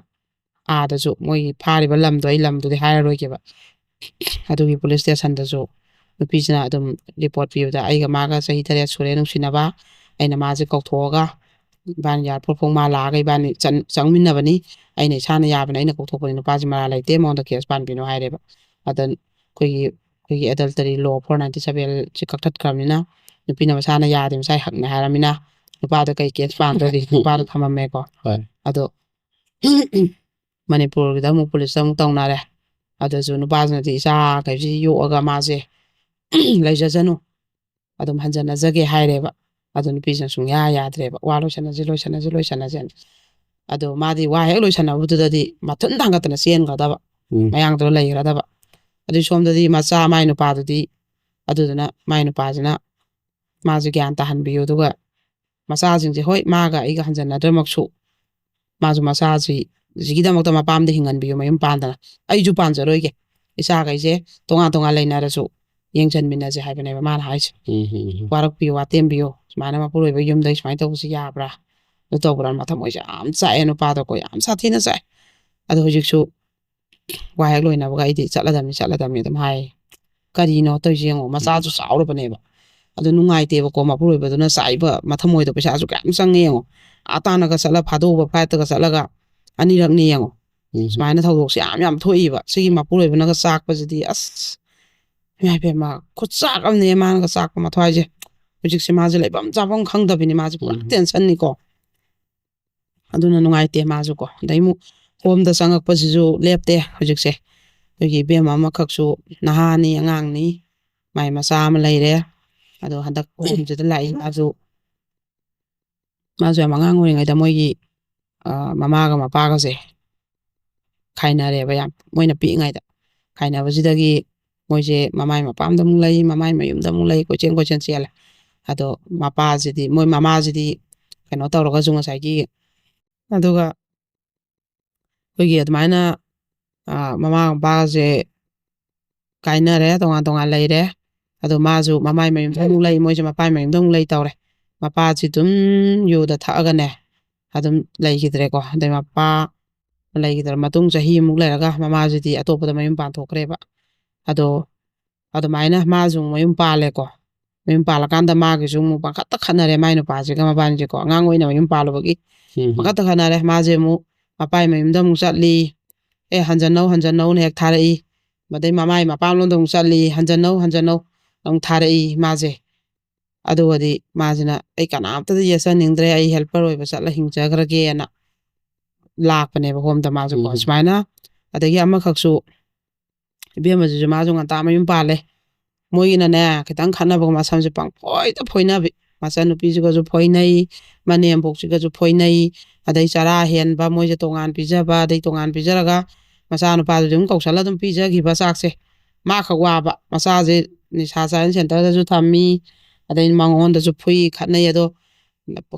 ꯑꯥꯗꯁꯨ, ꯃꯣꯏꯒꯤ ꯐꯥꯔꯤꯕ ꯂꯝꯗꯣ, ꯑꯩ ꯂꯝꯗꯨꯗꯤ ꯍꯥꯏꯔꯔꯣꯏꯒꯦꯕ, ꯑꯗꯨꯒꯤ ꯄꯨꯂꯤꯁ ꯁ꯭ꯇꯦꯁꯟꯗꯁꯨ ꯅꯨꯄꯤꯁꯤꯅ ꯑꯗꯨꯝ ꯔꯤꯄꯣꯔꯠ ꯄꯤꯕꯗ, "ꯑꯩꯒ ꯃꯥꯒ ꯆꯍꯤ ꯇꯔꯦꯠ ꯁꯨꯔꯦ ꯅꯨꯡꯁꯤꯅꯕ, ꯑꯩꯅ ꯃꯥꯁꯦ ꯀꯧꯊꯣꯛꯑꯒ ꯏꯕꯥꯅꯤ ꯑꯦꯌꯥꯔꯄꯣꯔꯠ ꯐꯥꯎ ꯃꯥ ꯂꯥꯛꯑꯒ ꯏꯕꯥꯅꯤ ꯆꯠ-, ꯆꯪꯃꯤꯟꯅꯕꯅꯤ, ꯑꯩꯅ ꯏꯁꯥꯅ ꯌꯥꯕꯅꯤ, ꯑꯩꯅ ꯀꯧꯊꯣꯛꯄꯅꯤ, ꯅꯨꯄꯥꯁꯤ ꯃꯔꯥꯜ ꯂꯩꯇꯦ, ꯃꯉꯣꯟꯗ ꯀꯦꯁ ꯄꯥꯟꯕꯤꯅꯨ" ꯍꯥꯏꯔꯦꯕ꯫ ꯑꯗ ꯑꯩꯈꯣꯏꯒꯤ, ꯑꯩꯈꯣꯏꯒꯤ ꯑꯦꯗꯜꯇꯔꯤ ꯂꯣ ꯐꯣꯔ ꯅꯥꯏꯟꯇꯤ ꯁꯚꯦꯟꯁꯤ ꯀꯛꯊꯠꯈ꯭ꯔꯕꯅꯤꯅ, ꯅꯨꯄꯤꯅ ꯃꯁꯥꯅ ꯌꯥꯗꯦ, ꯃꯁꯥꯏ ꯍꯛꯅꯦ ꯍꯥꯏꯔꯕꯅꯤꯅ, ꯅꯨꯄꯥꯗ ꯀꯩ ꯀꯦꯁ ꯄꯥꯟꯗ꯭ꯔꯗꯤ? ꯅꯨꯄꯥꯗꯣ ꯊꯝꯃꯝꯃꯦꯀꯣ꯫ ꯍꯣꯏ꯫ ꯑꯗꯣ ꯃꯅꯤꯄꯨꯔꯒꯤꯗ ꯑꯃꯨꯛ ꯄꯨꯂꯤꯁꯇ ꯑꯃꯨꯛ ꯇꯧꯅꯔꯦ꯫ ꯑꯗꯨꯁꯨ ꯅꯨꯄꯥꯁꯤꯅꯗꯤ ꯏꯆꯥꯈꯩꯁꯤ ꯌꯣꯛꯑꯒ ꯃꯥꯁꯦ ꯂꯩꯖꯁꯅꯨ, ꯑꯗꯨꯝ ꯍꯟꯖꯟꯅꯖꯒꯦ ꯍꯥꯏꯔꯦꯕ꯫ ꯑꯗꯨ ꯅꯨꯄꯤꯁꯤꯅ ꯁꯨꯡꯌꯥ ꯌꯥꯗ꯭ꯔꯦꯕ, "ꯋꯥ ꯂꯣꯏꯁꯟꯅꯁꯤ, ꯂꯣꯏꯁꯟꯅꯁꯤ, ꯂꯣꯏꯁꯟꯅꯁꯦꯅ"꯫ ꯑꯗꯣ ꯃꯥꯗꯤ ꯋꯥ ꯍꯦꯛ ꯂꯣꯏꯁꯟꯅꯕꯗꯨꯗꯗꯤ ꯃꯊꯨꯟ ꯊꯥꯡꯒꯠꯇꯅ ꯆꯦꯟꯈ꯭ꯔꯗꯕ, ꯎꯝ꯫ ꯃꯌꯥꯡꯗꯨꯗ ꯂꯩꯈ꯭ꯔꯗꯕ꯫ ꯑꯗꯨꯏ ꯁꯣꯝꯗꯗꯤ ꯃꯆꯥ, ꯃꯥꯏ ꯅꯨꯄꯥꯗꯨꯗꯤ, ꯑꯗꯨꯗꯨꯅ ꯃꯥꯏ ꯅꯨꯄꯥꯁꯤꯅ ꯃꯥꯁꯦ ꯒ꯭ꯌꯥꯟ ꯇꯥꯍꯟꯕꯤꯌꯨ, ꯑꯗꯨꯒ ꯃꯆꯥꯁꯤꯡꯁꯦ, ꯍꯣꯏ, ꯃꯥꯒ ꯑꯩꯒ ꯍꯟꯖꯟꯅꯗ꯭ꯔꯃꯛꯁꯨ, ꯃꯥꯁꯨ ꯃꯆꯥꯁꯤ, ꯁꯤꯒꯤꯗꯃꯛꯇ ꯃꯄꯥꯝꯗ ꯍꯤꯡꯍꯟꯕꯤꯌꯨ, ꯃꯌꯨꯝ ꯄꯥꯟꯗꯅ꯫ "ꯑꯩꯁꯨ ꯄꯥꯟꯖꯔꯣꯏꯒꯦ, ꯏꯆꯥꯈꯩꯁꯦ ꯇꯣꯉꯥꯟ ꯇꯣꯉꯥꯟ ꯂꯩꯅꯔꯁꯨ ꯌꯦꯡꯁꯤꯟꯃꯤꯟꯅꯁꯦ" ꯍꯥꯏꯕꯅꯦꯕ ꯃꯥꯅ ꯍꯥꯏꯁꯦ꯫ ꯎꯝ, ꯎꯝ, ꯎꯝ꯫ "ꯋꯥꯔꯛꯄꯤꯌꯨ, ꯋꯥꯇꯦꯝꯕꯤꯌꯨ, ꯁꯨꯃꯥꯏꯅ ꯃꯄꯨꯔꯣꯏꯕ ꯌꯨꯝꯗꯒꯤ ꯁꯨꯃꯥꯏꯅ ꯇꯧꯕꯁꯤ ꯌꯥꯕ꯭ꯔꯥ?" ꯑꯗꯨ ꯇꯧꯕ꯭ꯔꯥ? ꯃꯊꯃꯣꯏꯁꯦ ꯌꯥꯝ ꯆꯥꯛꯑꯦ ꯅꯨꯄꯥꯗꯣꯀꯣ, ꯌꯥꯝ ꯁꯥꯊꯤꯅ ꯆꯥꯛꯑꯦ꯫ ꯑꯗꯣ ꯍꯧꯖꯤꯛꯁꯨ ꯋꯥ ꯍꯦꯛ ꯂꯣꯏꯅꯕꯒ, "ꯑꯩꯗꯤ ꯆꯠꯂꯗꯝꯅꯤ, ꯆꯠꯂꯗꯝꯅꯤ" ꯑꯗꯨꯝ ꯍꯥꯏꯌꯦ꯫ ꯀꯔꯤꯅꯣ ꯇꯧꯔꯤꯁꯦ ꯌꯦꯡꯉꯣ, ꯃꯆꯥꯁꯨ ꯆꯥꯎꯔꯕꯅꯦꯕ꯫ ꯑꯗꯨ ꯅꯨꯡꯉꯥꯏꯇꯦꯕꯀꯣ, ꯃꯄꯨꯔꯣꯏꯕꯗꯨꯅ ꯆꯥꯛꯏꯕ ꯃꯊꯃꯣꯏꯗꯣ, ꯄꯩꯁꯥꯁꯨ ꯀꯌꯥꯝ ꯆꯪꯉꯦ ꯌꯦꯡꯉꯣ꯫ ꯑꯥ ꯇꯥꯟꯅꯒ ꯆꯠꯂ, ꯐꯥꯗꯣꯛꯎꯕ ꯐ꯭ꯂꯥꯏꯠꯇꯒ ꯆꯠꯂꯒ, ꯑꯅꯤꯔꯛꯅꯤ ꯌꯦꯡꯉꯣ꯫ ꯎꯝ. ꯁꯨꯃꯥꯏꯅ ꯊꯧꯗꯣꯛꯁꯦ ꯌꯥꯝ ꯌꯥꯝ ꯊꯣꯛꯏꯕ꯫ ꯁꯤꯒꯤ ꯃꯄꯨꯔꯣꯏꯕꯅꯒ ꯆꯥꯛꯄꯁꯤꯗꯤ ꯑꯁ, ꯏꯃꯥ ꯏꯕꯦꯝꯃ, ꯈꯨꯠꯆꯥꯛ ꯑꯃꯅꯦ ꯃꯥꯅꯒ ꯆꯥꯛꯄ ꯃꯊ꯭ꯋꯥꯏꯁꯦ꯫ ꯍꯧꯖꯤꯛꯁꯦ ꯃꯥꯁꯦ ꯂꯩꯐꯝ ꯆꯥꯐꯝ ꯈꯪꯗꯕꯤꯅꯤ, ꯃꯥꯁꯦ ꯄꯨꯔꯥ ꯎꯝ. ꯇꯦꯟꯁꯟꯅꯤꯀꯣ꯫ ꯑꯗꯨꯅ ꯅꯨꯡꯉꯥꯏꯇꯦ ꯃꯥꯁꯨꯀꯣ꯫ ꯑꯗꯩ ꯑꯃꯨꯛ ꯍꯣꯝꯗ ꯆꯪꯉꯛꯄꯁꯤꯁꯨ ꯂꯦꯞꯇꯦ ꯍꯧꯖꯤꯛꯁꯦ꯫ ꯑꯩꯈꯣꯏꯒꯤ ꯏꯕꯦꯝꯃ ꯑꯃꯈꯛꯁꯨ ꯅꯍꯥꯅꯤ, ꯑꯉꯥꯡꯅꯤ, ꯃꯥꯏ ꯃꯆꯥ ꯑꯃ ꯂꯩꯔꯦ꯫ ꯑꯗꯣ ꯍꯟꯗꯛ ꯍꯣꯝꯁꯤꯗ ꯂꯥꯛꯏ ꯃꯥꯁꯨ꯫ ꯃꯥꯁꯨ ꯌꯥꯝ ꯑꯉꯥꯡ ꯑꯣꯏꯔꯤꯉꯩꯗ ꯃꯣꯏꯒꯤ, ꯑ, ꯃꯃꯥꯒ ꯃꯄꯥꯒꯁꯦ ꯈꯥꯏꯅꯔꯦꯕ ꯌꯥꯝ, ꯃꯣꯏꯅ ꯄꯤꯛꯏꯉꯩꯗ꯫ ꯈꯥꯏꯅꯕꯁꯤꯗꯒꯤ ꯃꯣꯏꯁꯦ ꯃꯃꯥꯏ ꯃꯄꯥꯝꯗ ꯑꯃꯨꯛ ꯂꯩ, ꯃꯃꯥꯏ ꯃꯌꯨꯝꯗ ꯑꯃꯨꯛ ꯂꯩ, ꯀꯣꯏꯆꯦꯟ ꯀꯣꯏꯆꯦꯟ ꯆꯦꯜꯂꯦ꯫ ꯑꯗꯣ ꯃꯄꯥꯁꯤꯗꯤ, ꯃꯣꯏ ꯃꯃꯥꯁꯤꯗꯤ ꯀꯩꯅꯣ ꯇꯧꯔꯒꯁꯨ ꯉꯁꯥꯏꯒꯤ, ꯑꯗꯨꯒ ꯑꯩꯈꯣꯏꯒꯤ ꯑꯗꯨꯃꯥꯏꯅ, ꯑ, ꯃꯃꯥ ꯃꯄꯥꯁꯦ ꯀꯥꯏꯅꯔꯦ, ꯇꯣꯉꯥꯟ ꯇꯣꯉꯥꯟ ꯂꯩꯔꯦ꯫ ꯑꯗꯣ ꯃꯥꯁꯨ ꯃꯃꯥꯏ ꯃꯌꯨꯝꯗ ꯑꯃꯨꯛ ꯂꯩ, ꯃꯣꯏꯁꯦ ꯃꯄꯥꯏ ꯃꯌꯨꯝꯗ ꯑꯃꯨꯛ ꯂꯩ ꯇꯧꯔꯦ꯫ ꯃꯄꯥꯁꯤ ꯑꯗꯨꯝ ꯌꯨꯗ ꯊꯛꯑꯒꯅꯦ ꯑꯗꯨꯝ ꯂꯩꯈꯤꯗ꯭ꯔꯦꯀꯣ꯫ ꯑꯗꯩ ꯃꯄꯥ ꯂꯩꯈꯤꯗ꯭ꯔ ꯃꯇꯨꯡ ꯆꯍꯤꯃꯨꯛ ꯂꯩꯔꯒ ꯃꯃꯥꯁꯤꯗꯤ ꯑꯇꯣꯞꯄꯗ ꯃꯌꯨꯝ ꯄꯥꯟꯊꯣꯛꯈ꯭ꯔꯦꯕ꯫ ꯑꯗꯣ ꯑꯗꯨꯃꯥꯏꯅ ꯃꯥꯁꯨ ꯑꯃꯨꯛ ꯃꯌꯨꯝ ꯄꯥꯜꯂꯦꯀꯣ꯫ ꯃꯌꯨꯝ ꯄꯥꯜꯂꯀꯥꯟꯗ ꯃꯥꯒꯤꯁꯨ ꯑꯃꯨꯛ ꯄꯪꯈꯠꯇ ꯈꯠꯅꯔꯦ ꯃꯥꯏ ꯅꯨꯄꯥꯁꯤꯒ ꯃꯕꯥꯅꯤꯁꯦꯀꯣ꯫ ꯑꯉꯥꯡ ꯑꯣꯏꯅ ꯃꯌꯨꯝ ꯄꯥꯜꯂꯨꯕꯒꯤ ꯎꯝ. ꯄꯪꯈꯠꯇ ꯈꯠꯅꯔꯦ꯫ ꯃꯥꯁꯦ ꯑꯃꯨꯛ ꯃꯄꯥꯏ ꯃꯌꯨꯝꯗ ꯑꯃꯨꯛ ꯆꯠꯂꯤ꯫ "ꯑꯦ, ꯍꯟꯖꯟꯅꯧ, ꯍꯟꯖꯟꯅꯧꯅ" ꯍꯦꯛ ꯊꯥꯔꯛꯏ꯫ ꯑꯗꯩ ꯃꯃꯥꯏ ꯃꯄꯥꯝꯂꯣꯝꯗ ꯑꯃꯨꯛ ꯆꯠꯂꯤ꯫ "ꯍꯟꯖꯟꯅꯧ, ꯍꯟꯖꯟꯅꯧ" ꯑꯃꯨꯛ ꯊꯥꯔꯛꯏ ꯃꯥꯁꯦ꯫ ꯑꯗꯨꯒꯗꯤ ꯃꯥꯁꯤꯅ "ꯑꯩ ꯀꯅꯥꯝꯇꯗ ꯌꯦꯠꯆꯅꯤꯡꯗ꯭ꯔꯦ, ꯑꯩ ꯍꯦꯜꯄꯔ ꯑꯣꯏꯕ ꯆꯠꯂ ꯍꯤꯡꯖꯈ꯭ꯔꯒꯦꯅ" ꯂꯥꯛꯄꯅꯦꯕ ꯍꯣꯝꯗ ꯃꯥꯁꯨꯀꯣ꯫ ꯎꯝ. ꯁꯨꯃꯥꯏꯅ ꯑꯗꯒꯤ ꯑꯃꯈꯛꯁꯨ, ꯏꯕꯦꯝꯃꯁꯤꯁꯨ ꯃꯥꯁꯨ ꯉꯟꯇꯥ ꯃꯌꯨꯝ ꯄꯥꯜꯂꯦ꯫ ꯃꯣꯏꯒꯤꯅꯅꯦ, ꯈꯤꯇꯪ ꯈꯠꯅꯕꯒ ꯃꯁꯝꯁꯦ ꯄꯪꯐꯣꯏꯗ ꯐꯣꯏꯅꯕꯤ꯫ ꯃꯆꯟꯅꯨꯄꯤꯁꯤꯒꯁꯨ ꯐꯣꯏꯅꯩ, ꯃꯅꯦꯝꯕꯣꯛꯁꯤꯒꯁꯨ ꯐꯣꯏꯅꯩ꯫ ꯑꯗꯩ ꯆꯔꯥ ꯍꯦꯟꯕ, ꯃꯣꯏꯁꯦ ꯇꯣꯉꯥꯟ ꯄꯤꯖꯕ, ꯑꯗꯩ ꯇꯣꯉꯥꯟ ꯄꯤꯖꯔꯒ ꯃꯆꯥꯅꯨꯄꯥꯗꯨꯗꯤ ꯑꯗꯨꯝ ꯀꯧꯁꯜꯂ ꯑꯗꯨꯝ ꯄꯤꯖꯈꯤꯕ ꯆꯥꯛꯁꯦ꯫ ꯃꯥ ꯈꯛ ꯋꯥꯕ, ꯃꯆꯥꯁꯦ ꯅꯤꯁꯥ ꯆꯥꯔꯦꯟ ꯁꯦꯟꯇꯔꯗꯁꯨ ꯊꯝꯃꯤ, ꯑꯗꯩ ꯃꯉꯣꯟꯗꯁꯨ ꯐꯨꯏ, ꯈꯠꯅꯩ꯫ ꯑꯗꯣ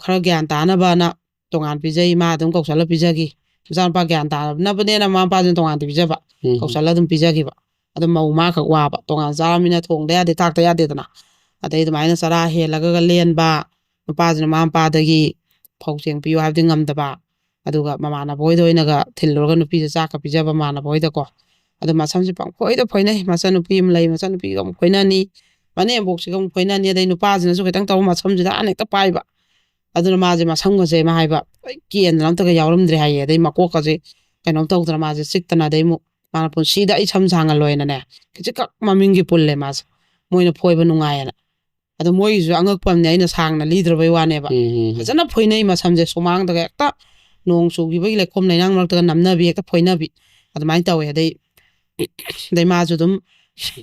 ꯈꯔ ꯒ꯭ꯌꯥꯟ ꯇꯥꯅꯕꯅ ꯇꯣꯉꯥꯟ ꯄꯤꯖꯩ, ꯃꯥ ꯑꯗꯨꯝ ꯀꯧꯁꯜꯂ ꯄꯤꯖꯈꯤ꯫ ꯃꯆꯥꯅꯨꯄꯥ ꯒ꯭ꯌꯥꯟ ꯇꯥꯅꯕꯅꯦꯅ ꯃꯃꯥ ꯃꯄꯥꯁꯤꯅ ꯇꯣꯉꯥꯟꯗꯤ ꯄꯤꯖꯕ, ꯎꯝ. ꯀꯧꯁꯜꯂ ꯑꯗꯨꯝ ꯄꯤꯖꯈꯤꯕ꯫ ꯑꯗꯨ ꯃꯧ ꯃꯥ ꯈꯛ ꯋꯥꯕ, ꯇꯣꯉꯥꯟ ꯆꯥꯔꯃꯤꯅ ꯊꯣꯡꯗ ꯌꯥꯗꯦ, ꯊꯥꯛꯇ ꯌꯥꯗꯦꯗꯅ꯫ ꯑꯗꯩ ꯑꯗꯨꯃꯥꯏꯅ ꯆꯔꯥ ꯍꯦꯜꯂꯒ ꯂꯦꯟꯕ, ꯅꯨꯄꯥꯁꯤꯅ ꯃꯃꯥ ꯃꯄꯥꯗꯒꯤ ꯐꯧ ꯆꯦꯡ ꯄꯤꯌꯨ ꯍꯥꯏꯕꯗꯤ ꯉꯝꯗꯕ, ꯑꯗꯨꯒ ꯃꯃꯥꯟꯅꯕ ꯍꯣꯏꯗ ꯑꯣꯏꯅꯒ ꯊꯤꯜꯂꯨꯔꯒ ꯅꯨꯄꯤꯁꯦ ꯆꯥꯛꯀ ꯄꯤꯖꯕ ꯃꯃꯥꯟꯅꯕ ꯍꯣꯏꯗꯀꯣ꯫ ꯑꯗꯨ ꯃꯁꯝꯁꯦ ꯄꯪꯐꯣꯏꯗ ꯐꯣꯏꯅꯩ꯫ ꯃꯆꯟꯅꯨꯄꯤ ꯑꯃ ꯂꯩ, ꯃꯆꯟꯅꯨꯄꯤꯒ ꯑꯃꯨꯛ ꯐꯣꯏꯅꯅꯤ, ꯃꯅꯦꯝꯕꯣꯛꯁꯤꯒ ꯑꯃꯨꯛ ꯐꯣꯏꯅꯅꯤ, ꯑꯗꯩ ꯅꯨꯄꯥꯁꯤꯅꯁꯨ ꯈꯤꯇꯪ ꯇꯧꯕ ꯃꯁꯝꯁꯤꯗ ꯍꯥꯟꯅ ꯍꯦꯛꯇ ꯄꯥꯏꯕ꯫ ꯑꯗꯨꯅ ꯃꯥꯁꯦ ꯃꯁꯝꯒꯁꯦ ꯃꯥ ꯍꯥꯏꯕ ꯂꯣꯏ ꯀꯦꯟꯗꯅ ꯑꯝꯇꯒ ꯌꯥꯎꯔꯝꯗ꯭ꯔꯦ ꯍꯥꯏꯌꯦ꯫ ꯑꯗꯩ ꯃꯀꯣꯛꯀꯁꯦ ꯀꯩꯅꯣꯝ ꯇꯧꯗꯅ ꯃꯥꯁꯦ ꯆꯤꯛꯇꯅ, ꯑꯗꯩ ꯑꯃꯨꯛ ꯃꯥꯅ ꯄꯨꯟꯁꯤꯗ ꯑꯩ ꯁꯝ ꯁꯥꯡꯍꯜꯂꯣꯏꯅꯅꯦ, ꯈꯤꯖꯤꯛꯈꯛ ꯃꯃꯤꯡꯒꯤ ꯄꯨꯜꯂꯦ ꯃꯥꯁꯦ, ꯃꯣꯏꯅ ꯐꯣꯏꯕ ꯅꯨꯡꯉꯥꯏꯌꯦꯅ꯫ ꯑꯗꯣ ꯃꯣꯏꯒꯤꯁꯨ ꯑꯉꯛꯄ ꯑꯃꯅꯦ, ꯑꯩꯅ ꯁꯥꯡꯅ ꯂꯤꯗ꯭ꯔꯕꯩ ꯋꯥꯅꯦꯕ꯫ ꯎꯝ, ꯎꯝ, ꯎꯝ. ꯐꯖꯅ ꯐꯣꯏꯅꯩ ꯃꯁꯝꯁꯦ, ꯁꯨꯃꯥꯡꯗꯒ ꯍꯦꯛꯇ ꯅꯣꯡ ꯆꯨꯈꯤꯕꯒꯤ ꯂꯩꯈꯣꯝ ꯂꯩꯅꯥꯡ ꯃꯔꯛꯇꯒ ꯅꯝꯅꯕꯤ, ꯍꯦꯛꯇ ꯐꯣꯏꯅꯕꯤ, ꯑꯗꯨꯃꯥꯏꯅ ꯇꯧꯋꯦ꯫ ꯑꯗꯩ ꯑꯗꯩ ꯃꯥꯁꯨ ꯑꯗꯨꯝ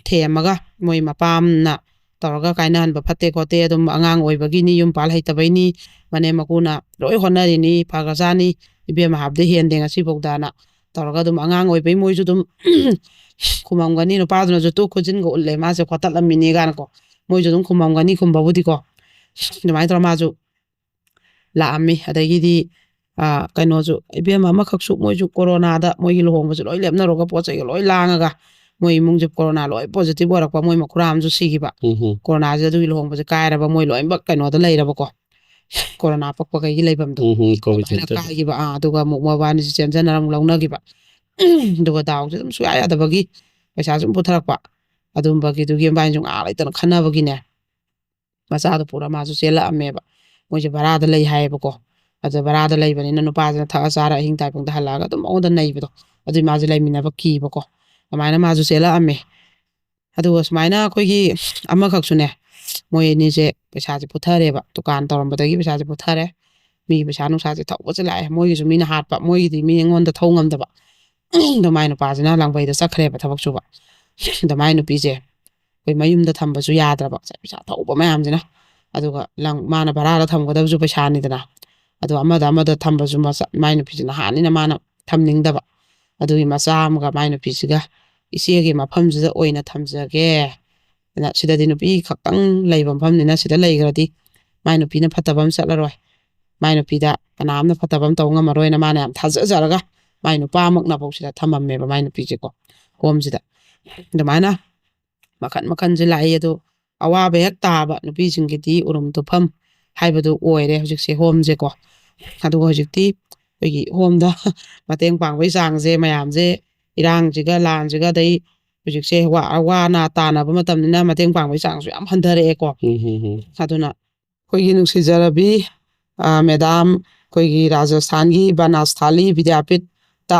ꯊꯦꯝꯃꯒ, ꯃꯣꯏ ꯃꯄꯥꯝꯅ ꯇꯧꯔꯒ ꯀꯥꯏꯅꯍꯟꯕ ꯐꯠꯇꯦ ꯈꯣꯠꯇꯦ, ꯑꯗꯨꯝ ꯑꯉꯥꯡ ꯑꯣꯏꯕꯒꯤꯅꯤ, ꯌꯨꯝ ꯄꯥꯜ ꯍꯩꯇꯕꯩꯅꯤ, ꯃꯅꯦꯝ ꯃꯀꯨꯅ ꯂꯣꯏ ꯍꯣꯠꯅꯔꯤꯅꯤ, ꯐꯈ꯭ꯔꯖꯥꯠꯅꯤ, ꯏꯕꯦꯝꯃ ꯍꯥꯏꯕꯗꯤ ꯍꯦꯟꯗꯦ ꯉꯁꯤꯐꯥꯎꯗꯅ ꯇꯧꯔꯒ ꯑꯗꯨꯝ ꯑꯉꯥꯡ ꯑꯣꯏꯕꯩ ꯃꯣꯏꯁꯨ ꯑꯗꯨꯝ ꯈꯨꯝꯃꯝꯒꯅꯤ꯫ ꯅꯨꯄꯥꯗꯨꯅꯁꯨ ꯇꯨ ꯈꯨꯖꯤꯟꯒ ꯎꯠꯂꯦ, ꯃꯥꯁꯦ ꯈꯣꯠꯇꯠꯂꯝꯃꯤꯅꯤ ꯀꯥꯏꯅꯀꯣ꯫ ꯃꯣꯏꯁꯨ ꯑꯗꯨꯝ ꯈꯨꯝꯃꯝꯒꯅꯤ, ꯈꯨꯝꯕꯕꯨꯗꯤꯀꯣ꯫ ꯑꯗꯨꯃꯥꯏꯅ ꯇꯧꯔ ꯃꯥꯁꯨ ꯂꯥꯛꯑꯝꯃꯤ꯫ ꯑꯗꯒꯤꯗꯤ, ꯑ, ꯀꯩꯅꯣꯁꯨ, ꯏꯕꯦꯝꯃ ꯑꯃꯈꯛꯁꯨ, ꯃꯣꯏꯁꯨ ꯀꯣꯔꯣꯅꯥꯗ ꯃꯣꯏꯒꯤ ꯂꯨꯍꯣꯡꯕꯁꯨ ꯂꯣꯏ ꯂꯦꯞꯅꯔꯒ, ꯄꯣꯠ ꯆꯩꯒ ꯂꯣꯏ ꯂꯥꯡꯉꯒ, ꯃꯣꯏ ꯏꯃꯨꯡꯁꯦ ꯀꯣꯔꯣꯅꯥ ꯂꯣꯏ ꯄꯣꯖꯤꯇꯤꯚ ꯑꯣꯏꯔꯛꯄ, ꯃꯣꯏ ꯃꯈꯨꯔꯥ ꯑꯃꯁꯨ ꯁꯤꯈꯤꯕ꯫ ꯎꯝ, ꯎꯝ. ꯀꯣꯔꯣꯅꯥꯁꯦ ꯑꯗꯨꯒꯤ ꯂꯨꯍꯣꯡꯕꯁꯦ ꯀꯥꯏꯔꯕ, ꯃꯣꯏ ꯂꯣꯏꯅꯃꯛ ꯀꯩꯅꯣꯗ ꯂꯩꯔꯕꯀꯣ, ꯀꯣꯔꯣꯅꯥ ꯄꯛꯄꯈꯩꯒꯤ ꯂꯩꯐꯝꯗꯣ꯫ ꯎꯝ, ꯎꯝ, ꯀꯣꯚꯤꯗ ꯑꯗꯨꯃꯥꯏꯅ ꯁꯦꯟꯇꯔꯗ꯫ ꯀꯥꯏꯈꯤꯕ꯫ ꯑꯥ, ꯑꯗꯨꯒ ꯑꯃꯨꯛ ꯃꯕꯥꯅꯤꯁꯦ ꯆꯦꯟꯖꯟꯅꯔ ꯑꯃꯨꯛ ꯂꯧꯅꯈꯤꯕ꯫ ꯑꯗꯨꯒ ꯗꯥꯎꯁꯦ ꯑꯗꯨꯝ ꯁꯨꯡꯌꯥ ꯌꯥꯗꯕꯒꯤ ꯄꯩꯁꯥꯁꯨ ꯑꯗꯨꯝ ꯄꯨꯊꯔꯛꯄ꯫ ꯑꯗꯨꯝꯕꯒꯤꯗꯨꯒꯤ ꯃꯕꯥꯅꯤꯁꯨ ꯉꯥꯏꯍꯥꯛ ꯂꯩꯇꯅ ꯈꯟꯅꯕꯒꯤꯅꯦ, ꯃꯆꯥꯗꯣ ꯄꯨꯔ ꯃꯥꯁꯨ ꯆꯦꯜꯂꯛꯑꯝꯃꯦꯕ꯫ ꯃꯣꯏꯁꯦ ꯚꯔꯥꯗ ꯂꯩ ꯍꯥꯏꯌꯦꯕꯀꯣ꯫ ꯑꯗꯨ ꯚꯔꯥꯗ ꯂꯩꯕꯅꯤꯅ ꯅꯨꯄꯥꯁꯤꯅ ꯊꯛꯑ ꯆꯥꯔ ꯑꯍꯤꯡ ꯇꯥꯏꯄꯨꯡꯗ ꯍꯜꯂꯛꯑꯒ ꯑꯗꯨꯝ ꯃꯉꯣꯟꯗ ꯅꯩꯕꯗꯣ꯫ ꯑꯗꯨꯏ ꯃꯥꯁꯦ ꯂꯩꯃꯤꯟꯅꯕ ꯀꯤꯕꯀꯣ꯫ ꯑꯗꯨꯃꯥꯏꯅ ꯃꯥꯁꯨ ꯆꯦꯜꯂꯛꯑꯝꯃꯦ꯫ ꯑꯗꯨꯒ ꯁꯨꯃꯥꯏꯅ ꯑꯩꯈꯣꯏꯒꯤ ꯑꯃꯈꯛꯁꯨꯅꯦ, ꯃꯣꯏ ꯑꯅꯤꯁꯦ ꯄꯩꯁꯥꯁꯦ ꯄꯨꯊꯔꯦꯕ, ꯗꯨꯀꯥꯟ ꯇꯧꯔꯝꯕꯗꯒꯤ ꯄꯩꯁꯥꯁꯦ ꯄꯨꯊꯔꯦ꯫ ꯃꯤꯒꯤ ꯄꯩꯁꯥ ꯅꯨꯡꯁꯥꯁꯦ ꯊꯧꯕꯁꯦ ꯂꯥꯛꯑꯦ, ꯃꯣꯏꯒꯤꯁꯨ ꯃꯤꯅ ꯍꯥꯠꯄ, ꯃꯣꯏꯒꯤꯗꯤ ꯃꯤ ꯑꯩꯉꯣꯟꯗ ꯊꯧ ꯉꯝꯗꯕ꯫ ꯑꯗꯣ ꯃꯥꯏ ꯅꯨꯄꯥꯁꯤꯅ ꯂꯥꯡꯕꯩꯗ ꯆꯠꯈ꯭ꯔꯦꯕ ꯊꯕꯛ ꯁꯨꯕ꯫ ꯑꯗꯣ ꯃꯥꯏ ꯅꯨꯄꯤꯁꯦ ꯑꯩꯈꯣꯏ ꯃꯌꯨꯝꯗ ꯊꯝꯕꯁꯨ ꯌꯥꯗ꯭ꯔꯕ, ꯄꯩꯁꯥ ꯊꯧꯕ ꯃꯌꯥꯝꯁꯤꯅ꯫ ꯑꯗꯨꯒ ꯂꯪ-, ꯃꯥꯅ ꯚꯔꯥꯗ ꯊꯝꯒꯗꯕꯁꯨ ꯄꯩꯁꯥꯅꯤꯗꯅ꯫ ꯑꯗꯣ ꯑꯃꯗ ꯑꯃꯗ ꯊꯝꯕꯁꯨ ꯃꯆꯥ-, ꯃꯥꯏ ꯅꯨꯄꯤꯁꯤꯅ ꯍꯥꯟꯅꯤꯅ ꯃꯥꯅ ꯊꯝꯅꯤꯡꯗꯕ꯫ ꯑꯗꯨꯒꯤ ꯃꯆꯥ ꯑꯃꯒ ꯃꯥꯏ ꯅꯨꯄꯤꯁꯤꯒ ꯏꯆꯦꯒꯤ ꯃꯐꯝꯁꯤꯗ ꯑꯣꯏꯅ ꯊꯝꯖꯒꯦ꯫ ꯑꯗꯨꯅ ꯁꯤꯗꯗꯤ ꯅꯨꯄꯤ ꯈꯛꯇꯪ ꯂꯩꯕ ꯃꯐꯝꯅꯤꯅ ꯁꯤꯗ ꯂꯩꯈ꯭ꯔꯗꯤ ꯃꯥꯏ ꯅꯨꯄꯤꯅ ꯐꯠꯇꯕ ꯑꯃ ꯆꯠꯂꯔꯣꯏ꯫ ꯃꯥꯏ ꯅꯨꯄꯤꯗ ꯀꯅꯥꯝꯅ ꯐꯠꯇꯕ ꯑꯃ ꯇꯧ ꯉꯝꯃꯔꯣꯏꯅ ꯃꯥꯅ ꯌꯥꯝ ꯊꯥꯖꯖꯔꯒ ꯃꯥꯏ ꯅꯨꯄꯥꯃꯛꯅꯐꯧ ꯁꯤꯗ ꯊꯝꯃꯝꯃꯦꯕ ꯃꯥꯏ ꯅꯨꯄꯤꯁꯦꯀꯣ, ꯍꯣꯝꯁꯤꯗ꯫ ꯑꯗꯨꯃꯥꯏꯅ ꯃꯈꯟ ꯃꯈꯟꯁꯦ ꯂꯥꯛꯏ꯫ ꯑꯗꯣ ꯑꯋꯥꯕ ꯍꯦꯛ ꯇꯥꯕ ꯅꯨꯄꯤꯁꯤꯡꯒꯤꯗꯤ ꯎꯔꯨꯝ ꯇꯨꯐꯝ ꯍꯥꯏꯕꯗꯨ ꯑꯣꯏꯔꯦ ꯍꯧꯖꯤꯛꯁꯦ ꯍꯣꯝꯁꯦꯀꯣ꯫ ꯑꯗꯨꯒ ꯍꯧꯖꯤꯛꯇꯤ ꯑꯩꯈꯣꯏꯒꯤ ꯍꯣꯝꯗ ꯃꯇꯦꯡ ꯄꯥꯡꯕꯒꯤ ꯆꯥꯡꯁꯦ ꯃꯌꯥꯝꯁꯦ, ꯏꯔꯥꯡꯁꯤꯒ ꯂꯥꯟꯁꯤꯒ, ꯑꯗꯩ ꯍꯧꯖꯤꯛꯁꯦ ꯋꯥ-, ꯋꯥꯅ ꯇꯥꯅꯕ ꯃꯇꯝꯅꯤꯅ ꯃꯇꯦꯡ ꯄꯥꯡꯕꯒꯤ ꯆꯥꯡꯁꯨ ꯌꯥꯝ ꯍꯟꯊꯔꯛꯑꯦꯀꯣ꯫ ꯎꯝ, ꯎꯝ, ꯎꯝ. ꯑꯗꯨꯅ ꯑꯩꯈꯣꯏꯒꯤ ꯅꯨꯡꯁꯤꯖꯔꯕꯤ ꯃꯦꯗꯥꯝ ꯑꯩꯈꯣꯏꯒꯤ ꯔꯥꯖꯁꯊꯥꯟꯒꯤ ꯕꯅꯥꯁꯊꯥꯂꯤ ꯕꯤꯗ꯭ꯌꯥꯄꯤꯠꯇ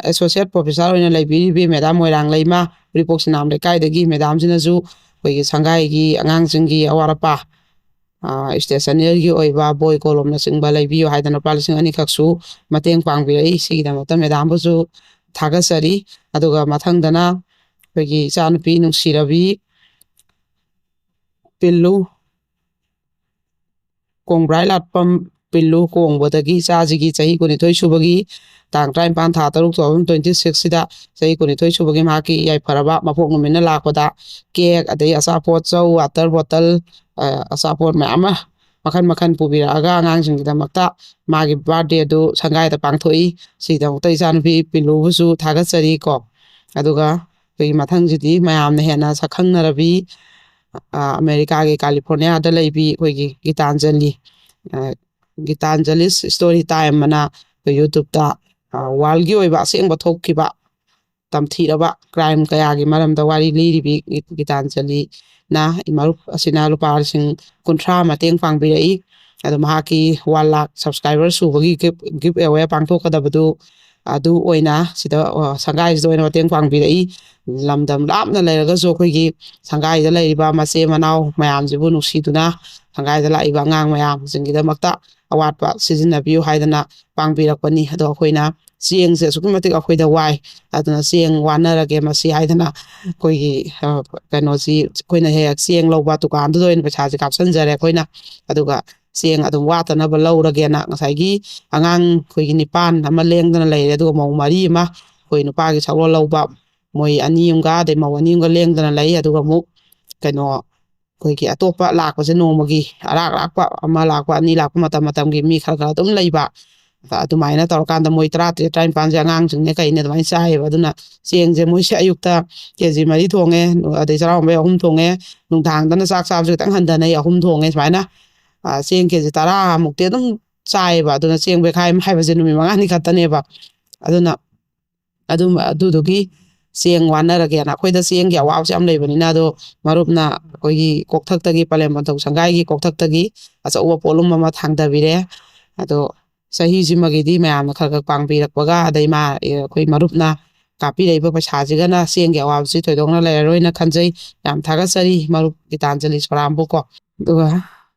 ꯑꯦꯁꯣꯁꯤꯌꯦꯠ ꯄ꯭ꯔꯣꯐꯦꯁꯔ ꯑꯣꯏꯅ ꯂꯩꯕꯤꯔꯤꯕꯤ ꯃꯦꯗꯥꯝ ꯃꯣꯏꯔꯥꯡ ꯂꯩꯃ, ꯎꯔꯤꯄꯣꯛ ꯁꯤꯅꯥꯝ ꯂꯩꯀꯥꯏꯗꯒꯤ ꯃꯦꯗꯥꯝꯁꯤꯅꯁꯨ ꯑꯩꯈꯣꯏꯒꯤ ꯁꯪꯒꯥꯏꯒꯤ ꯑꯉꯥꯡꯁꯤꯡꯒꯤ ꯑꯋꯥꯠ ꯑꯄꯥ, ꯏꯁꯇꯦꯁꯅꯔꯤꯒꯤ ꯑꯣꯏꯕ ꯕꯣꯏ ꯀꯣꯂꯣꯝꯅꯆꯤꯡꯕ ꯂꯩꯕꯤꯌꯨ ꯍꯥꯏꯗꯅ ꯂꯨꯄꯥ ꯂꯤꯁꯤꯡ ꯑꯅꯤꯈꯛꯁꯨ ꯃꯇꯦꯡ ꯄꯥꯡꯕꯤꯔꯛꯏ꯫ ꯁꯤꯒꯤꯗꯃꯛꯇ ꯃꯦꯗꯥꯝꯕꯨꯁꯨ ꯊꯥꯒꯠꯆꯔꯤ꯫ ꯑꯗꯨꯒ ꯃꯊꯪꯗꯅ ꯑꯩꯈꯣꯏꯒꯤ ꯏꯆꯥꯅꯨꯄꯤ ꯅꯨꯡꯁꯤꯔꯕꯤ ꯄꯤꯜꯂꯨ ꯀꯣꯡꯕ꯭ꯔꯥꯏ ꯂꯥꯠꯄꯝ ꯄꯤꯜꯂꯨ ꯀꯣꯡꯕꯗꯒꯤ ꯏꯆꯥꯁꯤꯒꯤ ꯆꯍꯤ ꯀꯨꯟꯅꯤꯊꯣꯏ ꯁꯨꯕꯒꯤ ꯇꯥꯡ ꯇꯔꯥꯅꯤꯄꯥꯟ ꯊꯥ ꯇꯔꯨꯛ two thousand twenty six ꯁꯤꯗ ꯆꯍꯤ ꯀꯨꯟꯅꯤꯊꯣꯏ ꯁꯨꯕꯒꯤ ꯃꯍꯥꯛꯀꯤ ꯌꯥꯏꯐꯔꯕ ꯃꯄꯣꯛ ꯅꯨꯃꯤꯠꯅ ꯂꯥꯛꯄꯗ ꯀꯦꯛ, ꯑꯗꯩ ꯑꯆꯥꯄꯣꯠ, ꯆꯧ, ꯋꯥꯇꯔ ꯕꯣꯇꯜ, ꯑ, ꯑꯆꯥꯄꯣꯠ ꯃꯌꯥꯝ ꯑꯃ ꯃꯈꯟ ꯃꯈꯟ ꯄꯨꯕꯤꯔꯛꯑꯒ ꯑꯉꯥꯡꯁꯤꯡꯒꯤꯗꯃꯛꯇ ꯃꯥꯒꯤ ꯕꯥꯔꯗꯦꯗꯨ ꯁꯪꯒꯥꯏꯗ ꯄꯥꯡꯊꯣꯛꯏ꯫ ꯁꯤꯒꯤꯗꯃꯛꯇ ꯏꯆꯥꯅꯨꯄꯤ ꯄꯤꯂꯨꯕꯨꯁꯨ ꯊꯥꯒꯠꯆꯔꯤ ꯀꯣ꯫ ꯑꯗꯨꯒ ꯑꯩꯈꯣꯏꯒꯤ ꯃꯊꯪꯁꯤꯗꯤ ꯃꯌꯥꯝꯅ ꯍꯦꯟꯅ ꯁꯛꯈꯪꯅꯔꯕꯤ, ꯑ, ꯑꯃꯦꯔꯤꯀꯥꯒꯤ ꯀꯥꯂꯤꯐꯣꯔꯅꯤꯌꯥꯗ ꯂꯩꯕꯤ ꯑꯩꯈꯣꯏꯒꯤ ꯒꯤꯇꯥꯟꯖꯂꯤ, ꯑ, ꯒꯤꯇꯥꯟꯖꯂꯤꯁ ꯁ꯭ꯇꯣꯔꯤ ꯇꯥꯏꯝ ꯑꯅ ꯑꯩꯈꯣꯏ ꯌꯨꯇ꯭ꯌꯨꯕꯇ, ꯑ, ꯋꯥꯔꯜꯒꯤ ꯑꯣꯏꯕ ꯑꯁꯦꯡꯕ ꯊꯣꯛꯈꯤꯕ ꯇꯝꯊꯤꯔꯕ ꯀ꯭ꯔꯥꯏꯝ ꯀꯌꯥꯒꯤ ꯃꯔꯝꯗ ꯋꯥꯔꯤ ꯂꯤꯔꯤꯕꯤ ꯒꯤ-, ꯒꯤꯇꯥꯟꯖꯂꯤꯅ ꯃꯔꯨꯞ ꯑꯁꯤꯅ ꯂꯨꯄꯥ ꯂꯤꯁꯤꯡ ꯀꯨꯟꯊ꯭ꯔꯥ ꯃꯇꯦꯡ ꯄꯥꯡꯕꯤꯔꯛꯏ꯫ ꯑꯗꯣ ꯃꯍꯥꯛꯀꯤ one lakh subscriber ꯁꯨꯕꯒꯤ ꯒꯤꯐ, ꯒꯤꯐ ꯑꯦꯋꯦ ꯄꯥꯡꯊꯣꯛꯀꯗꯕꯗꯨ ꯑꯗꯨ ꯑꯣꯏꯅ ꯁꯤꯗ, ꯑ, ꯁꯪꯒꯥꯏꯁꯤꯗ ꯑꯣꯏꯅ ꯃꯇꯦꯡ ꯄꯥꯡꯕꯤꯔꯛꯏ꯫ ꯂꯝꯗꯝ ꯂꯥꯞꯅ ꯂꯩꯔꯒꯁꯨ ꯑꯩꯈꯣꯏꯒꯤ ꯁꯪꯒꯥꯏꯗ ꯂꯩꯔꯤꯕ ꯃꯆꯦ ꯃꯅꯥꯎ ꯃꯌꯥꯝꯁꯤꯕꯨ ꯅꯨꯡꯁꯤꯗꯨꯅ ꯁꯪꯒꯥꯏꯗ ꯂꯥꯛꯏꯕ ꯑꯉꯥꯡ ꯃꯌꯥꯝꯁꯤꯡꯒꯤꯗꯃꯛꯇ ꯑꯋꯥꯠꯄ ꯁꯤꯖꯤꯟꯅꯕꯤꯌꯨ ꯍꯥꯏꯗꯅ ꯄꯥꯡꯕꯤꯔꯛꯄꯅꯤ꯫ ꯑꯗꯣ ꯑꯩꯈꯣꯏꯅ ꯆꯦꯡꯁꯦ ꯑꯁꯨꯛꯀꯤ ꯃꯇꯤꯛ ꯑꯩꯈꯣꯏꯗ ꯋꯥꯏ, ꯑꯗꯨꯅ ꯆꯦꯡ ꯋꯥꯅꯔꯒꯦ ꯃꯁꯤ ꯍꯥꯏꯗꯅ ꯑꯩꯈꯣꯏꯒꯤ, ꯑ, ꯀꯩꯅꯣꯁꯤ ꯑꯩꯈꯣꯏꯅ ꯍꯦꯛ ꯍꯦꯛ ꯆꯦꯡ ꯂꯧꯕ ꯗꯨꯀꯥꯟꯗꯨꯗ ꯑꯣꯏꯅ ꯄꯩꯁꯥꯁꯦ ꯀꯥꯞꯁꯤꯟꯖꯔꯦ ꯑꯩꯈꯣꯏꯅ꯫ ꯑꯗꯨꯒ ꯆꯦꯡ ꯑꯗꯨꯝ ꯋꯥꯠꯇꯅꯕ ꯂꯧꯔꯒꯦꯅ ꯉꯁꯥꯏꯒꯤ ꯑꯉꯥꯡ ꯑꯩꯈꯣꯏꯒꯤ ꯅꯤꯄꯥꯟ ꯑꯃ ꯂꯦꯡꯗꯅ ꯂꯩꯔꯦ, ꯑꯗꯨꯒ ꯃꯧ ꯃꯔꯤ ꯑꯃ ꯑꯩꯈꯣꯏ ꯅꯨꯄꯥꯒꯤ ꯁꯛꯂꯣꯟ ꯂꯧꯕ ꯃꯣꯏ ꯑꯅꯤ ꯑꯃꯒ ꯑꯗꯩ ꯃꯧ ꯑꯅꯤ ꯑꯃꯒ ꯂꯦꯡꯗꯅ ꯂꯩ꯫ ꯑꯗꯨꯒ ꯑꯃꯨꯛ ꯀꯩꯅꯣ ꯑꯩꯈꯣꯏꯒꯤ ꯑꯇꯣꯞꯄ ꯂꯥꯛꯄꯁꯦ ꯅꯣꯡꯃꯒꯤ ꯑꯔꯥꯛ ꯑꯔꯥꯛꯄ ꯑꯃ ꯂꯥꯛꯄ ꯑꯅꯤ ꯂꯥꯛꯄ ꯃꯇꯝ ꯃꯇꯝꯒꯤ ꯃꯤ ꯈꯔ ꯈꯔ ꯑꯗꯨꯝ ꯂꯩꯕ꯫ ꯑꯗꯨꯃꯥꯏꯅ ꯇꯧꯔꯀꯥꯟꯗ ꯃꯣꯏ ꯇꯔꯥꯇꯔꯦꯠ ꯇꯔꯥꯅꯤꯄꯥꯟꯁꯦ ꯑꯉꯥꯡꯁꯤꯡꯅꯦ ꯀꯩꯅꯦ ꯑꯗꯨꯃꯥꯏꯅ ꯆꯥꯏꯌꯦꯕ꯫ ꯑꯗꯨꯅ ꯆꯦꯡꯁꯦ ꯃꯣꯏꯁꯦ ꯑꯌꯨꯛꯇ ꯀꯦ ꯖꯤ ꯃꯔꯤ ꯊꯣꯡꯉꯦ, ꯑꯗꯩ ꯆꯔꯥ ꯋꯥꯟꯕꯩ ꯑꯍꯨꯝ ꯊꯣꯡꯉꯦ, ꯅꯨꯡꯗꯥꯡꯗꯅ ꯆꯥꯛ ꯆꯥꯕꯁꯦ ꯈꯤꯇꯪ ꯍꯟꯊꯅꯩ ꯑꯍꯨꯝ ꯊꯣꯡꯉꯦ ꯁꯨꯃꯥꯏꯅ꯫ ꯑ, ꯆꯦꯡ ꯀꯦ ꯖꯤ ꯇꯔꯥꯃꯨꯛꯇꯤ ꯑꯗꯨꯝ ꯆꯥꯏꯌꯦꯕ꯫ ꯑꯗꯨꯅ ꯆꯦꯡ ꯕꯦꯈꯥꯏ ꯑꯃ ꯍꯥꯏꯕꯁꯦ ꯅꯨꯃꯤꯠ ꯃꯉꯥꯅꯤ ꯈꯛꯇꯅꯦꯕ꯫ ꯑꯗꯨꯅ ꯑꯗꯨꯝ ꯑꯗꯨꯗꯨꯒꯤ ꯆꯦꯡ ꯋꯥꯅꯔꯒꯦꯅ꯫ ꯑꯩꯈꯣꯏꯗ ꯆꯦꯡꯒꯤ ꯑꯋꯥꯕꯁꯨ ꯌꯥꯝ ꯂꯩꯕꯅꯤꯅ, ꯑꯗꯣ ꯃꯔꯨꯞꯅ ꯑꯩꯈꯣꯏꯒꯤ ꯀꯣꯛꯊꯛꯇꯒꯤ, ꯄꯂꯦꯝ ꯄꯟꯊꯧ ꯁꯪꯒꯥꯏꯒꯤ ꯀꯣꯛꯊꯛꯇꯒꯤ ꯑꯆꯧꯕ ꯄꯣꯠꯂꯨꯝ ꯑꯃ ꯊꯥꯡꯗꯕꯤꯔꯦ꯫ ꯑꯗꯣ ꯆꯍꯤꯁꯤꯃꯒꯤꯗꯤ ꯃꯌꯥꯝꯅ ꯈꯔ ꯈꯔ ꯄꯥꯡꯕꯤꯔꯛꯄꯒ, ꯑꯗꯩ ꯃꯥ, ꯑꯩꯈꯣꯏ ꯃꯔꯨꯞꯅ ꯀꯥꯞꯄꯤꯔꯛꯏꯕ ꯄꯩꯁꯥꯁꯤꯒꯅ ꯆꯦꯡꯒꯤ ꯑꯋꯥꯕꯁꯤ ꯊꯣꯏꯗꯣꯛꯅ ꯂꯩꯔꯔꯣꯏꯅ ꯈꯟꯖꯩ꯫ ꯌꯥꯝ ꯊꯥꯒꯠꯆꯔꯤ ꯃꯔꯨꯞ ꯒꯤꯇꯥꯟꯖꯂꯤ ꯁꯣꯔꯥꯝꯕꯨ ꯀꯣ꯫ ꯑꯗꯨꯒ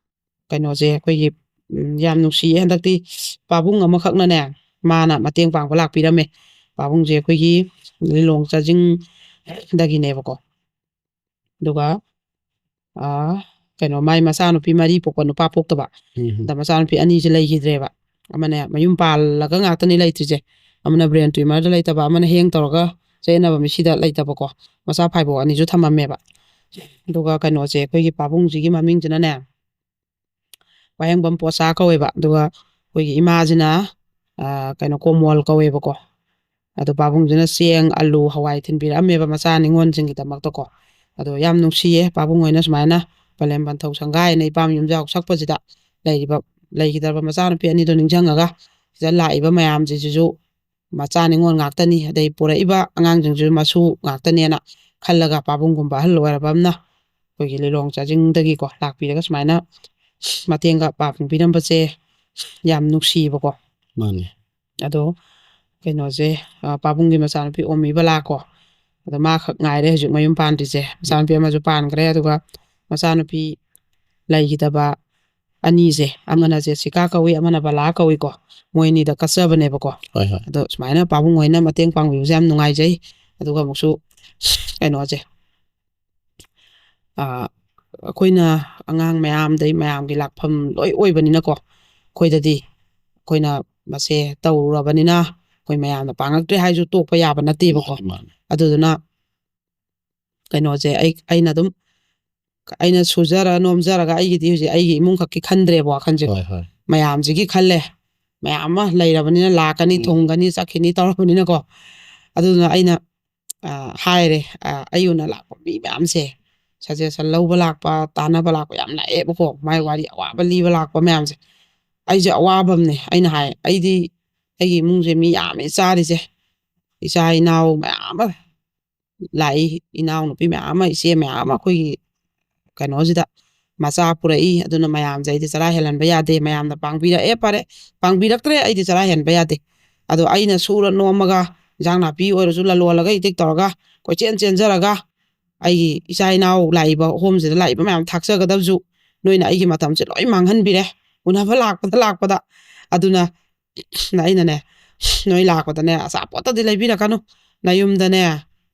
ꯀꯩꯅꯣꯁꯦ ꯑꯩꯈꯣꯏꯒꯤ, ꯎꯝ, ꯌꯥꯝ ꯅꯨꯡꯁꯤꯌꯦ꯫ ꯍꯟꯗꯛꯇꯤ ꯄꯥꯕꯨꯡ ꯑꯃꯈꯛꯅꯅꯦ, ꯃꯥꯅ ꯃꯇꯦꯡ ꯄꯥꯡꯕ ꯂꯥꯛꯄꯤꯔꯝꯃꯦ꯫ ꯄꯥꯕꯨꯡꯁꯦ ꯑꯩꯈꯣꯏꯒꯤ ꯂꯤꯂꯣꯡ ꯆꯥꯖꯤꯡꯗꯒꯤꯅꯦꯕꯀꯣ꯫ ꯑꯗꯨꯒ, ꯑꯥ, ꯀꯩꯅꯣ, ꯃꯥꯏ ꯃꯆꯥꯅꯨꯄꯤ ꯃꯔꯤ ꯄꯣꯛꯄ, ꯅꯨꯄꯥ ꯄꯣꯛꯇꯕ꯫ ꯎꯝ꯫ ꯑꯗ ꯃꯆꯥꯅꯨꯄꯤ ꯑꯅꯤꯁꯦ ꯂꯩꯈꯤꯗ꯭ꯔꯦꯕ꯫ ꯑꯃꯅ ꯃꯌꯨꯝ ꯄꯥꯜꯂꯒ ꯉꯥꯛꯇꯅꯤ ꯂꯩꯇ꯭ꯔꯤꯁꯦ꯫ ꯑꯃꯅ brain tumorꯗ ꯂꯩꯇꯕ, ꯑꯃꯅ ꯍꯦꯡ ꯇꯧꯔꯒ ꯆꯌꯦꯠꯅꯕ ꯃꯤꯠꯁꯤꯗ ꯂꯩꯇꯕꯀꯣ꯫ ꯃꯆꯥ ꯐꯥꯏꯕꯣꯛ ꯑꯅꯤꯁꯨ ꯊꯝꯃꯝꯃꯦꯕ꯫ ꯑꯗꯨꯒ ꯀꯩꯅꯣꯁꯦ, ꯑꯩꯈꯣꯏꯒꯤ ꯄꯥꯕꯨꯡꯁꯤꯒꯤ ꯃꯃꯤꯡꯁꯤꯅꯅꯦ, ꯋꯥꯍꯦꯡꯕꯝ ꯄꯣꯁꯥ ꯀꯧꯋꯦꯕ꯫ ꯑꯗꯨꯒ ꯑꯩꯈꯣꯏꯒꯤ ꯏꯃꯥꯁꯤꯅ, ꯑ, ꯀꯩꯅꯣ, ꯀꯣꯃꯣꯜ ꯀꯧꯋꯦꯕꯀꯣ꯫ ꯑꯗꯣ ꯄꯥꯕꯨꯡꯁꯤꯅ ꯆꯦꯡ, ꯑꯂꯨ, ꯍꯋꯥꯏ ꯊꯤꯟꯕꯤꯔꯛꯑꯝꯃꯦꯕ ꯃꯆꯥ ꯅꯤꯉꯣꯜꯁꯤꯡꯒꯤꯗꯃꯛꯇꯀꯣ꯫ ꯑꯗꯣ ꯌꯥꯝ ꯅꯨꯡꯁꯤꯌꯦ ꯄꯥꯕꯨꯡ ꯍꯣꯏꯅ ꯁꯨꯃꯥꯏꯅ ꯄꯂꯦꯝ ꯄꯟꯊꯧ ꯁꯪꯒꯥꯏꯅ ꯏꯄꯥꯝ ꯌꯨꯝꯖꯥꯎ ꯁꯛꯄꯁꯤꯗ ꯂꯩꯔꯤꯕ, ꯂꯩꯈꯤꯗ꯭ꯔꯕ ꯃꯆꯥꯅꯨꯄꯤ ꯑꯅꯤꯗꯣ ꯅꯤꯡꯁꯤꯡꯉꯒ ꯁꯤꯗ ꯂꯥꯛꯏꯕ ꯃꯌꯥꯝꯁꯤꯁꯨ ꯃꯆꯥ ꯅꯤꯉꯣꯜ ꯉꯥꯛꯇꯅꯤ, ꯑꯗꯩ ꯄꯨꯔꯛꯏꯕ ꯑꯉꯥꯡꯁꯤꯡꯁꯤꯁꯨ ꯃꯁꯨ ꯉꯥꯛꯇꯅꯦꯅ ꯈꯜꯂꯒ ꯄꯥꯕꯨꯡꯒꯨꯝꯕ ꯑꯍꯜ ꯑꯣꯏꯔꯕ ꯑꯃꯅ ꯑꯩꯈꯣꯏꯒꯤ ꯂꯤꯂꯣꯡ ꯆꯥꯖꯤꯡꯗꯒꯤꯀꯣ ꯂꯥꯛꯄꯤꯔꯒ ꯁꯨꯃꯥꯏꯅ ꯃꯇꯦꯡꯒ ꯄꯥꯡꯕꯤꯔꯝꯕꯁꯦ ꯌꯥꯝ ꯅꯨꯡꯁꯤꯕꯀꯣ꯫ ꯃꯥꯅꯦ꯫ ꯑꯗꯣ ꯀꯩꯅꯣꯁꯦ, ꯑ, ꯄꯥꯕꯨꯡꯒꯤ ꯃꯆꯥꯅꯨꯄꯤ ꯑꯣꯃꯤꯕꯂꯥ ꯀꯣ꯫ ꯑꯗꯣ ꯃꯥ ꯈꯛ ꯉꯥꯏꯔꯦ ꯍꯧꯖꯤꯛ ꯃꯌꯨꯝ ꯄꯥꯟꯗ꯭ꯔꯤꯁꯦ꯫ ꯃꯆꯥꯅꯨꯄꯤ ꯑꯃꯁꯨ ꯄꯥꯟꯈ꯭ꯔꯦ, ꯑꯗꯨꯒ ꯃꯆꯥꯅꯨꯄꯤ ꯂꯩꯈꯤꯗꯕ ꯑꯅꯤꯁꯦ, ꯑꯃꯅ ꯖꯦꯁꯤꯀꯥ ꯀꯧꯏ, ꯑꯃꯅ ꯕꯂꯥ ꯀꯧꯏꯀꯣ꯫ ꯃꯣꯏ ꯑꯅꯤꯗ ꯀꯠꯆꯕꯅꯦꯕꯀꯣ꯫ ꯍꯣꯏ, ꯍꯣꯏ꯫ ꯑꯗꯣ ꯁꯨꯃꯥꯏꯅ ꯄꯥꯕꯨꯡ ꯍꯣꯏꯅ ꯃꯇꯦꯡ ꯄꯥꯡꯕꯤꯕꯁꯦ ꯌꯥꯝ ꯅꯨꯡꯉꯥꯏꯖꯩ꯫ ꯑꯗꯨꯒ ꯑꯃꯨꯛꯁꯨ ꯀꯩꯅꯣꯁꯦ, ꯑ, ꯑꯩꯈꯣꯏꯅ ꯑꯉꯥꯡ ꯃꯌꯥꯝꯗꯩ ꯃꯌꯥꯝꯒꯤ ꯂꯥꯛꯐꯝ ꯂꯣꯏ ꯑꯣꯏꯕꯅꯤꯅꯀꯣ, ꯑꯩꯈꯣꯏꯗꯗꯤ ꯑꯩꯈꯣꯏꯅ ꯃꯁꯦ ꯇꯧꯔꯨꯔꯕꯅꯤꯅ ꯑꯩꯈꯣꯏ ꯃꯌꯥꯝꯅ ꯄꯥꯡꯉꯛꯇ꯭ꯔꯦ ꯍꯥꯏꯁꯨ ꯇꯣꯛꯄ ꯌꯥꯕ ꯅꯠꯇꯦꯕꯀꯣ꯫ ꯃꯥꯅꯤ, ꯃꯥꯅꯤ꯫ ꯑꯗꯨꯗꯨꯅ ꯀꯩꯅꯣꯁꯦ, ꯑꯩ, ꯑꯩꯅ ꯑꯗꯨꯝ, ꯑꯩꯅ ꯁꯨꯖꯔ ꯅꯣꯝꯖꯔꯒ ꯑꯩꯒꯤꯗꯤ ꯍꯧꯖꯤꯛ ꯑꯩꯒꯤ ꯏꯃꯨꯡ ꯈꯛꯀꯤ ꯈꯟꯗ꯭ꯔꯦꯕ ꯋꯥꯈꯜꯁꯦ꯫ ꯍꯣꯏ, ꯍꯣꯏ꯫ ꯃꯌꯥꯝꯁꯤꯒꯤ ꯈꯜꯂꯦ꯫ ꯃꯌꯥꯝ ꯑꯃ ꯂꯩꯔꯕꯅꯤꯅ, ꯂꯥꯛꯀꯅꯤ, ꯎꯝ꯫ ꯊꯨꯡꯒꯅꯤ, ꯆꯠꯈꯤꯅꯤ ꯇꯧꯔꯕꯅꯤꯅꯀꯣ꯫ ꯑꯗꯨꯅ ꯑꯩꯅ, ꯑ, ꯍꯥꯏꯔꯦ, ꯑ, ꯑꯩ ꯑꯣꯏꯅ ꯂꯥꯛꯄ ꯃꯤ ꯃꯌꯥꯝꯁꯦ, suggestion ꯂꯧꯕ ꯂꯥꯛꯄ, ꯇꯥꯟꯅꯕ ꯂꯥꯛꯄ ꯌꯥꯝ ꯂꯥꯛꯑꯦꯕꯀꯣ, ꯃꯥꯏ ꯋꯥꯔꯤ ꯑꯋꯥꯕ ꯂꯤꯕ ꯂꯥꯛꯄ ꯃꯌꯥꯝꯁꯦ꯫ ꯑꯩꯁꯦ ꯑꯋꯥꯕ ꯑꯃꯅꯦ꯫ ꯑꯩꯅ ꯍꯥꯏ, ꯑꯩꯗꯤ ꯑꯩꯒꯤ ꯏꯃꯨꯡꯁꯦ ꯃꯤ ꯌꯥꯝꯃꯦ ꯆꯥꯔꯤꯁꯦ, ꯏꯆꯥ ꯏꯅꯥꯎ ꯃꯌꯥꯝ ꯑꯃ, ꯂꯥꯛꯏ, ꯏꯅꯥꯎꯅꯨꯄꯤ ꯃꯌꯥꯝ ꯑꯃ, ꯏꯆꯦ ꯃꯌꯥꯝ ꯑꯃ ꯑꯩꯈꯣꯏꯒꯤ ꯀꯩꯅꯣꯁꯤꯗ ꯃꯆꯥ ꯄꯨꯔꯛꯏ꯫ ꯑꯗꯨꯅ ꯃꯌꯥꯝꯁꯦ ꯑꯩꯗꯤ ꯆꯔꯥ ꯍꯦꯜꯍꯟꯕ ꯌꯥꯗꯦ꯫ ꯃꯌꯥꯝꯅ ꯄꯥꯡꯕꯤꯔꯛꯑꯦ, ꯐꯔꯦ, ꯄꯥꯡꯕꯤꯔꯛꯇ꯭ꯔꯦ, ꯑꯩꯗꯤ ꯆꯔꯥ ꯍꯦꯟꯕ ꯌꯥꯗꯦ꯫ ꯑꯗꯣ ꯑꯩꯅ ꯁꯨꯔ ꯅꯣꯝꯃꯒ, ꯏꯟꯖꯥꯡ ꯅꯥꯄꯤ ꯑꯣꯏꯔꯁꯨ ꯂꯂꯣꯜꯂꯒ, ꯏꯇꯤꯛ ꯇꯧꯔꯒ, ꯀꯣꯏꯆꯦꯟ ꯆꯦꯟꯖꯔꯒ, ꯑꯩꯒꯤ ꯏꯆꯥ ꯏꯅꯥꯎ ꯂꯥꯛꯏꯕ ꯍꯣꯝꯁꯤꯗ ꯂꯥꯛꯏꯕ ꯃꯌꯥꯝ ꯊꯥꯛꯆꯒꯗꯕꯁꯨ ꯅꯣꯏꯅ ꯑꯩꯒꯤ ꯃꯇꯝꯁꯦ ꯂꯣꯏ ꯃꯥꯡꯍꯟꯕꯤꯔꯦ, ꯎꯅꯕ ꯂꯥꯛꯄꯗ ꯂꯥꯛꯄꯗ꯫ ꯑꯗꯨꯅ ꯑꯩꯅꯅꯦ, ꯅꯣꯏ ꯂꯥꯛꯄꯗꯅꯦ, ꯑꯆꯥꯄꯣꯠꯇꯗꯤ ꯂꯩꯕꯤꯔꯛꯀꯅꯨ, ꯅꯌꯨꯝꯗꯅꯦ,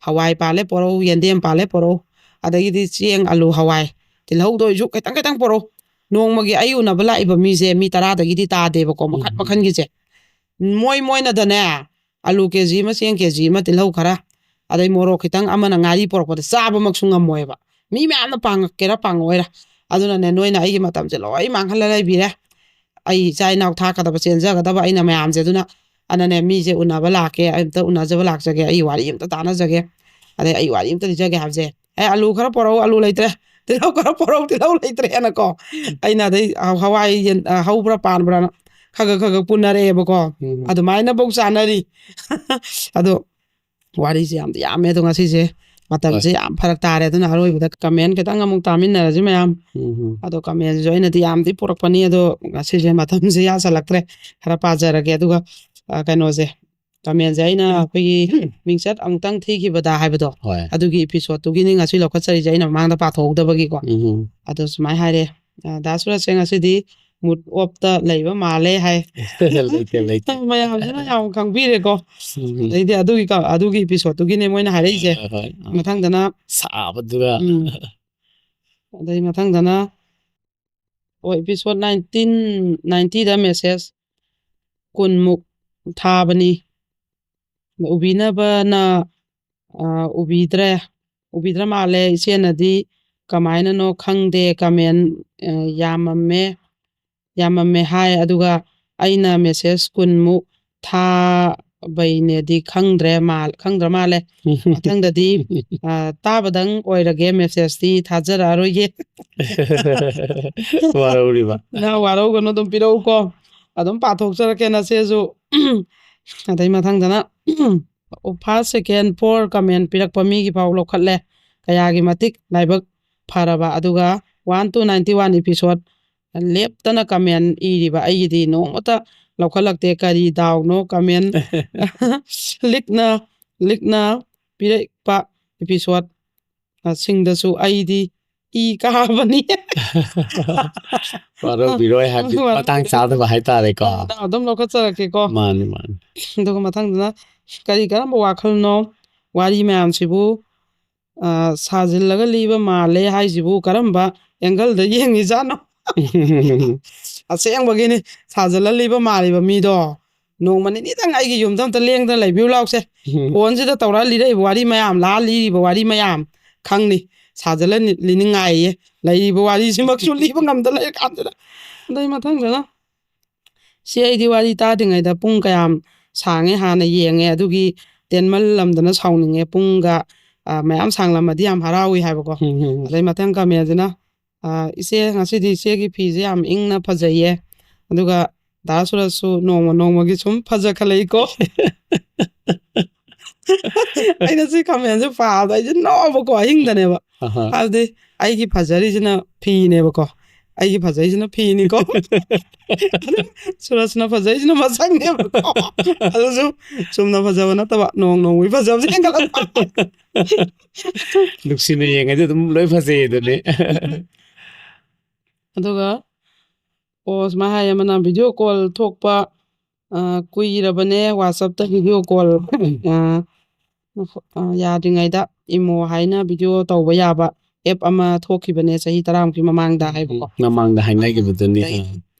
ꯍꯋꯥꯏ ꯄꯥꯜꯂꯦ ꯄꯣꯔꯛꯎ, ꯌꯦꯟꯗꯦꯝ ꯄꯥꯜꯂꯦ ꯄꯣꯔꯛꯎ, ꯑꯗꯒꯤꯗꯤ ꯆꯦꯡ, ꯑꯂꯨ, ꯍꯋꯥꯏ, ꯇꯤꯜꯍꯧꯗ ꯑꯣꯏꯁꯨ ꯈꯤꯇꯪ ꯈꯤꯇꯪ ꯄꯣꯔꯛꯎ꯫ ꯅꯣꯡꯃꯒꯤ ꯑꯩ ꯎꯅꯕ ꯂꯥꯛꯏꯕ ꯃꯤꯁꯦ ꯃꯤ ꯇꯔꯥꯗꯒꯤꯗꯤ ꯇꯥꯗꯦꯕꯀꯣ, ꯃꯈꯟ ꯎꯝ꯫ ꯃꯈꯟꯒꯤꯁꯦ꯫ ꯃꯣꯏ ꯃꯣꯏꯅꯗꯅꯦ, ꯑꯂꯨ ꯀꯦ ꯖꯤ ꯑꯃ, ꯆꯦꯡ ꯀꯦ ꯖꯤ ꯑꯃ, ꯇꯤꯜꯍꯧ ꯈꯔ, ꯑꯗꯩ ꯃꯣꯔꯣꯛ ꯈꯤꯇꯪ, ꯑꯃꯅ ꯉꯥꯔꯤ ꯄꯣꯔꯛꯄꯗ ꯆꯥꯕꯃꯛꯁꯨ ꯉꯝꯃꯣꯏꯕ꯫ ꯃꯤ ꯃꯌꯥꯝꯅ ꯄꯥꯡꯉꯛꯀꯦꯔꯥ ꯄꯥꯡꯉꯛꯑꯣꯏꯔꯥ꯫ ꯑꯗꯨꯅꯅꯦ, ꯅꯣꯏꯅ ꯑꯩꯒꯤ ꯃꯇꯝꯁꯦ ꯂꯣꯏ ꯃꯥꯡꯍꯜꯂ ꯂꯩꯕꯤꯔꯦ꯫ ꯑꯩ ꯏꯆꯥ ꯏꯅꯥꯎ ꯊꯥꯛꯀꯗꯕ, ꯆꯦꯟꯖꯒꯗꯕ ꯑꯩꯅ ꯃꯌꯥꯝꯁꯦ꯫ ꯑꯗꯨꯅ, ꯑꯅꯅꯦ, ꯃꯤꯁꯦ ꯎꯅꯕ ꯂꯥꯛꯀꯦ, ꯑꯝꯇ ꯎꯅꯖꯕ ꯂꯥꯛꯆꯒꯦ, ꯑꯩ ꯋꯥꯔꯤ ꯑꯝꯇ ꯇꯥꯟꯅꯖꯒꯦ, ꯑꯗꯩ ꯑꯩ ꯋꯥꯔꯤ ꯑꯝꯇ ꯂꯤꯖꯒꯦ ꯍꯥꯏꯕꯁꯦ, "ꯑꯦ, ꯑꯂꯨ ꯈꯔ ꯄꯣꯔꯛꯎ, ꯑꯂꯨ ꯂꯩꯇ꯭ꯔꯦ, ꯇꯤꯜꯍꯧ ꯈꯔ ꯄꯣꯔꯛꯎ, ꯇꯤꯜꯍꯧ ꯂꯩꯇ꯭ꯔꯦꯅꯀꯣ", ꯑꯩꯅ ꯑꯗꯩ ꯍꯋꯥꯏ ꯌꯦꯟ, ꯑ, ꯍꯧꯕ꯭ꯔꯥ ꯄꯥꯟꯕ꯭ꯔꯥꯅ ꯈꯒ ꯈꯒ ꯄꯨꯅꯔꯛꯑꯦꯕꯀꯣ꯫ ꯎꯝ꯫ ꯑꯗꯨꯃꯥꯏꯅꯐꯧ ꯆꯥꯅꯔꯤ꯫ ꯑꯗꯣ ꯋꯥꯔꯤꯁꯦ ꯌꯥꯝꯗꯤ ꯌꯥꯝꯃꯦ, ꯑꯗꯣ ꯉꯁꯤꯁꯦ ꯃꯇꯝꯁꯦ ꯍꯣꯏ꯫ ꯌꯥꯝ ꯐꯔꯛ ꯇꯥꯔꯦ꯫ ꯑꯗꯨꯅ ꯑꯔꯣꯏꯕꯗ ꯀꯃꯦꯟ ꯈꯤꯇꯪ ꯑꯃꯨꯛ ꯇꯥꯃꯤꯟꯅꯔꯁꯤ ꯃꯌꯥꯝ꯫ ꯎꯝ, ꯎꯝ꯫ ꯑꯗꯣ ꯀꯃꯦꯟꯁꯤꯁꯨ ꯑꯩꯅꯗꯤ ꯌꯥꯝꯗꯤ ꯄꯨꯔꯛꯄꯅꯤ, ꯑꯗꯣ ꯉꯁꯤꯁꯦ ꯃꯇꯝꯁꯦ ꯌꯥꯁꯜꯂꯛꯇ꯭ꯔꯦ꯫ ꯈꯔ ꯄꯥꯖꯔꯒꯦ꯫ ꯑꯗꯨꯒ, ꯑ, ꯀꯩꯅꯣꯁꯦ, ꯀꯃꯦꯟꯁꯦ ꯑꯩꯅ ꯑꯩꯈꯣꯏꯒꯤ ꯃꯤꯡꯆꯠ ꯑꯃꯨꯛꯇꯪ ꯊꯤꯈꯤꯕꯗ ꯍꯥꯏꯕꯗꯣ, ꯍꯣꯏ꯫ ꯑꯗꯨꯒꯤ episodeꯇꯨꯒꯤꯅꯤ ꯉꯁꯤ ꯂꯧꯈꯠꯆꯔꯤꯁꯦ, ꯑꯩꯅ ꯃꯃꯥꯡꯗ ꯄꯥꯊꯣꯛꯍꯧꯗꯕꯒꯤꯀꯣ꯫ ꯎꯝ, ꯎꯝ꯫ ꯑꯗꯣ ꯁꯨꯃꯥꯏꯅ ꯍꯥꯏꯔꯦ, ꯑ, "ꯗꯥ ꯁꯨꯔꯖꯁꯦ ꯉꯁꯤꯗꯤ mood offꯇ ꯂꯩꯕ ꯃꯥꯜꯂꯦ" ꯍꯥꯏ꯫ ꯂꯩꯇꯦ, ꯂꯩꯇꯦ꯫ ꯃꯌꯥꯝꯁꯤꯅ ꯌꯥꯝ ꯈꯪꯕꯤꯔꯦꯀꯣ꯫ ꯎꯝ, ꯎꯝ꯫ ꯑꯗꯩꯗꯤ ꯑꯗꯨꯒꯤ ꯀ-, ꯑꯗꯨꯒꯤ episodeꯇꯨꯒꯤꯅꯦ ꯃꯣꯏꯅ ꯍꯥꯏꯔꯛꯏꯁꯦ꯫ ꯍꯣꯏ, ꯍꯣꯏ, ꯍꯣꯏ꯫ ꯃꯊꯪꯗꯅ, ꯁꯥꯕꯗꯨꯒ꯫ ꯎꯝ꯫ ꯑꯗꯩ ꯃꯊꯪꯗꯅ, ꯑꯣ, episode nineteen, ninetyꯗ message ꯀꯨꯟꯃꯨꯛ ꯊꯥꯕꯅꯤ꯫ ꯎꯕꯤꯅꯕꯅ, ꯑ, ꯎꯕꯤꯗ꯭ꯔꯦ, ꯎꯕꯤꯗ꯭ꯔ ꯃꯥꯜꯂꯦ꯫ ꯏꯆꯦꯅꯗꯤ ꯀꯃꯥꯏꯅꯅꯣ ꯈꯪꯗꯦ, ꯀꯃꯦꯟ, ꯑ, ꯌꯥꯝꯃꯝꯃꯦ, ꯌꯥꯝꯃꯝꯃꯦ ꯍꯥꯏ꯫ ꯑꯗꯨꯒ ꯑꯩꯅ message ꯀꯨꯟꯃꯨꯛ ꯊꯥꯕꯩꯅꯦꯗꯤ ꯈꯪꯗ꯭ꯔꯦ ꯃꯥꯜ-, ꯈꯪꯗ꯭ꯔ ꯃꯥꯜꯂꯦ꯫ ꯃꯊꯪꯗꯗꯤ, ꯑ, ꯇꯥꯕꯗꯪ ꯑꯣꯏꯔꯒꯦ, messageꯇꯤ ꯊꯥꯖꯔꯛꯑꯔꯣꯏꯒꯦ꯫ ꯋꯥꯔꯧꯔꯤꯕ꯫ ꯅꯪ ꯋꯥꯔꯧꯒꯅꯨ, ꯑꯗꯨꯝ ꯄꯤꯔꯛꯎꯀꯣ꯫ ꯑꯗꯨꯝ ꯄꯥꯊꯣꯛꯆꯔꯛꯀꯦ ꯅꯆꯦꯁꯨ꯫ ꯑꯗꯩ ꯃꯊꯪꯗꯅ, ꯐꯥꯔꯁ, ꯁꯦꯀꯦꯟ, ꯐꯣꯔ ꯀꯃꯦꯟ ꯄꯤꯔꯛꯄ ꯃꯤꯒꯤ ꯐꯥꯎ ꯂꯧꯈꯠꯂꯦ꯫ ꯀꯌꯥꯒꯤ ꯃꯇꯤꯛ ꯂꯥꯏꯕꯛ ꯐꯔꯕ꯫ ꯑꯗꯨꯒ one two ninety one episode ꯂꯦꯞꯇꯅ ꯀꯃꯦꯟ ꯏꯔꯤꯕ ꯑꯩꯒꯤꯗꯤ ꯅꯣꯡꯃꯇ ꯂꯧꯈꯠꯂꯛꯇꯦ꯫ ꯀꯔꯤ ꯗꯥꯎꯅꯣ? ꯀꯃꯦꯟ ꯂꯤꯛꯅ ꯂꯤꯛꯅ ꯄꯤꯔꯛꯄ ꯏꯄꯤꯁꯣꯠ ꯁꯤꯡꯗꯁꯨ ꯑꯩꯗꯤ ꯏ ꯀꯥꯕꯅꯤ꯫ ꯋꯥꯔꯧꯕꯤꯔꯣꯏ ꯍꯥꯏꯕꯗꯤ ꯃꯇꯥꯡ ꯆꯥꯗꯕ ꯍꯥꯏꯇꯥꯔꯦꯀꯣ꯫ ꯑꯗꯨꯝ ꯂꯧꯈꯠꯆꯔꯛꯀꯦꯀꯣ꯫ ꯃꯥꯅꯤ, ꯃꯥꯅꯤ꯫ ꯑꯗꯨꯒ ꯃꯊꯪꯗꯅ ꯀꯔꯤ ꯀꯔꯝꯕ ꯋꯥꯈꯜꯅꯣ? ꯋꯥꯔꯤ ꯃꯌꯥꯝꯁꯤꯕꯨ ꯑ, ꯁꯥꯖꯤꯜꯂꯒ ꯂꯤꯕ ꯃꯥꯜꯂꯦ ꯍꯥꯏꯁꯤꯕꯨ ꯀꯔꯝꯕ ꯑꯦꯡꯒꯜꯗ ꯌꯦꯡꯉꯤꯖꯥꯠꯅꯣ? ꯑꯁꯦꯡꯕꯒꯤꯅꯤ, ꯁꯥꯖꯤꯜꯂ ꯂꯤꯕ ꯃꯥꯜꯂꯤꯕ ꯃꯤꯗꯣ ꯅꯣꯡꯃ ꯅꯤꯅꯤꯗꯪ ꯑꯩꯒꯤ ꯌꯨꯝꯗ ꯑꯝꯇ ꯂꯦꯡꯗꯅ ꯂꯩꯕꯤꯌꯨ ꯂꯥꯎꯁꯦ꯫ ꯐꯣꯟꯁꯤꯗ ꯇꯧꯔ ꯂꯤꯔꯛꯏꯕ ꯋꯥꯔꯤ ꯃꯌꯥꯝ, ꯂꯥ ꯂꯤꯔꯤꯕ ꯋꯥꯔꯤ ꯃꯌꯥꯝ ꯈꯪꯅꯤ꯫ ꯁꯥꯖꯤꯜꯂ ꯂꯤꯅꯤꯡꯉꯥꯏꯌꯦ꯫ ꯂꯩꯔꯤꯕ ꯋꯥꯔꯤꯁꯤꯃꯛꯁꯨ ꯂꯤꯕ ꯉꯝꯗ ꯂꯩꯔ ꯀꯥꯟꯁꯤꯗ꯫ ꯑꯗꯩ ꯃꯊꯪꯗꯅ ꯁꯤ ꯑꯩꯗꯤ ꯋꯥꯔꯤ ꯇꯥꯗ꯭ꯔꯤꯉꯩꯗ ꯄꯨꯡ ꯀꯌꯥꯝ ꯁꯥꯡꯉꯦ ꯍꯥꯟꯅ ꯌꯦꯡꯉꯦ꯫ ꯑꯗꯨꯒꯤ ꯇꯦꯟꯃꯜꯂꯝꯗꯅ ꯁꯥꯎꯅꯤꯡꯉꯦ꯫ ꯄꯨꯡꯒ, ꯑ, ꯃꯌꯥꯝ ꯁꯥꯡꯂꯝꯃꯗꯤ ꯌꯥꯝ ꯍꯔꯥꯎꯏ ꯍꯥꯏꯕꯀꯣ꯫ ꯑꯗꯩ ꯃꯊꯪ ꯀꯃꯦꯟꯁꯤꯅ, ꯑ, "ꯏꯆꯦ, ꯉꯁꯤꯗꯤ ꯏꯆꯦꯒꯤ ꯐꯤꯁꯦ ꯌꯥꯝ ꯏꯪꯅ ꯐꯖꯩꯌꯦ꯫ ꯑꯗꯨꯒ ꯗꯥ ꯁꯨꯔꯖꯁꯨ ꯅꯣꯡꯃ ꯅꯣꯡꯃꯒꯤ ꯁꯨꯝ ꯐꯖꯈꯠꯂꯛꯏꯀꯣ꯫" ꯑꯩꯅ ꯁꯤ ꯀꯃꯦꯟꯁꯦ ꯄꯥꯕꯗ ꯑꯩꯁꯦ ꯅꯣꯛꯑꯕꯀꯣ, ꯑꯍꯤꯡꯗꯅꯦꯕ꯫ ꯍꯥꯏꯕꯗꯤ ꯑꯩꯒꯤ ꯐꯖꯔꯤꯁꯤꯅ ꯐꯤꯅꯦꯕꯀꯣ, ꯑꯩꯒꯤ ꯐꯖꯩꯁꯤꯅ ꯐꯤꯅꯤꯀꯣ꯫ ꯁꯨꯔꯖꯅ ꯐꯖꯩꯁꯤꯅ ꯃꯁꯛꯅꯦꯕꯀꯣ꯫ ꯑꯗꯨꯁꯨ ꯆꯨꯝꯅ ꯐꯖꯕ ꯅꯠꯇꯕ, ꯅꯣꯡ ꯅꯣꯡꯃꯒꯤ ꯐꯖꯕꯁꯦ ꯍꯦꯟꯒꯠꯂꯛꯄ꯫ ꯅꯨꯡꯁꯤꯅ ꯌꯦꯡꯉꯗꯤ ꯑꯗꯨꯝ ꯂꯣꯏ ꯐꯖꯩ ꯑꯗꯨꯅꯤ꯫ ꯑꯗꯨꯒ ꯑꯣ, ꯁꯨꯃꯥꯏꯅ ꯍꯥꯏ ꯑꯃꯅ, "ꯚꯤꯗꯤꯑꯣ ꯀꯣꯜ ꯊꯣꯛꯄ, ꯑ, ꯀꯨꯏꯔꯕꯅꯦ, ꯋꯥꯆꯞꯇ ꯚꯤꯗꯤꯑꯣ ꯀꯣꯜ, ꯑ, ꯑ, ꯌꯥꯗ꯭ꯔꯤꯉꯩꯗ ꯏꯃꯣ ꯍꯥꯏꯅ ꯚꯤꯗꯤꯑꯣ ꯇꯧꯕ ꯌꯥꯕ ꯑꯦꯞ ꯑꯃ ꯊꯣꯛꯈꯤꯕꯅꯦ ꯆꯍꯤ ꯇꯔꯥꯃꯨꯛꯀꯤ ꯃꯃꯥꯡꯗ", ꯍꯥꯏꯕꯀꯣ꯫ ꯃꯃꯥꯡꯗ ꯍꯥꯏꯅꯈꯤꯕꯗꯨꯅꯤ꯫ ꯑꯗꯩ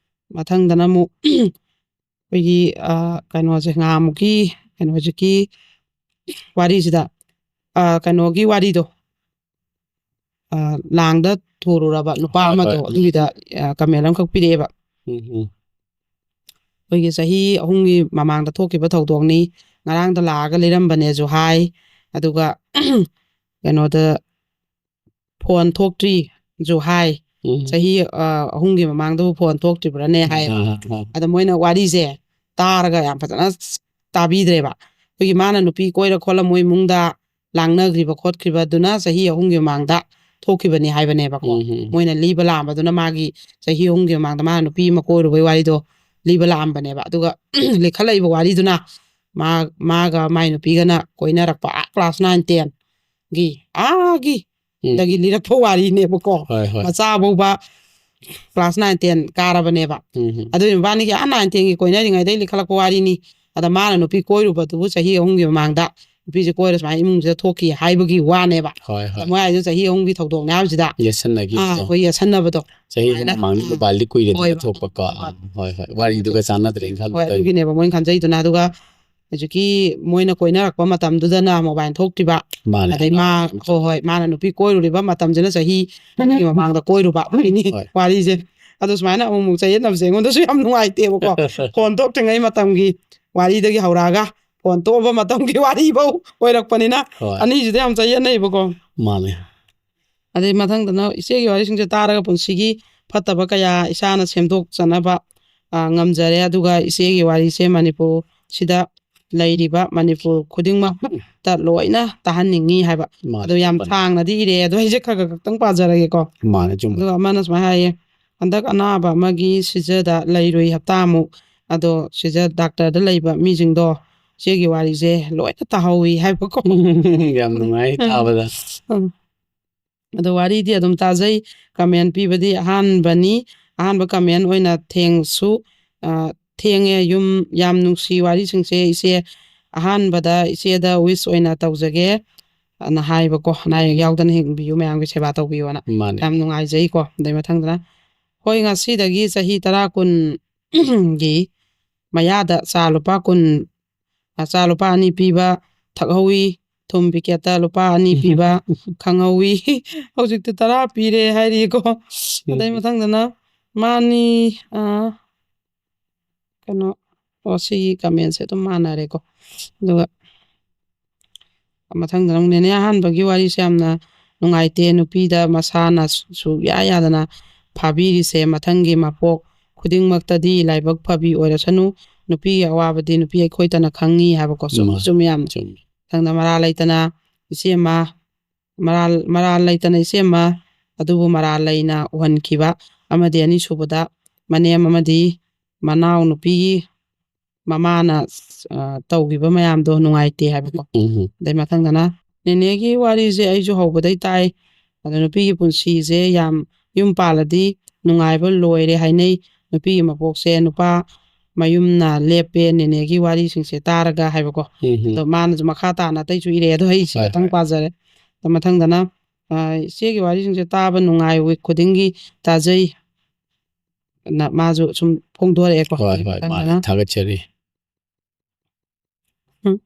ꯃꯊꯪꯗꯅ ꯑꯃꯨꯛ ꯑꯩꯈꯣꯏꯒꯤ, ꯑ, ꯀꯩꯅꯣꯁꯦ, ꯉꯍꯥꯟꯃꯨꯛꯀꯤ ꯀꯩꯅꯣ, ꯍꯧꯖꯤꯛꯀꯤ ꯋꯥꯔꯤꯁꯤꯗ, ꯑ, ꯀꯩꯅꯣꯒꯤ ꯋꯥꯔꯤꯗꯣ, ꯑ, ꯂꯥꯡꯗ ꯊꯨꯔꯨꯔꯕ ꯅꯨꯄꯥ ꯍꯣꯏ, ꯑꯃꯗꯣ, ꯍꯣꯏ꯫ ꯑꯗꯨꯒꯤꯗ, ꯑ, ꯀꯃꯦꯟ ꯑꯃꯈꯛ ꯄꯤꯔꯛꯑꯦꯕ꯫ ꯎꯝ, ꯎꯝ꯫ ꯑꯩꯈꯣꯏꯒꯤ ꯆꯍꯤ ꯑꯍꯨꯝꯒꯤ ꯃꯃꯥꯡꯗ ꯊꯣꯛꯈꯤꯕ ꯊꯧꯗꯣꯛꯅꯤ, ꯉꯔꯥꯡꯗ ꯂꯥꯛꯑꯒ ꯂꯩꯔꯝꯕꯅꯦꯁꯨ ꯍꯥꯏ, ꯑꯗꯨꯒ ꯀꯩꯅꯣꯗ ꯐꯣꯟ ꯊꯣꯛꯇ꯭ꯔꯤꯁꯨ ꯍꯥꯏ꯫ ꯎꯝ꯫ ꯆꯍꯤ, ꯑ, ꯑꯍꯨꯝꯒꯤ ꯃꯃꯥꯡꯗꯕꯨ ꯐꯣꯟ ꯊꯣꯛꯇ꯭ꯔꯤꯕ꯭ꯔꯥꯅꯦ ꯍꯥꯏ꯫ ꯑꯥ, ꯑꯥ, ꯑꯥ꯫ ꯑꯗ ꯃꯣꯏꯅ ꯋꯥꯔꯤꯁꯦ ꯇꯥꯔꯒ ꯌꯥꯝ ꯐꯖꯅ ꯇꯥꯕꯤꯗ꯭ꯔꯦꯕ꯫ ꯑꯩꯈꯣꯏꯒꯤ ꯃꯥꯅ ꯅꯨꯄꯤ ꯀꯣꯏꯔ ꯈꯣꯠꯂ ꯃꯣꯏ ꯏꯃꯨꯡꯗ ꯂꯥꯡꯅꯈ꯭ꯔꯤꯕ ꯈꯣꯠꯈ꯭ꯔꯤꯕꯗꯨꯅ ꯆꯍꯤ ꯑꯍꯨꯝꯒꯤ ꯃꯃꯥꯡꯗ ꯊꯣꯛꯈꯤꯕꯅꯤ ꯍꯥꯏꯕꯅꯦꯕꯀꯣ꯫ ꯎꯝ, ꯎꯝ꯫ ꯃꯣꯏꯅ ꯂꯤꯕ ꯂꯥꯛꯑꯝꯕꯗꯨꯅ ꯃꯥꯒꯤ ꯆꯍꯤ ꯑꯍꯨꯝꯒꯤ ꯃꯃꯥꯡꯗ ꯃꯥꯅ ꯅꯨꯄꯤ ꯑꯃ ꯀꯣꯏꯔꯨꯕꯩ ꯋꯥꯔꯤꯗꯣ ꯂꯤꯕ ꯂꯥꯛꯑꯝꯕꯅꯦꯕ꯫ ꯑꯗꯨꯒ ꯂꯤꯈꯠꯂꯛꯏꯕ ꯋꯥꯔꯤꯗꯨꯅ ꯃꯥ, ꯃꯥꯒ ꯃꯥꯏ ꯅꯨꯄꯤꯒꯅ ꯀꯣꯏꯅꯔꯛꯄ ꯑꯥ class nine ten ꯒꯤ, ꯑꯥꯒꯤ ꯎꯝ꯫ ꯗꯒꯤ ꯂꯤꯔꯛꯄ ꯋꯥꯔꯤꯅꯦꯕꯀꯣ꯫ ꯍꯣꯏ, ꯍꯣꯏ꯫ ꯃꯆꯥ ꯐꯥꯎꯕ class nine ten ꯀꯥꯔꯕꯅꯦꯕ꯫ ꯎꯝ, ꯎꯝ꯫ ꯑꯗꯨ ꯃꯕꯥꯅꯤꯒꯤ ꯑꯥ nine ten ꯒꯤ ꯀꯣꯏꯅꯔꯤꯉꯩꯗꯩ ꯂꯤꯈꯠꯂꯛꯄ ꯋꯥꯔꯤꯅꯤ꯫ ꯑꯗ ꯃꯥꯅ ꯅꯨꯄꯤ ꯀꯣꯏꯔꯨꯕꯗꯨꯕꯨ ꯆꯍꯤ ꯑꯍꯨꯝꯒꯤ ꯃꯃꯥꯡꯗ ꯅꯨꯄꯤꯁꯦ ꯀꯣꯏꯔ ꯁꯨꯃꯥꯏꯅ ꯏꯃꯨꯡꯁꯤꯗ ꯊꯣꯛꯈꯤ ꯍꯥꯏꯕꯒꯤ ꯋꯥꯅꯦꯕ꯫ ꯍꯣꯏ, ꯍꯣꯏ꯫ ꯃꯣꯏ ꯍꯥꯏꯁꯦ ꯆꯍꯤ ꯑꯍꯨꯝꯒꯤ ꯊꯧꯗꯣꯛꯅꯦ ꯍꯥꯏꯕꯁꯤꯗ, ꯑꯥ, ꯌꯦꯠꯁꯟꯅꯈꯤꯕꯗꯣ꯫ ꯑꯩꯈꯣꯏ ꯌꯦꯠꯁꯟꯅꯕꯗꯣ꯫ ꯆꯍꯤ ꯑꯍꯨꯝ ꯑꯗꯨꯃꯥꯏꯅ, ꯃꯃꯥꯡꯗ ꯑꯥ, ꯅꯨꯄꯥꯗꯤ ꯀꯨꯏꯔꯦꯗꯅ ꯍꯣꯏꯕ꯫ ꯊꯣꯛꯄꯀꯣ꯫ ꯑꯥ, ꯍꯣꯏ꯫ ꯍꯣꯏ, ꯍꯣꯏ꯫ ꯋꯥꯔꯤꯗꯨꯒ ꯆꯥꯟꯅꯗ꯭ꯔꯦꯅ ꯈꯜꯂꯨ ꯍꯣꯏ, ꯇꯧꯔꯤꯅꯦ꯫ ꯑꯗꯨꯒꯤꯅꯦꯕ ꯃꯣꯏꯅ ꯈꯟꯖꯩꯗꯨꯅ꯫ ꯑꯗꯨꯒ ꯍꯧꯖꯤꯛꯀꯤ ꯃꯣꯏꯅ ꯀꯣꯏꯅꯔꯛꯄ ꯃꯇꯝꯗꯨꯗꯅ mobile ꯊꯣꯛꯇ꯭ꯔꯤꯕ꯫ ꯃꯥꯅꯦ, ꯑꯗꯩ ꯃꯥ, ꯑꯉꯥꯡ ꯑꯃ ꯍꯣꯏ, ꯍꯣꯏ, ꯃꯥꯅ ꯅꯨꯄꯤ ꯀꯣꯏꯔꯨꯔꯤꯕ ꯃꯇꯝꯁꯤꯅ ꯆꯍꯤ ꯑꯅꯤꯒꯤ ꯃꯃꯥꯡꯗ ꯀꯣꯏꯔꯨꯕ ꯃꯤꯅꯤ ꯍꯣꯏ꯫ ꯋꯥꯔꯤꯁꯦ꯫ ꯑꯗꯣ ꯁꯨꯃꯥꯏꯅ ꯑꯃꯨꯛ ꯑꯃꯨꯛ ꯆꯌꯦꯠꯅꯕꯁꯦ ꯑꯩꯉꯣꯟꯗꯁꯨ ꯌꯥꯝ ꯅꯨꯡꯉꯥꯏꯇꯦꯕꯀꯣ꯫ Phone ꯊꯣꯛꯇ꯭ꯔꯤꯉꯩ ꯃꯇꯝꯒꯤ ꯋꯥꯔꯤꯗꯒꯤ ꯍꯧꯔꯛꯑꯒ phone ꯊꯣꯛꯑꯕ ꯃꯇꯝꯒꯤ ꯋꯥꯔꯤꯐꯧ ꯑꯣꯏꯔꯛꯄꯅꯤꯅ ꯍꯣꯏ꯫ ꯑꯅꯤꯁꯤꯗ ꯌꯥꯝ ꯆꯌꯦꯠꯅꯩꯕꯀꯣ꯫ ꯃꯥꯅꯦ꯫ ꯑꯗꯩ ꯃꯊꯪꯗꯅ ꯏꯆꯦꯒꯤ ꯋꯥꯔꯤꯁꯤꯡꯁꯦ ꯇꯥꯔꯒ ꯄꯨꯟꯁꯤꯒꯤ ꯐꯠꯇꯕ ꯀꯌꯥ ꯏꯁꯥꯅ ꯁꯦꯝꯗꯣꯛꯆꯅꯕ, ꯑ, ꯉꯝꯖꯔꯦ꯫ ꯑꯗꯨꯒ ꯏꯆꯦꯒꯤ ꯋꯥꯔꯤꯁꯦ ꯃꯅꯤꯄꯨꯔꯁꯤꯗ ꯂꯩꯔꯤꯕ ꯃꯅꯤꯄꯨꯔ ꯈꯨꯗꯤꯡꯃꯛꯇ ꯂꯣꯏꯅ ꯇꯥꯍꯟꯅꯤꯡꯉꯤ ꯍꯥꯏꯕ꯫ ꯃꯥꯅꯦ, ꯑꯗꯣ ꯌꯥꯝ ꯃꯥꯅꯦ꯫ ꯁꯥꯡꯅꯗꯤ ꯏꯔꯦ, ꯑꯗꯣ ꯑꯩꯁꯦ ꯈꯔ ꯈꯔ ꯈꯛꯇꯪ ꯄꯥꯖꯔꯒꯦꯀꯣ꯫ ꯃꯥꯅꯦ, ꯆꯨꯝꯃꯦ꯫ ꯑꯗꯨꯒ ꯑꯃꯅ ꯁꯨꯃꯥꯏꯅ ꯍꯥꯏꯌꯦ, "ꯍꯟꯗꯛ ꯑꯅꯥꯕ ꯑꯃꯒꯤ ꯁꯤꯖꯗ ꯂꯩꯔꯨꯏ ꯍꯞꯇꯥꯃꯨꯛ꯫ ꯑꯗꯣ ꯁꯤꯖ ꯗꯥꯛꯇꯔꯗ ꯂꯩꯕ ꯃꯤꯁꯤꯡꯗꯣ ꯏꯆꯦꯒꯤ ꯋꯥꯔꯤꯁꯦ ꯂꯣꯏꯅ ꯇꯥꯍꯧꯋꯤ" ꯍꯥꯏꯕꯀꯣ꯫ ꯌꯥꯝ ꯅꯨꯡꯉꯥꯏ ꯇꯥꯕꯗ꯫ ꯎꯝ꯫ ꯑꯗꯣ ꯋꯥꯔꯤꯗꯤ ꯑꯗꯨꯝ ꯇꯥꯖꯩ꯫ Comment ꯄꯤꯕꯗꯤ ꯑꯍꯥꯟꯕꯅꯤ꯫ ꯑꯍꯥꯟꯕ comment ꯑꯣꯏꯅ ꯊꯦꯡꯁꯨ, ꯑ, ꯊꯦꯡꯉꯦ꯫ ꯌꯨꯝ ꯌꯥꯝ ꯅꯨꯡꯁꯤ ꯋꯥꯔꯤꯁꯤꯡꯁꯦ ꯏꯆꯦ꯫ ꯑꯍꯥꯟꯕꯗ ꯏꯆꯦꯗ wish ꯑꯣꯏꯅ ꯇꯧꯖꯒꯦ, ꯑꯅ ꯍꯥꯏꯕꯀꯣ꯫ "ꯑꯅꯥ ꯑꯌꯦꯛ ꯌꯥꯎꯗꯅ ꯍꯤꯡꯕꯤꯌꯨ, ꯃꯌꯥꯝꯒꯤ ꯁꯦꯕꯥ ꯇꯧꯕꯤꯌꯣꯅ"꯫ ꯃꯥꯅꯦ꯫ ꯌꯥꯝ ꯅꯨꯡꯉꯥꯏꯖꯩꯀꯣ꯫ ꯑꯗꯩ ꯃꯊꯪꯗꯅ, "ꯍꯣꯏ, ꯉꯁꯤꯗꯒꯤ ꯆꯍꯤ ꯇꯔꯥ ꯀꯨꯟꯒꯤ ꯃꯌꯥꯗ ꯆꯥ ꯂꯨꯄꯥ ꯀꯨꯟ, ꯑ, ꯆꯥ ꯂꯨꯄꯥ ꯑꯅꯤ ꯄꯤꯕ ꯊꯛꯍꯧꯋꯤ, ꯊꯨꯝ packet ꯇ ꯂꯨꯄꯥ ꯑꯅꯤ ꯄꯤꯕ ꯈꯪꯍꯧꯋꯤ꯫ ꯍꯧꯖꯤꯛꯇꯤ ꯇꯔꯥ ꯄꯤꯔꯦ" ꯍꯥꯏꯔꯤꯀꯣ꯫ ꯑꯗꯩ ꯎꯝ꯫ ꯃꯊꯪꯗꯅ, "ꯃꯥꯅꯤ, ꯑ, ꯀꯩꯅꯣ", ꯑꯣ, ꯁꯤꯒꯤ comment ꯁꯦ ꯑꯗꯨꯝ ꯃꯥꯟꯅꯔꯦꯀꯣ꯫ ꯑꯗꯨꯒ ꯃꯊꯪꯗꯅ ꯑꯃꯨꯛ, "ꯅꯦꯅꯦ, ꯑꯍꯥꯟꯕꯒꯤ ꯋꯥꯔꯤꯁꯦ ꯌꯥꯝꯅ ꯅꯨꯡꯉꯥꯏꯇꯦ꯫ ꯅꯨꯄꯤꯗ ꯃꯁꯥꯅ ꯁꯨ-, ꯁꯨꯛꯌꯥ ꯌꯥꯗꯅ ꯐꯥꯕꯤꯔꯤꯁꯦ꯫ ꯃꯊꯪꯒꯤ ꯃꯄꯣꯛ ꯈꯨꯗꯤꯡꯃꯛꯇꯗꯤ ꯂꯥꯏꯕꯛ ꯐꯕꯤ ꯑꯣꯏꯔꯁꯅꯨ꯫ ꯅꯨꯄꯤꯒꯤ ꯑꯋꯥꯕꯗꯤ ꯅꯨꯄꯤ ꯑꯩꯈꯣꯏꯇꯅ ꯈꯪꯉꯤ ꯍꯥꯏꯕꯀꯣ꯫ ꯆꯨꯝꯃꯤ, ꯃꯥ, ꯆꯨꯝꯃꯤ ꯌꯥꯝ꯫ ꯆꯨꯝꯃꯤ꯫ ꯃꯊꯪꯗ ꯃꯔꯥꯜ ꯂꯩꯇꯅ ꯏꯆꯦꯃ, ꯃꯔꯥꯜ, ꯃꯔꯥꯜ ꯂꯩꯇꯅ ꯏꯆꯦꯃ, ꯑꯗꯨꯕꯨ ꯃꯔꯥꯜ ꯂꯩꯅ ꯎꯍꯟꯈꯤꯕ ꯑꯃꯗꯤ ꯑꯅꯤꯁꯨꯕꯗ ꯃꯅꯦꯝ ꯑꯃꯗꯤ ꯃꯅꯥꯎ ꯅꯨꯄꯤꯒꯤ ꯃꯃꯥꯅ, ꯑ, ꯇꯧꯈꯤꯕ ꯃꯌꯥꯝꯗꯣ ꯅꯨꯡꯉꯥꯏꯇꯦ ꯍꯥꯏꯕꯀꯣ꯫ ꯎꯝ꯫ ꯑꯗꯩ ꯃꯊꯪꯗꯅ ꯅꯦꯅꯦꯒꯤ ꯋꯥꯔꯤꯁꯦ ꯑꯩꯁꯨ ꯍꯧꯕꯗꯩ ꯇꯥꯏ꯫ ꯑꯗꯣ ꯅꯨꯄꯤꯒꯤ ꯄꯨꯟꯁꯤꯁꯦ ꯌꯥꯝ ꯌꯨꯝ ꯄꯥꯜꯂꯗꯤ ꯅꯨꯡꯉꯥꯏꯕ ꯂꯣꯏꯔꯦ ꯍꯥꯏꯅꯩ꯫ ꯅꯨꯄꯤꯒꯤ ꯃꯄꯣꯛꯁꯦ ꯅꯨꯄꯥ ꯃꯌꯨꯝꯅ ꯂꯦꯞꯄꯦ ꯅꯦꯅꯦꯒꯤ ꯋꯥꯔꯤꯁꯤꯡꯁꯦ ꯇꯥꯔꯒ ꯍꯥꯏꯕꯀꯣ꯫ ꯎꯝ꯫ ꯑꯗꯣ ꯃꯥꯅꯁꯨ ꯃꯈꯥ ꯇꯥꯅ ꯑꯇꯩꯁꯨ ꯏꯔꯛꯑꯦ, ꯑꯗꯣ ꯑꯩ ꯁꯤ ꯍꯣꯏ, ꯈꯛꯇꯪ ꯍꯣꯏ꯫ ꯄꯥꯖꯔꯦ꯫ ꯑꯗꯣ ꯃꯊꯪꯗꯅ, ꯑ, ꯏꯆꯦꯒꯤ ꯋꯥꯔꯤꯁꯤꯡꯁꯦ ꯇꯥꯕ ꯅꯨꯡꯉꯥꯏ, week ꯈꯨꯗꯤꯡꯒꯤ ꯇꯥꯖꯩ꯫ ꯅ ꯃꯥꯁꯨ ꯁꯨꯝ ꯐꯣꯡꯗꯣꯔꯛꯑꯦꯀꯣ꯫ ꯍꯣꯏ, ꯍꯣꯏ, ꯃꯥꯅꯦ꯫ ꯃꯊꯪꯗꯅ ꯊꯥꯒꯠꯆꯔꯤ꯫ ꯎꯝ꯫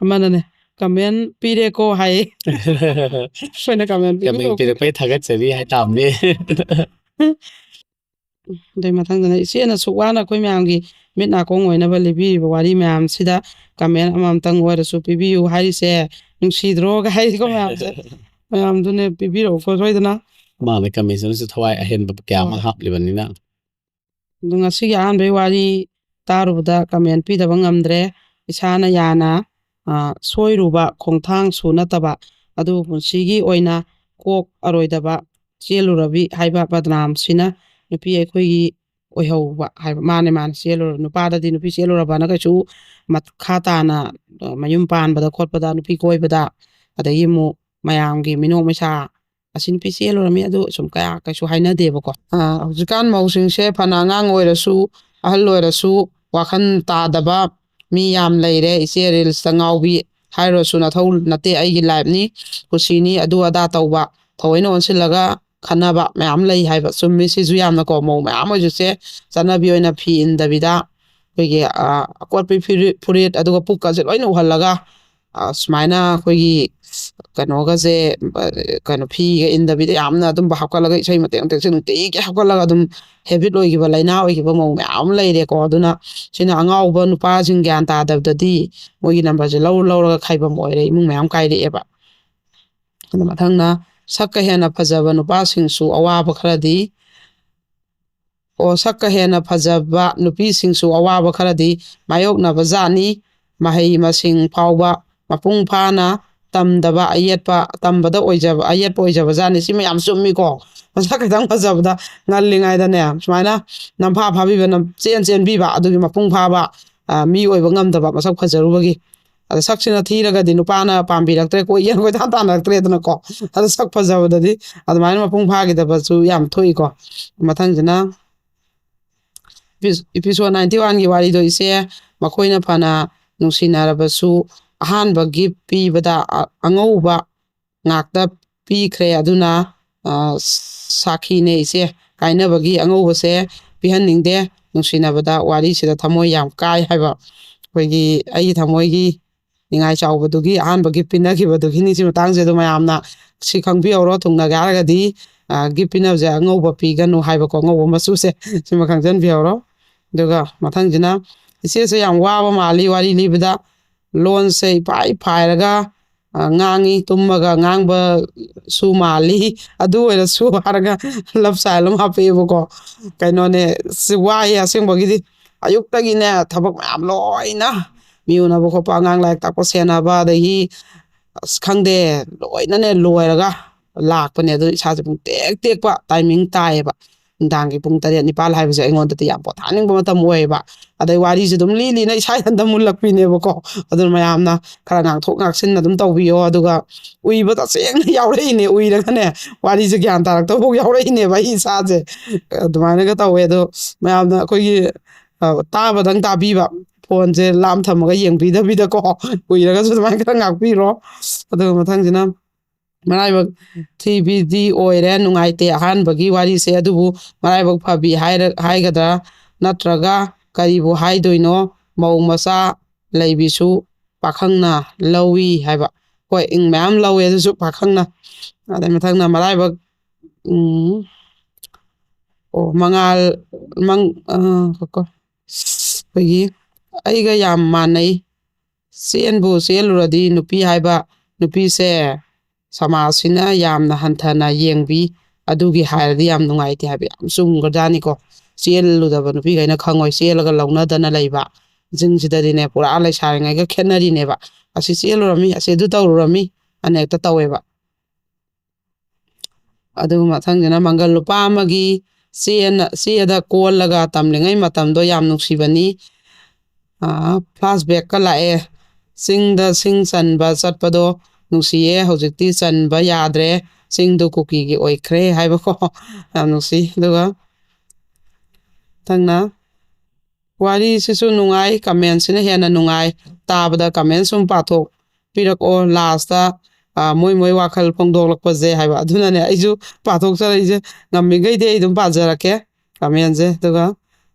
ꯑꯃꯅꯅꯦ, "Comment ꯄꯤꯔꯦꯀꯣ" ꯍꯥꯏꯌꯦ꯫ ꯑꯩꯈꯣꯏꯅ comment ꯄꯤꯕꯤꯔꯛꯄ꯫ Comment ꯄꯤꯔꯛꯄꯩ ꯊꯥꯒꯠꯆꯔꯤ ꯍꯥꯏ ꯇꯥꯕꯅꯦ꯫ ꯑꯗꯩ ꯃꯊꯪꯗꯅ, "ꯏꯆꯦꯅ ꯁꯨꯛ ꯋꯥꯅ ꯑꯩꯈꯣꯏ ꯃꯌꯥꯝꯒꯤ ꯃꯤꯠ ꯅꯥꯀꯣꯡ ꯑꯣꯏꯅꯕ ꯂꯤꯕꯤꯔꯤꯕ ꯋꯥꯔꯤ ꯃꯌꯥꯝꯁꯤꯗ comment ꯑꯃꯃꯝꯇꯪ ꯑꯣꯏꯔꯁꯨ ꯄꯤꯕꯤꯌꯨ" ꯍꯥꯏꯔꯤꯁꯦ ꯅꯨꯡꯁꯤꯗ꯭ꯔꯣꯒ ꯍꯥꯏꯀꯣ ꯃꯌꯥꯝꯁꯦ꯫ ꯃꯌꯥꯝꯗꯨꯅꯦ ꯄꯤꯕꯤꯔꯛꯎꯀꯣ ꯁꯣꯏꯗꯅ꯫ ꯃꯥꯅꯦ, commentꯁꯤꯅꯁꯨ ꯊꯋꯥꯏ ꯑꯍꯦꯟꯕ ꯀꯌꯥ ꯑꯃ ꯍꯣꯏ꯫ ꯍꯥꯞꯂꯤꯕꯅꯤꯅ꯫ ꯑꯗꯣ ꯉꯁꯤꯒꯤ ꯑꯍꯥꯟꯕꯒꯤ ꯋꯥꯔꯤ ꯇꯥꯔꯨꯕꯗ comment ꯄꯤꯗꯕ ꯉꯝꯗ꯭ꯔꯦ꯫ ꯏꯁꯥꯅ ꯌꯥꯅ, ꯑ, ꯁꯣꯏꯔꯨꯕ ꯈꯣꯡꯊꯥꯡꯁꯨ ꯅꯠꯇꯕ, ꯑꯗꯨꯕꯨ ꯄꯨꯟꯁꯤꯒꯤ ꯑꯣꯏꯅ ꯀꯣꯛ ꯑꯔꯣꯏꯗꯕ ꯆꯦꯜꯂꯨꯔꯕꯤ ꯍꯥꯏꯕ ꯕꯗꯅꯥꯝꯁꯤꯅ ꯅꯨꯄꯤ ꯑꯩꯈꯣꯏꯒꯤ ꯑꯣꯏꯍꯧꯕ ꯍꯥꯏꯕ, ꯃꯥꯅꯦ, ꯃꯥꯅꯦ, ꯆꯦꯜꯂꯨꯔꯕ꯫ ꯅꯨꯄꯥꯗꯗꯤ ꯅꯨꯄꯤ ꯆꯦꯜꯂꯨꯔꯕꯅ ꯀꯩꯁꯨ ꯃꯈꯥ ꯇꯥꯅ, ꯑ, ꯃꯌꯨꯝ ꯄꯥꯟꯕꯗ ꯈꯣꯠꯄꯗ, ꯅꯨꯄꯤ ꯀꯣꯏꯕꯗ, ꯑꯗꯒꯤ ꯑꯃꯨꯛ ꯃꯌꯥꯝꯒꯤ ꯃꯤꯅꯣꯛ ꯃꯩꯁꯥ, "ꯑꯁꯤ ꯅꯨꯄꯤ ꯆꯦꯜꯂꯨꯔꯃꯤ", ꯑꯗꯨ ꯁꯨꯝ ꯀꯌꯥ ꯀꯩꯁꯨ ꯍꯥꯏꯅꯗꯦꯕꯀꯣ꯫ ꯑ, ꯍꯧꯖꯤꯛꯀꯥꯟ ꯃꯧꯁꯤꯡꯁꯦ ꯐꯅ ꯑꯉꯥꯡ ꯑꯣꯏꯔꯁꯨ, ꯑꯍꯜ ꯑꯣꯏꯔꯁꯨ, ꯋꯥꯈꯜ ꯇꯥꯗꯕ ꯃꯤ ꯌꯥꯝ ꯂꯩꯔꯦ꯫ ꯏꯆꯦ reelsꯇ ꯉꯥꯎꯕꯤ ꯍꯥꯏꯔꯨꯔꯁꯨ ꯅꯊꯧ ꯅꯠꯇꯦ, ꯑꯩꯒꯤ lifeꯅꯤ, ꯀꯨꯁꯤꯅꯤ, ꯑꯗꯨ ꯑꯗꯥ ꯇꯧꯕ, ꯊꯑꯣꯏꯅ ꯑꯣꯟꯁꯤꯜꯂꯒ ꯈꯟꯅꯕ ꯃꯌꯥꯝ ꯂꯩ ꯍꯥꯏꯕ꯫ ꯆꯨꯝꯃꯤ, ꯁꯤꯁꯨ ꯌꯥꯝꯅꯀꯣ, ꯃꯧ ꯃꯌꯥꯝ ꯍꯧꯖꯤꯛꯁꯦ ꯆꯠꯅꯕꯤ ꯑꯣꯏꯅ ꯐꯤ ꯏꯟꯗꯕꯤꯗ ꯑꯩꯈꯣꯏꯒꯤ, ꯑ, ꯑꯀꯣꯠꯄꯤ ꯐꯨꯔꯤꯠ, ꯐꯨꯔꯤꯠ, ꯑꯗꯨꯒ ꯄꯨꯛꯀꯁꯦ ꯂꯣꯏꯅ ꯎꯍꯜꯂꯒ, ꯑ, ꯁꯨꯃꯥꯏꯅ ꯑꯩꯈꯣꯏꯒꯤ ꯀꯩꯅꯣꯒꯁꯦ, ꯑ, ꯀꯩꯅꯣ ꯐꯤꯒ ꯏꯟꯗꯕꯤꯗ ꯌꯥꯝꯅ ꯑꯗꯨꯝꯕ ꯍꯥꯞꯀꯠꯂꯒ ꯏꯁꯩ ꯃꯇꯦꯛ ꯃꯇꯦꯛꯁꯦ ꯅꯨꯡꯇꯤꯒꯤ ꯍꯥꯞꯀꯠꯂꯒ ꯑꯗꯨꯝ habit ꯑꯣꯏꯈꯤꯕ, ꯂꯥꯏꯅꯥ ꯑꯣꯏꯈꯤꯕ ꯃꯧ ꯃꯌꯥꯝ ꯑꯃ ꯂꯩꯔꯦꯀꯣ꯫ ꯑꯗꯨꯅ ꯁꯤꯅ ꯑꯉꯥꯎꯕ ꯅꯨꯄꯥꯁꯤꯡ ꯒ꯭ꯌꯥꯟ ꯇꯥꯗꯕꯗꯗꯤ ꯃꯣꯏꯒꯤ numberꯁꯦ ꯂꯧꯔ ꯂꯧꯔꯒ ꯈꯥꯏꯕꯝ ꯑꯣꯏꯔꯦ, ꯏꯃꯨꯡ ꯃꯌꯥꯝ ꯀꯥꯏꯔꯛꯑꯦꯕ꯫ ꯑꯗꯨ ꯃꯊꯪꯅ ꯁꯛꯀ ꯍꯦꯟꯅ ꯐꯖꯕ ꯅꯨꯄꯥꯁꯤꯡꯁꯨ ꯑꯋꯥꯕ ꯈꯔꯗꯤ ꯑꯣ, ꯁꯛꯀ ꯍꯦꯟꯅ ꯐꯖꯕ ꯅꯨꯄꯤꯁꯤꯡꯁꯨ ꯑꯋꯥꯕ ꯈꯔꯗꯤ ꯃꯥꯌꯣꯛꯅꯕ ꯖꯥꯠꯅꯤ꯫ ꯃꯍꯩ ꯃꯁꯤꯡ ꯐꯥꯎꯕ ꯃꯄꯨꯡ ꯐꯥꯅ ꯇꯝꯗꯕ ꯑꯌꯦꯠꯄ, ꯇꯝꯕꯗ ꯑꯣꯏꯖꯕ, ꯑꯌꯦꯠꯄ ꯑꯣꯏꯖꯕ ꯖꯥꯠꯅꯤ꯫ ꯁꯤ ꯃꯌꯥꯝ ꯆꯨꯝꯃꯤꯀꯣ꯫ ꯃꯁꯛ ꯈꯤꯇꯪ ꯐꯖꯕꯗ ꯉꯜꯂꯤꯉꯩꯗꯅꯦ, ꯁꯨꯃꯥꯏꯅ ꯅꯝꯐꯥ ꯐꯥꯕꯤꯕ, ꯅꯝ-, ꯆꯦꯟ ꯆꯦꯟꯕꯤꯕ, ꯑꯗꯨꯒꯤ ꯃꯄꯨꯡ ꯐꯥꯕ, ꯑ, ꯃꯤ ꯑꯣꯏꯕ ꯉꯝꯗꯕ, ꯃꯁꯛ ꯐꯖꯔꯨꯕꯒꯤ꯫ ꯑꯗ ꯁꯛꯁꯤꯅ ꯊꯤꯔꯒꯗꯤ ꯅꯨꯄꯥꯅ ꯄꯥꯝꯕꯤꯔꯛꯇ꯭ꯔꯦ, ꯀꯣꯏ ꯌꯦꯟ ꯀꯣꯏꯇꯥꯟ ꯇꯥꯟꯅꯔꯛꯇ꯭ꯔꯦꯗꯅꯀꯣ꯫ ꯑꯗ ꯁꯛ ꯐꯖꯕꯗꯗꯤ ꯑꯗꯨꯃꯥꯏꯅ ꯃꯄꯨꯡ ꯐꯥꯈꯤꯗꯕꯁꯨ ꯌꯥꯝ ꯊꯣꯛꯏꯀꯣ꯫ ꯃꯊꯪꯁꯤꯅ ꯏꯄꯤꯁ-, ꯏꯄꯤꯁꯣꯠ ninety one ꯒꯤ ꯋꯥꯔꯤꯗꯣ ꯏꯆꯦ, ꯃꯈꯣꯏꯅ ꯐꯅ ꯅꯨꯡꯁꯤꯅꯔꯕꯁꯨ ꯑꯍꯥꯟꯕ ꯒꯤꯐ ꯄꯤꯕꯗ ꯑ-, ꯑꯉꯧꯕ ꯉꯥꯛꯇ ꯄꯤꯈ꯭ꯔꯦ꯫ ꯑꯗꯨꯅ, ꯑ, ꯁꯥꯈꯤꯅꯦ ꯏꯆꯦ, ꯀꯥꯏꯅꯕꯒꯤ ꯑꯉꯧꯕꯁꯦ ꯄꯤꯍꯟꯅꯤꯡꯗꯦ꯫ ꯅꯨꯡꯁꯤꯅꯕꯗ ꯋꯥꯔꯤꯁꯤꯗ ꯊꯃꯣꯏ ꯌꯥꯝ ꯀꯥꯏ ꯍꯥꯏꯕ꯫ ꯑꯩꯈꯣꯏꯒꯤ, ꯑꯩꯒꯤ ꯊꯃꯣꯏꯒꯤ ꯅꯤꯡꯉꯥꯏ ꯆꯥꯎꯕꯗꯨꯒꯤ ꯑꯍꯥꯟꯕ ꯒꯤꯐ ꯄꯤꯅꯈꯤꯕꯗꯨꯒꯤꯅꯤ꯫ ꯁꯤ ꯃꯇꯥꯡꯁꯦ ꯑꯗꯨ ꯃꯌꯥꯝꯅ ꯁꯤ ꯈꯪꯕꯤꯍꯧꯔꯣ꯫ ꯊꯨꯡꯅꯒꯦ ꯍꯥꯏꯔꯒꯗꯤ, ꯑ, ꯒꯤꯐ ꯄꯤꯅꯕꯁꯦ ꯑꯉꯧꯕ ꯄꯤꯒꯅꯨ ꯍꯥꯏꯕꯀꯣ, ꯑꯉꯧꯕ ꯃꯆꯨꯁꯦ꯫ ꯁꯤꯃ ꯈꯪꯖꯟꯕꯤꯍꯧꯔꯣ꯫ ꯑꯗꯨꯒ ꯃꯊꯪꯁꯤꯅ, ꯏꯆꯦꯁꯦ ꯌꯥꯝ ꯋꯥꯕ ꯃꯥꯜꯂꯤ ꯋꯥꯔꯤ ꯂꯤꯕꯗ꯫ ꯂꯣꯟꯁꯦ ꯏꯐꯥꯏ ꯐꯥꯏꯔꯒ, ꯑ, ꯉꯥꯡꯉꯤ꯫ ꯇꯨꯝꯃꯒ ꯉꯥꯡꯕꯁꯨ ꯃꯥꯜꯂꯤ꯫ ꯑꯗꯨ ꯑꯣꯏꯔꯁꯨ ꯍꯥꯏꯔꯒ ꯂꯞ ꯁꯥꯏꯟ ꯑꯃ ꯍꯥꯞꯄꯛꯑꯦꯕꯀꯣ꯫ ꯀꯩꯅꯣꯅꯦ, ꯁꯤ ꯋꯥꯏꯑꯦ ꯑꯁꯦꯡꯕꯒꯤꯗꯤ꯫ ꯑꯌꯨꯛꯇꯒꯤꯅꯦ ꯊꯕꯛ ꯃꯌꯥꯝ ꯂꯣꯏꯅ ꯃꯤ ꯎꯅꯕ ꯈꯣꯠꯄ, ꯑꯉꯥꯡ ꯂꯥꯏꯔꯤꯛ ꯇꯥꯛꯄ ꯁꯦꯟꯅꯕ, ꯑꯗꯒꯤ ꯑꯁ ꯈꯪꯗꯦ, ꯂꯣꯏꯅꯅꯦ ꯂꯣꯏꯔꯒ ꯂꯥꯛꯄꯅꯦ꯫ ꯑꯗꯨ ꯏꯁꯥꯁꯦ ꯄꯨꯡ ꯇꯦꯛ ꯇꯦꯛꯄ ꯇꯥꯏꯃꯤꯡ ꯇꯥꯏꯌꯦꯕ꯫ ꯅꯨꯡꯗꯥꯡꯒꯤ ꯄꯨꯡ ꯇꯔꯦꯠ ꯅꯤꯄꯥꯜ ꯍꯥꯏꯕꯁꯦ ꯑꯩꯉꯣꯟꯗꯗꯤ ꯌꯥꯝ ꯄꯣꯊꯥꯅꯤꯡꯕ ꯃꯇꯝ ꯑꯣꯏꯌꯦꯕ꯫ ꯑꯗꯩ ꯋꯥꯔꯤꯁꯦ ꯑꯗꯨꯝ ꯂꯤ ꯂꯤꯅ ꯏꯁꯥ ꯏꯊꯟꯇ ꯃꯨꯜꯂꯛꯄꯤꯅꯦꯕꯀꯣ꯫ ꯑꯗꯨꯅ ꯃꯌꯥꯝꯅ ꯈꯔ ꯉꯥꯡꯊꯣꯛ ꯉꯥꯡꯁꯤꯟ ꯑꯗꯨꯝ ꯇꯧꯕꯤꯌꯣ꯫ ꯑꯗꯨꯒ ꯎꯏꯕ ꯇꯁꯦꯡꯅ ꯌꯥꯎꯔꯛꯏꯅꯦ꯫ ꯎꯏꯔꯒꯅꯦ ꯋꯥꯔꯤꯁꯦ ꯒ꯭ꯌꯥꯟ ꯇꯥꯔꯛꯇꯕ ꯐꯥꯎ ꯌꯥꯎꯔꯛꯏꯅꯦꯕ ꯑꯩ ꯏꯁꯥꯁꯦ꯫ ꯑꯗꯨꯃꯥꯏꯅꯒ ꯇꯧꯋꯦ꯫ ꯑꯗꯣ ꯃꯌꯥꯝꯅ ꯑꯩꯈꯣꯏꯒꯤ, ꯑ, ꯇꯥꯕꯗꯪ ꯇꯥꯕꯤꯕ, ꯐꯣꯟꯁꯦ ꯂꯥꯞ ꯊꯝꯃꯒ ꯌꯦꯡꯕꯤꯗꯕꯤꯗꯀꯣ, ꯎꯏꯔꯒꯁꯨ ꯑꯗꯨꯃꯥꯏꯅ ꯈꯔ ꯉꯥꯛꯄꯤꯔꯣ꯫ ꯑꯗꯨꯒ ꯃꯊꯪꯁꯤꯅ ꯃꯔꯥꯏꯕꯛ ꯊꯤꯕꯤꯗꯤ ꯑꯣꯏꯔꯦ, ꯅꯨꯡꯉꯥꯏꯇꯦ ꯑꯍꯥꯟꯕꯒꯤ ꯋꯥꯔꯤꯁꯦ, ꯑꯗꯨꯕꯨ ꯃꯔꯥꯏꯕꯛ ꯐꯕꯤ ꯍꯥꯏꯔ-, ꯍꯥꯏꯒꯗ꯭ꯔꯥ, ꯅꯠꯇ꯭ꯔꯒ ꯀꯔꯤꯕꯨ ꯍꯥꯏꯗꯣꯏꯅꯣ? ꯃꯧ ꯃꯆꯥ ꯂꯩꯕꯤꯁꯨ ꯄꯥꯈꯪꯅ ꯂꯧꯏ ꯍꯥꯏꯕ꯫ ꯍꯣꯏ, ꯎꯝ, ꯃꯌꯥꯝ ꯂꯧꯋꯦ, ꯑꯗꯨꯁꯨ ꯄꯥꯈꯪꯅ꯫ ꯑꯗꯩ ꯃꯊꯪꯅ ꯃꯔꯥꯏꯕꯛ, ꯎꯝ, ꯑꯣ, ꯃꯉꯥꯜ, ꯃꯪ-, ꯑ, ꯀꯣ-, ꯀꯣ-, ꯑꯩꯈꯣꯏꯒꯤ, ꯑꯩꯒ ꯌꯥꯝ ꯃꯥꯟꯅꯩ꯫ ꯆꯦꯟꯕꯨ ꯆꯦꯜꯂꯨꯔꯗꯤ ꯅꯨꯄꯤ ꯍꯥꯏꯕ ꯅꯨꯄꯤꯁꯦ ꯁꯃꯥꯖꯁꯤꯅ ꯌꯥꯝꯅ ꯍꯟꯊꯅ ꯌꯦꯡꯕꯤ꯫ ꯑꯗꯨꯒꯤ ꯍꯥꯏꯔꯗꯤ ꯌꯥꯝ ꯅꯨꯡꯉꯥꯏꯇꯦ ꯍꯥꯏꯕ ꯌꯥꯝ ꯆꯨꯝꯒ꯭ꯔꯖꯥꯠꯅꯤꯀꯣ꯫ ꯆꯦꯜꯂꯨꯗꯕ ꯅꯨꯄꯤꯈꯩꯅ ꯈꯪꯉꯣꯏ, ꯆꯦꯜꯂꯒ ꯂꯧꯅꯗꯅ ꯂꯩꯕ꯫ ꯁꯤꯡꯁꯤꯗꯗꯤꯅꯦ, ꯄꯨꯔꯥ ꯂꯩꯁꯥꯔꯤꯉꯩꯒ ꯈꯦꯠꯅꯔꯤꯅꯦꯕ꯫ "ꯑꯁꯤ ꯆꯦꯜꯂꯨꯔꯝꯃꯤ, ꯑꯁꯤ ꯑꯗꯨ ꯇꯧꯔꯨꯔꯝꯃꯤ" ꯑꯅ ꯍꯦꯛꯇ ꯇꯧꯋꯦꯕ꯫ ꯑꯗꯨꯒ ꯃꯊꯪꯁꯤꯅ ꯃꯪꯒꯜ ꯂꯨꯄꯥ ꯑꯃꯒꯤ ꯆꯦꯅ, ꯆꯦꯗ ꯀꯣꯜꯂꯒ ꯇꯝꯂꯤꯉꯩ ꯃꯇꯝꯗꯣ ꯌꯥꯝ ꯅꯨꯡꯁꯤꯕꯅꯤ꯫ ꯑꯥ, flashbackꯀ ꯂꯥꯛꯑꯦ꯫ "ꯆꯤꯡꯗ ꯁꯤꯡ ꯆꯟꯕ ꯆꯠꯄꯗꯣ ꯅꯨꯡꯁꯤꯌꯦ, ꯍꯧꯖꯤꯛꯇꯤ ꯆꯟꯕ ꯌꯥꯗ꯭ꯔꯦ, ꯆꯤꯡꯗꯨ ꯀꯨꯀꯤꯒꯤ ꯑꯣꯏꯈ꯭ꯔꯦ" ꯍꯥꯏꯕꯀꯣ꯫ ꯌꯥꯝ ꯅꯨꯡꯁꯤ꯫ ꯑꯗꯨꯒ ꯃꯊꯪꯅ, ꯋꯥꯔꯤꯁꯤꯁꯨ ꯅꯨꯡꯉꯥꯏ, commentꯁꯤꯅ ꯍꯦꯟꯅ ꯅꯨꯡꯉꯥꯏ꯫ ꯇꯥꯕꯗ comment ꯁꯨꯝ ꯄꯥꯊꯣꯛꯄꯤꯔꯛꯑꯣ꯫ Lastꯇ, ꯑ, ꯃꯣꯏ ꯃꯣꯏ ꯋꯥꯈꯜ ꯐꯣꯡꯗꯣꯛꯂꯛꯄꯁꯦ ꯍꯥꯏꯕ꯫ ꯑꯗꯨꯅꯅꯦ ꯑꯩꯁꯨ ꯄꯥꯊꯣꯛꯆꯔꯛꯏꯁꯦ꯫ ꯉꯝꯃꯤꯈꯩꯗꯤ ꯑꯩ ꯑꯗꯨꯝ ꯄꯥꯖꯔꯛꯀꯦ commentꯁꯦ꯫ ꯑꯗꯨꯒ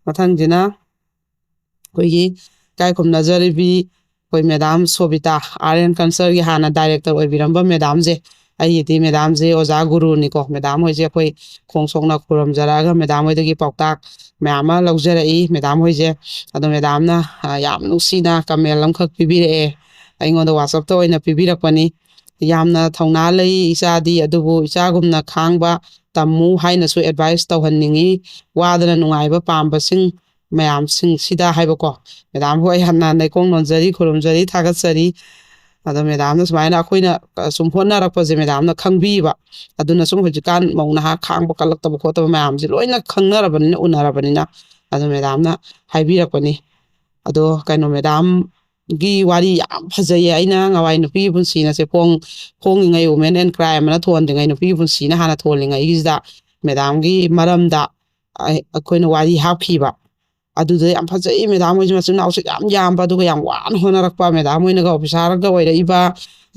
ꯃꯊꯪꯁꯤꯅ ꯑꯩꯈꯣꯏꯒꯤ ꯏꯀꯥꯏ ꯈꯨꯝꯅꯖꯔꯤꯕꯤ ꯑꯩꯈꯣꯏ madam ꯁꯣꯕꯤꯇꯥ, Art and Cultureꯒꯤ ꯍꯥꯟꯅ director ꯑꯣꯏꯕꯤꯔꯝꯕ madamꯁꯦ꯫ ꯑꯩꯒꯤꯗꯤ madamꯁꯦ ꯑꯣꯖꯥ ꯒꯨꯔꯨꯅꯤꯀꯣ꯫ Madam ꯍꯣꯏꯁꯦ ꯑꯩꯈꯣꯏ ꯈꯣꯡ ꯁꯣꯛꯅ ꯈꯨꯔꯨꯝꯖꯔꯛꯑꯒ madam ꯍꯣꯏꯗꯒꯤ ꯄꯥꯎꯇꯥꯛ ꯃꯌꯥꯝ ꯑꯃ ꯂꯧꯖꯔꯛꯏ madam ꯍꯣꯏꯁꯦ꯫ ꯑꯗꯣ madamꯅ, ꯑ, ꯌꯥꯝ ꯅꯨꯡꯁꯤꯅ comment ꯑꯃꯈꯛ ꯄꯤꯕꯤꯔꯛꯑꯦ꯫ ꯑꯩꯉꯣꯟꯗ WhatsAppꯇ ꯑꯣꯏꯅ ꯄꯤꯕꯤꯔꯛꯄꯅꯤ꯫ "ꯌꯥꯝꯅ ꯊꯧꯅꯥ ꯂꯩ ꯏꯆꯥꯗꯤ, ꯑꯗꯨꯕꯨ ꯏꯆꯥꯒꯨꯝꯅ ꯈꯥꯡꯕ ꯇꯝꯃꯨ ꯍꯥꯏꯅꯁꯨ advice ꯇꯧꯍꯟꯅꯤꯡꯏ꯫ ꯋꯥꯗꯅ ꯅꯨꯡꯉꯥꯏꯕ ꯄꯥꯝꯕꯁꯤꯡ ꯃꯌꯥꯝꯁꯤꯡꯁꯤꯗ" ꯍꯥꯏꯕꯀꯣ꯫ Madam ꯍꯣꯏ ꯍꯥꯟꯅ ꯂꯩꯀꯣꯡ ꯅꯣꯟꯖꯔꯤ, ꯈꯨꯔꯨꯝꯖꯔꯤ, ꯊꯥꯒꯠꯆꯔꯤ꯫ ꯑꯗꯣ madamꯅ ꯁꯨꯃꯥꯏꯅ ꯑꯩꯈꯣꯏꯅ, ꯑ, ꯁꯨꯝ ꯍꯣꯠꯅꯔꯛꯄꯁꯦ madamꯅ ꯈꯪꯕꯤꯕ꯫ ꯑꯗꯨꯅ ꯁꯨꯝ ꯍꯧꯖꯤꯛꯀꯥꯟ ꯃꯧ ꯅꯍꯥ ꯈꯥꯡꯕ ꯀꯜꯂꯛꯇꯕ ꯈꯣꯠꯇꯕ ꯃꯌꯥꯝꯁꯦ ꯂꯣꯏꯅ ꯈꯪꯅꯔꯕꯅꯤꯅ, ꯎꯅꯔꯕꯅꯤꯅ꯫ ꯑꯗꯣ madamꯅ ꯍꯥꯏꯕꯤꯔꯛꯄꯅꯤ꯫ ꯑꯗꯣ ꯀꯩꯅꯣ, madamꯒꯤ ꯋꯥꯔꯤ ꯌꯥꯝ ꯐꯖꯩꯌꯦ꯫ ꯑꯩꯅ ꯉꯋꯥꯏ ꯅꯨꯄꯤꯒꯤ ꯄꯨꯟꯁꯤꯅꯁꯦ ꯐꯣꯡ-, ꯐꯣꯡꯉꯤꯉꯩ Women and Crime ꯑꯅ ꯊꯣꯟꯗ꯭ꯔꯤꯉꯩ, ꯅꯨꯄꯤꯒꯤ ꯄꯨꯟꯁꯤꯅ ꯍꯥꯟꯅ ꯊꯣꯜꯂꯤꯉꯩꯒꯤꯁꯤꯗ madamꯒꯤ ꯃꯔꯝꯗ ꯑꯩ-, ꯑꯩꯈꯣꯏꯅ ꯋꯥꯔꯤ ꯍꯥꯞꯈꯤꯕ꯫ ꯑꯗꯨꯗ ꯌꯥꯝ ꯐꯖꯩ꯫ Madam ꯍꯣꯏꯁꯦ ꯃꯆꯤꯟ ꯃꯅꯥꯎꯁꯨ ꯌꯥꯝ ꯌꯥꯝꯕ, ꯑꯗꯨꯒ ꯌꯥꯝ ꯋꯥꯅ ꯍꯣꯠꯅꯔꯛꯄ꯫ Madam ꯍꯣꯏꯅꯒ officerꯒ ꯑꯣꯏꯔꯛꯏꯕ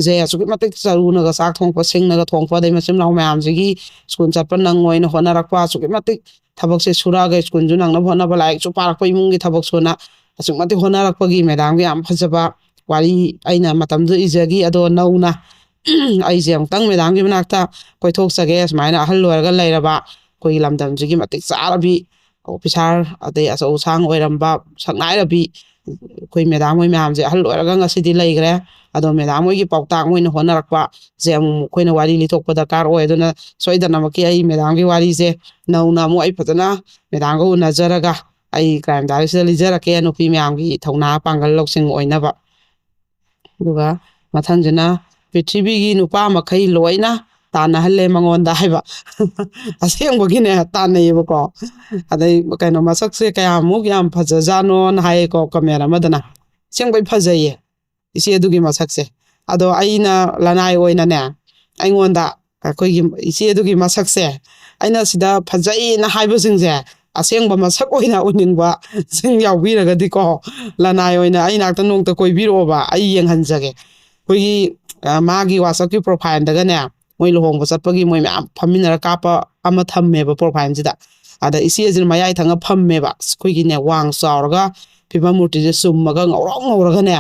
ꯁꯦ ꯑꯁꯨꯛꯀꯤ ꯃꯇꯤꯛ ꯆꯔꯨꯅꯒ ꯆꯥꯛ ꯊꯣꯡꯉꯛꯄ, ꯁꯤꯡꯅꯒ ꯊꯣꯡꯉꯛꯄ, ꯑꯗꯩ ꯃꯆꯤꯟ ꯃꯅꯥꯎ ꯃꯌꯥꯝꯁꯤꯒꯤ school ꯆꯠꯄ ꯅꯪꯉꯣꯏꯅ ꯍꯣꯠꯅꯔꯛꯄ, ꯑꯁꯨꯛꯀꯤ ꯃꯇꯤꯛ ꯊꯕꯛꯁꯦ ꯁꯨꯔꯛꯑꯒ schoolꯁꯨ ꯅꯪꯅꯕ ꯍꯣꯠꯅꯕ, ꯂꯥꯏꯔꯤꯛꯁꯨ ꯄꯥꯔꯛꯄ, ꯏꯃꯨꯡꯒꯤ ꯊꯕꯛ ꯁꯨꯅ ꯑꯁꯨꯛ ꯃꯇꯤꯛ ꯍꯣꯠꯅꯔꯛꯄꯒꯤ madamꯒꯤ ꯌꯥꯝ ꯐꯖꯕ ꯋꯥꯔꯤ ꯑꯩꯅ ꯃꯇꯝꯗꯨꯗ ꯏꯖꯈꯤ꯫ ꯑꯗꯣ ꯅꯧꯅ ꯑꯩꯁꯦ ꯑꯃꯨꯛꯇꯪ madamꯒꯤ ꯃꯅꯥꯛꯇ ꯀꯣꯏꯊꯣꯛꯆꯒꯦ꯫ ꯁꯨꯃꯥꯏꯅ ꯑꯍꯜ ꯑꯣꯏꯔꯒ ꯂꯩꯔꯕ ꯑꯩꯈꯣꯏꯒꯤ ꯂꯝꯗꯝꯁꯤꯒꯤ ꯃꯇꯤꯛ ꯆꯥꯔꯕꯤ officer, ꯑꯗꯩ ꯑꯆꯧ ꯑꯁꯥꯡ ꯑꯣꯏꯔꯝꯕ ꯁꯛꯅꯥꯏꯔꯕꯤ ꯑꯩꯈꯣꯏ madam ꯍꯣꯏ ꯃꯌꯥꯝꯁꯦ ꯑꯍꯜ ꯑꯣꯏꯔꯒ ꯉꯁꯤꯗꯤ ꯂꯩꯈ꯭ꯔꯦ꯫ ꯑꯗꯣ ꯃꯦꯗꯥꯝ ꯍꯣꯏꯒꯤ ꯄꯥꯎꯇꯥꯛ, ꯃꯣꯏꯅ ꯍꯣꯠꯅꯔꯛꯄꯁꯦ ꯑꯃꯨꯛ ꯑꯩꯈꯣꯏꯅ ꯋꯥꯔꯤ ꯂꯤꯊꯣꯛꯄ ꯗꯔꯀꯥꯔ ꯑꯣꯏ꯫ ꯑꯗꯨꯅ ꯁꯣꯏꯗꯅꯃꯛꯀꯤ ꯑꯩ ꯃꯦꯗꯥꯝꯒꯤ ꯋꯥꯔꯤꯁꯦ ꯅꯧꯅ ꯑꯃꯨꯛ ꯑꯩ ꯐꯖꯅ ꯃꯦꯗꯥꯝꯒ ꯎꯅꯖꯔꯒ ꯑꯩ ꯀ꯭ꯔꯥꯏꯝ ꯗꯥꯏꯔꯤꯁꯤꯗ ꯂꯤꯖꯔꯛꯀꯦ, ꯅꯨꯄꯤ ꯃꯌꯥꯝꯒꯤ ꯊꯧꯅꯥ ꯄꯥꯡꯒꯜ ꯂꯧꯁꯤꯡ ꯑꯣꯏꯅꯕ꯫ ꯑꯗꯨꯒ ꯃꯊꯪꯁꯤꯅ, "ꯄ꯭ꯔꯤꯊꯤꯕꯤꯒꯤ ꯅꯨꯄꯥ ꯃꯈꯩ ꯂꯣꯏꯅ ꯇꯥꯟꯅꯍꯜꯂꯦ ꯃꯉꯣꯟꯗ" ꯍꯥꯏꯕ꯫ ꯑꯁꯦꯡꯕꯒꯤꯅꯦ, ꯇꯥꯟꯅꯩꯌꯦꯕꯀꯣ꯫ ꯑꯗꯩ ꯀꯩꯅꯣ, "ꯃꯁꯛꯁꯦ ꯀꯌꯥꯃꯨꯛ ꯌꯥꯝ ꯐꯖꯖꯥꯠꯅꯣꯅ" ꯍꯥꯏꯌꯦꯀꯣ ꯀꯃꯦꯟ ꯑꯃꯗꯅ꯫ ꯑꯁꯦꯡꯕꯩ ꯐꯖꯩꯌꯦ ꯏꯆꯦ ꯑꯗꯨꯒꯤ ꯃꯁꯛꯁꯦ꯫ ꯑꯗꯣ ꯑꯩꯅ ꯂꯅꯥꯏ ꯑꯣꯏꯅꯅꯦ, ꯑꯩꯉꯣꯟꯗ ꯑꯩꯈꯣꯏꯒꯤ ꯏꯆꯦ ꯑꯗꯨꯒꯤ ꯃꯁꯛꯁꯦ, ꯑꯩꯅ ꯁꯤꯗ ꯐꯖꯩꯅ ꯍꯥꯏꯕꯁꯤꯡꯁꯦ, ꯑꯁꯦꯡꯕ ꯃꯁꯛ ꯑꯣꯏꯅ ꯎꯅꯤꯡꯕꯁꯤꯡ ꯌꯥꯎꯕꯤꯔꯒꯗꯤꯀꯣ, ꯂꯅꯥꯏ ꯑꯣꯏꯅ ꯑꯩ ꯅꯥꯛꯇ ꯅꯣꯡꯇ ꯀꯣꯏꯕꯤꯔꯛꯑꯣꯕ, ꯑꯩ ꯌꯦꯡꯍꯟꯖꯒꯦ꯫ ꯑꯩꯈꯣꯏꯒꯤ, ꯑ, ꯃꯥꯒꯤ WhatsApp-ꯀꯤ profile-ꯗꯒꯅꯦ, ꯃꯣꯏ ꯂꯨꯍꯣꯡꯕ ꯆꯠꯄꯒꯤ ꯃꯣꯏ ꯃꯌꯥꯝ ꯐꯝꯃꯤꯟꯅꯔ ꯀꯥꯞꯄ ꯑꯃ ꯊꯝꯃꯦꯕ profile-ꯁꯤꯗ꯫ ꯑꯗ ꯏꯆꯦꯁꯤꯅ ꯃꯌꯥꯏ ꯊꯪꯅ ꯐꯝꯃꯦꯕ꯫ ꯑꯁ, ꯑꯩꯈꯣꯏꯒꯤꯅꯦ, ꯋꯥꯡ ꯆꯥꯎꯔꯒ, ꯐꯤꯕꯝ ꯃꯨꯔꯇꯤꯁꯦ ꯆꯨꯝꯃꯒ, ꯉꯧꯔꯣꯛ ꯉꯧꯔꯒꯅꯦ,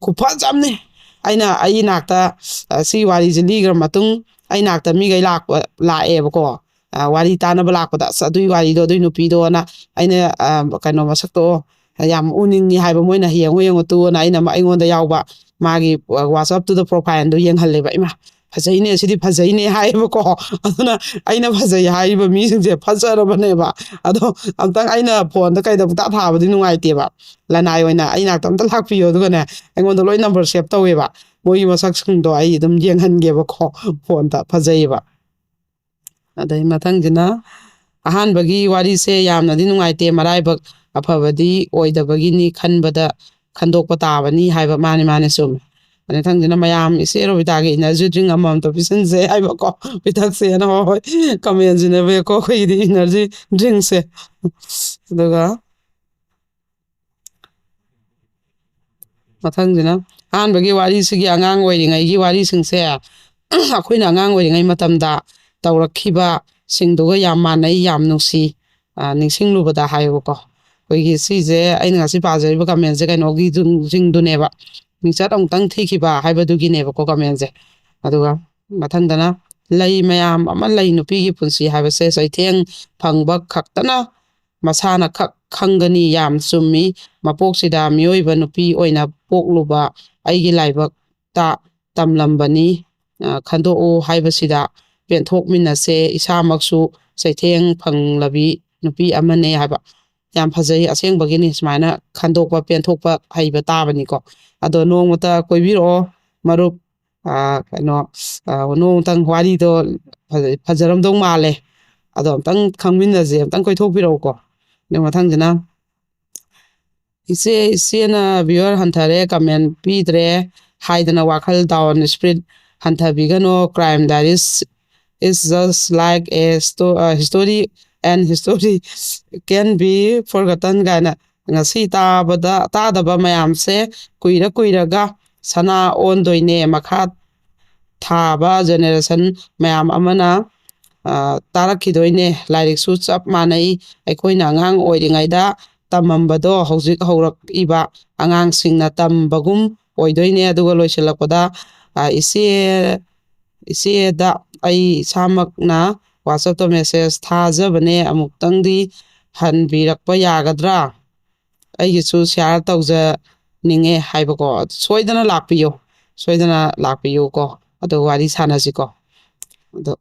ꯈꯨꯐꯖ ꯑꯃꯅꯤ꯫ ꯑꯩꯅ ꯑꯩ ꯅꯥꯛꯇ, ꯑ, ꯁꯤ ꯋꯥꯔꯤꯁꯦ ꯂꯤꯈ꯭ꯔ ꯃꯇꯨꯡ, ꯑꯩ ꯅꯥꯛꯇ ꯃꯤꯈꯩ ꯂꯥꯛꯄ, ꯂꯥꯛꯑꯦꯕꯀꯣ꯫ ꯑ, ꯋꯥꯔꯤ ꯇꯥꯅꯕ ꯂꯥꯛꯄꯗ, "ꯑꯁ, ꯑꯗꯨꯏ ꯋꯥꯔꯤꯗꯣ, ꯑꯗꯨꯏ ꯅꯨꯄꯤꯗꯣꯅ ꯑꯩꯅ, ꯑ, ꯀꯩꯅꯣ, ꯃꯁꯛꯇꯣ ꯌꯥꯝ ꯎꯅꯤꯡꯉꯤ" ꯍꯥꯏꯕ ꯃꯣꯏꯅ, "ꯌꯦꯡꯉꯨ, ꯌꯦꯡꯉꯨ ꯇꯨꯅ" ꯑꯩꯅ ꯑꯃ ꯑꯩꯉꯣꯟꯗ ꯌꯥꯎꯕ ꯃꯥꯒꯤ, ꯑ, WhatsApp-ꯇꯨꯗ profile-ꯗꯣ ꯌꯦꯡꯍꯜꯂꯦꯕ꯫ "ꯏꯃꯥ, ꯐꯖꯩꯅꯦ, ꯁꯤꯗꯤ ꯐꯖꯩꯅꯦ" ꯍꯥꯏꯌꯦꯕꯀꯣ꯫ ꯑꯗꯨꯅ ꯑꯩꯅ ꯐꯖꯩ ꯍꯥꯏꯔꯤꯕ ꯃꯤꯁꯤꯡꯁꯦ ꯐꯖꯔꯕꯅꯦꯕ꯫ ꯑꯗꯣ ꯑꯝꯇꯪ ꯑꯩꯅ phone-ꯗ ꯀꯩꯗ ꯄꯨꯡꯊꯥ ꯊꯥꯕꯗꯤ ꯅꯨꯡꯉꯥꯏꯇꯦꯕ꯫ ꯂꯅꯥꯏ ꯑꯣꯏꯅ ꯑꯩ ꯅꯥꯛꯇ ꯑꯝꯇ ꯂꯥꯛꯄꯤꯌꯣ꯫ ꯑꯗꯨꯒꯅꯦ, ꯑꯩꯉꯣꯟꯗ ꯂꯣꯏ number save ꯇꯧꯋꯦꯕ꯫ ꯃꯣꯏꯒꯤ ꯃꯁꯛꯁꯤꯡꯗꯣ ꯑꯩ ꯑꯗꯨꯝ ꯌꯦꯡꯍꯟꯒꯦꯕꯀꯣ, phone-ꯗ ꯐꯖꯩꯌꯦꯕ꯫ ꯑꯗꯩ ꯃꯊꯪꯁꯤꯅ, "ꯑꯍꯥꯟꯕꯒꯤ ꯋꯥꯔꯤꯁꯦ ꯌꯥꯝꯅꯗꯤ ꯅꯨꯡꯉꯥꯏꯇꯦ, ꯃꯔꯥꯏꯕꯛ ꯑꯐꯕꯗꯤ ꯑꯣꯏꯗꯕꯒꯤꯅꯤ, ꯈꯟꯕꯗ ꯈꯟꯗꯣꯛꯄ ꯇꯥꯕꯅꯤ" ꯍꯥꯏꯕ꯫ ꯃꯥꯅꯤ, ꯃꯥꯅꯤ, ꯆꯨꯝꯃꯤ꯫ ꯑꯗꯩ ꯃꯊꯪꯁꯤꯅ, "ꯃꯌꯥꯝ ꯏꯆꯦ ꯔꯣꯕꯤꯇꯥꯒꯤ energy drink ꯑꯃꯃꯝꯇ ꯄꯤꯁꯤꯟꯁꯦ" ꯍꯥꯏꯕꯀꯣ, ꯄꯤꯊꯛꯁꯦꯅ꯫ ꯍꯣꯏ, ꯍꯣꯏ, comment-ꯁꯤꯅꯦꯕꯀꯣ ꯑꯩꯈꯣꯏꯒꯤꯗꯤ energy drink-ꯁꯦ꯫ ꯑꯗꯨꯒ ꯃꯊꯪꯁꯤꯅ, "ꯑꯍꯥꯟꯕꯒꯤ ꯋꯥꯔꯤꯁꯤꯒꯤ ꯑꯉꯥꯡ ꯑꯣꯏꯔꯤꯉꯩꯒꯤ ꯋꯥꯔꯤꯁꯤꯡꯁꯦ ꯑꯩꯈꯣꯏꯅ ꯑꯉꯥꯡ ꯑꯣꯏꯔꯤꯉꯩ ꯃꯇꯝꯗ ꯇꯧꯔꯛꯈꯤꯕꯁꯤꯡꯗꯨꯒ ꯌꯥꯝ ꯃꯥꯟꯅꯩ, ꯌꯥꯝ ꯅꯨꯡꯁꯤ, ꯑ, ꯅꯤꯡꯁꯤꯡꯂꯨꯕꯗ" ꯍꯥꯏꯌꯦꯕꯀꯣ꯫ ꯑꯩꯈꯣꯏꯒꯤ ꯁꯤꯁꯦ, ꯑꯩꯅ ꯉꯁꯤ ꯄꯥꯖꯔꯤꯕ comment-ꯁꯦ ꯀꯩꯅꯣꯒꯤ ꯖꯤꯡ-, ꯖꯤꯡꯗꯨꯅꯦꯕ, ꯃꯤꯡꯆꯠ ꯑꯃꯨꯛꯇꯪ ꯊꯤꯈꯤꯕ ꯍꯥꯏꯕꯗꯨꯒꯤꯅꯦꯕꯀꯣ comment-ꯁꯦ꯫ ꯑꯗꯨꯒ ꯃꯊꯪꯗꯅ, "ꯂꯩ ꯃꯌꯥꯝ ꯑꯃ ꯂꯩ, ꯅꯨꯄꯤꯒꯤ ꯄꯨꯟꯁꯤ ꯍꯥꯏꯕꯁꯦ ꯆꯩꯊꯦꯡ ꯐꯪꯕ ꯈꯛꯇꯅ ꯃꯁꯥꯅ ꯈꯛ ꯈꯪꯒꯅꯤ"꯫ ꯌꯥꯝ ꯆꯨꯝꯃꯤ꯫ "ꯃꯄꯣꯛꯁꯤꯗ ꯃꯤꯑꯣꯏꯕ ꯅꯨꯄꯤ ꯑꯣꯏꯅ ꯄꯣꯛꯂꯨꯕ ꯑꯩꯒꯤ ꯂꯥꯏꯕꯛ ꯇꯝꯂꯝꯕꯅꯤ꯫ ꯑ, ꯈꯟꯗꯣꯛꯎ ꯍꯥꯏꯕꯁꯤꯗ ꯄꯦꯟꯊꯣꯛꯃꯤꯟꯅꯁꯦ, ꯏꯁꯥꯃꯛꯁꯨ ꯆꯩꯊꯦꯡ ꯐꯪꯂꯕꯤ ꯅꯨꯄꯤ ꯑꯃꯅꯦ ꯍꯥꯏꯕ꯫ ꯌꯥꯝ ꯐꯖꯩ ꯑꯁꯦꯡꯕꯒꯤꯅꯤ, ꯁꯨꯃꯥꯏꯅ ꯈꯟꯗꯣꯛꯄ ꯄꯦꯟꯊꯣꯛꯄ ꯍꯩꯕ ꯇꯥꯕꯅꯤꯀꯣ꯫ ꯑꯗꯣ ꯅꯣꯡꯃꯇ ꯀꯣꯏꯕꯤꯔꯛꯑꯣ ꯃꯔꯨꯞ꯫ ꯑ, ꯀꯩꯅꯣ, ꯑ, ꯅꯣꯡꯃꯇꯪ ꯋꯥꯔꯤꯗꯣ ꯐꯖ-, ꯐꯖꯔꯝꯗꯧ ꯃꯥꯜꯂꯦ꯫ ꯑꯗꯣ ꯑꯝꯇꯪ ꯈꯪꯃꯤꯟꯅꯁꯦ, ꯑꯝꯇꯪ ꯀꯣꯏꯊꯣꯛꯄꯤꯔꯛꯎꯀꯣ꯫ ꯑꯗꯨ ꯃꯊꯪꯁꯤꯅ, "ꯏꯆꯦ, ꯏꯆꯦꯅ viewer ꯍꯟꯊꯔꯦ, comment ꯄꯤꯗ꯭ꯔꯦ ꯍꯥꯏꯗꯅ ꯋꯥꯈꯜ down spirit ꯍꯟꯊꯕꯤꯒꯅꯣ꯫ Crime Diaries is just like a sto-, uh, history and history can be forgotten" ꯀꯥꯏꯅ, ꯉꯁꯤ ꯇꯥꯕꯗ, ꯇꯥꯗꯕ ꯃꯌꯥꯝꯁꯦ ꯀꯨꯏꯔ ꯀꯨꯏꯔꯒ ꯁꯅꯥ ꯑꯣꯟꯗꯣꯏꯅꯦ꯫ ꯃꯈꯥ ꯊꯥꯕ generation ꯃꯌꯥꯝ ꯑꯃꯅ, ꯑ, ꯇꯥꯔꯛꯈꯤꯗꯣꯏꯅꯦ꯫ ꯂꯥꯏꯔꯤꯛꯁꯨ ꯆꯞ ꯃꯥꯟꯅꯩ꯫ ꯑꯩꯈꯣꯏꯅ ꯑꯉꯥꯡ ꯑꯣꯏꯔꯤꯉꯩꯗ ꯇꯝꯃꯝꯕꯗꯣ ꯍꯧꯖꯤꯛ ꯍꯧꯔꯛꯏꯕ ꯑꯉꯥꯡꯁꯤꯡꯅ ꯇꯝꯕꯒꯨꯝ ꯑꯣꯏꯗꯣꯏꯅꯦ꯫ ꯑꯗꯨꯒ ꯂꯣꯏꯁꯤꯜꯂꯛꯄꯗ, ꯑ, "ꯏꯆꯦ, ꯏꯆꯦꯗ ꯑꯩ ꯏꯁꯥꯃꯛꯅ WhatsApp-ꯇ message ꯊꯥꯖꯕꯅꯦ, ꯑꯃꯨꯛꯇꯪꯗꯤ ꯍꯟꯕꯤꯔꯛꯄ ꯌꯥꯒꯗ꯭ꯔꯥ? ꯑꯩꯒꯤꯁꯨ share ꯇꯧꯖꯅꯤꯡꯉꯦ" ꯍꯥꯏꯕꯀꯣ꯫ ꯁꯣꯏꯗꯅ ꯂꯥꯛꯄꯤꯌꯨ, ꯁꯣꯏꯗꯅ ꯂꯥꯛꯄꯤꯌꯨꯀꯣ꯫ ꯑꯗꯣ ꯋꯥꯔꯤ ꯁꯥꯟꯅꯁꯤꯀꯣ꯫ ꯑꯗꯣ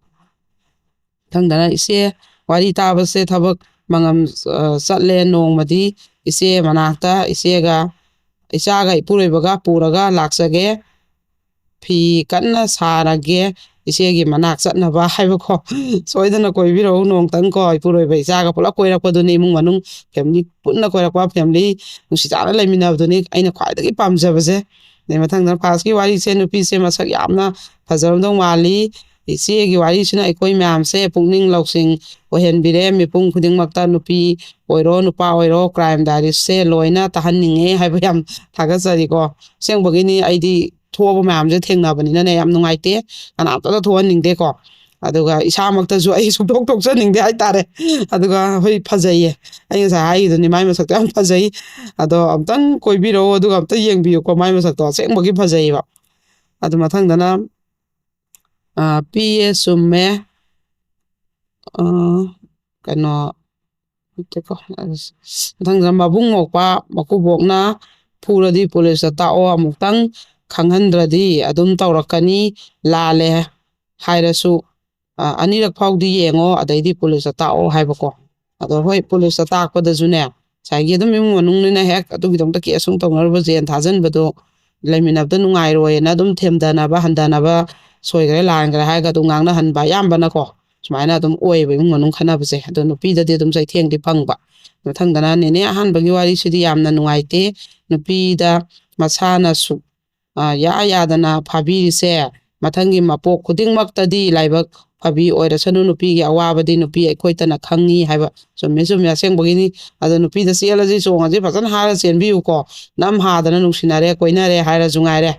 ꯃꯊꯪꯗꯅ, "ꯏꯆꯦ, ꯋꯥꯔꯤ ꯇꯥꯕꯁꯦ ꯊꯕꯛ ꯃꯉꯝ, ꯑ, ꯆꯠꯂꯦ꯫ ꯅꯣꯡꯃꯗꯤ ꯏꯆꯦ ꯃꯅꯥꯛꯇ ꯏꯆꯦꯒ, ꯏꯆꯥꯒ ꯏꯄꯨꯔꯣꯏꯕꯒ ꯄꯨꯔꯒ ꯂꯥꯛꯆꯒꯦ꯫ ꯐꯤ ꯀꯟꯅ ꯁꯥꯔꯒꯦ ꯏꯆꯦꯒꯤ ꯃꯅꯥꯛ ꯆꯠꯅꯕ" ꯍꯥꯏꯕꯀꯣ꯫ ꯁꯣꯏꯗꯅ ꯀꯣꯏꯕꯤꯔꯛꯎ ꯅꯣꯡꯇꯪ ꯀꯣ꯫ ꯏꯄꯨꯔꯣꯏꯕ ꯏꯆꯥꯒ ꯄꯨꯂꯞ ꯀꯣꯏꯔꯛꯄꯗꯨꯅꯤ, ꯏꯃꯨꯡ ꯃꯅꯨꯡ family ꯄꯨꯟꯅ ꯀꯣꯏꯔꯛꯄ, family ꯅꯨꯡꯁꯤ ꯆꯥꯟꯅ ꯂꯩꯃꯤꯟꯅꯕꯗꯨꯅꯤ ꯑꯩꯅ ꯈ꯭ꯋꯥꯏꯗꯒꯤ ꯄꯥꯝꯖꯕꯁꯦ꯫ ꯑꯗꯩ ꯃꯊꯪꯗ first-ꯀꯤ ꯋꯥꯔꯤꯁꯦ, ꯅꯨꯄꯤꯁꯦ ꯃꯁꯛ ꯌꯥꯝꯅ ꯐꯖꯔꯝꯗꯧ ꯃꯥꯜꯂꯤ꯫ ꯏꯆꯦꯒꯤ ꯋꯥꯔꯤꯁꯤꯅ ꯑꯩꯈꯣꯏ ꯃꯌꯥꯝꯁꯦ ꯄꯨꯛꯅꯤꯡ ꯂꯧꯁꯤꯡ ꯑꯣꯏꯍꯟꯕꯤꯔꯦ꯫ ꯃꯤꯄꯨꯝ ꯈꯨꯗꯤꯡꯃꯛꯇ, ꯅꯨꯄꯤ ꯑꯣꯏꯔꯣ ꯅꯨꯄꯥ ꯑꯣꯏꯔꯣ, Crime Diaries-ꯁꯦ ꯂꯣꯏꯅ ꯇꯥꯍꯟꯅꯤꯡꯉꯦ ꯍꯥꯏꯕ ꯌꯥꯝ ꯊꯥꯒꯠꯆꯔꯤꯀꯣ꯫ ꯑꯁꯦꯡꯕꯒꯤꯅꯤ, ꯑꯩꯗꯤ ꯊꯣꯛꯑꯕ ꯃꯌꯥꯝꯁꯦ ꯊꯦꯡꯅꯕꯅꯤꯅꯅꯦ, ꯌꯥꯝ ꯅꯨꯡꯉꯥꯏꯇꯦ꯫ ꯀꯅꯥꯝꯇꯗ ꯊꯣꯛꯍꯟꯅꯤꯡꯗꯦꯀꯣ꯫ ꯑꯗꯨꯒ ꯏꯁꯥꯃꯛꯇꯁꯨ ꯑꯩ ꯁꯨꯡꯊꯣꯛ ꯊꯣꯛꯆꯅꯤꯡꯗꯦ ꯍꯥꯏꯇꯥꯔꯦ꯫ ꯑꯗꯨꯒ ꯍꯣꯏ, ꯐꯖꯩꯌꯦ꯫ ꯑꯩ ꯉꯁꯥꯏ ꯍꯥꯏꯈꯤꯗꯨꯅꯤ, ꯃꯥꯏ ꯃꯁꯛꯇꯣ ꯌꯥꯝ ꯐꯖꯩ꯫ ꯑꯗꯣ ꯑꯝꯇꯪ ꯀꯣꯏꯕꯤꯔꯛꯑꯣ, ꯑꯗꯨꯒ ꯑꯝꯇ ꯌꯦꯡꯕꯤꯌꯨꯀꯣ, ꯃꯥꯏ ꯃꯁꯛꯇꯣ ꯑꯁꯦꯡꯕꯒꯤ ꯐꯖꯩꯌꯦꯕ꯫ ꯑꯗꯨ ꯃꯊꯪꯗꯅ, ꯑ, "ꯄꯤꯌꯦ ꯆꯨꯝꯃꯦ"꯫ ꯑ, ꯀꯩꯅꯣ, ꯅꯠꯇꯦꯀꯣ꯫ ꯃꯊꯪꯗ, "ꯃꯕꯨꯡ ꯃꯧꯄ꯭ꯋꯥ ꯃꯀꯨꯕꯣꯛꯅ ꯐꯨꯔꯗꯤ ꯄꯨꯂꯤꯁꯇ ꯇꯥꯛꯑꯣ ꯑꯃꯨꯛꯇꯪ", ꯈꯪꯍꯟꯗ꯭ꯔꯗꯤ ꯑꯗꯨꯝ ꯇꯧꯔꯛꯀꯅꯤ, ꯂꯥꯜꯂꯦ ꯍꯥꯏꯔꯁꯨ, ꯑ, ꯑꯅꯤꯔꯛ ꯐꯥꯎꯗꯤ ꯌꯦꯡꯉꯣ, ꯑꯗꯩꯗꯤ ꯄꯨꯂꯤꯁꯇ ꯇꯥꯛꯑꯣ ꯍꯥꯏꯕꯀꯣ꯫ ꯑꯗꯣ ꯍꯣꯏ, ꯄꯨꯂꯤꯁꯇ ꯇꯥꯛꯄꯗꯁꯨꯅꯦ, ꯉꯁꯥꯏꯒꯤ ꯑꯗꯨꯝ ꯏꯃꯨꯡ ꯃꯅꯨꯡꯅꯤꯅ ꯍꯦꯛ ꯑꯗꯨꯒꯤꯗꯃꯛꯇ ꯀꯦꯁ ꯑꯃꯨꯛ ꯇꯧꯅꯔꯨꯕ, ꯖꯦꯜ ꯊꯥꯖꯤꯟꯕꯗꯣ, ꯂꯩꯃꯤꯟꯅꯕꯗ ꯅꯨꯡꯉꯥꯏꯔꯣꯏꯅ ꯑꯗꯨꯝ ꯊꯦꯝꯗꯅꯕ, ꯍꯟꯊꯅꯕ, ꯁꯣꯏꯈ꯭ꯔꯦ ꯂꯥꯟꯈ꯭ꯔꯦ ꯍꯥꯏꯔꯒ ꯑꯗꯨꯝ ꯉꯥꯡꯅꯍꯟꯕ ꯑꯌꯥꯝꯕꯅꯀꯣ꯫ ꯁꯨꯃꯥꯏꯅ ꯑꯗꯨꯝ ꯑꯣꯏꯌꯦꯕ ꯏꯃꯨꯡ ꯃꯅꯨꯡ ꯈꯠꯅꯕꯁꯦ꯫ ꯑꯗꯣ ꯅꯨꯄꯤꯗꯗꯤ ꯑꯗꯨꯝ ꯆꯩꯊꯦꯡꯗꯤ ꯐꯪꯕ꯫ ꯃꯊꯪꯗꯅ ꯅꯦꯅꯦ ꯑꯍꯥꯟꯕꯒꯤ ꯋꯥꯔꯤꯁꯤꯗꯤ ꯌꯥꯝꯅ ꯅꯨꯡꯉꯥꯏꯇꯦ꯫ ꯅꯨꯄꯤꯗ ꯃꯁꯥꯅ ꯁꯨ-, ꯑ, ꯌꯥ ꯌꯥꯗꯅ ꯐꯥꯕꯤꯔꯤꯁꯦ, ꯃꯊꯪꯒꯤ ꯃꯄꯣꯛ ꯈꯨꯗꯤꯡꯃꯛꯇꯗꯤ ꯂꯥꯏꯕꯛ ꯐꯕꯤ ꯑꯣꯏꯔꯁꯅꯨ꯫ ꯅꯨꯄꯤꯒꯤ ꯑꯋꯥꯕꯗꯤ ꯅꯨꯄꯤ ꯑꯩꯈꯣꯏꯇꯅ ꯈꯪꯉꯤ ꯍꯥꯏꯕ ꯆꯨꯝꯃꯤ, ꯆꯨꯝꯃꯤ, ꯑꯁꯦꯡꯕꯒꯤꯅꯤ꯫ ꯑꯗꯣ ꯅꯨꯄꯤꯗ ꯆꯦꯜꯂꯁꯤ ꯆꯣꯡꯉꯁꯤ ꯐꯖꯅ ꯍꯥꯏꯔ ꯆꯦꯟꯕꯤꯌꯨꯀꯣ꯫ ꯅꯝ ꯍꯥꯗꯅ ꯅꯨꯡꯁꯤꯅꯔꯦ, ꯀꯣꯏꯅꯔꯦ ꯍꯥꯏꯔꯁꯨ ꯉꯥꯏꯔꯦ,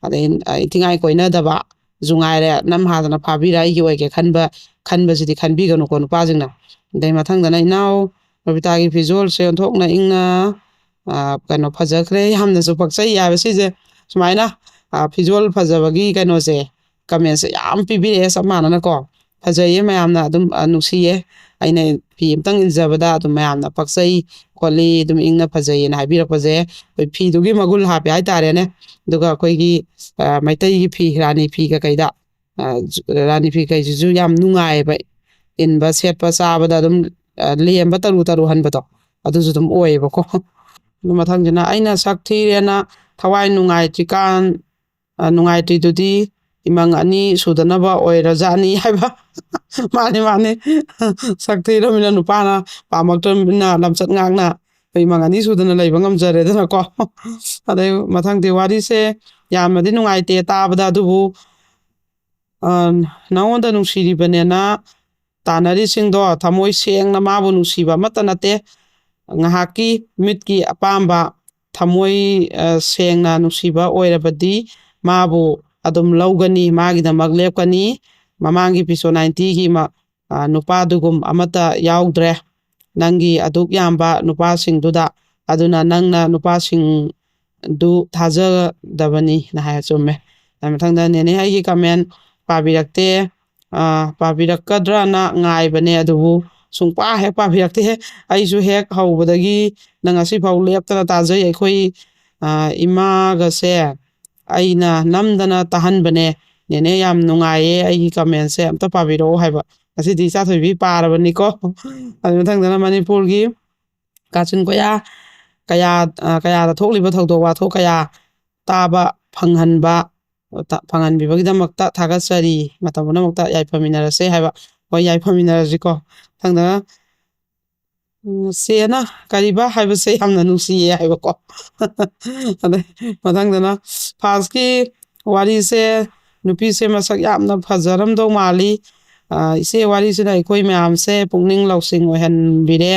ꯑꯗꯩ, ꯑ, ꯏꯊꯤꯉꯥꯏ ꯀꯣꯏꯅꯗꯕꯁꯨ ꯉꯥꯏꯔꯦ, ꯅꯝ ꯍꯥꯗꯅ ꯐꯥꯕꯤꯔ ꯑꯩꯒꯤ ꯑꯣꯏꯒꯦ ꯈꯟꯕ, ꯈꯟꯕꯁꯤꯗꯤ ꯈꯟꯕꯤꯒꯅꯨꯀꯣ ꯅꯨꯄꯥꯁꯤꯡꯅ꯫ ꯑꯗꯩ ꯃꯊꯪꯗꯅ ꯏꯅꯥꯎ ꯔꯣꯕꯤꯇꯥꯒꯤ ꯐꯤꯖꯣꯜꯁꯦ ꯑꯣꯟꯊꯣꯛꯅ ꯏꯪꯅ, ꯑ, ꯀꯩꯅꯣ, ꯐꯖꯈ꯭ꯔꯦ, ꯌꯥꯝꯅꯁꯨ ꯄꯛꯆꯩ ꯍꯥꯏꯕ ꯁꯤꯁꯦ꯫ ꯁꯨꯃꯥꯏꯅ, ꯑ, ꯐꯤꯖꯣꯜ ꯐꯖꯕꯒꯤ ꯀꯩꯅꯣꯁꯦ, ꯀꯃꯦꯟꯁꯦ ꯌꯥꯝ ꯄꯤꯕꯤꯔꯛꯑꯦ ꯆꯞ ꯃꯥꯟꯅꯅꯀꯣ꯫ ꯐꯖꯩꯌꯦ, ꯃꯌꯥꯝꯅ ꯑꯗꯨꯝ, ꯑ, ꯅꯨꯡꯁꯤꯌꯦ꯫ ꯑꯩꯅ ꯐꯤ ꯑꯝꯇꯪ ꯏꯟꯖꯕꯗ ꯑꯗꯨꯝ ꯃꯌꯥꯝꯅ ꯄꯛꯆꯩ ꯈꯣꯠꯂꯤ, ꯑꯗꯨꯝ ꯏꯪꯅ ꯐꯖꯩꯌꯦꯅ ꯍꯥꯏꯕꯤꯔꯛꯄꯁꯦ, ꯑꯩꯈꯣꯏ ꯐꯤꯗꯨꯒꯤ ꯃꯒꯨꯟ ꯍꯥꯞꯄꯦ ꯍꯥꯏꯇꯥꯔꯦꯅꯦ꯫ ꯑꯗꯨꯒ ꯑꯩꯈꯣꯏꯒꯤ, ꯑ, ꯃꯩꯇꯩꯒꯤ ꯐꯤ, ꯔꯥꯅꯤ ꯐꯤꯒ ꯀꯩꯗ, ꯑ, ꯖꯨ-, ꯔꯥꯅꯤ ꯐꯤ ꯀꯩꯁꯤꯁꯨ ꯌꯥꯝ ꯅꯨꯡꯉꯥꯏꯌꯦꯕ ꯏꯟꯕ, ꯁꯦꯠꯄ, ꯆꯥꯕꯗ ꯑꯗꯨꯝ, ꯑ, ꯂꯦꯝꯕ ꯇꯔꯨ ꯇꯔꯨ ꯍꯟꯕꯗꯣ, ꯑꯗꯨꯁꯨ ꯑꯗꯨꯝ ꯑꯣꯏꯌꯦꯕꯀꯣ꯫ ꯑꯗꯨ ꯃꯊꯪꯁꯤꯅ ꯑꯩꯅ ꯁꯛ ꯊꯤꯔꯦꯅ ꯊꯋꯥꯏ ꯅꯨꯡꯉꯥꯏꯇ꯭ꯔꯤꯀꯥꯟ, ꯑ, ꯅꯨꯡꯉꯥꯏꯇ꯭ꯔꯤꯗꯨꯗꯤ ꯏꯃꯪ ꯑꯅꯤ ꯁꯨꯗꯅꯕ ꯑꯣꯏꯔꯖꯥꯠꯅꯤ ꯍꯥꯏꯕ꯫ ꯃꯥꯅꯤ, ꯃꯥꯅꯤ꯫ ꯁꯛ ꯊꯤꯔꯃꯤꯅ ꯅꯨꯄꯥꯅ ꯄꯥꯝꯃꯛꯇ꯭ꯔꯃꯤꯅ ꯂꯝꯆꯠ ꯉꯥꯛꯅ ꯑꯩꯈꯣꯏ ꯏꯃꯪ ꯑꯅꯤ ꯁꯨꯗꯅ ꯂꯩꯕ ꯉꯝꯖꯔꯦꯗꯅꯀꯣ꯫ ꯑꯗꯩ ꯃꯊꯪꯗꯤ ꯋꯥꯔꯤꯁꯦ ꯌꯥꯝꯅꯗꯤ ꯅꯨꯡꯉꯥꯏꯇꯦ ꯇꯥꯕꯗ, ꯑꯗꯨꯕꯨ, ꯑ, ꯅꯉꯣꯟꯗ ꯅꯨꯡꯁꯤꯔꯤꯕꯅꯦꯅ ꯇꯥꯟꯅꯔꯤꯁꯤꯡꯗꯣ ꯊꯃꯣꯏ ꯁꯦꯡꯅ ꯃꯥꯕꯨ ꯅꯨꯡꯁꯤꯕ ꯑꯃꯠꯇ ꯅꯠꯇꯦ꯫ ꯉꯥꯏꯍꯥꯛꯀꯤ ꯃꯤꯠꯀꯤ ꯑꯄꯥꯝꯕ, ꯊꯃꯣꯏ, ꯑ, ꯁꯦꯡꯅ ꯅꯨꯡꯁꯤꯕ ꯑꯣꯏꯔꯕꯗꯤ ꯃꯥꯕꯨ ꯑꯗꯨꯝ ꯂꯧꯒꯅꯤ, ꯃꯥꯒꯤꯗꯃꯛ ꯂꯦꯞꯀꯅꯤ꯫ ꯃꯃꯥꯡꯒꯤ ꯄꯤꯁꯣ ꯅꯥꯏꯟꯇꯤꯒꯤ ꯃ-, ꯑ, ꯅꯨꯄꯥꯗꯨꯒꯨꯝ ꯑꯃꯠꯇ ꯌꯥꯎꯗ꯭ꯔꯦ꯫ ꯅꯪꯒꯤ ꯑꯗꯨꯛ ꯌꯥꯝꯕ ꯅꯨꯄꯥꯁꯤꯡꯗꯨꯗ, ꯑꯗꯨꯅ ꯅꯪꯅ ꯅꯨꯄꯥꯁꯤꯡꯗꯨ ꯊꯥꯖꯗꯕꯅꯤꯅ ꯍꯥꯏ꯫ ꯆꯨꯝꯃꯦ꯫ ꯑꯗꯨ ꯃꯊꯪꯗ ꯅꯦꯅꯦ ꯑꯩꯒꯤ ꯀꯃꯦꯟ ꯄꯥꯕꯤꯔꯛꯇꯦ, ꯑ, ꯄꯥꯕꯤꯔꯛꯀꯗ꯭ꯔꯅ ꯉꯥꯏꯕꯅꯦ, ꯑꯗꯨꯕꯨ ꯁꯨꯡꯄꯥ ꯍꯦꯛ ꯄꯥꯕꯤꯔꯛꯇꯦ꯫ ꯑꯩꯁꯨ ꯍꯦꯛ ꯍꯧꯕꯗꯒꯤ ꯅꯪ ꯉꯁꯤꯐꯥꯎ ꯂꯦꯞꯇꯅ ꯇꯥꯖꯩ꯫ ꯑꯩꯈꯣꯏ, ꯑ, ꯏꯃꯥꯒꯁꯦ, ꯑꯩꯅ ꯅꯝꯗꯅ ꯇꯥꯍꯟꯕꯅꯦ꯫ "ꯅꯦꯅꯦ, ꯌꯥꯝ ꯅꯨꯡꯉꯥꯏꯌꯦ, ꯑꯩꯒꯤ ꯀꯃꯦꯟꯁꯦ ꯑꯝꯇ ꯄꯥꯕꯤꯔꯛꯑꯣ" ꯍꯥꯏꯕ꯫ ꯉꯁꯤꯗꯤ ꯏꯆꯥ ꯊꯣꯏꯕꯤ ꯄꯥꯔꯕꯅꯤꯀꯣ꯫ ꯑꯗꯨ ꯃꯊꯪꯗꯅ ꯃꯅꯤꯄꯨꯔꯒꯤ ꯀꯥꯆꯤꯟ ꯀꯣꯌꯥ ꯀꯌꯥ, ꯑ, ꯀꯌꯥꯗ ꯊꯣꯛꯂꯤꯕ ꯊꯧꯗꯣꯛ ꯋꯥꯊꯣꯛ ꯀꯌꯥ ꯇꯥꯕ ꯐꯪꯍꯟꯕ, ꯇ-, ꯐꯪꯍꯟꯕꯤꯕꯒꯤꯗꯃꯛꯇ ꯊꯥꯒꯠꯆꯔꯤ꯫ ꯃꯇꯝ ꯄꯨꯝꯅꯃꯛꯇ ꯌꯥꯏꯐꯃꯤꯟꯅꯔꯁꯦ ꯍꯥꯏꯕ꯫ ꯍꯣꯏ, ꯌꯥꯏꯐꯃꯤꯟꯅꯔꯁꯤꯀꯣ꯫ ꯃꯊꯪꯗꯅ, ꯎꯝ, "ꯆꯦꯅ ꯀꯔꯤꯕ ꯍꯥꯏꯕꯁꯦ ꯌꯥꯝꯅ ꯅꯨꯡꯁꯤꯌꯦ" ꯍꯥꯏꯕꯀꯣ꯫ ꯑꯗꯩ ꯃꯊꯪꯗꯅ, "ꯐꯥꯁꯀꯤ ꯋꯥꯔꯤꯁꯦ, ꯅꯨꯄꯤꯁꯦ ꯃꯁꯛ ꯌꯥꯝꯅ ꯐꯖꯔꯝꯗꯧ ꯃꯥꯜꯂꯤ꯫ ꯑ, ꯏꯆꯦ ꯋꯥꯔꯤꯁꯤꯅ ꯑꯩꯈꯣꯏ ꯃꯌꯥꯝꯁꯦ ꯄꯨꯛꯅꯤꯡ ꯂꯧꯁꯤꯡ ꯑꯣꯏꯍꯟꯕꯤꯔꯦ꯫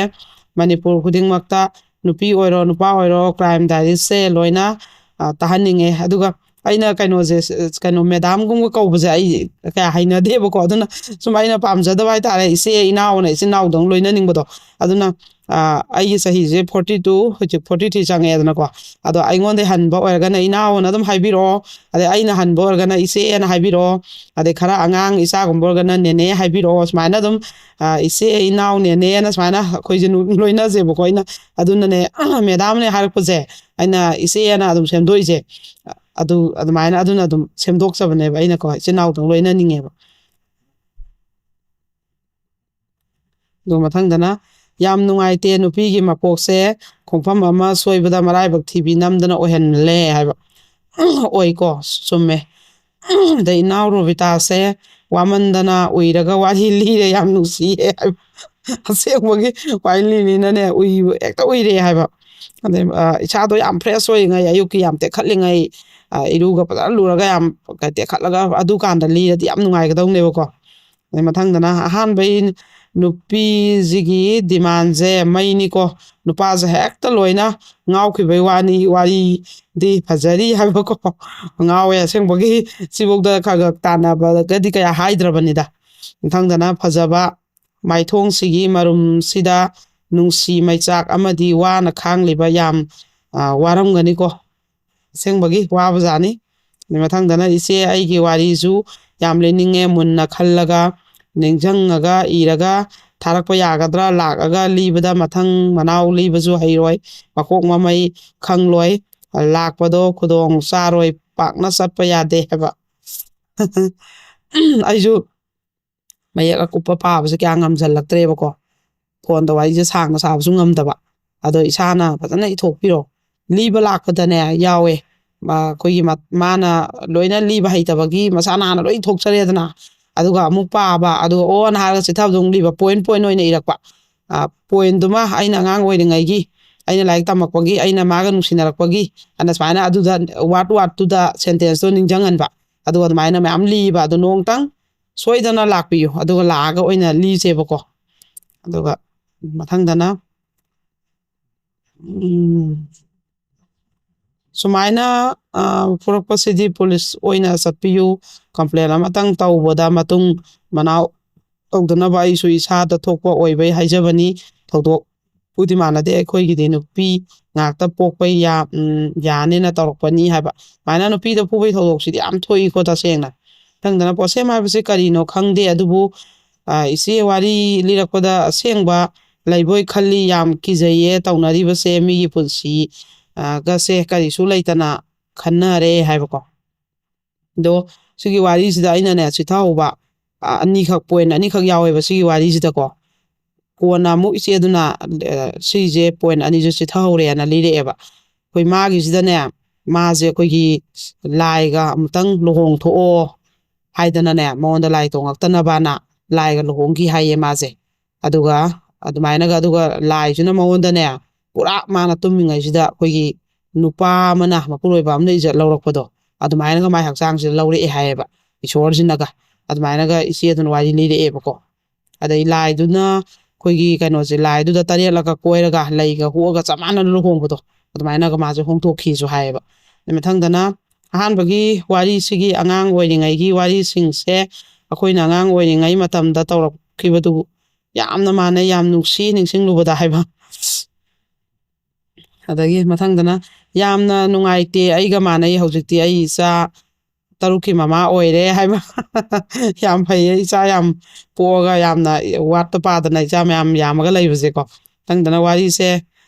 ꯃꯅꯤꯄꯨꯔ ꯈꯨꯗꯤꯡꯃꯛꯇ ꯅꯨꯄꯤ ꯑꯣꯏꯔꯣ, ꯅꯨꯄꯥ ꯑꯣꯏꯔꯣ, ꯀ꯭ꯔꯥꯏꯝ ꯗꯥꯏꯔꯤꯁꯦ ꯂꯣꯏꯅ, ꯑ, ꯇꯥꯍꯟꯅꯤꯡꯉꯦ"꯫ ꯑꯗꯨꯒ ꯑꯩꯅ ꯀꯩꯅꯣꯁꯦ, ꯀꯩꯅꯣ, ꯃꯦꯗꯥꯝꯒꯨꯝꯕ ꯀꯧꯕꯁꯦ ꯑꯩ ꯀꯌꯥ ꯍꯩꯅꯗꯦꯕꯀꯣ꯫ ꯑꯗꯨꯅ ꯁꯨꯝ ꯑꯩꯅ ꯄꯥꯝꯖꯗꯕ ꯍꯥꯏꯇꯥꯔꯦ, ꯏꯆꯦ ꯏꯅꯥꯎꯅ ꯏꯆꯤꯟ ꯏꯅꯥꯎꯗꯧꯅ ꯂꯣꯏꯅꯅꯤꯡꯕꯗꯣ꯫ ꯑꯗꯨꯅ, ꯑ, ꯑꯩꯒꯤ ꯆꯍꯤꯁꯦ forty two, ꯍꯧꯖꯤꯛ forty three ꯆꯪꯉꯛꯑꯦꯗꯅꯀꯣ꯫ ꯑꯗꯣ ꯑꯩꯉꯣꯟꯗ ꯍꯟꯕ ꯑꯣꯏꯔꯒꯅ ꯏꯅꯥꯎꯅ ꯑꯗꯨꯝ ꯍꯥꯏꯕꯤꯔꯛꯑꯣ, ꯑꯗꯩ ꯑꯩꯅ ꯍꯟꯕ ꯑꯣꯏꯔꯒꯅ ꯏꯆꯦꯅ ꯍꯥꯏꯕꯤꯔꯛꯑꯣ, ꯑꯗꯩ ꯈꯔ ꯑꯉꯥꯡ ꯏꯆꯥꯒꯨꯝꯕ ꯑꯣꯏꯔꯒꯅ ꯅꯦꯅꯦ ꯍꯥꯏꯕꯤꯔꯛꯑꯣ꯫ ꯁꯨꯃꯥꯏꯅ ꯑꯗꯨꯝ, ꯑ, ꯏꯆꯦ, ꯏꯅꯥꯎ, ꯅꯦꯅꯦꯅ ꯁꯨꯃꯥꯏꯅ ꯑꯩꯈꯣꯏꯁꯦ ꯅꯨ-, ꯂꯣꯏꯅꯖꯩꯕꯀꯣ꯫ ꯑꯩꯅ ꯑꯗꯨꯅꯅꯦ, ꯃꯦꯗꯥꯝꯅꯦ ꯍꯥꯏꯔꯛꯄꯁꯦ, ꯑꯩꯅ ꯏꯆꯦꯅ ꯑꯗꯨꯝ ꯁꯦꯝꯗꯣꯛꯏꯁꯦ꯫ ꯑꯗꯨ ꯑꯗꯨꯃꯥꯏꯅ ꯑꯗꯨꯅ ꯑꯗꯨꯝ ꯁꯦꯝꯗꯣꯛꯆꯕꯅꯦꯕ ꯑꯩꯅꯀꯣ, ꯏꯆꯤꯟ ꯏꯅꯥꯎꯗꯧ ꯂꯣꯏꯅꯅꯤꯡꯉꯦꯕ꯫ ꯑꯗꯨ ꯃꯊꯪꯗꯅ, "ꯌꯥꯝ ꯅꯨꯡꯉꯥꯏꯇꯦ, ꯅꯨꯄꯤꯒꯤ ꯃꯄꯣꯛꯁꯦ ꯈꯣꯡꯐꯝ ꯑꯃ ꯁꯣꯏꯕꯗ ꯃꯔꯥꯏꯕꯛ ꯊꯤꯕꯤ ꯅꯝꯗꯅ ꯑꯣꯏꯍꯜꯂꯦ" ꯍꯥꯏꯕ꯫ ꯑꯣꯏꯀꯣ, ꯆꯨꯝꯃꯦ꯫ ꯑꯗꯩ ꯏꯅꯥꯎ ꯔꯣꯕꯤꯇꯥꯁꯦ ꯋꯥꯃꯟꯗꯅ ꯎꯏꯔꯒ ꯋꯥꯔꯤ ꯂꯤꯔꯦ, ꯌꯥꯝ ꯅꯨꯡꯁꯤꯌꯦ ꯍꯥꯏꯕ꯫ ꯑꯁꯦꯡꯕꯒꯤ ꯋꯥꯔꯤ ꯂꯤꯅꯤꯅꯅꯦ, ꯎꯏ, ꯍꯦꯛꯇ ꯎꯏꯔꯦ ꯍꯥꯏꯕ꯫ ꯑꯗꯩ, ꯑ, ꯏꯁꯥꯗꯣ ꯌꯥꯝ ꯐ꯭ꯔꯦꯁ ꯑꯣꯏꯔꯤꯉꯩ, ꯑꯌꯨꯛꯀꯤ ꯌꯥꯝ ꯇꯦꯛꯈꯠꯂꯤꯉꯩ, ꯑ, ꯏꯔꯨꯒ ꯐꯖꯅ ꯂꯨꯔꯒ ꯌꯥꯝ ꯇꯦꯛꯈꯠꯂꯒ ꯑꯗꯨꯀꯥꯟꯗ ꯂꯤꯔꯗꯤ ꯌꯥꯝ ꯅꯨꯡꯉꯥꯏꯒꯗꯧꯅꯦꯕꯀꯣ꯫ ꯑꯗꯩ ꯃꯊꯪꯗꯅ ꯑꯍꯥꯟꯕꯩ ꯅꯨꯄꯤꯁꯤꯒꯤ ꯗꯤꯃꯥꯟꯁꯦ ꯃꯩꯅꯤꯀꯣ꯫ ꯅꯨꯄꯥꯁꯦ ꯍꯦꯛꯇ ꯂꯣꯏꯅ ꯉꯥꯎꯈꯤꯕꯩ ꯋꯥꯅꯤ, ꯋꯥꯔꯤꯗꯤ ꯐꯖꯔꯤ ꯍꯥꯏꯕꯀꯣ꯫ ꯉꯥꯎꯋꯦ ꯑꯁꯦꯡꯕꯒꯤ꯫ ꯁꯤꯐꯧꯗ ꯈꯔ ꯈꯔ ꯇꯥꯟꯅꯕꯒꯗꯤ ꯀꯌꯥ ꯍꯥꯏꯗ꯭ꯔꯕꯅꯤꯗ꯫ ꯃꯊꯪꯗꯅ ꯐꯖꯕ ꯃꯥꯏꯊꯣꯡꯁꯤꯒꯤ ꯃꯔꯨꯝꯁꯤꯗ ꯅꯨꯡꯁꯤ ꯃꯩꯆꯥꯛ ꯑꯃꯗꯤ ꯋꯥꯅ ꯈꯥꯡꯂꯤꯕ ꯌꯥꯝ, ꯑ, ꯋꯥꯔꯝꯒꯅꯤꯀꯣ꯫ ꯑꯁꯦꯡꯕꯒꯤ ꯋꯥꯕꯖꯥꯠꯅꯤ꯫ ꯑꯗꯩ ꯃꯊꯪꯗꯅ, "ꯏꯆꯦ, ꯑꯩꯒꯤ ꯋꯥꯔꯤꯁꯨ ꯌꯥꯝ ꯂꯤꯅꯤꯡꯉꯦ, ꯃꯨꯟꯅ ꯈꯜꯂꯒ ꯅꯤꯡꯁꯤꯡꯉꯒ ꯏꯔꯒ ꯊꯥꯔꯛꯄ ꯌꯥꯒꯗ꯭ꯔꯥ? ꯂꯥꯛꯑꯒ ꯂꯤꯕꯗ ꯃꯊꯪ ꯃꯅꯥꯎ ꯂꯤꯕꯁꯨ ꯍꯩꯔꯣꯏ, ꯃꯀꯣꯛ ꯃꯃꯩ ꯈꯪꯂꯣꯏ, ꯂꯥꯛꯄꯗꯣ ꯈꯨꯗꯣꯡ ꯆꯥꯔꯣꯏ, ꯄꯥꯛꯅ ꯆꯠꯄ ꯌꯥꯗꯦ ꯍꯥꯏꯕ꯫ ꯑꯩꯁꯨ ꯃꯌꯦꯛ ꯑꯀꯨꯞꯄ ꯄꯥꯕꯁꯦ ꯀꯌꯥ ꯉꯝꯁꯤꯜꯂꯛꯇ꯭ꯔꯦꯕꯀꯣ, ꯐꯣꯟꯗ ꯋꯥꯔꯤꯁꯦ ꯁꯥꯡꯅ ꯁꯥꯕꯁꯨ ꯉꯝꯗꯕ꯫ ꯑꯗꯣ ꯏꯁꯥꯅ ꯐꯖꯅ ꯏꯊꯣꯛꯄꯤꯔꯣ꯫ ꯂꯤꯕ ꯂꯥꯛꯄꯗꯅꯦ ꯌꯥꯎꯋꯦ, ꯃꯥ-, ꯑꯩꯈꯣꯏꯒꯤ ꯃ-, ꯃꯥꯅ ꯂꯣꯏꯅ ꯂꯤꯕ ꯍꯩꯇꯕꯒꯤ ꯃꯁꯥꯅ ꯍꯥꯟꯅ ꯂꯣꯏ ꯊꯣꯛꯆꯔꯦꯗꯅ, ꯑꯗꯨꯒ ꯑꯃꯨꯛ ꯄꯥꯕ, ꯑꯗꯨꯒ ꯑꯣꯅ ꯍꯥꯏꯔꯒ ꯆꯤꯊꯕꯗꯣ ꯑꯃꯨꯛ ꯂꯤꯕ, ꯄꯣꯏꯟ ꯄꯣꯏꯟ ꯑꯣꯏꯅ ꯏꯔꯛꯄ꯫ ꯄꯣꯏꯟꯗꯨꯃ ꯑꯩꯅ ꯑꯉꯥꯡ ꯑꯣꯏꯔꯤꯉꯩꯒꯤ, ꯑꯩꯅ ꯂꯥꯏꯔꯤꯛ ꯇꯝꯃꯛꯄꯒꯤ, ꯑꯩꯅ ꯃꯥꯒ ꯅꯨꯡꯁꯤꯅꯔꯛꯄꯒꯤ, ꯑꯗ ꯁꯨꯃꯥꯏꯅ ꯑꯗꯨꯗ ꯋꯥꯔꯗ ꯋꯥꯔꯗꯇꯨꯗ ꯁꯦꯟꯇꯦꯟꯁꯇꯣ ꯅꯤꯡꯁꯤꯡꯍꯟꯕ꯫ ꯑꯗꯨꯒ ꯑꯗꯨꯃꯥꯏꯅ ꯃꯌꯥꯝ ꯂꯤꯕ꯫ ꯑꯗꯨ ꯅꯣꯡꯇꯪ ꯁꯣꯏꯗꯅ ꯂꯥꯛꯄꯤꯌꯨ, ꯑꯗꯨꯒ ꯂꯥꯛꯑꯒ ꯑꯣꯏꯅ ꯂꯤꯁꯦꯕꯀꯣ꯫ ꯑꯗꯨꯒ ꯃꯊꯪꯗꯅ, ꯎꯝ, ꯁꯨꯃꯥꯏꯅ, ꯑ, ꯄꯨꯔꯛꯄꯁꯤꯗꯤ ꯄꯨꯂꯤꯁ ꯑꯣꯏꯅ ꯆꯠꯄꯤꯌꯨ꯫ ꯀꯝꯄ꯭ꯂꯦꯟ ꯑꯃꯇꯪ ꯇꯧꯕꯗ ꯃꯇꯨꯡ ꯃꯅꯥꯎ ꯇꯧꯗꯅꯕ ꯑꯩꯁꯨ ꯏꯁꯥꯗ ꯊꯣꯛꯄ ꯑꯣꯏꯕꯩ ꯍꯥꯏꯖꯕꯅꯤ꯫ ꯊꯧꯗꯣꯛꯄꯨꯗꯤ ꯃꯥꯟꯅꯗꯦ, ꯑꯩꯈꯣꯏꯒꯤꯗꯤ ꯅꯨꯄꯤ ꯉꯥꯛꯇ ꯄꯣꯛꯄ ꯌꯥ-, ꯎꯝ, ꯌꯥꯅꯦꯅ ꯇꯧꯔꯛꯄꯅꯤ ꯍꯥꯏꯕ꯫ ꯁꯨꯃꯥꯏꯅ ꯅꯨꯄꯤꯗ ꯐꯨꯕꯩ ꯊꯧꯗꯣꯛꯁꯤꯗꯤ ꯌꯥꯝ ꯊꯣꯛꯏꯀꯣ ꯇꯁꯦꯡꯅ꯫ ꯃꯊꯪꯗꯅ ꯄꯣꯠꯁꯦꯝ ꯍꯥꯏꯕꯁꯤ ꯀꯔꯤꯅꯣ ꯈꯪꯗꯦ, ꯑꯗꯨꯕꯨ, ꯑ, ꯏꯆꯦ ꯋꯥꯔꯤ ꯂꯤꯔꯛꯄꯗ ꯑꯁꯦꯡꯕ ꯂꯩꯕꯣꯏ ꯈꯜꯂꯤ, ꯌꯥꯝ ꯀꯤꯖꯩꯌꯦ ꯇꯧꯅꯔꯤꯕꯁꯦ, ꯃꯤꯒꯤ ꯄꯨꯟꯁꯤ, ꯑ, ꯒꯁꯦ ꯀꯔꯤꯁꯨ ꯂꯩꯇꯅ ꯈꯟꯅꯔꯦ ꯍꯥꯏꯕꯀꯣ꯫ ꯑꯗꯣ ꯁꯤꯒꯤ ꯋꯥꯔꯤꯁꯤꯗ ꯑꯩꯅꯅꯦ ꯆꯤꯊꯍꯧꯕ, ꯑ, ꯑꯅꯤꯈꯛ, ꯄꯣꯏꯟ ꯑꯅꯤꯈꯛ ꯌꯥꯎꯋꯦꯕ ꯁꯤꯒꯤ ꯋꯥꯔꯤꯁꯤꯗꯀꯣ꯫ ꯀꯣꯟꯅ ꯑꯃꯨꯛ ꯏꯆꯦꯗꯨꯅ, ꯑ, ꯁꯤꯁꯦ ꯄꯣꯏꯟ ꯑꯅꯤꯁꯨ ꯆꯤꯊꯍꯧꯔꯦꯅ ꯂꯤꯔꯛꯑꯦꯕ꯫ ꯑꯩꯈꯣꯏ ꯃꯥꯒꯤꯁꯤꯗꯅꯦ, ꯃꯥꯁꯦ ꯑꯩꯈꯣꯏꯒꯤ ꯂꯥꯏꯒ ꯑꯃꯨꯛꯇꯪ ꯂꯨꯍꯣꯡꯊꯣꯛꯑꯣ ꯍꯥꯏꯗꯅꯅꯦ, ꯃꯉꯣꯟꯗ ꯂꯥꯏ ꯇꯣꯡꯉꯛꯇꯅꯕꯅ ꯂꯥꯏꯒ ꯂꯨꯍꯣꯡꯈꯤ ꯍꯥꯏꯌꯦ ꯃꯥꯁꯦ꯫ ꯑꯗꯨꯒ ꯑꯗꯨꯃꯥꯏꯅꯒ, ꯑꯗꯨꯒ ꯂꯥꯏꯁꯤꯅ ꯃꯉꯣꯟꯗꯅꯦ, ꯄꯨꯔꯥ ꯃꯥꯅ ꯇꯨꯝꯃꯤꯉꯩꯁꯤꯗ ꯑꯩꯈꯣꯏꯒꯤ ꯅꯨꯄꯥ ꯑꯃꯅ, ꯃꯄꯨꯔꯣꯏꯕ ꯑꯃꯅ ꯏꯖꯠ ꯂꯧꯔꯛꯄꯗꯣ, ꯑꯗꯨꯃꯥꯏꯅꯒ ꯃꯥꯏ ꯍꯛꯆꯥꯡꯁꯤꯗ ꯂꯧꯔꯛꯑꯦ ꯍꯥꯏꯌꯦꯕ, ꯏꯁꯣꯔꯁꯤꯅꯒ꯫ ꯑꯗꯨꯃꯥꯏꯅꯒ ꯏꯆꯦꯗꯨꯅ ꯋꯥꯔꯤ ꯂꯤꯔꯛꯑꯦꯕꯀꯣ꯫ ꯑꯗꯩ ꯂꯥꯏꯗꯨꯅ ꯑꯩꯈꯣꯏꯒꯤ ꯀꯩꯅꯣꯁꯦ, ꯂꯥꯏꯗꯨꯗ ꯇꯔꯦꯠꯂꯒ ꯀꯣꯏꯔꯒ ꯂꯩꯒ ꯍꯨꯛꯑꯒ ꯆꯞ ꯃꯥꯟꯅꯅ ꯂꯨꯍꯣꯡꯕꯗꯣ, ꯑꯗꯨꯃꯥꯏꯅꯒ ꯃꯥꯁꯦ ꯍꯣꯡꯗꯣꯛꯈꯤꯁꯨ ꯍꯥꯏꯌꯦꯕ꯫ ꯑꯗꯩ ꯃꯊꯪꯗꯅ ꯑꯍꯥꯟꯕꯒꯤ ꯋꯥꯔꯤꯁꯤꯒꯤ, ꯑꯉꯥꯡ ꯑꯣꯏꯔꯤꯉꯩꯒꯤ ꯋꯥꯔꯤꯁꯤꯡꯁꯦ, ꯑꯩꯈꯣꯏꯅ ꯑꯉꯥꯡ ꯑꯣꯏꯔꯤꯉꯩ ꯃꯇꯝꯗ ꯇꯧꯔꯛꯈꯤꯕꯗꯨ ꯌꯥꯝꯅ ꯃꯥꯟꯅꯩ, ꯌꯌꯥꯝ ꯅꯨꯡꯁꯤ ꯅꯤꯡꯁꯤꯡꯂꯨꯕꯗ ꯍꯥꯏꯕ꯫ ꯑꯗꯒꯤ ꯃꯊꯪꯗꯅ, "ꯌꯥꯝꯅ ꯅꯨꯡꯉꯥꯏꯇꯦ, ꯑꯩꯒ ꯃꯥꯟꯅꯩ, ꯍꯧꯖꯤꯛꯇꯤ ꯑꯩ ꯏꯆꯥ ꯇꯔꯨꯛꯀꯤ ꯃꯃꯥ ꯑꯣꯏꯔꯦ" ꯍꯥꯏꯕ꯫ ꯌꯥꯝ ꯐꯩꯌꯦ, ꯏꯆꯥ ꯌꯥꯝ ꯄꯣꯛꯑꯒ ꯌꯥꯝꯅ ꯋꯥꯠꯇ ꯄꯥꯗꯅ ꯏꯆꯥ ꯃꯌꯥꯝ ꯌꯥꯝꯃꯒ ꯂꯩꯕꯁꯦꯀꯣ꯫ ꯃꯊꯪꯗꯅ ꯋꯥꯔꯤꯁꯦ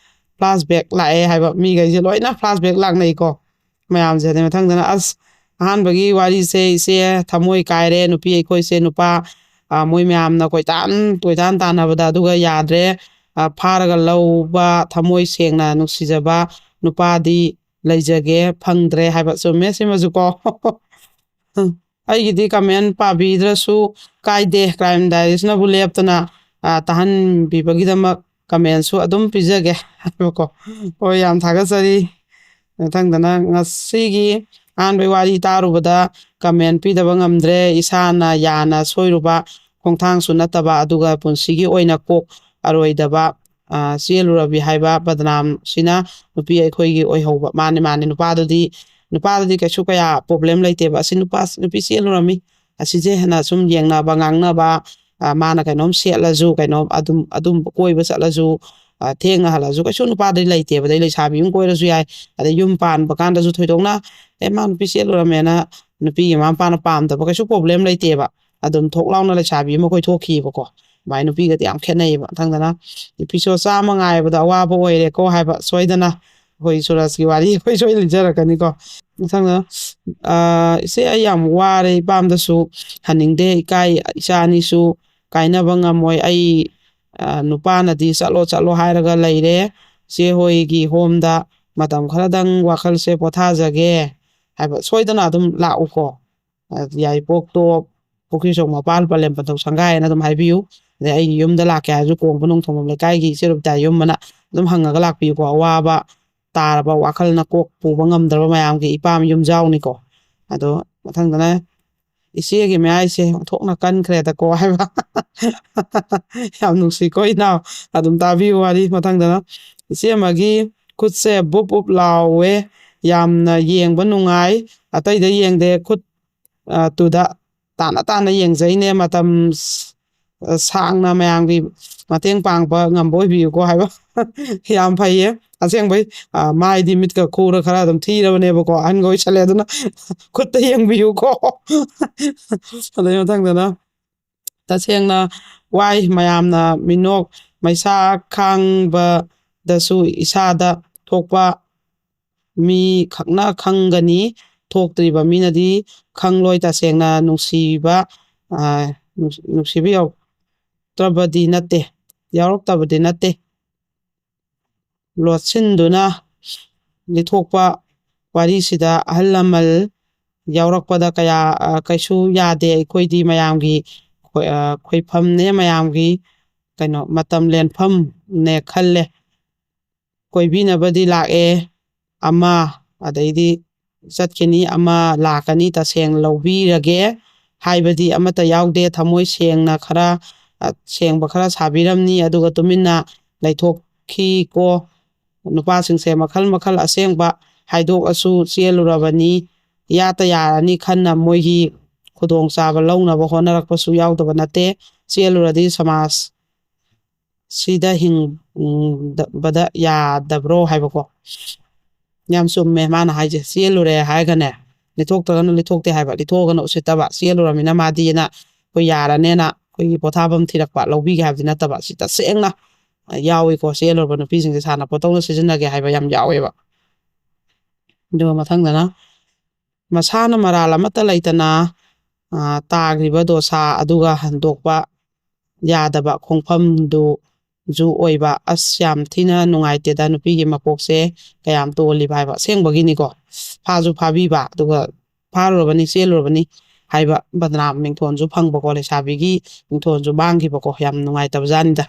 ꯐ꯭ꯂꯥꯁꯕꯦꯛ ꯂꯥꯛꯑꯦ ꯍꯥꯏꯕ, ꯃꯤꯈꯩꯁꯦ ꯂꯣꯏꯅ ꯐ꯭ꯂꯥꯁꯕꯦꯛ ꯂꯥꯛꯅꯩꯀꯣ꯫ ꯃꯌꯥꯝꯁꯦ꯫ ꯑꯗꯩ ꯃꯊꯪꯗꯅ ꯑꯁ, ꯑꯍꯥꯟꯕꯒꯤ ꯋꯥꯔꯤꯁꯦ, "ꯏꯆꯦ ꯊꯃꯣꯏ ꯀꯥꯏꯔꯦ, ꯅꯨꯄꯤ ꯑꯩꯈꯣꯏꯁꯦ ꯅꯨꯄꯥ, ꯑ, ꯃꯣꯏ ꯃꯌꯥꯝꯅ ꯀꯣꯏꯇꯥꯟ ꯀꯣꯏꯇꯥꯟ ꯇꯥꯟꯅꯕꯗ ꯑꯗꯨꯒ ꯌꯥꯗ꯭ꯔꯦ, ꯑ, ꯐꯥꯔꯒ ꯂꯧꯕ ꯊꯃꯣꯏ ꯁꯦꯡꯅ ꯅꯨꯡꯁꯤꯖꯕ ꯅꯨꯄꯥꯗꯤ ꯂꯩꯖꯒꯦ ꯐꯪꯗ꯭ꯔꯦ" ꯍꯥꯏꯕ꯫ ꯆꯨꯝꯃꯦ ꯁꯤꯃꯁꯨꯀꯣ꯫ ꯑꯩꯒꯤꯗꯤ ꯀꯃꯦꯟ ꯄꯥꯕꯤꯗ꯭ꯔꯁꯨ ꯀꯥꯏꯗꯦ, ꯀ꯭ꯔꯥꯏꯝ ꯗꯥꯏꯔꯤꯁꯅꯕꯨ ꯂꯦꯞꯇꯅ, ꯑ, ꯇꯥꯍꯟꯕꯤꯕꯒꯤꯗꯃꯛ ꯀꯃꯦꯟꯁꯨ ꯑꯗꯨꯝ ꯄꯤꯖꯒꯦ ꯍꯥꯏꯕꯀꯣ꯫ ꯍꯣꯏ, ꯌꯥꯝ ꯊꯥꯒꯠꯆꯔꯤ꯫ ꯃꯊꯪꯗꯅ ꯉꯁꯤꯒꯤ ꯑꯍꯥꯟꯕꯒꯤ ꯋꯥꯔꯤ ꯇꯥꯔꯨꯕꯗ ꯀꯃꯦꯟ ꯄꯤꯗꯕ ꯉꯝꯗ꯭ꯔꯦ꯫ ꯏꯁꯥꯅ ꯌꯥꯅ ꯁꯣꯏꯔꯨꯕ ꯈꯣꯡꯊꯥꯡꯁꯨ ꯅꯠꯇꯕ, ꯑꯗꯨꯒ ꯄꯨꯟꯁꯤꯒꯤ ꯑꯣꯏꯅ ꯀꯣꯛ ꯑꯔꯣꯏꯗꯕ, ꯑ, ꯆꯦꯜꯂꯨꯔꯕꯤ ꯍꯥꯏꯕ ꯕꯗꯅꯥꯝꯁꯤꯅ ꯅꯨꯄꯤ ꯑꯩꯈꯣꯏꯒꯤ ꯑꯣꯏꯍꯧꯕ꯫ ꯃꯥꯅꯦ, ꯃꯥꯅꯦ, ꯅꯨꯄꯥꯗꯨꯗꯤ, ꯅꯨꯄꯥꯗꯨꯗꯤ ꯀꯩꯁꯨ ꯀꯌꯥ ꯄ꯭ꯔꯣꯕ꯭ꯂꯦꯝ ꯂꯩꯇꯦꯕ꯫ "ꯑꯁꯤ ꯅꯨꯄꯥ, ꯅꯨꯄꯤ ꯆꯦꯜꯂꯨꯔꯝꯃꯤ, ꯑꯁꯤꯁꯦ" ꯍꯦꯟꯅ ꯁꯨꯝ ꯌꯦꯡꯅꯕ, ꯉꯥꯡꯅꯕ, ꯑ, ꯃꯥꯅ ꯀꯩꯅꯣꯝ ꯁꯦꯠꯂꯁꯨ, ꯀꯩꯅꯣꯝ ꯑꯗꯨꯝ, ꯑꯗꯨꯝ ꯀꯣꯏꯕ ꯆꯠꯂꯁꯨ, ꯑ, ꯊꯦꯡꯅ ꯍꯜꯂꯁꯨ ꯀꯩꯁꯨ ꯅꯨꯄꯥꯗꯤ ꯂꯩꯇꯦꯕ꯫ ꯑꯗꯩ ꯂꯩꯁꯥꯕꯤ ꯑꯃ ꯀꯣꯏꯔꯁꯨ ꯌꯥꯏ, ꯑꯗꯩ ꯌꯨꯝ ꯄꯥꯟꯕ ꯀꯥꯟꯗꯁꯨ ꯊꯣꯏꯗꯣꯛꯅ "ꯑꯦ, ꯃꯥ ꯅꯨꯄꯤ ꯆꯦꯜꯂꯨꯔꯝꯃꯦꯅ" ꯅꯨꯄꯤꯒꯤ ꯃꯃꯥ ꯃꯄꯥꯅ ꯄꯥꯝꯗꯕ ꯀꯩꯁꯨ ꯄ꯭ꯔꯣꯕ꯭ꯂꯦꯝ ꯂꯩꯇꯦꯕ꯫ ꯑꯗꯨꯝ ꯊꯣꯛ ꯂꯥꯎꯅ ꯂꯩꯁꯥꯕꯤ ꯑꯃ ꯀꯣꯏꯊꯣꯛꯈꯤꯕꯀꯣ꯫ ꯑꯗꯨꯃꯥꯏꯅ ꯅꯨꯄꯤꯒꯗꯤ ꯌꯥꯝ ꯈꯦꯠꯅꯩꯌꯦꯕ꯫ ꯃꯊꯪꯗꯅ ꯏꯄꯤꯁꯣꯗ ꯆꯥꯝꯃ ꯉꯥꯏꯕꯗ ꯑꯋꯥꯕ ꯑꯣꯏꯔꯦꯀꯣ ꯍꯥꯏꯕ, ꯁꯣꯏꯗꯅ꯫ ꯑꯩꯈꯣꯏ ꯁꯨꯔꯖꯀꯤ ꯋꯥꯔꯤ ꯑꯩꯈꯣꯏ ꯁꯣꯏ ꯂꯤꯖꯔꯛꯀꯅꯤꯀꯣ꯫ ꯃꯊꯪꯗ, ꯑ, "ꯏꯆꯦ, ꯑꯩ ꯌꯥꯝ ꯋꯥꯔꯦ, ꯏꯄꯥꯝꯗꯁꯨ ꯍꯟꯅꯤꯡꯗꯦ, ꯏꯀꯥꯏ, ꯏꯆꯥ ꯑꯅꯤꯁꯨ ꯀꯥꯏꯅꯕ ꯉꯝꯃꯣꯏ꯫ ꯑꯩ, ꯑ, ꯅꯨꯄꯥꯅꯗꯤ ꯆꯠꯂꯣ, ꯆꯠꯂꯣ ꯍꯥꯏꯔꯒ ꯂꯩꯔꯦ꯫ ꯏꯆꯦ ꯍꯣꯏꯒꯤ ꯍꯣꯝꯗ ꯃꯇꯝ ꯈꯔꯗꯪ ꯋꯥꯈꯜꯁꯦ ꯄꯣꯊꯥꯖꯒꯦ" ꯍꯥꯏꯕ, ꯁꯣꯏꯗꯅ ꯑꯗꯨꯝ ꯂꯥꯛꯎꯀꯣ꯫ ꯑ, ꯌꯥꯏꯔꯤꯄꯣꯛ ꯇꯣꯞ, ꯄꯨꯈ꯭ꯔꯤꯆꯣꯛ ꯃꯄꯥꯜ, ꯄꯂꯦꯝ ꯄꯟꯊꯧ ꯁꯪꯒꯥꯏ ꯍꯥꯏꯅ ꯑꯗꯨꯝ ꯍꯥꯏꯕꯤꯌꯨ꯫ ꯑꯗꯩ ꯑꯩꯒꯤ ꯌꯨꯝꯗ ꯂꯥꯛꯀꯦ ꯍꯥꯏꯔꯁꯨ ꯀꯣꯡꯕ ꯅꯣꯡꯊꯣꯡꯕꯝ ꯂꯩꯀꯥꯏꯒꯤ ꯏꯆꯦ ꯔꯨꯕꯤꯇꯥ ꯌꯨꯝ ꯑꯅ ꯑꯗꯨꯝ ꯍꯪꯉꯒ ꯂꯥꯛꯄꯤꯌꯨꯀꯣ꯫ ꯑꯋꯥꯕ ꯇꯥꯔꯕ, ꯋꯥꯈꯜꯅ ꯀꯣꯛ ꯄꯨꯕ ꯉꯝꯗ꯭ꯔꯕ ꯃꯌꯥꯝꯒꯤ ꯏꯄꯥꯝ ꯌꯨꯝꯖꯥꯎꯅꯤꯀꯣ꯫ ꯑꯗꯣ ꯃꯊꯪꯗꯅ ꯏꯆꯦꯒꯤ ꯃꯌꯥꯏꯁꯦ ꯑꯣꯟꯊꯣꯛꯅ ꯀꯟꯈ꯭ꯔꯦꯗꯀꯣ ꯍꯥꯏꯕ꯫ ꯌꯥꯝ ꯅꯨꯡꯁꯤꯀꯣ ꯏꯅꯥꯎ꯫ ꯑꯗꯨꯝ ꯇꯥꯕꯤꯌꯨ ꯋꯥꯔꯤ꯫ ꯃꯊꯪꯗꯅ ꯏꯆꯦ ꯑꯃꯒꯤ ꯈꯨꯠꯁꯦ ꯕꯨꯞ ꯕꯨꯞ ꯂꯥꯎꯋꯦ, ꯌꯥꯝꯅ ꯌꯦꯡꯕ ꯅꯨꯡꯉꯥꯏ꯫ ꯑꯇꯩꯗ ꯌꯦꯡꯗꯦ, ꯈꯨꯠ, ꯑ, ꯇꯨꯗ ꯇꯥꯅ ꯇꯥꯅ ꯌꯦꯡꯖꯩꯅꯦ꯫ ꯃꯇꯝ ꯁ-, ꯑ, ꯁꯥꯡꯅ ꯃꯌꯥꯝꯒꯤ ꯃꯇꯦꯡ ꯄꯥꯡꯕ ꯉꯝꯕ ꯑꯣꯏꯕꯤꯌꯨꯀꯣ ꯍꯥꯏꯕ꯫ ꯌꯥꯝ ꯐꯩꯌꯦ꯫ ꯑꯁꯦꯡꯕꯩ, ꯑ, ꯃꯥꯏꯗꯤ ꯃꯤꯠꯀ ꯈꯨꯔ ꯈꯔ ꯑꯗꯨꯝ ꯊꯤꯔꯕꯅꯦꯕꯀꯣ, ꯑꯍꯟꯒ ꯑꯣꯏꯁꯜꯂꯦ, ꯑꯗꯨꯅ ꯈꯨꯠꯇ ꯌꯦꯡꯕꯤꯌꯨꯀꯣ꯫ ꯑꯗꯩ ꯃꯊꯪꯗꯅ, "ꯇꯁꯦꯡꯅ ꯋꯥꯏ, ꯃꯌꯥꯝꯅ ꯃꯤꯅꯣꯛ ꯃꯩꯁꯥ ꯈꯥꯡꯕꯗꯁꯨ ꯏꯁꯥꯗ ꯊꯣꯛꯄ ꯃꯤ ꯈꯛꯅ ꯈꯪꯒꯅꯤ, ꯊꯣꯛꯇ꯭ꯔꯤꯕ ꯃꯤꯅꯗꯤ ꯈꯪꯂꯣꯏ꯫ ꯇꯁꯦꯡꯅ ꯅꯨꯡꯁꯤꯕ, ꯑ, ꯅꯨꯡ-, ꯅꯨꯡꯁꯤꯕ ꯌꯥꯎꯔꯛꯇ꯭ꯔꯕꯗꯤ ꯅꯠꯇꯦ, ꯌꯥꯎꯔꯛꯇꯕꯗꯤ ꯅꯠꯇꯦ꯫ ꯂꯣꯠꯁꯤꯟꯗꯨꯅ ꯂꯤꯊꯣꯛꯄ ꯋꯥꯔꯤꯁꯤꯗ ꯑꯍꯜ ꯂꯃꯟ ꯌꯥꯎꯔꯛꯄꯗ ꯀꯌꯥ, ꯑ, ꯀꯩꯁꯨ ꯌꯥꯗꯦ꯫ ꯑꯩꯈꯣꯏꯗꯤ ꯃꯌꯥꯝꯒꯤ ꯈꯣꯏ-, ꯑ, ꯈꯣꯏꯐꯝꯅꯦ, ꯃꯌꯥꯝꯒꯤ ꯀꯩꯅꯣ ꯃꯇꯝ ꯂꯦꯟꯐꯝꯅꯦ ꯈꯜꯂꯦ꯫ ꯀꯣꯏꯕꯤꯅꯕꯗꯤ ꯂꯥꯛꯑꯦ ꯑꯃ, ꯑꯗꯩꯗꯤ ꯆꯠꯈꯤꯅꯤ ꯑꯃ, ꯂꯥꯛꯀꯅꯤ, ꯇꯁꯦꯡꯅ ꯂꯧꯕꯤꯔꯒꯦ ꯍꯥꯏꯕꯗꯤ ꯑꯃꯠꯇ ꯌꯥꯎꯗꯦ꯫ ꯊꯃꯣꯏ ꯁꯦꯡꯅ ꯈꯔ, ꯑ, ꯁꯦꯡꯕ ꯈꯔ ꯁꯥꯕꯤꯔꯝꯅꯤ, ꯑꯗꯨꯒ ꯇꯨꯃꯤꯟꯅ ꯂꯩꯊꯣꯛꯈꯤꯀꯣ꯫ ꯅꯨꯄꯥꯁꯤꯡꯁꯦ ꯃꯈꯜ ꯃꯈꯜ ꯑꯁꯦꯡꯕ ꯍꯥꯏꯗꯣꯛꯑꯁꯨ ꯆꯦꯜꯂꯨꯔꯕꯅꯤ, ꯏꯌꯥꯗ ꯌꯥꯔꯅꯤ ꯈꯟꯅ ꯃꯣꯏꯒꯤ ꯈꯨꯗꯣꯡꯆꯥꯕ ꯂꯧꯅꯕ ꯍꯣꯠꯅꯔꯛꯄꯁꯨ ꯌꯥꯎꯗꯕ ꯅꯠꯇꯦ꯫ ꯆꯦꯜꯂꯨꯔꯗꯤ ꯁꯃꯥꯖ ꯁꯤꯗ ꯍꯤꯡꯕꯗ ꯌꯥꯗꯕ꯭ꯔꯣ ꯍꯥꯏꯕꯀꯣ꯫ ꯌꯥꯝ ꯆꯨꯝꯃꯦ ꯃꯥꯅ ꯍꯥꯏꯁꯦ꯫ ꯆꯦꯜꯂꯨꯔꯦ ꯍꯥꯏꯔꯒꯅꯦ, ꯂꯤꯊꯣꯛꯇ꯭ꯔꯒꯅ ꯂꯤꯊꯣꯛꯇꯦ ꯍꯥꯏꯕ, ꯂꯤꯊꯣꯛꯑꯒꯅ ꯎꯁꯤꯠꯇꯕ, ꯆꯦꯜꯂꯨꯔꯃꯤꯅ ꯃꯥꯗꯤꯅ ꯑꯩꯈꯣꯏ ꯌꯥꯔꯅꯦꯅ ꯑꯩꯈꯣꯏꯒꯤ ꯄꯣꯊꯥꯐꯝ ꯊꯤꯔꯛꯄ, ꯂꯧꯕꯤꯒꯦ ꯍꯥꯏꯕꯗꯤ ꯅꯠꯇꯕ꯫ ꯁꯤ ꯇꯁꯦꯡꯅ ꯌꯥꯎꯏꯀꯣ꯫ ꯆꯦꯜꯂꯨꯔꯕ ꯅꯨꯄꯤꯁꯤꯡꯁꯦ ꯁꯥꯟꯅꯄꯣꯠꯇꯧꯅ ꯁꯤꯖꯤꯟꯅꯒꯦ ꯍꯥꯏꯕ ꯌꯥꯝ ꯌꯥꯎꯋꯦꯕ꯫ ꯑꯗꯨꯒ ꯃꯊꯪꯗꯅ, ꯃꯁꯥꯅ ꯃꯔꯥꯜ ꯑꯃꯠꯇ ꯂꯩꯇꯅ, ꯑ, ꯇꯥꯈ꯭ꯔꯤꯕ ꯗꯣꯁꯥ ꯑꯗꯨꯒ ꯍꯟꯗꯣꯛꯄ ꯌꯥꯗꯕ ꯈꯣꯡꯐꯝꯗꯨꯁꯨ ꯑꯣꯏꯕ꯫ ꯑꯁ, ꯌꯥꯝ ꯊꯤꯅ ꯅꯨꯡꯉꯥꯏꯇꯦꯗ, ꯅꯨꯄꯤꯒꯤ ꯃꯀꯣꯛꯁꯦ ꯀꯌꯥꯝ ꯇꯣꯜꯂꯤꯕ ꯍꯥꯏꯕ꯫ ꯑꯁꯦꯡꯕꯒꯤꯅꯤꯀꯣ, ꯐꯥꯁꯨ ꯐꯥꯕꯤꯕ, ꯑꯗꯨꯒ ꯐꯥꯔꯨꯔꯕꯅꯤ, ꯆꯦꯜꯂꯨꯔꯕꯅꯤ ꯍꯥꯏꯕ ꯕꯗꯅꯥꯝ ꯃꯤꯡꯊꯣꯟꯁꯨ ꯐꯪꯕꯀꯣ, ꯂꯩꯁꯥꯕꯤꯒꯤ ꯃꯤꯡꯊꯣꯟꯁꯨ ꯃꯥꯡꯈꯤꯕꯀꯣ꯫ ꯌꯥꯝ ꯅꯨꯡꯉꯥꯏꯇꯕ ꯖꯥꯠꯅꯤꯗ꯫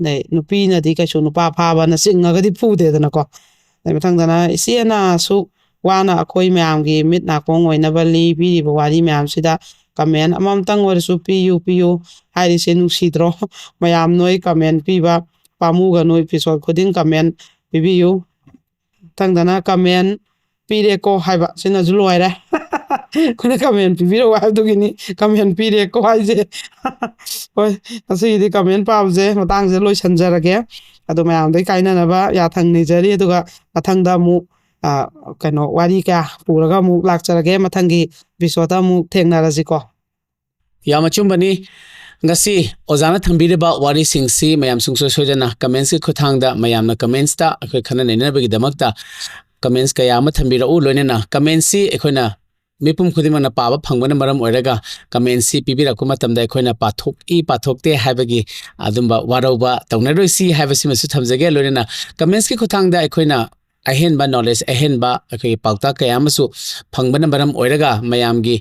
ꯑꯗꯩ ꯅꯨꯄꯤꯅꯗꯤ ꯀꯩꯁꯨ ꯅꯨꯄꯥ ꯐꯥꯕꯅ ꯆꯤꯡꯉꯒꯗꯤ ꯐꯨꯗꯦꯗꯅꯀꯣ꯫ ꯑꯗꯩ ꯃꯊꯪꯗꯅ, ꯏꯆꯦꯅ ꯑꯁꯨꯛ ꯋꯥꯅ ꯑꯩꯈꯣꯏ ꯃꯌꯥꯝꯒꯤ ꯃꯤꯠ ꯅꯥꯀꯣꯡ ꯑꯣꯏꯅꯕ ꯂꯤꯕꯤꯔꯤꯕ ꯋꯥꯔꯤ ꯃꯌꯥꯝꯁꯤꯗ ꯀꯃꯦꯟ ꯑꯃꯃꯝꯇꯪ ꯑꯣꯏꯔꯁꯨ ꯄꯤꯌꯨ, ꯄꯤꯌꯨ ꯍꯥꯏꯔꯤꯁꯦ ꯅꯨꯡꯁꯤꯗ꯭ꯔꯣ? ꯃꯌꯥꯝ ꯅꯣꯏ ꯀꯃꯦꯟ ꯄꯤꯕ ꯄꯥꯝꯃꯨꯒꯅꯨ, ꯏꯄꯤꯁꯣꯠ ꯈꯨꯗꯤꯡ ꯀꯃꯦꯟ ꯄꯤꯕꯤꯌꯨ꯫ ꯃꯊꯪꯗꯅ ꯀꯃꯦꯟ ꯄꯤꯔꯦꯀꯣ ꯍꯥꯏꯕ, ꯁꯤꯅꯁꯨ ꯂꯣꯏꯔꯦ꯫ ꯑꯩꯈꯣꯏꯅ ꯀꯃꯦꯟ ꯄꯤꯕꯤꯔꯛꯑꯣ ꯍꯥꯏꯕꯗꯨꯒꯤꯅꯤ ꯀꯃꯦꯟ ꯄꯤꯔꯦꯀꯣ ꯍꯥꯏꯁꯦ꯫ ꯍꯣꯏ, ꯉꯁꯤꯒꯤꯗꯤ ꯀꯃꯦꯟ ꯄꯥꯕꯁꯦ ꯃꯇꯥꯡꯁꯤꯗ ꯂꯣꯏꯁꯟꯖꯔꯒꯦ꯫ ꯑꯗꯣ ꯃꯌꯥꯝꯗꯒꯤ ꯀꯥꯏꯅꯅꯕ ꯌꯥꯊꯪ ꯅꯤꯖꯔꯤ꯫ ꯑꯗꯨꯒ ꯃꯊꯪꯗ ꯑꯃꯨꯛ, ꯑ, ꯀꯩꯅꯣ, ꯋꯥꯔꯤ ꯀꯌꯥ ꯄꯨꯔꯒ ꯑꯃꯨꯛ ꯂꯥꯛꯆꯔꯒꯦ꯫ ꯃꯊꯪꯒꯤ ꯏꯄꯤꯁꯣꯠꯇ ꯑꯃꯨꯛ ꯊꯦꯡꯅꯔꯁꯤꯀꯣ꯫ ꯌꯥꯝ ꯑꯆꯨꯝꯕꯅꯤ꯫ ꯉꯁꯤ ꯑꯣꯖꯥꯅ ꯊꯝꯕꯤꯔꯤꯕ ꯋꯥꯔꯤꯁꯤꯡꯁꯤ ꯃꯌꯥꯝ ꯁꯨꯡꯁꯣꯏ ꯁꯣꯏꯗꯅ ꯀꯃꯦꯟꯁꯀꯤ ꯈꯨꯠꯊꯥꯡꯗ ꯃꯌꯥꯝꯅ ꯀꯃꯦꯟꯁꯇ ꯑꯩꯈꯣꯏ ꯈꯟꯅ ꯅꯩꯅꯅꯕꯒꯤꯗꯃꯛꯇ comments ꯀꯌꯥ ꯑꯃ ꯊꯝꯕꯤꯔꯛꯎ꯫ ꯂꯣꯏꯅꯅ commentsꯁꯤ ꯑꯩꯈꯣꯏꯅ ꯃꯤꯄꯨꯝ ꯈꯨꯗꯤꯡꯃꯛꯅ ꯄꯥꯕ ꯐꯪꯕꯅ ꯃꯔꯝ ꯑꯣꯏꯔꯒ commentsꯁꯤ ꯄꯤꯕꯤꯔꯛꯄ ꯃꯇꯝꯗ ꯑꯩꯈꯣꯏꯅ ꯄꯥꯊꯣꯛꯏ ꯄꯥꯊꯣꯛꯇꯦ ꯍꯥꯏꯕꯒꯤ ꯑꯗꯨꯝꯕ ꯋꯥꯔꯧꯕ ꯇꯧꯅꯔꯣꯏꯁꯤ ꯍꯥꯏꯕꯁꯤꯃꯁꯨ ꯊꯝꯖꯒꯦ꯫ ꯂꯣꯏꯅꯅ commentsꯀꯤ ꯈꯨꯠꯊꯥꯡꯗ ꯑꯩꯈꯣꯏꯅ ꯑꯍꯦꯟꯕ knowledge, ꯑꯍꯦꯟꯕ ꯑꯩꯈꯣꯏꯒꯤ ꯄꯥꯎꯇꯥꯛ ꯀꯌꯥ ꯑꯃꯁꯨ ꯐꯪꯕꯅ ꯃꯔꯝ ꯑꯣꯏꯔꯒ ꯃꯌꯥꯝꯒꯤ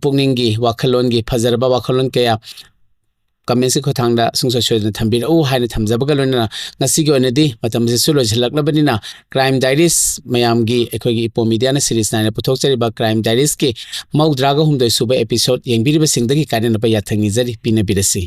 ꯄꯨꯛꯅꯤꯡꯒꯤ ꯋꯥꯈꯜꯂꯣꯟꯒꯤ ꯐꯖꯔꯕ ꯋꯥꯈꯜꯂꯣꯟ ꯀꯌꯥ commentsꯀꯤ ꯈꯨꯠꯊꯥꯡꯗ ꯁꯨꯡꯁꯣꯏ ꯁꯣꯏꯗꯅ ꯊꯝꯕꯤꯔꯛꯎ ꯍꯥꯏꯅ ꯊꯝꯖꯕꯒ ꯂꯣꯏꯅꯅ ꯉꯁꯤꯒꯤ ꯑꯣꯏꯅꯗꯤ ꯃꯇꯝꯁꯤꯁꯨ ꯂꯣꯏꯁꯤꯜꯂꯛꯂꯕꯅꯤꯅ Crime Diaries ꯃꯌꯥꯝꯒꯤ ꯑꯩꯈꯣꯏꯒꯤ ꯏꯄꯣꯝ ꯃꯤꯗꯤꯌꯥꯅ series ꯅꯥꯏꯅ ꯄꯨꯊꯣꯛꯆꯔꯤꯕ Crime Diariesꯀꯤ ꯃꯧꯗ꯭ꯔꯥꯒ ꯍꯨꯝꯗꯣꯏ ꯁꯨꯕ episode ꯌꯦꯡꯕꯤꯔꯤꯕꯁꯤꯡꯗꯒꯤ ꯀꯥꯏꯅꯅꯕ ꯌꯥꯊꯪ ꯅꯤꯖꯔꯤ꯫ ꯄꯤꯅꯕꯤꯔꯁꯤ꯫